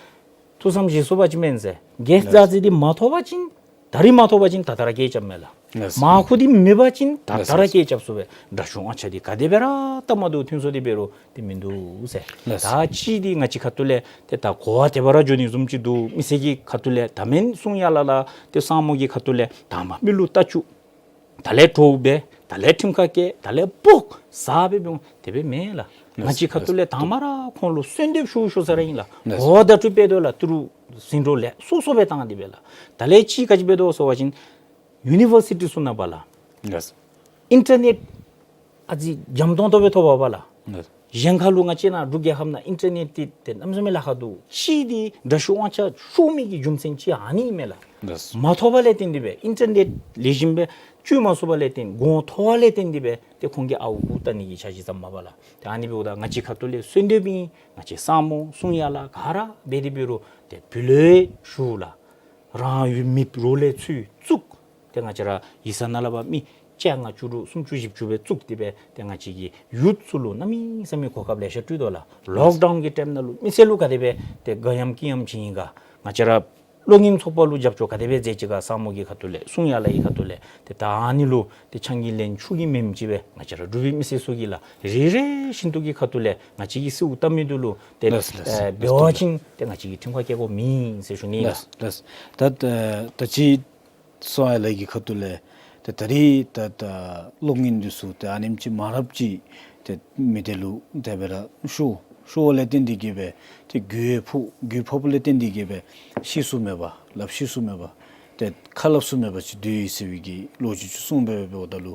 ཐུགས་བསམ་བཞེས་སོང་པ་ཅིན་མེན་ཟེར། གེསཊ་ཛ་ཛི་འདི་མ་ཐོབ་པ་ཅིན་ད་རིས་མ་ཐོབ་པ་ཅིན་ད་ལྟོ་ར་སྐད་རྐྱབ་མས་ལགས། ཡེས། མར་ཁུ་འདི་མེད་པ་ཅིན་ད་ལྟོ་ར་སྐད་རྐྱབ་ཚུགས་པས། དྲག་ཤོས་དབང་ཆ་འདི་ག་དེ་སྦེ་ར་སྟབས་མ་བདེཝ་ཐོན་སོང་དེ་འབད་རུང་དེ་མིན་འདུག་ཟེར། ཡེས། ད་ཅི་འདི་ང་བཅས་ཁ་ཐུག་ལས་ཏེ་ད་གོ་བ་དེ་སྦེ་ར་འགྱོ་ནི་བཟུམ་ཅིག་འདུག། མི་སེར་གྱི་ཁ་ཐུག་ལས་ད་མེན་གསུང་ཡ་ལ་ལགས། ཏེ་སངས་མོ་གི་ཁ་ཐུག་ལས་དང་པ་མི་ལུ་ལྟ་བཅུག། ད་ལས་གྲོགས་འབད། ད་ལས་ཁྲིམས་ཁ་བཀལ། ད་ལས་སྤོག་ཟ་སྦེ་འབད་འོང་། དེ་སྦེ་མེན་ལགས། ཡེས། ང་བཅས་ཁ་ཐུག་ལས་ཡེས། དང་པ་ར་ཁོང་ལུ་གསོལ་འདེབས་ཞུ་ཞུ་ས་ར་ཨིན་ལགས། ཡེས། གོ་བ་བརྡ་སྤྲོད་འབད་དོ་ལགས། ཏི་རུ་ཟིང་འགྲོ་ལས་སོ་སོ་སྦེ་བཏང་སྟེ་སྦེ་ལགས། ད་ལས་ཅིག་ག་ཅི་འབད་དོ་ཟེར་བ་ཅིན་ཡུ་ནི་ཝར་སི་ཊི་ཚུ་ནང་པ་ལགས། ཡེས། ཨིན་ཊར་ནེཊ་ཨ་ཙི་འཇམ་ཏོང་ཏོ་སྦེ་ཐོབ་པས་ལགས། ཡེས། གཞན་ཁ་ལུ་ང་བཅས་ནཱ་འབྲུག་རྒྱལ་ཁབ་ནང་ཨིན་ཊར་ནེཊ་འདི་ཏེ་གནམ་མེད་ས་མེད་ལཱ་ཁག་འདུག། ཅི་འདི་དྲག་ཤོས་དབང་ཆ་ཤོར་མི་གི་རྒྱུ་མཚན་ཅིག་ཨ་ནི་ཨིན་མས་ལགས། ཡེས། མ་ཐོབ་པ་ལས་བརྟེན་ཏེ་སྦེ་ཨིན་ཊར་ནེཊ་ལེགས་ཤོམ་སྦེ་སྤྱོད་མ་ཚུགས་པ་ལས་བརྟེན་གོང་ཐོབ་པ་ལས་བརྟེན་ཏེ་སྦེ་ཏེ་ཁོང་གིས་ཨརཝ་རྐུ་བལྟ་ནི་གི་འཆར་གཞི་བརྩམས་མས་ལགས། ཏེ་ཨ་ནི་འབདཝ་ད་ང་བཅས་ཁ་ཐུག་ལས་གསོལ་འདེབས་ཨིན། ང་བཅས་སངས་མོ་གསུང་ཡ་ལ་ག་ར་འབད་དེ་འབད་རུང་ཏེ་བུ་ལོན་ཞུ་ལགས། རང་ཡུལ་མི་རོགས་ལས་ཚུར་བཙུགས། ཏེ་ང་བཅས་ར་ཡིག་ཚང་ནང་ལས་ཕར་མི་བཅོ་ལྔ་བཅུ་དྲུག་སུམ་ཅུ་བཞི་བཅུ་སྦེ་བཙུགས་ཏེ་སྦེ་ཏེ་ང་བཅས་ཀྱི་ཡུཐ་ཚུ་ལུ་གནམ་མེད་ས་མེད་གོ་སྐབས་ལེ་ཤ་སྤྲོད་དོ་ལགས། ལོག་ཌའུན་གྱི་ཊའིམ་ནང་ལུ་མི་སེར་ལུ་ག་དེ་སྦེ་ཏེ་དགའ་ཡམ་སྐྱིད་ཡམ་བྱིན་ཡི་ག། ང་བཅས་ར་གློག་བརྙན་ཚོགས་པ་ལུ་རྒྱབ་སྐྱོར་ག་དེ་སྦེ་མཛད་ཅི་ག། སངས་མོ་གི་ཁ་ཐུག་ལས་གསུང་ཡ་ལ་གི་ཁ་ཐུག་ལས་ཏེ་ད་ཨ་ནི་ལུ་ཏེ་ཆང་གིས་ལེན་ཆུ་གིས་མེནམ་ཅིག་སྦེ་ང་བཅས་ར་འབྲུག་པའི་མི་སེར་ཚུ་གིས་ལགས་རེ་རེ་བཞིན་དུ་གི་ཁ་ཐུག་ལས་ང་བཅས་ཀྱིས་གསོལཝ་བཏབ་མི་འདི་ལུ་ཏེ་ལགས་སོ་ལགས་སོ། ཨེ་འབད་བ་ཅིན་ཏེ་ང་བཅས་ཀྱིས་ཁྲིམས་ཁ་བཀལ་དགོཔ་མེད་ཟེར་ཞུ་ནི་ལགས། ལགས་ལགས། ད་ད་ད་ཅི་གསུང་ཡ་ལ་གི་ཁ་ཐུག་ལས་ཏེ་ད་རིས་ད་ད་གློག་བརྙན་འདི་ཚུ་ཏེ་ཨ་ནེམ་ཅིག་མང་རབས་ཅིག་ཏེ་མི་སྡེ་ལུ་དེ་སྦེ་ར་ཤོར་ཤོར་བ་ལས་བརྟེན་ཏེ་གི་སྦེ་ཏེ་རྒུད་ཕོག་རྒུད་ཕོགཔ་ལས་བརྟེན་ཏེ་གི་སྦེ་ཤེས་སུ་མེད་པར་ལགཔ་ཤེས་སུ་མེད་པར་ཏེ་ཁ་སླབ་སུ་མེད་པར་ཅིག་སྡོད་ཡི་ཟེར་བའི་གི་ལོ་རྒྱུས་ཅིག་གསུངས་སྦེ་འབདཝ་ད་ལུ་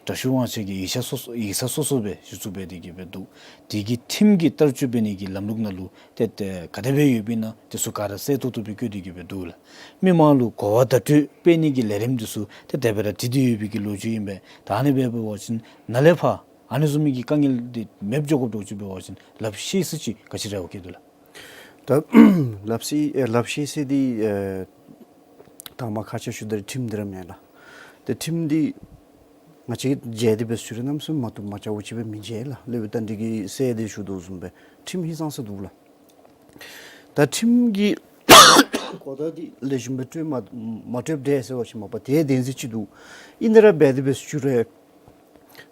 དྲག་ཤོས་དབང་ཆེན་གྱིས་ཡིག་ཆ་སོ་སོ་ཡིག་ཚང་སོ་སོ་སྦེ་ཞུ་ཚུགས་འབད་དེ་གི་སྦེ་འདུག། དེ་གི་ཁྲིམས་ཀྱི་བསྟར་སྤྱོད་འབད་ནི་གི་ལམ་ལུགས་ནང་ལུ་ཏེ་ཏེ་ག་དེ་སྦེ་ཡོདཔ་ཨིན་ན་དེ་ཚུ་ག་ར་གསལ་ཏོག་ཏོ་སྦེ་བཀོད་དེ་གི་སྦེ་འདུག་ལགས། མི་མང་ལུ་གོ་བ་བརྡ་སྤྲོད་སྤེལ་ནི་གི་ལས་རིམ་འདི་ཚུ་ཏེ་དེ་སྦེ་ར་འདི་འདི་ཡོད་པའི་གི་ལོ་རྒྱུས་ཨིན་པས། ད་ཨ་ནི་སྦེ་འབད་བ་ཅིན་ནཱ་ལས་ཕར་ཨ་ནི་བཟུམ་མའི་གི་དཀའ་ངལ་འདི་མེདཔ་འགྱོ་དགོཔ་འདྲཝ་ཅིག་འབད་བ་ཅིན་ལགཔ་ཤེས་ས་ཅིག་ག་ཅི་རེ་བ་བསྐྱེད་དོ་ལགས། ད་ལགཔ་ཤེས་ཨེ་ལགཔ་ཤེས་ས་འདི་ཨེ་དང་པ་ཁ་ཆེ་ཤོས་འདི་ར་ཁྲིམས་འདི་ར་མས་ལགས། ཏེ་ཁྲིམས་འདི་ང་བཅས་ཀྱིས་མཇལ་ཏེ་འབད་ཞུ་རུང་གནམ་མེད་ས་མེད་མ་བཏུབ་མ་བྱ་བ་ཅིག་སྦེ་མི་མཇལ་ལགས། སློབ་དཔོན་རྟ་མགྲིན་གྱིས་གསལ་ཏེ་ཞུ་དོ་བཟུམ་སྦེ་ཁྲིམས་ཧིང་སངས་ས་འདུག་ལགས། ད་ཁྲིམས་ཀྱི་གོ་བརྡ་འདི་ལེགས་ཤོམ་སྦེ་སྤྲོད་མ་མ་སྤྲོད་དེས་ཟེར་བ་ཅིན་མ་པ་དེ་བདེན་འཛིན་ཅིག་འདུག། ཨིན་ཏེ་ར་འབད་དེ་འབད་ཞུ་རུང་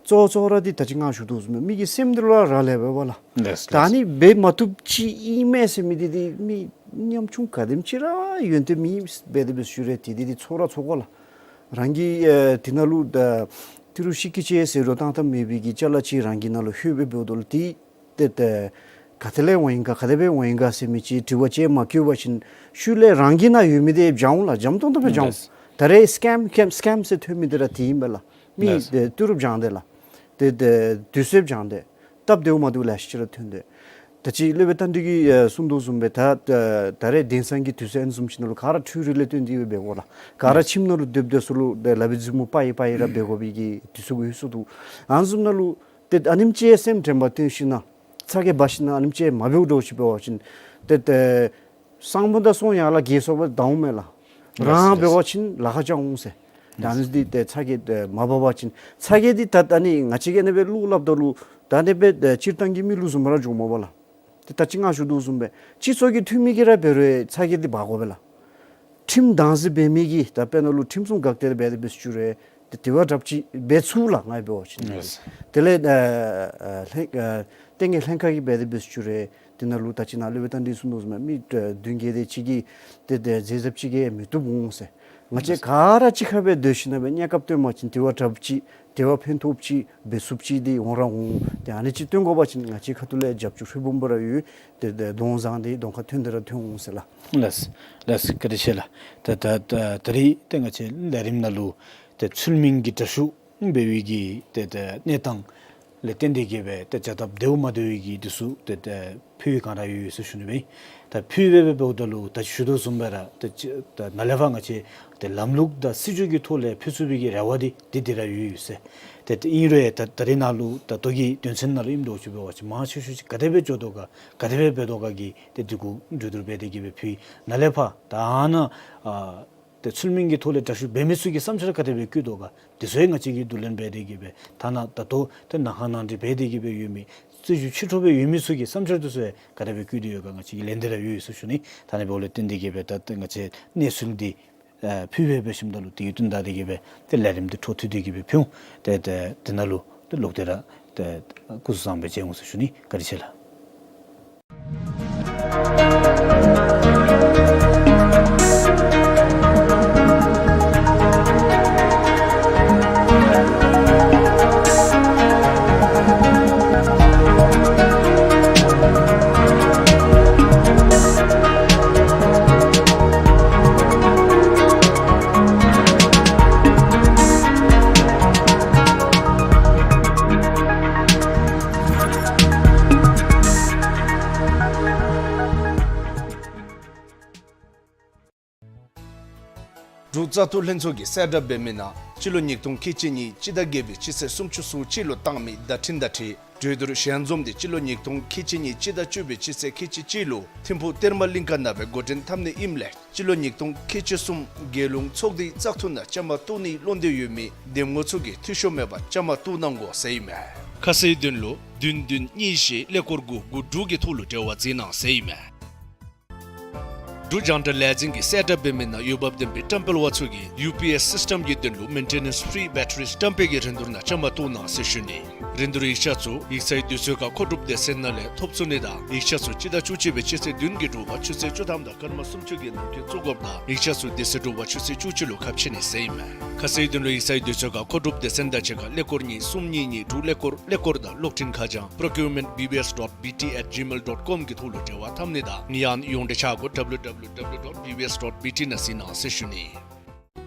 གཙོ་བོ་གཙོ་བོ་ར་འདི་ད་ཅི་ང་ཞུ་དོ་བཟུམ་སྦེ་མི་གི་སེམས་འདི་ལུ་ར་རག་ལས་པས་ལགས། ལགས་ལགས། ད་ཨ་ནི་འབད་མ་བཏུབ་ཅིག་ཨིན་མས་ཟེར་མི་འདི་འདི་མི་ཉམ་ཆུང་ག་དེམ་ཅིག་ར་ཡོན་ཏན་མེད་འབད་དེ་འབད་ཞུ་རུང་དེ་འདི་འདི་ཚོར་ར་ཚོར་དགོ་ལགས། རང་གི་ཨེ་དེ་ནང་ལུ་ད་ཏི་རུ་ཤི་ཀི་ཅེ་ཟེར་རུང་བཏང་བཏངམ་མེད་པའི་གི་ཅ་ལ་ཅིག་རང་གི་ནང་ལུ་ལྷོད་སྦེ་འབདཝ་ད་ལུ་དེ་ཏེ་ཏེ་ག་ཏེ་ལས་འོང་ཡི་ག་ག་དེ་སྦེ་འོང་ཡི་ག་ཟེར་མི་ཅིག་དྲི་བ་ཅིག་མ་བཀོད་པ་ཅིན་ཤུལ་ལས་རང་གི་ནང་ཡོད་མི་འདི་འབྱང་འོང་ལགས། འཇམ་ཏོང་ཏོ་སྦེ་འབྱང་འོང་། ལགས། ད་རེས་སི་ཀེམ་སི་ཀེམ་སི་ཀེམ་ཟེར་ཐོན་མི་འདི་ར་དེ་ཨིན་པས་ལགས། མི་ལགས། ཏེ་ཏི་རུ་འབྱང་སྟེ་ལགས། ཏེ་ཏེ་དུས་ཚོད་འབྱང་སྟེ་སྟབས་བདེཝ་མ་བདེཝ་ལེ་ཤ་ཅིག་ར་ཐོན་ཏེ། ད་ཅི་སློབ་དཔོན་རྟ་མགྲིན་གྱིས་ཨེ་གསུངས་དོ་བཟུམ་སྦེ་ད་ད་ད་རེས་དེང་སང་གི་དུས་ཚོད་ཨ་ནི་བཟུམ་ཅིག་ནང་ལུ་ག་ར་འཕྲུལ་རིག་ལས་བརྟེན་ཏེ་འབད་དགོ་ལགས། ག་ར་ཁྱིམ་ནང་ལུ་སྡོདཔ་ད་ཚུ་ལུ་ཏེ་ལག་པའི་མཛུབ་མོ་པ་ཡི་པ་ཡི་ར་འབད་དགོ་པའི་གི་དུས་ཚོད་ཡོད་ས་འདུག། ཨ་ནི་བཟུམ་ནང་ལུ་ཏེ་ཨ་ནེམ་ཅིག་སེམས་དྲན་པ་བཏོན་ཞིན་ན་ཚ་གྱང་འབག་ཞིན་ན་ཨ་ནེམ་ཅིག་མ་འབདཝ་འདྲཝ་ཅིག་འབད་བ་ཅིན་ཏེ་ཏེ་སངས་མོ་དང་གསུང་ཡ་ལ་གེ་སོ་བ་དང་འོང་མས་ལགས། ལགས་རང་ལགས། འབད་བ་ཅིན་ལཱ་ཁག་ཅིག་འོང་ཟེར། ད་ཨ་ནི་འདི་ཏེ་ཚ་གྱང་ཏེ་མ་འབག་པ་ཅིན་ཚ་གྱང་འདི་ད་ཨ་ནི་ང་བཅས་ཀྱིས་ཨ་ནི་སྦེ་བློ་སླབ་ད་ལུ་ད་ཨ་ནི་སྦེ་ཏེ་སྤྱིར་བཏང་གི་མི་ལུ་བཟུམ་ར་འགྱོཝ་མས་ལགས། ཏེ་ད་ཅི་ང་ཞུ་དོ་བཟུམ་སྦེ་སྤྱི་ཚོགས་ཀྱི་འཐུས་མི་གིས་ར་འབད་རུང་ཚ་གྱང་འདི་འབག་དགོ་པས་ལགས། ཁྲིམས་དམ་འཛིན་འབད་མི་གིས་ད་དཔེར་ན་ལུ་ཁྲིམས་སྲུང་འགག་སྡེ་འབད་དེ་འབད་ཞུ་རུང་ཏེ་དེ་བ་དྲགཔ་ཅིག་འབད་ཚུགས་ལགས། ང་འབད་བ་ཅིན། ལགས། དེ་ལས་ཨ་ཨ་ལྷན་ཨ་ལྟས་ངན་ལྷན་ཁག་གིས་འབད་དེ་འབད་ཞུ་རུང་དེ་ནང་ལུ་ད་ཅི་ནཱ་སློབ་དཔོན་རྟ་མགྲིན་གསུངས་དོ་བཟུམ་སྦེ་མི་ཨ་བདུན་བརྒྱད་དེ་ཅིག་གིས་ཏེ་ཏེ་རྫས་ཟབ་ཅིག་གིས་མི་བཏུབ་འོང་ཟེར། ང་བཅས་ག་ར་གཅིག་ཁར་སྦེ་སྡོད་ཞིན་ན་སྦེ་གནས་སྐབས་སྟོན་པ་ཅིན་དེ་བ་དྲགཔ་ཅིག་དེ་བ་ཕན་ཐོགས་ཅིག་འབད་ཚུགསཔ་ཅིག་འདི་འོང་ར་འོང་། ཏེ་ཨ་ནི་ཅིག་སྟོན་དགོ་པ་ཅིན་ང་བཅས་ཁ་ཐུག་ལས་རྒྱབ་སྐྱོར་ཧྲིལ་བུམ་སྦེ་ར་ཡོད། ཏེ་ཏེ་གདོང་བཟང་འདི་གདོང་ཁར་ཐོན་ཏེ་ར་ཐོན་འོང་ཟེར་ལགས། ལགས་ལགས། བཀའ་དྲིན་ཆེ་ལགས། ད་ད་ད་ད་རིས་ཏེ་ང་བཅས་ལས་རིམ་ནང་ལུ་ཏེ་ཚུལ་མིན་གྱི་དྲག་ཤུགས་འབད་བའི་གི་ཏེ་ཏེ་གནས་སྟངས་ལས་བརྟེན་ཏེ་གི་སྦེ་ཏེ་བྱ་སྟབས་བདེཝ་མ་བདེ་བའི་གི་འདི་ཚུ་ཏེ་ཏེ་ཕུལ་བའི་སྒང་ར་ཡོད་ཡོད་ཟེར་ཞུ་ནི་སྦེ། ད་ཕུལ་སྦེ་སྦེ་འབདཝ་ད་ལུ་ད་ཞུ་དོ་བཟུམ་སྦེ་ར་ཏེ་ཅི་ད་ནཱ་ལས་ཕར་ང་བཅས་ཏེ་ལམ་ལུགས་དང་སྲིད་བྱུས་ཀྱི་ཐོག་ལས་ཕུལ་ཚུགས་པའི་གི་རེ་བ་འདི་འདི་འདི་ར་ཡོད་ཡོད་ཟེར། ཏེ་ཏེ་ཨིན་རུང་ད་ད་རིས་ནཱ་ལུ་ད་ལྟོ་གི་དོན་ཚན་ནང་ལུ་ཨིནམ་འདྲཝ་ཅིག་འབད་བ་ཅིན་མང་ཆེ་ཤོས་ཅིག་ག་དེ་སྦེ་འགྱོ་དོ་ག་ག་དེ་སྦེ་འབད་དོ་ག་གི་ཏེ་འདི་གུ་བརྗོད་བསྡུར་འབད་དེ་གི་སྦེ་ཕུལ། ནཱ་ལས་ཕར་ད་ཨ་ནཱ་ཨ་ ཏེ་ཚུལ་མིན་གྱི་ཐོག་ལས་དྲག་ཤོས་འབད་མི་ཚུ་གི་བསམ་འཆར་ག་དེ་སྦེ་བཀོད་དོ་ག། དེ་ཚུ་ཡང་ང་བཅས་ཀྱིས་བསྡུ་ལེན་འབད་དེ་གི་སྦེ་ཐ་ན་ད་ལྟོ་ཏེ་ནང་ཁང་ནང་འགྲིག་འབད་དེ་གི་སྦེ་ཡོད་མི་རྩོད་རྒྱུགས་ཕྱི་དྲོ་སྦེ་ཡོད་མི་ཚུ་གི་བསམ་འཆར་དེ་ཚུ་ཡང་ག་དེ་སྦེ་བཀོད་དེ་ཡོད་ག་ང་བཅས་ཀྱིས་ལན་འདི་ར་ཡོད་ཡོད་ཟེར་ཞུ་ནི། ད་ཨ་ནི་འབདཝ་ལས་བརྟེན་ཏེ་གི་སྦེ་ད་ཏེ་ང་བཅས་གནས་ཚུལ་འདི་ཨ་ཕུལ་སྦེ་འབད་ཞིནམ་ད་ལུ་དེ་གི་དོན་དག་དེ་གི་སྦེ་ཏེ་ལས་རིམ་འདི་འཕྲོ་མཐུད་དེ་གི་སྦེ་ཕུལ་འོང་། ཏེ་ཏེ་དེ་ནང་ལུ་ཏེ་ལོག་སྟེ་ར་ཏེ་སྐུ་གཟུགས་བཟང་པོ་སྦེ་མཇལ་འོང་ཟེར་ཞུ་ནི། བཀའ་དྲིན་ཆེ་ལགས། འབྲུག་བཙག་འཐུ་ལྷན་ཚོགས་ཀྱིས་གསལ་བསྒྲགས་འབད་མི་ནང་སྤྱི་ལོ་ཉིས་སྟོང་ཁལ་གཅིག་གཉིས་སྤྱི་ཟླ་བརྒྱད་པའི་སྤྱི་ཚེས་སུམ་ཅུ་སོ་གཅིག་ལུ་བཏང་མི་བརྡ་འཕྲིན་བརྡ་འཕྲིན་གྲོས་བསྡུར་ཞལ་འཛོམས་འདི་སྤྱི་ལོ་ཉིས་སྟོང་ཁལ་གཅིག་གཉིས་སྤྱི་ཟླ་བཅུ་པའི་སྤྱི་ཚེས་ཁལ་གཅིག་གཅིག་ལུ་ཐིམ་ཕུག་གཏེར་མ་གླིང་ཁ་ནང་སྦེ་འགོ་འདྲེན་འཐབ་ནི་ཨིནམ་ལས་སྤྱི་ལོ་ཉིས་སྟོང་ཁལ་གཅིག་གསུམ་རྒྱལ་ཡོངས་ཚོགས་སྡེའི་བཙག་འཐུ་ནང་བཅའ་མར་གཏོགས་ནིའི་བློ་འདོད་ཡོད་མི་འདེམས་ངོ་ཚུ་གིས་འཐུས་ཤོར་མེད་པར་བཅའ་མར་གཏོགས་གནང་དགོ་ཟེར་ཨིན་མས། ཁ་གསལ་དོན་ལུ་བདུན་བདུན་གཉིས་བཞི་ཀླད་ཀོར་དགུ་དགུ་དྲུག་གི་ཐོག་ལུ་འབྲེལ་བ་འཛིན་གནང་ཟེར་ཨིན་མས། འབྲུག་རྒྱང་བསྒྲགས་ལས་འཛིན་གྱིས་གསལ་བསྒྲགས་འབད་མི་ནང་འོས་འབབ་ལྡན་པའི་བཀྲམ་སྤེལ་བ་ཚུ་གིས་ཡུ་པི་ཨེསི་སིསི་ཊེམ་གྱི་དོན་ལུ་མེན་ཊེ་ནེནསི་ཕི་རི་བེ་ཊ་རི་བཀྲམ་སྤེལ་གྱི་རིན་བསྡུར་ནང་བཅའ་མར་གཏོགས་གནང་ཟེར་ཞུ་ནི། རིན་བསྡུར་ཡིག་ཆ་ཚུ་ཡིག་ཚང་གི་དུས་ཚོད་ཁར་མཁོ་སྒྲུབ་སྡེ་ཚན་ནང་ལས་ཐོབ་ཚུགས་ནི་དང་ཡིག་ཆ་ཚུ་སྤྱི་ཟླ་བཅུ་གཅིག་པའི་སྤྱི་ཚེས་བདུན་གྱི་དྲོ་པ་ཆུ་ཚོད་བཅུ་ཐམ་དང་སྐར་མ་སུམ་ཅུ་གི་ནང་འཁོད་བཙུགས་དགོཔ་དང་ཡིག་ཆ་ཚུ་དེ་ཚེ་དྲོ་པ་ཆུ་ཚོད་བཅུ་གཅིག་ལུ་ཁ་ཕྱེ་ནི་ཟེར་ཨིན་མས། ཁ་གསལ་དོན་ལུ་ཡིག་ཚང་གི་དུས་ཚོད་ཁར་མཁོ་སྒྲུབ་སྡེ་ཚན་དང་གཅིག་ཁར་ཀླད་ཀོར་གཉིས་གསུམ་གཉིས་གཉིས་དྲུག་ཀླད་ཀོར་ཀླད་ཀོར་དང་གློག་འཕྲིན་ཁ་བྱང་procurement B B S dot B T at gmail dot com གི་ཐོག་ལུ་འབྲེལ་བ་འཐབ་ནི་དང་ཡང་ན་ཡོངས་འབྲེལ་ཆ་བགོས་W W W dot B B S dot B T ནང་གཟིགས་གནང་ཟེར་ཞུ་ནི།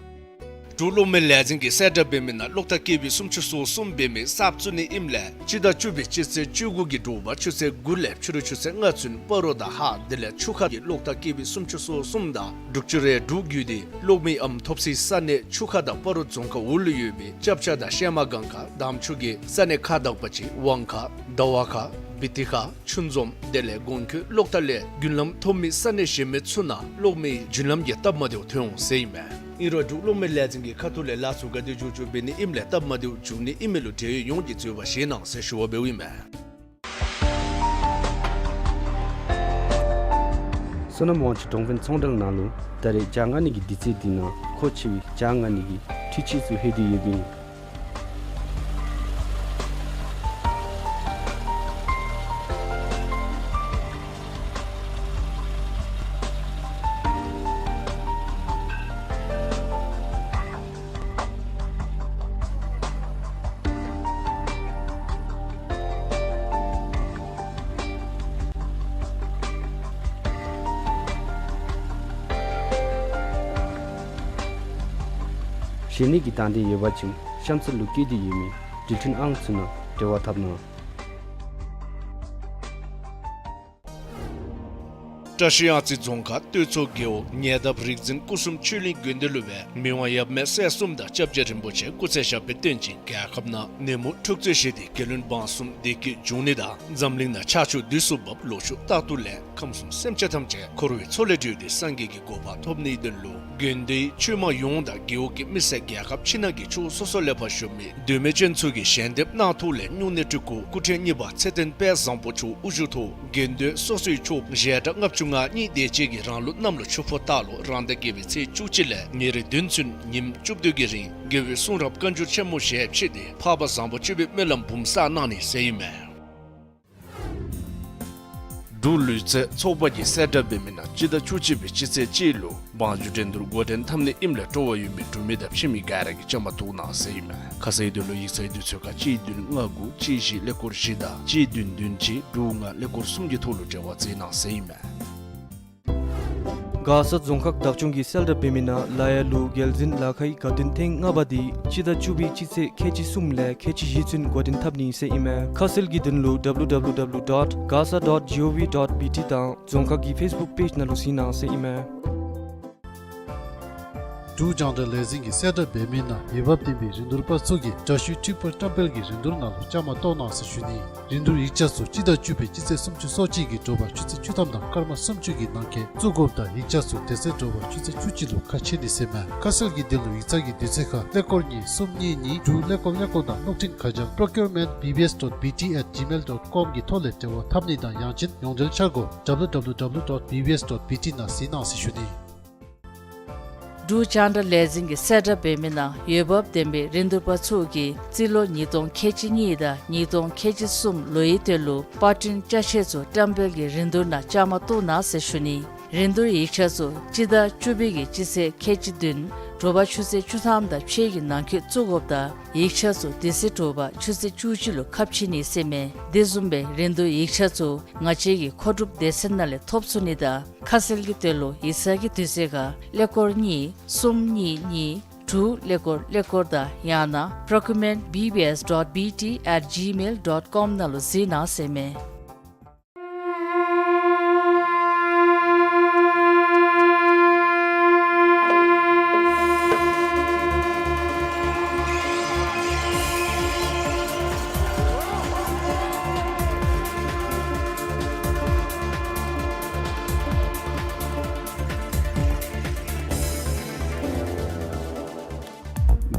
འབྲུག་གློག་མེ་ལས་འཛིན་གྱིས་གསལ་བསྒྲགས་འབད་མི་ནང་གློག་ཐག་ཀེ་བི་སུམ་ཅུ་སོ་གསུམ་འབད་མི་གསརཔ་བཙུགས་ནི་ཨིནམ་ལས་སྤྱི་ཟླ་བཅུ་པའི་སྤྱི་ཚེས་བཅུ་དགུ་གི་དྲོ་པ་ཆུ་ཚོད་དགུ་ལས་ཕྱི་རུ་ཆུ་ཚོད་ལྔ་ཚུན་སྤ་རོ་དང་ཧཱ་དེ་ལས་ཆུ་ཁ་གི་གློག་ཐག་ཀེ་བི་སུམ་ཅུ་སོ་གསུམ་དང་འབྲུག་ཆུ་རེ་འབྲུག་བརྒྱུད་དེ་གློག་མེ་ཨམ་ཐོབ་སའི་ས་གནས་ཆུ་ཁ་དང་སྤ་རོ་རྫོང་ཁག་འོག་ལུ་ཡོད་པའི་ལྕབ་ཆ་དང་ཤལ་མ་སྒང་ཁ་འདམ་ཆུ་གི་ས་གནས་ཁག་དག་པ་ཅིན་དབང་ཁ་ཟླ་བ་ཁ་བི་ཏི་ཁ་ཆུ་འཛོམས་དེ་ལས་གོང་འཁོད་གློག་ཐག་ལས་རྒྱུན་ལམ་ཐོབ་མི་ས་གནས་གཞན་མི་ཚུ་ནང་གློག་མེའི་རྒྱུན་ལམ་གྱི་སྟབས་མ་བདེཝ་ཐོན་འོང་ཟེར་ཨིན་མས། ཨིན་རུང་འབྲུག་གློག་མེ་ལས་འཛིན་གྱི་ཁ་ཐུག་ལས་ལཱ་ཚུ་ག་དེ་མགྱོགས་མགྱོགས་འབད་ནི་ཨིནམ་ལས་སྟབས་མ་བདེཝ་འབྱུང་ནི་ཨིན་མི་ལུ་འབྲེལ་ཡོད་ཡོངས་ཀྱིས་འཚོལ་བར་བཞེས་གནང་ཟེར་ཞུ་བ་འབདཝ་ཨིན་མས། བསོད་ནམས་དབང་ཕྱུག་གྲོང་དཔོན་ཚོང་འབྲེལ་ནང་ལུ་ད་རེས་ཇ་མངགས་ནི་གི་དུས་ཚོད་འདི་ནང་མཁོ་ཆེ་བའི་ཇ་མངགས་ནི་གི་འཕྲུལ་ཆས་ཚུ་ལྷོད་དེ་ཡོདཔ་ཨིན། གཞན་ནི་གི་དང་འདོད་ཡོད་པ་ཅིན་གཤམ་ཚུ་ལུ་བཀོད་དེ་ཡོད་མི་འབྲེལ་འཕྲིན་ཨང་ཚུ་ནང་འབྲེལ་བ་འཐབ་གནང་། བཀྲ་ཤིས་གཡང་རྩེ་རྫོང་ཁག་སྟོད་མཚོ་རྒེད་འོག་ཉེ་འདབས་རིག་འཛིན་སྐུ་གསུམ་ཆོས་གླིང་དགོན་སྡེ་ལུ་སྦེ་མི་དབང་ཡབ་མེས་སྲས་གསུམ་དང་སྐྱབས་རྗེ་རིན་པོ་ཆེ་སྐུ་ཚེ་ཞབས་པད་བརྟན་ཅིང་རྒྱལ་ཁབ་ནང་ནད་མུག་འཁྲུག་རྩོད་ཞི་སྟེ་རྒྱལ་བློན་འབངས་གསུམ་བདེ་སྐྱིད་འབྱུང་ནི་དང་འཛམ་གླིང་ནང་ཆར་ཆུ་དུས་སུ་འབབ་ལོ་ཕྱུགས་རྟག་ཏུ་ལེགས་ཁམས་གསུམ་སེམས་ཅན་ཐམས་ཅད་འཁོར་བའི་མཚོ་ལས་སྒྲོལ་ཏེ་སངས་རྒྱས་ཀྱི་གོ་འཕང་ཐོབ་ནིའི་དོན་ལུ་དགོན་སྡེའི་ཆོས་མང་ཡོངས་དང་རྒེད་འོག་གི་མི་སེར་རྒྱལ་ཁབ་ཕྱི་ནང་གི་ཕྱོགས་སོ་སོ་ལས་ཕར་བཞུགས་མི་མདོ་སྨད་ཅན་ཚུ་གིས་ཞལ་འདེབས་གནང་ཐོག་ལས་སྨྱུང་གནས་སྤྲུལ་སྐུ་སྐུ་ཕྲེང་གཉིས་པ་ཚེ་བརྟན་དཔལ་བཟང་པོ་མཆོག་དབུ་བཞུགས་ཐོག་དགེ་འདུན་སོ་སོའི་ཆོསཔ་ཞལ་གྲངས་ལྔ་བཅུ་ང་གཉིས་དེ་ཅིག་གིས་རང་ལུགས་གནམ་ལོ་ཆུ་ཕོ་སྟག་ལོ་རང་ཟླ་བརྒྱད་པའི་ཚེས་བཅུ་གཅིག་ལས་ཉེར་བདུན་ཚུན་ཉིནམ་བཅུ་བདུན་གྱི་རིང་རྒྱལ་བའི་གསུང་རབ་བཀའ་འགྱུར་ཆེན་མོ་ཞལ་ཕྱེ་སྟེ་འཕགས་པ་བཟང་པོ་སྤྱོད་པའི་སྨོན་ལམ་འབུམ་བསགས་གནང་ནི་ཟེར་ཨིན་མས། འབྲུག་ལུས་རྩལ་ཚོགས་པ་གིས་གསལ་བསྒྲགས་འབད་མི་ནང་སྤྱི་ཟླ་བཅུ་གཅིག་པའི་སྤྱི་ཚེས་གཅིག་ལུ་བང་རྒྱུག་འགྲན་བསྡུར་འགོ་འདྲེན་འཐབ་ནི་ཨིནམ་ལས་སྤྲོ་བ་ཡོད་མི་འབྲུག་མི་དང་ཕྱི་མི་ག་ར་གིས་བཅའ་མར་གཏོགས་གནང་ཟེར་ཨིན་མས། ཁ་གསལ་དོན་ལུ་ཡིག་ཚང་གི་དུས་ཚོད་ཁར་གཅིག་བདུན་ལྔ་དགུ་གཅིག་བཞི་ཀླད་ཀོར་བཞི་དང་གཅིག་བདུན་བདུན་གཅིག་དྲུག་ལྔ་ཀླད་ཀོར་གསུམ་གྱི་ཐོག་ལུ་འབྲེལ་བ་འཛིན་གནང་ཟེར་ཨིན་མས། མགར་ས་རྫོང་ཁག་བདག་སྐྱོང་གིས་གསལ་བསྒྲགས་འབད་མི་ནང་ལ་ཡ་ལུ་རྒྱལ་འཛིན་ལ་ཁའི་དགའ་སྟོན་ཐེངས་ལྔ་པ་འདི་སྤྱི་ཟླ་བཅུ་པའི་སྤྱི་ཚེས་ཁལ་གཅིག་གསུམ་ལས་ཁལ་གཅིག་བཞི་ཚུན་འགོ་འདྲེན་འཐབ་ནི་ཟེར་ཨིན་མས། ཁ་གསལ་གྱི་དོན་ལུ་W W W dot gasa dot gov dot B T དང་རྫོང་ཁག་གི་ཕེསི་བུཀ་པེཇ་ནང་ལུ་གཟིགས་གནང་ཟེར་ཨིན་མས། འབྲུག་རྒྱང་བསྒྲགས་ལས་འཛིན་གྱིས་གསལ་བསྒྲགས་འབད་མི་ནང་འོས་འབབ་ལྡན་པའི་རིན་བསྡུར་པ་ཚུ་གིས་དྲ་ཞུའི་འཕྲིན་ཕུར་བཀྲམ་སྤེལ་གྱི་རིན་བསྡུར་ནང་ལུ་བཅའ་མར་གཏོགས་གནང་ཟེར་ཞུ་ནི། རིན་བསྡུར་ཡིག་ཆ་ཚུ་སྤྱི་ཟླ་བཅུ་པའི་སྤྱི་ཚེས་སུམ་ཅུ་སོ་གཅིག་གི་དྲོ་པ་ཆུ་ཚོད་བཅུ་ཐམ་དང་སྐར་མ་སུམ་ཅུ་གི་ནང་འཁོད་བཙུགས་དགོཔ་དང་ཡིག་ཆ་ཚུ་དེ་ཚེ་དྲོ་པ་ཆུ་ཚོད་བཅུ་གཅིག་ལུ་ཁ་ཕྱེ་ནི་ཟེར་མས། ཁ་གསལ་གྱི་དོན་ལུ་ཡིག་ཚང་གི་དུས་ཚོད་ཁར་ཀླད་ཀོར་གཉིས་གསུམ་གཉིས་གཉིས་དྲུག་ཀླད་ཀོར་ཀླད་ཀོར་དང་གློག་འཕྲིན་ཁ་བྱང་procurement B B S dot B T at gmail dot com གི་ཐོག་ལས་འབྲེལ་བ་འཐབ་ནི་དང་ཡང་ཅིན་ཡོངས་འབྲེལ་འཆར་སྒོ་W W W dot B B S dot B T ནང་གཟིགས་གནང་ཟེར་ཞུ་ནི། འབྲུག་རྒྱང་བསྒྲགས་ལས་འཛིན་གྱིས་གསལ་བསྒྲགས་འབད་མི་ནང་འོས་འབབ་ལྡན་པའི་རིན་བསྡུར་པ་ཚུ་གིས་རྩིས་ལོ་ཉིས་སྟོང་ཁལ་གཅིག་གཉིས་དང་ཉིས་སྟོང་ཁལ་གཅིག་གསུམ་ལོའི་དོན་ལུ་པར་སྐྲུན་ཅ་ཆས་ཚུ་བཀྲམ་སྤེལ་གྱི་རིན་བསྡུར་ནང་བཅའ་མར་གཏོགས་གནང་ཟེར་ཞུ་ནི། རིན་བསྡུར་ཡིག་ཆ་ཚུ་སྤྱི་ཟླ་བཅུ་པའི་གི་སྤྱི་ཚེས་ཁལ་གཅིག་བདུན་དྲོ་པ་ཆུ་ཚོད་བཅུ་ཐམ་དང་ཕྱེད་ཀྱི་ནང་འཁོད་བཙུགས་དགོཔ་དང་ཡིག་ཆ་ཚུ་དེ་ཚེ་དྲོ་པ་ཆུ་ཚོད་བཅུ་གཅིག་ལུ་ཁ་ཕྱེ་ནི་ཟེར་མས། དེ་བཟུམ་སྦེ་རིན་བསྡུར་ཡིག་ཆ་ཚུ་ང་བཅས་ཀྱི་མཁོ་སྒྲུབ་སྡེ་ཚན་ནང་ལས་ཐོབ་ཚུགས་ནི་དང་ཁ་གསལ་གྱི་དོན་ལུ་ཡིག་ཚང་གི་དུས་ཚོད་ཁར་ཀླད་ཀོར་གཉིས་གསུམ་གཉིས་གཉིས་དྲུག་ཀླད་ཀོར་ཀླད་ཀོར་དང་ཡང་ན་procurement B B S dot B T at gmail dot com ནང་ལུ་གཟིགས་གནང་ཟེར་མས།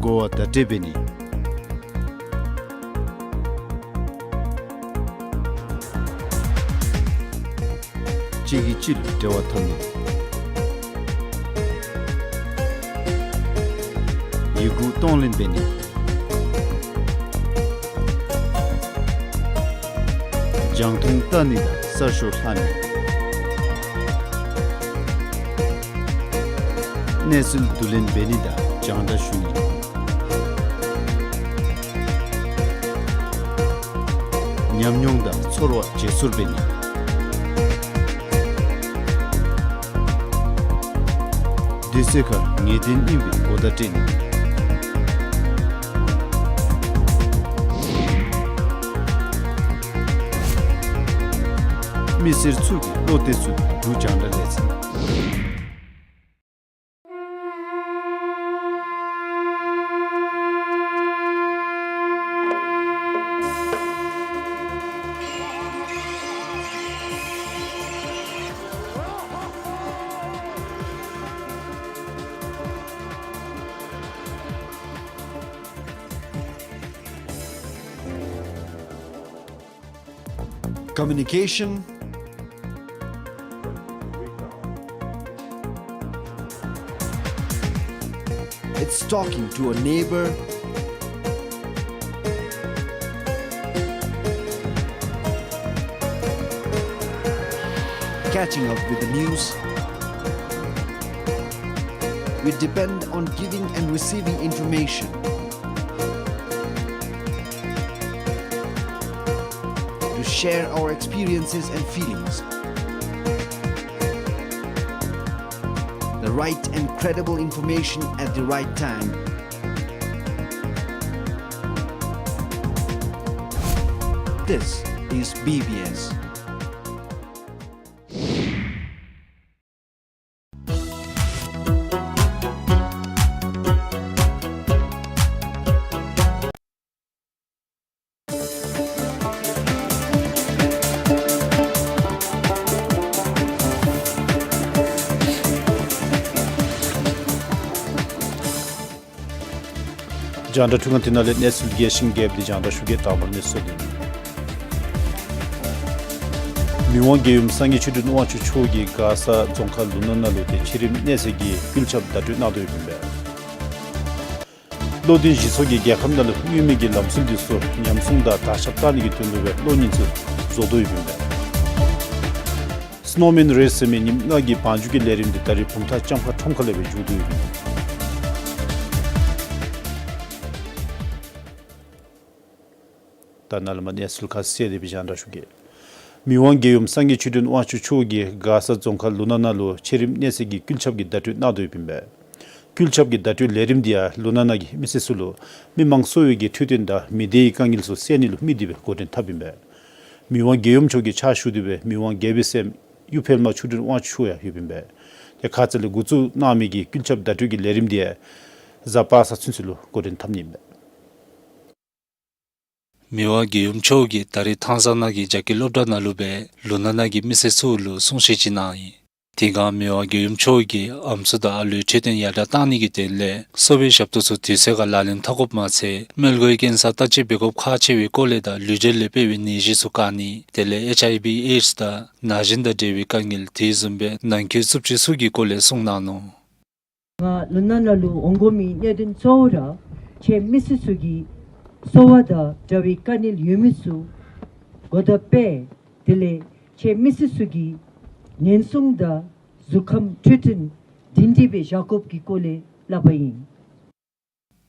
གོ་བ་བརྡ་སྤྲོད་འབད་ནི། གཅིག་གིས་གཅིག་ལུ་འབྲེལ་བ་འཐབ་ནི། ཡི་གུ་གཏོང་ལེན་འབད་ནི། རྒྱང་མཐོང་བལྟ་ནི་དང་གསར་ཤོག་ལྷག་ནི། གནས་ཚུལ་བསྡུ་ལེན་འབད་ནི་དང་རྒྱང་བསྒྲགས་ཞུ་ནི། ཉམས་མྱོང་དང་ཚོར་བ་བརྗེ་སོར་འབད་ནི། དུས་ཚོད་ཁར་ངེས་གཏན་ཨིན་པའི་གོ་བརྡ་སྤྲོད་ནི། མི་སེར་ཚུ་གི་བློ་གཏད་ཚུགས་པའི་འབྲུག་རྒྱང་བསྒྲགས་ལས་འཛིན། Communication. It's talking to a neighbor, catching up with the news. We depend on giving and receiving information, to share our experiences and feelings. The right and credible information at the right time. This is B B S. རྒྱང་བསྒྲགས་འཕྲུལ་ཁང་འདི་ནང་ལས་གནས་ཚུལ་རྒྱས་ཤིང་རྒྱས་པ་འདི་རྒྱང་བསྒྲགས་ཞུ་གེ། དང་པ་ར་གནས་ཚུལ་འདི། མི་དབང་རྒྱལ་ཡུམ་སངས་རྒྱས་ཆོས་སྒྲོན་དབང་ཕྱུག་མཆོག་གིས་མགར་ས་རྫོང་ཁག་ལུང་ནག་ནང་ལུ་ཏེ་ཕྱི་རིམ་གནས་ཚད་ཀྱི་འགུལ་སྐྱོད་བརྡ་སྤྲོད་གནང་དོ་ཡོདཔ་ཨིན་པས། བློ་མཐུན་ཞི་ཚོགས་ཀྱིས་རྒྱལ་ཁབ་ནང་ལུ་མངོན་མེད་ཀྱི་ལམ་སྲོལ་འདི་ཚུ་ཉམས་སྲུང་དང་དར་ཁྱབ་གཏང་ནི་གི་དོན་ལུ་སྦེ་གློག་བརྙན་ཚུ་བཟོ་དོ་ཡོདཔ་ཨིན་པས། Snowman Race ཟེར་མི་ཉིནམ་གནག་གི་བང་རྒྱུག་གི་ལས་རིམ་འདི་ད་རིས་བུམ་ཐང་ལྕམ་མཁར་ཁྲོམ་ཁ་ལས་སྦེ་མཇུག་བསྡུ་ཡོདཔ་ཨིན་པས། ད་ནཱ་ལས་མར་གནས་ཚུལ་ཁ་གསལ་དེ་སྦེ་རྒྱང་བསྒྲགས་ཞུ་གེ། མི་དབང་རྒྱལ་ཡུམ་སངས་རྒྱས་ཆོས་སྒྲོན་དབང་ཕྱུག་མཆོག་གིས་མགར་ས་རྫོང་ཁག་ལུང་ནག་ནང་ལུ་ཕྱི་རིམ་གནས་ཚད་ཀྱི་འགུལ་སྐྱོད་ཀྱི་བརྡ་སྤྲོད་གནང་དོ་ཡོདཔ་ཨིན་པས། འགུལ་སྐྱོད་ཀྱི་བརྡ་སྤྲོད་ལས་རིམ་འདི་ཡང་ལུང་ནག་ནང་གི་མི་སེར་ཚུ་ལུ་མི་མང་གསོ་བའི་གི་འཕྲོད་བསྟེན་དང་མི་བདེ་བའི་དཀའ་ངལ་ཚུ་སེལ་ནི་ལུ་དམིགས་ཏེ་སྦེ་འགོ་འདྲེན་འཐབ་ཨིན་པས། མི་དབང་རྒྱལ་ཡུམ་མཆོག་གི་ཕྱག་ཞུ་སྟེ་སྦེ་མི་དབང་རྒྱལ་པོའི་སྲསམོ་གཡུ་འཕེལ་མ་ཆོས་སྒྲོན་དབང་ཕྱུག་ཡང་ཡོདཔ་ཨིན་པས། ཏེ་ཁ་ཙ་ལས་འགོ་བཙུགས་གནང་མི་གི་ཀུན་ཁྱབ་བརྡ་སྤྲོད་ཀྱི་ལས་རིམ་འདི་ཡང་གཟའ་པ་སངས་ཚུན་ཚོད་ལུ་འགོ་འདྲེན་འཐབ་ནི་ཨིན་པས། མི་དབང་རྒྱལ་ཡུམ་མཆོག་གིས་ད་རིས་ཐང་ས་ནང་གི་རྒྱ་སྐད་སློབ་གྲྭ་ནང་ལུ་སྦེ་ལུ་ན་ནང་གི་མི་སེར་ཚུ་ལུ་གསུང་བཤད་ཅིག་གནང་ཡི། དེ་སྒང་མི་དབང་རྒྱལ་ཡུམ་མཆོག་གིས་ཨམ་སྲུ་དང་ཨ་ལུའི་འཕྲོད་བསྟེན་ཡར་དྲག་གཏང་ནི་གི་དོན་ལས་གསོ་བའི་ཞབས་ཏོག་ཚུ་དུས་ཚོད་ཁར་ལག་ལེན་འཐབ་དགོཔ་མ་ཚད་སྨན་བཅོས་ཀེན་སར་བརྟག་དཔྱད་འབད་དགོཔ་ཁག་ཆེ་བའི་སྐོར་ལས་དང་ལུས་འབྲེལ་ལས་འཕེལ་བའི་ནད་གཞི་ཚུ་བཀག་ནི་དེ་ལས་ཨེཆ་ཨའི་བི་ཨེཌསི་དང་ན་གཞོན་དང་འབྲེལ་བའི་དཀའ་ངལ་དེ་བཟུམ་སྦེ་ནང་འཁོད་རྩུབ་སྤྱོད་ཚུ་གི་སྐོར་ལས་གསུངས་གནང་ནུག། ང་ལུ་ན་ནང་ལུ་འོང་དགོ་མི་གནད་དོན་གཙོ་བོ་ར་ཁྱེད་མི་སེར་ཚུ་གི་གསོ་བ་དང་འབྲེལ་བའི་དཀའ་ངལ་ཡོད་མི་ཚུ་གོ་བརྡ་སྤེལ། དེ་ལས་ཁྱེད་མི་སེར་ཚུ་གི་ཉེན་སྲུང་དང་གཟུགས་ཁམས་འཕྲོད་བསྟེན་སྒྲིང་སྒྲི་སྦེ་བཞག་དགོཔ་གི་སྐོར་ལས་སླབ་པ་ཨིན།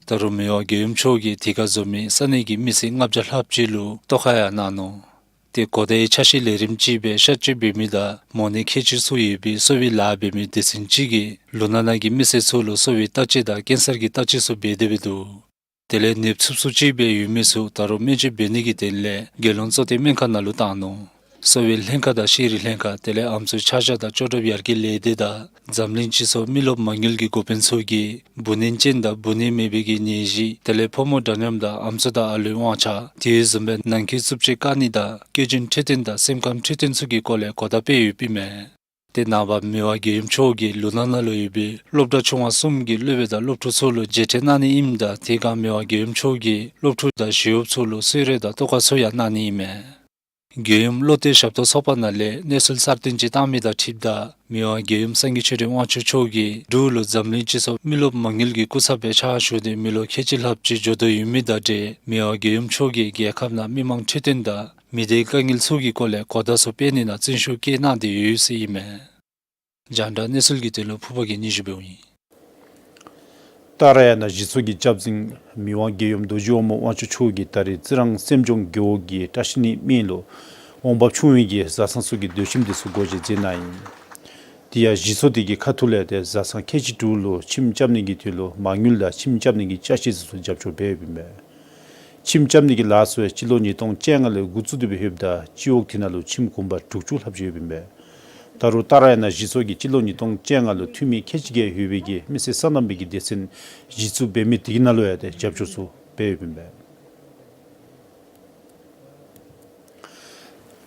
ད་རུང་མི་དབང་རྒྱལ་ཡུམ་མཆོག་གིས་དེ་ཁར་འཛོམས་མི་ས་གནས་ཀྱི་མི་སེར་ལྔ་བརྒྱ་ལྷགཔ་ཅིག་ལུ་ཐོག་ཁར་ཡང་གནང་ནུག། ཏེ་གོ་བརྡའི་ཆ་ཤས་ལས་རིམ་ཅིག་སྦེ་གཤག་བཅོས་འབད་མི་དང་མོ་ནད་ཁལ་གཅིག་ཚུ་ཡོད་པའི་གསོ་བའི་ལཱ་འབད་མི་སྡེ་ཚན་ཅིག་གིས་ལུ་ན་ནང་གི་མི་སེར་ཚུ་ལུ་གསོ་བའི་བརྟག་དཔྱད་དང་ཀེན་སར་གྱི་བརྟག་དཔྱད་ཚུ་འབད་དེ་འབད་འདུག། དེ་ལས་ནདཔ་ཚུབ་ཚུབ་ཅིག་སྦེ་ཡོད་མི་ཚུ་ད་རུང་སྨན་བཅོས་འབད་ནི་གི་དོན་ལས་རྒྱལ་ཡོངས་གཙོ་བསྟེན་སྨན་ཁང་ནང་ལུ་བཏང་ནུག། གསོ་བའི་ལྷན་ཁག་དང་ཤེས་རིག་ལྷན་ཁག་དེ་ལས་ཨམ་སྲུའི་ཆ་བཞག་དང་ལྕོགས་གྲུབ་ཡར་རྒྱས་ལས་སྡེ་དང་འཛམ་གླིང་སྤྱི་ཚོགས་མི་རློབས་མ་དངུལ་གྱི་འགོ་དཔོན་ཚུ་གིས་འབུ་ནད་ཅན་དང་འབུ་ནད་མེད་པའི་གི་ནད་གཞི་དེ་ལས་ཕོ་མོ་འདྲ་མཉམ་དང་ཨམ་སྲུ་དང་ཨ་ལུའི་དབང་ཆ་དེ་བཟུམ་སྦེ་ནང་འཁོད་རྩུབ་སྤྱོད་བཀག་ནི་དང་སྐྱེ་རྒྱུན་འཕྲོད་བསྟེན་དང་སེམས་ཁམས་འཕྲོད་བསྟེན་ཚུ་གི་སྐོར་ལས་གོ་བརྡ་སྤེལ་ཡོདཔ་ཨིན་མས། ཏེ་ནངས་པ་མི་དབང་རྒྱལ་ཡུམ་མཆོག་གིས་ལུ་ན་ནང་ལུ་ཡོད་པའི་སློབ་གྲྭ་ཆུང་བ་གསུམ་གྱི་སློབ་དཔོན་དང་སློབ་ཕྲུག་ཚུ་ལུ་མཇལ་འཕྲད་གནང་ནི་ཨིནམ་ད་དེ་སྒང་མི་དབང་རྒྱལ་ཡུམ་མཆོག་གིས་སློབ་ཕྲུག་དང་ཞི་གཡོགཔ་ཚུ་ལུ་གསོལ་རས་དང་ཐུགས་ཁར་ཚུ་ཡང་གནང་ནི་ཨིན་མས། རྒྱལ་ཡུམ་བློ་གཏད་ཞབས་ཏོག་ཚོགས་པ་ནང་ལས་གནས་ཚུལ་གསར་བཏོན་ཅིག་བཏང་མི་དང་འཁྲིལཝ་ད་མི་དབང་རྒྱལ་ཡུམ་སངས་རྒྱས་ཆོས་སྒྲོན་དབང་ཕྱུག་མཆོག་གིས་འབྲུག་ལུ་འཛམ་གླིང་སྤྱི་ཚོགས་མི་རློབས་མ་དངུལ་གྱི་སྐུ་ཚབ་སྦེ་ཕྱག་ཞུ་སྟེ་མི་ལོ་ཁལ་གཅིག་ལྷགཔ་ཅིག་འགྱོ་དོ་ཡོད་མི་དང་འབྲེལ་མི་དབང་རྒྱལ་ཡུམ་མཆོག་གིས་རྒྱལ་ཁབ་ནང་མི་མང་འཕྲོད་བསྟེན་དང་མི་སྡེའི་དཀའ་ངལ་ཚུ་གི་སྐོར་ལས་གོ་བརྡ་ཚུ་སྤེལ་ནི་ནང་བརྩོན་ཤུགས་བསྐྱེད་གནང་སྟེ་ཡོད་ཟེར་ཨིན་མས། རྒྱང་བསྒྲགས་གནས་ཚུལ་གྱི་དོན་ལུ་ཕུར་པ་གིས་སྙན་ཞུ་འབདཝ་ཨིན། ཏཱ་ར་ཡ་ན་གཞི་ཚོགས་ཀྱི་སྐྱབས་འཛིན་མི་དབང་རྒྱལ་ཡུམ་རྡོ་རྗེ་དབང་མོ་དབང་ཕྱུག་མཆོག་གིས་ད་རིས་རྩི་རང་སེམས་སྐྱོང་རྒེད་འོག་གི་བཀྲ་ཤིས་གླིང་སྨད་ལུ་འོང་འབབ་ཆུང་བའི་གི་བཟའ་ཚང་ཚུ་གི་སྡོད་ཁྱིམ་དེ་ཚུ་སྒོ་འབྱེད་མཛད་གནང་ཡི། དེ་ཡང་གཞི་ཚོགས་དེ་གི་ཁ་ཐུག་ལས་ཏེ་བཟའ་ཚང་ཁལ་གཅིག་དྲུག་ལུ་ཁྱིམ་རྐྱབ་ནི་གི་དོན་ལུ་མ་དངུལ་དང་ཁྱིམ་རྐྱབ་ནི་གི་ཅ་ཆས་ཚུ་རྒྱབ་སྐྱོར་འབད་ཡོདཔ་ཨིན་པས། ཁྱིམ་རྐྱབ་ནི་གི་ལཱ་ཚུ་ཡང་སྤྱི་ལོ་ཉིས་སྟོང་བཅོ་ལྔ་ལས་འགོ་བཙུགས་ཏེ་སྦེ་ཡོདཔ་ད་སྤྱི་འོག་དེ་ནང་ལུ་ཁྱིམ་གུང་པ་དྲུག་ཅུ་ལྷགཔ་ཅིག་ཡོདཔ་ཨིན་པས། ད་རུང་ཏཱ་ར་ཡ་ན་གཞི་ཚོགས་ཀྱིས་སྤྱི་ལོ་ཉིས་སྟོང་བཅོ་ལྔ་ལུ་འཐུས་མི་ཁལ་གཅིག་བརྒལ་ཡོད་པའི་གི་མི་སེར་སོ་ནམ་པའི་གི་སྡེ་ཚན་གཞི་བཙུགས་འབད་མི་དེ་གི་ནང་ལུ་ཡང་ཏེ་རྒྱབ་སྐྱོར་ཚུ་འབད་ཡོདཔ་ཨིན་པས།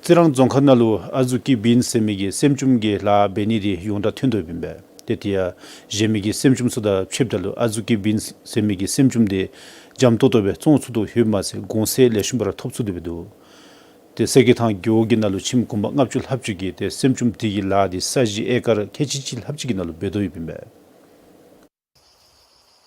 རྩི་རང་རྫོང་ཁག་ནང་ལུ་ཨ་ཛུ་ཀི་བིནསི་ཟེར་མི་གི་སྲན་ཅུམ་གྱི་ལཱ་འབད་ནི་དེ་ཡོངས་གྲགས་ཐོན་དོ་ཡོདཔ་ཨིན་པས། ཏེ་དེ་ཡང་གཞན་མི་གི་སྲན་ཅུམ་ཚུ་དང་ཕྱདཔ་ད་ལུ་ཨ་ཛུ་ཀི་བིནསི་ཟེར་མི་གི་སྲན་ཅུམ་དེ་འཇམ་ཏོག་ཏོ་སྦེ་བཙོང་ཚུགས་དོ་ཡོདཔ་མ་ཚད་གོང་ཚད་ལེགས་ཤོམ་སྦེ་ར་ཐོབ་ཚུགས་དོ་སྦེ་འདུག། ཏེ་གསེར་གྱི་ཐང་རྒེད་འོག་གི་ནང་ལུ་ཁྱིམ་གུང་པ་ལྔ་བཅུ་ལྷགཔ་ཅིག་གིས་ཏེ་སྲན་ཅུམ་དེ་གི་ལཱ་དེ་ས་གཞི་ཨེ་ཀར་ཁལ་གཅིག་གཅིག་ལྷགཔ་ཅིག་གི་ནང་ལུ་འབད་དོ་ཡོདཔ་ཨིན་པས།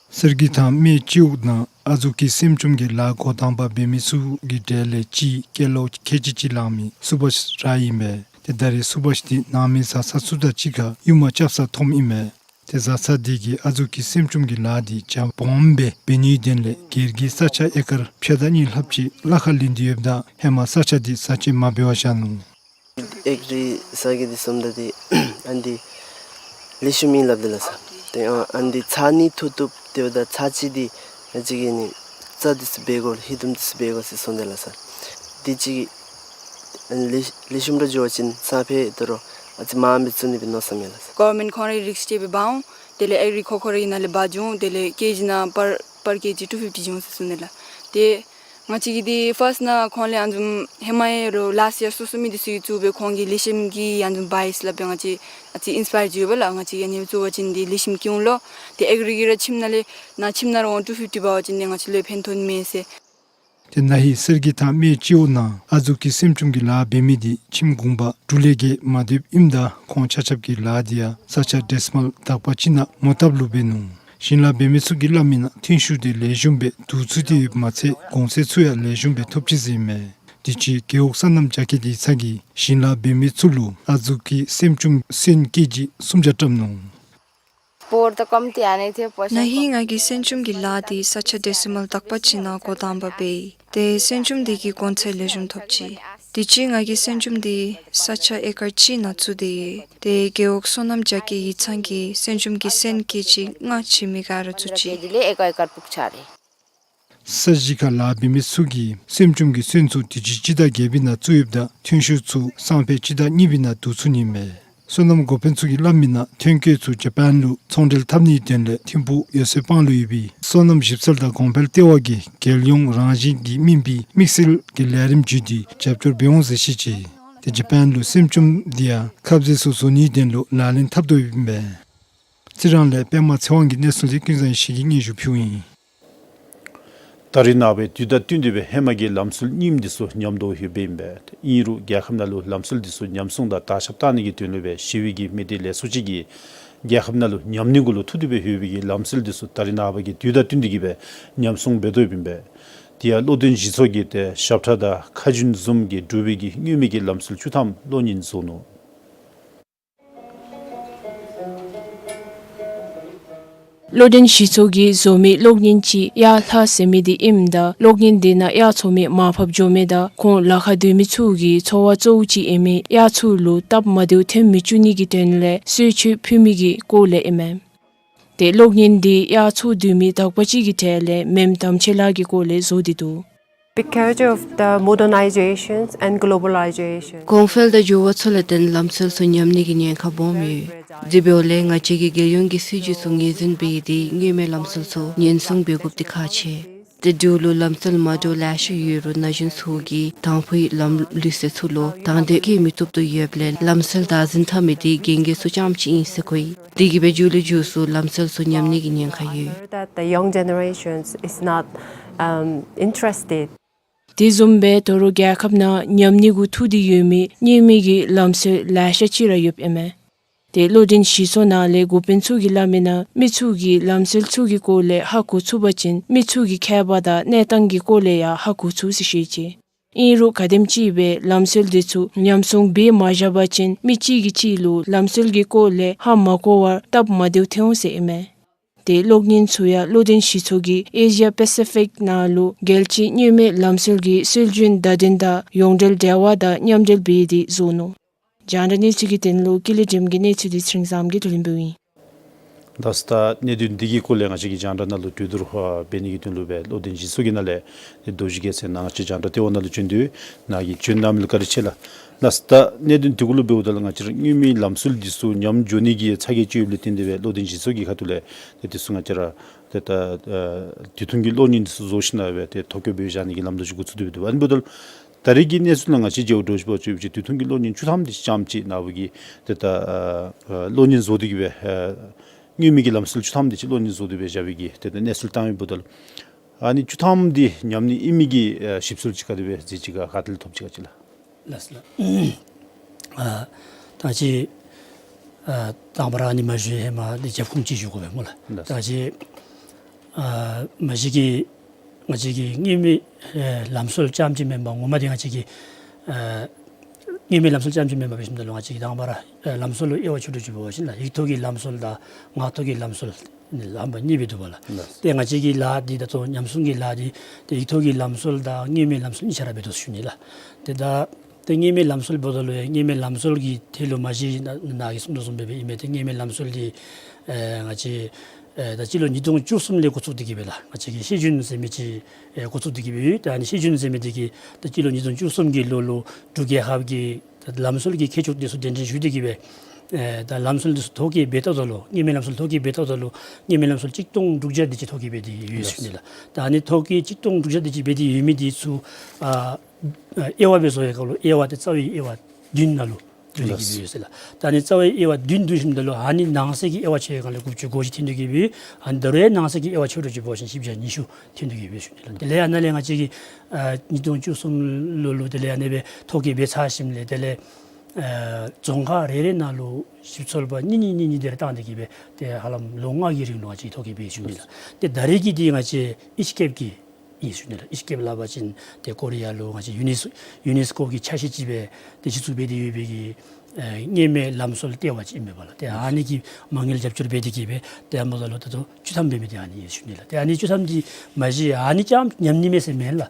གསེར་གྱི་ཐང་སྨད་སྤྱི་འོག་ནང་ཨ་ཛུ་ཀི་སྲན་ཅུམ་གྱི་ལཱ་འགོ་དང་པ་འབད་མི་ཚུ་གི་གྲས་ལས་གཅིག་སྐྱེས་ལོ་ཁལ་གཅིག་གཅིག་ལང་མི་སུ་བྷཱཤ་ར་ཨིན་པས། ཏེ་ད་རེས་སུ་བྷཱཤ་འདི་ནང་མི་བཟའ་ཚང་ཚུ་དང་གཅིག་ཁར་ཡུར་མ་རྐྱབ་ས་མཐོངམ་ཨིན་མས། ཏེ་བཟའ་ཚང་དེ་གིས་ཨ་ཛུ་ཀི་སྲན་ཅུམ་གྱི་ལཱ་འདི་རྒྱ་སྦོམ་སྦེ་འབད་ནིའི་དོན་ལས་སྒེར་གྱི་ས་ཆ་ཨེ་ཀར་ཕྱེད་དང་གཉིས་ལྷགཔ་ཅིག་གླ་ཁར་ལེན་ཏེ་ཡོདཔ་ད་ཧེ་མ་ས་ཆ་འདི་བཟའ་སྤྱོད་མ་འབད་བར་བཞག་ནུག། ཨེ་ཀར་ས་གི་འདི་བཟུམ་ད་འདི་ཨ་ནི་འདི་ལེགས་ཤོམ་ཨིན་སླབ་དེས་ལགས་སོ། ཏེ་ཨ་ཨ་ནི་འདི་ཚར་གཉིས་འཐུ་བཏུབ། ཏེ་འབདཝ་ད་ཚར་གཅིག་འདི་ང་བཅས་ཀྱིས་ནི་རྩྭ་འདི་ཚུ་འབད་དགོ་ལགས། ཧིང་དུམ་འདི་ཚུ་འབད་དགོ་ཟེར་གསུངས་དེས་ལགས་སོ། འདི་གཅིག་ཨ་ནི་ལེགས་ལེགས་ཤོམ་ར་འགྱོ་བ་ཅིན་སང་ཕོད་དོ་རུང་ཨ་ཙི་མངམ་སྦེ་བཙུགས་ནི་སྦེ་མནོ་བསམ་ཡོད་ལགས་སོ། གོ་ཝར་མེནཊ་ཁོང་རའི་རིསཀ་ཅིག་སྦེ་འབག་འོང་། དེ་ལས་ཨེ་གྲི་ཁོ་ཁོ་རའི་ནང་ལས་འབག་འགྱོ་འོང་། དེ་ལས་ཀེ་ཇི་ནང་པར་པར་ཀེ་ཇི་ཊུ་ཕིཕ་ཊི་འགྱོ་འོང་ཟེར་གསུངས་དེས་ལགས། ཏེ་ང་བཅས་ཀྱིས་འདི་ཕརསཊ་ནང་ཁོང་ལས་ཨ་ནི་བཟུམ་ཧེ་མ་ཡང་རོགས་ལཱསཊ་ཡར་སོ་སོ་མི་འདི་ཚུ་གིས་བཙུགས་སྦེ་ཁོང་གིས་ལེགས་ཤོམ་གྱིས་ཨ་ནི་བཟུམ་འབག་ཡི་ཟེར་སླབ་སྦེ་ང་བཅས་ཨ་ཙི་ཨིན་སི་པ་ཡར་འགྱོ་ཡི་པ་ལགས། ང་བཅས་ཨ་ནི་བཙུགས་པ་ཅིན་འདི་ལེགས་ཤོམ་སྐྱེ་འོང་ལོ། ཏེ་ཨེ་གྲི་གིས་ར་ཁྱིམ་ནང་ལས་ནཱ་ཁྱིམ་ནང་ར་ཝན་ཊུ་ཕིཕ་ཊི་འབག་པ་ཅིན་ཏེ་ང་བཅས་ལུ་ཕན་ཐོགས་ནི་མས་ཟེར། ཏེ་ན་ཧིང་གསེར་གྱི་ཐང་སྨད་སྤྱི་འོག་ནང་ཨ་ཛུ་ཀི་སྲན་ཅུམ་གྱི་ལཱ་འབད་མི་འདི་ཁྱིམ་གུང་པ་དྲུག་ལས་བརྒལ་མ་སྡོདཔ་ཨིནམ་ད་ཁོང་ཆ་ཁྱབ་ཀྱིས་ལཱ་འདི་ཡང་ས་ཆ་ཌེ་སི་མཱལ་དག་པ་ཅིག་ནང་མོ་བཏབ་ལུ་འབད་ནུག། ཞིང་ལཱ་འབད་མི་ཚུ་གིས་སླབ་མི་ནང་ཐོན་ཤུགས་འདི་ལེགས་ཤོམ་སྦེ་བསྡུ་ཚུགས་ཏེ་ཡོདཔ་མ་ཚད་གོང་ཚད་ཚུ་ཡང་ལེགས་ཤོམ་སྦེ་ཐོབ་ཅི་ཟེར་ཨིན་མས། དུས་ཅི་རྒེད་འོག་སོ་ནམ་རྒྱ་སྐྱེད་ཡིག་ཚང་གིས་ཞིང་ལཱ་འབད་མི་ཚུ་ལུ་ཨ་ཛུ་ཀི་སྲན་ཅུམ་སོན་ཀེ་ཇི་སུམ་བརྒྱ་བཀྲམ་ནུག། पोहोर त कम्ती हानेको थियो, पैसा ན་ཧིང་ང་གིས་སྲན་ཅུམ་གྱི་ལཱ་འདི་ས་ཆ་ཌེ་སི་མཱལ་དག་པ་ཅིག་ནང་འགོ་དང་པ་འབད་ཡི། ཏེ་སྲན་ཅུམ་འདི་གིས་གོང་ཚད་ལེགས་ཤོམ་ཐོབ་ཅི། དུས་ཅི་ང་གིས་སྲན་ཅུམ་འདི་ས་ཆ་ཨེ་ཀར་གཅིག་ནང་བཙུགས་ཏེ་ཡོད། ཏེ་རྒེད་འོག་སོ་ནམ་རྒྱ་སྐྱེད་ཡིག་ཚང་གིས་སྲན་ཅུམ་གྱི་སོན་ཀེ་ཇི་ལྔ་ཕྱེད་མི་ག་ར་བཙུགས་ཅི། केजीले एक एकर पुग्छ अरे। ས་གཞི་ཁར་ལཱ་འབད་མི་ཚུ་གིས་སྲན་ཅུམ་གྱི་སོན་ཚུ་དུས་ཅི་སྤྱི་ཟླ་བརྒྱད་པའི་ནང་བཙུགས་ཡོདཔ་ད་ཐོན་ཤུགས་ཚུ་སང་ཕོད་སྤྱི་ཟླ་གཉིས་པའི་ནང་བསྡུ་ཚུགས་ནི་མས། སོ་ནམ་འགོ་དཔོན་ཚུ་གིས་སླབ་མི་ནང་ཐོན་སྐྱེད་ཚུ་ཇ་པཱན་ལུ་ཚོང་འབྲེལ་འཐབ་ནིའི་དོན་ལས་ཐིམ་ཕུག་ཡོ་སེ་སྤང་ལུ་ཡོད་པའི་སོ་ནམ་ཞིབ་འཚོལ་དང་གོང་འཕེལ་ལྟེ་བ་གིས་རྒྱལ་ཡོངས་རང་བཞིན་གྱིས་སྨིན་པའི་དམིགས་བསལ་གྱི་ལས་རིམ་བརྒྱུད་དེ་རྒྱབ་སྐྱོར་འབད་འོང་ཟེར་བཤད་ཅི། ཏེ་ཇ་པཱན་ལུ་སེམས་བཅོམ་འདི་ཡང་ཁབ་ཟས་ཚུ་བཟོ་ནིའི་དོན་ལུ་ལག་ལེན་འཐབ་དོ་ཡོདཔ་ཨིན་པས། རྩི་རང་ལས་པདྨ་ཚེ་དབང་གི་གནས་ཚུལ་འདི་ཀུན་བཟང་ཡེ་ཤེས་ཀྱིས་སྙན་ཞུ་ཕུལཝ་ཨིན། ད་རེས་ནངས་པའི་དུས་དང་བསྟུན་ཏེ་སྦེ་ཧེ་མ་གི་ལམ་སྲོལ་རྙིངམ་འདི་ཚུ་ཉམས་དོ་ཡོདཔ་ཨིན་པས། ཨིན་རུང་རྒྱལ་ཁབ་ནང་ལུ་ལམ་སྲོལ་འདི་ཚུ་ཉམས་སྲུང་དང་དར་ཁྱབ་གཏང་ནི་གི་དོན་ལུ་སྦེ་ཞི་བའི་གི་མི་སྡེ་ལེ་ཤ་ཅིག་གིས་རྒྱལ་ཁབ་ནང་ལུ་ཉམས་ནི་གུ་ལུ་ཐུག་སྟེ་སྦེ་ཡོད་པའི་གི་ལམ་སྲོལ་འདི་ཚུ་ད་རེས་ནངས་པ་གི་དུས་དང་བསྟུན་ཏེ་གི་སྦེ་ཉམས་སྲུང་འབད་དོ་ཡོདཔ་ཨིན་པས། དེ་ཡང་བློ་ལྡན་རྗེ་ཚོགས་ཀྱིས་ཏེ་ཞབས་ཁྲ་དང་ཁ་རྒྱུན་བཟུམ་གྱིས་གྲུབ་པའི་གི་རྙིང་མའི་གི་ལམ་སྲོལ་བཅུ་ཐམ་གློག་བརྙན་བཟོ་ནུག། བློ་ལྡན་རྗེ་ཚོགས་ཀྱིས་བཟོ་མི་གློག་བརྙན་ཅིག་གཡག་ལྷ་ཟེར་མི་འདི་ཨིནམ་ད་གློག་བརྙན་འདི་ནང་གཡག་འཚོ་མི་མར་ཕབ་འགྱོ་མི་དང་ཁོང་ལ་ཁར་སྡོད་མི་ཚུ་གི་འཚོ་བ་གཙོ་བོ་ཅིག་ཨིན་མི་གཡག་ཚུ་ལུ་སྟབས་མ་བདེཝ་ཐོན་མི་བཅུག་ནི་གི་དོན་ལས་གསོལ་མཆོད་ཕུལ་མི་གི་སྐོར་ལས་ཨིན་མས། ཏེ་གློག་བརྙན་འདི་གཡག་འཚོ་སྡོད་མི་དག་པ་ཅིག་གི་གྲས་ལས་མེམ་དམ་ཆོས་ལགས་ཀྱི་སྐོར་ལས་བཟོ་སྟེ་འདུག། Because of the modernizations and globalization. གོང་འཕེལ་དང་འགྱུར་བ་ཚུ་ལས་བརྟེན་ལམ་སྲོལ་ཚུ་ཉམས་ནི་གི་ཉེན་ཁ་སྦོམ་ཡོད། དེ་འབདཝ་ལས་ང་བཅས་ཀྱིས་རྒྱལ་ཡོངས་ཀྱི་སྲིད་བྱུས་ཚུ་ངོས་འཛིན་འབད་དེ་རྙིང་མའི་ལམ་སྲོལ་ཚུ་ཉེན་སྲུང་འབད་དགོཔ་འདི་ཁག་ཆེ། ཏེ་འབྲུག་ལུ་ལམ་སྲོལ་མ་འདྲཝ་ལེ་ཤ་ཡོད་རུང་ན་གཞོན་ཚུ་གིས་དང་ཕུའི་ལམ་ལུགས་སྲོལ་ཚུ་ལུ་དང་འདོད་བསྐྱེད་མི་བཏུབ་དོ་ཡོདཔ་ལས་ལམ་སྲོལ་བདག་འཛིན་འཐབ་མི་འདི་རྒན་རྒས་ཚུ་རྐྱངམ་ཅིག་ཨིན་ཟེར་གོ་ཡི། དེ་གིས་སྦེ་མཇུག་ལུ་མཇུག་སུ་ལམ་སྲོལ་ཚུ་ཉམས་ནི་གི་ཉེན་ཁ་ཡོད། That the young generations is not, um, interested. དེ་བཟུམ་སྦེ་ད་རུང་རྒྱལ་ཁབ་ནང་ཉམས་ནི་གུ་ཐུག་སྟེ་ཡོད་མི་རྙིང་མའི་གི་ལམ་སྲོལ་ལེ་ཤ་ཅིག་ར་ཡོདཔ་ཨིན་མས། ཏེ་བློ་ལྡན་རྗེ་ཚོགས་ནང་ལས་འགོ་དཔོན་ཚུ་གིས་སླབ་མི་ནང་མི་ཚུ་གིས་ལམ་སྲོལ་ཚུ་གི་སྐོར་ལས་ཧ་གོ་ཚུགས་པ་ཅིན་མི་ཚུ་གི་ཁྱད་པར་དང་གནས་སྟངས་ཀྱི་སྐོར་ལས་ཡང་ཧ་གོ་ཚུགས་ཟེར་བཤད་ཅི། ཨིན་རུང་ག་དེམ་ཅིག་སྦེ་ལམ་སྲོལ་འདི་ཚུ་ཉམས་སྲུང་འབད་མ་བཞག་པ་ཅིན་མི་གཅིག་གིས་གཅིག་ལུ་ལམ་སྲོལ་གྱི་སྐོར་ལས་ཧ་མ་གོ་བར་སྟབས་མ་བདེཝ་ཐོན་འོང་ཟེར་ཨིན་མས། ཏེ་གློག་བརྙན་ཚུ་ཡང་བློ་ལྡན་རྗེ་ཚོགས་ཀྱིས་ཨེ་ཤི་ཡ་པེ་སི་ཕིག་ནང་ལུ་རྒྱལ་སྤྱིའི་རྙིང་མའི་ལམ་སྲོལ་གྱི་སྲོལ་རྒྱུན་བརྡ་དོན་དང་ཡོངས་འབྲེལ་འབྲེལ་བ་དང་མཉམ་འབྲེལ་འབད་དེ་བཟོ་ནུག། རྒྱང་བསྒྲགས་གནས་ཚུལ་གྱི་དོན་ལུ་ཀུན་ལེགས་སྒྲོལམ་གྱི་གནས་ཚུལ་འདི་ཚེ་རིང་བཟངམོ་གིས་བསྡུ་ལེན་འབདཝ་ཨིན། ལགས་སོ། ད་གནད་དོན་འདི་གི་སྐོར་ལས་ང་བཅས་ཀྱིས་རྒྱང་བསྒྲགས་ནང་ལུ་གྲོས་བསྡུར་ཨ་འབད་ནི་གི་དོན་ལུ་སྦེ་བློ་ལྡན་རྗེ་ཚོགས་ཀྱི་ནང་ལས་ཏེ་རྡོ་རྗེ་རྒྱལ་མཚན་ནཱ་ང་བཅས་རྒྱང་བསྒྲགས་ལྟེ་བ་ནང་ལུ་བྱོན་ཏེ་ནཱ་གིས་བྱོན་གནང་མི་ལུ་བཀའ་དྲིན་ཆེ་ལགས། ལགས་སོ། ད་གནད་དོན་འདི་གུ་ལུ་འབདཝ་ད་ལུ་ང་བཅས་ར་རྙིང་མའི་ལམ་སྲོལ་འདི་ཚུ་ཉམས་འགྱོ་ནི་གི་ཚ་གྱང་ཅིག་ཡོདཔ་ལས་བརྟེན་ཏེ་སྦེ་བློ་ལྡན་རྗེ་ཚོགས་ཀྱི་ཁ་ཐུག་ལས་ཏེ་འདི་ཚུ་ང་བཅས་ར་ཏེ་ད་ཨ་དུས་ཐུང་གི་གློག་བརྙན་འདི་ཚུ་བཟོ་ཞིནམ་ལས་སྦེ་ཏེ་ཐོ་བཀོད་འབད་བཞག་ནི་གི་ལམ་ལུགས་ཅིག་འགོ་བཙུགས་ཏེ་འདུག། ཨ་ནི་འབདཝ་ད་ལུ་ད་རེས་ཀྱི་གནས་ཚུལ་ནང་ང་བཅས་མཇལཝ་འདྲཝ་ཅིག་འབད་བ་ཅིན་དུས་ཐུང་གི་གློག་བརྙན་བཅུ་ཐམ་དེ་ཅིག་རྐྱངམ་ཅིག་ནཱ་བུ་གིས་ཏེ་ད་ཨ་ཨ་གློག་བརྙན་བཟོ་སྟེ་གི་སྦེ་ཨ་རྙིང་མའི་གི་ལམ་སྲོལ་བཅུ་ཐམ་དེ་ཅིག་གློག་བརྙན་བཟོ་སྟེ་སྦེ་བཞག་པའི་གི་ཏེ་ད་གནས་ཚུལ་བཏང་ཡོདཔ་ད་ལུ་ཨ་ནི་བཅུ་ཐམ་དེ་ཉམས་ནི་ཨིན་མི་གི་ཨ་ཞིབ་འཚོལ་ཅིག་ག་དེ་སྦེ་མཛད་ཅི་ག་ག་ཏེ་ལས་ཐོབ་ཅི་ག་ཅིག་ལགས། ལགས་སོ་ལགས། ཨ་ད་ཅི་ཨ་དང་པ་ར་ཨ་ནི་མ་ཞུ་ཧེ་མ་འདི་རྒྱབ་ཁུངས་ཅིག་ཞུ་དགོ་པས་སྨོ་ལགས། ལགས་སོ། ད་ཅི་ཨ་མ་གཞི་གི་ང་བཅས་ཀྱི་རྙིང་མའི་ཨེ་ལམ་སྲོལ་རྐྱངམ་ཅིག་མེན་པར་ངོ་མ་འདི་ང་བཅས་ཀྱི་ཨ་རྙིང་མའི་ལམ་སྲོལ་རྐྱངམ་ཅིག་མེན་པར་འབད་ཞིནམ་ད་ལུ་ང་བཅས་ཀྱི་དང་པ་ར་ཨེ་ལམ་སྲོལ་ལུ་དབྱེ་བ་ཕྱེ་སྟེ་ཅིག་འབད་བ་ཅིན་ལགས་ཡིག་ཐོག་གི་ལམ་སྲོལ་དང་ངག་ཐོག་གི་ལམ་སྲོལ་ཨ་ནི་རྣམ་པ་གཉིས་སྦེ་འདུག་པ་ལགས། ལགས། ཏེ་ང་བཅས་ཀྱི་ལཱ་འདི་ད་ལྟོ་ཉམས་སྲུང་གི་ལཱ་འདི་ཏེ་ཡིག་ཐོག་གི་ལམ་སྲོལ་དང་རྙིང་མའི་ལམ་སྲོལ་གཉིས་ཆ་ར་འབད་དོ་ཞུ་ནི་ལགས། ཏེ་ད་ཏེ་རྙིང་མའི་ལམ་སྲོལ་འབདཝ་ད་ལུ་ཡང་རྙིང་མའི་ལམ་སྲོལ་གྱི་ཐད་ལུ་མ་གཞི་ནཱ་ནཱ་གིས་གསུངས་དོ་བཟུམ་སྦེ་སྦེ་ཨིན་མས། ཏེ་རྙིང་མའི་ལམ་སྲོལ་འདི་ཨེ་ང་བཅས་ཨེ་ད་སྤྱི་ལོ་ཉིས་སྟོང་བཅུ་གསུམ་ལས་འགོ་བཙུགས་ཏེ་གི་སྦེ་ལགས་ང་བཅས་ཀྱི་ཤེས་རྒྱུན་ཟེར་མི་ཅིག་ཨེ་འགོ་བཙུགས་ཏེ་གི་སྦེ་ཡོད། ཏེ་ཨ་ནི་ཤེས་རྒྱུན་ཟེར་མི་འདི་གིས་ད་སྤྱི་ལོ་ཉིས་སྟོང་བཅུ་གསུམ་གྱི་ལོ་ལུ་འབྲུག་རྒྱལ་ཁབ་ཀྱི་ད་ལམ་སྲོལ་གྱི་ཁྱད་ཆོས་འདི་ཚུ་གདན་འདྲེན་ཞུ་སྟེ་གི་སྦེ་ཨེ་ད་ལམ་སྲོལ་འདི་ཚུ་ཐོ་བཀོད་འབད་ལྟཝ་ད་ལུ་རྙིང་མའི་ལམ་སྲོལ་ཐོ་བཀོད་འབད་ལྟཝ་ད་ལུ་རྙིང་མའི་ལམ་སྲོལ་གཅིག་སྟོང་དྲུག་བརྒྱ་དེ་ཅིག་འབད་དེ་ཡོད་ཟེར་ཞུ་ནི་ལགས། ད་ཨ་ནི་ཐོ་བཀོད་གཅིག་སྟོང་དྲུག་བརྒྱ་དེ་ཅིག་འབད་དེ་ཡོད་མི་འདི་ཚུ་ཨ་ཨ་དབྱེ་བ་སྦེ་བཟོ་བའི་སྐབས་ལུ་དབྱེ་བ་དེ་རྩ་བའི་དབྱེ་བ་བདུན་ནང་ལུ་འདུ་སྟེ་གི་སྦེ་ཡོད་ཟེར་ལགས། ད་ཨ་ནི་རྩ་བའི་དབྱེ་བ་བདུན་འདུ་ཞིནམ་ད་ལུ་ཨ་ནི་ནང་གསེས་ཀྱི་དབྱེ་བ་ཕྱེ་བའི་སྒང་ལས་དགུ་བཅུ་གོ་བཞི་ཐོན་ཏེ་གི་སྦེ་ཡོད། ཨ་ནི་ད་རུང་ཡང་ནང་གསེས་ཀྱི་དབྱེ་བ་ཕྱེ་འགྱོ་ཅིག་འབད་བ་ཅིན་བཞི་བརྒྱ་ཉི་ཤུ་ཐོན་ཏེ་གི་སྦེ་ཡོད་ཟེར་ཞུ་ནི་ལགས། དེ་ལས་ཡང་ནཱ་ལས་ང་བཅས་ཀྱི་ཨ་ཉིས་སྟོང་བཅུ་གསུམ་ལོ་ལུ་དེ་ལས་ཡང་ཨ་ནི་སྦེ་ཐོ་བཀོད་འབད་ཚར་ཞིནམ་ལས་དེ་ལས་ཨ་རྫོང་ཁག་རེ་རེ་ནང་ལུ་ཞིབ་འཚོལ་པ་གཉིས་གཉིས་གཉིས་གཉིས་དེ་ར་བཏང་སྟེ་གི་སྦེ་ཏེ་ཧ་ལམ་ལོ་ལྔ་གི་རིང་ལུ་ང་བཅས་ཐོ་བཀོད་འབད་ཞུ་ནི་ལགས། ཏེ་ད་རེས་ཀྱི་འདི་ང་བཅས་ཨེ་ཤི་ཡ་ཀེབ་ཀྱི་ཨིན་ཞུ་ནི་ལགས། ཨེ་ཤི་ཡ་ཀེབ་སླབ་པ་ཅིན་ཏེ་ཀོ་རི་ཡ་ལུ་ང་བཅས་ཡུ་ནེས་ཡུ་ནེས་ཀོ་གི་ཆ་ཤས་ཅིག་སྦེ་ཏེ་གཞི་བཙུགས་འབད་དེ་ཡོད་པའི་གི་ཨེ་རྙིང་མའི་ལམ་སྲོལ་ལྟེ་བ་ཅིག་ཨིན་མས་པ་ལགས། ཏེ་ཨ་ནི་གིས་མ་དངུལ་རྒྱབ་སྐྱོར་འབད་དེ་གི་སྦེ་ཏེ་ཨ་མོ་ད་ལུ་ད་ལྟོ་བཅུ་ཐམ་འབད་མི་འདི་ཨ་ནི་ཨིན་ཞུ་ནི་ལགས། ཏེ་ཨ་ནི་བཅུ་ཐམ་འདི་མ་གཞི་ཨ་ནི་རྐྱངམ་ཉམས་ནི་མས་ཟེར་མེན་ལགས།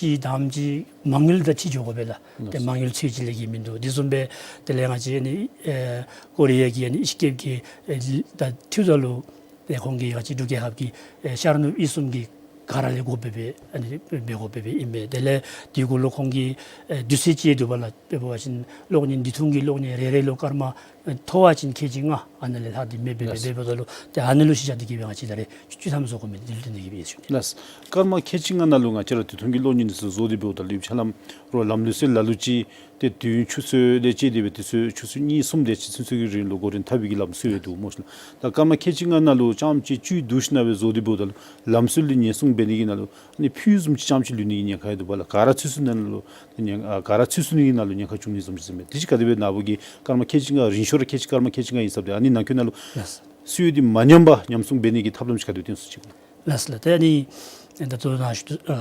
ཅིག་དང་ཅིག་མ་དངུལ་དང་འཁྲིལ་འགྱོ་དགོ་པས་ལགས། ཏེ་མ་དངུལ་ཚུ་ཅིག་ལས་ཀྱི་མིན་འདུག། དེ་བཟུམ་སྦེ་དེ་ལས་ང་བཅས་ཨ་ནི་ཨེ་ཀོ་རི་ཡ་གི་ཨ་ནི་ཨེ་ཤི་ཡ་ཀེབ་ཀྱི་ཨེ་ད་འཐུས་ད་ལུ་ཏེ་ཁོང་གིས་ང་བཅས་འབྲུག་རྒྱལ་ཁབ་ཀྱི་ཨེ་ཤར་ནུབ་དབུས་གསུམ་གྱི་ག་ར་ལས་དགོ་པས་སྦེ་ཨ་ནི་འབད་དགོ་པས་སྦེ་ཨིན་པས། དེ་ལས་དེ་གུ་ལུ་ཁོང་གིས་ཨེ་དུས་ཚོད་ཅིག་འདུག་པ་ལགས། དཔེ་འབད་བ་ཅིན་གློག་བརྙན་དུས་ཐུང་གི་གློག་བརྙན་རེ་རེ་ལུ་སྐར་མ་ མཐོ་བ་ཅིན་ཁལ་གཅིག་ལྔ་ཨ་ནཱ་ལས་ལྷག་སྟེ་མེད་པས། ལགས། འབདཝ་ད་ལུ་ཏེ་ཨ་ནཱ་ལུ་གཞི་བཞག་སྟེ་གི་སྦེ་ང་བཅས་ད་རེས་བཅུ་ཐམ་བཟོ་དགོ་མི་འདི་ལུ་བརྟེན་ཏེ་གི་སྦེ་ཨིན་ཟེར་ཞུ་ནི། ལགས། སྐར་མ་ཁལ་གཅིག་ལྔ་ནང་ལུ་ང་བཅས་ར་ད་ལྟོ་གི་གློག་བརྙན་འདི་ཚུ་བཟོ་སྟེ་འབདཝ་ད་ལུ་ཧ་ལམ་རོགས་ལམ་ལུགས་སྲོལ་ལ་ལུ་ཅིག་ཏེ་དུས་ཡུན་ཆུ་ཚོད་ལས་བཅད་དེ་སྦེ་དུས་ཚོད་ཆུ་ཚོད་གཉིས་གསུམ་དེ་ཅིག་ཚུན་ཚོད་ཀྱི་རིང་ལུ་འགོར་རིན་འཐབ་པའི་གི་ལམ་སྲོལ་ཡོད་འདུག་སྨོ་ཤེ་ལགས། ད་སྐར་མ་ཁལ་གཅིག་ལྔ་ནང་ལུ་རྐྱངམ་ཅིག་བཅུད་བསྡུ་ཞིན་ན་སྦེ་བཟོ་སྟེ་འབདཝ་ད་ལུ་ལམ་སྲོལ་ལས་ཉེན་སྲུང་འབད་ནི་གི་ནང་ལུ་ཨ་ནི་ཕུད་བཟུམ་ཅིག་རྐྱངམ་ཅིག་ལུས་ནི་གི་ཉེན་ཁ་ཡང་འདུག་པ་ལགས། ག་ར་ཚུད་སོང་ནི་ནང་ལུ་ཉེན་ཨ་ག་ར་ཚུད་སོང་ནི་གི་ནང་ལུ་ཉེན་ཁ་བྱུང་ནི་བཟུམ་ཅིག་ཟེར་མས། དེ་ཅིག་ག་དེ་སྦེ་ནཱ་བུ་གིས་སྐར་མ་ཁལ་གཅིག་ལྔ་རིང་ཤོས་ར་ཁལ་གཅིག་སྐར་མ་ཁལ་གཅིག་ལྔ་ཨིན་ཟེརཝ་ད་ཨ་ནི་ནང་འཁོད་ནང་ལུ་ལགས། སྲོལ་འདི་མ་ཉམས་པར་ཉམས་སྲུང་འབད་ནི་གི་ཐབས་ལམ་ཅིག་ག་དེ་སྦེ་བཏོན་ཚུགས་ཅི་གོ། ལགས་ལགས། ཏེ་ཨ་ནི་ད་ལྟོ་ནཱ་ཞུ་དོ་ཨ་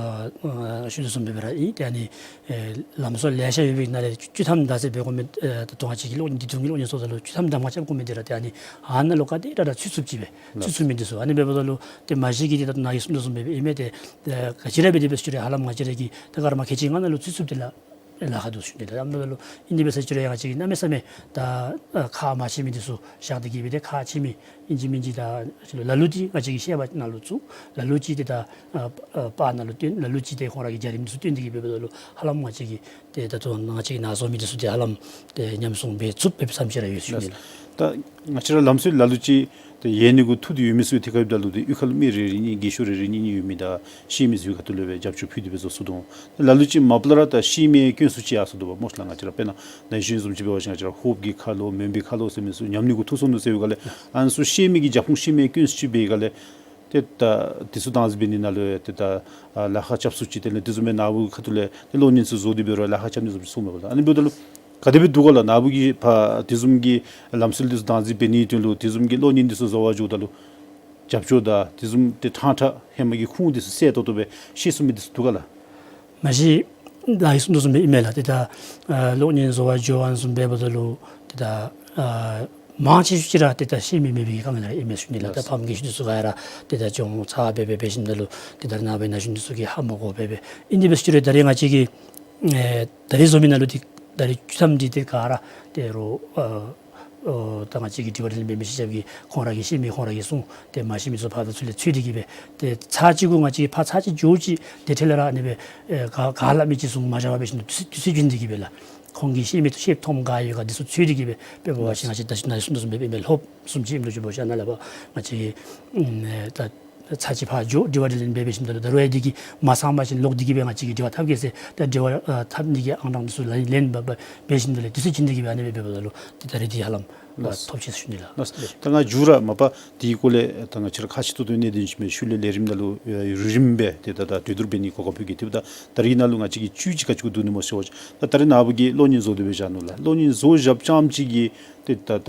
ཨ་ཞུ་དོ་བཟུམ་སྦེ་ར་ཨིན། ཏེ་ཨ་ནི་ཨེ་ལམ་སྲོལ་ལེ་ཤ་ཡོད་པའི་ནང་ལས་བཅུ་ཐམ་བདའ་ཟེར་འབད་དགོ་མི་ཨེ་ད་ལྟོ་ང་བཅས་ཀྱི་གློག་བརྙན་འདི་ཐུང་གི་གློག་བརྙན་བཟོཝ་ད་ལུ་བཅུ་ཐམ་གདམ་ཁ་རྐྱབ་དགོ་མི་འདི་ར་ཏེ་ཨ་ནི་ཨ་ནཱ་ལུ་ག་དེ་ར་ར་ཚུད་ཚུདཔ་ཅིག་སྦེ་ཚུད་ཚུད་མི་འདི་ཚུ་ཨ་ནི་འབདཝ་ད་ལུ་ཏེ་མ་གཞི་གི་ཏེ་ད་ལྟོ་ནཱ་གིས་གསུངས་དོ་བཟུམ་སྦེ་ཨིན་མས། ཏེ་ཨེ་ག་ཅི་ར་འབད་དེ་འབད་ཟེར་ཅི་རུང་ཧ་ལམ་ང་བཅས་ར་གི་ད་སྐར་མ་ཁལ་གཅིག་ལྔ་ནང་ལུ་ཚུད་ཚུདཔ་དེ་ལགས་ལཱ་ཁག་འདུག་ཟེར་ཞུ་ནི་ལགས། ཨ་ནི་འབདཝ་ད་ལུ་ཨིན་དེ་འབད་ཟེར་ཅི་རུང་ཡང་ང་བཅས་ཀྱིས་གནམ་མེད་ས་མེད་ད་ཨ་ཁག་མ་ཆེ་མི་འདི་ཚུ་བཞག་སྟེ་གི་སྦེ་ཏེ་ཁག་ཆེ་མི་ཨིན་ཅི་མིན་ཅི་ད་ལ་ལུ་ཅིག་ང་བཅས་ཀྱི་བཤད་པ་ནང་ལུ་བཙུགས། ལ་ལུ་ཅིག་ཏེ་ད་ཨ་ཨ་པར་ནང་ལུ་སྟོན། ལ་ལུ་ཅིག་ཏེ་ཁོང་ར་གི་བརྒྱུད་རིམ་འདི་ཚུ་སྟོན་ཏེ་གི་སྦེ་འབདཝ་ད་ལུ་ཧ་ལམ་ང་བཅས་ཀྱི་ཏེ་ད་ལྟོ་ང་བཅས་ཀྱིས་ནཱ་བཟོ་མི་འདི་ཚུ་ཏེ་ཧ་ལམ་ཏེ་ཉམས་སྲུང་འབད་ཚུགསཔ་སྦེ་བསམ་ཅི་ར་ཡོད་ཟེར་ཞུ་ནི་ལགས། ད་ང་བཅས་ར་ལམ་སྲོལ་ལ་ལུ་ཅིག་ཏེ་ཡལ་ནི་གུ་ཐུག་སྟེ་ཡོད་མི་ཚུ་ཐད་ཁར་ཡོདཔ་ད་ལུ་ཏེ་གཡུས་ཁ་ལུ་མི་རེ་རེ་གཉིས་རྒས་ཤོས་རེ་རེ་གཉིས་གཉིས་ཡོད་མི་དང་ཤེས་མི་ཚུ་ག་ཏེ་ལུ་སྦེ་རྒྱབ་སྐྱོར་ཕུལ་ཏེ་སྦེ་བཟོ་ཚུགས་དོ། ལ་ལུ་ཅིག་མ་པ་ལས་ར་ད་ཤེས་མི་དཀོན་སུ་ཅིག་ཡར་སོ་དོ་བ་སྨོ་ཤེ་ལགས། ང་བཅས་ར་དཔེར་ན་ན་གཞོན་བཟུམ་ཅིག་འབད་བ་ཅིན་ང་བཅས་ར་ཧོབ་ཀྱི་ཁ་ལོ་མོན་པའི་ཁ་ལོ་ཟེར་མི་ཚུ་ཉམས་ནི་གུ་ཐུག་སོང་ནུག་ཟེར་བའི་སྒང་ལས་ཨ་ནི་ཚུ་ཤེས་མི་གི་རྒྱབ་ཁུངས་ཤེས་མི་དཀོན་སུ་ཅིག་འབད་བའི་སྒང་ལས་ཏེ་ད་དེ་ཚུ་བདག་འཛིན་འབད་ནི་ནང་ལུ་ཏེ་ད་ཨ་ལཱ་ཁག་རྐྱབ་ཚུགས་ཅི། དེ་ལས་དེ་བཟུམ་སྦེ་ནཱ་བུ་ཁ་ཐུག་ལས་ཏེ་གློག་བརྙན་ཚུ་བཟོ་སྟེ་འབད་རུང་ལཱ་ཁག་རྐྱབ་ནི་བཟུམ་ཅིག་གསུངམ་མས་པ་ལགས། ཨ་ནི་འབདཝ་ད་ལུ་ག་དེ་སྦེ་འདུག་ག་ལགས། ནཱ་བུ་གིས་ཕར་དེ་བཟུམ་གྱི་ལམ་སྲོལ་འདི་ཚུ་བདག་འཛིན་འབད་ནིའི་དོན་ལུ་དེ་བཟུམ་གྱི་གློག་བརྙན་འདི་ཚུ་བཟོ་བར་འགྱོཝ་ད་ལུ་རྒྱབ་སྐྱོར་དང་དེ་བཟུམ་ཏེ་ཕྲང་ཕྲང་ཧེ་མ་གི་ཁུངས་འདི་ཚུ་གསལ་ཏོག་ཏོ་སྦེ་ཤེས་ཚུགས་མི་འདི་ཚུ་འདུག་ག་ལགས། མ་གཞི་ད་ཨ་ནི་གསུངས་དོ་བཟུམ་སྦེ་ཨིན་མས་ལགས། ཏེ་ད་ཨ་གློག་བརྙན་བཟོ་བར་འགྱོ་བ་བཟུམ་འབདཝ་ད་ལུ་ཏེ་ད་ཨ་མང་ཆེ་ཤོས་ཅིག་ར་ཏེ་ད་ཤེས་མི་མེད་པའི་གི་དཀའ་ངལ་ར་ཨིན་མས་ཟེར་ཞུ་ནི་ལགས། ད་ཕམ་རྒས་ཤོས་འདི་ཚུ་ག་ར་ཏེ་ད་གྱོང་ཚ་སྦེ་སྦེ་འབད་ཞིནམ་ད་ལུ་ཏེ་ད་ནཱ་སྦེ་ན་གཞོན་འདི་ཚུ་གིས་ཧ་མ་གོ་སྦེ་སྦེ་ཨིན་དེ་འབད་ཟེར་ཅི་རུང་ད་རེས་ང་བཅས་ཀྱིས་ཨེ་ད་རེས་བཟོ་མི་ནང་ལུ་ཏེ་ད་རེས་བཅུ་ཐམ་འདི་ཏེ་ག་ར་ཏེ་རོགས་ཨ་ཨོ་ད་ང་བཅས་ཀྱི་དྲི་བ་དྲིས་ལན་འབད་མི་སྤྱི་ཁྱབ་ཀྱིས་ཁོང་ར་གིས་ཤེས་མི་ཁོང་ར་གིས་གསུངས། ཏེ་མ་ཤེས་མི་ཚུ་ཕར་དང་ཚུར་ལས་འཚོལ་ཏེ་གི་སྦེ་ཏེ་ཚར་གཅིག་གུ་ང་བཅས་ཕར་ཚར་གཅིག་འགྱོ་ཅི། དེ་འཕྲལ་ལས་ར་ཨ་ནི་སྦེ་ཨེ་ག་ག་སླབ་མི་ཅིག་གསུངས་མ་བཞག་པར་འབད་ཞིནམ་དུས་ཚོད་དུས་ཚོད་བྱིན་ཏེ་གི་སྦེ་ལགས། ཁོང་གིས་ཤེས་མི་ཐོབ་ཤེས་མཐོངམ་ག་ཡོད་ག་འདི་ཚུ་འཚོལ་ཏེ་གི་སྦེ་འབད་བ་ཅིན་ང་བཅས་ད་ཅི་ནཱ་གསུངས་དོ་བཟུམ་སྦེ་འབད་མི་ལྷོདཔ་བཟུམ་ཅིག་ཨིནམ་ལོ་ཅིག་འབད་བ་ཅིན་ནཱ་ལས་ཕར་ང་བཅས་ཀྱིས་ཨམ་ད་ཚར་གཅིག་ཕར་འགྱོ་དྲི་བ་དྲིས་ལན་འབད་འབད་ཞིནམ་ད་ལུ་ད་རུང་ཡང་འདི་གིས་མ་ཚང་པ་ཅིན་ལོག་སྟེ་གི་སྦེ་ང་བཅས་ཀྱིས་དྲི་བ་འཐབ་གེ་ཟེར་ད་དྲི་བ་ཨ་འཐབ་ནི་གི་ཨང་གྲངས་འདི་ཚུ་ལེན་ལེན་འབད་འབད་འབད་ཞིནམ་ད་ལུ་དུས་ཚོད་བྱིན་ཏེ་གི་སྦེ་ཨ་ནི་སྦེ་འབད་འབདཝ་ད་ལུ་ཏེ་ད་རེས་འདི་ཧ་ལམ་ལགས། ཐོབ་ཅི་ཟེར་ཞུ་ནི་ལགས། ལགས། ད་ང་མཇུག་ར་མ་པ་དེའི་སྐོར་ལས་ད་ང་བཅས་ར་ཁག་ཆེ་ཏོག་ཏོ་གནད་དོན་ཅིག་སྦེ་ཤུལ་ལས་ལས་རིམ་ནང་ལུ་ཨེ་རིམ་པ་སྦེ་ཏེ་ད་ད་གྲོས་བསྡུར་འབད་ནི་གོ་སྐབས་ཕུལ་གེ། དེ་འབདཝ་ད་ད་རེས་ནཱ་ལུ་ང་བཅས་ཀྱིས་བཅུད་ཅིག་ག་ཅི་གུ་བསྡུ་ནི་སྨོ་ཟེར་བ་ཅིན་ད་ད་རེས་ནཱ་བུ་གིས་གློག་བརྙན་བཟོ་སྟེ་སྦེ་བཞག་ནུག་ལགས། གློག་བརྙན་བཟོ་བཞགཔ་རྐྱངམ་ཅིག་གིས་ཏེ་ད་ད་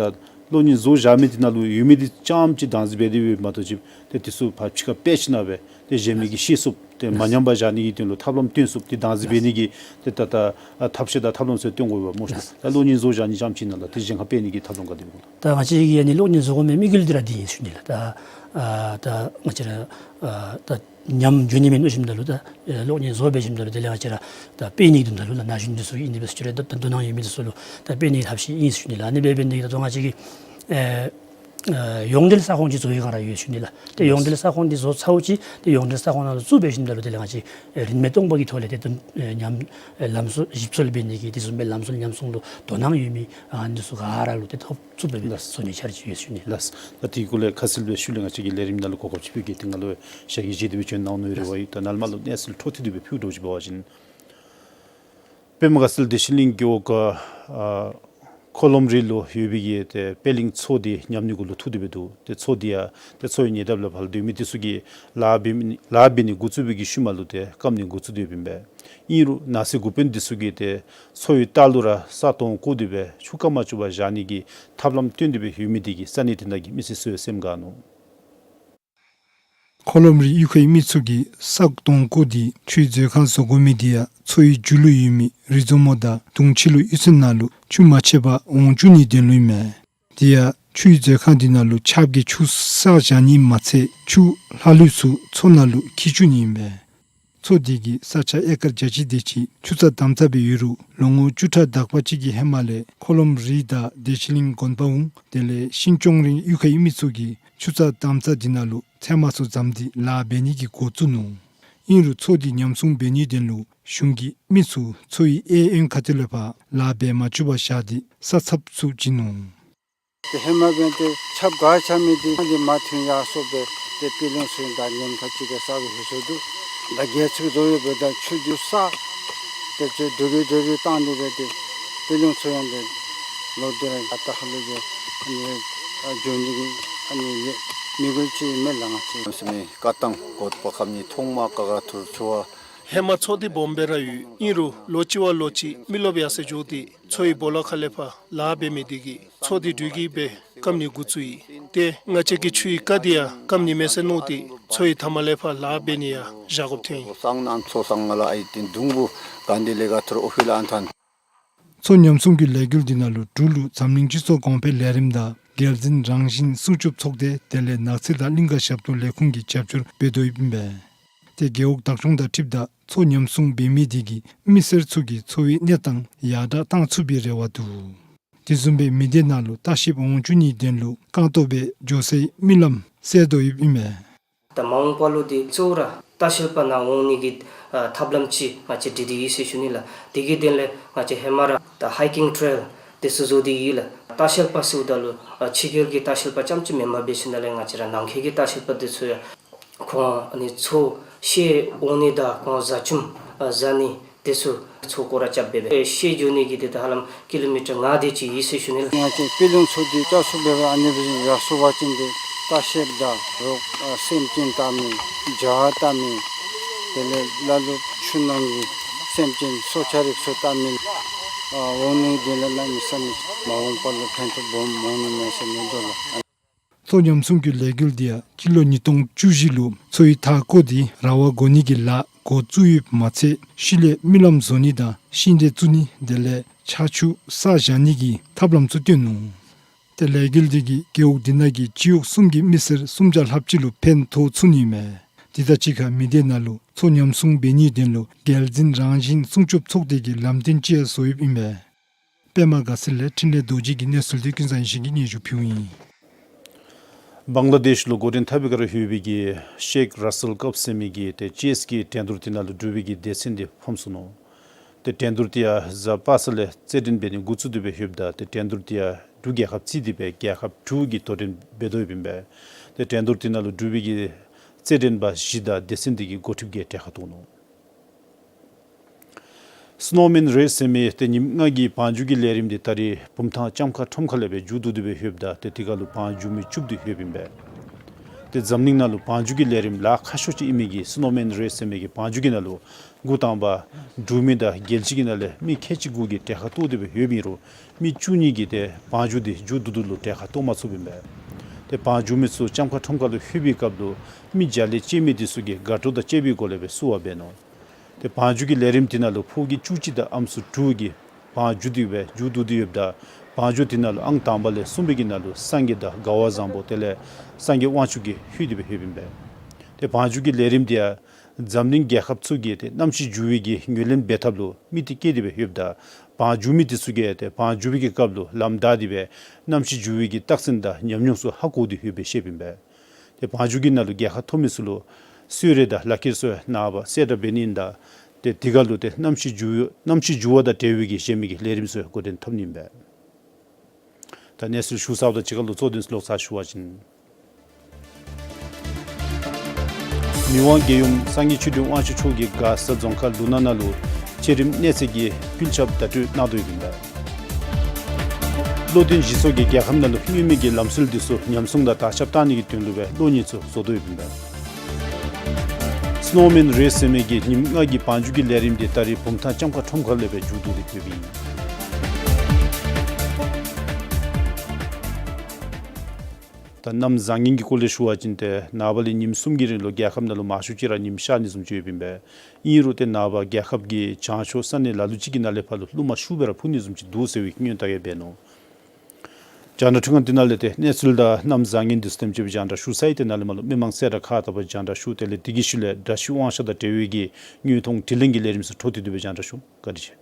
གློག་བརྙན་བཟོ་བཞག་མི་འདི་ནང་ལུ་ཡོད་མི་འདི་རྐྱངམ་ཅིག་བདག་འཛིན་འབད་དེ་འབདཝ་མ་གཏོགས་ཅིག་ཏེ་དེ་ཚུ་ཕར་ཕྱི་ཁར་སྤེལ་ཞིན་ན་སྦེ་ཏེ་གཞན་མི་གིས་ཤེས་ཚུགསཔ་ཏེ་མ་ཉམས་པར་བཞག་ནི་གི་དོན་ལུ་ཐབས་ལམ་སྟོན་ཚུགསཔ་ཏེ་བདག་འཛིན་འབད་ནི་གི་ཏེ་ད་ད་ཨ་ཐབས་ཤེས་དང་ཐབས་ལམ་ཚུ་སྟོན་དགོ་པས་སྨོ་ཤེ་ལགས། ད་གློག་བརྙན་བཟོ་བཞག་ནི་རྐྱངམ་ཅིག་ནང་ལུ་ཏེ་གཞན་ཁར་སྤེལ་ནི་གི་ཐབས་ལམ་ག་དེ་སྦེ་འོང་། ད་ང་བཅས་ཀྱི་ཨ་ནི་གློག་བརྙན་བཟོ་དགོ་མི་དམིགས་ཡུལ་འདི་ར་འདི་ཨིན་ཟེར་ཞུ་ནི་ལགས། ད་ཨ་ད་ང་བཅས་ར་ཨ་ད་ཉམས་འགྱོ་ནི་མེན་མནོ་ཞིནམ་ད་ལུ་ད་ཨེ་གློག་བརྙན་བཟོ་འབད་ཞིནམ་ད་ལུ་དེ་ལས་ང་བཅས་ར་ད་སྤེལ་ནི་གི་དོན་དག་ལུ་ལགས་ན་གཞོན་འདི་ཚུ་ཨིན་དེ་འབད་ཟེར་ཅི་རུང་ད་ད་དོ་སྣང་ཡོད་མི་འདི་ཚུ་ལུ་ད་སྤེལ་ནི་གི་ཐབས་ཤེས་ཨིན་ཟེར་ཞུ་ནི་ལགས། ཨ་ནི་སྦེ་འབད་ནི་འདི་ད་ལྟོ་ང་བཅས་ཀྱི་ཨེ་ཨེ་ཡོངས་འབྲེལ་ས་ཁོངས་ཅིག་བཟོ་བའི་བསྒང་ར་ཡོད་ཟེར་ཞུ་ནི་ལགས། ཏེ་ཡོངས་འབྲེལ་ས་ཁོངས་འདི་བཟོ་ཚརཝ་ཅིག་ཏེ་ཡོངས་འབྲེལ་ས་ཁོངས་ནང་ལུ་བཙུགས་འབད་ཞིནམ་ད་ལུ་དེ་ལས་ང་བཅས་ཨེ་རིན་མེད་སྟོང་པ་གི་ཐོག་ལས་ཏེ་ད་ཨེ་ཉམས་ཨེ་ལམ་སྲོལ་ཞིབ་འཚོལ་འབད་ནི་གི་དེ་བཟུམ་སྦེ་ལམ་སྲོལ་ཉམས་སྲུང་ལུ་དོ་སྣང་ཡོད་མི་ཨ་ནི་ཚུ་ག་ར་ལུ་ཏེ་ཐོབ་ཚུགསཔ་སྦེ་ལགས། བཟོ་ནི་འཆར་གཞི་ཡོད་ཟེར་ཞུ་ནི་ལགས། ལགས། ད་དེའི་སྐོར་ལས་ཁ་གསལ་སྦེ་ཤུལ་ལས་ང་བཅས་ཀྱི་ལས་རིམ་ནང་ལུ་གོ་སྐབས་ཅིག་ཕུལ་གེ། ཏེ་ང་ལུ་ཞལ་གྱིས་བཞེས་ཏེ་སྦེ་བྱོན་གནང་ནི་རེ་བ་ཡོད། ད་ནཱ་ལས་མར་ལུ་གནས་ཚུལ་འཕྲོ་མཐུད་དེ་སྦེ་ཕུལ་དོ་ཅིག་འབད་བ་ཅིན་པདྨ་དགའ་ཚལ་བདེ་ཆེན་གླིང་རྒེད་འོག་ཨ་འཁོར་ལོམ་རི་ལུ་ཡོད་པའི་གི་ཏེ་པད་གླིང་མཚོ་འདི་ཉམས་ནི་གུ་ལུ་ཐུག་སྟེ་སྦེ་འདུག། ཏེ་མཚོ་འདི་ཡང་ཏེ་མཚོ་ཡི་ཉེ་འདབས་ལུ་ཕར་ལུ་སྡོད་མི་འདི་ཚུ་གིས་ལཱ་འབད་མི་ལཱ་འབད་ནི་འགོ་བཙུགས་པའི་གི་ཤུལ་མ་ལུ་ཏེ་སྐམ་ནི་འགོ་བཙུགས་ཏེ་ཡོདཔ་ཨིན་པས། ཨིན་རུང་ནགས་གསེབ་འགོ་དཔོན་འདི་ཚུ་གིས་ཏེ་མཚོ་ཡི་ལྟག་ལུ་ར་ས་དོང་བརྐོ་སྟེ་སྦེ་ཆུ་བཀག་མ་བཅུག་པར་བཞག་ནི་གི་ཐབས་ལམ་སྟོན་ཏེ་སྦེ་ཡོད་མི་འདི་གིས་ས་གནས་དེ་ནང་གི་མི་སེར་ཚུ་སེམས་དགའ་ནུག། འཁོར་ལོམ་རི་གཡུས་ཁའི་མི་ཚུ་གིས་ས་དོང་བརྐོ་སྟེ་ཆུའི་མཛོད་ཁང་བཟོ་དགོ་མི་འདི་ཡང་མཚོ་ཡི་མཇུག་ལུ་ཡོད་མི་རི་མཛོ་མོ་དང་དུང་ཆེན་ལུ་གཡུས་ཚན་ནང་ལུ་ཆུ་མ་ཆད་པར་འོང་བཅུག་ནིའི་དོན་ལུ་ཨིན་མས། དེ་ཡང་ཆུའི་མཛོད་ཁང་འདི་ནང་ལུ་ཆརཔ་གིས་ཆུ་བསགས་བཞག་ནི་མ་ཚད་ཆུ་ལྷག་ལུས་ཚུ་མཚོ་ནང་ལུ་འཁྱིལ་བཅུག་ནི་ཨིན་པས། མཚོ་འདི་གི་ས་ཆ་ཨེ་ཀར་བརྒྱ་གཅིག་དེ་ཅིག་ཆུ་རྩྭ་དམ་རྩྭ་སྦེ་ཡོད་རུང་ལོ་ངོ་བཅུ་ཕྲག་དག་པ་ཅིག་གི་ཧེ་མ་ལས་འཁོར་ལོམ་རི་དང་བདེ་ཆེན་གླིང་དགོན་པ་འོང་དེ་ལས་ཤིང་སྐྱོང་རིང་གཡུས་ཁའི་མི་ཚུ་གིས་ཆུ་རྩྭ་དམ་རྩྭ་འདི་ནང་ལུ་ཚལ་མ་ཚུ་བརྩམས་ཏེ་ལཱ་འབད་ནི་གི་འགོ་བཙུགས་ནུག། ཨིན་རུང་མཚོ་འདི་ཉམས་སྲུང་འབད་ནིའི་དོན་ལུ་གཞུང་གིས་མི་ཚུ་མཚོ་ཡི་གཡས་གཡོན་ཁ་ཐུག་ལས་ཕར་ལཱ་འབད་མ་བཅུག་པར་བཞག་སྟེ་ས་ཚབ་ཚུ་བྱིན་ནུག། ཏེ་ཧེ་མ་འབདན་ཏེ་ཆརཔ་ག་ཆགས་མི་འདི་ཨ་ནི་མ་ཐོན་ཡར་སོང་སྦེ་ཏེ་དཔེ་ལེན་ཚུ་ཡང་ད་ཉེན་ཁ་ཅིག་གི་ས་གི་ཧེ་སོ་འདུག། ད་རྒྱལ་ཚུ་བཟོ་ཡོད་པའི་ད་ཆུ་འདི་ས་ཏེ་ཚུ་འགྲོ་རུང་འགྲོ་རུང་བཏང་སྟེ་སྦེ་ཏེ་དཔེ་ལེན་ཚུ་ཡང་ཏེ་ལོག་སྟེ་ར་ཨ་རྟག་ཧ་ལུགས་ཀྱི་ཨ་ནི་ཨ་འགྱོ་ནི་གི་ཨ་ནི་ལས་མི་དགོས་ཅིག་མེད་ལགས། ང་བཅས་སེམས་མི་བཀའ་ཐང་གོ་བ་ཁམས་ཉིད་ཐོག་མ་ཀ་ཁ་ཐུར་ཚུ་བ། ཧེ་མ་མཚོ་འདི་སྦོམ་སྦེ་ར་ཡོད། ཨིན་རུང་ལོ་གཅིག་བ་ལོ་གཅིག་མི་རློབས་ཡར་སོ་འགྱོ་སྟེ་མཚོ་ཡི་སྦོ་ལོགས་ཁ་ལས་ཕར་ལཱ་འབད་མི་འདི་གིས་མཚོ་འདི་འགྲུལ་སྐྱེལ་སྦེ་སྐམ་ནི་འགོ་བཙུགས་ཡི། ཏེ་ང་བཅས་ཀྱི་ཆུ་ཡི་རྐ་འདི་ཡང་སྐམ་ནི་མས་ཟེར་མནོ་སྟེ་མཚོ་ཡི་མཐའ་མ་ལས་ཕར་ལཱ་འབད་ནི་ཡང་བཞག་དགོཔ་ཐོན་ཡི། སང་ནངས་མཚོ་སང་ང་ལ་ཨའི་ཏེན་དུང་བུ་ག་འདི་ལས་ག་ཐུར་ཨོ་ཕི་ལ་ཨན་ཐན། མཚོ་ཉམས་སྲུང་གི་ལས་འགུལ་འདི་ནང་ལུ་འབྲུག་ལུ་འཛམ་གླིང་སྤྱི་ཚོགས་གོང་འཕེལ་ལས་རིམ་དང་རྒྱལ་འཛིན་རང་བཞིན་སྲུང་སྐྱོབ་ཚོགས་སྡེ་དེ་ལས་ནགས་ཚལ་དང་གླིང་ཀ་ཞབས་ཏོག་ལས་ཁུངས་ཀྱིས་རྒྱབ་སྐྱོར་འབད་དོ་ཡོདཔ་ཨིན་པས། ཏེ་རྒེད་འོག་བདག་སྐྱོང་དང་འཁྲིལཝ་ད་མཚོ་ཉམས་སྲུང་འབད་མི་དེ་གིས་མི་སེར་ཚུ་གི་འཚོ་བའི་གནས་སྟངས་ཡར་དྲག་བཏང་ཚུགས་པའི་རེ་བ་འདུག། དེ་བཟུམ་སྦེ་མི་སྡེ་ནང་ལུ་ལྟ་བཤལཔ་འོང་བཅུག་ནིའི་དོན་ལུ་རྐང་སྟོང་སྦེ་འགྱོ་སའི་མི་ལམ་བསལ་དོ་ཡོདཔ་ཨིན་མས། ད་མ་འོངས་པ་ལུ་འདི་གཙོ་བོ་ར་ལྟ་བཤལཔ་ནཱ་འོང་ནི་གི་ཨ་ཐབས་ལམ་ཅིག་ང་བཅས་འདི་འདི་ཨིན་ཟེར་ཞུ་ནི་ལགས། དེ་གི་དོན་ལས་ང་བཅས་ཧེ་མ་ར་ད་hiking trail འདི་ཚུ་བཟོ་སྟེ་ཡོད་ལགས། ལྟ་བཤལཔ་ཟེརཝ་ད་ལུ་ཨ་ཕྱི་རྒྱལ་གྱི་ལྟ་བཤལཔ་རྐྱངམ་ཅིག་མེནམ་འབད་ཞིནམ་ལས་ང་བཅས་ར་ནང་འཁོད་ཀྱི་ལྟ་བཤལཔ་འདི་ཚུ་ཡང་ཁོང་ཨ་ནི་མཚོ་བཤལ་འོང་ནི་དང་ཁོང་བཟའ་བཅའམ་ཨ་བཟའ་ནི་དེ་ཚུ་མཚོ་སྐོར་ར་རྐྱབ་སྦེ་སྦེ་བཤལ་འགྱོ་ནི་གི་དེ་ད་ཧ་ལམ་ཀི་ལོ་མི་ཊར་ལྔ་དེ་ཅིག་ཡོད་ཟེར་ཞུ་ནི་ལགས། ང་བཅས་དཔེ་ལེན་ཚུ་འདི་བཅའ་སོ་སྦེ་སྦེ་ཨ་ནི་སྦེ་ཡར་སོང་པ་ཅིན་ཏེ་ལྟ་བཤལཔ་དང་རོགས་ཨ་སེམས་ཅན་བལྟ་མི་བྱ་བལྟ་མི་དེ་ལས་ལ་ལུ་ཆུ་ནང་གི་སེམས་ཅན་སྲོག་ཆགས་རིགས་ཚུ་བལྟ་མི་ཨ་འོང་ནི་དེ་ལས་གནམ་མེད་ས་མེད་མ་འོངས་པ་ལུ་ཕན་ཐོགས་སྦོམ་འོང་ནི་མས་ཟེར་མནོ་དོ་ལགས། མཚོ་ཉམས་སྲུང་གི་ལས་འགུལ་འདི་ཡང་སྤྱི་ལོ་ཉིས་སྟོང་བཅུ་བཞི་ལུ་མཚོ་ཡི་མཐའ་བསྐོར་ཏེ་ར་བ་བགོ་ནི་གི་ལཱ་འགོ་བཙུགས་ཡོདཔ་མ་ཚད་ཤུལ་ལས་མི་ལམ་བཟོ་ནི་དང་ཤིང་འབྲས་བཙུགས་ནི་དེ་ལས་ཆར་ཆུ་བསགས་བཞག་ནི་གི་ཐབས་ལམ་ཚུ་སྟོན་ནུག། ཏེ་ལས་འགུལ་འདི་གིས་རྒེད་འོག་འདི་ནང་གི་སྤྱི་འོག་གསུམ་གྱི་མི་སེར་སུམ་བརྒྱ་ལྷགཔ་ཅིག་ལུ་ཕན་ཐོགས་ཚུགས་ནི་མས། དེ་དང་གཅིག་ཁར་མི་སྡེ་ནང་ལུ་མཚོ་ཉམས་སྲུང་འབད་ནིའི་དོན་ལུ་རྒྱལ་འཛིན་རང་བཞིན་སྲུང་སྐྱོབ་ཚོགས་སྡེ་གི་ལམ་སྟོན་ཅིག་ཡང་བཟོ་ཡོདཔ་ཨིན་པས། པདྨ་དགའ་ཚལ་ལས་འཕྲིན་ལས་རྡོ་རྗེ་གི་གནས་ཚུལ་འདི་ཀུན་བཟང་ཡེ་ཤེས་ཀྱིས་སྙན་ཞུ་ཕུལཝ་ཨིན། བང་ལ་དེཤ་ལུ་འགོ་འདྲེན་འཐབ་པའི་ཁར་ལྷོད་པའི་གི་ཤེཀ་ར་སལ་ཀབ་ཟེར་མི་གི་ཏེ་ཅེསི་གི་འགྲན་བསྡུར་དེ་ནང་ལུ་འབྲུག་པའི་གི་སྡེ་ཚན་འདི་ཕམ་སོ་ནུག། ཏེ་འགྲན་བསྡུར་དེ་ཡང་གཟའ་པ་སངས་ལས་རྩེད་འགྲན་འབད་ནི་འགོ་བཙུགས་ཏེ་སྦེ་ལྷོདཔ་ད་ཏེ་འགྲན་བསྡུར་དེ་ཡང་འབྲུག་རྒྱལ་ཁབ་རྩིས་ཏེ་སྦེ་རྒྱལ་ཁབ་དྲུག་གི་དོ་འགྲན་འབད་དོ་ཡོདཔ་ཨིན་པས། ཏེ་འགྲན་བསྡུར་དེ་ནང་ལུ་འབྲུག་པའི་གི་རྩེད་འགྲན་པ་བཞི་དང་སྡེ་ཚན་དེ་གི་འགོ་ཁྲིདཔ་གིས་གྲལ་ཁར་གཏོགས་ནུག། སི་ནོ་མེན་རེསི་ཟེར་མི་ཏེ་ཉིནམ་ལྔ་གི་བང་རྒྱུག་གི་ལས་རིམ་འདི་ད་རིས་བུམ་ཐང་ལྕམ་མཁར་ཁྲོམ་ཁ་ལས་སྦེ་མཇུག་བསྡུ་སྟེ་སྦེ་ལྷོདཔ་ད་ཏེ་དེ་ཁར་ལུ་བང་རྒྱུག་མི་བཅུ་དེ་ལྷོདཔ་ཨིན་པས། ཏེ་འཛམ་གླིང་ནང་ལུ་བང་རྒྱུག་གི་ལས་རིམ་ལཱ་ཁག་ཤོས་ཅིག་ཨིན་མི་གི་སི་ནོ་མེན་རེསི་ཟེར་མི་གི་བང་རྒྱུག་གི་ནང་ལུ་འགོ་དང་པ་འབྲུག་མི་དང་རྒྱལ་སྤྱི་གི་ནང་ལས་མི་ཁལ་གཅིག་དགུ་གིས་གྲལ་ཁར་གཏོགས་ཏེ་སྦེ་ལྷོདཔ་ཨིན་རུང་མི་བཅུ་གཉིས་ཀྱིས་ཏེ་བང་རྒྱུག་འདི་མཇུག་བསྡུ་བསྡུ་ལུ་གྲལ་ཁར་གཏོགས་མ་ཚུགསཔ་ཨིན་པས། ཏེ་བང་རྒྱུག་མི་ཚུ་ལྕམ་མཁར་ཁྲོམ་ཁ་ལུ་ལྷོད་པའི་སྐབས་ལུ་མི་རྒྱ་ལས་བཅད་མི་དེ་ཚུ་གིས་དགའ་སྤྲོ་དང་བཅས་པའི་སྒོ་ལས་སྦེ་བསུ་བ་འབད་ནུག། ཏེ་བང་རྒྱུག་གི་ལས་རིམ་དེ་ནང་ལུ་ཕོ་སྐྱེས་བཅུ་གཅིག་དང་ཨམ་སྲུ་དྲུག་གིས་བང་རྒྱུག་སྟེ་སྦེ་མཇུག་བསྡུ་སྟེ་ཡོདཔ་ད་བང་རྒྱུག་དེ་ནང་ལུ་ཨང་དང་པ་ལས་གསུམ་པའི་གི་ནང་ལུ་སངས་རྒྱས་དང་དགའ་བ་བཟང་པོ་དེ་ལས་སངས་རྒྱས་དབང་ཕྱུག་གིས་ལྷོད་དེ་སྦེ་ལྷོདཔ་ཨིན་པས། ཏེ་བང་རྒྱུག་གི་ལས་རིམ་དེ་ཡང་འཛམ་གླིང་རྒྱལ་ཁབ་ཚུ་གིས་ཏེ་གནམ་གཤིས་འགྱུར་བའི་གི་ངོས་ལེན་འབད་ཐབས་ལུ་དམིགས་གཏད་བསྐྱེད་དེ་སྦེ་ལྷོདཔ་ད་བང་རྒྱུག་མི་དེ་ཚུ་གིས་ཏེ་བང་རྒྱུག་པའི་གི་སྐབས་ལུ་ལམ་བདའ་སྟེ་སྦེ་གནམ་གཤིས་འགྱུར་བའི་གི་རྟགས་མཚན་དང་ཉམས་མྱོང་ཚུ་ཧ་གོ་སྟེ་ལྷོད་པའི་ཤེསཔ་ཨིན་པས། ཏེ་བང་རྒྱུག་གི་ནང་ལུ་རྒྱལ་ཁ་ཐོབ་མི་ཚུ་ལུ་གསོལ་རས་དང་ལག་ཁྱེར་ཚུ་ནངས་པ་གསལ་བསྒྲགས་འབད་ནི་ཨིན། ད་ཏེ་དེ་ཁར་ལུ་ཏེ་གནམ་གཤིས་འགྱུར་གནམ་གཤིས་འགྱུར་བ་དང་འབྲེལ་བའི་གི་གཞན་མི་གི་ལས་རིམ་ཚུ་འགོ་འདྲེན་འཐབ་ནི་ཨིན་པས། ད་གནས་ཚུལ་ཞུ་ཚརཝ་དང་གཅིག་ཁར་ལུ་གཙོ་དོན་ཚུ་ལོག་ཚར་ཞུ་བ་ཅིན། མི་དབང་རྒྱལ་ཡུམ་སངས་རྒྱས་ཆོས་སྒྲོན་དབང་ཕྱུག་མཆོག་གིས་མགར་ས་རྫོང་ཁག་ལུ་ནག་ནང་ལུ་བྱེ་རིམ་གནས་ཚད་ཀྱི་ཀུན་ཁྱབ་བརྡ་སྤྲོད་གནང་དོ་ཡོདཔ་ཨིན་པས། བློ་ལྡན་གཞི་ཚོགས་ཀྱིས་རྒྱལ་ཁབ་ནང་ལུ་མངོན་མིན་གྱི་ལམ་སྲོལ་འདི་ཚུ་ཉམས་སྲུང་དང་དར་ཁྱབ་གཏང་ནི་གི་དོན་ལུ་སྦེ་གློག་བརྙན་ཚུ་བཟོ་དོ་ཡོདཔ་ཨིན་པས། སི་ནོ་མེན་རེསི་ཟེར་མི་གི་ཉིནམ་ལྔ་གི་བང་རྒྱུག་གི་ལས་རིམ་འདི་ད་རིས་བུམ་ཐང་ལྕམ་མཁར་ཁྲོམ་ཁ་ལས་སྦེ་མཇུག་བསྡུ་སྟེ་ལྷོདཔ་ཨིན། ད་གནམ་བཟང་ངན་གྱི་སྐོར་ལས་ཞུ་བ་ཅིན་ཏེ་ནངས་པ་ལས་ཉིནམ་གསུམ་གྱི་རིང་ལུ་རྒྱལ་ཁབ་ནང་ལུ་མང་ཤོས་ཅིག་ར་ཉིམ་ཤར་ནི་བཟུམ་ཅིག་ཡོདཔ་ཨིན་པས། ཨིན་རུང་ཏེ་ནངས་པ་རྒྱལ་ཁབ་ཀྱི་བྱང་ཕྱོགས་ས་གནས་ལ་ལུ་ཅིག་གི་ནང་ལས་ཕར་ལུ་རླུང་མ་ཤུགས་སྦེ་ར་འཕུ་ནི་བཟུམ་ཅིག་འདུག་ཟེར་བའི་སྔོན་བརྡ་ཡང་འབད་ནུག། རྒྱང་བསྒྲགས་འཕྲུལ་ཁང་འདི་ནང་ལས་ཏེ་གནས་ཚུལ་དང་གནམ་བཟང་ངན་འདི་ཚུ་དེམ་ཅིག་སྦེ་རྒྱང་བསྒྲགས་ཞུ་ཚར་ཡི། ཏེ་ནཱ་ལས་མར་ལུ་མི་མང་གསལ་བསྒྲགས་ཁག་དག་པ་རྒྱང་བསྒྲགས་ཞུ། དེ་ལས་དེ་གི་ཤུལ་ལས་དགྲ་བཤུད་དབང་ཆ་དང་འབྲེལ་བའི་གི་དངོས་མཐོང་དྲི་ལན་གྱི་ལས་རིམ་ཚུ་འཕྲོ་མཐུད་དེ་སྦེ་རྒྱང་བསྒྲགས་ཞུ། བཀའ་དྲིན་ཆེ།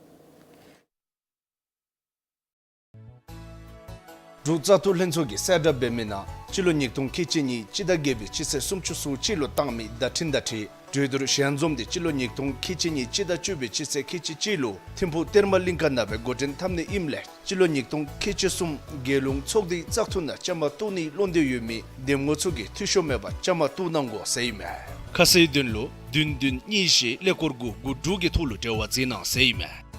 འབྲུག་བཙག་འཐུ་ལྷན་ཚོགས་ཀྱིས་གསལ་བསྒྲགས་འབད་མི་ནང་སྤྱི་ལོ་ཉིས་སྟོང་ཁལ་གཅིག་གཉིས་སྤྱི་ཟླ་བརྒྱད་པའི་སྤྱི་ཚེས་སུམ་ཅུ་སོ་གཅིག་ལུ་བཏང་མི་བརྡ་འཕྲིན་དང་འཁྲིལ་ གྲོས་བསྡུར་ཞལ་འཛོམས་འདི་སྤྱི་ལོ་ཉིས་སྟོང་ཁལ་གཅིག་གཉིས་སྤྱི་ཟླ་བཅུ་པའི་སྤྱི་ཚེས་ཁལ་གཅིག་གཅིག་ལུ་ཐིམ་ཕུག་གཏེར་མ་གླིང་ཁ་ནང་སྦེ་འགོ་འདྲེན་འཐབ་ནི་ཨིནམ་ལས་སྤྱི་ལོ་ཉིས་སྟོང་ཁལ་གཅིག་གསུམ་རྒྱལ་ཡོངས་ཚོགས་སྡེའི་བཙག་འཐུ་ནང་བཅའ་མར་གཏོགས་ནིའི་བློ་འདོད་ཡོད་མི་འདེམས་ངོ་ཚུ་གིས་འཐུས་ཤོར་མེད་པར་བཅའ་མར་གཏོགས་གནང་དགོ་ཟེར་ཨིན་མས། ཁ་གསལ་དོན་ལུ་བདུན་བདུན་གཉིས་བཞི་ཀླད་ཀོར་དགུ་དགུ་དྲུག་གི་ཐོག་ལུ་འབྲེལ་བ་མཛད་གནང་ཟེར་ཨིན་མས།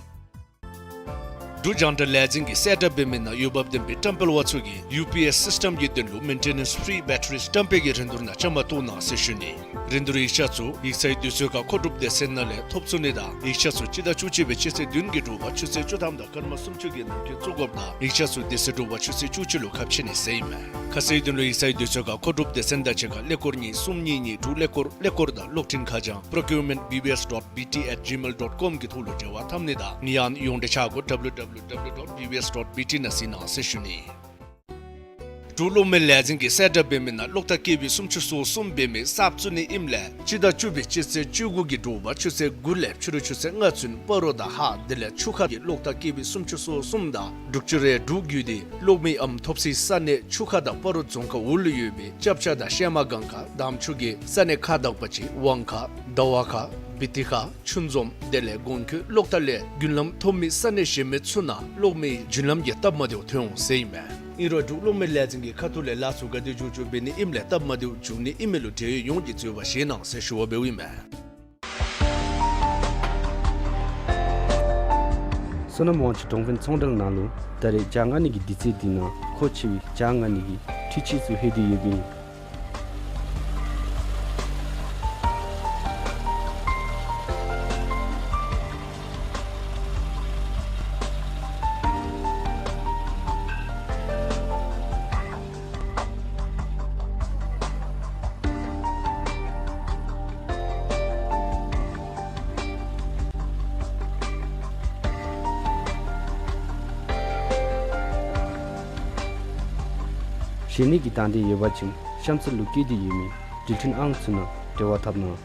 འབྲུག་རྒྱང་བསྒྲགས་ལས་འཛིན་གྱིས་གསལ་བསྒྲགས་འབད་མི་ནང་འོས་འབབ་ལྡན་པའི་བཀྲམ་སྤེལ་བ་ཚུ་གིས་ཡུ་པི་ཨེསི་སིསི་ཊེམ་གྱི་དོན་ལུ་མེན་ཊེ་ནེནསི་ཕི་རི་བེ་ཊ་རི་བཀྲམ་སྤེལ་གྱི་རིན་བསྡུར་ནང་བཅའ་མར་གཏོགས་གནང་ཟེར་ཞུ་ནི། རིན་བསྡུར་ཡིག་ཆ་ཚུ་ཡིག་ཚང་གི་དུས་ཚོད་ཁར་མཁོ་སྒྲུབ་སྡེ་ཚན་ནང་ལས་ཐོབ་ཚུགས་ནི་དང་ཡིག་ཆ་ཚུ་སྤྱི་ཟླ་བཅུ་གཅིག་པའི་སྤྱི་ཚེས་བདུན་གྱི་དྲོ་པ་ཆུ་ཚོད་བཅུ་ཐམ་དང་སྐར་མ་སུམ་ཅུ་གི་ནང་འཁོད་བཙུགས་དགོཔ་དང་ཡིག་ཆ་ཚུ་དེ་ཚེ་དྲོ་པ་ཆུ་ཚོད་བཅུ་གཅིག་ལུ་ཁ་ཕྱེ་ནི་ཟེར་ཨིན་མས། ཁ་གསལ་དོན་ལུ་ཡིག་ཚང་གི་དུས་ཚོད་ཁར་མཁོ་སྒྲུབ་སྡེ་ཚན་དང་གཅིག་ཁར་ཀླད་ཀོར་གཉིས་གསུམ་གཉིས་གཉིས་དྲུག་ཀླད་ཀོར་ཀླད་ཀོར་དང་གློག་འཕྲིན་ཁ་བྱང་procurement B B S dot B T at gmail dot com གི་ཐོག་ལུ་འབྲེལ་བ་འཐབ་ནི་དང་ཡང་ན་ཡོངས་འབྲེལ་འཆར་སྒོ་W W W dot B B S dot B T ནང་གཟིགས་གནང་ཟེར་ཞུ་ནི། འབྲུག་གློག་མེ་ལས་འཛིན་གྱིས་གསལ་བསྒྲགས་འབད་མི་ནང་གློག་ཐག་ཀེ་བི་སུམ་ཅུ་སོ་གསུམ་འབད་མི་གསརཔ་བཙུགས་ནི་ཨིནམ་ལས་སྤྱི་ཟླ་བཅུ་པའི་སྤྱི་ཚེས་བཅུ་དགུ་གི་དྲོ་པ་ཆུ་ཚོད་དགུ་ལས་ཕྱི་རུ་ཆུ་ཚོད་ལྔ་ཚུན་སྤ་རོ་དང་ཧཱ་དེ་ལས་ཆུ་ཁ་གི་གློག་ཐག་ཀེ་བི་སུམ་ཅུ་སོ་གསུམ་དང་འབྲུག་ཆུ་རེ་འབྲུག་རྒྱུད་འདི་གློག་མེའམ་ཐོབ་སའི་ས་གནས་ཆུ་ཁ་དང་སྤ་རོ་རྫོང་ཁག་འོག་ལུ་ཡོད་པའི་ལྕབ་ཆ་དང་ཤལ་མ་སྒང་ཁ་དམ་ཆུ་གི་ས་གནས་ཁག་དག་པ་ཅིན་ཝང་ཁ་ཟླ་བ་ཁ་བི་ཏི་ཁ་ཆུ་འཛོམས་དེ་ལས་གོང་འཁོད་གློག་ཐག་ལས་རྒྱུན་ལམ་ཐོབ་མི་ས་གནས་གཞན་མི་ཚུ་ནང་གློག་མེའི་རྒྱུན་ལམ་གྱི་སྟབས་མ་བདེཝ་ཐོན་འོང་ཟེར་ཨིན་མས། ཨིན་རུང་འབྲུག་གློག་མེ་ལས་འཛིན་གྱི་ཁ་ཐུག་ལས་ལཱ་ཚུ་ག་དེ་མགྱོགས་མགྱོགས་འབད་ནི་ཨིནམ་ལས་སྟབས་མ་བདེཝ་འབྱུང་ནི་ཨིན་མས་ལུ་འབྲེལ་ཡོད་ཡོངས་ཀྱིས་འཚོལ་བར་བཞེས་གནང་ཟེར་ཞུ་བ་འབདཝ་ཨིན་མས། བསོད་ནམས་དབང་ཕྱུག་གྲོང་དཔོན་ཚོང་འབྲེལ་ནང་ལུ་ད་རེས་ཇ་མངགས་ནི་གི་དུས་ཚོད་འདི་ནང་མཁོ་ཆེ་བའི་ཇ་མངགས་ནི་གི་འཕྲུལ་ཆས་ཚུ་ལྷོད་དེ་ཡོདཔ་ཨིན། ཞལ་ནད་ཀྱི་དང་འདོད་ཡོད་པ་ཅིན་གཤམ་གསལ་ལུ་བཀོད་དེ་ཡོད་མི་འབྲེལ་མཐུད་ཨང་ཚུ་ནང་འབྲེལ་བ་འཐབ་གནང་།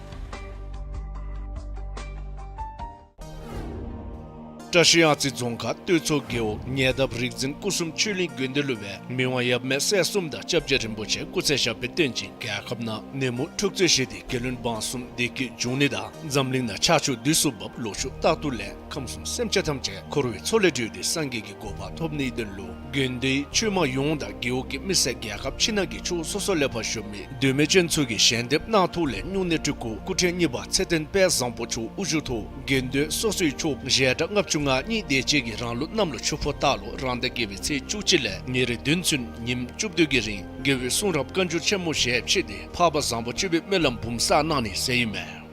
བཀྲ་ཤིས་གཡང་རྩེ་རྫོང་ཁག་སྟོད་མཚོ་རྒེད་འོག་ཉེ་འདབས་རིག་འཛིན་སྐུ་གསུམ་ཆོས་གླིང་དགོན་སྡེ་ལུ་སྦེ་མི་དབང་ཡབ་མེས་སྲས་གསུམ་དང་སྐྱབས་རྗེ་རིན་པོ་ཆེ་སྐུ་ཚེ་ཞབས་པད་བརྟན་ཅིང་རྒྱལ་ཁབ་ནང་ནད་མུག་འཁྲུག་རྩོད་ཞི་བདེ་རྒྱལ་བློན་འབངས་གསུམ་བདེ་སྐྱིད་འབྱུང་ནི་དང་འཛམ་གླིང་ནང་ཆར་ཆུ་དུས་སུ་འབབ་ལོ་ཕྱུགས་རྟག་ཏུ་ལེགས། ཁམས་གསུམ་སེམས་ཅན་ཐམས་ཅད་འཁོར་བའི་མཚོ་ལས་གྲོལ་ཏེ་སངས་རྒྱས་ཀྱི་གོ་འཕང་ཐོབ་ནིའི་དོན་ལུ་དགོན་སྡེའི་ཆོས་མང་ཡོངས་དང་རྒེད་འོག་གི་མི་སེར་རྒྱལ་ཁབ་ཕྱི་ནང་གི་ཕྱོགས་སོ་སོ་ལས་ཕར་བཞུགས་མི་མདོ་སྨད་ཅན་ཚུ་གིས་ཞལ་འདེབས་གནང་ཐོག་ལས་སྨྱུང་གནས་སྤྲུལ་སྐུ་སྐུ་ཕྲེང་གཉིས་པ་ཚེ་བརྟན་དཔལ་བཟང་པོ་མཆོག་དབུ་བཞུགས་ཐོག་དགོན་སྡེ་སོ་སོའི་ཆོསཔ་ཞལ་གྲངས་ལྔ་བཅུ་ང་གཉིས་དེ་ཅིག་གིས་རང་ལུགས་གནམ་ལོ་ཆུ་ཕོ་སྟག་ལོ་རང་ཟླ་བརྒྱད་པའི་ཚེས་བཅུ་གཅིག་ལས་ཉེར་བདུན་ཚུན་ཉིནམ་བཅུ་བདུན་གྱི་རིང་རྒྱལ་བའི་གསུང་རབ་བཀའ་འགྱུར་ཆེན་མོ་ཞལ་ཕྱེ་སྟེ་འཕགས་པ་བཟང་པོ་སྤྱོད་པའི་སྨོན་ལམ་འབུམ་བསགས་གནང་ནི་ཟེར་ཨིན་མས།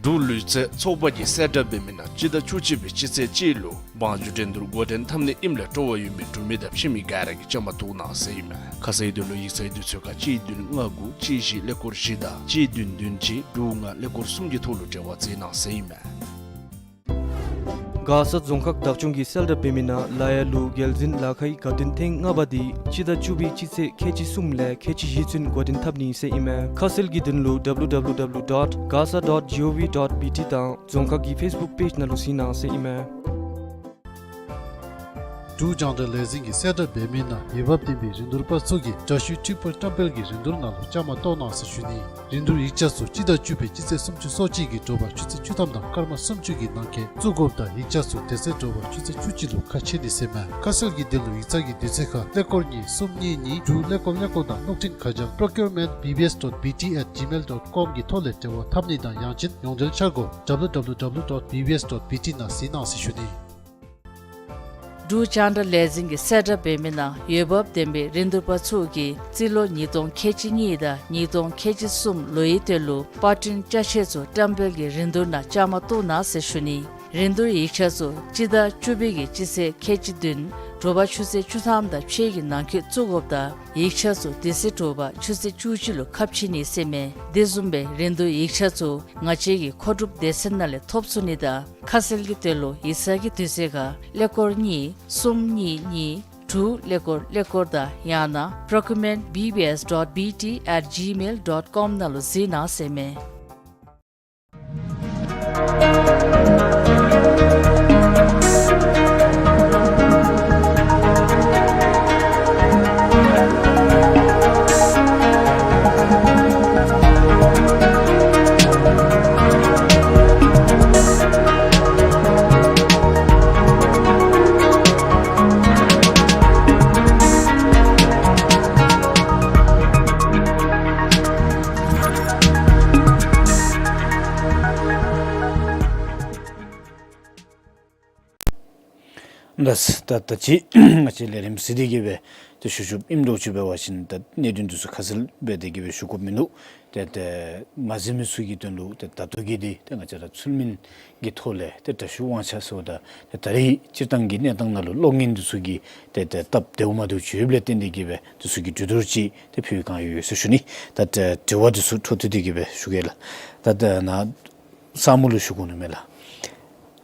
འབྲུག་ལུས་རྩལ་ཚོགས་པ་གིས་གསལ་བསྒྲགས་འབད་མི་ནང་སྤྱི་ཟླ་བཅུ་གཅིག་པའི་སྤྱི་ཚེས་གཅིག་ལུ་བང་རྒྱུག་འགྲན་བསྡུར་འགོ་འདྲེན་འཐབ་ནི་ཨིནམ་ལས་སྤྲོ་བ་ཡོད་མི་འབྲུག་མི་དང་ཕྱི་མི་ག་ར་གིས་བཅའ་མར་གཏོགས་གནང་ཟེར་ཨིན་མས། ཁ་གསལ་དོན་ལུ་ཡིག་ཚང་གི་དུས་ཚོད་ཁར་གཅིག་བདུན་ལྔ་དགུ་གཅིག་བཞི་ཀླད་ཀོར་བཞི་དང་གཅིག་བདུན་བདུན་གཅིག་དྲུག་ལྔ་ཀླད་ཀོར་གསུམ་གྱི་ཐོག་ལུ་འབྲེལ་བ་མཛད་གནང་ཟེར་ཨིན་མས། མགར་ས་རྫོང་ཁག་བདག་སྐྱོང་གིས་གསལ་བསྒྲགས་འབད་མི་ནང་ལ་ཡ་ལུ་རྒྱལ་འཛིན་ལ་ཁའི་དགའ་སྟོན་ཐེངས་ལྔ་པ་འདི་སྤྱི་ཟླ་བཅུ་པའི་སྤྱི་ཚེས་ཁལ་གཅིག་གསུམ་ལས་ཁལ་གཅིག་བཞི་ཚུན་འགོ་འདྲེན་འཐབ་ནི་ཟེར་ཨིན་མས། ཁ་གསལ་གྱི་དོན་ལུ་W W W dot gasa dot gov dot B T དང་རྫོང་ཁག་གི་ཕེསི་བུཀ་པེཇ་ནང་ལུ་གཟིགས་གནང་ཟེར་ཨིན་མས། འབྲུག་རྒྱང་བསྒྲགས་ལས་འཛིན་གྱིས་གསལ་བསྒྲགས་འབད་མི་ནང་འོས་འབབ་ལྡན་པའི་རིན་བསྡུར་པ་ཚུ་གིས་དྲ་ཞུའི་འཕྲུལ་འཁོར་བཀྲམ་སྤེལ་གྱི་རིན་བསྡུར་ནང་ལུ་བཅའ་མར་གཏོགས་གནང་ཟེར་ཞུ་ནི། རིན་བསྡུར་ཡིག་ཆ་ཚུ་སྤྱི་ཟླ་བཅུ་པའི་སྤྱི་ཚེས་སུམ་ཅུ་སོ་གཅིག་གི་དྲོ་པ་ཆུ་ཚོད་བཅུ་ཐམ་དང་སྐར་མ་སུམ་ཅུ་གི་ནང་འཁོད་བཙུགས་དགོཔ་དང་ཡིག་ཆ་ཚུ་དེ་ཚེ་དྲོ་པ་ཆུ་ཚོད་བཅུ་གཅིག་ལུ་ཁ་ཕྱེ་ནི་ཟེར་ཨིན་མས། ཁ་གསལ་གྱི་དོན་ལུ་ཡིག་ཚང་གི་དུས་ཚོད་ཁར་ཀླད་ཀོར་གཉིས་གསུམ་གཉིས་གཉིས་དྲུག་ཀླད་ཀོར་ཀླད་ཀོར་དང་གློག་འཕྲིན་ཁ་བྱང་procurement B B S dot B T at gmail dot com གི་ཐོག་ལས་འབྲེལ་བ་འཐབ་ནི་དང་ཡང་ཅིན་ཡོངས་འབྲེལ་འཆར་སྒོ་W W W dot B B S dot B T ནང་གཟིགས་གནང་ཟེར་ཞུ་ནི། འབྲུག་རྒྱང་བསྒྲགས་ལས་འཛིན་གྱིས་གསལ་བསྒྲགས་འབད་མི་ནང་འོས་འབབ་ལྡན་པའི་རིན་བསྡུར་པ་ཚུ་གིས་རྩིས་ལོ་ཉིས་སྟོང་ཁལ་གཅིག་གཉིས་དང་ཉིས་སྟོང་ཁལ་གཅིག་གསུམ་ལོའི་དོན་ལུ་པར་སྐྲུན་ཅ་ཆས་ཚུ་བཀྲམ་སྤེལ་གྱི་རིན་བསྡུར་ནང་བཅའ་མར་གཏོགས་གནང་ཟེར་ཞུ་ནི། རིན་བསྡུར་ཡིག་ཆ་ཚུ་སྤྱི་ཟླ་བཅུ་པའི་གི་སྤྱི་ཚེས་ཁལ་གཅིག་བདུན་དྲོ་པ་ཆུ་ཚོད་བཅུ་ཐམ་དང་ཕྱེད་ཀྱི་ནང་འཁོད་བཙུགས་དགོཔ་དང་ཡིག་ཆ་ཚུ་དེ་ཚེ་དྲོ་པ་ཆུ་ཚོད་བཅུ་གཅིག་ལུ་ཁ་ཕྱེ་ནི་ཟེར་ཨིན་མས། དེ་བཟུམ་སྦེ་རིན་བསྡུར་ཡིག་ཆ་ཚུ་ང་བཅས་ཀྱི་མཁོ་སྒྲུབ་སྡེ་ཚན་ནང་ལས་ཐོབ་ཚུགས་ནི་དང་ཁ་གསལ་གྱི་དོན་ལུ་ཡིག་ཚང་གི་དུས་ཚོད་ཁར་ཀླད་ཀོར་གཉིས་གསུམ་གཉིས་གཉིས་དྲུག་ཀླད་ཀོར་ཀླད་ཀོར་དང་ཡང་ན་procurement B B S dot B T at gmail dot com ནང་ལུ་གཟིགས་གནང་ཟེར་ཨིན་མས། ལགས། ད་ད་ཅི་ང་བཅས་ལས་རིམ་གཟིགས་ཏེ་གི་སྦེ་ཏེ་ཞུ་ཞུཝ་ཨིནམ་འདྲཝ་ཅིག་འབད་བ་ཅིན་ད་གནད་དོན་འདི་ཚུ་ཁ་གསལ་སྦེ་དེ་གི་སྦེ་ཞུ་དགོཔ་མིན་འདུག། ཏེ་ཏེ་མ་གཟིགས་མི་ཚུ་གི་དོན་ལུ་ཏེ་ད་ལྟོ་གི་འདི་ཏེ་ང་བཅས་ར་ཚུལ་མིན་གྱི་ཐོག་ལས་ཏེ་དྲག་ཤོས་དབང་ཆ་ཟེརཝ་ད་ཏེ་ད་རེས་སྤྱིར་བཏང་གི་གནས་སྟངས་ནང་ལུ་གློག་བརྙན་འདི་ཚུ་གི་ཏེ་ཏེ་སྟབས་བདེཝ་མ་བདེཝ་ཅིག་ཡོདཔ་ལས་བརྟེན་ཏེ་གི་སྦེ་འདི་ཚུ་གི་གྲོས་བསྡུར་ཅིག་ཏེ་ཕུལ་བའི་བསྒང་ཡོད་ཟེར་ཞུ་ནི། ད་ཏེ་དྲི་བ་འདི་ཚུ་འཕྲོ་མཐུད་དེ་གི་སྦེ་ཞུ་གེ་ལགས། ད་ཏེ་ནཱ་ས་མོ་ལུ་ཞུ་དགོ་ནི་མས་ལགས།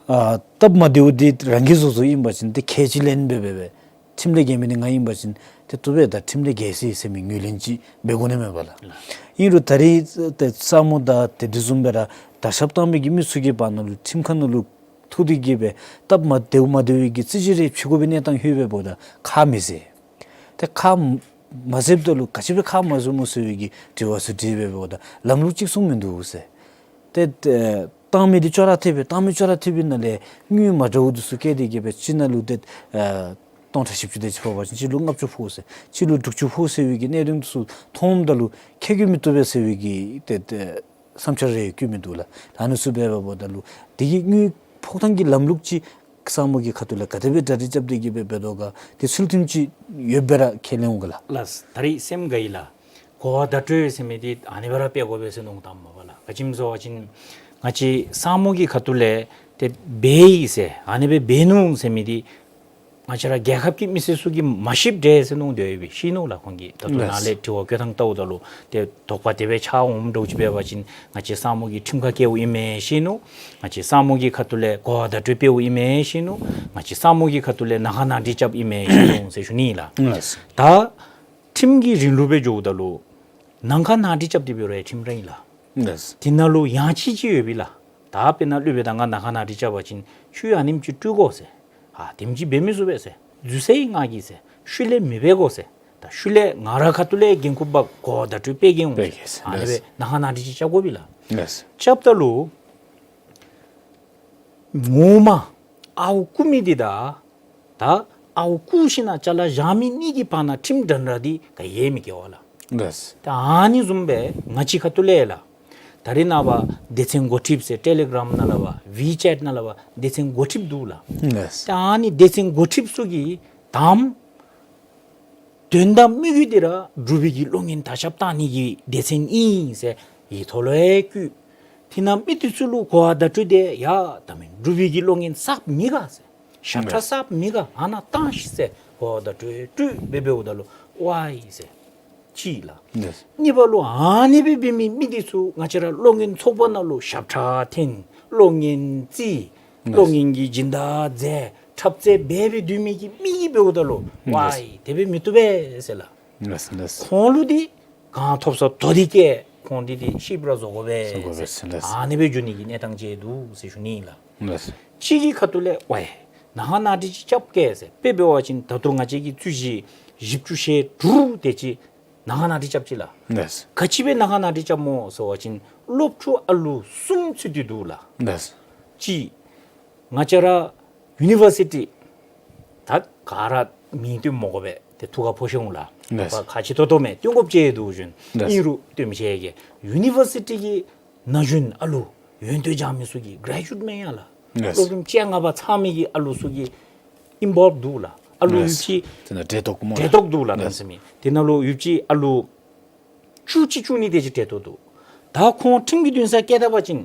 ཨ་སྟབས་མ་བདེཝ་འདི་རང་གིས་བཟོ་བཟོཝ་ཨིན་པ་ཅིན་ཏེ་ཁས་ཅིག་ལེན་སྦེ་སྦེ་སྦེ་ཁྲིམས་ལས་འགལ་མི་འདི་ང་ཨིན་པ་ཅིན་ཏེ་བཏུབ་པས། ད་ཁྲིམས་ལས་འགལ་སོ་ཡི་ཟེར་མི་ངོས་ལེན་ཅིག་འབད་དགོ་ནི་མས་པ་ལགས། ཨིན་རུང་ད་རེས་ཏེ་ས་མོ་དང་དེ་དེ་བཟུམ་སྦེ་ར་དྲག་ཞབས་བཏང་མི་གི་མི་ཚུ་གི་བར་ན་ལུ་ཁྲིམས་ཁང་ནང་ལུ་ཐུག་སྟེ་གི་སྦེ་སྟབས་མ་བདེཝ་མ་བདེཝ་གི་རྩོད་གཞི་རེ་ཕྱེ་དགོ་པའི་གནས་སྟངས་ལྷོད་པས་འབདཝ་ད་ཁ་མི་བཟེད། ཏེ་ཁ་མ་བཟེདཔ་ད་ལུ་ག་ཅི་སྦེ་ཁ་མ་བཟེད་སྨོ་ཟེར་བའི་གི་དྲི་བ་ཚུ་དྲིས་སྦེ་འབདཝ་ད་ལམ་ལུགས་གཅིག་མཚུངས་མིན་འདུག་ཟེར། ཏེ་ཏེ་བཏང་མི་འདི་ཅོག་ར་འཐདཔ་སྦེ་བཏང་མི་ཅོག་ར་འཐདཔ་ཨིན་ན་ལས་དངུལ་མ་འདྲཝ་འདི་ཚུ་བཀལ་ཏེ་གི་སྦེ་གཅིག་ནང་ལུ་ཏེ་ཨ་སྟོང་ཕྲག་བཞི་བཅུ་དེ་ཅིག་ཕོག་པ་ཅིན་གཅིག་ལུ་ལྔ་བཅུ་ཕོག་ཟེར་གཅིག་ལུ་དྲུག་ཅུ་ཕོག་ཟེར་བའི་གི་གནད་དོན་འདི་ཚུ་མཐོངམ་ད་ལུ་ཁེ་གི་མི་བཏུབ་པས་ཟེར་བའི་གི་ཏེ་ཏེ་བསམ་འཆར་རེ་བཀོད་མི་འདུག་ལགས། ད་ཨ་ནི་ཚུ་འབད་འབདཝ་ད་ལུ་དེ་གི་དངུལ་ཕོག་ཐངས་ཀྱི་ལམ་ལུགས་ཅིག་ས་མོ་གི་ཁ་ཐུག་ལས་ག་དེ་སྦེ་གྲ་སྒྲིག་རྐྱབ་སྟེ་གི་སྦེ་འབད་དོ་ག་དེ་ཚུལ་མཐུན་ཅིག་ཡོད་པ་ར་ཁས་ལེན་འོང་ག་ལགས། ལགས། ད་རེས་སེམས་དགའ་ཡི་ལགས། གོ་བ་བརྡ་སྤྲོད་ཟེར་མི་འདི་ཨ་ནི་སྦེ་ར་འབད་དགོ་པས་ཟེར་མནོ་བསམ་བཏངམ་མས་པ་ལགས། ག་ཅི་སྨོ་ཟེར་བ་ཅིན་ང་བཅས་ས་མོ་གི་ཁ་ཐུག་ལས་ཏེ་འབད་ཡི་ཟེར་ཨ་ནི་སྦེ་འབད་ནུག་ཟེར་མི་འདི་ང་བཅས་ར་རྒྱལ་ཁབ་ཀྱི་མི་སེར་ཚུ་གིས་མ་ཤེསཔ་འདྲས་ཟེར་མནོ་སྟེ་ཡོད་པས། ཤེས་ནུག་ལགས། ཁོང་གིས་ད་ལྟོ་ནཱ་ལས་དྲི་བ་བཀོད་ཐངས་བལྟཝ་ད་ལུ་ཏེ་དོགས་པ་དེ་སྦེ་ཆགས་འོངམ་འདྲཝ་ཅིག་འབད་བ་ཅིན་ང་བཅས་ས་མོ་གིས་ཁྲིམས་ཁང་བཀལཝ་ཨིན་མས་ཤེས་ནུག། ང་བཅས་ས་མོ་གི་ཁ་ཐུག་ལས་གོ་བ་བརྡ་སྤྲོད་སྤེལཝ་ཨིན་མས་ཤེས་ནུག། ང་བཅས་ས་མོ་གི་ཁ་ཐུག་ལས་ནང་ཁ་ནང་འགྲིག་རྐྱབ་ཨིན་མས་ཤེས་ནུག་ཟེར་ཞུ་ནི་ལགས། ལགས། ད་ཁྲིམས་ཀྱི་རིང་ལུགས་སྦེ་འགྱོཝ་ད་ལུ་ནང་ཁ་ནང་འགྲིག་རྐྱབ་སྟེ་འབད་རུང་ཁྲིམས་ར་ཨིན་ལགས། ལགས། དེ་ནང་ལུ་ཡང་ཅིག་ཅིག་ཡོད་པས་ལགས། ད་དཔེར་ན་སློབ་དཔོན་ད་ང་ནང་ཁ་ནང་འགྲིག་རྐྱབ་པ་ཅིན་ཁྱོད་ཨ་ནེམ་ཅིག་སྤྲོད་དགོ་ཟེར། ཨ་དེམ་ཅིག་འབད་མི་ཚུགས་པས་ཟེར། འཛོལ་ས་ཨིན་ང་གིས་ཟེར། ཤུལ་ལས་མི་འབད་དགོ་ཟེར། ད་ཤུལ་ལས་ང་རའི་ཁ་ཐུག་ལས་འགན་ཁུར་འབག་གོ་བ་བརྡ་སྤྲོད་སྤེལ་གེ་འོང་ཟེར། སྤེལ་གེ་ཟེར། ཨ་ནི་སྦེ་ལགས། ནང་ཁ་ནང་འགྲིག་ཅིག་རྐྱབ་དགོ་པས་ལགས། ལགས། རྐྱབ་ད་ལུ་ངོ་མ་ཨརཝ་རྐུ་མི་འདི་དང་ད་ཨརཝ་རྐུ་ཞིནམ་ཅ་ལ་བཞག་མི་གཉིས་ཀྱི་བར་ན་ཁྲིམས་འདྲ་འདྲ་འདི་ག་ཡང་མི་འགལ་བས་ལགས། ལགས། ད་ཨ་ནི་བཟུམ་སྦེ་ང་བཅས་ཁ་ཐུག་ལས་ལགས། ད་རེས་ནངས་པ་སྡེ་ཚན་འགོ་ཁྲིདཔ་ཟེར་ཊེ་ལི་གརམ་ནང་ལུ་བ་ཝི་ཅེཊ་ནང་ལུ་བ་སྡེ་ཚན་འགོ་ཁྲིདཔ་འདུག་ལགས། ལགས། ད་ཨ་ནི་སྡེ་ཚན་འགོ་ཁྲིདཔ་ཚུ་གིས་དམ་དོན་དང་མི་གི་འདི་ར་འབྲུག་པའི་གི་གློག་བརྙན་དར་ཁྱབ་གཏང་ནི་གི་སྡེ་ཚན་ཨིན་ཟེར་ཡིག་ཐོག་ལུ་ཡང་བཀོད། དེ་ནང་མི་འདི་ཚུ་ལུ་གོ་བ་བརྡ་སྤྲོད་དེ་ཡ་ད་མེན་འབྲུག་པའི་གི་གློག་བརྙན་གསརཔ་མེན་ག་ཟེར། ཞབས་ཁྲ་གསརཔ་མེན་ག། ཨ་ནཱ་བཏང་ཤིག་ཟེར་གོ་བ་བརྡ་སྤྲོད་སྤྲོད་སྦེ་འབདཝ་ད་ལུ་ཝའི་ཟེར་ཅིག་ལགས། ལགས། གཉིས་པ་ལུ་ཨ་ནི་སྦེ་འབད་མི་མི་འདི་ཚུ་ང་བཅས་ར་གློག་བརྙན་ཚོགས་པ་ནང་ལུ་ཞབས་ཁྲ་འཐེན་གློག་བརྙན་རྩེད་ལགས། གློག་བརྙན་གྱི་སྦྱིན་བདག་མཛད་འཁྲབ་རྩེད་འབད་སྦེ་སྡོད་མི་གི་མི་གིས་འབདཝ་ད་ལུ་ལགས། ཝའི་དེ་སྦེ་མི་བཏུབ་པས་ཟེར་ལགས། ལགས་ལགས། ཁོང་ལུ་འདི་གང་ཐོབ་ས་དོ་འདི་བཀལ་ཁོང་འདི་འདི་ཤི་བར་བཟོ་དགོ་པས་བཟོ་དགོ་པས་ཟེར། ལགས། ཨ་ནི་སྦེ་འགྱོ་ནི་གི་གནས་སྟངས་ཅིག་འདུག་ཟེར་ཞུ་ནི་ལགས། ལགས། གཅིག་གི་ཁ་ཐུག་ལས་ཝའི་ནང་ཁ་ནང་འགྲིག་ཅིག་རྐྱབ་གེ་ཟེར། དཔེ་འབད་བ་ཅིན་ད་ལྟོ་ང་བཅས་ཀྱི་རྩོད་གཞི་བཞི་བཅུ་ཞེ་དྲུག་དེ་ཅིག་ནང་ཁ་ནང་འགྲིག་རྐྱབ་ཅི་ལགས། ལགས། ག་ཅི་སྦེ་ནང་ཁ་ནང་འགྲིག་རྐྱབ་སྨོ་ཟེར་བ་ཅིན་སློབ་ཕྲུག་ཨ་ལུ་གསུམ་ཚུད་དེ་འདུག་ལགས། ལགས། གཅིག་ང་བཅས་ར་ཡུ་ནི་བར་སི་ཊི་ད་ག་ར་མིང་སྟོན་མི་དགོ་པས། ཏེ་ཐུགས་ཁར་ཕོག་ཤེས་འོང་ལགས། ལགས། ཁག་ཆེ་ཏོག་ཏོ་མས། སྟོན་དགོཔ་ཅིག་འདུག་ཞུ་ནི། ལགས། ཨིན་རུང་སྟོན་མི་ཆེ་གེ། ཡུ་ནི་བར་སི་ཊི་གི་ན་གཞོན་ཨ་ལུ་ཡོན་ཏན་སྦྱང་མི་ཚུ་གི་གྲེ་ཇུ་ཨེཊ་མེན་ཡ་ལགས། ལགས། སློབ་རིམ་བཅོ་ལྔ་པ་ཚང་མི་གི་ཨ་ལུ་ཚུ་གི་ཨིན་བོལབ་འདུག་ལགས། ཨ་ལུ་ཡོད་ཅིག་དེ་ནང་འབྲེལ་གཏོགས་མོ་འབྲེལ་གཏོགས་འདུག་ལགས། ལགས། གནམ་མེད་ས་མེད། དེ་ནང་ལུ་ཡོད་ཅིག་ཨ་ལུ་བཅུ་གཅིག་བཅུ་གཉིས་དེ་ཅིག་འབྲེལ་གཏོགས་འདུག། ད་ཁོང་ཁྲིམས་ཀྱི་འདུན་སར་བསྐྱལ་ད་པ་ཅིན་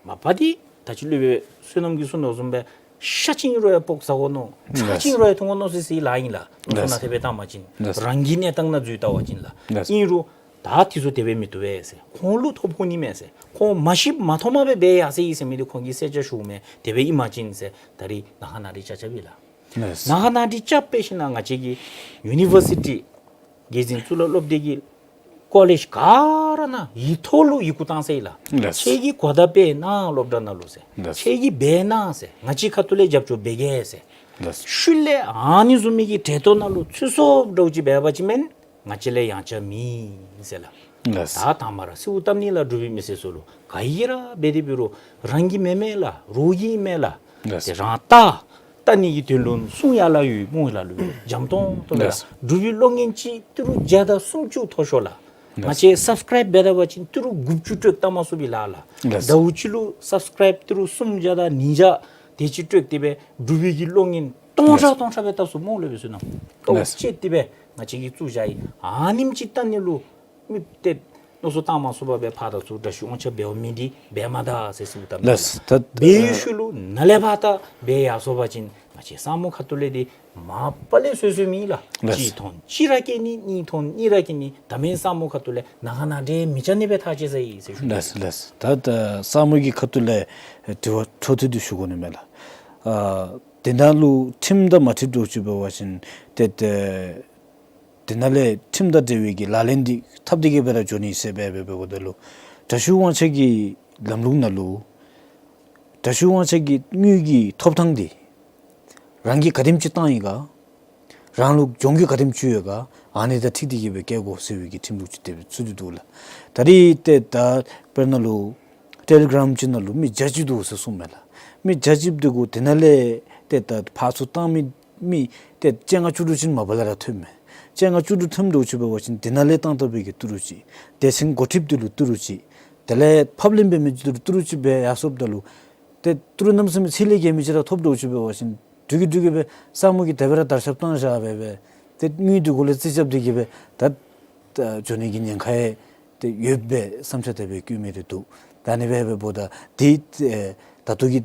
མ་པ་འདི་ད་ཅི་སློབ་དཔོན་བསོད་ནམས་ཀྱིས་གསུངས་དོ་བཟུམ་སྦེ་ཤ་ཅིག་ཨིན་རུང་ཡང་སྤོག་ཟ་དགོ་མནོ། ཁྲག་ཅིག་ཨིན་རུང་ཡང་འཐུང་དགོ་མནོ་ཟེར་ཟེར་ལཱ་ཨིན་ལགས། ལགས། ལོ་ཚོད་ནང་དེ་སྦེ་བཏང་པ་ཅིན། ལགས། རང་གི་གནས་སྟངས་ནང་འཛུལ་ད་པ་ཅིན་ལགས། ལགས། ཨིན་རུང་ད་དེ་ཚུ་དེ་སྦེ་མི་བཏུབ་པས་ཟེར། ཁོང་ལུ་ཐོབ་ཁུངས་ནི་མས་ཟེར། ཁོང་མ་ཤེསཔ་མ་མཐོངམ་སྦེ་འབད་ཡར་སོ་ཡི་ཟེར་མི་འདི་ཁོང་གིས་གསལ་ཆ་ཞུཝ་མས། དེ་སྦེ་ཨིན་པ་ཅིན་ཟེར། ད་རེས་ནང་ཁ་ནང་འགྲིག་རྐྱབ་རྐྱབ་པས་ལགས། ལགས། ནང་ཁ་ནང་འགྲིག་རྐྱབ་སྦེ་ཞིནམ་ལས་ང་བཅས་ཀྱི་ཡུ་ནི་བར་སི་ཊི་དགེ་འདུན་གཙུག་ལག་སློབ་སྡེ་གི་ཀོ་ལེཇ་ག་ར་ནང་ཡིག་ཐོག་ལུ་ཡི་གུ་བཏང་ས་ཡི་ལགས། ལགས། ཁྱེད་ཀྱིས་གོ་བརྡ་སྤེལ་གནང་སློབ་གྲྭ་ནང་ལུ་ཟེར། ལགས། ཁྱེད་ཀྱིས་འབད་གནང་ཟེར། ང་བཅས་ཁ་ཐུག་ལས་རྒྱབ་སྐྱོར་འབད་གེ་ཟེར། ལགས། ཤུལ་ལས་ཨ་ནི་བཟུམ་མའི་གི་གྲལ་གཏོགས་ནང་ལུ་ཚུད་སོཔ་འདྲཝ་ཅིག་འབད་བ་ཅིན་མེན་ང་བཅས་ལས་ཡང་ཆ་མེད་ཟེར་ལགས། ལགས། ད་དང་པ་ར་གསོལཝ་བཏབ་ནི་ལགས། འབྲུག་པའི་མི་སེར་ཚུ་ལུ་ག་ཡི་ར་འབད་དེ་འབད་རུང་རང་གི་མེན་མས་ལགས། རོགས་ཀྱི་ཨིན་མས་ལགས། ལགས། ཏེ་རང་ལྟ་ལྟ་ནི་གི་དོན་ལུ་གསུང་ཡར་ལས་ཡོད་སྨོ་ལགས། ལུ་འཇམ་ཏོང་ཏོ་ལགས། ལགས། འབྲུག་པའི་གློག་བརྙན་ཅིག་ཏི་རུ་བརྒྱ་དང་སུམ་ཅུ་མཐོ་ཤོས་ལགས། ལགས། ང་བཅས་སབ་སི་ཀརའིབ་འབད་ད་པ་ཅིན་ཏི་རུ་དགུ་བཅུ་སྤྲོད་བཏང་མ་ཚུགས་པས་ལགས་ལགས། ལགས། ཟླཝ་གཅིག་ལུ་སབ་སི་ཀརའིབ་ཏི་རུ་སུམ་བརྒྱ་དང་ཉིས་བརྒྱ་དེ་ཅིག་སྤྲོད་དེ་སྦེ་འབྲུག་པའི་གི་གློག་བརྙན་ སྟོང་ཕྲག་སྟོང་ཕྲག་སྦེ་བཏབ་ཚུགས་སྨོ་ལོ་འབད་ཟེར་ན། ལགས། ཨོ་ཅེ་དེ་སྦེ་ང་བཅས་ཀྱིས་བཙུགས་བཞག་ཡི། ཨ་ནེམ་ཅིག་བལྟ་ནི་ལུ་མི་ཏེ་མནོ་བསམ་བཏང་མ་ཚུགས་པར་སྦེ་ཕར་དང་ཚུར་དྲག་ཤོས་དབང་ཆ་འབད་བ་མི་འདི་འབད་མ་ད་ཟེར་ཟེརཝ་ད་ལགས། ད་འབད་ཡོད་ཤུལ་ལུ་ནཱ་ལས་ཕར་ད་འབད་ཡར་སོང་པ་ཅིན་ང་བཅས་ས་སྨུག་ཁ་ཐུག་ལས་འདི་མ་པ་ལས་བཟོད་བཟོད་མེད་ལགས། ལགས། གཅིག་ཐོན་གཅིག་ར་སྐྱེ་ནི། གཉིས་ཐོན་གཉིས་ར་སྐྱེ་ནི། ད་མེན་ས་སྨུག་ཁ་ཐུག་ལས་ནཱ་ག་ནཱ་འདྲེན་མི་བྱ་ནི་སྦེ་ཐག་བཅད་ས་ཨིན་ཟེར་ཞུ་ནི། ལགས་ལགས། ད་ད་ས་སྨུག་གི་ཁ་ཐུག་ལས་དྲི་བ་འཕྲོ་མཐུད་དེ་ཞུ་དགོ་ནི་མས་ལགས། ཨ་དེ་ནང་ལུ་ཁྲིམས་དང་མ་འཁྲིལ་འགྱོ་ཅི་འབད་བ་ཅིན་ཏེ་ཏེ་དེ་ནང་ལས་ཁྲིམས་དང་འབྲེལ་བའི་གི་ལག་ལེན་འདི་འཐབ་སྟེ་གི་སྦེ་ར་འགྱོ་ནི་ཟེར་སྦེ་འབད་འབདཝ་ད་ལུ་དྲག་ཤོས་དབང་ཆ་གི་ལམ་ལུགས་ནང་ལུ་དྲག་ཤོས་དབང་ཆ་གི་དངུལ་གྱི་ཐོབ་ཐངས་འདི་རང་གིས་ག་དེམ་ཅིག་བཏང་ཡི་ག། རང་ལུ་གྱོང་གུད་ག་དེམ་ཅིག་ཡོད་ག། ཨ་ནི་དང་འཁྲིལ་ཏེ་གི་སྦེ་བཀལ་དགོ་ཟེར་བའི་གི་ཁྲིམས་ལུགས་ཅིག་དེ་སྦེ་ཚུད་དེ་འདུག་ལགས། ད་རིས་ཏེ་ད་དཔེར་ན་ལུ་ཊེ་ལི་གྲམ་ཅིག་ནང་ལུ་མི་བརྒྱ་ཅིག་འདུག་ཟེར་གསུངམ་མས་ལགས། མི་བརྒྱ་ཅིག་འདུག་གོ། དེ་ནང་ལས་ཏེ་ད་ཕར་ཚུར་བཏང་མི་མི་ཏེ་བཅོ་ལྔ་བཅུ་དྲུག་ཅིག་མ་པ་ལས་ར་ཐོནམ་མས། བཅོ་ལྔ་བཅུ་དྲུག་ཐོནམ་འགྱོ་ཅི་འབད་བ་ཅིན་དེ་ནང་ལས་བཏང་བཏང་བའི་གི་ཏི་རུ་ཅིག། སྡེ་ཚན་འགོ་ཁྲིདཔ་འདི་ལུ་ཏི་རུ་ཅིག། དེ་ལས་ཕབ་ལེན་འབད་མི་འདི་ལུ་ཏི་རུ་ཅིག་སྦེ་ཡར་སོངམ་ད་ལུ་ཏེ་ཏི་རུ་གནམ་མེད་ས་མེད་ཚད་ལས་བརྒལ་མི་ཅིག་ར་ཐོབ་འགྱོ་ཅི་འབད་བ་ཅིན་འབྲུག་གི་འབྲུག་གི་སྦེ་ས་སྨུག་གིས་དེ་སྦེ་ར་དར་ཁྱབ་བཏང་བཞག་སྦེ་སྦེ་ཏེ་དངུལ་འདི་གུ་ལས་རྩིས་རྐྱབ་སྟེ་གི་སྦེ་ད་ད་འགྱོ་ནི་གི་ཉེན་ཁ་ཡང་ཏེ་ཡོདཔ་སྦེ་བསམ་འཆར་དེ་སྦེ་བཀོད་མི་རེ་འདུག། ད་ཨ་ནི་སྦེ་འབདཝ་ད་འདི་ཨེ་ད་ལྟོ་གི་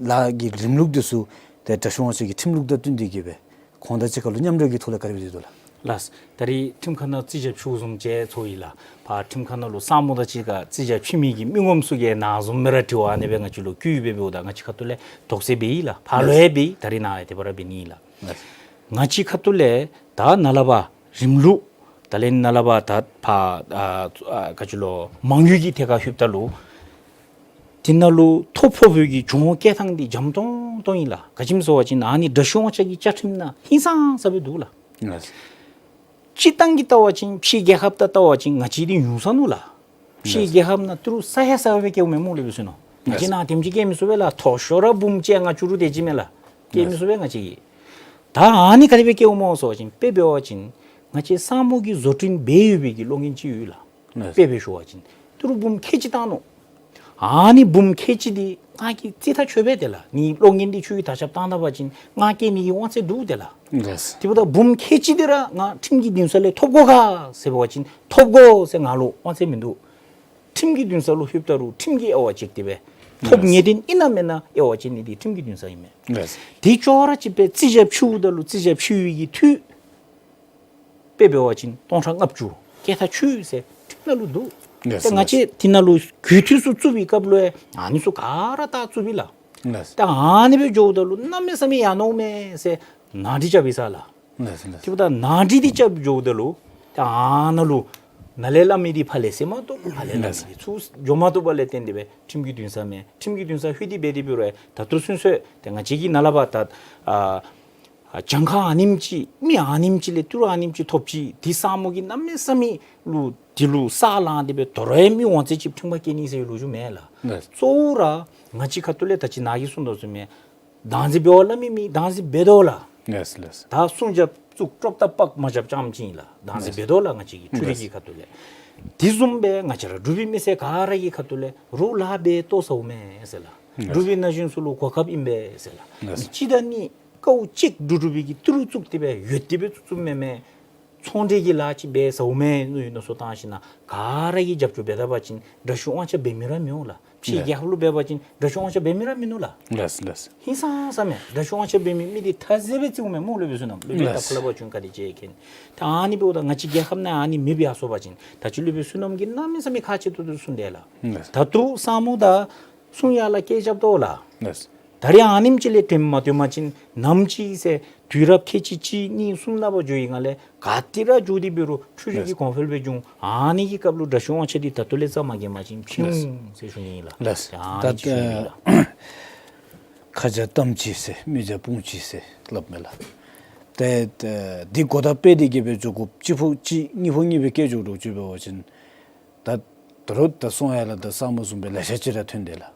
ལཱ་གི་རིམ་ལུགས་འདི་ཚུ་ཏེ་དྲག་ཤོས་དབང་ཆ་གི་ཁྲིམས་ལུགས་དང་བསྟུན་ཏེ་གི་སྦེ་ཁོང་དང་གཅིག་ཁར་ལུ་མཉམ་འབྲེལ་གྱི་ཐོག་ལས་ག་དེ་སྦེ་འདུག་ལགས། ལགས། ད་རིས་ཁྲིམས་ཁང་ནང་རྩིས་རྒྱབ་ཕྱིཝ་བཟུམ་ཅིག་ཚོར་ཡི་ལགས། ཕར་ཁྲིམས་ཁང་ནང་ལུ་ས་སྨུག་དང་གཅིག་ཁར་རྩིས་རྒྱབ་ཕྱི་མི་གི་མི་ངོམ་ཚུ་གིས་ནཱ་བཟུམ་སྦེ་ར་དྲི་བ་ཨ་ནི་སྦེ་ང་བཅས་ལུ་བཀོད་ཡི་སྦེ་འབདཝ་ད་ང་བཅས་ཁ་ཐུག་ལས་དོགས་སེལ་འབད་ཡི་ལགས། ཕར་ལུ་ཡང་འབད་ཡི། ད་རིས་ནཱ་ཡང་དེ་སྦེ་ར་འབད་ནི་ལགས། ལགས། ང་བཅས་ཁ་ཐུག་ལས་ད་ནཱ་ལས་ཕར་རིམ་ལུགས་ད་ལས་ནཱ་ལས་ཕར་ད་ཕར་ཨ་ཨ་ག་ཅི་ལོ་མང་ཡུལ་གྱི་ཐད་ཁར་ལྷོདཔ་ད་ལུ་དེ་ནང་ལུ་ཐོ་ཕོག་པའི་གི་གྱོང་བཀལ་ཐངས་འདི་འཇམ་ཏོང་ཏོ་ཨིན་ལགས། ག་ཅི་སྨོ་ཟེར་བ་ཅིན་ཨ་ནི་དྲག་ཤོས་དབང་ཆ་གི་བཅའ་ཁྲིམས་ནང་ཧིང་སངས་ས་སྦེ་འདུག་ལགས། ལགས། སྤྱིར་བཏང་གི་བལྟ་བ་ཅིན་ཕྱི་རྒྱལ་ཁབ་དང་བལྟ་བ་ཅིན་ང་བཅས་འདི་ཉུང་ས་ནུག་ལགས། ཕྱི་རྒྱལ་ཁབ་ནང་ཏི་རུ་ས་ཡ་ས་ཡ་སྦེ་བཀལཝ་མས་སྨོ་ལོ་འབད་ཟེར་ན། ང་བཅས་ནཱ་དེམ་ཅིག་བཀལ་མི་ཚུགས་པས་ལགས། མཐོ་ཤོས་ར་འབུམ་བཅོ་ལྔ་བཅུ་དྲུག་དེ་ཅིག་མས་ལགས། བཀལ་མི་ཚུགས་པས་ང་བཅས་ཀྱིས། ད་ཨ་ནི་ག་དེ་སྦེ་བཀལཝ་སྨོ་ཟེར་བ་ཅིན་དཔེ་འབད་བ་ཅིན་ང་བཅས་ས་སྨུག་གི་བཟོ་སྐྲུན་འབད་ཡོད་པའི་གི་གློག་བརྙན་ཅིག་ཡོད་ལགས། དཔེ་སྦེ་ཞུ་བ་ཅིན་ཏི་རུ་འབུམ་ཁལ་གཅིག་བཏང་ནུག། ཨ་ནི་འབུམ་ཁལ་གཅིག་འདི་ང་གིས་རྩིས་ཐག་ཆོད་པས་ཏེ་ལགས། ནི་གློག་བརྙན་འདི་ཁྱོད་ཀྱིས་དར་ཁྱབ་བཏང་ད་པ་ཅིན་ང་བཀལ་ནི་གི་དབང་ཚད་འདུག་ཏེ་ལགས། ལགས། དེ་འབདཝ་ད་འབུམ་ཁལ་གཅིག་འདི་ར་ང་ཁྲིམས་ཀྱི་འདུན་ས་ལས་ཐོབ་དགོ་ག་ཟེར་བ་ཅིན་ཐོབ་དགོ་ཟེར་ང་ལུ་དབང་ཚད་མིན་འདུག། ཁྲིམས་ཀྱི་འདུན་ས་ལུ་ལྷོདཔ་ད་རུང་ཁྲིམས་ཀྱིས་དབྱེ་བ་ཕྱེ་སྟེ་སྦེ་ཐོབ་ངེས་བདེན་ཨིན་ན་མེན་ན་དབྱེ་བ་ཕྱེ་ནི་འདི་ཁྲིམས་ཀྱི་འདུན་ས་ཨིན་མས། ལགས། དེ་ཅོག་ར་གཅིག་སྦེ་རྩིས་རྒྱབ་ཕྱིཝ་ད་ལུ་རྩིས་རྒྱབ་ཕྱི་ཡི་གི་འཐུས་དཔེ་འབད་བ་ཅིན་སྟོང་ཕྲག་ལྔ་བཅུ་བཀལ་ཐག་ཆོད་ཟེར་ཁྲིམས་ནང་ལུ་འདུག། ལགས། ཏེ་ང་བཅས་དེ་ནང་ལུ་གུས་འཐུས་ཚུ་བཙུགས་པའི་སྐབས་ལུ་ཡང་ཨ་ནི་ཚུ་ག་ར་ད་བཙུགས་པས་ལགས། ལགས། ཏེ་ཨ་ནི་སྦེ་འགྱོཝ་ད་ལུ་གནམ་མེད་ས་མེད་ཡར་འོང་མས་ཟེར་ནང་འགྲིག་རྐྱབ་ཡི་ས་ལགས། ལགས་ལགས། དེ་འབདཝ་ད་ནང་འགྲིག་འདི་རྐྱབ་འགྱོཝ་ད་ལུ་ཏེ་ཨ་ནཱ་ལུ་ནཱ་ལས་སླབ་མི་འདི་ཕར་ལས་ཟེར་མ་བཏུབ། ཕར་ལས་སླབ་མི་འདི་ཚུར་འགྱོ་མ་བཏུབ་པ་ལས་བརྟེན་ཏེ་སྦེ་ཁྲིམས་ཀྱི་འདུན་ས་མེད། ཁྲིམས་ཀྱི་འདུན་ས་ལྷོད་དེ་འབད་དེ་འབད་རུང་ད་ལྟོ་ཚུན་ཚོད་ཏེ་ང་བཅས་ཀྱིས་ནཱ་ལས་ཕར་ད་ཨ་ཨ་གྱངས་ཁ་ཨ་ནེམ་ཅིག་མི་ཨ་ནེམ་ཅིག་ལས་ཏི་རུ་ཨ་ནེམ་ཅིག་ཐོབ་ཅི། འདི་ས་སྨུག་གིས་གནམ་མེད་ས་མེད་ལུ་འདི་ལུ་ས་ལངས་ཏེ་སྦེ་དོ་རུང་མི་དབང་ཚད་ཅིག་ཁྲིམས་ཁང་བཀལ་ནི་ཟེར་བའི་ལོ་རྒྱུས་མེད་ལགས། ལགས། གཙོ་བོ་ར་ང་བཅས་ཁ་ཐུག་ལས་ད་ཅི་ནཱ་གིས་གསུངས་དོ་བཟུམ་སྦེ་བདག་འཛིན་འབད་བ་སླབ་མི་མི་བདག་འཛིན་འབད་དོ་ལགས། ལགས་ལགས། ད་སྲུང་རྒྱབ་བཙུགས་ཀྲོབ་ད་པག་མ་རྒྱབ་རྐྱངམ་ཅིག་ཨིན་ལགས། བདག་འཛིན་འབད་དོ་ལགས། ང་བཅས་ཀྱི་འཕྲུལ་རིག་གི་ཁ་ཐུག་ལས། དེ་བཟུམ་སྦེ་ང་བཅས་ར་འབྲུག་པའི་མི་སེར་ག་ར་གི་ཁ་ཐུག་ལས་རོགས་ལཱ་འབད་བཏུབ་ཟེརཝ་མས་ཟེར་ལགས། ལགས། འབྲུག་པའི་ན་གཞོན་ཚུ་ལུ་གོ་སྐབས་ཨིན་པས་ཟེར་ལགས། ལགས། མི་གཅིག་དང་གཉིས་དཀའཝ་སྤྱད་འབྲུག་འབྲུག་པའི་གི་ཏི་རུ་བཙུགས་ཏེ་སྦེ་ཡོད་དེ་སྦེ་བཙུགས་བཙུགསཔ་མེན་མས། ཚོང་འབྲེལ་གྱི་ལཱ་ཅིག་འབད་ཟེརཝ་མས་མནོ་བའི་མནོ་བསམ་བཏང་ཞིན་ན་ག་ར་གིས་རྒྱབ་སྐྱོར་འབད་ད་པ་ཅིན་དྲག་ཤོས་དབང་ཆ་འབད་མི་ར་མི་འོང་ལགས། ཕྱི་རྒྱལ་ཁབ་ལུ་འབད་བ་ཅིན་དྲག་ཤོས་དབང་ཆ་འབད་མི་ར་མིན་ནུག་ལགས། ལགས་ལགས། ཧིང་སངས་ས་མས། དྲག་ཤོས་དབང་ཆ་འབད་མི་མི་འདི་ཐ་ཟེར་སྦེ་བརྩིཝ་མས་སྨོ་སློབ་དཔོན་བསོད་ནམས། སློབ་དཔོན་ད་ལགས། ཕར་ལས་ཕར་བྱོན་ག་དེ་བྱོན་མཁན། ད་ཨ་ནི་འབདཝ་ད་ང་བཅས་རྒྱལ་ཁབ་ནང་ཨ་ནི་མེདཔ་ཡར་སོང་པ་ཅིན་ད་ཅི་སློབ་དཔོན་བསོད་ནམས་ཀྱིས་གནམ་མེད་ས་མེད་ཁག་ཆེ་ཏོག་ཏོ་གསུངས་དེས་ལགས། ལགས། ད་ལྟོ་ས་སྨུག་དང་སྲུང་ཡར་ལས་བཀལ་རྐྱབ་དོ་ལགས། ལགས། ད་རེས་ཨ་ནེམ་ཅིག་ལས་དྲན་མ་བཏོན་པ་ཅིན་ནམ་ཅིག་ཟེར་དུས་རབས་ཁལ་གཅིག་གཅིག་གཉིས་གསུམ་ནང་ཕར་འགྱོ་ཡི་ག་ལས་ག་ཏེ་ར་འགྱོ་སྟེ་འབད་རུང་འཕྲུལ་རིག་གི་ལགས། གོང་འཕེལ་སྦེ་འབྱུང་། ཨ་ནི་གི་སྐབས་ལུ་དྲག་ཤོས་དབང་ཆ་འདི་ད་ལྟོ་ལས་རྩ་མ་འགེངས་པ་ཅིན་ཕྱིར་ལགས། འོང་ཟེར་ཞུ་ནི་ཨིན་ལགས། ལགས། ཨ་ནི་ད་ཞུ་ནི་ཨིན་ལགས། ཁ་བྱ་གཏམ་གཅིག་ཟེར་མི་བྱ་དཔུང་གཅིག་ཟེར་སླབ་མས་ལགས། ཏེ་ཏེ་འདི་གོ་བརྡ་སྤེལ་ཏེ་གི་སྦེ་འགྱོ་དགོཔ་གཅིག་ཕོག་གཅིག་གཉིས་ཕོག་གཉིས་སྦེ་བཀལ་འགྱོ་དོ་ཅིག་འབད་བ་ཅིན་ད་ད་རུང་ད་སྲུང་ཡར་ལས་ད་ས་སྨུག་བཟུམ་སྦེ་ལེ་ཤ་ཅིག་ར་ཐོན་དེས་ལགས།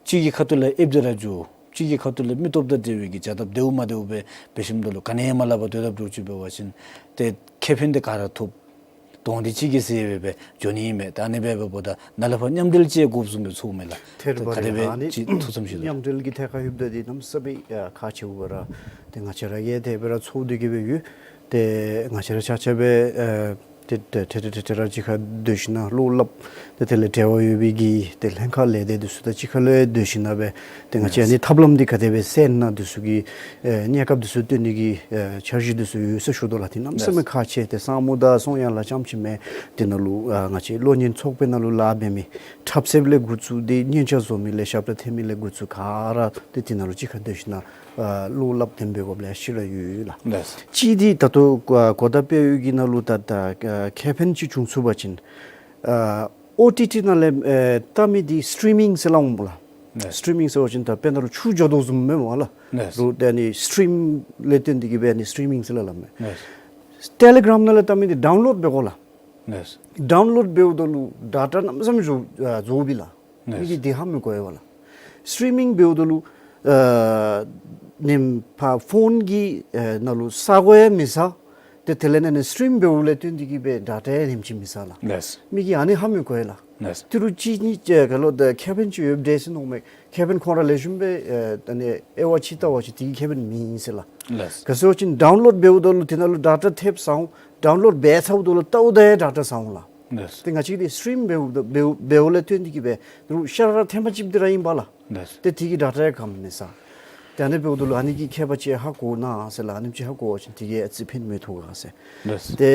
གཅིག་གི་ཁ་ཐུག་ལས་ཨེབ་སྟེ་ར་འགྱོ། གཅིག་གི་ཁ་ཐུག་ལས་མི་སྟོབས་དང་འབྲེལ་བའི་གི་བྱ་ཐབས་བདེཝ་མ་བདེཝ་སྦེ་འབད་ཞིནམ་ད་ལུ་ག་ནི་ཡང་མ་སླབ་པར་སྡོད་དཔ་འགྱོ་ཅིག་འབད་བ་ཅིན་ཏེ་ཁེ་ཕན་འདི་ག་ར་ཐོབ། དོན་དེ་གཅིག་གི་ཟེར་སྦེ་སྦེ་འགྱོ་ནི་ཨིན་མས། ད་ཨ་ནི་སྦེ་འབདཝ་ད་ནཱ་ལས་ཕར་མཉམ་འབྲེལ་ཅིག་དགོཔ་བཟུམ་སྦེ་ཚོརཝ་མས་ལགས། ཐད་རི་བ་རི་ལགས། ཨ་ནི་ག་དེ་སྦེ་ཅིག་ཐུགས་བསམ་བཞེས་དོ། མཉམ་འབྲེལ་གྱི་ཐད་ཁར་ལྷོདཔ་ད་འདི་གནམ་མེད་ས་མེད་ཨ་ཁག་ཆེཝ་ཨིན་པས་ར། ཏེ་ང་བཅས་ར་གིས་དེ་སྦེ་ར་ཚོར་སྡོད་དེ་གི་སྦེ་ཡོད། ཏེ་ང་བཅས་ར་ཆ་ཁྱབ་སྦེ་ཨེ་ཏེ་ཏེ་ཏེ་ཏེ་ཏེ་ར་གཅིག་ཁར་སྡོད་ཞིན་ན་བློ་སླབ། ཏེ་དེ་ལས་འབྲེལ་བ་ཡོད་པའི་གི་ཏེ་ལྷན་ཁག་ལས་སྡེ་འདི་ཚུ་དང་གཅིག་ཁར་ལུ་སྡོད་ཞིན་ན་སྦེ་ཏེ་ང་བཅས་ཨ་ནི་ཐབས་ལམ་འདི་ག་དེ་སྦེ་སེལ་ན་འདི་ཚུ་གི་ཨེ་གནས་སྐབས་འདི་ཚུ་སྟོན་ནི་གི་ཨེ་འཆར་གཞི་འདི་ཚུ་ཡོད་ཟེར་ཞུ་དོ་ལགས། ཏེ་གནམ་མེད་ས་མེད་ཁག་ཆེ། ཏེ་སངས་མོ་དང་སོང་ཡང་ལགས་རྐྱངམ་ཅིག་མེན། དེ་ནང་ལུ་ཨ་ང་བཅས་བློ་མཉེན་ཚོགས་པའི་ནང་ལུ་ལཱ་འབད་མི་འཁྲབ་གསེབ་ལས་འགོ་བཙུགས་ཏེ་མཉེན་ཆས་བཟོ་མི་ལས་ཞབས་ཏོག་འཐད་མི་ལས་འགོ་བཙུགས་ག་ར་ཏེ་དེ་ནང་ལུ་གཅིག་ཁར་སྡོད་ཞིན་ན་ཨ་བློ་སླབ་དེ་སྦེ་འབད་དགོཔ་ལེ་ཤ་ར་ཡོད་ལགས། ལགས། གཅིག་འདི་ད་ལྟོ་ཨ་གོ་བརྡ་སྤེལ་ཡོད་ཀྱི་ནང་ལུ་ད་ད་ཨ་ཁེ་ཕན་ཅིག་བྱུང་ཚུགས་པ་ཅིན་ཨ་ཨོ་ཊི་ཊི་ནང་ལས་ཨེ་བལྟ་མི་འདི་སི་ཊི་རིམ་མིང་ཟེར་སླབ་འོང་སྨོ་ལགས། ལགས། སི་ཊི་རིམ་མིང་ཟེར་བ་ཅིན་ད་དཔེར་ན་ལུ་ཆུ་འགྱོ་དོ་བཟུམ་མས་སྨོ་ལགས། ལགས། རུང་ཏེ་ཨ་ནི་སི་ཊི་རིམ་ལས་བརྟེན་ཏེ་གི་སྦེ་ཨ་ནི་སི་ཊི་རིམ་མིང་ཟེར་སླབ་སླབ་མས། ལགས། ཊེ་ལི་གྲམ་ནང་ལས་བལྟ་མི་འདི་ཌའུན་ལོཌ་འབད་དགོ་ལགས། ལགས། ཌའུན་ལོཌ་འབདཝ་ད་ལུ་ཌེ་ཊ་གནམ་མེད་ས་མེད་འགྱོ་ཨ་འགྱོཝ་ཨིན་ལགས། ལགས། མི་གིས་འདི་ཧ་མི་གོ་བས་ལགས། སི་ཊི་རིམ་མིང་འབདཝ་ད་ལུ་ཨ་ནེམ་ཕར་ཕོན་གྱི་ཨེ་ནང་ལུ་ཟ་དགོ་ཡང་མི་ཟ། ཏེ་དེ་ལས་ཨ་ནི་སི་ཊི་རིམ་འབདཝ་ལས་བརྟེན་ཏེ་གི་སྦེ་ཌེ་ཊ་ཡང་ཨ་ནེམ་ཅིག་མི་ཟ་ལགས། ལགས། མི་གིས་ཨ་ནི་ཧ་མི་གོ་བས་ལགས། ལགས། ཏི་རུ་གཅིག་གཉིས་ཅིག་ག་ལོ་ད་ཁེ་ཕན་ཅིག་ཡོདཔ་འདྲས་ཟེར་མནོཝ་མས། ཁེ་ཕན་ཁོང་ར་ལེགས་ཤོམ་སྦེ་ཨེ་ཨ་ནི་དབྱེ་བ་ཕྱེ་བལྟ་བ་ཅིན་དེ་གི་ཁེ་ཕན་མེད་ཟེར་ལགས། ལགས། ག་ཅི་ཟེར་བ་ཅིན་ཌའུན་ལོཌ་འབདཝ་ད་ལུ་དེ་ནང་ལུ་ཌེ་ཊ་ཐེབས་ཟ་འོང་། ཌའུན་ལོཌ་འབད་ཚརཝ་ད་ལུ་ལྟཝ་ད་ཡང་ཌེ་ཊ་ཟ་འོང་ལགས། ལགས། ཏེ་ང་བཅས་ཀྱིས་འདི་སི་ཊི་རིམ་འབདཝ་ད་འབདཝ་འབདཝ་ལས་བརྟེན་ཏེ་གི་སྦེ་རུང་ཤ་ར་ར་ཐེངས་མ་གཅིག་འདི་ར་ཨིན་པས་ལགས། ལགས། ཏེ་དེ་གིས་ཌེ་ཊ་ཡང་ག་མེད་ཟ། ཏེ་ཨ་ནི་འབདཝ་ད་ལུ་ཨ་ནི་གི་ཁྱད་པར་ཅིག་ཧ་གོ་གནང་ཟེར་ལགས། ཨ་ནེམ་ཅིག་ཧ་གོ་བ་ཅིན་དེ་གིས་ཨ་ཙི་ཕན་མི་ཐོགས་ག་ཟེར། ལགས། ཏེ་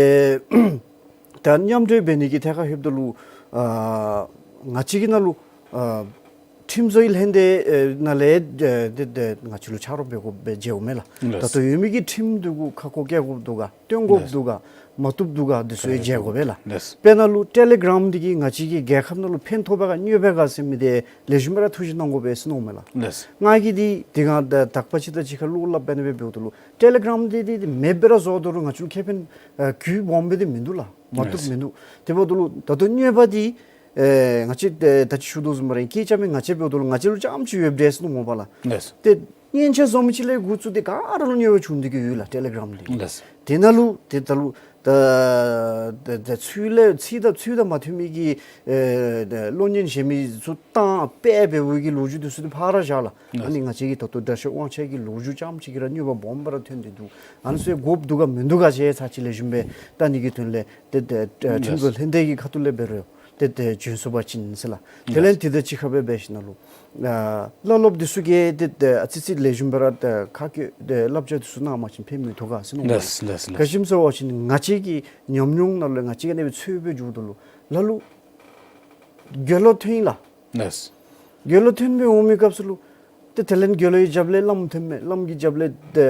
ད་མཉམ་འབྲེལ་འབད་ནི་གི་ཐད་ཁར་ལྷོདཔ་ད་ལུ་ཨ་ང་བཅས་ཀྱི་ནང་ལུ་ཨ་ཁྲིམས་བཟོའི་ལྷན་སྡེ་ཨེ་ནང་ལས་ཨེ་དེ་དེ་ང་བཅས་ལུ་ཆ་རོགས་འབད་དགོཔ་སྦེ་མཇལཝ་མས་ལགས། ལགས། ད་ལྟོ་ཡོད་མི་གི་ཁྲིམས་འདི་གུ་ཁ་སྐོང་བཀལ་དགོཔ་འདུག་ག། སྟོན་དགོཔ་ལགས། འདུག་ག། མ་བཏུབ་འདུག་ག། འདི་ཚུ་ཡང་མཇལ་དགོ་པས་ལགས། ལགས། དཔེར་ན་ལུ་ཊེ་ལི་གྲམ་འདི་གིས་ང་བཅས་ཀྱི་རྒྱལ་ཁབ་ནང་ལུ་ཕན་ཐོགས་པས་ག་གནོད་པས་ག་ཟེར་མི་འདི་ལེགས་ཤོམ་སྦེ་ར་ཐུགས་ཞིབ་གནང་དགོ་པས་ཟེར་མནོཝ་མས་ལགས། ལགས། ང་གིས་འདི་དེ་སྒང་ད་དག་པ་ཅིག་དང་གཅིག་ཁར་བློ་སླབ་འབད་ནི་སྦེ་འབདཝ་ད་ལུ་ཊེ་ལི་གྲམ་འདི་འདི་འདི་མེདཔ་སྦེ་ར་བཟོ་དོ་རུང་ང་བཅས་ལུ་ཁེ་ཕན་ཨ་གུ་སྦོམ་སྦེ་འདི་མིན་འདུག་ལགས། མ་བཏུབ་ལགས། མིན་འདུག། དེ་འབདཝ་ད་ལུ་ད་ལྟོ་གནོད་པ་འདི་ཨེ་ང་བཅས་ཨེ་ད་ཅི་ཞུ་དོ་བཟུམ་སྦེ་ར་ཨིན། སྐད་ཆ་མེད་ང་བཅས་འབདཝ་ད་ལུ་ང་བཅས་ལུ་རྐྱངམ་ཅིག་ཡོདཔ་འདྲས་ཟེར་མནོཝ་མས་པ་ལགས། ལགས། ཏེ་མཉེན་ཆས་བཟོ་མི་ཅིག་ལས་འགོ་བཙུགས་ཏེ་ག་ར་ལུ་གནོད་པ་བྱུང་སྟེ་གི་ཡོད་ལགས་ཊེ་ལི་གྲམ་འདི། ལགས། དེ་ནང་ལུ་ཏེ་ད་ལུ་ད་ད་ད་ཚུལ་ལས་ཚིག་དང་ཚུལ་དང་མ་མཐུན་མི་གི་ཨེ་ད་གློག་བརྙན་བཞེངས་མི་ཚུ་བཏང་སྤེལ་འབད་བའི་གི་ལོ་རྒྱུས་འདི་ཚུ་འདི་ཕར་བཞག་ལགས། ལགས། ཨ་ནི་ང་བཅས་ཀྱི་ད་ལྟོ་དྲག་ཤོས་དབང་ཆ་གི་ལོ་རྒྱུས་རྐྱངམ་ཅིག་གིས་ར་གནོད་པ་སྦོམ་སྦེ་ར་ཐོན་ཏེ་འདུག། ཨ་ནི་ཚུ་དགོཔ་འདུག་ག་མིན་འདུག་ག་ཟེར་ཚར་གཅིག་ལེགས་ཤོམ་སྦེ་བལྟ་ནི་གི་དོན་ལས་ཏེ་ཏེ་ཨེ་ཁྲིམས་བཟོ་ལྷན་སྡེ་གི་ཁ་ཐུག་ལས་འབད་རུང་ཏེ་ཏེ་བྱོན་སོང་པ་ཅིན་ཟེར་ལགས། དེ་ལས་ཏེ་ད་ཅི་ཁར་འབད་འབད་ཞིན་ན་ལུ་ཨ་བླ་སློབ་འདི་ཚུ་གིས་ཏེ་ཏེ་ཨ་ཙི་ཙི་ལེགས་ཤོམ་སྦེ་ར་ཏེ་ཁ་སྐད་ཏེ་བསླབ་བྱ་འདི་ཚུ་གནང་པ་ཅིན་ཕན་མི་ཐོགས་ག་ཟེར་མནོཝ་མས། ལགས་ལགས་ལགས། ག་ཅི་སྨོ་ཟེར་བ་ཅིན་ང་བཅས་ཀྱི་ཉམས་མྱོང་ནང་ལུ་ང་བཅས་ཀྱིས་ཨ་ནི་སྦེ་འཚོལ་སྦེ་འགྱོཝ་ད་ལུ་ལ་ལུ་དགེ་སློང་ཐོན་ཡི་ལགས། ལགས། དགེ་སློང་ཐོན་སྦེ་འོང་མི་སྐབས་སུ་ལུ་ཏེ་དེ་ལས་དགེ་སློང་གི་རྒྱབ་ལས་བླམ་ཐོནམ་མས། བླམ་གྱི་རྒྱབ་ལས་ཏེ་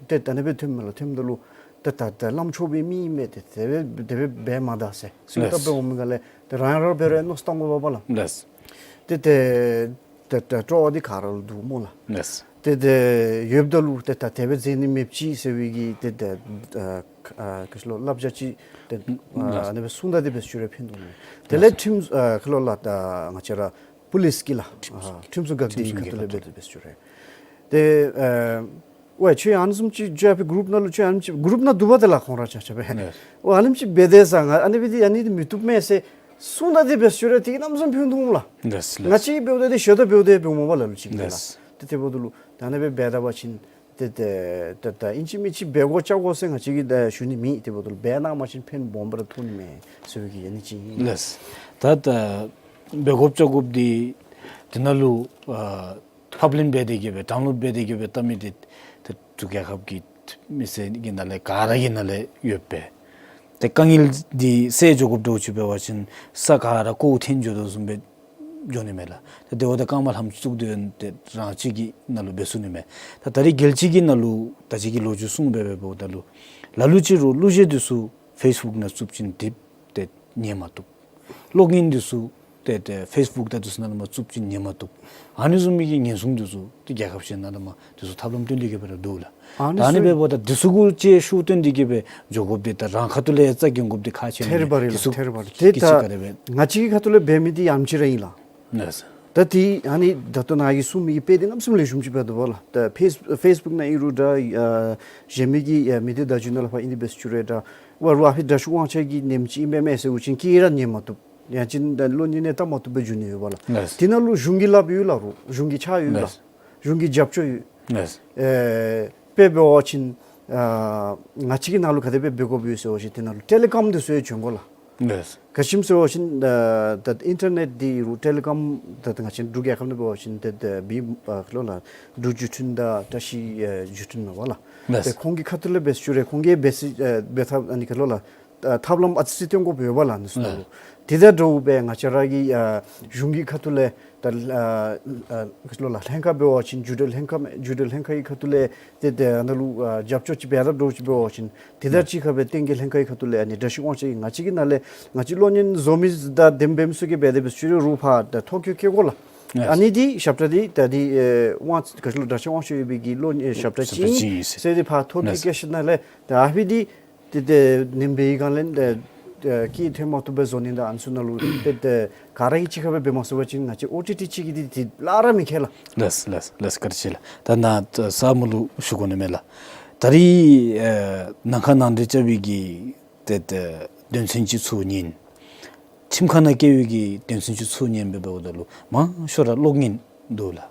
ཏེ་ད་ཨ་ནི་སྦེ་ཐོནམ་མས་ལགས། ཐོནམ་ད་ལུ་ཏེ་ད་ཏེ་བླམ་ཆོས་པའི་མི་ཨིན་མས། ཏེ་དེ་སྦེ་དེ་སྦེ་འབད་མ་ད་ཟེར་གསོལཝ་ལགས། བཏབ་སྦེ་འོང་མི་ག་ལས་ཏེ་རང་རང་འབད་རུང་མནོ་བསམ་བཏང་དགོ་པས་ལགས། ལགས། ཏེ་ཏེ་ཏེ་ཏེ་སྤྲོ་བ་འདི་ག་ར་ལུ་འདུག་སྨོ་ལགས། ལགས། ཏེ་ཏེ་ཡོདཔ་ད་ལུ་ཏེ་ད་དེ་སྦེ་མཛད་ནི་མེདཔ་ཅིག་ཟེར་བའི་གི་ཏེ་ཏེ་ཨ་ཨ་ག་ཅི་ལོ་བསླབ་བྱ་ཅིག་ཏེ་ཨ་ཨ་ནི་སྦེ་གསུངས་ད་དེ་སྦེ་ཞུ་རུང་ཕན་འདུག་ལགས། དེ་ལས་ལགས། ཁྲིམས་ཨ་ག་ཅི་ལོ་ལགས་ད་ང་བཅས་ར་པུ་ལིསི་གི་ལགས་ཁྲིམས་ཨ་ཁྲིམས་སྲུང་འགག་སྡེ་གི་ཁ་ཐུག་ལས་འབད་དེ་སྦེ་ཞུ་རུང་ཏེ་ཨ་ཝའི་ཁྱོད་ཨ་ནི་བཟུམ་ཅིག་འགྱོ་ཡ་ཕར་གུ་རུབ་ནང་ལུ་ཁྱོད་ཨ་ནི་ཅིག་གུ་རུབ་ནང་འདུག་པ་ཏེ་ལགས་ཁོང་ར་ཆ་ཁྱབ་སྦེ། ལགས། ཨོ་ཨ་ནི་ཅིག་འབད་དེ་ཟེར་ང་ཨ་ནི་སྦེ་འདི་ཨ་ནི་འདི་མི་བཏུབ་མས་ཟེར་གསུངས་ད་དེ་སྦེ་ཞུ་རུང་དེ་གིས་གནམ་མེད་ས་མེད་ཕན་ཐོགས་འོང་ལགས། ལགས་ལགས། ང་བཅས་འབདཝ་ད་འདི་ཤོ་ད་འབདཝ་ད་འབདཝ་མས་པ་ལ་ལུ་ཅིག་ལགས། ལགས། ཏེ་དེ་འབདཝ་ད་ལུ་ད་ཨ་ནི་སྦེ་འབད་ད་པ་ཅིན་ཏེ་ཏེ་ཏེ་ད་ཨིན་ཅི་མིན་ཅི་འབད་དགོ་བྱ་དགོ་ཟེར་ང་བཅས་ཀྱིས་ད་ཞུ་ནི་མེད། དེ་འབདཝ་ད་ལུ་འབད་གནང་པ་ཅིན་ཕན་སྦོམ་སྦེ་ར་ཐོགས་ནི་མས་ཟེར་བའི་གི་ཨ་ནི་ཅིག་ཨིན། ལགས། ད་ད་འབད་དགོཔ་བྱ་དགོཔ་འདི་དེ་ནང་ལུ་ཨ་ཕབ་ལེན་འབད་དེ་གི་སྦེ་ཌའུན་ལོཌ་འབད་དེ་གི་སྦེ་བལྟ་མི་འདི་ཏེ་འབྲུག་རྒྱལ་ཁབ་ཀྱི་མི་སེར་གྱི་ནང་ལས་ག་ར་གི་ནང་ལས་ཡོད་པས། ཏེ་དཀའ་ངལ་འདི་སེལ་འགྱོ་དགོཔ་འདྲཝ་ཅིག་འབད་བ་ཅིན་ས་ག་ར་ཀོཝ་འཐོན་འགྱོ་དོ་བཟུམ་སྦེ་འགྱོ་ནི་མས་ལགས། ཏེ་དེ་འབདཝ་ད་རྐངམ་ལྷམ་བཙུགས་ཏེ་ཏེ་རང་བཞིན་གྱི་ནང་ལུ་འབད་ཚུགས་ནི་མས། ད་ད་རེས་རྒྱལ་སྤྱི་གི་ནང་ལུ་ད་ཅི་གི་ལོ་རྒྱུས་གསུངས་སྦེ་འབདཝ་ད་ལུ་ལ་ལུ་ཅིག་རུང་གླུ་གཞས་འདི་ཚུ་ཕེསི་བུཀ་ནང་བཙུགསཔ་ཅིན་དེ་ཏེ་ཉན་མ་བཏུབ། གློག་བརྙན་འདི་ཚུ་ཏེ་ཏེ་ཕེསི་བུཀ་དང་འདི་ཚུ་ནང་ལུ་མར་བཙུགསཔ་ཅིན་ཉན་མ་བཏུབ། ཨ་ནི་བཟུམ་མའི་གི་ཉེན་སྲུང་འདི་ཚུ་ཏེ་རྒྱལ་ཁབ་གཞན་ནང་ལུ་མར་འདི་ཚུ་ཐབས་ལམ་སྟོན་ཏེ་གི་སྦེ་ར་འདུག་ལགས། ཨ་ནི་ད་ཨ་ནི་ཚུ་འབདཝ་ད་འདི་ཚུ་གུ་ཅིག་ཤུགས་བཏོན་ཏེ་གི་སྦེ་འགྱོ་དགོཔ་འདི་ད་རང་ཁ་ཐུག་ལས་རྩ་འགེངས་དགོཔ་འདི་ཁག་ཆེ་ནི་ཐད་རི་བ་རི་ལགས། འདི་ཚུ་ཐད་རི་བ་རི། ཏེ་ད་ང་བཅས་ཀྱི་ཁ་ཐུག་ལས་འབད་མི་འདི་ཡང་ཅིག་ར་ཨིན་ལགས། ལགས། ད་འདི་ཨ་ནི་ད་ལྟོ་ནཱ་གིས་གསུངས་མི་གི་དཔེ་འདི་གནམ་མེད་ས་མེད་ལེགས་ཤོམ་ཅིག་འབད་དོ་བ་ལགས། ད་ཕེསི་ཕེསི་བུཀ་ནང་ཨིན་རུང་འདྲ་ཨ་གཞན་མི་གི་ཨ་མི་སྡེ་བརྡ་བརྒྱུད་ནང་ལུ་ཕར་ཨིན་ཏེ་འབད་ཞུ་རུང་འདྲ་ བ་རུ་ཨ་ཕི་དྲག་ཤོས་དབང་ཆ་གིས་ཉནམ་ཅིག་ཨིན་པས་མས་ཟེར་འུ་ཅིན་སྐད་ར་ཉན་མ་བཏུབ། ཡང་ཅིན་ད་བློ་ཉན་ནི་ད་མ་བཏུབ་པའི་རྒྱུ་ནི་ཡོདཔ་ལགས། ལགས། དེ་ནང་ལུ་གཞུང་གིས་སླབ་ཡོད་ལགས་རུང་གཞུང་གིས་ཕྱག་ཡོད་ལགས། ལགས། གཞུང་གིས་རྒྱབ་སྐྱོར་ཡོད། ལགས། ཨེ་དཔེ་འབད་བ་ཅིན་ཨ་ང་བཅས་ཀྱི་ནང་ལུ་ག་དེ་སྦེ་འབད་དགོཔ་ཡོད་ཟེར་བ་ཅིན་དེ་ནང་ལུ་ཊེ་ལི་ཀོམ་འདི་ཚུ་ཡང་བྱོན་དགོ་ལགས། ལགས། ག་ཅི་སྨོ་ཟེར་བ་ཅིན་ཨ་ད་ཨིན་ཊར་ནེཊ་འདི་རུང་ཊེ་ལི་ཀོམ་ད་ང་བཅས་འབྲུག་རྒྱལ་ཁབ་ནང་འབད་བ་ཅིན་ཏེ་ཏེ་བི་ཨ་ལོ་ལགས་འབྲུག་བརྒྱུད་འཕྲིན་དང་བཀྲ་ཤིས་ཨ་བརྒྱུད་འཕྲིན་མས་པ་ལགས། ལགས། ཏེ་ཁོང་གི་ཁ་ཐུག་ལས་འབད་ཞུ་རུང་ཁོང་གིས་འབད་ས་ཨ་འབད་ཐབས་ཨ་ནི་ག་ལོ་ལགས་ཨ་ཐབས་ལམ་ཨ་ཙི་ཙི་སྟོན་དགོཔ་ཡོདཔ་ལགས་ཨ་ནི་ཚུ་ནང་ལུ། ལགས། དེ་དང་འདྲཝ་སྦེ་ང་བཅས་ར་གི་ཨ་གཞུང་གི་ཁ་ཐུག་ལས་ད་ཨ་ཨ་ག་ལོ་ལགས་ལྷན་ཁག་འབད་བ་ཅིན་འགྱུར་འགྲོས་ལྷན་ཁག་མས། འགྱུར་འགྲོས་ལྷན་ཁག་གི་ཁ་ཐུག་ལས་ཏེ་ཏེ་ཨ་ནཱ་ལུ་ཨ་རྒྱབ་སྐྱོར་ཅིག་འབད་དགོཔ་འདྲཝ་ཅིག་འབད་བ་ཅིན་དེ་དང་གཅིག་ཁར་སྦེ་བསྟན་རྒྱས་ལྷན་ཁག་གི་ཁ་ཐུག་ལས་ཨ་ནི་དྲག་ཤོས་དབང་ཆ་གིས་ང་བཅས་ཀྱི་ནང་ལས་ང་བཅས་བློ་ངན་བཟོ་མི་དང་དེ་འབད་མི་ཚུ་གིས་འབད་དེ་འབད་ཞུ་རུང་ཕར་ད་ཐོ་བཀོད་བཀོད་དགོ་ལགས། ལགས། ཨ་ནི་འདི་ཞབས་ཁྲ་འདི་ད་འདི་ཨེ་དབང་ག་ཅི་ལོ་དྲག་ཤོས་དབང་ཆ་ཡོད་པའི་གི་བློ་ཨེ་ཞབས་ཁྲ་ཞབས་ཁྲ་ཅིག་ཨིན་ཅིག་ཨིན་ཟེར་ཟེར་ཏེ་ཕར་ཐོ་བཀོད། ལགས། བཀོད་ཞིནམ་ལས་ད་ཨ་ཕི་འདི་ཏེ་ཏེ་ཉན་པའི་སྒང་ལས་ཏེ་ཏེ་སྐད་ཐོན་མ་བཏུབ་པའི་བཟོ་ནི་དང་ཨ་ནི་ཚུ་ནང་ལུ་ཏེ་ཏེ་ག་ར་གིས་གཅིག་ཁར་སྦེ་འབད་མ་ཚུགས་པ་ཅིན་ང་བཅས་ཨོ་ཊི་ཊི་གཅིག་གིས་འདི་འདི་སླབ་ར་མི་ཁེལ་ལགས། ལགས་ལགས་ལགས། བཀའ་དྲིན་ཆེ་ལགས། ད་ནཱ་ས་མོ་ལུ་ཞུ་དགོ་ནི་མས་ལགས། ད་རིས་ཨེ་ནང་ཁ་ནང་འགྲིག་རྐྱབ་པའི་གི་ཏེ་ཏེ་དོན་ཚན་ཅིག་ཚུར་ཉན། ཁྲིམས་ཁང་ནང་བཀལ་བའི་གི་དོན་ཚན་ཅིག་ཚུར་ཉན་སྦེ་འབདཝ་ད་ལུ་མང་ཤོས་ར་གློག་བརྙན་འདུག་ལགས།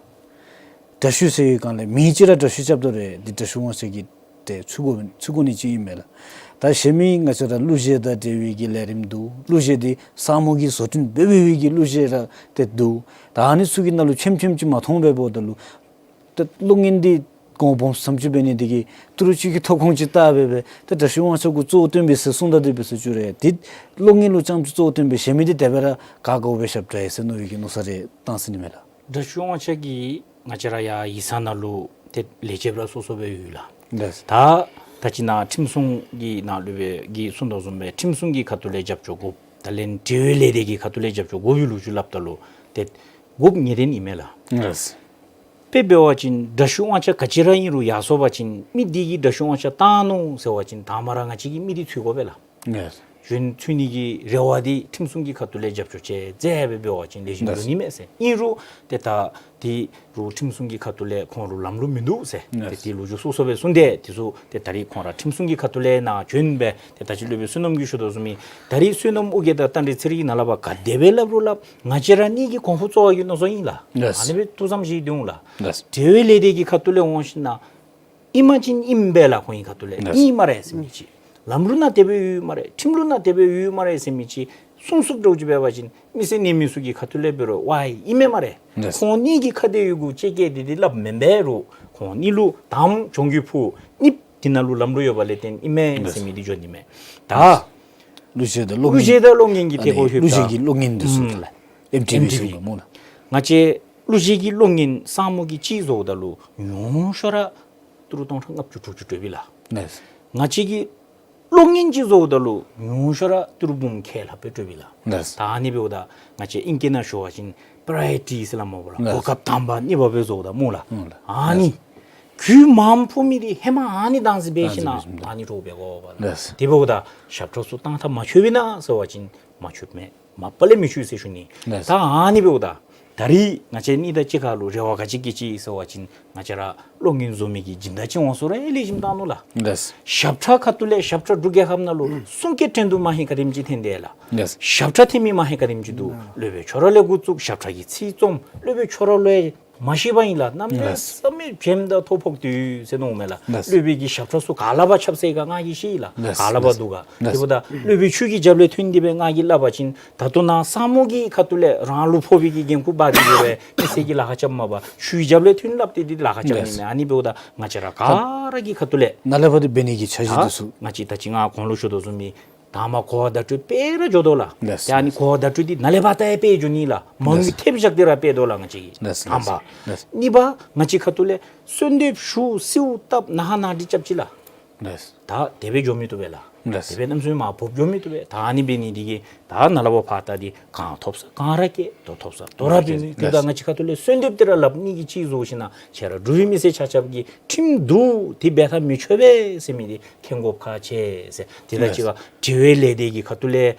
དྲག་ཤོས་ཟེར་བའི་སྒང་ལས་མི་གཅིག་ར་དྲག་ཤོས་རྐྱབ་ད་རུང་འདི་དྲག་ཤོས་དབང་ཆ་གིས་ཏེ་ཚུད་དགོ་ཚུད་དགོ་ནི་ཅིག་ཨིན་མས་ལགས། ད་གཞན་མི་ང་བཅས་ར་གླུ་གཞས་དང་འབྲེལ་བའི་གི་ལས་རིམ་འདུག། གླུ་གཞས་འདི་ས་མོ་གིས་བཟོ་སྐྲུན་འབད་འབད་བའི་གི་གླུ་གཞས་ར་ཏེ་འདུག། ད་ཨ་ནི་ཚུ་གི་ནང་ལུ་ཆེམ་ཆེམ་ཅིག་མ་མཐོང་སྦེ་འབདཝ་ད་ལུ་ད་གློག་བརྙན་འདི་གོང་སྦོམ་ཙམ་ཅིག་འབད་ནི་འདི་གིས་ཏི་རུ་ཅིག་གི་ཐོབ་ཁོང་ཅིག་བལྟ་སྦེ་སྦེ་ད་དྲག་ཤོས་དབང་ཆ་གུ་གཙོ་བོ་བཏོན་པས་ཟེར་གསུངས་ད་དེ་སྦེ་ཟེར་ཞུ་རུང་ཏེ་གློག་བརྙན་ལུ་རྐྱངམ་ཅིག་གཙོ་བོ་བཏོན་པས་གཞན་མི་འདི་དེ་སྦེ་ར་ག་དགོ་པའི་ཞབས་ཁྲ་ཡོད་ཟེར་མནོ་བའི་གི་མནོ་བསམ་རེ་བཏང་ཟེར་ནི་མས་ལགས། དྲག་ཤོས་དབང་ཆ་གིས་ང་བཅས་ར་ཡར་ཡིག་ཚང་ནང་ལུ་ཏེ་ལས་བྱེདཔ་ར་སོ་སོ་སྦེ་ཡོད་ལགས། ལགས། ད་ད་ཅི་ནཱ་ཁྲིམས་སྲུང་གི་ནང་ལུ་སྦེ་གིས་གསུངས་དོ་བཟུམ་སྦེ་ཁྲིམས་སྲུང་གི་ཁ་ཐུག་ལས་རྒྱབ་སྐྱོར་དགོཔ་ད་ལན་འབྲེལ་ཡོད་ལས་སྡེ་གི་ཁ་ཐུག་ལས་རྒྱབ་སྐྱོར་དགོ་པའི་ལོ་རྒྱུས་སླབ་ད་ལུ་ཏེ་དགོཔ་ངེས་བདེན་ཨིན་མས་ལགས། ལགས། དཔེ་འབད་བ་ཅིན་དྲག་ཤོས་དབང་ཆ་ག་ཅི་ར་ཨིན་རུང་ཡར་སོང་པ་ཅིན་མི་འདི་གིས་དྲག་ཤོས་དབང་ཆ་བཏང་ནུག་ཟེར་བ་ཅིན་དང་པ་ར་ང་བཅས་ཀྱིས་མི་འདི་འཚོལ་དགོ་པས་ལགས། ལགས། གཞན་འཚོལ་ནི་གི་རེ་བ་འདི་ཁྲིམས་སྲུང་གི་ཁ་ཐུག་ལས་རྒྱབ་སྐྱོར་ཅིག་མཛད་སྦེ་འབད་བ་ཅིན་ལེགས་ཤོམ་ལགས། འགྱོ་ནི་མས་ཟེར། ཨིན་རུང་ཏེ་ད་འདི་རུང་ཁྲིམས་སྲུང་གི་ཁ་ཐུག་ལས་ཁོང་རུང་ལམ་ལུགས་མིན་འདུག་ཟེར། ལགས། ཏེ་འདི་ལོ་རྒྱུས་སོ་སོ་སྦེ་གསུངས་ཏེ་འདི་ཚུ་ཏེ་ད་རིས་ཁོང་ར་ཁྲིམས་སྲུང་གི་ཁ་ཐུག་ལས་ནཱ་བྱོན་སྦེ་ཏེ་ད་ཅི་སློབ་དཔོན་བསོད་ནམས་ཀྱིས་ཞུ་དོ་བཟུམ་སྦེ་ད་རིས་བསོད་ནམས་ཨོ་རྒྱན་དང་རྟ་མགྲིན་ཚེ་རིང་གིས་ནཱ་ལས་ཕར་ག་དེ་སྦེ་སླབ་རུང་སླབ་ང་བཅས་ར་གཉིས་ཀྱི་གོང་འཕེལ་གཙོ་བོ་གི་མནོ་བསམ་ཨིན་ལགས། ལགས། ཨ་ནི་སྦེ་ཐུགས་བསམ་བཞེས་ཏེ་འོང་ལགས། ལགས། འབྲེལ་ཡོད་ལས་སྡེ་གི་ཁ་ཐུག་ལས་འོང་ཞིན་ན་ཨིན་པ་ཅིན་ཨིན་པས་ལགས། ཁོང་གི་ཁ་ཐུག་ལས། ལགས། ཨིན་སྨ་རེ་ཟེར་མི་ཅིག། ལམ་ལུགས་ནང་དེ་སྦེ་ཡོད་སྨ་རེ། ཁྲིམས་ལུགས་ནང་དེ་སྦེ་ཡོད་སྨ་རེ་ཟེར་མི་ཅིག་གསུང་གསུངམ་འདྲཝ་ཅིག་འབད་བ་ཅིན་མི་སེར་ནང་མི་ཚུ་གི་ཁ་ཐུག་ལས་འབད་རུང་ཝའི་ཨིན་མས་སྨ་རེ། ལགས། ཁོང་གཉིས་ཀྱི་ཁ་བརྡའི་ཡུ་གུ་ཅིག་གིས་འདི་འདི་སླབ་མེན་པས་རུང་ཁོང་གཉིས་ལུ་དང་པ་གྱོང་གུད་ཕོག། གཉིས་པ་འདི་ནང་ལུ་ལམ་ལུགས་ཡོདཔ་ལས་བརྟེན་ཨིན་མས་ཟེར་མི་འདི་འགྱོ་ནི་མས། ད་གླུ་གཞས་དང་གློག་བརྙན། གླུ་གཞས་དང་གློག་བརྙན་གྱི་ཨ་ནི་ཐད་ཁར་ལྷོད་གླུ་གཞས་ཀྱི་གློག་བརྙན་འདི་ཚུ་ཨུམ་ལགས། ཨེམ་ཊི་བི་ཨེམ་ཊི་བི་ཟེར་སྨོ་ལགས། ང་བཅས་གླུ་གཞས་ཀྱི་གློག་བརྙན་ས་མོ་གིས་ཅིག་བཟོཝ་ད་ལུ་ཉུང་ཤོས་ར་ཏི་རུ་སྟོང་ཕྲག་ལྔ་བཅུ་དྲུག་ཅུ་སྤྲོད་པས་ལགས། ལགས། ང་བཅས་ཀྱིས་གློག་བརྙན་ཅིག་བཟོཝ་ད་ལུ་ཉུང་ཤོས་ར་ཏི་རུ་འབུམ་ཁལ་ལྷགཔ་སྦེ་སྤྲོད་པས་ལགས། ལགས། ད་ཨ་ནི་འབདཝ་ད་ང་བཅས་ཨིང་སྐད་ནང་ཞུ་བ་ཅིན་པ་རའི་ཡོ་རི་ཊི་ཟེར་སླབ་མས་པ་ལགས། ལགས། གོ་སྐབས་དང་པ་གཉིས་པ་སྦེ་བཟོཝ་ད་སྨོ་ལགས། ཨུམ་ལགས། ཨ་ནི་ལགས། གུ་མ་ཕོག་མི་འདི་ཧེ་མ་ཨ་ནི་བཏང་ཟེར་འབད་ཞིན་ན་བཏང་ཟེར་འབད་ཞིན་ན་ཨ་ནི་འདྲཝ་འབད་དགོ་པས་ལགས། ལགས། དེ་འབདཝ་ད་ཞབས་ཁྲ་ཚུ་བཏང་ཐག་མ་ཆོད་པས་ན་ཟེར་བ་ཅིན་མ་ཆོདཔ་མས། མ་པ་ལས་མི་ཆོད་ཟེར་ཞུ་ནི། ལགས། ད་ཨ་ནི་འབདཝ་ད་ད་རིས་ང་བཅས་གཉིས་དང་གཅིག་ཁར་ལུ་རེ་བ་ག་ཅི་བསྐྱེད་ཅི་ཟེར་བ་ཅིན་ང་བཅས་ར་གློག་བརྙན་བཟོ་མི་གི་སྦྱིན་བདག་ཅིག་འོང་སོང་རུང་ལེགས་ཤོམ་བཏང་ནུག་ལགས། ལགས། ཞབས་ཁྲ་ཁ་ཐུག་ལས་ཞབས་ཁྲ་འབྲུག་རྒྱལ་ཁབ་ནང་ལུ་གསུང་སྐད་འདྲེན་དུ་མ་ཧེ་ག་དེམ་ཅིག་ཐོན་དེས་ལགས། ལགས། ཞབས་ཁྲ་འཐེན་མི་མ་ཧེ་ག་དེམ་ཅིག་འདུག། སློབ་དཔོན་ཁྱོད་ར་ལས་འགོ་བཙུགས་ཞབས་ཁྲ་གི་ཚིག་རྩོམ་སློབ་དཔོན་ཁྱོད་ར་ལུ་ཡང་མ་ཤེས་པ་ཨིན་ལགས། གནམ་མེད་ས་མེད་བྱོནམ་ད་ཐོ་ཕོག་སྟེ་ཡོད་ཟེར་མནོཝ་མས་ལགས། ལགས། སློབ་དཔོན་གྱི་ཞབས་ཁྲ་ཚུ་ག་ལས་ཕར་ཁྱབ་ཟེར་ག་ང་གིས་ཤེས་ལགས། ལགས། ག་ལས་ཕར་ལགས། འདུག་ག། ལགས། དེ་འབདཝ་ད་སློབ་དཔོན་ཁྱོད་ཀྱི་རྒྱབ་ལས་ཐོན་ཏེ་སྦེ་ང་གིས་སླབ་པ་ཅིན་ད་ལྟོ་ནཱ་ས་མོ་གི་ཁ་ཐུག་ལས་རང་ལུ་ཕོག་པའི་གི་འགན་ཁུར་འབག་སྟེ་སྦེ་མི་སེར་གྱི་ལཱ་ཁག་རྐྱབ་མ་པ་ཁྱོད་ཀྱི་རྒྱབ་ལས་ཐོན་སླབ་སྟེ་འདི་ལཱ་ཁག་རྐྱབ་ནི་མས། ཨ་ནི་འབདཝ་ད་ང་བཅས་ར་ག་ར་གི་ཁ་ཐུག་ལས་ནཱ་ལས་ཕར་འདི་འབད་ནི་གི་འཆར་གཞི་འདི་ཚུ་ང་བཅས་ད་ཅི་ང་གོང་ལུ་ཞུ་དོ་བཟུམ་མའི་དང་པ་གོ་བ་བརྡ་སྤྲོད་སྤེལ་ར་འགྱོ་དོ་ལགས། ལགས། ཏེ་ཨ་ནི་གོ་བ་བརྡ་སྤྲོད་འདི་ནཱ་ལས་ཕར་ད་ཡང་སྤེལ་འགྱོ་ནི་ལགས། མ་དངུལ་ལགས། ཐེབས་བཞག་སྟེ་ར་སྤེལ་དོ་ལགས་ང་བཅས་ཀྱིས། ལགས། དང་པ། ལགས། གཉིས་པ་ང་བཅས་ཁ་ཐུག་ལས་གསོལ་འདེབས་ཞུ་གསོལཝ་བཏབ་ནཱ་ཧ་ནཱ་འདི་རྐྱབ་ཅི་ལགས། ལགས། ད་དེ་སྦེ་འགྱོ་མི་བཏུབ་པས་ལགས། ལགས། དེ་སྦེ་གནམ་མེད་ས་མེད་མར་ཕབ་འགྱོ་མི་བཏུབ་པས། ད་ཨ་ནི་འབད་ནི་འདི་གིས་ད་ནཱ་ལས་ཕར་ཕར་ད་འདི་གང་ཐོབ་ས་གང་ར་བསྐྱལ་དོ་ཐོབ་ས་དོ་ར་འབད་ནི། ལགས། དེ་ད་ང་བཅས་ཁ་ཐུག་ལས་གསོལ་འདེབས་འདི་ར་སླབ་ནི་གི་ཅིག་བཟོ་ཞིན་ན་ཁྱེད་ར་འབྲུག་པའི་མི་སེར་ཆ་ཁྱབ་ཀྱིས་ཁྲིམས་འདུག་འདི་འབད་ཐག་མི་ཆོད་པས་ཟེར་མི་འདི་མཁྱེན་དགོཔ་ཁག་ཆེ་ཟེར། དེ་ད་ལགས། ཅིག་ཁར་འབྲེལ་ཡོད་ལས་སྡེ་གི་ཁ་ཐུག་ལས་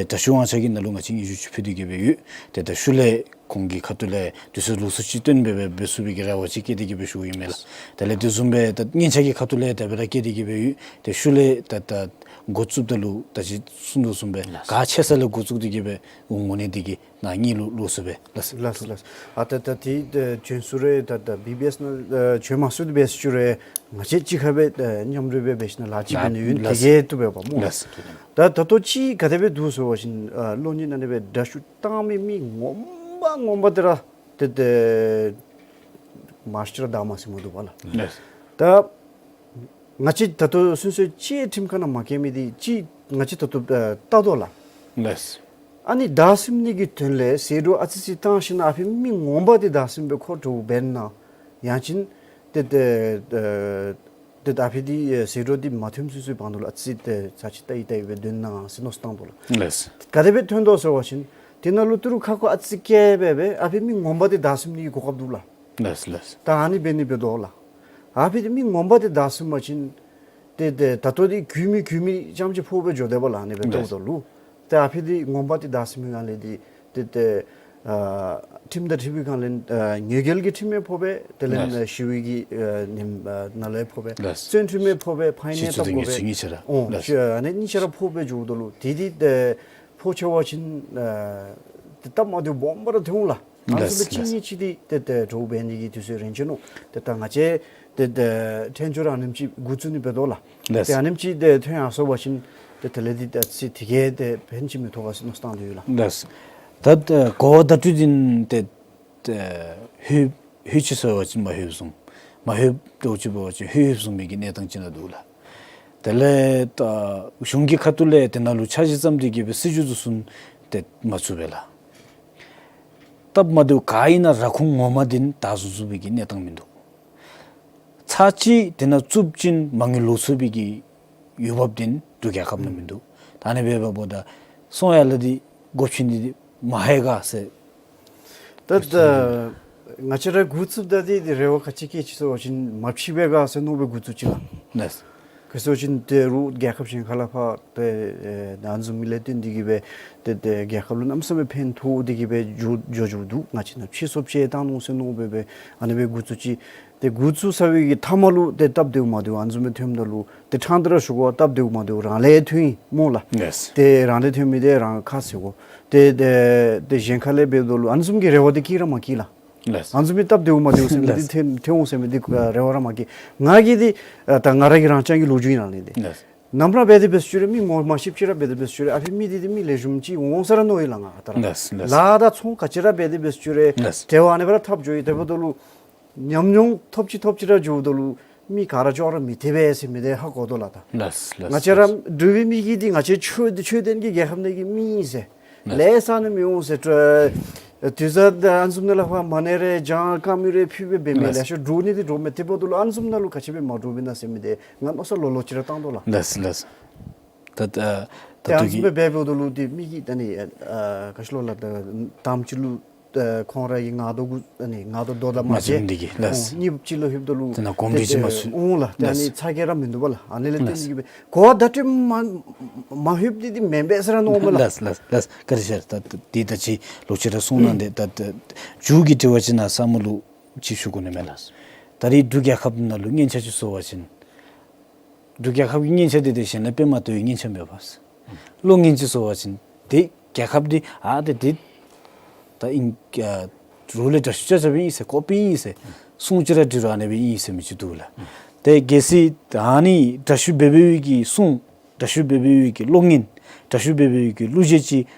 ལས་དྲག་ཤོས་དབང་ཆ་གི་ནང་ལུ་ང་བཅས་སྙན་ཞུ་ཅིག་ཕུལ་ཏེ་གི་སྦེ་ཡོད། ཏེ་ད་ཤུལ་ལས་ཁོང་གི་ཁ་ཐུག་ལས་དུས་ཚོད་ལོགས་སུ་ཅིག་བཏོན་སྦེ་འབད་འབད་ཚུགས་པའི་གི་རེ་བ་ཅིག་བསྐྱེད་དེ་གི་སྦེ་ཞུཝ་ཨིན་མས་ལགས། དེ་ལས་དེ་བཟུམ་སྦེ་ད་སྙན་ཆ་གི་ཁ་ཐུག་ལས་དེ་སྦེ་ར་བསྐྱེད་དེ་གི་སྦེ་ཡོད། ཏེ་ཤུལ་ལས་ད་ད་འགོ་བཙུགསཔ་ད་ལུ་ད་ཅི་གསུང་དོ་བཟུམ་སྦེ་ལགས། ག་ཆེ་ས་ལས་འགོ་བཙུགས་ཏེ་གི་སྦེ་འོང་དགོ་ནི་དེ་གིས་ནཱ་གཉིས་ལུ་ལོགས་སུ་སྦེ་ལགས། ལགས་ལགས། ཨ་ད་ད་དེ་ད་བྱོན་སོང་རུང་ད་ད་བི་བི་ཨེསི་ནང་ཨ་བྱོན་མ་ཚུགས་ཏེ་འབད་སོང་རུང་ང་བཅས་གཅིག་ཁར་སྦེ་ཨ་མཉམ་རུབ་སྦེ་འབད་ཞིནམ་ལཱ་ཅིག་འབད་ནི་ཡོད། ལགས། དེ་གིས་བཏུབ་པས་པ་སྨོ། ལགས། ད་ད་ལྟོ་ཅིག་ག་དེ་སྦེ་འདུག་ཟེར་བ་ཅིན་ཨ་གློག་བརྙན་ནང་ནི་སྦེ་དྲག་ཤོས་བཏང་མི་མི་ངོ་མ་ངོ་མ་དེ་ར་ཏེ་ཏེ་མ་ཤེས་ར་བདའ་མ་ཟེར་མི་འདུག་པ་ལགས། ལགས། ད་ང་བཅས་ད་ལྟོ་སོ་སོའི་ཁྲིམས་ཁང་ནང་མ་བཀལ་མི་དེ་ཅིག་ང་བཅས་ད་ལྟོ་ཨ་བལྟ་དོ་ལགས། ལགས། ཨ་ནི་བདའ་ཟུན་ནི་གི་དོན་ལས་ཟད་འགྲོ་ཨ་ཙི་ཙི་བཏང་ཞིནམ་ཨ་ཕི་མི་ངོ་མ་དེ་བདའ་ཟུན་སྦེ་ཁོ་འདྲཝ་འབད་ན་ཡང་ཅིན་ཏེ་ཏེ་ཨ་ཏེ་ད་ཨ་ཕི་དེ་ཨ་ཟད་འགྲོ་དེ་མ་ཐོནམ་ཚུན་ཚོད་བར་དུ་ལུ་ཨ་ཙི་ཏེ་ཚར་ཅིག་བལྟ་ཡི་བལྟ་ཡི་སྦེ་སྡོད་གནང་ཟེར་མནོ་བསམ་བཏང་དོ་ལགས། ལགས། ག་དེ་སྦེ་ཐོན་དོ་ཟེར་བ་ཅིན་དེ་ནང་ལུ་ཏི་རུ་ཁ་ཁོ་ཨ་ཙི་བཀལ་སྦེ་སྦེ་ཨ་ཕི་མི་ངོ་མ་དེ་བདའ་ཟུན་ནི་གི་གོ་སྐབས་འདུག་ལགས། ལགས་ལགས། ད་ཨ་ནི་འབད་ནི་འབད་དོ་ལགས། ཨ་ཕི་དེ་མི་ངོ་མ་དེ་བདའ་ཟུན་པ་ཅིན་ཏེ་ཏེ་ད་ལྟོ་དེ་གུས་མི་གུས་མི་རྐྱངམ་ཅིག་ཕོག་སྦེ་འགྱོ་དེས་པ་ལགས། ཨ་ནི་སྦེ་ལགས། བལྟཝ་ད་ལུ་ཏེ་ཨ་ཕི་དེ་ངོ་མ་དེ་བདའ་ཟུན་མི་ག་ལས་དེ་ཏེ་ཏེ་ཨ་ཁྲིམས་དང་འཁྲིལ་བའི་སྒང་ལས་ཨ་ཉེས་འགེལ་གྱི་ཁྲིམས་ཡང་ཕོག་སྦེ་དེ་ལས་ལགས། ཨ་ཞི་བའི་གི་ཨ་ནི་ཨ་ནང་ལས་ཕོག་སྦེ་ལགས། བཙོན་ཁྲིམས་ཡང་ཕོག་སྦེ་ཕའིན་ཡང་ཆུ་ཚོད་བཏབ་དགོ་ངལ་སྦེ་ཚུལ་གཉིས་ཆ་ར་ཨོ་ལགས། ཆུ་ཨ་ནི་གཉིས་ཆ་ར་ཕོག་སྦེ་འགྱོཝ་ད་ལུ་དེ་དེ་ཏེ་ཕོག་ཆེ་བ་ཅིན་ཨ་ཏེ་སྟབས་མ་བདེཝ་སྦོམ་ར་ཐོན་འོང་ལགས། ཨ་ནི་ལགས་ཚུ་སྦེ་ལགས། གཅིག་གཉིས་ཅིག་དེ་ཏེ་ཏེ་འདྲོག་འབད་ནི་གི་དུས་ཚོད་རན་ཅི་ནུག། ཏེ་ད་ང་བཅས་ཏེ་ཏེ་ཕྲན་ཚེག་ར་ཨ་ནེམ་ཅིག་འགོ་བཙུགས་ནི་འབད་དོ་ལགས། ལགས། ཏེ་ཨ་ནེམ་ཅིག་ཏེ་ཐོན་ཡར་སོང་པ་ཅིན་ཏེ་དེ་ལས་དེ་ཏེ་ཚེ་དེ་གིས་ཏེ་ཕན་ཅིག་མི་ཐོགས་ག་ཟེར་མནོ་བསམ་བཏང་དོ་ཡོད་ལགས། ལགས། ད་ཨ་གོ་བ་བརྡ་སྤྲོད་འདི་ཏེ་ཏེ་ལྷོད་ལྷོད་ཅི་ཟེར་བ་ཅིན་མ་ལྷོདཔ་བཟུམ། མ་ལྷོད་དོ་ཅིག་འབད་བ་ཅིན་ལྷོད་ལྷོདཔ་བཟུམ་མའི་གི་གནས་སྟངས་ཅིག་ནང་འདུག་ལགས། དེ་ལས་ད་གཞུང་གི་ཁ་ཐུག་ལས་དེ་ནང་ལུ་འཆར་གཞི་བརྩམས་ཏེ་གི་སྦེ་སྲིད་བྱུས་བཟོ་ཚུགས་ཏེ་མ་ཚུགས་པས་ལགས། སྟབས་མ་བདེཝ་ག་ཨིན་ན་ར་ཁུངས་ངོ་མ་འདི་བདའ་ཟུན་ཚུགས་པའི་གི་གནས་སྟངས་མིན་འདུག། ཚར་གཅིག་དེ་ནང་བཙུགས་ཅིན་མ་དངུལ་ལོག་ཚུགས་པའི་གི་འོས་འབབ་འདི་འབྲུག་རྒྱལ་ཁབ་ནང་མིན་འདུག། ད་ཨ་ནི་འབདཝ་ད་སོང་ཡར་ལས་འདི་སྒོ་ཕྱེ་ནི་འདི་མ་ལྷོད་ག་ཟེར། ད་ད་ང་བཅས་ར་འགོ་བཙུགསཔ་ད་འདི་འདི་རེ་བ་ག་ཅི་བསྐྱེད་ཅི་ཟེར་བ་ཅིན་མ་ཕྱི་པས་ག་ཟེར་མནོ་སྦེ་འགོ་བཙུགས་ཅི་ལགས། ལགས། ག་ཟེར་བ་ཅིན་ཏེ་རུང་རྒྱལ་ཁབ་གཞན་ཁ་ལས་ཕར་ཏེ་ཨེ་ཨ་ནི་བཟུམ་མའི་ལས་དོན་འདི་གིས་སྦེ་ཏེ་ཏེ་རྒྱལ་ཁབ་ལུ་གནམ་མེད་ས་མེད་ཕན་ཐོགས་ཏེ་གི་སྦེ་འགྱོ་འགྱོ་འགྱོཝ་འདུག། ང་བཅས་ནང་ཕྱི་སོབ་ཅིག་བཏང་ནུག་ཟེར་མནོ་སྦེ་སྦེ་ཨ་ནི་སྦེ་འགོ་བཙུགས་ཅི། ཏེ་འགོ་བཙུགས་ཚར་བའི་གི་མཐའ་མ་ལུ་ཏེ་སྟབས་བདེཝ་མ་བདེཝ་ཨ་ནི་བཟུམ་སྦེ་ཐོནམ་ད་ལུ་ཏེ་ཕྲང་སྟེ་ར་ཞུ་དགོ། སྟབས་བདེཝ་མ་བདེཝ་རང་ལས་ཐོན་ཡི་སྨོ་ལགས། ལགས། ཏེ་རང་ལས་ཐོན་མི་འདི་རང་ཁ་ཟེར་དགོ། ཏེ་ཏེ་ཏེ་གཞན་ཁ་ལས་འབདཝ་ད་ལུ་ཨ་ནི་བཟུམ་གྱི་རེ་བ་འདི་བསྐྱེད་ར་མ་བསྐྱེད་ལགས། ལགས། ཨ་ནི་བཟུམ་མའི་སྟབས་བདེཝ་མ་བདེཝ་ཟེར་མི་འདི་ལགས། ཐོན་ཐོན་འོང་ཟེར་མི་འདི་རེ་བ་ར་མ་བསྐྱེད། ང་གིས་འདི་ཨ་ད་ང་ར་གི་རང་རྐྱང་གི་ལོ་རྒྱུས་ཨིན་ལགས་ནི་འདི། ལགས། ནམ་ར་འབད་དེ་འབད་སོང་རུང་མི་ངོ་མ་ཤེསཔ་ཅིག་ར་འབད་དེ་འབད་སོང་རུང་ཨ་ཕི་མི་འདི་འདི་མི་ལེགས་ཤོམ་ཅིག་འོང་ས་ར་མནོ་ཡི་ལགས་ང་ཨ་རྟག་ར། ལགས་ལགས། ལཱ་དང་ཚོང་ག་ཅི་ར་འབད་དེ་འབད་སོང་རུང་ལགས། འབྲེལ་བ་ཨ་ནི་སྦེ་ར་འཐབ་འགྱོ་ཡི། དེ་འབདཝ་ད་ལུ་ཉམས་མྱོང་ཐོབ་ཅི་ཐོབ་ཅི་ར་འགྱོཝ་ད་ལུ་མི་ག་ར་ཅོག་ར་མི་འཐད་པས་ཟེར་མི་འདི་ཧ་གོ་དོ་ལགས་ད། ལགས་ལགས། ང་བཅས་ར་ལགས། འབྲུག་པའི་མི་གིས་འདི་ང་བཅས་ཆོས་ཆོས་ལྡན་གྱི་རྒྱལ་ཁབ་ནང་གི་མི་ཨིན་ཟེར། ལགས། ལས་ས་ནི་མི་འོང་ཟེར། ཏེ་དུས་ཚོད་ཨ་ནི་བཟུམ་ནང་ལས་ཕར་མ་ཎི་རེ་བགྱང་དཀར་མེ་རེ་ཕུལ་སྦེ་འབད་མི་ལགས། ལེ་ཤ་འདྲོག་ནི་འདི་འདྲོག་མས། དེ་འབདཝ་ད་ལུ་ཨ་ནི་བཟུམ་ནང་ལུ་ག་ཅི་སྦེ་མ་འདྲོག་པས་ན་ཟེར་མི་འདི་ང་མནོ་བསམ་ལོག་ལོག་ཅིག་ར་བཏང་དོ་ལགས། ལགས་ལགས། ད་ད་ད་ཨ་ནི་བཟུམ་སྦེ་འབདཝ་ད་ལུ་ཏེ་མི་གིས་ད་ཨ་ནི་ཨ་ག་ཅི་ལོ་ལགས་ད་དང་པ་ཅིག་ལུ་ཨ་ཁོང་ར་གི་ངར་དོ་གུ་ཨ་ནི་ངར་དོ་དོ་དང་མ་མ་བཅད་བཅད་འདི་གིས་ལགས། ཨོ་གཉིས་པ་ཅིག་ལུ་ལྷོདཔ་ད་ལུ་དེ་ནང་གོམས་འདྲིས་ཅིག་མ་ཚུད། ཨོ་ལགས། ཏེ་ཨ་ནི་ལགས། ཚ་གྱང་ར་མིན་འདུག་པ་ལགས། ཨ་ནི་ལས་བརྟེན་ཏེ་གི་སྦེ་གོ་བ་བརྡ་སྤྲོད་མ་མ་ལྷོདཔ་འདི་འདི་མེན་པས་ཟེར་ར་མནོཝ་མས་ལགས། ལགས་ལགས་ལགས། བཀའ་དྲིན་ཆེ། ད་ད་འདི་ད་ཅི་ལོག་ཅི་ར་གསུང་གནང་སྟེ་ད་ད་མཇུག་གི་དྲི་བ་ཅིག་ནཱ་ས་མོ་ལུ་ཅིག་ཞུ་དགོ་ནི་མས་ལགས། ད་རེས་འབྲུག་རྒྱལ་ཁབ་ནང་ལུ་སྙན་ཆ་ཅིག་བཟོ་བ་ཅིན་འབྲུག་རྒྱལ་ཁབ་ཀྱི་སྙན་ཆ་འདི་ཏེ་གཞན་ལས་དཔེ་མ་ལྟ་བའི་སྙན་ཆ་མས་པ། གློག་བརྙན་ཅིག་བཟོ་བ་ཅིན་ཏེ་རྒྱལ་ཁབ་འདི་ཨ་ཏེ་འདི་ད་ཨིན་ཨ་རོགས་ལས་དྲག་ཤོས་རྐྱབ་རྐྱབ་ཨིན་ཟེར་ཀོ་པི་ཨིན་ཟེར་གསུང་ཅིག་ར་འདི་ར་ཨ་ནི་སྦེ་ཨིན་ཟེར་མི་ཅིག་འདུག་ལགས། ཏེ་གལ་སྲིད་ཨ་ནི་དྲག་ཤོས་འབད་འབདཝ་གི་གསུང་དྲག་ཤོས་འབད་འབདཝ་གི་གློག་བརྙན་དྲག་ཤོས་འབད་འབདཝ་གི་གླུ་གཞས་ཅིག་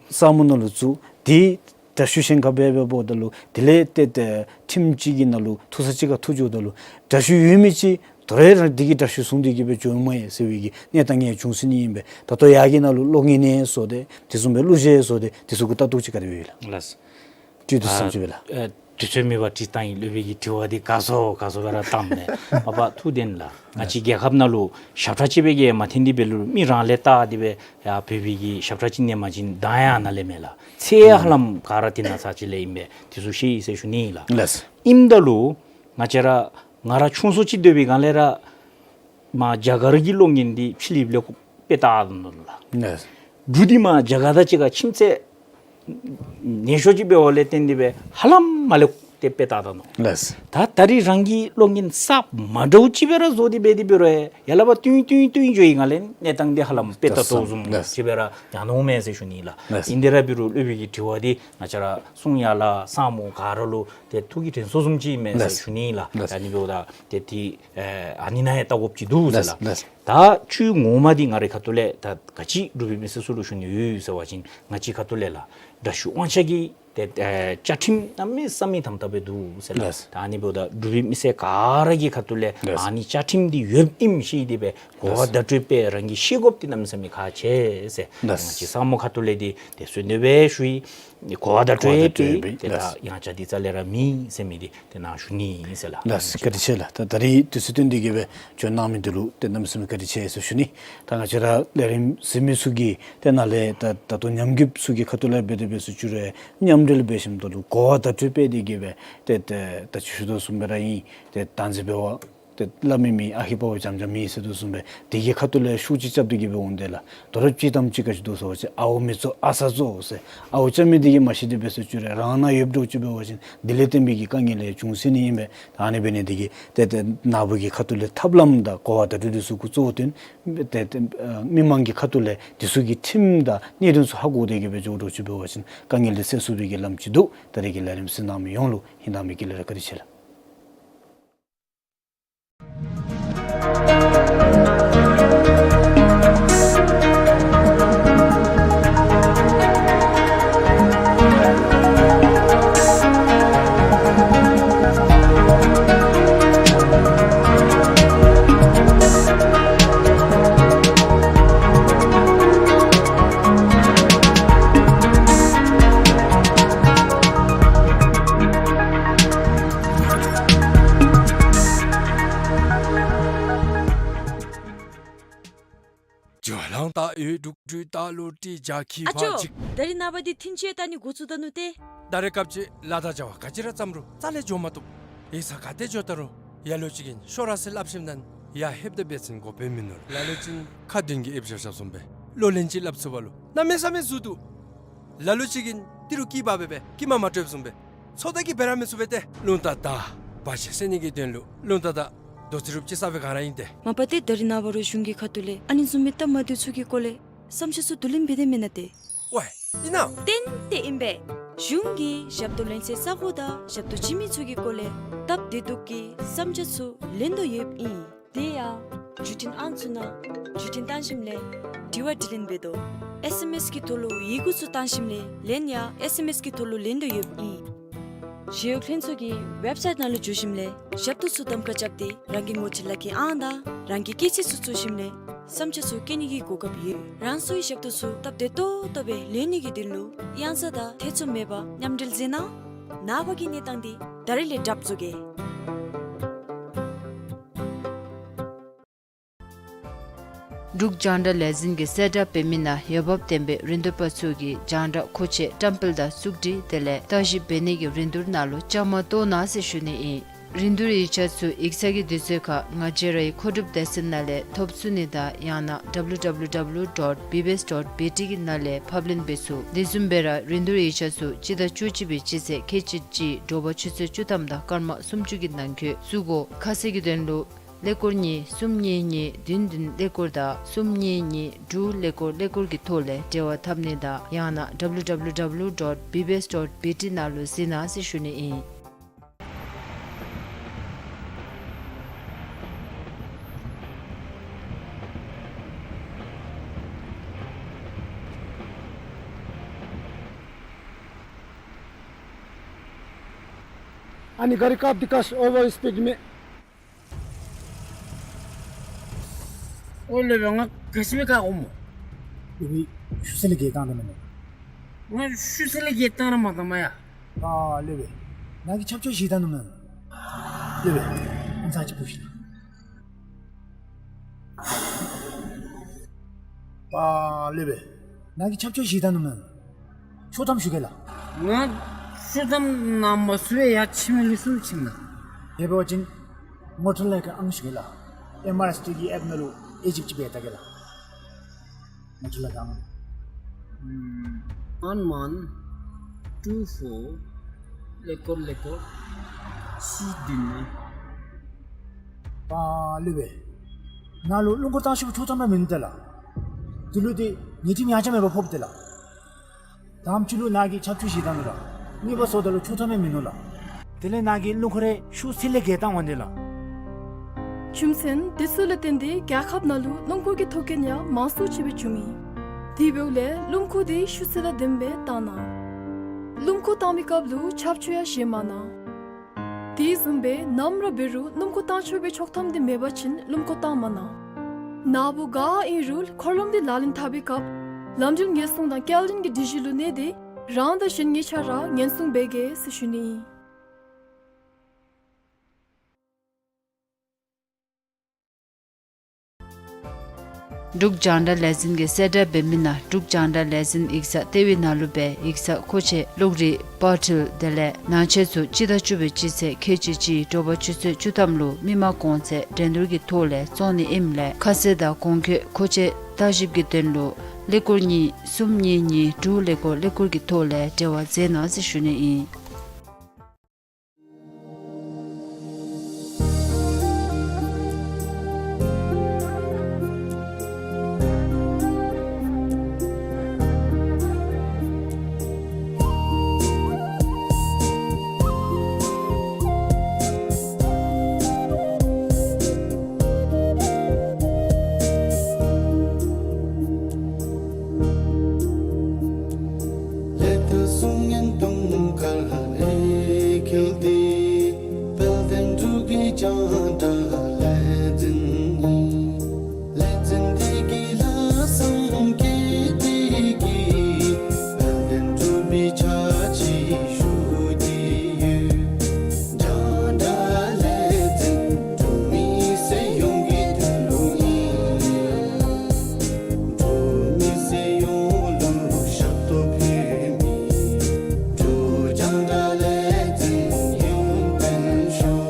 ས་མོ་ནང་ལུ་བཙུགས་ཏེ་དྲག་ཤོས་གཞན་ཁར་འབད་འབདཝ་ད་ལུ་དེ་ལས་ཏེ་ཏེ་ཁྲིམས་ཅིག་གི་ནང་ལུ་ཐུག་ས་ཅིག་ཁར་ཐུག་འགྱོཝ་ད་ལུ་དྲག་ཤོས་ཡོད་མི་ཅིག་དོ་རུང་ར་འདི་གིས་དྲག་ཤོས་བཟུང་སྟེ་གི་སྦེ་འགྱོཝ་མས་ཟེར་བའི་གི་གནས་སྟངས་ཡང་འབྱུང་སྲིད་ནི་ཨིན་པས། ད་ལྟོ་ཡར་གྱི་ནང་ལུ་གློག་བརྙན་ཡང་བཟོ་སྟེ་དེ་བཟུམ་སྦེ་གླུ་གཞས་ཡང་བཟོ་སྟེ་དེ་ཚུ་གུ་ལྟ་རྟོག་ཅིག་ག་དེ་སྦེ་ཡོད་ལགས། ལགས། ཏེ་དུས་ཨ་ཙམ་ཅིག་སྦེ་ལགས། ཨ་ དུས་ཚོད་མེད་པར་དྲི་བཏང་ཡི། སློབ་དཔོན་གྱི་དྲི་བ་འདི་ག་སོ་ག་སོ་སྦེ་ར་བཏངམ་མས། མ་པ་ཐུགས་བདེན་ལགས། ང་བཅས་རྒྱལ་ཁབ་ནང་ལུ་ཞབས་ཁྲ་ཅིག་སྦེ་གིས་མ་ཐོན་ཏེ་འབད་རུང་མི་རང་ལས་བལྟ་སྟེ་སྦེ་ཡར་བོད་པའི་གི་ཞབས་ཁྲ་ཅིག་ནང་མ་བྱིན་གདངས་ཡང་ནཱ་ལས་མེད་ལགས། ཚིག་ཡང་ཧ་ལམ་ག་ར་དེ་ནང་ས་ཅིག་ལས་ཨིན་པས། དེ་ཚུ་ཤེས་ཡི་ཟེར་ཞུ་ནི་ལགས། ལགས། ཨིནམ་ད་ལུ་ང་བཅས་ར་ང་ར་ཆུང་སུ་ཅིག་སྡོད་པའི་སྒང་ལས་ར་མར་རྒྱ་གར་གྱི་གློག་བརྙན་འདི་ཕྱི་གླིངཔ་ལས་དཔེ་ལྟ་དོ་ལགས། ལགས། འབྲུག་འདི་མར་རྒྱ་གར་དང་གཅིག་ཁར་ཁྱིམ་མཚེས་ཉེ་ཤོས་ཅིག་འབདཝ་ལས་བརྟེན་ཏེ་སྦེ་ཧ་ལམ་མར་ལས་ཏེ་དཔེ་ལྟ་དོ་ནུག། ལགས། ད་ད་རིས་རང་གི་གློག་བརྙན་གསརཔ་མ་འདྲཝ་ཅིག་སྦེ་ར་བཟོ་སྟེ་འབད་དེ་འབད་རུང་ཡར་ལས་ཕར་བཏོན་བཏོན་བཏོན་འགྱོ་བའི་སྒང་ལས་གནས་སྟངས་འདི་ཧ་ལམ་དཔེ་ལྟ་དོ་བཟུམ་ལགས། ཅིག་སྦེ་ར་ཡར་འོང་མས་ཟེར་ཞུ་ནི་ལགས། ལགས། ཨིན་དེ་ར་འབད་རུང་སློབ་དཔོན་གྱི་དྲི་བ་འདི་ང་བཅས་ར་གསུང་ཡ་ལ་ས་མོ་ག་ར་ལུ་ཏེ་ཐུགས་ཀྱི་དྲན་གསོ་བཟུམ་ཅིག་ཨིན་མས་ཟེར་ལགས། ཞུ་ནི་ལགས། ལགས། ཨ་ནི་འབདཝ་ད་ཏེ་དེ་ཨ་ནི་ནང་ཡང་བལྟ་དགོཔ་ཅིག་འདུག་ཟེར་ལགས། ལགས། ལགས། ད་ཆོས་ངོ་མ་འདི་ང་རའི་ཁ་ཐུག་ལས་ད་ག་ཅི་འབྲུག་པའི་མི་སེར་ཚུ་ལུ་ཞུ་ནི་ཡོད་ཟེར་བ་ཅིན་ང་བཅས་ཁ་ཐུག་ལས་ལགས། དྲག་ཤོས་དབང་ཆ་གི་ཏེ་ཨེ་བཅའ་ཁྲིམས་གནམ་མེད་ས་མེད་དམ་དམ་སྦེ་འདུག་ཟེར་ལགས། ལགས། ད་ཨ་ནི་འབདཝ་ད་འབྲུག་པའི་མི་སེར་ག་ར་གི་ཁ་ཐུག་ལས་ལགས། ཨ་ནི་བཅའ་ཁྲིམས་འདི་ཡོདཔ་ཨིནམ་ཤེས་ཏེ་སྦེ་གོ་བ་བརྡ་སྤྲོད་འབད་རང་གིས་ཤེས་དགོཔ་འདི་གནམ་མེད་ས་མེད་ཁག་ཆེ་ཟེར། ལགས། ང་བཅས་ས་མོ་ཁ་ཐུག་ལས་འདི་ཏེ་གསོལ་འདེབས་སྦེ་ཞུ་ཡི། གོ་བ་བརྡ་སྤྲོད་འབད་དེ་ད་ཡང་ཆ་འདི་རྩ་ལས་ར་མེད་ཟེར་མི་འདི་ཏེ་ནཱ་ཞུ་ནི་ཨིན་ཟེར་ལགས། ལགས། བཀའ་དྲིན་ཆེ་ལགས། ད་ད་རིས་དུས་ཚོད་བཏོན་ཏེ་གིས་སྦེ་བྱོན་གནང་མི་འདི་ལུ་ཏེ་གནམ་མེད་ས་མེད་བཀའ་དྲིན་ཆེ་ཟེར་ཞུ་ནི། ད་ང་བཅས་ར་ལས་རིམ་གཟིགས་མི་ཚུ་གིས་ཏེ་ནཱ་ལས་ད་ད་ལྟོ་ཉམས་རྒུདཔ་ཚུ་གི་ཁ་ཐུག་ལས་འབད་དེ་འབད་ཚུ་བཅུག་རུང་མཉམ་འབྲེལ་འབད་ཞིནམ་ད་ལུ་གོ་བ་བརྡ་སྤྲོད་འབད་དེ་གིས་སྦེ་ཏེ་ཏེ་ད་ཅི་ཞུ་དོ་བཟུམ་སྦེ་ར་ཨིན། ཏེ་ད་ཨ་ནི་འབདཝ་ད་ཏེ་སླབ་མི་མེད། ཨ་ཧི་པ་བ་འཇམ་འཇམ་ཨིན་ཟེར་དོ་བཟུམ་སྦེ་དེ་གི་ཁ་ཐུག་ལས་ཤུགས་ཅིག་རྐྱབ་སྟེ་གིས་སྦེ་འོང་དེས་ལགས། དོ་རུང་ཅིག་དང་ཅིག་ག་ཅི་འདུག་ཟེར་བ་ཅིན་ཨརཝ་མི་བཙོ་ཨ་ས་བཙོ་ཟེར། ཨརཝ་རྐྱབ་མི་དེ་གིས་མ་ཤེས་ཏེ་འབད་ཚུ་བཅུག་རུང་རང་ནང་ཡོདཔ་འདྲཝ་ཅིག་འབད་བ་ཅིན་དེ་ལས་བརྟེན་པའི་གི་དཀའ་ངལ་ལེ་ཤ་འབྱུང་སྲིད་ནི་ཨིན་པས། ད་ཨ་ནི་འབད་ནི་དེ་གིས་ཏེ་ཏེ་ནཱ་བུ་གི་ཁ་ཐུག་ལས་ཐབས་ལམ་དང་གོ་བ་བརྡ་སྤྲོད་འདི་ཚུ་གུ་གཙོ་བོ་བཏོན་ཏེ་ཏེ་མི་མང་གི་ཁ་ཐུག་ལས་འདི་ཚུ་གི་ཁྲིམས་དང་གནད་དོན་ཚུ་ཧ་གོ་སྟེ་གིས་སྦེ་འགྱོ་འདྲཝ་ཅིག་འབད་བ་ཅིན་དཀའ་ངལ་འདི་སེལ་ཚུགས་པའི་གི་ལམ་ཅིག་འདུག། ད་རིས་ཀྱི་ལས་རིམ་གཟིགས་གནང་མི་ཡོངས་ལུ་ཧིང་དྭངས་མའི་དཀྱིལ་ལས་ར་བཀའ་དྲིན་ཆེ་ལགས། ཨ་ཅོ། ད་རིས་ནངས་པ་འདི་ཐིན་ཅི་ཡང་ད་ནི་འགོ་བཙུགས་ད་ནུག་ཏེ། ད་རེས་སྐབས་ཅིག་ལཱ་དང་བྱ་བ་ག་ཅི་ར་བརྩམ་རུང་རྩ་ལས་འགྱོ་མ་བཏུབ། ཡིག་ཚང་ག་ཏེ་འགྱོ་ད་རུང་ལ་ལུ་ཅིག་གིས་ཤོག་ར་ཟེར་སླབ་ཞིནམ་ད་ཡར་ལྷོདཔ་ད་འབད་བ་ཅིན་གོ་དཔེ་མིན་ནུག། ལ་ལུ་ཅིག་ཁ་འདོན་གྱི་ཨེབ་བཞག་བཞགཔ་བཟུམ་སྦེ་གློག་ལན་ཅིག་སླབ་ཚུགས་པ་ལུ་གནམ་མེད་ས་མེད་ཟུར་འདུག། ལ་ལུ་ཅིག་གིས་ཏི་རུ་སྐྱིད་པ་སྦེ་སྦེ་སྐྱིད་མ་མ་སྤྲོདཔ་བཟུམ་སྦེ་ཚོད་ལྟ་གིས་འབད་ར་མི་ཚུགས་པས་ཏེ། རླུང་རྟ་དང་བར་ཆད་སེལ་ནི་གི་དོན་ལུ་རླུང་རྟ་དང་རྡོ་རྩེག་རུབ་ཅིག་ས་སྦེ་ག་ར་ཨིན་ཏེ། མ་པ་ཏེ་ད་རིས་ནངས་པ་རུང་གཞུང་གི་ཁ་ཐུག་ལས་ཨ་ནི་བཟུམ་མའི་སྟབས་མ་བདེཝ་ཚུ་གི་སྐོར་ལས་བསམ་འཆར་ཚུ་བསྡུ་ལེན་འབད་དེ་མེན་ན་ཏེ། ཝའེ་ཨིན་ན། ཏན་ཏན་ཨིན་པས། གཞུང་གིས་ཞབས་ཏོག་ལེན་སའི་ས་གོ་དང་ཞབས་ཏོག་བྱིན་མི་ཚུ་གི་སྐོར་ལས་སྟབས་བདེ་སྡུག་གི་བསམ་འཆར་ཚུ་ལེན་དོ་ཡོདཔ་ཨིན། དེ་ཡང་བརྒྱུད་འཕྲིན་ཨང་ཚུ་ནང་བརྒྱུད་འཕྲིན་བཏང་ཞིནམ་ལས་དྲི་བ་དྲིས་ལན་འབད་དོ། ཨེས་ཨེམ་ཨེས་གི་ཐོག་ལུ་ཡི་གུ་ཚུ་བཏང་ཞིནམ་ལས་ལན་ཡང་ཨེས་ཨེམ་ཨེས་གི་ཐོག་ལུ་ལེན་དོ་ཡོདཔ་ཨིན། ཞི་གཡོག་ལྷན་ཚོགས་ཀྱི་ཝེབ་སའིཊ་ནང་ལུ་འཛུལ་ཞིནམ་ལས་ཞབས་ཏོག་ཚུ་གདམ་ཁ་རྐྱབ་སྟེ་རང་གི་ངོ་སྤྲོད་ལག་ཁྱེར་ཨང་དང་རང་གི་སྐྱེས་ཚེས་ཚུ་བཙུགས་ཞིནམ་ལས་བསམ་འཆར་ཚུ་བཀོད་ནི་གི་གོ་སྐབས་ཡོད། རང་སོའི་ཞབས་ཏོག་ཚུ་སྟབས་བདེ་ཏོག་ཏོ་སྦེ་ལེན་ནི་གི་དོན་ལུ་གཡང་ས་དང་ཐེ་ཚོམ་མེད་པར་མཉམ་འབྲེལ་མཛད་གནང་། ནངས་པ་གི་གནས་སྟངས་འདི་ད་རིས་ལས་གྲབས་བཟོ་གེ། འབྲུག་རྒྱང་བསྒྲགས་ལས་འཛིན་གྱིས་གསལ་བསྒྲགས་འབད་མི་ནང་འོས་འབབ་ལྡན་པའི་རིན་བསྡུར་པ་ཚུ་གིས་རྒྱང་བསྒྲགས་མཁོ་ཆས་བཀྲམ་སྤེལ་དང་བཙུགས་སྒྲིག་དེ་ལས་བརྟག་ཞིབ་འབད་ནི་གི་རིན་བསྡུར་ནང་ལུ་བཅའ་མར་གཏོགས་གནང་ཟེར་ཞུ་ནི་ཨིན། རིན་བསྡུར་ཡིག་ཆ་ཚུ་ཡིག་ཚང་གི་དུས་ཚོད་ཁར་ང་བཅས་རའི་མཁོ་སྒྲུབ་སྡེ་ཚན་ནང་ལས་ཐོབ་ཚུགས་ནི་དང་ཡང་ན་ཌབ་ལུ་ཌབ་ལུ་ཌབ་ལུ་ཌོཊ་བི་བི་ཨེསི་ཌོཊ་བི་ཊི་གི་ནང་ལས་ཕབ་ལེན་འབད་ཚུགས། དེ་བཟུམ་སྦེ་ར་རིན་བསྡུར་ཡིག་ཆ་ཚུ་སྤྱི་ཟླ་བཅུ་གཅིག་པའི་སྤྱི་ཚེས་ཁལ་གཅིག་གཅིག་དྲོ་པ་ཆུ་ཚོད་བཅུ་ཐམ་དང་སྐར་མ་སུམ་ཅུ་གི་ནང་འཁོད་བཙུགས་དགོ། ཁ་གསལ་གྱི་དོན་ལུ་ཀླད་ཀོར་གཉིས་གསུམ་གཉིས་གཉིས་བདུན་བདུན་ཀླད་ཀོར་དང་གསུམ་གཉིས་གཉིས་དྲུག་ཀླད་ཀོར་ཀླད་ཀོར་གྱི་ཐོག་ལས་འབྲེལ་བ་འཐབ་ནི་དང་ཡང་ན་ཌབ་ལུ་ཌབ་ལུ་ཌབ་ལུ་ཌོཊ་བི་བི་ཨེསི་ཌོཊ་བི་ཊི་ནང་ལུ་གཟིགས་གནང་ཟེར་ཞུ་ནི་ཨིན། ཨ་ནི་གཱ་རི་བཀག་སྟེ་བཀག་ཤིག། ཨོ་ཝར་སི་པིཌ་མས། ཨོ་ལེ་བེ་ང་ག་ཅི་སྦེ་བཀག་འོང་སྨོ། ལེ་བེ་ཤུལ་ས་ལས་བརྒལ་བཏང་ད་མེན་ན། ང་ཤུལ་ས་ལས་བརྒལ་བཏང་ར་མ་བཏང་མ་ཡ། ཨ་ལེ་བེ། ནཱ་གིས་ཆབ་ཆོས་བཞེས་ད་ནུག་མེན། ལེགས་པས། ཨམ་ཚང་ཅིག་ཕུལ་ཤིག། པ་ལེགས་པས། ནཱ་གིས་ཆབ་ཆོས་བཞེས་ད་ནུག་མེན། ཆོག་ཐམ་ཞུ་གེ་ལགས། ང་ཆོག་ཐམ་ནང་མ་ཚུད་པས། ཡར་ཕྱི་མི་ལུ་ཚུར་ཕྱིན་ལགས། དེ་འབད་བ་ཅིན་མོ་ཊ་ལས་ཀྱི་ཨང་ཞུ་གེ་ལགས། ཨེམ་ཨར་ཨེསི་ཊི་གི་ཨེཔ་ནང་ལུ་ཨེ་ཇིབ་ཅིག་འབད་ད་གེ་ལགས། མོ་ཊ་ལས་ཀྱི་ཨང་། ཨུམ། one one two four ཀླད་ཀོར་ཀླད་ཀོར་གཅིག་བདུན་ལྔ། པ་ལེགས་པས། ནཱ་ལུ་སྣུམ་འཁོར་བཏང་ཤོག་ཆོག་ཐམ་ར་མིན་འདུག་ལགས། དེ་ལུ་ཏེ་ཉེས་ཁྲིམས་ཡང་ཅིན་མེད་པར་ཕོགཔ་འདུག་ལགས། དང་པ་ཅིག་ལུ་ནཱ་གིས་ཆབ་ཆོས་བཞེས་ད་ནུག་ལགས། གཉིས་པ་སོངམ་ད་ལུ་ཆོག་ཐམ་ཡང་མིན་ནུག་ལགས། དེ་ལས་ནཱ་གིས་སྣུམ་འཁོར་རེ་ཤུགས་ཚད་ལས་བརྒལ་བཏང་འོང་ནི་ལགས། རྒྱུ་མཚན་དེ་ཚུ་ལུ་བརྟེན་ཏེ་རྒྱལ་ཁབ་ནང་ལུ་སྣུམ་འཁོར་གྱི་ཐོག་རྐྱེན་ཡང་མང་སུ་ཅིག་སྦེ་བྱུང་ཡི། དེ་འབདཝ་ལས་སྣུམ་འཁོར་དེ་ཤུགས་ཚད་དང་ལྡནམ་སྦེ་བཏང་གནང་། སྣུམ་འཁོར་བཏང་མི་སྐབས་ལུ་ཆབ་ཆོས་ཡང་བཞེས་མ་གནང་། དེ་བཟུམ་སྦེ་ནམ་ར་འབད་རུང་སྣུམ་འཁོར་བཏང་ཆོག་པའི་ཆོག་ཐམ་དེ་མེད་པ་ཅིན་སྣུམ་འཁོར་བཏང་མ་གནང་། ནཱ་བུ་ག་ཨིན་རུང་འཁོར་ལམ་དེ་ལག་ལེན་འཐབ་པའི་སྐབས་ལམ་འགྲུལ་ཉེན་སྲུང་དང་སྐྱེལ་འདྲེན་གྱི་སྒྲིག་གཞི་ལུ་གནས་ཏེ་རང་དང་གཞན་གཉིས་ཆ་ར་ཉེན་སྲུང་འབད་གེ་ཟེར་ཞུ་ནི་ཨིན། འབྲུག་རྒྱང་བསྒྲགས་ལས་འཛིན་གྱིས་གསལ་བསྒྲགས་འབད་མི་ནང་འབྲུག་རྒྱང་བསྒྲགས་ལས་འཛིན་ཡིག་ཚང་ལྟེ་བའི་ནང་ལུ་སྦེ་ཡིག་ཚང་མཁོ་ཆས་གློག་རིག་པར་འཕྲུལ་དེ་ལས་ནང་ཆས་ཚུ་སྤྱི་ཟླ་བཅུ་པའི་སྤྱི་ཚེས་ཁལ་གཅིག་གཅིག་དྲོ་པ་ཆུ་ཚོད་བཅུ་ཐམ་ལུ་མི་མང་གོང་ཚད་འགྲན་བསྡུར་གྱི་ཐོག་ལས་བཙོང་ནི་ཨིནམ་ལས་ཁ་གསལ་དང་གོང་འཁོད་མཁོ་ཆས་བརྟག་ཞིབ་ཀྱི་དོན་ལུ་ཀླད་ཀོར་གཉིས་གསུམ་གཉིས་གཉིས་དྲུག་ཀླད་ཀོར་ཀླད་ཀོར་གྱི་ཐོག་ལས་འབྲེལ་བ་མཛད་གནང་ཟེར་ཞུ་ནི་ཨིན། ལས་དང་གསུང་སྙན་དུང་དཀར་ལས་འཁྱུད་དེ། དཔལ་ལྡན་འབྲུག་གི་རྒྱང་བསྒྲགས་ལས་འཛིན་ནི། ལས་འཛིན་འདི་གི་ལྷག་བསམ་བསྐྱེད་དེ་གིས། དཔལ་ལྡན་འབྲུག་མི་ཕྱག་ཕྱི་ཞུ་སྟེ་ཡོད། རྒྱང་བསྒྲགས་ལས་འཛིན་འབྲུག་མི་སེར་ཡོངས་ཀྱི་དོན་ལུ་ཨིན། འབྲུག་མི་སེར་ཡོངས་ལུ་ཞབས་ཏོག་ཕུལ་མི། འབྲུག་རྒྱང་བསྒྲགས་ལས་འཛིན་ཡུན་བརྟན་ཤོག།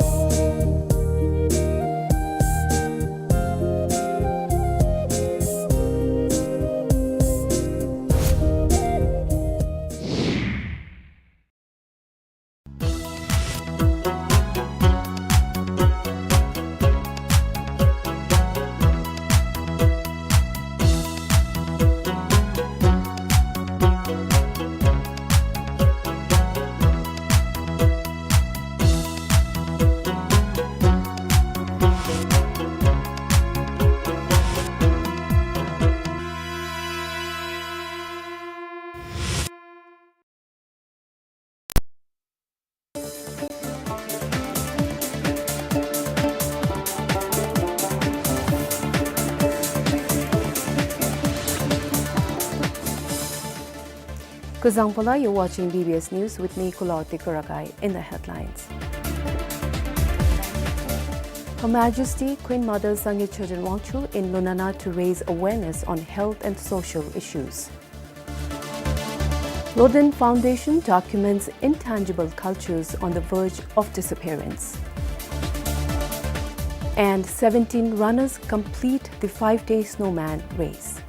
Kuzuzangpo la, you're watching B B S News with me, Kulawarti Kurakai. In the headlines, Her Majesty Queen Mother Sangay Choden Wangchuck in Lunana to raise awareness on health and social issues. Lotden Foundation documents intangible cultures on the verge of disappearance. And seventeen runners complete the five-day snowman race.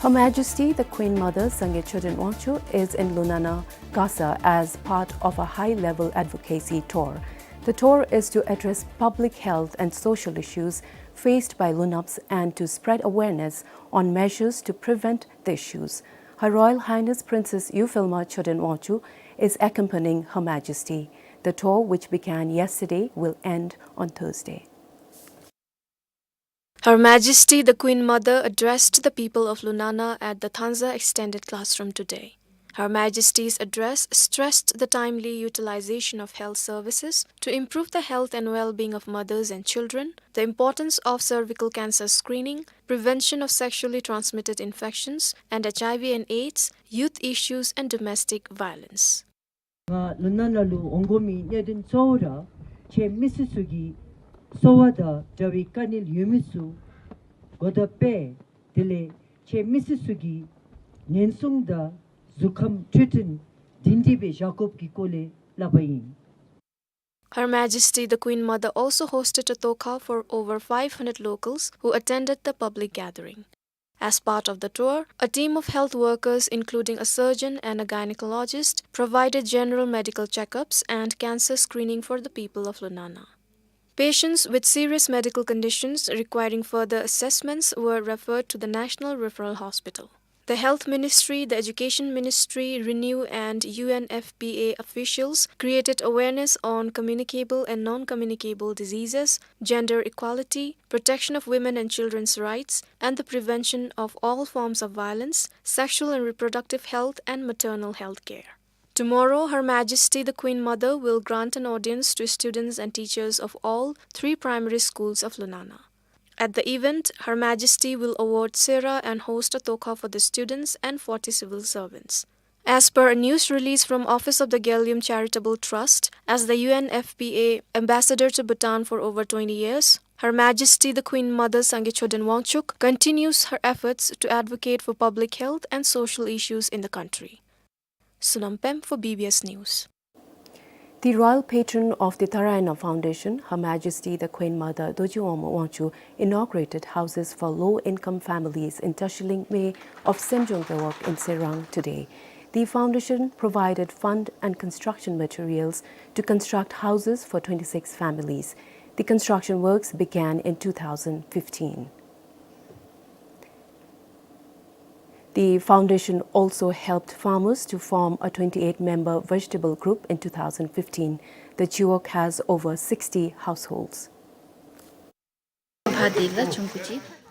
Her Majesty the Queen Mother Sangay Choden Wangchuck is in Lunana, Gasa as part of a high-level advocacy tour. The tour is to address public health and social issues faced by Lunaps and to spread awareness on measures to prevent the issues. Her Royal Highness Princess Yufilma Choden Wangchuck is accompanying Her Majesty. The tour, which began yesterday, will end on Thursday. Her Majesty the Queen Mother addressed the people of Lunana at the Thanza Extended Classroom today. Her Majesty's address stressed the timely utilization of health services to improve the health and well-being of mothers and children, the importance of cervical cancer screening, prevention of sexually transmitted infections and H I V and AIDS, youth issues and domestic violence. ང་ལུ་ནཱ་ནང་ལུ་འོང་དགོ་མི་གནད་དོན་གཙོ་བོ་ར་ཁྱེད་མི་སེར་ཚུ་གི་གསོ་བ་དང་འབྲེལ་བའི་དཀའ་ངལ་ཡོད་མི་ཚུ་གོ་བརྡ་སྤེལ། དེ་ལས་ཁྱེད་མི་སེར་ཚུ་གི་ཉེན་སྲུང་དང་གཟུགས་ཁམས་འཕྲོད་བསྟེན་སྒྲིང་སྒྲིང་སྦེ་བཞག་དགོཔ་གི་སྐོར་ལས་སླབ་པ་ཨིན། Her Majesty the Queen Mother also hosted a tokha for over five hundred locals who attended the public gathering. As part of the tour, a team of health workers, including a surgeon and a gynecologist, provided general medical checkups and cancer screening for the people of Lunana. Patients with serious medical conditions requiring further assessments were referred to the National Referral Hospital. The Health Ministry, the Education Ministry, RENEW and U N F P A officials created awareness on communicable and non-communicable diseases, gender equality, protection of women and children's rights, and the prevention of all forms of violence, sexual and reproductive health, and maternal health care. Tomorrow, Her Majesty the Queen Mother will grant an audience to students and teachers of all three primary schools of Lunana. At the event, Her Majesty will award Sera and host a tokha for the students and forty civil servants. As per a news release from Office of the Gyaliem Charitable Trust, as the U N F P A ambassador to Bhutan for over twenty years, Her Majesty the Queen Mother Sangay Choden Wangchuk continues her efforts to advocate for public health and social issues in the country. Sonam Pem for B B S News. The royal patron of the Tharayana Foundation, Her Majesty the Queen Mother Dorji Wangma Wangchuck, inaugurated houses for low-income families in Tashiling Mae of Semjong Gewog in Serang today. The foundation provided fund and construction materials to construct houses for twenty-six families. The construction works began in two thousand fifteen. The foundation also helped farmers to form a twenty-eight member vegetable group in two thousand fifteen. The Chiwok has over sixty households.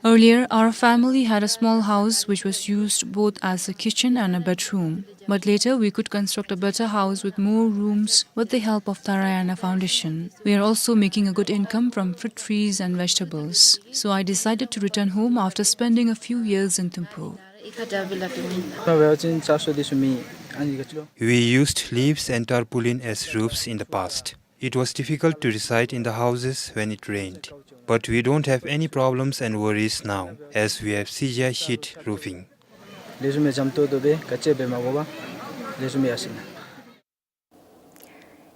Earlier, our family had a small house which was used both as a kitchen and a bedroom. But later, we could construct a better house with more rooms with the help of Tharayana Foundation. We are also making a good income from fruit trees and vegetables. So I decided to return home after spending a few years in Thimphu. We used leaves and tarpaulin as roofs in the past. It was difficult to reside in the houses when it rained, but we don't have any problems and worries now, as we have C G I sheet roofing.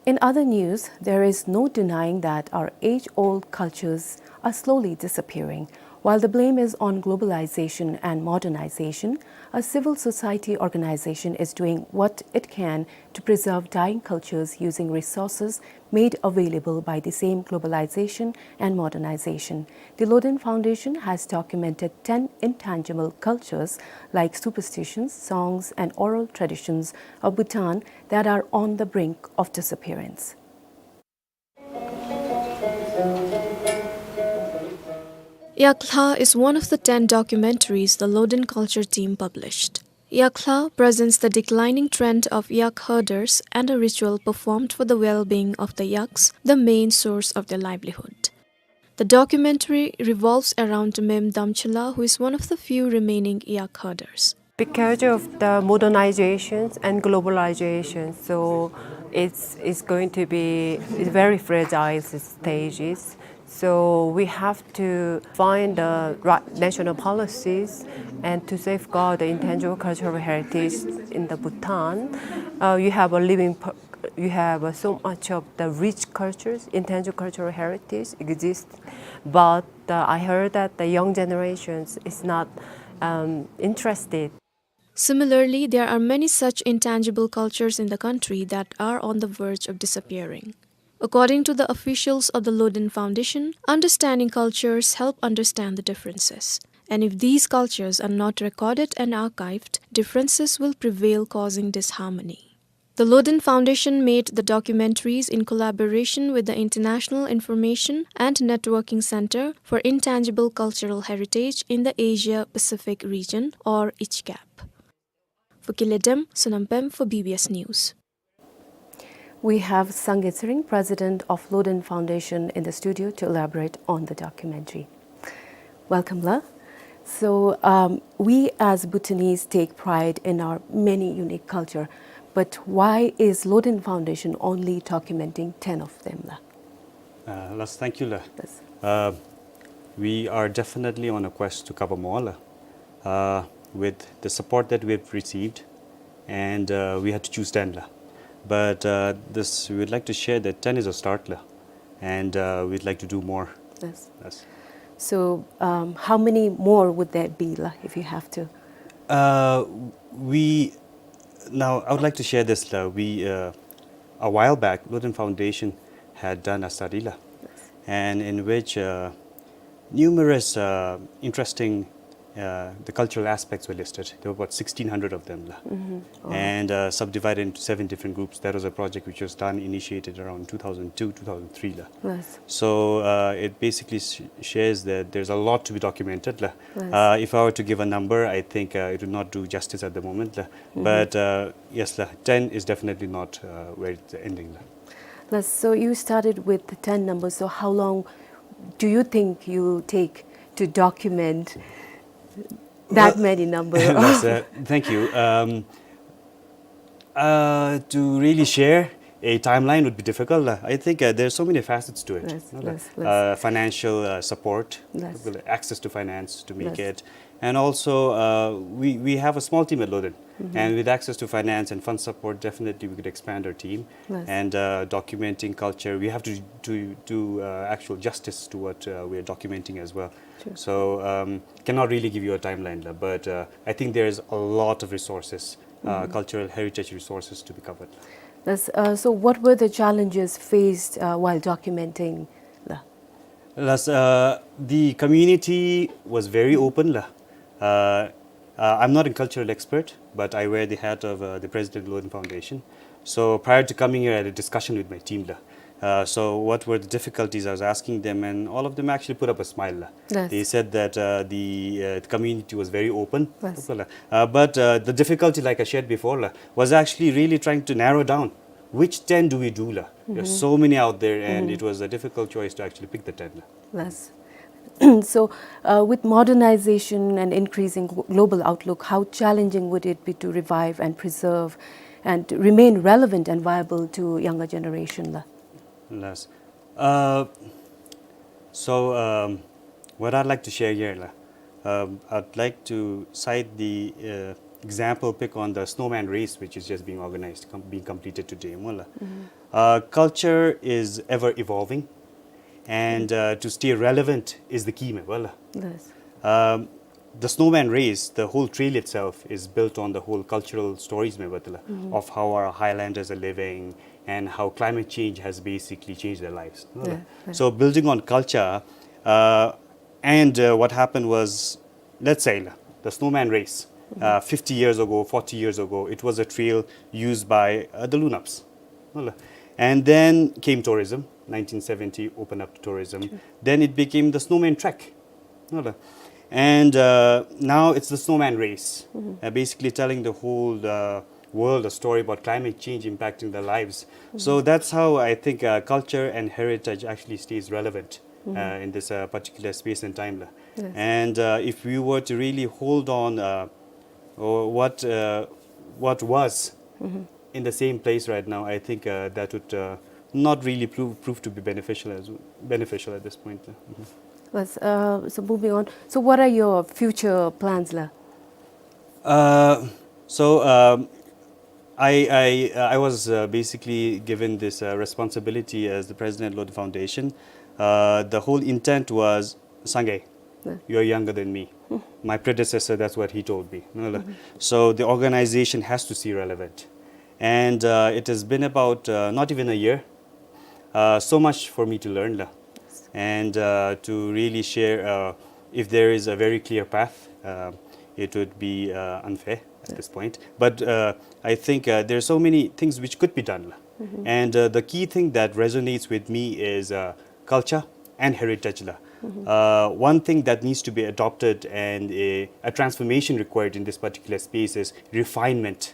In other news, there is no denying that our age-old cultures are slowly disappearing. While the blame is on globalization and modernization, a civil society organization is doing what it can to preserve dying cultures using resources made available by the same globalization and modernization. The Lodin Foundation has documented ten intangible cultures like superstitions, songs, and oral traditions of Bhutan that are on the brink of disappearance. Yakla is one of the ten documentaries the Lodin Culture team published. Yakla presents the declining trend of yak herders and a ritual performed for the well-being of the yaks, the main source of their livelihood. The documentary revolves around Mem Damchila, who is one of the few remaining yak herders. Because of the modernizations and globalization, so it's, it's going to be very fragile stages. So we have to find the right national policies and to safeguard the intangible cultural heritage in the Bhutan. Uh, you have a living, per- you have uh, so much of the rich cultures, intangible cultural heritage exists, but uh, I heard that the young generations is not um, interested. Similarly, there are many such intangible cultures in the country that are on the verge of disappearing. According to the officials of the Lodin Foundation, understanding cultures help understand the differences. And if these cultures are not recorded and archived, differences will prevail, causing disharmony. The Lodin Foundation made the documentaries in collaboration with the International Information and Networking Center for Intangible Cultural Heritage in the Asia-Pacific Region, or ICCAP. Vukile Dem, Sonam Pem for B B S News. We have Sangay Tshering, president of Lothen Foundation, in the studio to elaborate on the documentary. Welcome, la. So, um, we as Bhutanese take pride in our many unique culture, but why is Lothen Foundation only documenting ten of them, la? Uh, las, thank you, la. Yes. Uh, we are definitely on a quest to cover more, la. Uh, with the support that we've received, and, uh, we had to choose ten, la. But, uh, this, we would like to share that ten is a start, la, and, uh, we'd like to do more. Yes. Yes. So, um, how many more would that be, la, if you have to? Uh, we, now, I would like to share this, la. We, uh, a while back, Lothen Foundation had done a study, la, yes, and in which, uh, numerous, uh, interesting, uh, the cultural aspects were listed. There were about sixteen hundred of them, la. Mm-hmm. Wow. And, uh, subdivided into seven different groups. That was a project which was done, initiated around two thousand two, two thousand three, la. Yes. So, uh, it basically sh-, shares that there's a lot to be documented, la. Yes. Uh, if I were to give a number, I think, uh, it would not do justice at the moment, la. Mm-hmm. But, uh, yes, la, ten is definitely not, uh, where it's ending, la. Yes, so you started with the ten numbers. So how long do you think you take to document that many numbers? Well, yes, uh, thank you. Um, uh, to really share a timeline would be difficult, la. I think, uh, there's so many facets to it. Yes, no, la. Yes, yes. Uh, financial, uh, support, yes, access to finance to make, yes, it. And also, uh, we, we have a small team at Lothen. Mm-hmm. And with access to finance and fund support, definitely we could expand our team. Yes. And, uh, documenting culture, we have to, to do, uh, actual justice to what, uh, we are documenting as well. Sure. So, um, cannot really give you a timeline, la, but, uh, I think there's a lot of resources, uh, mm-hmm, cultural heritage resources to be covered. Yes, uh, so what were the challenges faced, uh, while documenting, la? Yes, uh, the community was very open, la. Uh, uh, I'm not a cultural expert, but I wear the hat of, uh, the president of Lothen Foundation. So prior to coming here, I had a discussion with my team, la. Uh, so what were the difficulties, I was asking them, and all of them actually put up a smile, la. Yes. They said that, uh, the, uh, the community was very open. Yes. Uh, but, uh, the difficulty, like I shared before, la, was actually really trying to narrow down which ten do we do, la. There's, mm-hmm, so many out there, and, mm-hmm, it was a difficult choice to actually pick the ten, la. Yes. So, uh, with modernization and increasing glo-, global outlook, how challenging would it be to revive and preserve and remain relevant and viable to younger generation, la? Yes. Uh, so, um, what I'd like to share here, la, um, I'd like to cite the, uh, example pick on the snowman race, which is just being organized, com-, being completed today, mo, la. Mm-hmm. Uh, culture is ever evolving, and, uh, to stay relevant is the key, me, well, la. Yes. Um, the snowman race, the whole trail itself is built on the whole cultural stories, me, well, la, mm-hmm, of how our highlanders are living and how climate change has basically changed their lives, no, la. Yeah, yeah. So building on culture, uh, and, uh, what happened was, let's say, la, the snowman race, mm-hmm, uh, fifty years ago, forty years ago, it was a trail used by, uh, the Lunups. Well, and then came tourism, nineteen seventy, opened up to tourism. Sure. Then it became the snowman trek. Well, and, uh, now it's the snowman race, mm-hmm, uh, basically telling the whole, uh, world a story about climate change impacting their lives. So, mm-hmm, that's how I think, uh, culture and heritage actually stays relevant, mm-hmm, uh, in this, uh, particular space and time, la. Yes. And, uh, if we were to really hold on, uh, or what, uh, what was, mm-hmm, in the same place right now, I think, uh, that would, uh, not really prove, prove to be beneficial as, beneficial at this point. Mm-hmm. Yes, uh, so moving on. So what are your future plans, la? Uh, so, um, I, I, uh, I was, uh, basically given this, uh, responsibility as the president of the foundation. Uh, the whole intent was, Sangay, yeah, you're younger than me. Hmm. My predecessor, that's what he told me. No, la. Mm-hmm. So the organization has to stay relevant. And, uh, it has been about, uh, not even a year. Uh, so much for me to learn, la. Yes. And, uh, to really share, uh, if there is a very clear path, uh, it would be, uh, unfair at, yeah, this point. But, uh, I think, uh, there are so many things which could be done, la. Mm-hmm. And, uh, the key thing that resonates with me is, uh, culture and heritage, la. Uh, one thing that needs to be adopted and a, a transformation required in this particular space is refinement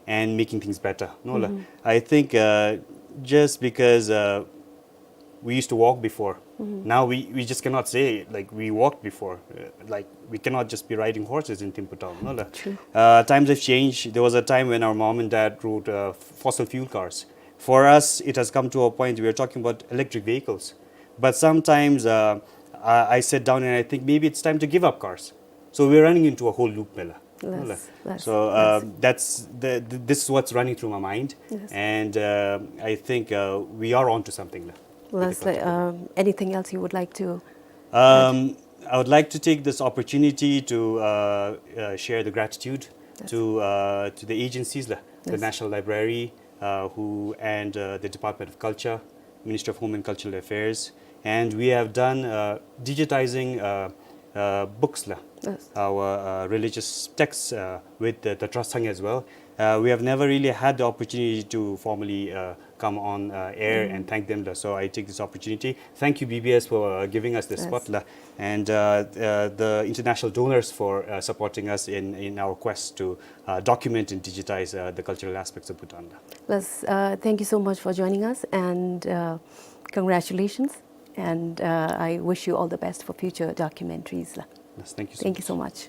and making things better. No, la. I think, uh, just because, uh, we used to walk before, now we, we just cannot say, like, we walked before. Uh, like, we cannot just be riding horses in Thimphu town. No, la. True. Uh, times have changed. There was a time when our mom and dad rode, uh, fossil fuel cars. For us, it has come to a point we are talking about electric vehicles. But sometimes, uh, I, I sit down and I think maybe it's time to give up cars. So we're running into a whole loop, mela. Yes, yes, so, yes. Um, that's the, th-, this is what's running through my mind. Yes. And, uh, I think, uh, we are onto something, la, with the, yes, project. Um, anything else you would like to add? Um, I would like to take this opportunity to, uh, uh, share the gratitude, yes, to, uh, to the agencies, la, the, yes, National Library, uh, who, and, uh, the Department of Culture, Ministry of Home and Cultural Affairs, and we have done, uh, digitizing, uh, uh, books, la, yes, our, uh, religious texts, uh, with the, the Tatra Sangha as well. Uh, we have never really had the opportunity to formally, uh, come on, uh, air and thank them, la. So I take this opportunity. Thank you, B B S, for, uh, giving us this, yes, spot, la, and, uh, uh, the international donors for, uh, supporting us in, in our quest to, uh, document and digitize, uh, the cultural aspects of Bhutan, la. Yes, uh, thank you so much for joining us, and, uh, congratulations, and, uh, I wish you all the best for future documentaries, la. Yes, thank you so much. Thank you so much.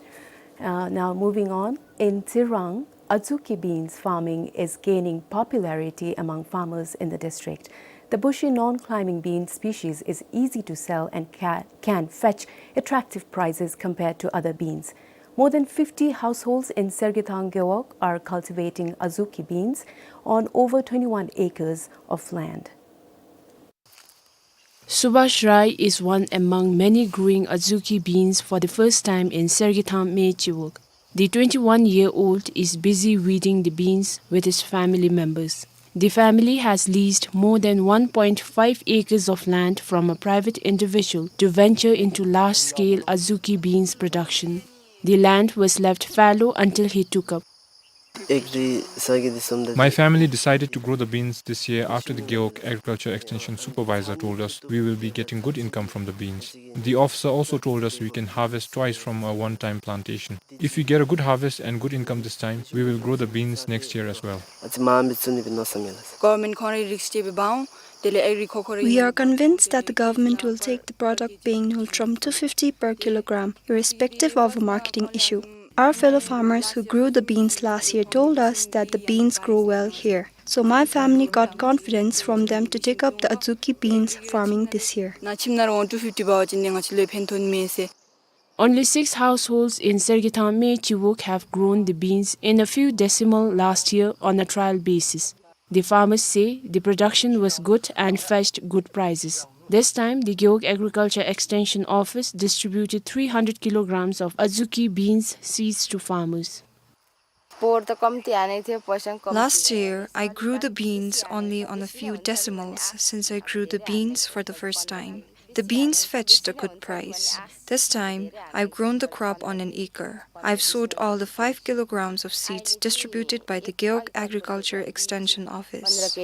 Uh, now moving on, in Tsirang, azuki beans farming is gaining popularity among farmers in the district. The bushy non-climbing bean species is easy to sell and ca-, can fetch attractive prices compared to other beans. More than fifty households in Sergethang Gewog are cultivating azuki beans on over twenty-one acres of land. Subhash Rai is one among many growing azuki beans for the first time in Sergethang Mechewok. The twenty-one-year-old is busy weeding the beans with his family members. The family has leased more than one point five acres of land from a private individual to venture into large-scale azuki beans production. The land was left fallow until he took up. My family decided to grow the beans this year after the Gewog Agriculture Extension Supervisor told us we will be getting good income from the beans. The officer also told us we can harvest twice from a one-time plantation. If we get a good harvest and good income this time, we will grow the beans next year as well. We are convinced that the government will take the product paying nultrum two fifty per kilogram, irrespective of a marketing issue. Our fellow farmers who grew the beans last year told us that the beans grow well here. So my family got confidence from them to take up the azuki beans farming this year. Only six households in Sergethang Mechewok have grown the beans in a few decimal last year on a trial basis. The farmers say the production was good and fetched good prices. This time, the Gewog Agriculture Extension Office distributed three hundred kilograms of azuki beans seeds to farmers. Last year, I grew the beans only on a few decimals since I grew the beans for the first time. The beans fetched a good price. This time, I've grown the crop on an acre. I've sowed all the five kilograms of seeds distributed by the Gewog Agriculture Extension Office.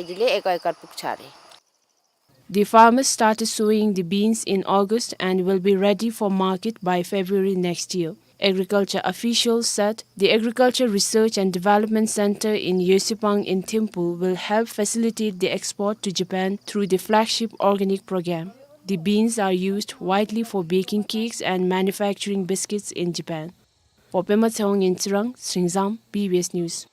The farmers started sowing the beans in August and will be ready for market by February next year. Agriculture officials said the Agriculture Research and Development Center in Yosipang in Thimphu will help facilitate the export to Japan through the flagship organic program. The beans are used widely for baking cakes and manufacturing biscuits in Japan. For Pema Tshewang in Tsirang, Sringzam, B B S News.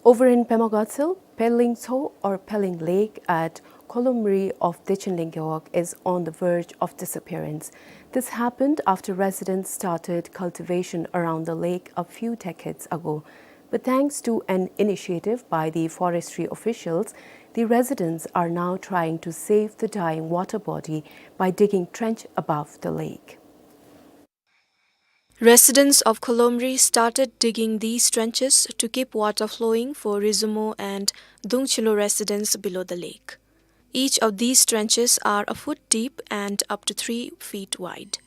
Over in Pema Gatshel, Pelling Tso or Pelling Lake at Kholomri of Dechinling Gewog is on the verge of disappearance. This happened after residents started cultivation around the lake a few decades ago. But thanks to an initiative by the forestry officials, the residents are now trying to save the dying water body by digging trench above the lake. Residents of Kholomri started digging these trenches to keep water flowing for Rizumo and Dungchilo residents below the lake. Each of these trenches are a foot deep and up to three feet wide.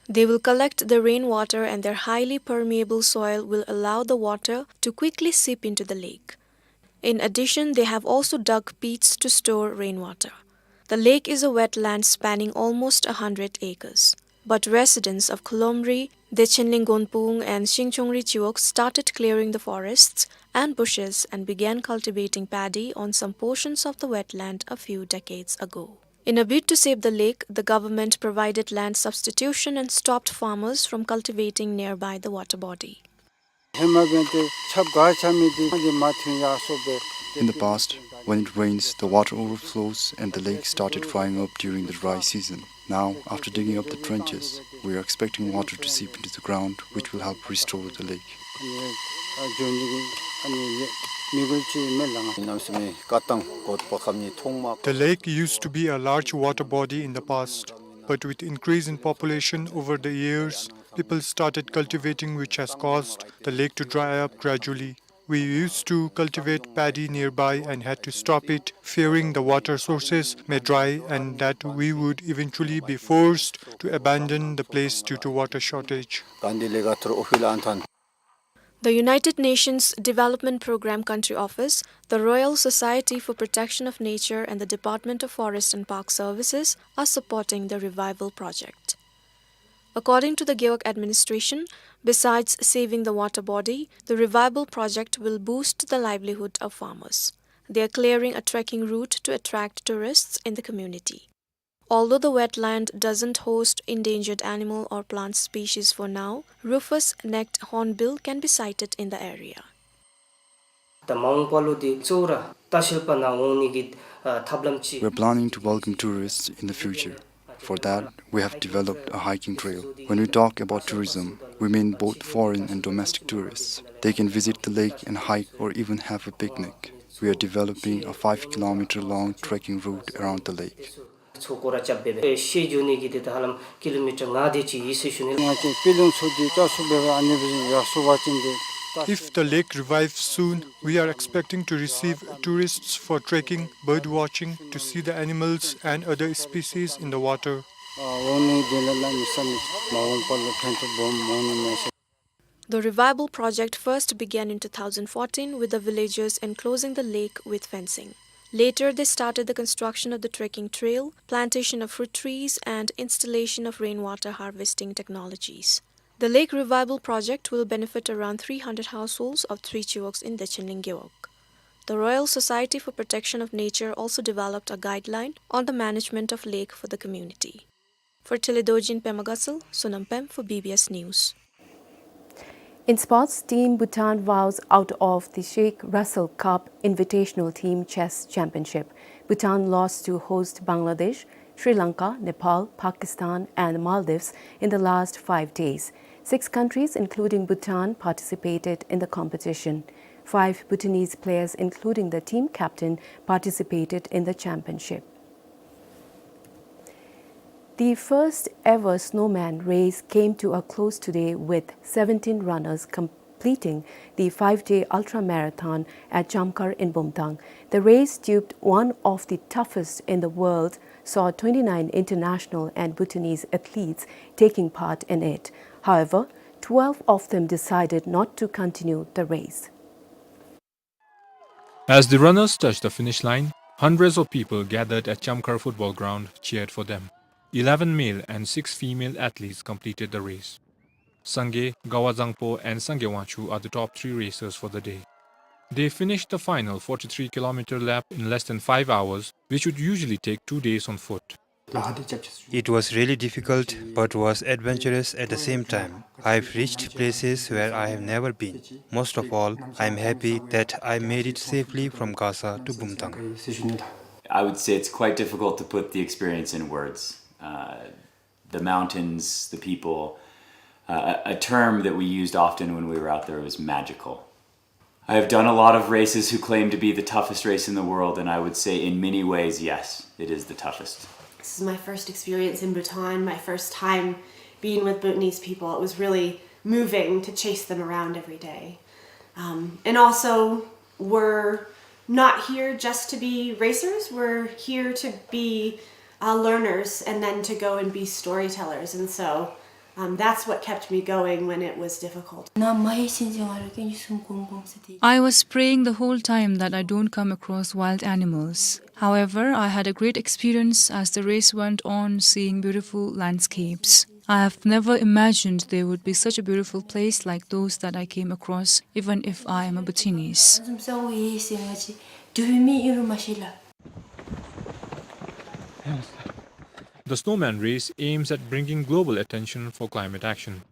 They will collect the rainwater, and their highly permeable soil will allow the water to quickly seep into the lake. In addition, they have also dug pits to store rainwater. The lake is a wetland spanning almost a hundred acres, but residents of Kholomri, Dechenling Gonpung and Shingchongri Chiwog started clearing the forests and bushes and began cultivating paddy on some portions of the wetland a few decades ago. In a bid to save the lake, the government provided land substitution and stopped farmers from cultivating nearby the water body. In the past, when it rains, the water overflows and the lake started drying up during the dry season. Now, after digging up the trenches, we are expecting water to seep into the ground, which will help restore the lake. The lake used to be a large water body in the past, but with increase in population over the years, people started cultivating, which has caused the lake to dry up gradually. We used to cultivate paddy nearby and had to stop it, fearing the water sources may dry and that we would eventually be forced to abandon the place due to water shortage. The United Nations Development Programme Country Office, the Royal Society for Protection of Nature, and the Department of Forest and Park Services are supporting the revival project. According to the Gewog administration, besides saving the water body, the revival project will boost the livelihood of farmers. They are clearing a trekking route to attract tourists in the community. Although the wetland doesn't host endangered animal or plant species for now, rufous-necked hornbill can be sighted in the area. ད་མ་འོངས་པ་ལུ་འདི་གཙོ་བོ་ར་ལྟ་བཤལ་པ་ནང་འོང་ནི་གི་ཨ་ཐབས་ལམ་ཅིག We're planning to welcome tourists in the future. For that, we have developed a hiking trail. When we talk about tourism, we mean both foreign and domestic tourists. They can visit the lake and hike or even have a picnic. We are developing a five kilometer long trekking route around the lake. ཚོགས་སྐོར་ར་རྐྱབ་སྦེ་སྦེ་ཤེས་འགྱོ་ནི་གི་དེ་ད་ཧ་ལམ་ཀི་ལོ་མི་ཊར་ལྔ་དེ་ཅིག་ཡོད་ཟེར་ཞུ་ནི། ང་བཅས་དཔེ་ལེན་ཚུགས་ཏེ་ལྕགས་སུ་འབད་བའི་ཨ་ནི་སྦེ་ཡར་སོང་བ་ཅིན་དེ། If the lake revives soon, we are expecting to receive tourists for trekking, bird watching, to see the animals and other species in the water. ཨ་འོང་ནི་དེ་ལས་ལ་མི་ས་མི་མ་འོངས་པ་ལུ་ཕན་ཐོགས་སྦོམ་འོང་ནི་མས་ཟེར། The revival project first began in two thousand fourteen with the villagers enclosing the lake with fencing. Later, they started the construction of the trekking trail, plantation of fruit trees, and installation of rainwater harvesting technologies. The lake revival project will benefit around three hundred households of three chiwogs in Dechenling Gewog. The Royal Society for Protection of Nature also developed a guideline on the management of lake for the community. For Tele Dorji in Pema Gatshel, Sonam Pem for B B S News. In sports, Team Bhutan bows out of the Sheikh Russell Cup Invitational Team Chess Championship. Bhutan lost to host Bangladesh, Sri Lanka, Nepal, Pakistan, and Maldives in the last five days. Six countries, including Bhutan, participated in the competition. Five Bhutanese players, including the team captain, participated in the championship. The first ever snowman race came to a close today, with seventeen runners completing the five-day ultra marathon at Chamkhar in Bumthang. The race, dubbed one of the toughest in the world, saw twenty-nine international and Bhutanese athletes taking part in it. However, twelve of them decided not to continue the race. As the runners touched the finish line, hundreds of people gathered at Chamkhar football ground cheered for them. Eleven male and six female athletes completed the race. Sangay, Gawa Dzangpo and Sangay Wangchuk are the top three racers for the day. They finished the final forty-three kilometer lap in less than five hours, which would usually take two days on foot. It was really difficult, but was adventurous at the same time. I've reached places where I have never been. Most of all, I'm happy that I made it safely from Gasa to Bumthang. I would say it's quite difficult to put the experience in words. Uh, the mountains, the people, uh, a a term that we used often when we were out there was magical. I have done a lot of races who claim to be the toughest race in the world, and I would say in many ways, yes, it is the toughest. This is my first experience in Bhutan, my first time being with Bhutanese people. It was really moving to chase them around every day. Um, and also, we're not here just to be racers, we're here to be uh, learners and then to go and be storytellers. And so Um, that's what kept me going when it was difficult. ང་མ་ཡེ་ཤེས་ཅིག་ང་ར་ཀེ་ཉི་སུམ་གུམ་གུམ་ས་དེ། I was praying the whole time that I don't come across wild animals. However, I had a great experience as the race went on, seeing beautiful landscapes. I have never imagined there would be such a beautiful place like those that I came across, even if I am a Bhutanese. ང་ཚོ་ས་འོག་ཡེ་ཤེས་ང་ཅིག་དུས་མི་ཨིན་རུང་མ་ཤེས་ལགས། The snowman race aims at bringing global attention for climate action.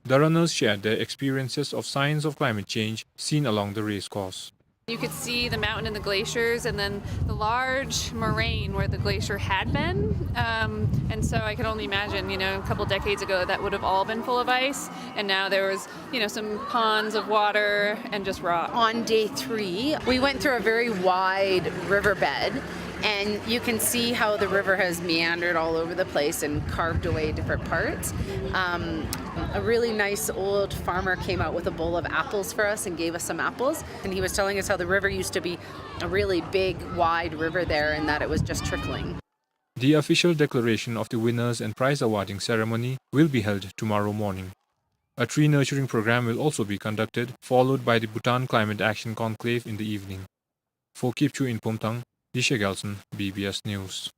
The runners shared their experiences of signs of climate change seen along the race course. You could see the mountain and the glaciers, and then the large moraine where the glacier had been. Um, and so I could only imagine, you know, a couple decades ago that would have all been full of ice, and now there was, you know, some ponds of water and just rock. On day three, we went through a very wide riverbed, and you can see how the river has meandered all over the place and carved away different parts. Um, a really nice old farmer came out with a bowl of apples for us and gave us some apples. And he was telling us how the river used to be a really big, wide river there and that it was just trickling. The official declaration of the winners and prize awarding ceremony will be held tomorrow morning. A tree nurturing program will also be conducted, followed by the Bhutan Climate Action Conclave in the evening. For Kipchoo in Pumthang, Disha Gyaltshen, B B S News.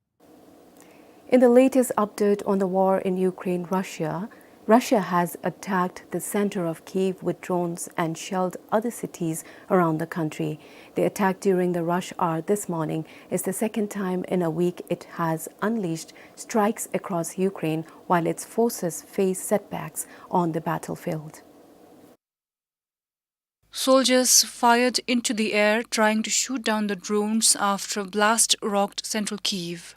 In the latest update on the war in Ukraine, Russia, Russia has attacked the center of Kyiv with drones and shelled other cities around the country. The attack during the rush hour this morning is the second time in a week it has unleashed strikes across Ukraine while its forces face setbacks on the battlefield. Soldiers fired into the air, trying to shoot down the drones after a blast rocked central Kyiv.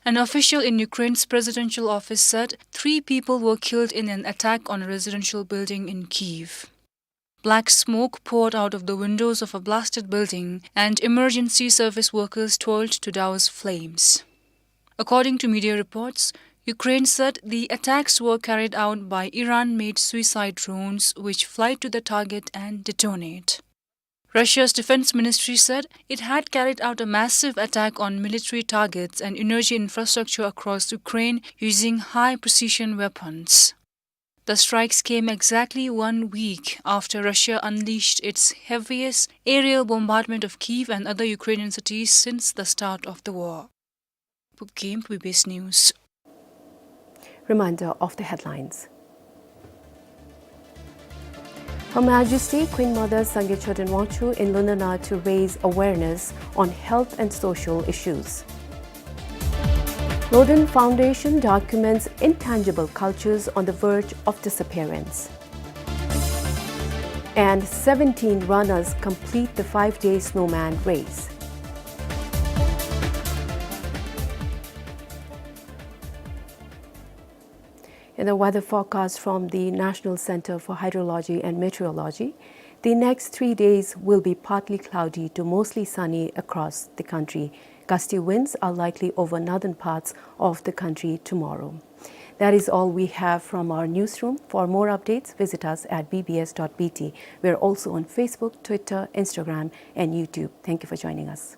An official in Ukraine's presidential office said three people were killed in an attack on a residential building in Kyiv. Black smoke poured out of the windows of a blasted building, and emergency service workers toiled to douse flames. According to media reports, Ukraine said the attacks were carried out by Iran-made suicide drones, which fly to the target and detonate. Russia's defense ministry said it had carried out a massive attack on military targets and energy infrastructure across Ukraine using high-precision weapons. The strikes came exactly one week after Russia unleashed its heaviest aerial bombardment of Kyiv and other Ukrainian cities since the start of the war. Pukkim, B B S News. Reminder of the headlines. Her Majesty Queen Mother Sangay Choden Wangchuck in London to raise awareness on health and social issues. Lodin Foundation documents intangible cultures on the verge of disappearance. And seventeen runners complete the five-day snowman race. In the weather forecast from the National Center for Hydrology and Meteorology, the next three days will be partly cloudy to mostly sunny across the country. Gusty winds are likely over northern parts of the country tomorrow. That is all we have from our newsroom. For more updates, visit us at B B S dot B T. We are also on Facebook, Twitter, Instagram, and YouTube. Thank you for joining us.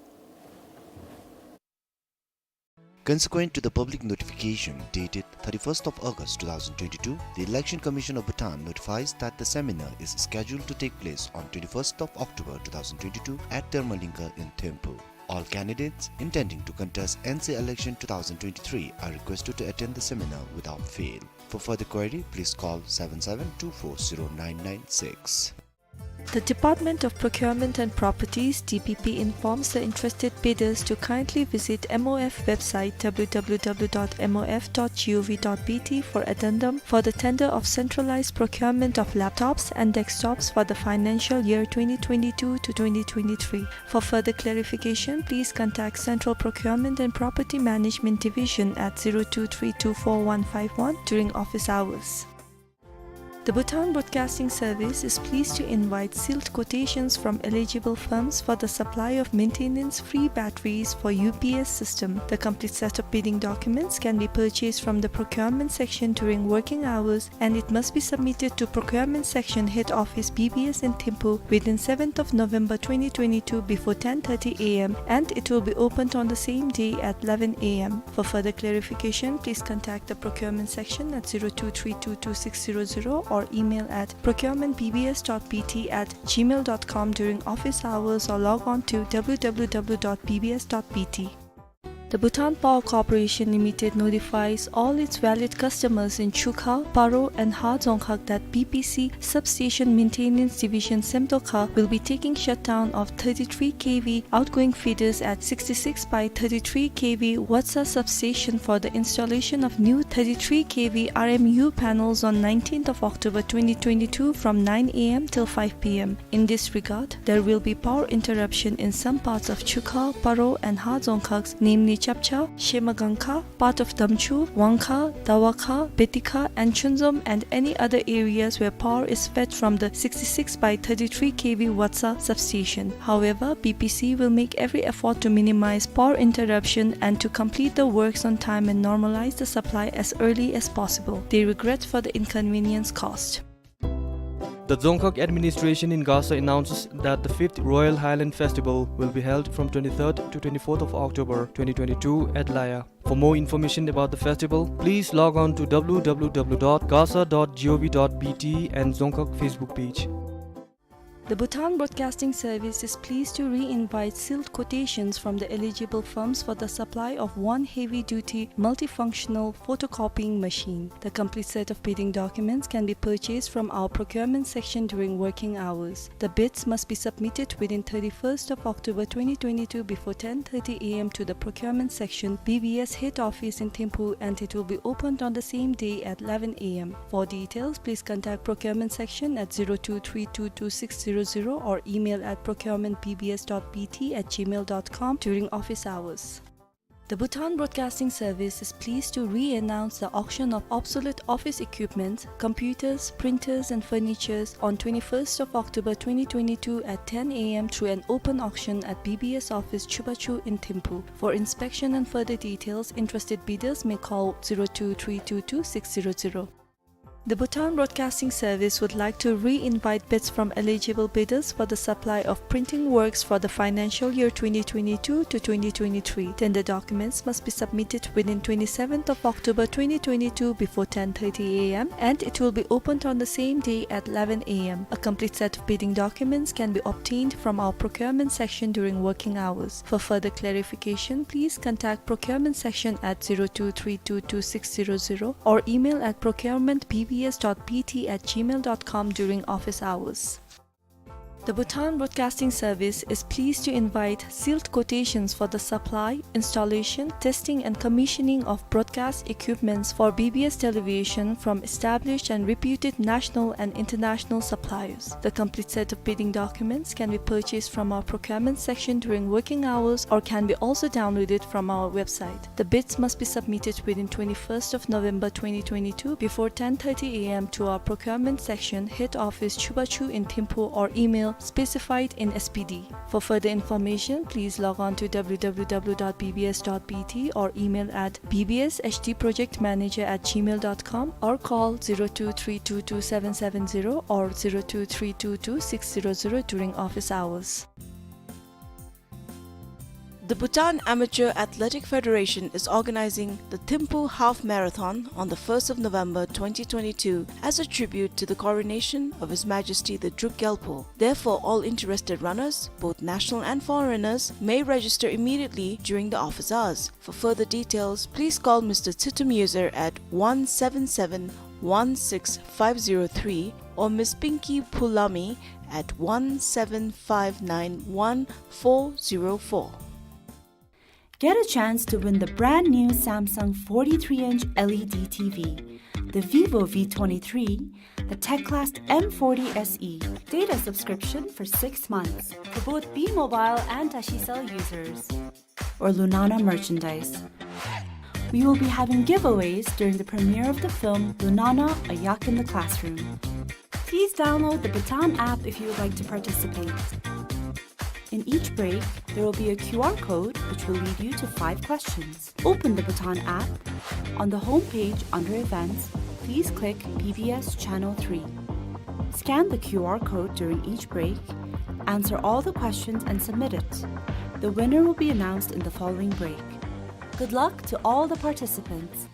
Consequent to the public notification dated thirty-first of August two thousand twenty-two, the Election Commission of Bhutan notifies that the seminar is scheduled to take place on twenty-first of October two thousand twenty-two at Dharmalinga in Thimphu. All candidates intending to contest N C election two thousand twenty-three are requested to attend the seminar without fail. For further query, please call seven seven two four zero nine nine six. The Department of Procurement and Properties, D P P, informs the interested bidders to kindly visit M O F website, W W W dot M O F dot G O V dot B T, for addendum for the tender of centralized procurement of laptops and desktops for the financial year twenty twenty-two to twenty twenty-three. For further clarification, please contact Central Procurement and Property Management Division at zero two three two four one five one during office hours. The Bhutan Broadcasting Service is pleased to invite sealed quotations from eligible firms for the supply of maintenance-free batteries for U P S system. The complete set of bidding documents can be purchased from the procurement section during working hours, and it must be submitted to procurement section head office, B B S in Thimphu within seventh of November twenty twenty-two before ten thirty A M, and it will be opened on the same day at eleven A M. For further clarification, please contact the procurement section at zero two three two two six zero zero or email at procurement B B S dot B T at gmail dot com during office hours or log on to W W W dot B B S dot B T. The Bhutan Power Corporation Limited notifies all its valid customers in Chukha, Paro and Ha Dzongkhag that B P C Substation Maintenance Division Semtokha will be taking shutdown of thirty-three K V outgoing feeders at sixty-six by thirty-three K V Watsa substation for the installation of new thirty-three K V R M U panels on nineteenth of October twenty twenty-two from nine A M till five P M. In this regard, there will be power interruption in some parts of Chukha, Paro and Ha Dzongkhags, namely Chapcha, Shemagangkha, part of Damchu, Wangkha, Dawakha, Betikha and Chunzom, and any other areas where power is fed from the sixty-six by thirty-three K V Watsa substation. However, B P C will make every effort to minimize power interruption and to complete the works on time and normalize the supply as early as possible. They regret for the inconvenience caused. The Dzongkhag administration in Gasa announces that the fifth Royal Highland Festival will be held from twenty-third to twenty-fourth of October twenty twenty-two at Laya. For more information about the festival, please log on to W W W dot gasa dot gov dot B T and Dzongkhag Facebook page. The Bhutan Broadcasting Service is pleased to re-invite sealed quotations from the eligible firms for the supply of one heavy-duty multifunctional photocopying machine. The complete set of bidding documents can be purchased from our procurement section during working hours. The bids must be submitted within thirty-first of October twenty twenty-two before ten thirty A M to the procurement section, B B S head office in Thimphu, and it will be opened on the same day at eleven A M. For details, please contact procurement section at zero two three two two six zero zero or email at procurement B B S dot B T at gmail dot com during office hours. The Bhutan Broadcasting Service is pleased to re-announce the auction of obsolete office equipment, computers, printers, and furnitures on twenty-first of October twenty twenty-two at ten A M through an open auction at B B S office Chubachu in Thimphu. For inspection and further details, interested bidders may call zero two three two two six zero zero. The Bhutan Broadcasting Service would like to re-invite bids from eligible bidders for the supply of printing works for the financial year twenty twenty-two to twenty twenty-three. Tender documents must be submitted within twenty-seventh of October twenty twenty-two before ten thirty A M, and it will be opened on the same day at eleven A M. A complete set of bidding documents can be obtained from our procurement section during working hours. For further clarification, please contact procurement section at zero two three two two six zero zero or email at procurement B B S dot B T at gmail dot com during office hours. The Bhutan Broadcasting Service is pleased to invite sealed quotations for the supply, installation, testing and commissioning of broadcast equipments for B B S television from established and reputed national and international suppliers. The complete set of bidding documents can be purchased from our procurement section during working hours or can be also downloaded from our website. The bids must be submitted within twenty-first of November twenty twenty-two before ten thirty A M to our procurement section, head office Chubachu in Thimphu, or email specified in S P D. For further information, please log on to W W W dot B B S dot B T or email at B B S H D project manager at gmail dot com or call zero two three two two seven seven zero or zero two three two two six zero zero during office hours. The Bhutan Amateur Athletic Federation is organizing the Thimphu Half Marathon on the first of November twenty twenty-two as a tribute to the coronation of His Majesty the Druk Gyalpo. Therefore, all interested runners, both national and foreigners, may register immediately during the office hours. For further details, please call Mister Tsutsum Yuzur at one seven seven one six five zero three or Miss Pinky Pulami at one seven five nine one four zero four. Get a chance to win the brand new Samsung forty-three inch L E D T V, the Vivo V twenty-three, the Teclast M forty S E, data subscription for six months for both B-Mobile and Tashicell users, or Lunana merchandise. We will be having giveaways during the premiere of the film Lunana, A Yak in the Classroom. Please download the Baton app if you would like to participate. In each break, there will be a Q R code which will lead you to five questions. Open the Baton app. On the home page under Events, please click B B S Channel three. Scan the Q R code during each break, answer all the questions and submit it. The winner will be announced in the following break. Good luck to all the participants.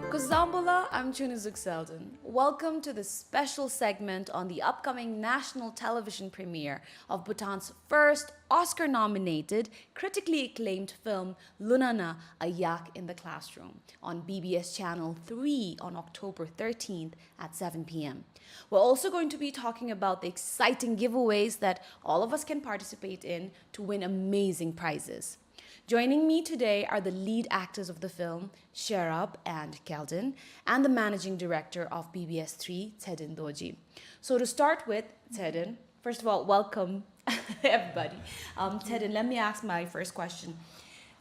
Kuzuzangpo la, I'm Chunizuk Selden. Welcome to this special segment on the upcoming national television premiere of Bhutan's first Oscar-nominated, critically acclaimed film, Lunana, A Yak in the Classroom, on B B S Channel three on October thirteenth at seven p m. We're also going to be talking about the exciting giveaways that all of us can participate in to win amazing prizes. Joining me today are the lead actors of the film, Sherab and Kelden, and the managing director of B B S three, Tsedin Dorji. So to start with, Tsedin, first of all, welcome, everybody. Um, Tsedin, let me ask my first question.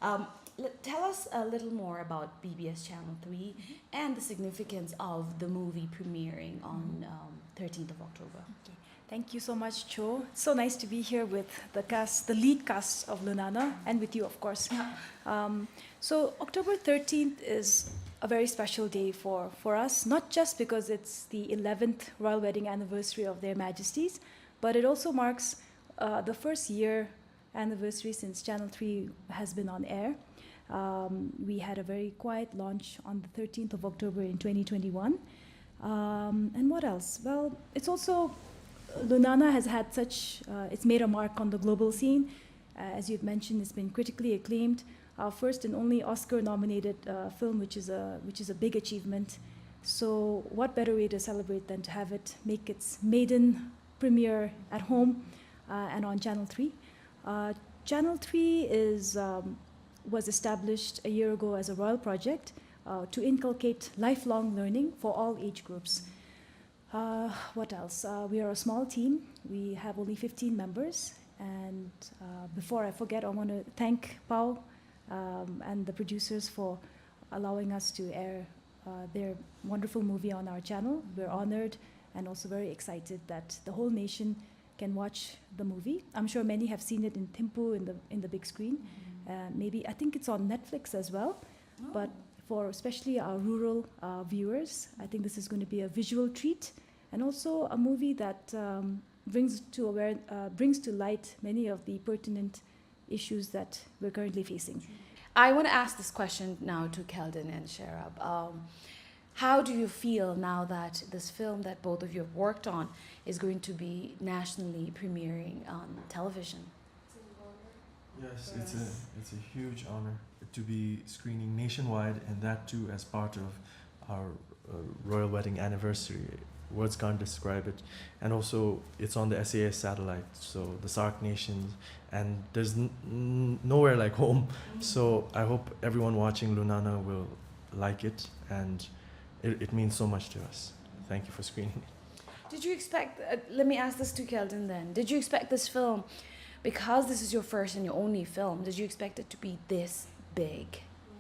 Um, l-, tell us a little more about B B S Channel three and the significance of the movie premiering on, um, thirteenth of October. Okay. Thank you so much, Cho. It's so nice to be here with the cast, the lead cast of Lunana, and with you, of course. Yeah. Um, so October thirteenth is a very special day for, for us, not just because it's the eleventh royal wedding anniversary of Their Majesties, but it also marks, uh, the first year anniversary since Channel three has been on air. Um, we had a very quiet launch on the thirteenth of October in twenty twenty-one. Um, and what else? Well, it's also, Lunana has had such, uh, it's made a mark on the global scene. Uh, as you've mentioned, it's been critically acclaimed. Our first and only Oscar-nominated, uh, film, which is a, which is a big achievement. So what better way to celebrate than to have it make its maiden premiere at home, uh, and on Channel three? Uh, Channel three is, um, was established a year ago as a royal project, uh, to inculcate lifelong learning for all age groups. Uh, what else? Uh, we are a small team. We have only fifteen members. And, uh, before I forget, I want to thank Pao, um, and the producers for allowing us to air, uh, their wonderful movie on our channel. We're honored and also very excited that the whole nation can watch the movie. I'm sure many have seen it in Thimphu in the, in the big screen. Mm-hmm. Uh, maybe, I think it's on Netflix as well. Oh. But for especially our rural, uh, viewers, I think this is gonna be a visual treat and also a movie that, um, brings to aware-, uh, brings to light many of the pertinent issues that we're currently facing. I wanna ask this question now to Kelden and Sherab. Um, how do you feel now that this film that both of you have worked on is going to be nationally premiering on television? Yes, it's a, it's a huge honor to be screening nationwide, and that too as part of our, uh, royal wedding anniversary. Words can't describe it. And also, it's on the S A S satellite, so the Sark nations, and there's n-, n-, nowhere like home. Mm. So I hope everyone watching Lunana will like it, and it, it means so much to us. Thank you for screening it. Did you expect, uh, let me ask this to Kelden then. Did you expect this film, because this is your first and your only film, did you expect it to be this big?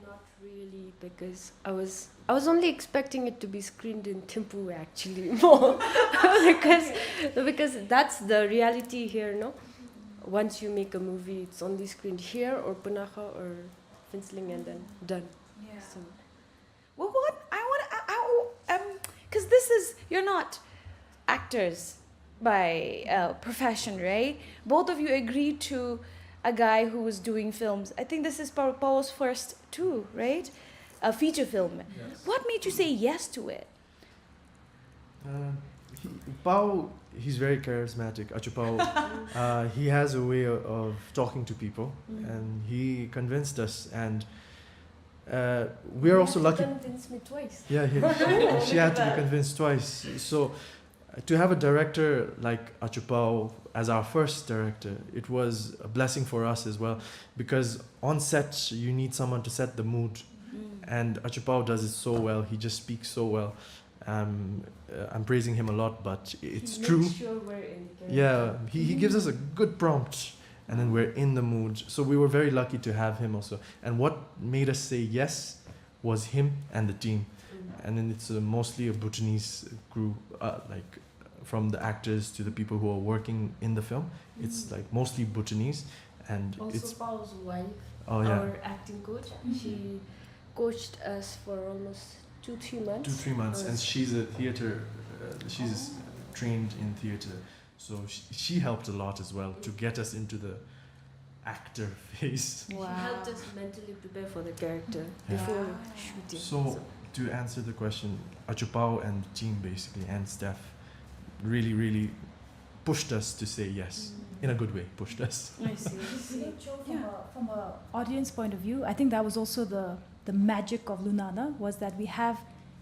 Not really, because I was, I was only expecting it to be screened in Thimphu actually more. Because, because that's the reality here, no? Once you make a movie, it's only screened here or Punakha or Phuentsholing and then done. Yeah. So. Well, what I wanna, I, I, um, 'cause this is, you're not actors by, uh, profession, right? Both of you agreed to a guy who was doing films. I think this is Pao-, Pao's first too, right? A feature film. Yes. What made you say yes to it? Uh, he, Pao, he's very charismatic, Acho Pao. Uh, he has a way of talking to people, mm, and he convinced us, and, uh, we are also lucky. He had to convince me twice. Yeah, he, she, she had to be convinced twice. So, uh, to have a director like Acho Pao as our first director, it was a blessing for us as well, because on set, you need someone to set the mood, mm, and Acho Pao does it so well. He just speaks so well. Um, uh, I'm praising him a lot, but it's true. He makes sure we're in character. Yeah, he, he gives us a good prompt, and then we're in the mood. So we were very lucky to have him also. And what made us say yes was him and the team. Mm. And then it's uh, mostly a Bhutanese group, uh, like from the actors to the people who are working in the film. It's like mostly Bhutanese, and Also, it's Pao's wife, oh yeah, our acting coach, she coached us for almost two, three months. Two, three months, and Yes. She's a theater. Uh, she's trained in theater, so she, she helped a lot as well to get us into the actor phase. She helped us mentally prepare for the character Yeah. before shooting. So, to answer the question, Acho Pao and the team basically, and Steph, really, really pushed us to say yes in a good way. Pushed us. I see. I see. Cho, from, Yeah. a, from a audience point of view, I think that was also the, the magic of Lunana, was that we have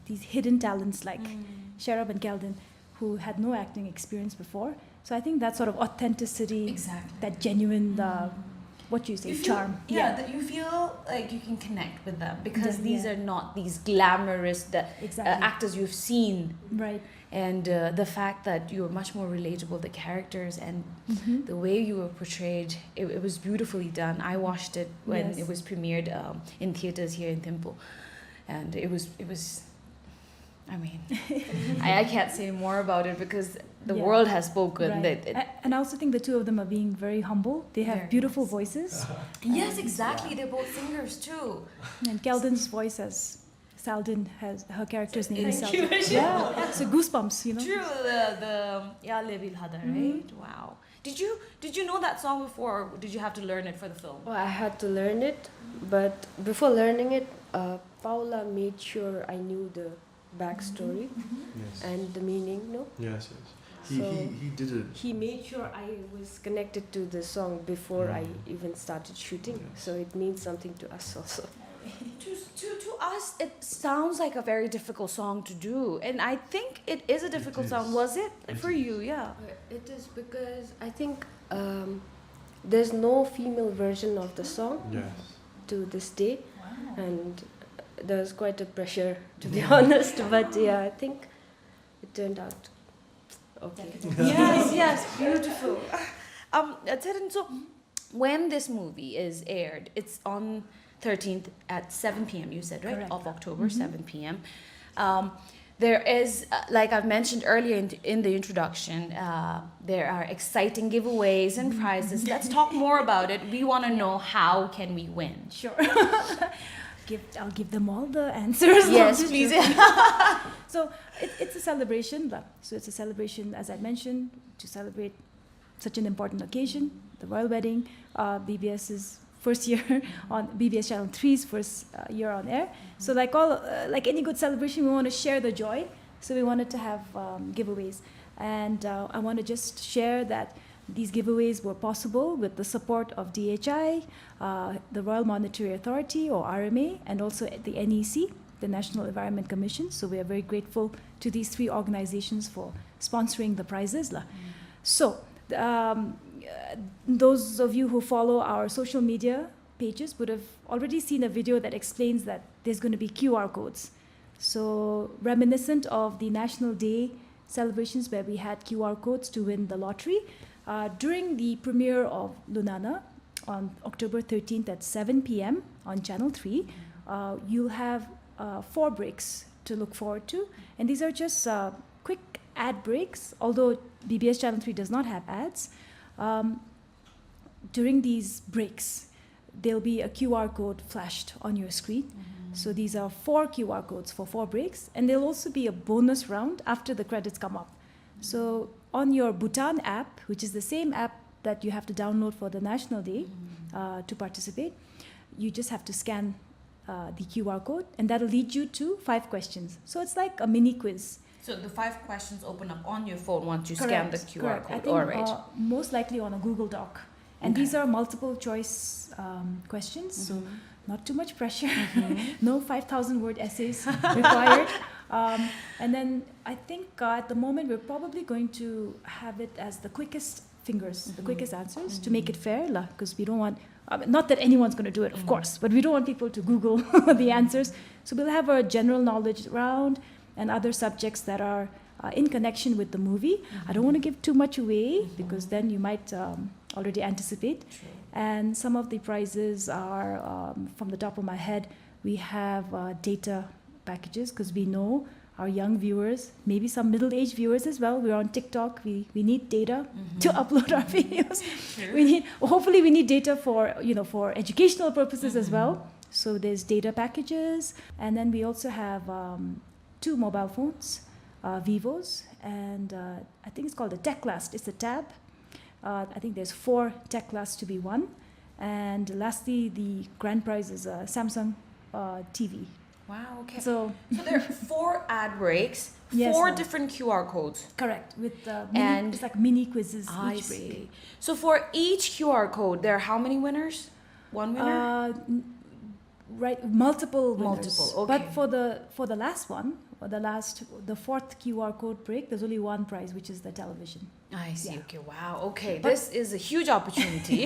these hidden talents like Mm. Sherab and Kelden, who had no acting experience before. So I think that sort of authenticity, Exactly. that genuine, the, Mm. what you say, You feel- charm. Yeah, that you feel like you can connect with them because Yeah, these yeah. are not these glamorous the, uh, Exactly. actors you've seen, Right. and uh, the fact that you were much more relatable, the characters and Mhm. the way you were portrayed, it, it was beautifully done. I watched it when Yes. it was premiered um, in theaters here in Thimphu, and it was it was. I mean, I, I can't say more about it because the Yeah. world has spoken. Right. That it, A- and I also think the two of them are being very humble. They have Very beautiful nice. Voices. Yes, exactly. They're both singers too. And Kelden's voice, as Saldin has, her character's name is Thank you, Saldin. Michelle. Yeah, so goosebumps, you know. True, the the يا ليل بالهضا, Mhm. Right? Wow. Did you did you know that song before, or did you have to learn it for the film? Well, I had to learn it, but before learning it, uh, Paola made sure I knew the backstory Yes. And the meaning, no? Yes, yes. He, So, he, he did it. He made sure I was connected to the song before I Mm. Even started shooting, Yes. So it means something to us also. To, to, to us, it sounds like a very difficult song to do. And I think it is a difficult It song. Is. Was it It for is. You? Yeah. It is because I think um, there's no female version of the song Yes. To this day, Wow. And there's quite a pressure, to be honest. But yeah, I think it turned out okay. Yes, yes, beautiful. Um, uh, Tserin, so when this movie is aired, it's on thirteenth at seven p.m., you said, right? Correct. Of October, Mm-hmm. seven p.m. Um, there is, uh, like I've mentioned earlier in, in the introduction, uh, there are exciting giveaways and prizes. Let's talk more about it. We want to know, how can we win? Sure. Give, I'll give them all the answers. Yes, Just please. joking. So it, it's a celebration, lah. So it's a celebration, as I mentioned, to celebrate such an important occasion, the royal wedding, uh, B B S's first year on B B S Channel three's first uh, year on air. So like all, uh, like any good celebration, we want to share the joy. So we wanted to have um, giveaways. And uh, I want to just share that these giveaways were possible with the support of D H I, uh, the Royal Monetary Authority, or R M A, and also the N E C, the National Environment Commission. So we are very grateful to these three organizations for sponsoring the prizes, lah. So, um, uh, those of you who follow our social media pages would have already seen a video that explains that there's going to be Q R codes. So, reminiscent of the National Day celebrations where we had Q R codes to win the lottery, uh, during the premiere of Lunana on October thirteenth at seven p.m. on Channel three, uh, you'll have uh, four breaks to look forward to. And these are just uh, quick ad breaks, although B B S Channel three does not have ads. Um, during these breaks, there'll be a Q R code flashed on your screen. So these are four Q R codes for four breaks, and there'll also be a bonus round after the credits come up. So on your Bhutan app, which is the same app that you have to download for the National Day uh, to participate, you just have to scan uh, the Q R code, and that'll lead you to five questions. So it's like a mini quiz. So the five questions open up on your phone once you Correct, scan the Q R correct. Code. I think All right. Uh, most likely on a Google Doc. And these Okay. are multiple choice um, questions, so Mhm. not too much pressure. Mhm. No five thousand word essays required. Um, and then I think uh, at the moment we're probably going to have it as the quickest fingers, the Mhm. quickest answers to Mhm. make it fair, lah, because we don't want, um, not that anyone's going to do it, of Mhm. course, but we don't want people to Google the answers. So we'll have a general knowledge round and other subjects that are uh, in connection with the movie. I don't want to give too much away Mhm. because then you might um, already anticipate. True. And some of the prizes are, um, from the top of my head, we have uh, data packages, 'cause we know our young viewers, maybe some middle-aged viewers as well, we're on TikTok. We, we need data to upload our videos. We need, hopefully, we need data for, you know, for educational purposes as well. So there's data packages, and then we also have, um, two mobile phones, uh, Vivos, and, uh, I think it's called a Teclast. It's a tab. Uh, I think there's four Teclasts to be won. And lastly, the grand prize is a Samsung, uh, T V. Wow, okay. So, so there are four ad breaks, yes, four different Q R codes. Correct, with, uh, mini, and it's like mini quizzes each break. I see. So for each Q R code, there are how many winners? One winner? Uh, n-, right, multiple winners. Multiple, okay. But for the, for the last one, or the last, the fourth Q R code break, there's only one prize, which is the television. I see. Yeah. Okay, wow. Okay, but this is a huge opportunity.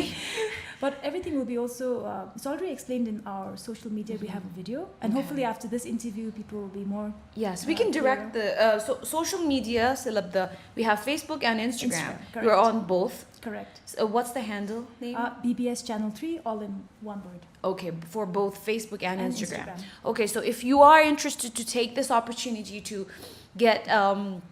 But everything will be also, uh, it's already explained in our social media. We have a video, and hopefully after this interview, people will be more, yes, we can direct the, uh, so social media, Silab, the, we have Facebook and Instagram. Instagram, correct. We're on both. Correct. So what's the handle name? Uh, B B S Channel three, all in one word. Okay, for both Facebook and Instagram. And Instagram. Okay, so if you are interested to take this opportunity to get, um,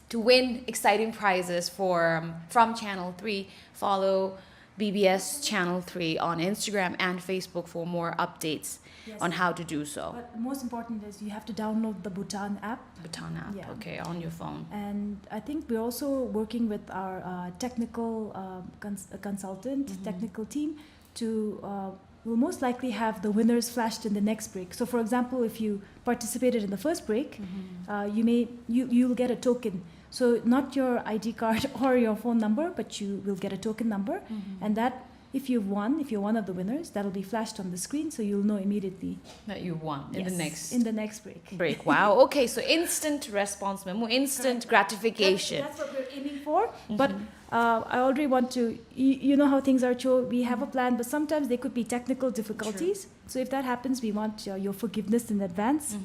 to win exciting prizes for, um, from Channel three, follow B B S Channel three on Instagram and Facebook for more updates on how to do so. Yes. But the most important is you have to download the Bhutan app. Bhutan app, yeah, okay, on your phone. And I think we're also working with our, uh, technical, uh, cons-, uh, consultant, technical team to, uh, we'll most likely have the winners flashed in the next break. So, for example, if you participated in the first break, uh, you may, you, you'll get a token. So, not your I D card or your phone number, but you will get a token number. And that, if you've won, if you're one of the winners, that'll be flashed on the screen, so you'll know immediately that you won in the next, yes, in the next break. Break. Wow. Okay, so instant response, ma'am. Instant gratification. Correct. That's, that's what we're aiming for. But, uh, I already want to, you, you know how things are, Cho. We have a plan, but sometimes there could be technical difficulties. True. So if that happens, we want, uh, your forgiveness in advance.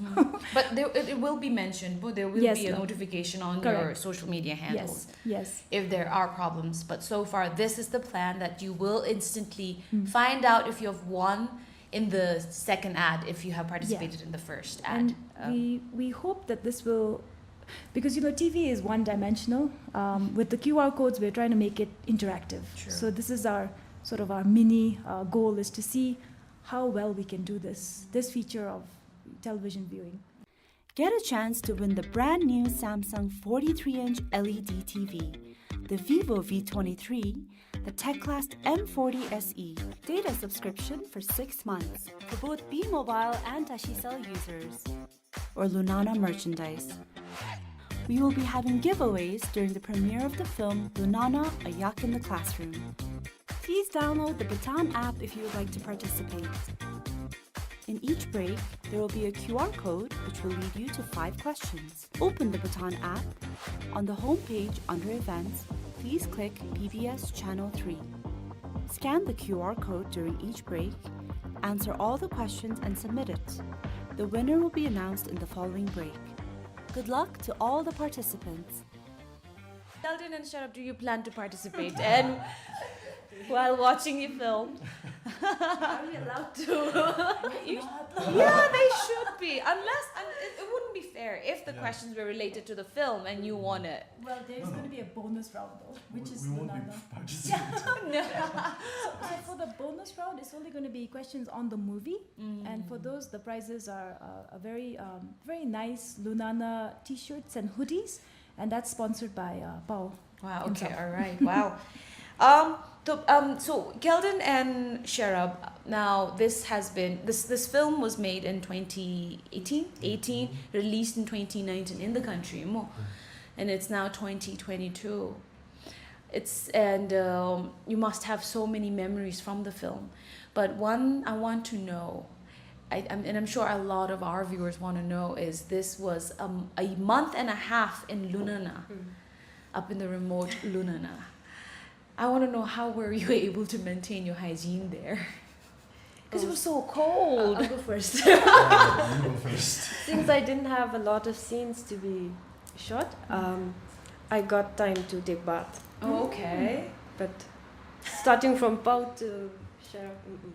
But there, it, it will be mentioned, but there will be a notification on your social media handles. Yes, yes. If there are problems. But so far, this is the plan, that you will instantly find out if you have won in the second ad if you have participated in the first ad. And we, we hope that this will, because, you know, T V is one-dimensional. Um, with the Q R codes, we're trying to make it interactive. True. So this is our, sort of our mini, uh, goal, is to see how well we can do this, this feature of television viewing. Get a chance to win the brand new Samsung forty-three inch L E D T V, the Vivo V twenty-three, the Teclast M forty S E, data subscription for six months for both B-Mobile and Tashicell users, or Lunana merchandise. We will be having giveaways during the premiere of the film Lunana: A Yak in the Classroom. Please download the Bhutan app if you would like to participate. In each break, there will be a Q R code which will lead you to five questions. Open the Bhutan app. On the home page under Events, please click B B S Channel three. Scan the Q R code during each break, answer all the questions and submit it. The winner will be announced in the following break. Good luck to all the participants. Kelden and Sherab, do you plan to participate? And while watching a film, are we allowed to? You sh-, yeah, they should be. Unless, un-, it, it wouldn't be fair if the questions were related to the film and you won it. Well, there's gonna be a bonus round, though, which is another. We, we won't be participating. No. So, so for the bonus round, it's only gonna be questions on the movie. And for those, the prizes are, uh, a very, um, very nice Lunana T-shirts and hoodies. And that's sponsored by, uh, Pau himself. Wow, okay, all right, wow. Um, so, um, so Kelden and Sherab, now this has been, this, this film was made in twenty eighteen, eighteen, released in twenty nineteen in the country, mo. And it's now twenty twenty-two. It's, and, um, you must have so many memories from the film. But one, I want to know, I, I'm, and I'm sure a lot of our viewers wanna know, is this was, um, a month and a half in Lunana, up in the remote Lunana. I wanna know, how were you able to maintain your hygiene there? 'Cause it was so cold. I'll, I'll go first. Yeah, you go first. Since I didn't have a lot of scenes to be shot, um, I got time to take bath. Oh, okay. But starting from Pau to Sherab, mm-mm.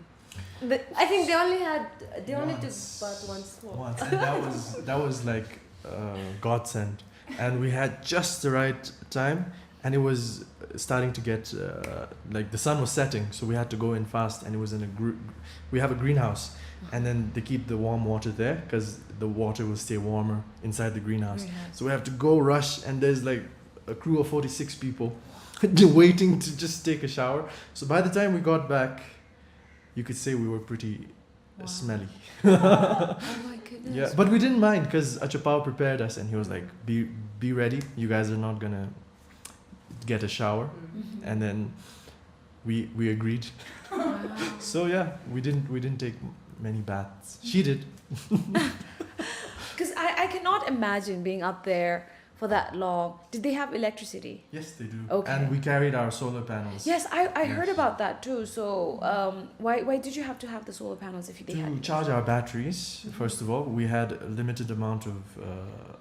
But I think they only had, they only took once, bath once more. Once, and that was, that was like, uh, godsend. And we had just the right time, and it was starting to get, uh, like, the sun was setting, so we had to go in fast, and it was in a gr-, we have a greenhouse, and then they keep the warm water there 'cause the water will stay warmer inside the greenhouse. Greenhouse. So we have to go rush, and there's, like, a crew of forty-six people waiting to just take a shower. So by the time we got back, you could say we were pretty, uh, smelly. Oh my goodness. Yeah, but we didn't mind 'cause Acho Pao prepared us, and he was like, "Be, be ready. You guys are not gonna get a shower." And then we, we agreed. So yeah, we didn't, we didn't take many baths. She did. 'Cause I, I cannot imagine being up there for that long. Did they have electricity? Yes, they do. Okay. And we carried our solar panels. Yes, I, I heard about that too. So, um, why, why did you have to have the solar panels if they had electricity? To charge our batteries, first of all. We had a limited amount of, uh,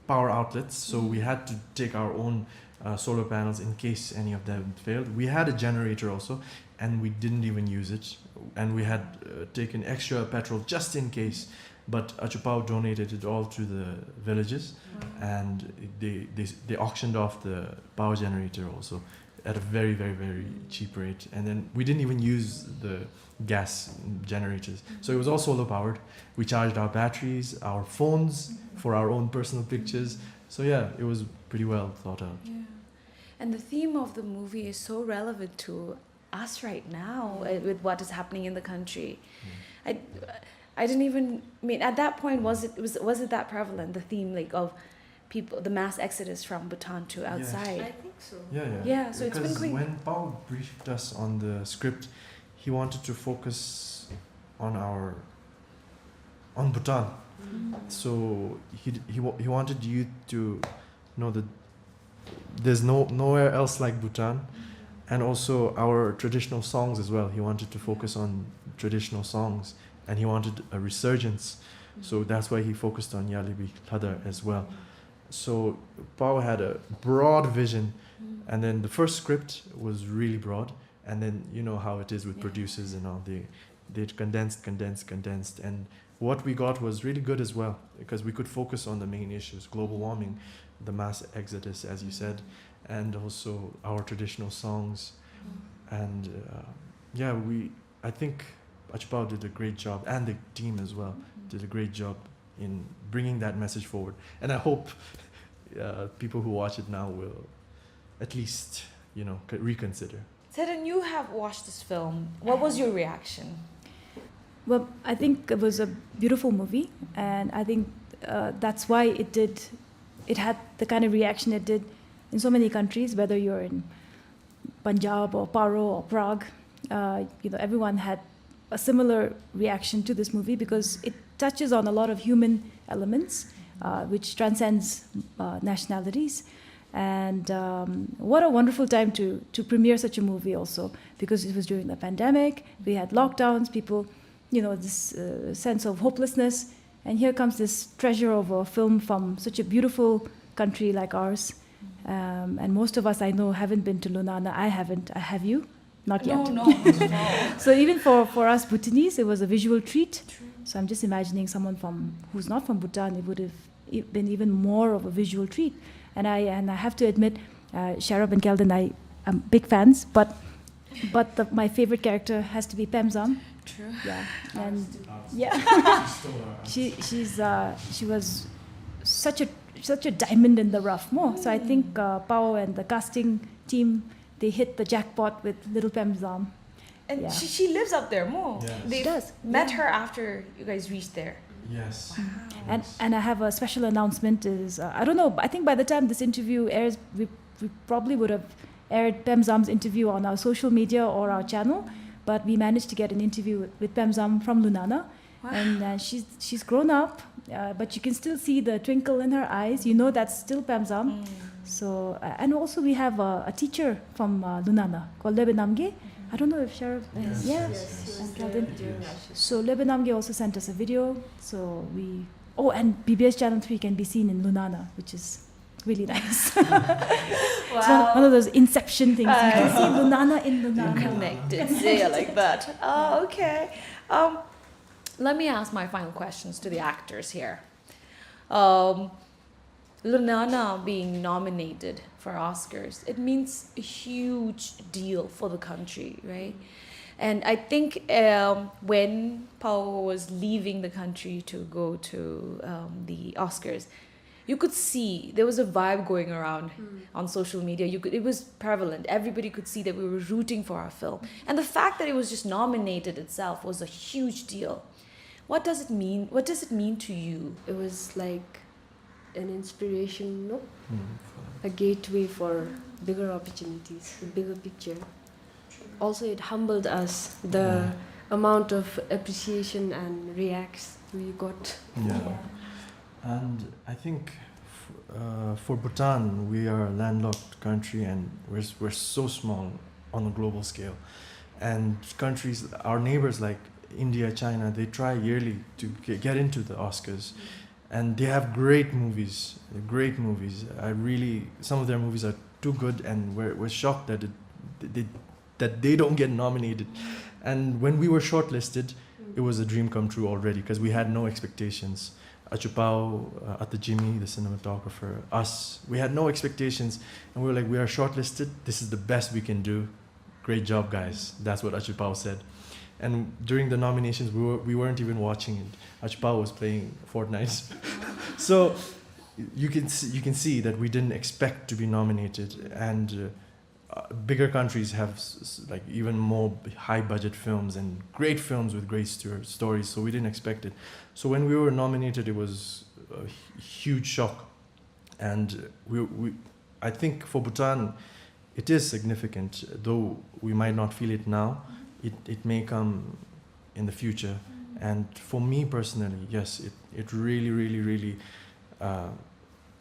power outlets, so we had to take our own, uh, solar panels in case any of them failed. We had a generator also, and we didn't even use it. And we had, uh, taken extra petrol just in case. But Acho Pao donated it all to the villages, and they, they, they auctioned off the power generator also at a very, very, very cheap rate. And then we didn't even use the gas generators. So it was all solar powered. We charged our batteries, our phones for our own personal pictures. So yeah, it was pretty well thought out. Yeah. And the theme of the movie is so relevant to us right now, uh, with what is happening in the country. I, I didn't even, I mean, at that point, was it, was, was it that prevalent, the theme, like, of people, the mass exodus from Bhutan to outside? I think so. Yeah, yeah. Yeah, so it's been quite. Because when Pao briefed us on the script, he wanted to focus on our, on Bhutan. So he, he wa-, he wanted youth to know that there's no, nowhere else like Bhutan. And also our traditional songs as well. He wanted to focus on traditional songs, and he wanted a resurgence. So that's why he focused on Ya Lebi Lhadar as well. So Pao had a broad vision, and then the first script was really broad, and then you know how it is with producers and all. They, they condensed, condensed, condensed, and what we got was really good as well, because we could focus on the main issues: global warming, the mass exodus, as you said, and also our traditional songs. And, uh, yeah, we, I think Acho Pao did a great job, and the team as well did a great job in bringing that message forward. And I hope, uh, people who watch it now will at least, you know, c-, reconsider. Tsetan, you have watched this film. What was your reaction? Well, I think it was a beautiful movie, and I think, uh, that's why it did, it had the kind of reaction it did in so many countries, whether you're in Punjab or Paro or Prague. Uh, you know, everyone had a similar reaction to this movie because it touches on a lot of human elements, uh, which transcends, uh, nationalities. And, um, what a wonderful time to, to premiere such a movie also, because it was during the pandemic, we had lockdowns, people, you know, this, uh, sense of hopelessness. And here comes this treasure of a film from such a beautiful country like ours. Um, and most of us, I know, haven't been to Lunana. I haven't. Uh, have you? Not yet. No, no, not at all. So even for, for us Bhutanese, it was a visual treat. True. So I'm just imagining someone from, who's not from Bhutan, it would have e-, been even more of a visual treat. And I, and I have to admit, uh, Sharab and Kelden, I am big fans, but, but the, my favorite character has to be Pemzam. True. Yeah. And yeah. She, she's, uh, she was such a, such a diamond in the rough, mo. So I think, uh, Pao and the casting team, they hit the jackpot with little Pemzam. And she, she lives up there, mo. Yes. She does. They met her after you guys reached there. Yes. Wow. And, and I have a special announcement is, uh, I don't know, I think by the time this interview airs, we, we probably would have aired Pemzam's interview on our social media or our channel, but we managed to get an interview with, with Pemzam from Lunana. Wow. And, uh, she's, she's grown up, uh, but you can still see the twinkle in her eyes. You know that's still Pemzam. So, uh, and also we have a, a teacher from, uh, Lunana called Lebe Namge. I don't know if Sharab has. Yes, yes, yes. And Kelden. So Lebe Namge also sent us a video. So we, oh, and B B S Channel three can be seen in Lunana, which is Really nice. It's one, one of those inception things. You can see Lunana in Lunana. Connected. Yeah, like that. Oh, okay. Um, let me ask my final questions to the actors here. Um, Lunana being nominated for Oscars, it means a huge deal for the country, right? And I think, um, when Pao was leaving the country to go to, um, the Oscars, you could see there was a vibe going around on social media. You could, it was prevalent. Everybody could see that we were rooting for our film. And the fact that it was just nominated itself was a huge deal. What does it mean? What does it mean to you? It was like an inspiration, no? A gateway for bigger opportunities, the bigger picture. Also, it humbled us, the amount of appreciation and reacts we got. Yeah. And I think f- uh, for Bhutan, we are a landlocked country and we're, s- we're so small on a global scale. And countries, our neighbors like India, China, they try yearly to get, get into the Oscars. And they have great movies, great movies. I really, some of their movies are too good, and we're, we're shocked that it, they, that they don't get nominated. And when we were shortlisted, it was a dream come true already because we had no expectations. Achupawo, uh, Atajimi, the cinematographer, us, we had no expectations, and we were like, "We are shortlisted. This is the best we can do. Great job, guys." That's what Achupawo said. And during the nominations, we, were, we weren't even watching it. Achupawo was playing Fortnite. So you can see, you can see that we didn't expect to be nominated, and uh, uh, bigger countries have s- s- like, even more b- high budget films and great films with great sto- stories. So we didn't expect it. So when we were nominated, it was a hu- huge shock, and we, we, I think for Bhutan, it is significant, though we might not feel it now. It, it may come in the future. And for me personally, yes, it, it really, really, really uh,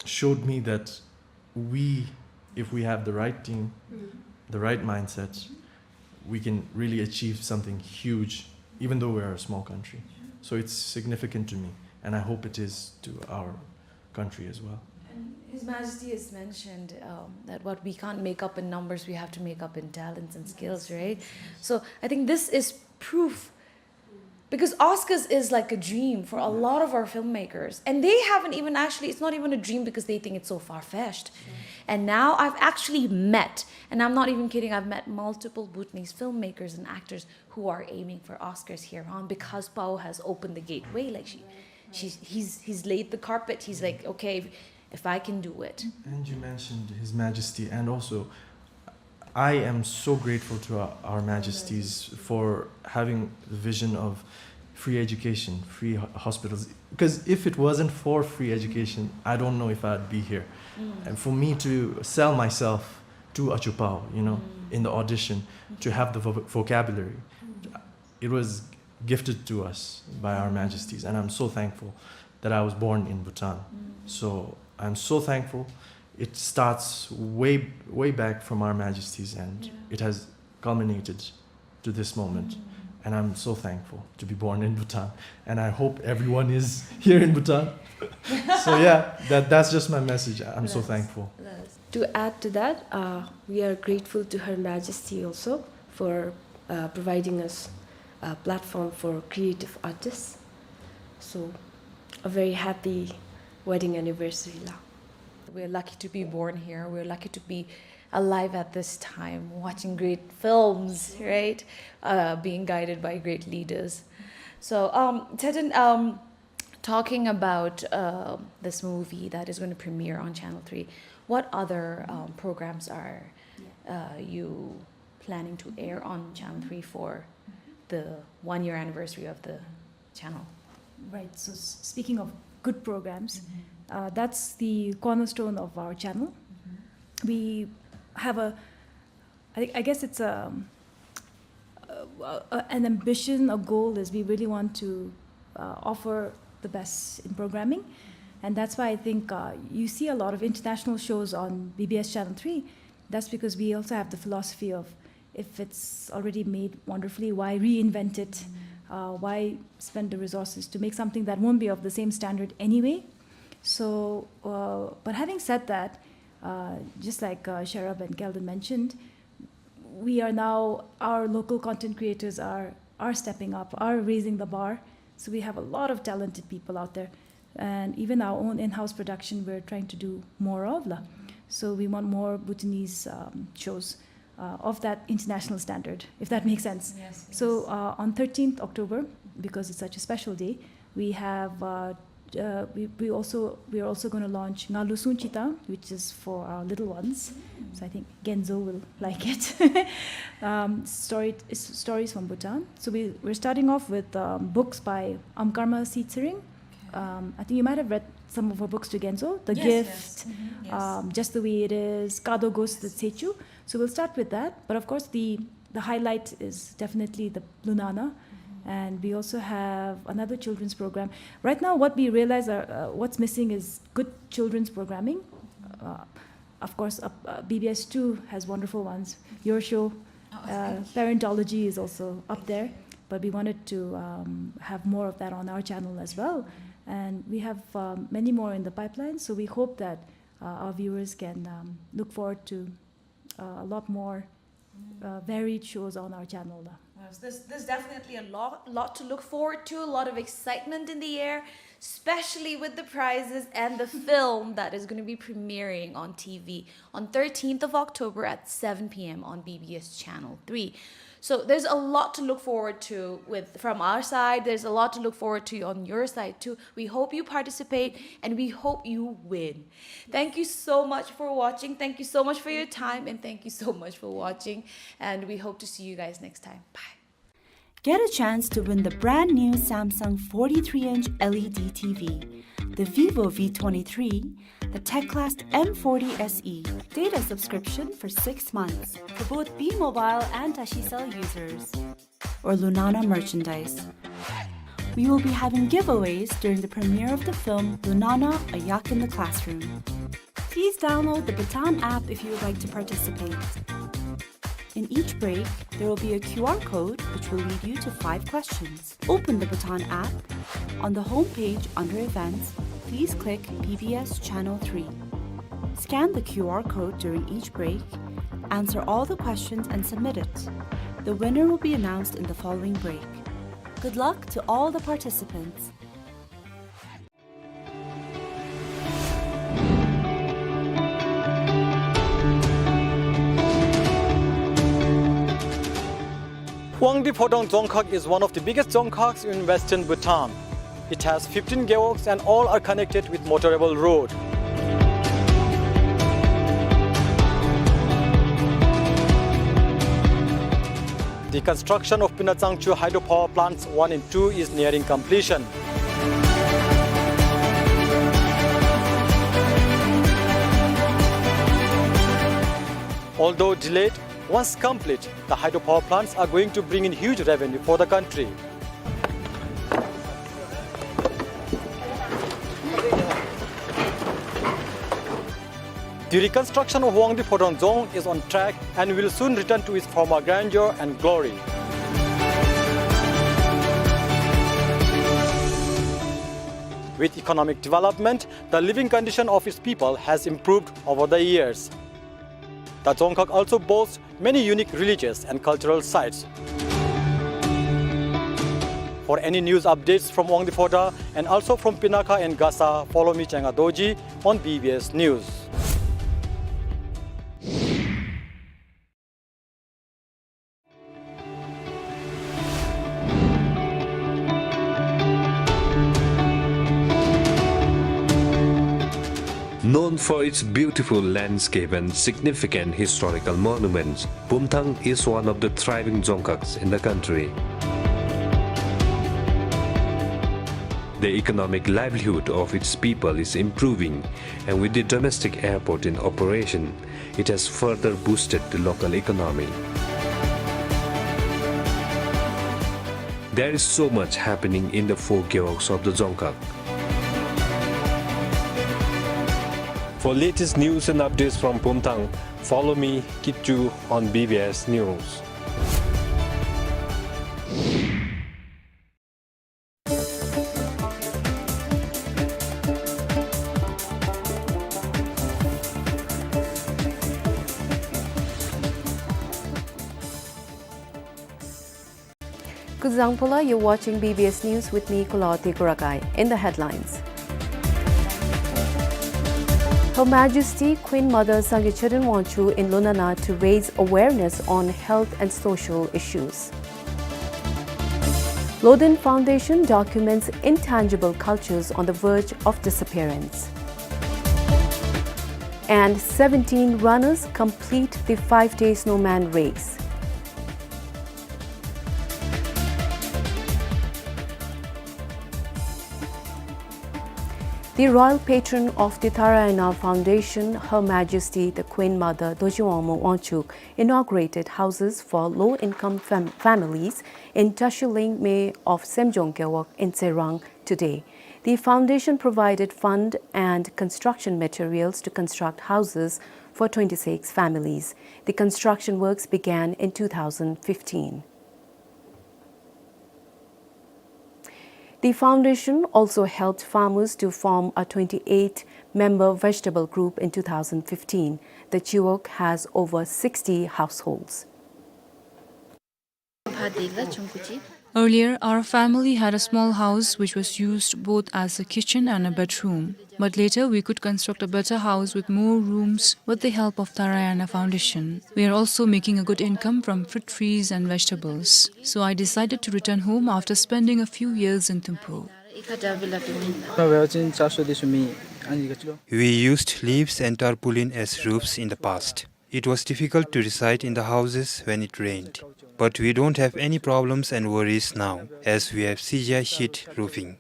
showed me that we, if we have the right team, the right mindset, we can really achieve something huge, even though we're a small country. So it's significant to me, and I hope it is to our country as well. And His Majesty has mentioned um, that what we can't make up in numbers, we have to make up in talents and skills, right? So I think this is proof, because Oscars is like a dream for a lot of our filmmakers. And they haven't even actually, it's not even a dream because they think it's so far-fetched. And now I've actually met, and I'm not even kidding, I've met multiple Bhutanese filmmakers and actors who are aiming for Oscars here on because Pao has opened the gateway. Like she, she's, he's, he's laid the carpet. He's like, "Okay, if I can do it." And you mentioned His Majesty, and also I am so grateful to our, our Majesties for having the vision of free education, free ho- hospitals. Because if it wasn't for free education, I don't know if I'd be here. And for me to sell myself to Achupawo, you know, in the audition, to have the vo- vocabulary, it was gifted to us by our Majesties, and I'm so thankful that I was born in Bhutan. So I'm so thankful. It starts way, way back from our Majesties, and it has culminated to this moment. And I'm so thankful to be born in Bhutan, and I hope everyone is here in Bhutan. So yeah, that, that's just my message. I'm so thankful. To add to that, uh, we are grateful to Her Majesty also for uh, providing us a platform for creative artists. So, a very happy wedding anniversary, la. We're lucky to be born here. We're lucky to be alive at this time, watching great films, right? Uh, being guided by great leaders. So, um, Teten, um, talking about uh, this movie that is going to premiere on Channel three, what other um, programs are uh, you planning to air on Channel three for the one year anniversary of the channel? Right. So, s- speaking of good programs, uh, that's the cornerstone of our channel. We have a, I, I guess it's a, a, a- an ambition, a goal is we really want to uh, offer the best in programming. And that's why I think uh, you see a lot of international shows on B B S Channel three. That's because we also have the philosophy of if it's already made wonderfully, why reinvent it? Uh, why spend the resources to make something that won't be of the same standard anyway? So, uh, but having said that, uh, just like, uh, Sherab and Kelvin mentioned, we are now, our local content creators are, are stepping up, are raising the bar. So we have a lot of talented people out there. And even our own in-house production, we're trying to do more of la. So we want more Bhutanese, um, shows, uh, of that international standard, if that makes sense. Yes, so, yes. Uh, on thirteenth October, because it's such a special day, we have, uh, uh, we, we also, we are also gonna launch Nga Lusung Chita, which is for our little ones. Mm. So I think Genzo will like it. Um, story, it's stories from Bhutan. So we, we're starting off with, um, books by Amkarma C. Tsering. Okay. Um, I think you might have read some of her books to Genzo. The Gift, yes. Mm-hmm. Yes. Um, Just the Way It Is, Kado Ghost the Tsechu. So we'll start with that. But of course, the, the highlight is definitely the Lunana. Mm-hmm. And we also have another children's program. Right now, what we realize are, uh, what's missing is good children's programming. Mm-hmm. Uh, of course, uh, uh, B B S two has wonderful ones. Your show, oh, uh, thank you. Parentology is also up there. Thank you. But we wanted to, um, have more of that on our channel as well. Mm-hmm. And we have, um, many more in the pipeline. So we hope that, uh, our viewers can, um, look forward to, uh, a lot more, mm, uh, varied shows on our channel. Yes, there's, there's definitely a lot, lot to look forward to, a lot of excitement in the air, especially with the prizes and the film that is gonna be premiering on T V on thirteenth of October at seven P M on B B S Channel three. So there's a lot to look forward to with, from our side. There's a lot to look forward to on your side too. We hope you participate and we hope you win. Thank you so much for watching. Thank you so much for your time, and thank you so much for watching. And we hope to see you guys next time. Bye. Get a chance to win the brand new Samsung forty-three inch L E D T V, the Vivo V twenty-three, the Teclast M forty S E, data subscription for six months for both B-Mobile and Tashicell users, or Lunana merchandise. We will be having giveaways during the premiere of the film Lunana: A Yak in the Classroom. Please download the Bhutan app if you would like to participate. In each break, there will be a Q R code which will lead you to five questions. Open the Bhutan app. On the home page under Events, please click B B S Channel three. Scan the Q R code during each break, answer all the questions and submit it. The winner will be announced in the following break. Good luck to all the participants. Wangdi Phodrang Dzongkhag is one of the biggest dzongkhags in western Bhutan. It has fifteen gewogs and all are connected with motorable road. The construction of Pinatsangchu hydropower plants one and two is nearing completion. Although delayed, once complete, the hydropower plants are going to bring in huge revenue for the country. The reconstruction of Wangdi Phodrang Dzong is on track and will soon return to its former grandeur and glory. With economic development, the living condition of its people has improved over the years. The Dzongkhag also boasts many unique religious and cultural sites. For any news updates from Wangdi Phodrang and also from Pinakha and Gasa, follow me, Chenga Dorji, on B B S News. Known for its beautiful landscape and significant historical monuments, Pumthang is one of the thriving dzongkhags in the country. The economic livelihood of its people is improving, and with the domestic airport in operation, it has further boosted the local economy. There is so much happening in the four gewogs of the dzongkhag. For latest news and updates from Pumthang, follow me, Kitchu, on B B S News. Zangpo la, you're watching B B S News with me, Kulawarti Kurakai. In the headlines, Her Majesty Queen Mother Sangay Choden Wangchuck in Lunana to raise awareness on health and social issues. Loden Foundation documents intangible cultures on the verge of disappearance. And seventeen runners complete the five-day snowman race. The royal patron of the Tharayana Foundation, Her Majesty the Queen Mother Dorji Wangma Wangchuck, inaugurated houses for low-income fam-, families in Tashiling Mae of Semjong Gewog in Tshirang today. The foundation provided fund and construction materials to construct houses for twenty-six families. The construction works began in two thousand fifteen. The foundation also helped farmers to form a twenty-eight member vegetable group in two thousand fifteen. The chiwok has over sixty households. Earlier, our family had a small house which was used both as a kitchen and a bedroom. But later, we could construct a better house with more rooms with the help of Tharayana Foundation. We are also making a good income from fruit trees and vegetables. So I decided to return home after spending a few years in Thimphu. We used leaves and tarpaulin as roofs in the past. It was difficult to reside in the houses when it rained, but we don't have any problems and worries now, as we have C G I sheet roofing.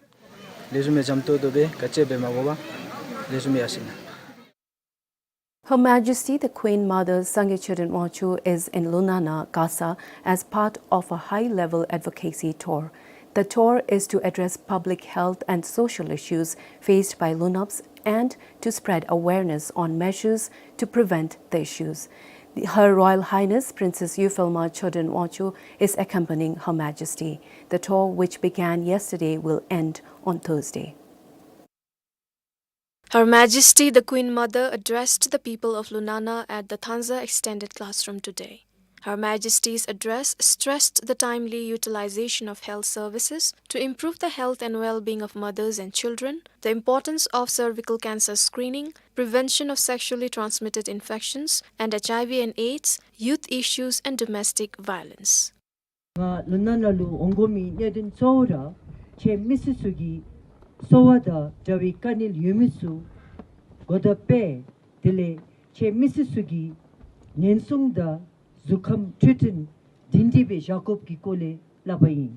Her Majesty the Queen Mother Sangay Choden Wangchuck is in Lunana, Kasa, as part of a high-level advocacy tour. The tour is to address public health and social issues faced by Lunaps and to spread awareness on measures to prevent the issues. Her Royal Highness Princess Yufilma Choden Wangchuck is accompanying Her Majesty. The tour, which began yesterday, will end on Thursday. Her Majesty the Queen Mother addressed the people of Lunana at the Thanza Extended Classroom today. Her Majesty's address stressed the timely utilization of health services to improve the health and well-being of mothers and children, the importance of cervical cancer screening, prevention of sexually transmitted infections and H I V and AIDS, youth issues and domestic violence. ང་ལུ་ནཱ་ནང་ལུ་འོང་དགོ་མི་གནད་དོན་གཙོ་བོ་ར་ཁྱེད་མི་སེར་ཚུ་གི་གསོ་བ་དང་འབྲེལ་བའི་དཀའ་ངལ་ཡོད་མི་ཚུ་གོ་བརྡ་སྤེལ། དེ་ལས་ཁྱེད་མི་སེར་ཚུ་གི་ཉེན་སྲུང་དང་གཟུགས་ཁམས་འཕྲོད་བསྟེན་སྒྲིང་སྒྲིང་སྦེ་བཞག་དགོཔ་གི་སྐོར་ལས་སླབ་པ་ཨིན།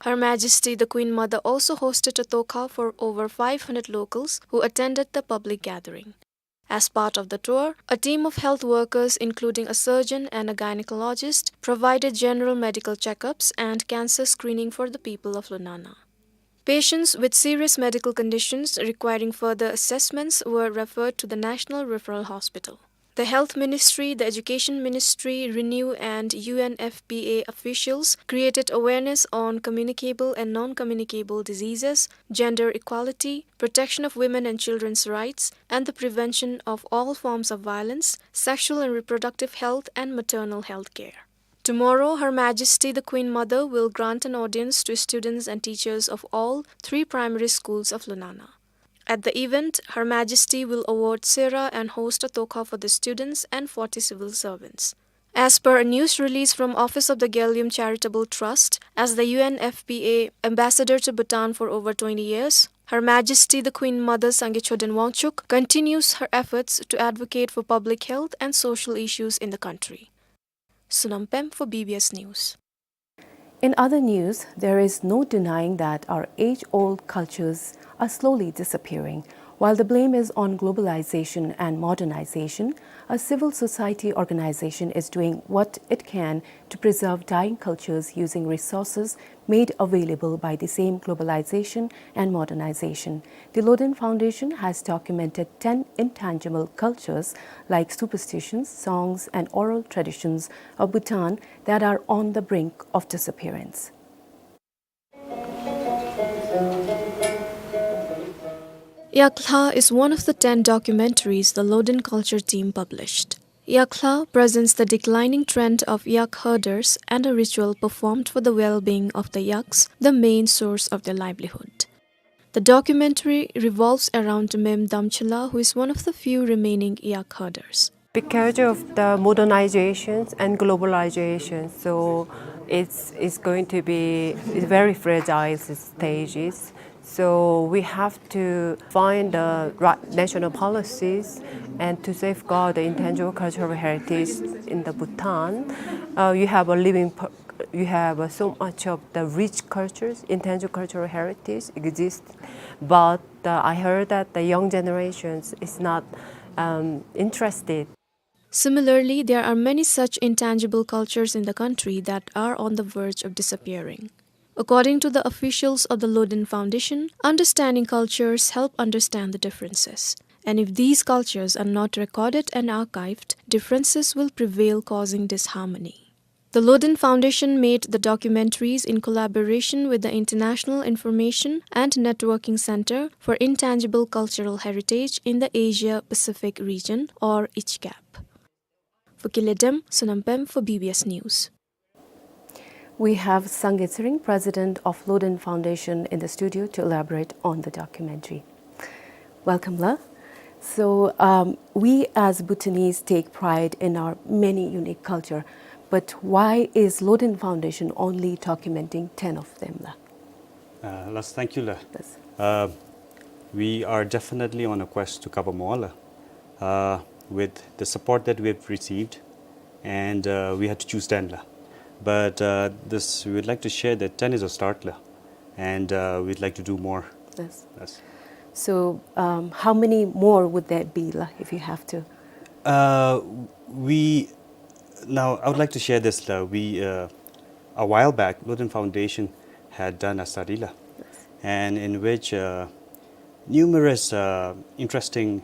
Her Majesty the Queen Mother also hosted a tokha for over five hundred locals who attended the public gathering. As part of the tour, a team of health workers, including a surgeon and a gynecologist, provided general medical checkups and cancer screening for the people of Lunana. Patients with serious medical conditions requiring further assessments were referred to the National Referral Hospital. The Health Ministry, the Education Ministry, RENEW and U N F P A officials created awareness on communicable and non-communicable diseases, gender equality, protection of women and children's rights, and the prevention of all forms of violence, sexual and reproductive health, and maternal health care. Tomorrow, Her Majesty the Queen Mother will grant an audience to students and teachers of all three primary schools of Lunana. At the event, Her Majesty will award Sera and host a tokha for the students and forty civil servants. As per a news release from Office of the Gyaliem Charitable Trust, as the U N F P A ambassador to Bhutan for over twenty years, Her Majesty the Queen Mother Sangay Choden Wangchuck continues her efforts to advocate for public health and social issues in the country. Sonam Pem for B B S News. In other news, there is no denying that our age-old cultures are slowly disappearing. While the blame is on globalization and modernization, a civil society organization is doing what it can to preserve dying cultures using resources made available by the same globalization and modernization. The Loden Foundation has documented ten intangible cultures like superstitions, songs, and oral traditions of Bhutan that are on the brink of disappearance. Yaklha is one of the ten documentaries the Loden Culture team published. Yakla presents the declining trend of yak herders and a ritual performed for the well-being of the yaks, the main source of their livelihood. The documentary revolves around Mem Damchila, who is one of the few remaining yak herders. Because of the modernizations and globalizations, so it's, it's going to be very fragile stages. So we have to find the right national policies and to safeguard the intangible cultural heritage in the Bhutan. Uh, you have a living, po- you have uh, so much of the rich cultures, intangible cultural heritage exists, but uh, I heard that the young generations is not um, interested. Similarly, there are many such intangible cultures in the country that are on the verge of disappearing. According to the officials of the Loden Foundation, understanding cultures help understand the differences. And if these cultures are not recorded and archived, differences will prevail, causing disharmony. The Loden Foundation made the documentaries in collaboration with the International Information and Networking Center for Intangible Cultural Heritage in the Asia Pacific region, or ICCAP. For Kile Dem, Sonam Pem for B B S News. We have Sangay Tshering, president of Loden Foundation, in the studio to elaborate on the documentary. Welcome, la. So, um, we as Bhutanese take pride in our many unique culture, but why is Loden Foundation only documenting ten of them, la? Uh, las, thank you, la. Yes. Uh, we are definitely on a quest to cover more, la. Uh, with the support that we've received, and uh, we had to choose ten, la. But uh, this, we would like to share that ten is a start, la, and uh, we'd like to do more. Yes. Yes. So, um, how many more would that be, la, if you have to? Uh, we, now, I would like to share this, la. We, uh, a while back, Loden Foundation had done a study, la, and in which uh, numerous uh, interesting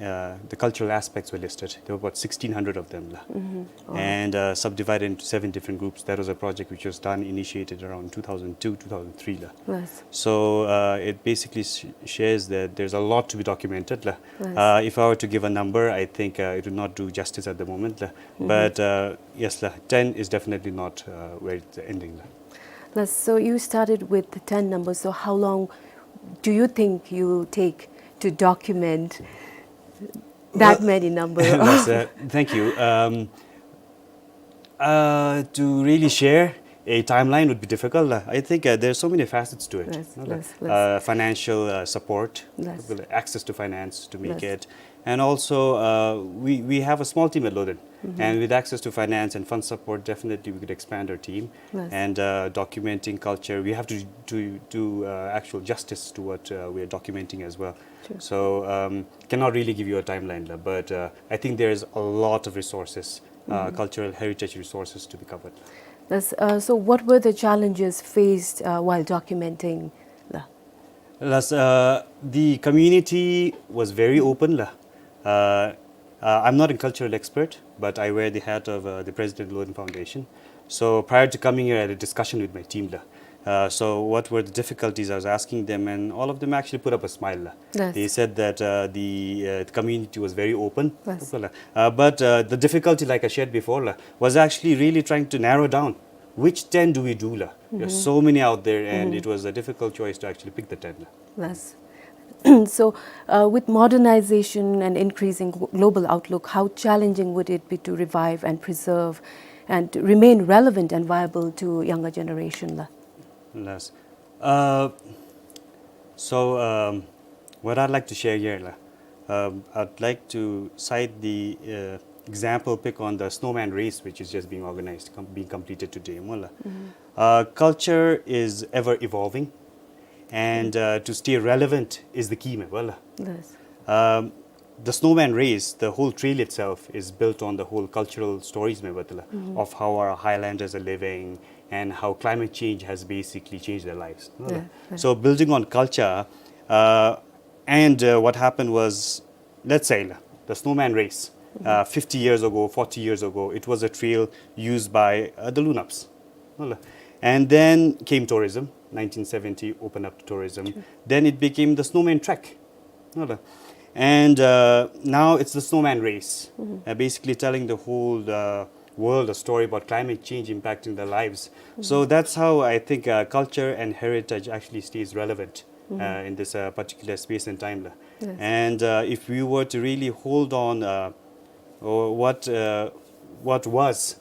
uh, the cultural aspects were listed. There were about sixteen hundred of them, la, and uh, subdivided into seven different groups. That was a project which was done, initiated around two thousand two, two thousand three, la. Yes. So uh, it basically sh- shares that there's a lot to be documented, la. Yes. Uh, if I were to give a number, I think uh, it would not do justice at the moment, la. But uh, yes, la, ten is definitely not uh, where it's ending, la. Yes, so you started with the ten numbers. So how long do you think you will take to document that many numbers? Yes, uh, thank you. Um, uh, to really share a timeline would be difficult. Uh, I think uh, there's so many facets to it. Yes, no, the, yes, yes. Uh, financial uh, support, yes, access to finance to make, yes, it. And also, uh, we, we have a small team at Loden. And with access to finance and fund support, definitely we could expand our team. Yes. And uh, documenting culture, we have to do, do uh, actual justice to what uh, we are documenting as well. True. So um, cannot really give you a timeline, la, but uh, I think there is a lot of resources, uh, cultural heritage resources to be covered. Yes, uh, so what were the challenges faced uh, while documenting, la? Yes, uh, the community was very open, la. Uh, uh, I'm not a cultural expert, but I wear the hat of uh, the president of Loden Foundation. So prior to coming here, I had a discussion with my team, la. Uh, so what were the difficulties, I was asking them, and all of them actually put up a smile, la. Yes. They said that uh, the, uh, the community was very open. Yes. Uh, but uh, the difficulty, like I shared before, la, was actually really trying to narrow down which ten do we do, la. There's so many out there, and it was a difficult choice to actually pick the ten, la. Yes. So, uh, with modernization and increasing glo- global outlook, how challenging would it be to revive and preserve and to remain relevant and viable to younger generation, la? Yes. Uh, so, um, what I'd like to share here, la, um, I'd like to cite the uh, example pick on the snowman race, which is just being organized, com- being completed today, mo, la. Uh, culture is ever evolving, and uh, to stay relevant is the key, me, la. Yes. Um, the snowman race, the whole trail itself is built on the whole cultural stories, me, la, of how our highlanders are living and how climate change has basically changed their lives. Yeah, yeah. So building on culture, uh, and uh, what happened was, let's say, la, the snowman race, uh, fifty years ago, forty years ago, it was a trail used by uh, the Lunaps. And then came tourism, nineteen seventy, opened up to tourism. True. Then it became the snowman trek. No, no. And uh, now it's the snowman race, uh, basically telling the whole uh, world a story about climate change impacting their lives. So that's how I think uh, culture and heritage actually stays relevant uh, in this uh, particular space and time. La. Yes. And uh, if we were to really hold on uh, or what uh, what was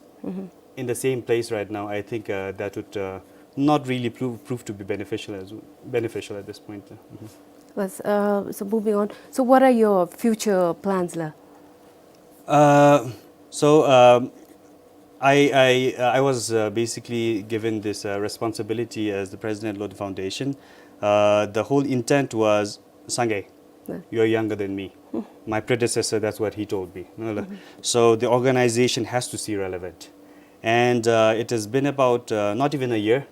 in the same place right now, I think uh, that would uh, not really prove, prove to be beneficial as beneficial at this point. Mhm. Yes, uh, so moving on. So what are your future plans, la? Uh, so um, I I uh, I was uh, basically given this uh, responsibility as the president of the foundation. Uh, the whole intent was, Sangay, yeah, you're younger than me. Hmm. My predecessor, that's what he told me. No, la. Mm-hmm. So the organization has to stay relevant. And uh, it has been about uh, not even a year.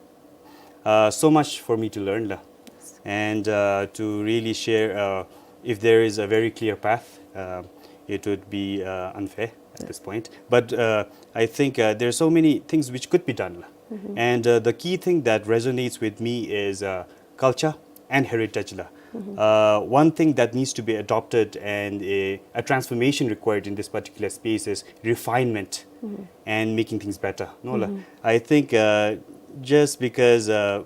Uh, so much for me to learn, la. Yes. And uh, to really share, uh, if there is a very clear path, uh, it would be uh, unfair at this point. But uh, I think uh, there are so many things which could be done, la. Mm-hmm. And uh, the key thing that resonates with me is uh, culture and heritage, la. Mm-hmm. Uh, one thing that needs to be adopted and a, a transformation required in this particular space is refinement and making things better. No, la. Mm-hmm. I think uh, just because uh,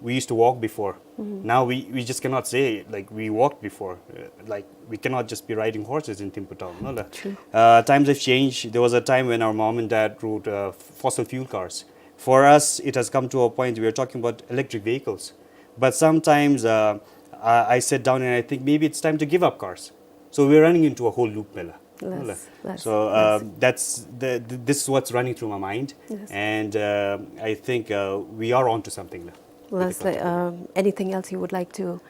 we used to walk before, now we, we just cannot say, like, we walked before. Uh, like, we cannot just be riding horses in Thimphu town. No, la. True. Uh, times have changed. There was a time when our mom and dad rode uh, fossil fuel cars. For us, it has come to a point we are talking about electric vehicles. But sometimes uh, I, I sit down and I think maybe it's time to give up cars. So we're running into a whole loop, la. Yes, yes. So uh, that's the, th- this is what's running through my mind. Yes. And uh, I think uh, we are onto something, la, with the, yes, culture. Um, anything else you would like to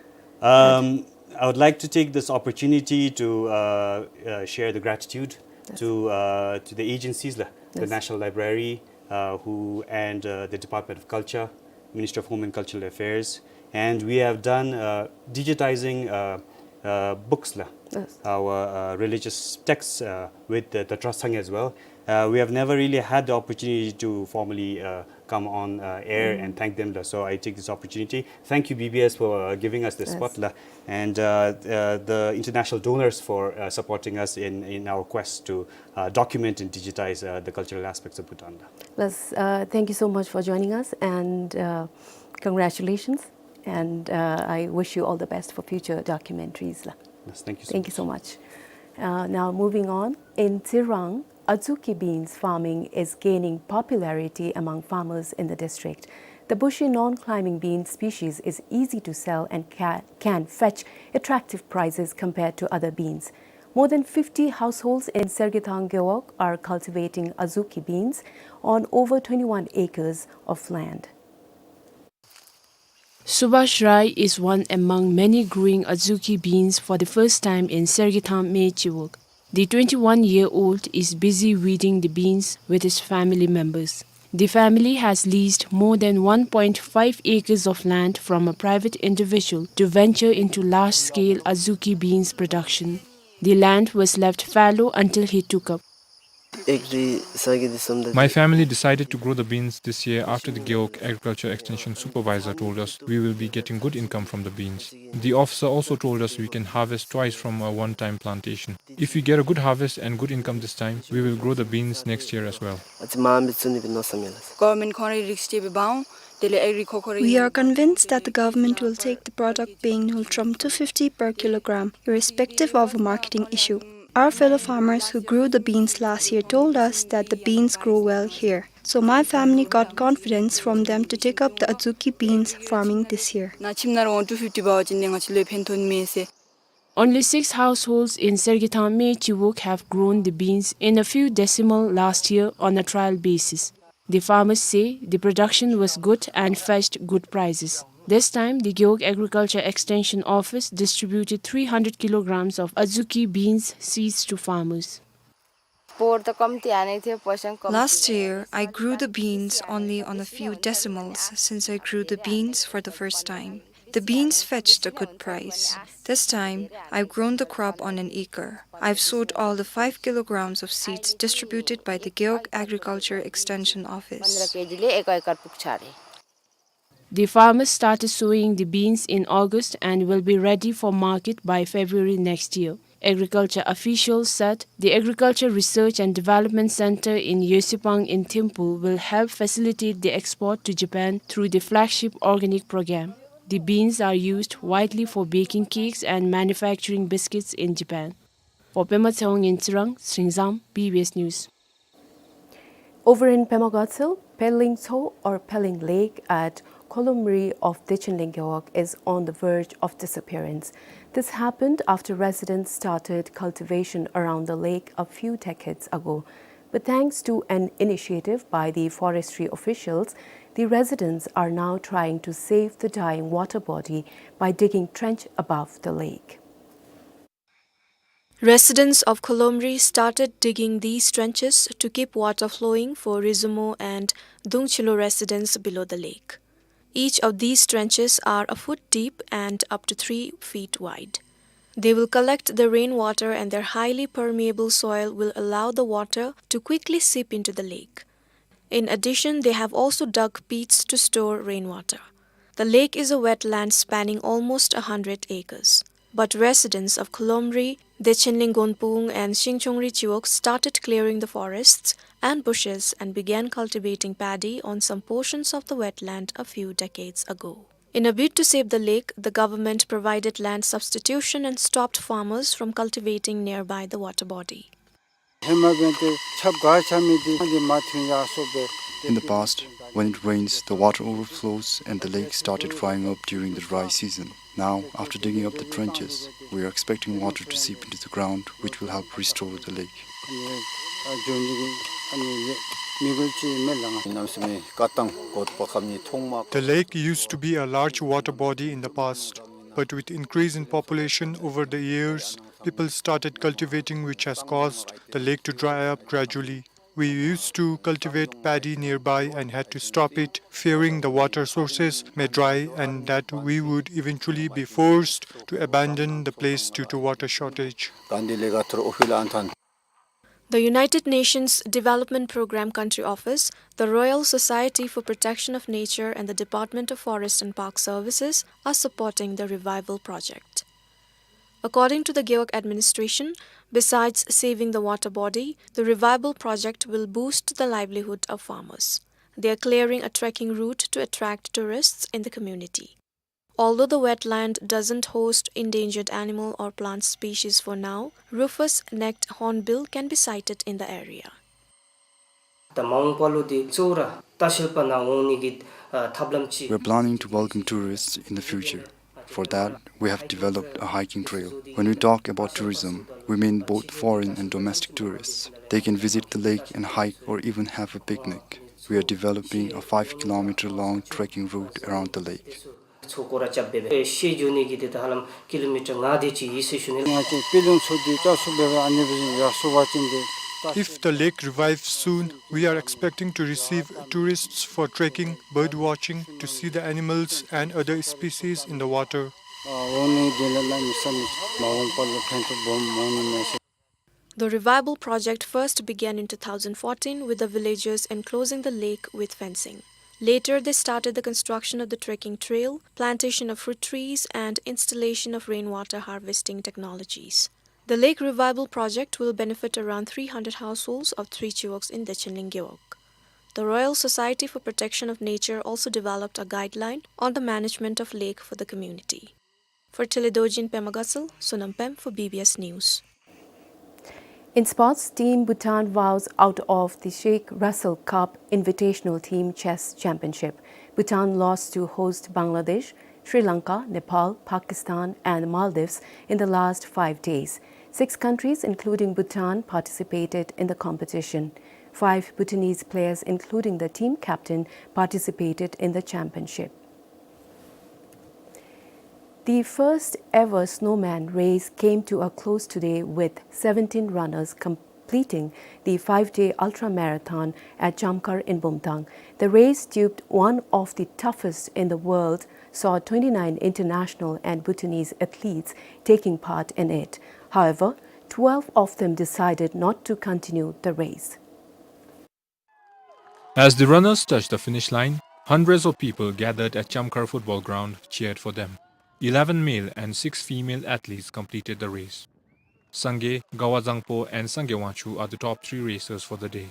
add? Um, I would like to take this opportunity to uh, uh, share the gratitude, yes, to uh, to the agencies, la, the, yes, National Library, uh, who and uh, the Department of Culture, Ministry of Home and Cultural Affairs, and we have done uh, digitizing uh, uh, books, la, yes, our uh, religious texts uh, with the, the Tatra Sangay as well. Uh, we have never really had the opportunity to formally uh, come on uh, air and thank them, la. So I take this opportunity. Thank you, B B S, for uh, giving us this, yes, spot, la. And uh, uh, the international donors for uh, supporting us in, in our quest to uh, document and digitize uh, the cultural aspects of Bhutan. Yes, uh, thank you so much for joining us, and uh, congratulations. And uh, I wish you all the best for future documentaries, la. Yes, thank you so much. Thank you so much. Uh, now moving on, in Tsirang, azuki beans farming is gaining popularity among farmers in the district. The bushy non-climbing bean species is easy to sell and ca- can fetch attractive prices compared to other beans. More than fifty households in Sergethang Gewog are cultivating azuki beans on over twenty-one acres of land. Subhash Rai is one among many growing azuki beans for the first time in Sergethang Mechewog. The twenty-one-year-old is busy weeding the beans with his family members. The family has leased more than one point five acres of land from a private individual to venture into large-scale azuki beans production. The land was left fallow until he took up. My family decided to grow the beans this year after the Gewog Agriculture Extension Supervisor told us we will be getting good income from the beans. The officer also told us we can harvest twice from a one-time plantation. If we get a good harvest and good income this time, we will grow the beans next year as well. Government khongri risk chebe bang, tele agri khongri. We are convinced that the government will take the product paying nul trom two fifty per kilogram, irrespective of a marketing issue. Our fellow farmers who grew the beans last year told us that the beans grow well here. So my family got confidence from them to take up the azuki beans farming this year. Na chim nar on two fifty bao chin ne ngachi loi phen thon me se. Only six households in Sergethang Mechewog have grown the beans in a few decimal last year on a trial basis. The farmers say the production was good and fetched good prices. This time, the Gewog Agriculture Extension Office distributed three hundred kilograms of azuki beans seeds to farmers. Last year, I grew the beans only on a few decimals since I grew the beans for the first time. The beans fetched a good price. This time, I've grown the crop on an acre. I've sowed all the five kilograms of seeds distributed by the Gewog Agriculture Extension Office. The farmers started sowing the beans in August and will be ready for market by February next year. Agriculture officials said the Agriculture Research and Development Center in Yesipang in Thimphu will help facilitate the export to Japan through the flagship organic program. The beans are used widely for baking cakes and manufacturing biscuits in Japan. For Pema Tshewang in Tsirang, Sringzam, B B S News. Over in Pema Gatshel, Pelling Tso or Pelling Lake at Kholomri of Dechenlen Gewog is on the verge of disappearance. This happened after residents started cultivation around the lake a few decades ago. But thanks to an initiative by the forestry officials, the residents are now trying to save the dying water body by digging trench above the lake. Residents of Kholomri started digging these trenches to keep water flowing for Rizumo and Dungchilo residents below the lake. Each of these trenches are a foot deep and up to three feet wide. They will collect the rainwater, and their highly permeable soil will allow the water to quickly seep into the lake. In addition, they have also dug pits to store rainwater. The lake is a wetland spanning almost a hundred acres. But residents of Kholomri, Dechenlen Gonpung, and Shingchongri Chiwog started clearing the forests and bushes and began cultivating paddy on some portions of the wetland a few decades ago. In a bid to save the lake, the government provided land substitution and stopped farmers from cultivating nearby the water body. In the past, when it rains, the water overflows and the lake started drying up during the dry season. Now, after digging up the trenches, we are expecting water to seep into the ground, which will help restore the lake. The lake used to be a large water body in the past, but with increase in population over the years, people started cultivating, which has caused the lake to dry up gradually. We used to cultivate paddy nearby and had to stop it, fearing the water sources may dry and that we would eventually be forced to abandon the place due to water shortage. The United Nations Development Programme Country Office, the Royal Society for Protection of Nature, and the Department of Forest and Park Services are supporting the revival project. According to the Gewog administration, besides saving the water body, the revival project will boost the livelihood of farmers. They are clearing a trekking route to attract tourists in the community. Although the wetland doesn't host endangered animal or plant species for now, rufous-necked hornbill can be sighted in the area. We're planning to welcome tourists in the future. For that, we have developed a hiking trail. When we talk about tourism, we mean both foreign and domestic tourists. They can visit the lake and hike or even have a picnic. We are developing a five kilometer long trekking route around the lake. If the lake revives soon, we are expecting to receive tourists for trekking, bird watching, to see the animals and other species in the water. The revival project first began in two thousand fourteen with the villagers enclosing the lake with fencing. Later, they started the construction of the trekking trail, plantation of fruit trees, and installation of rainwater harvesting technologies. The lake revival project will benefit around three hundred households of three chiwogs in Dechenlen Gewog. The Royal Society for Protection of Nature also developed a guideline on the management of lake for the community. For Tele Dorji in Pema Gatshel, Sonam Pem for B B S News. In sports, Team Bhutan vows out of the Sheikh Russell Cup Invitational Team Chess Championship. Bhutan lost to host Bangladesh, Sri Lanka, Nepal, Pakistan and Maldives in the last five days. Six countries, including Bhutan, participated in the competition. Five Bhutanese players, including the team captain, participated in the championship. The first ever snowman race came to a close today with seventeen runners completing the five-day ultra marathon at Jamkhar in Bumthang. The race, dubbed one of the toughest in the world, saw twenty-nine international and Bhutanese athletes taking part in it. However, twelve of them decided not to continue the race. As the runners touched the finish line, Hundreds of people gathered at Chamkhar football ground cheered for them. Eleven male and six female athletes completed the race. Sangay, Gawa Dzangpo and Sangay Wangchhu are the top three racers for the day.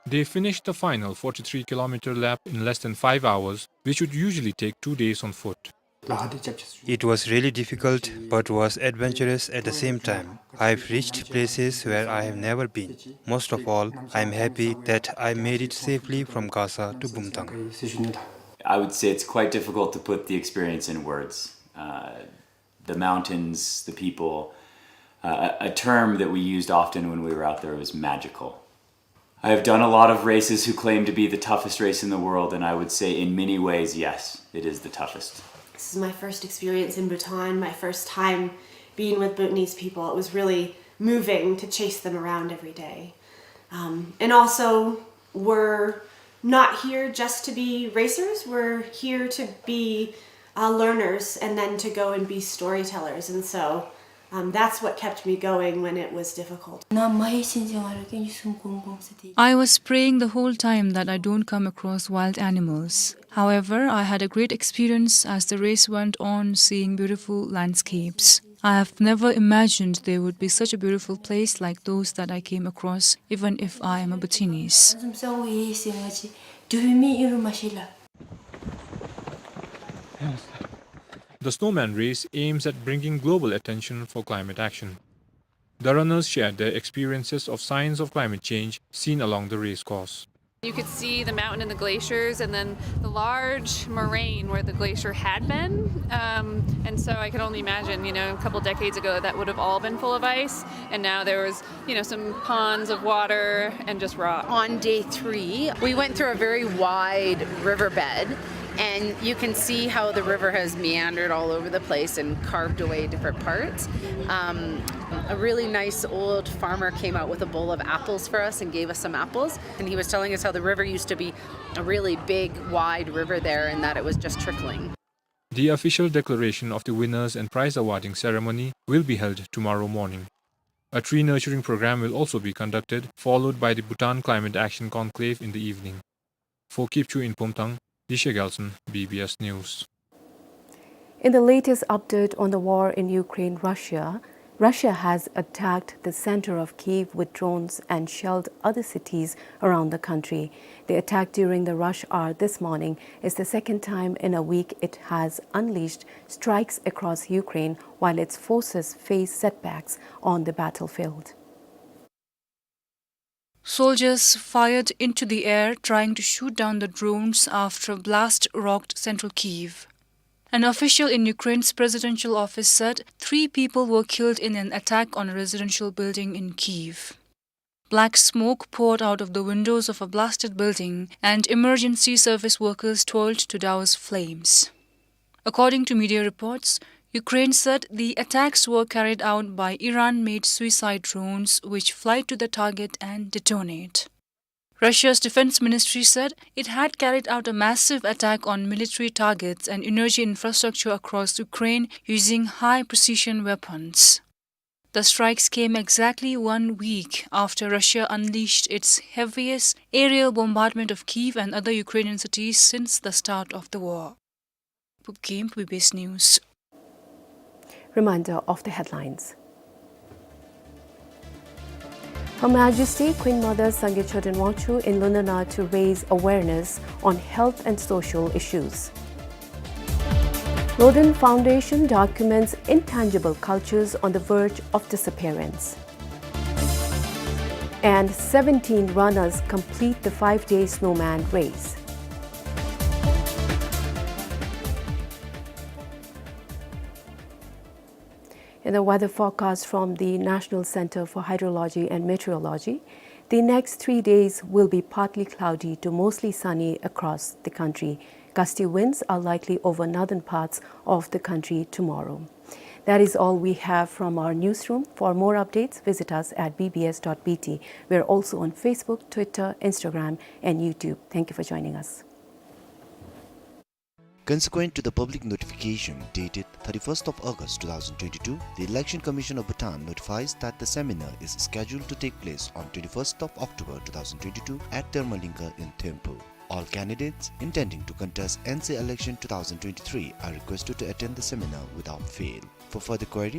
They finished the final forty-three kilometer lap in less than five hours, which would usually take two days on foot. It was really difficult, but was adventurous at the same time. I've reached places where I have never been. Most of all, I am happy that I made it safely from Gasa to Bumthang. I would say it's quite difficult to put the experience in words. Uh, the mountains, the people. Uh, a, a term that we used often when we were out there was magical. I have done a lot of races who claim to be the toughest race in the world, and I would say in many ways, yes, it is the toughest. This is my first experience in Bhutan, my first time being with Bhutanese people. It was really moving to chase them around every day. Um, and also, we're not here just to be racers, we're here to be, uh, learners and then to go and be storytellers. And so, um, that's what kept me going when it was difficult. I was praying the whole time that I don't come across wild animals. However, I had a great experience as the race went on, seeing beautiful landscapes. I have never imagined there would be such a beautiful place like those that I came across, even if I am a Bhutanese. The snowman race aims at bringing global attention for climate action. The runners shared their experiences of signs of climate change seen along the race course. You could see the mountain and the glaciers, and then the large moraine where the glacier had been. Um, and so I can only imagine, you know, a couple decades ago, that would have all been full of ice, and now there was, you know, some ponds of water and just rock. On day three, we went through a very wide riverbed, and you can see how the river has meandered all over the place and carved away different parts. Um, a really nice old farmer came out with a bowl of apples for us and gave us some apples. And he was telling us how the river used to be a really big, wide river there and that it was just trickling. The official declaration of the winners and prize awarding ceremony will be held tomorrow morning. A tree nurturing program will also be conducted, followed by the Bhutan Climate Action Conclave in the evening. For Kipchu in Pumthang, Disha Gyaltshen, B B S News. In the latest update on the war in Ukraine, Russia, Russia has attacked the center of Kyiv with drones and shelled other cities around the country. The attack during the rush hour this morning is the second time in a week it has unleashed strikes across Ukraine, while its forces face setbacks on the battlefield. Soldiers fired into the air, trying to shoot down the drones after a blast rocked central Kyiv. An official in Ukraine's presidential office said three people were killed in an attack on a residential building in Kyiv. Black smoke poured out of the windows of a blasted building, and emergency service workers toiled to douse flames. According to media reports, Ukraine said the attacks were carried out by Iran-made suicide drones, which fly to the target and detonate. Russia's defense ministry said it had carried out a massive attack on military targets and energy infrastructure across Ukraine using high-precision weapons. The strikes came exactly one week after Russia unleashed its heaviest aerial bombardment of Kyiv and other Ukrainian cities since the start of the war. Pupkim, B B S News. Reminder of the headlines. Her Majesty Queen Mother Sangay Choden Wangchhu in London to raise awareness on health and social issues. Lodin Foundation documents intangible cultures on the verge of disappearance. And seventeen runners complete the five-day snowman race. In the weather forecast from the National Center for Hydrology and Meteorology, the next three days will be partly cloudy to mostly sunny across the country. Gusty winds are likely over northern parts of the country tomorrow. That is all we have from our newsroom. For more updates, visit us at B B S dot B T. We are also on Facebook, Twitter, Instagram, and YouTube. Thank you for joining us. Consequent to the public notification dated thirty-first of August two thousand twenty-two, the Election Commission of Bhutan notifies that the seminar is scheduled to take place on twenty-first of October two thousand twenty-two at Termalinga in Thimphu. All candidates intending to contest N C election two thousand twenty-three are requested to attend the seminar without fail. For further query,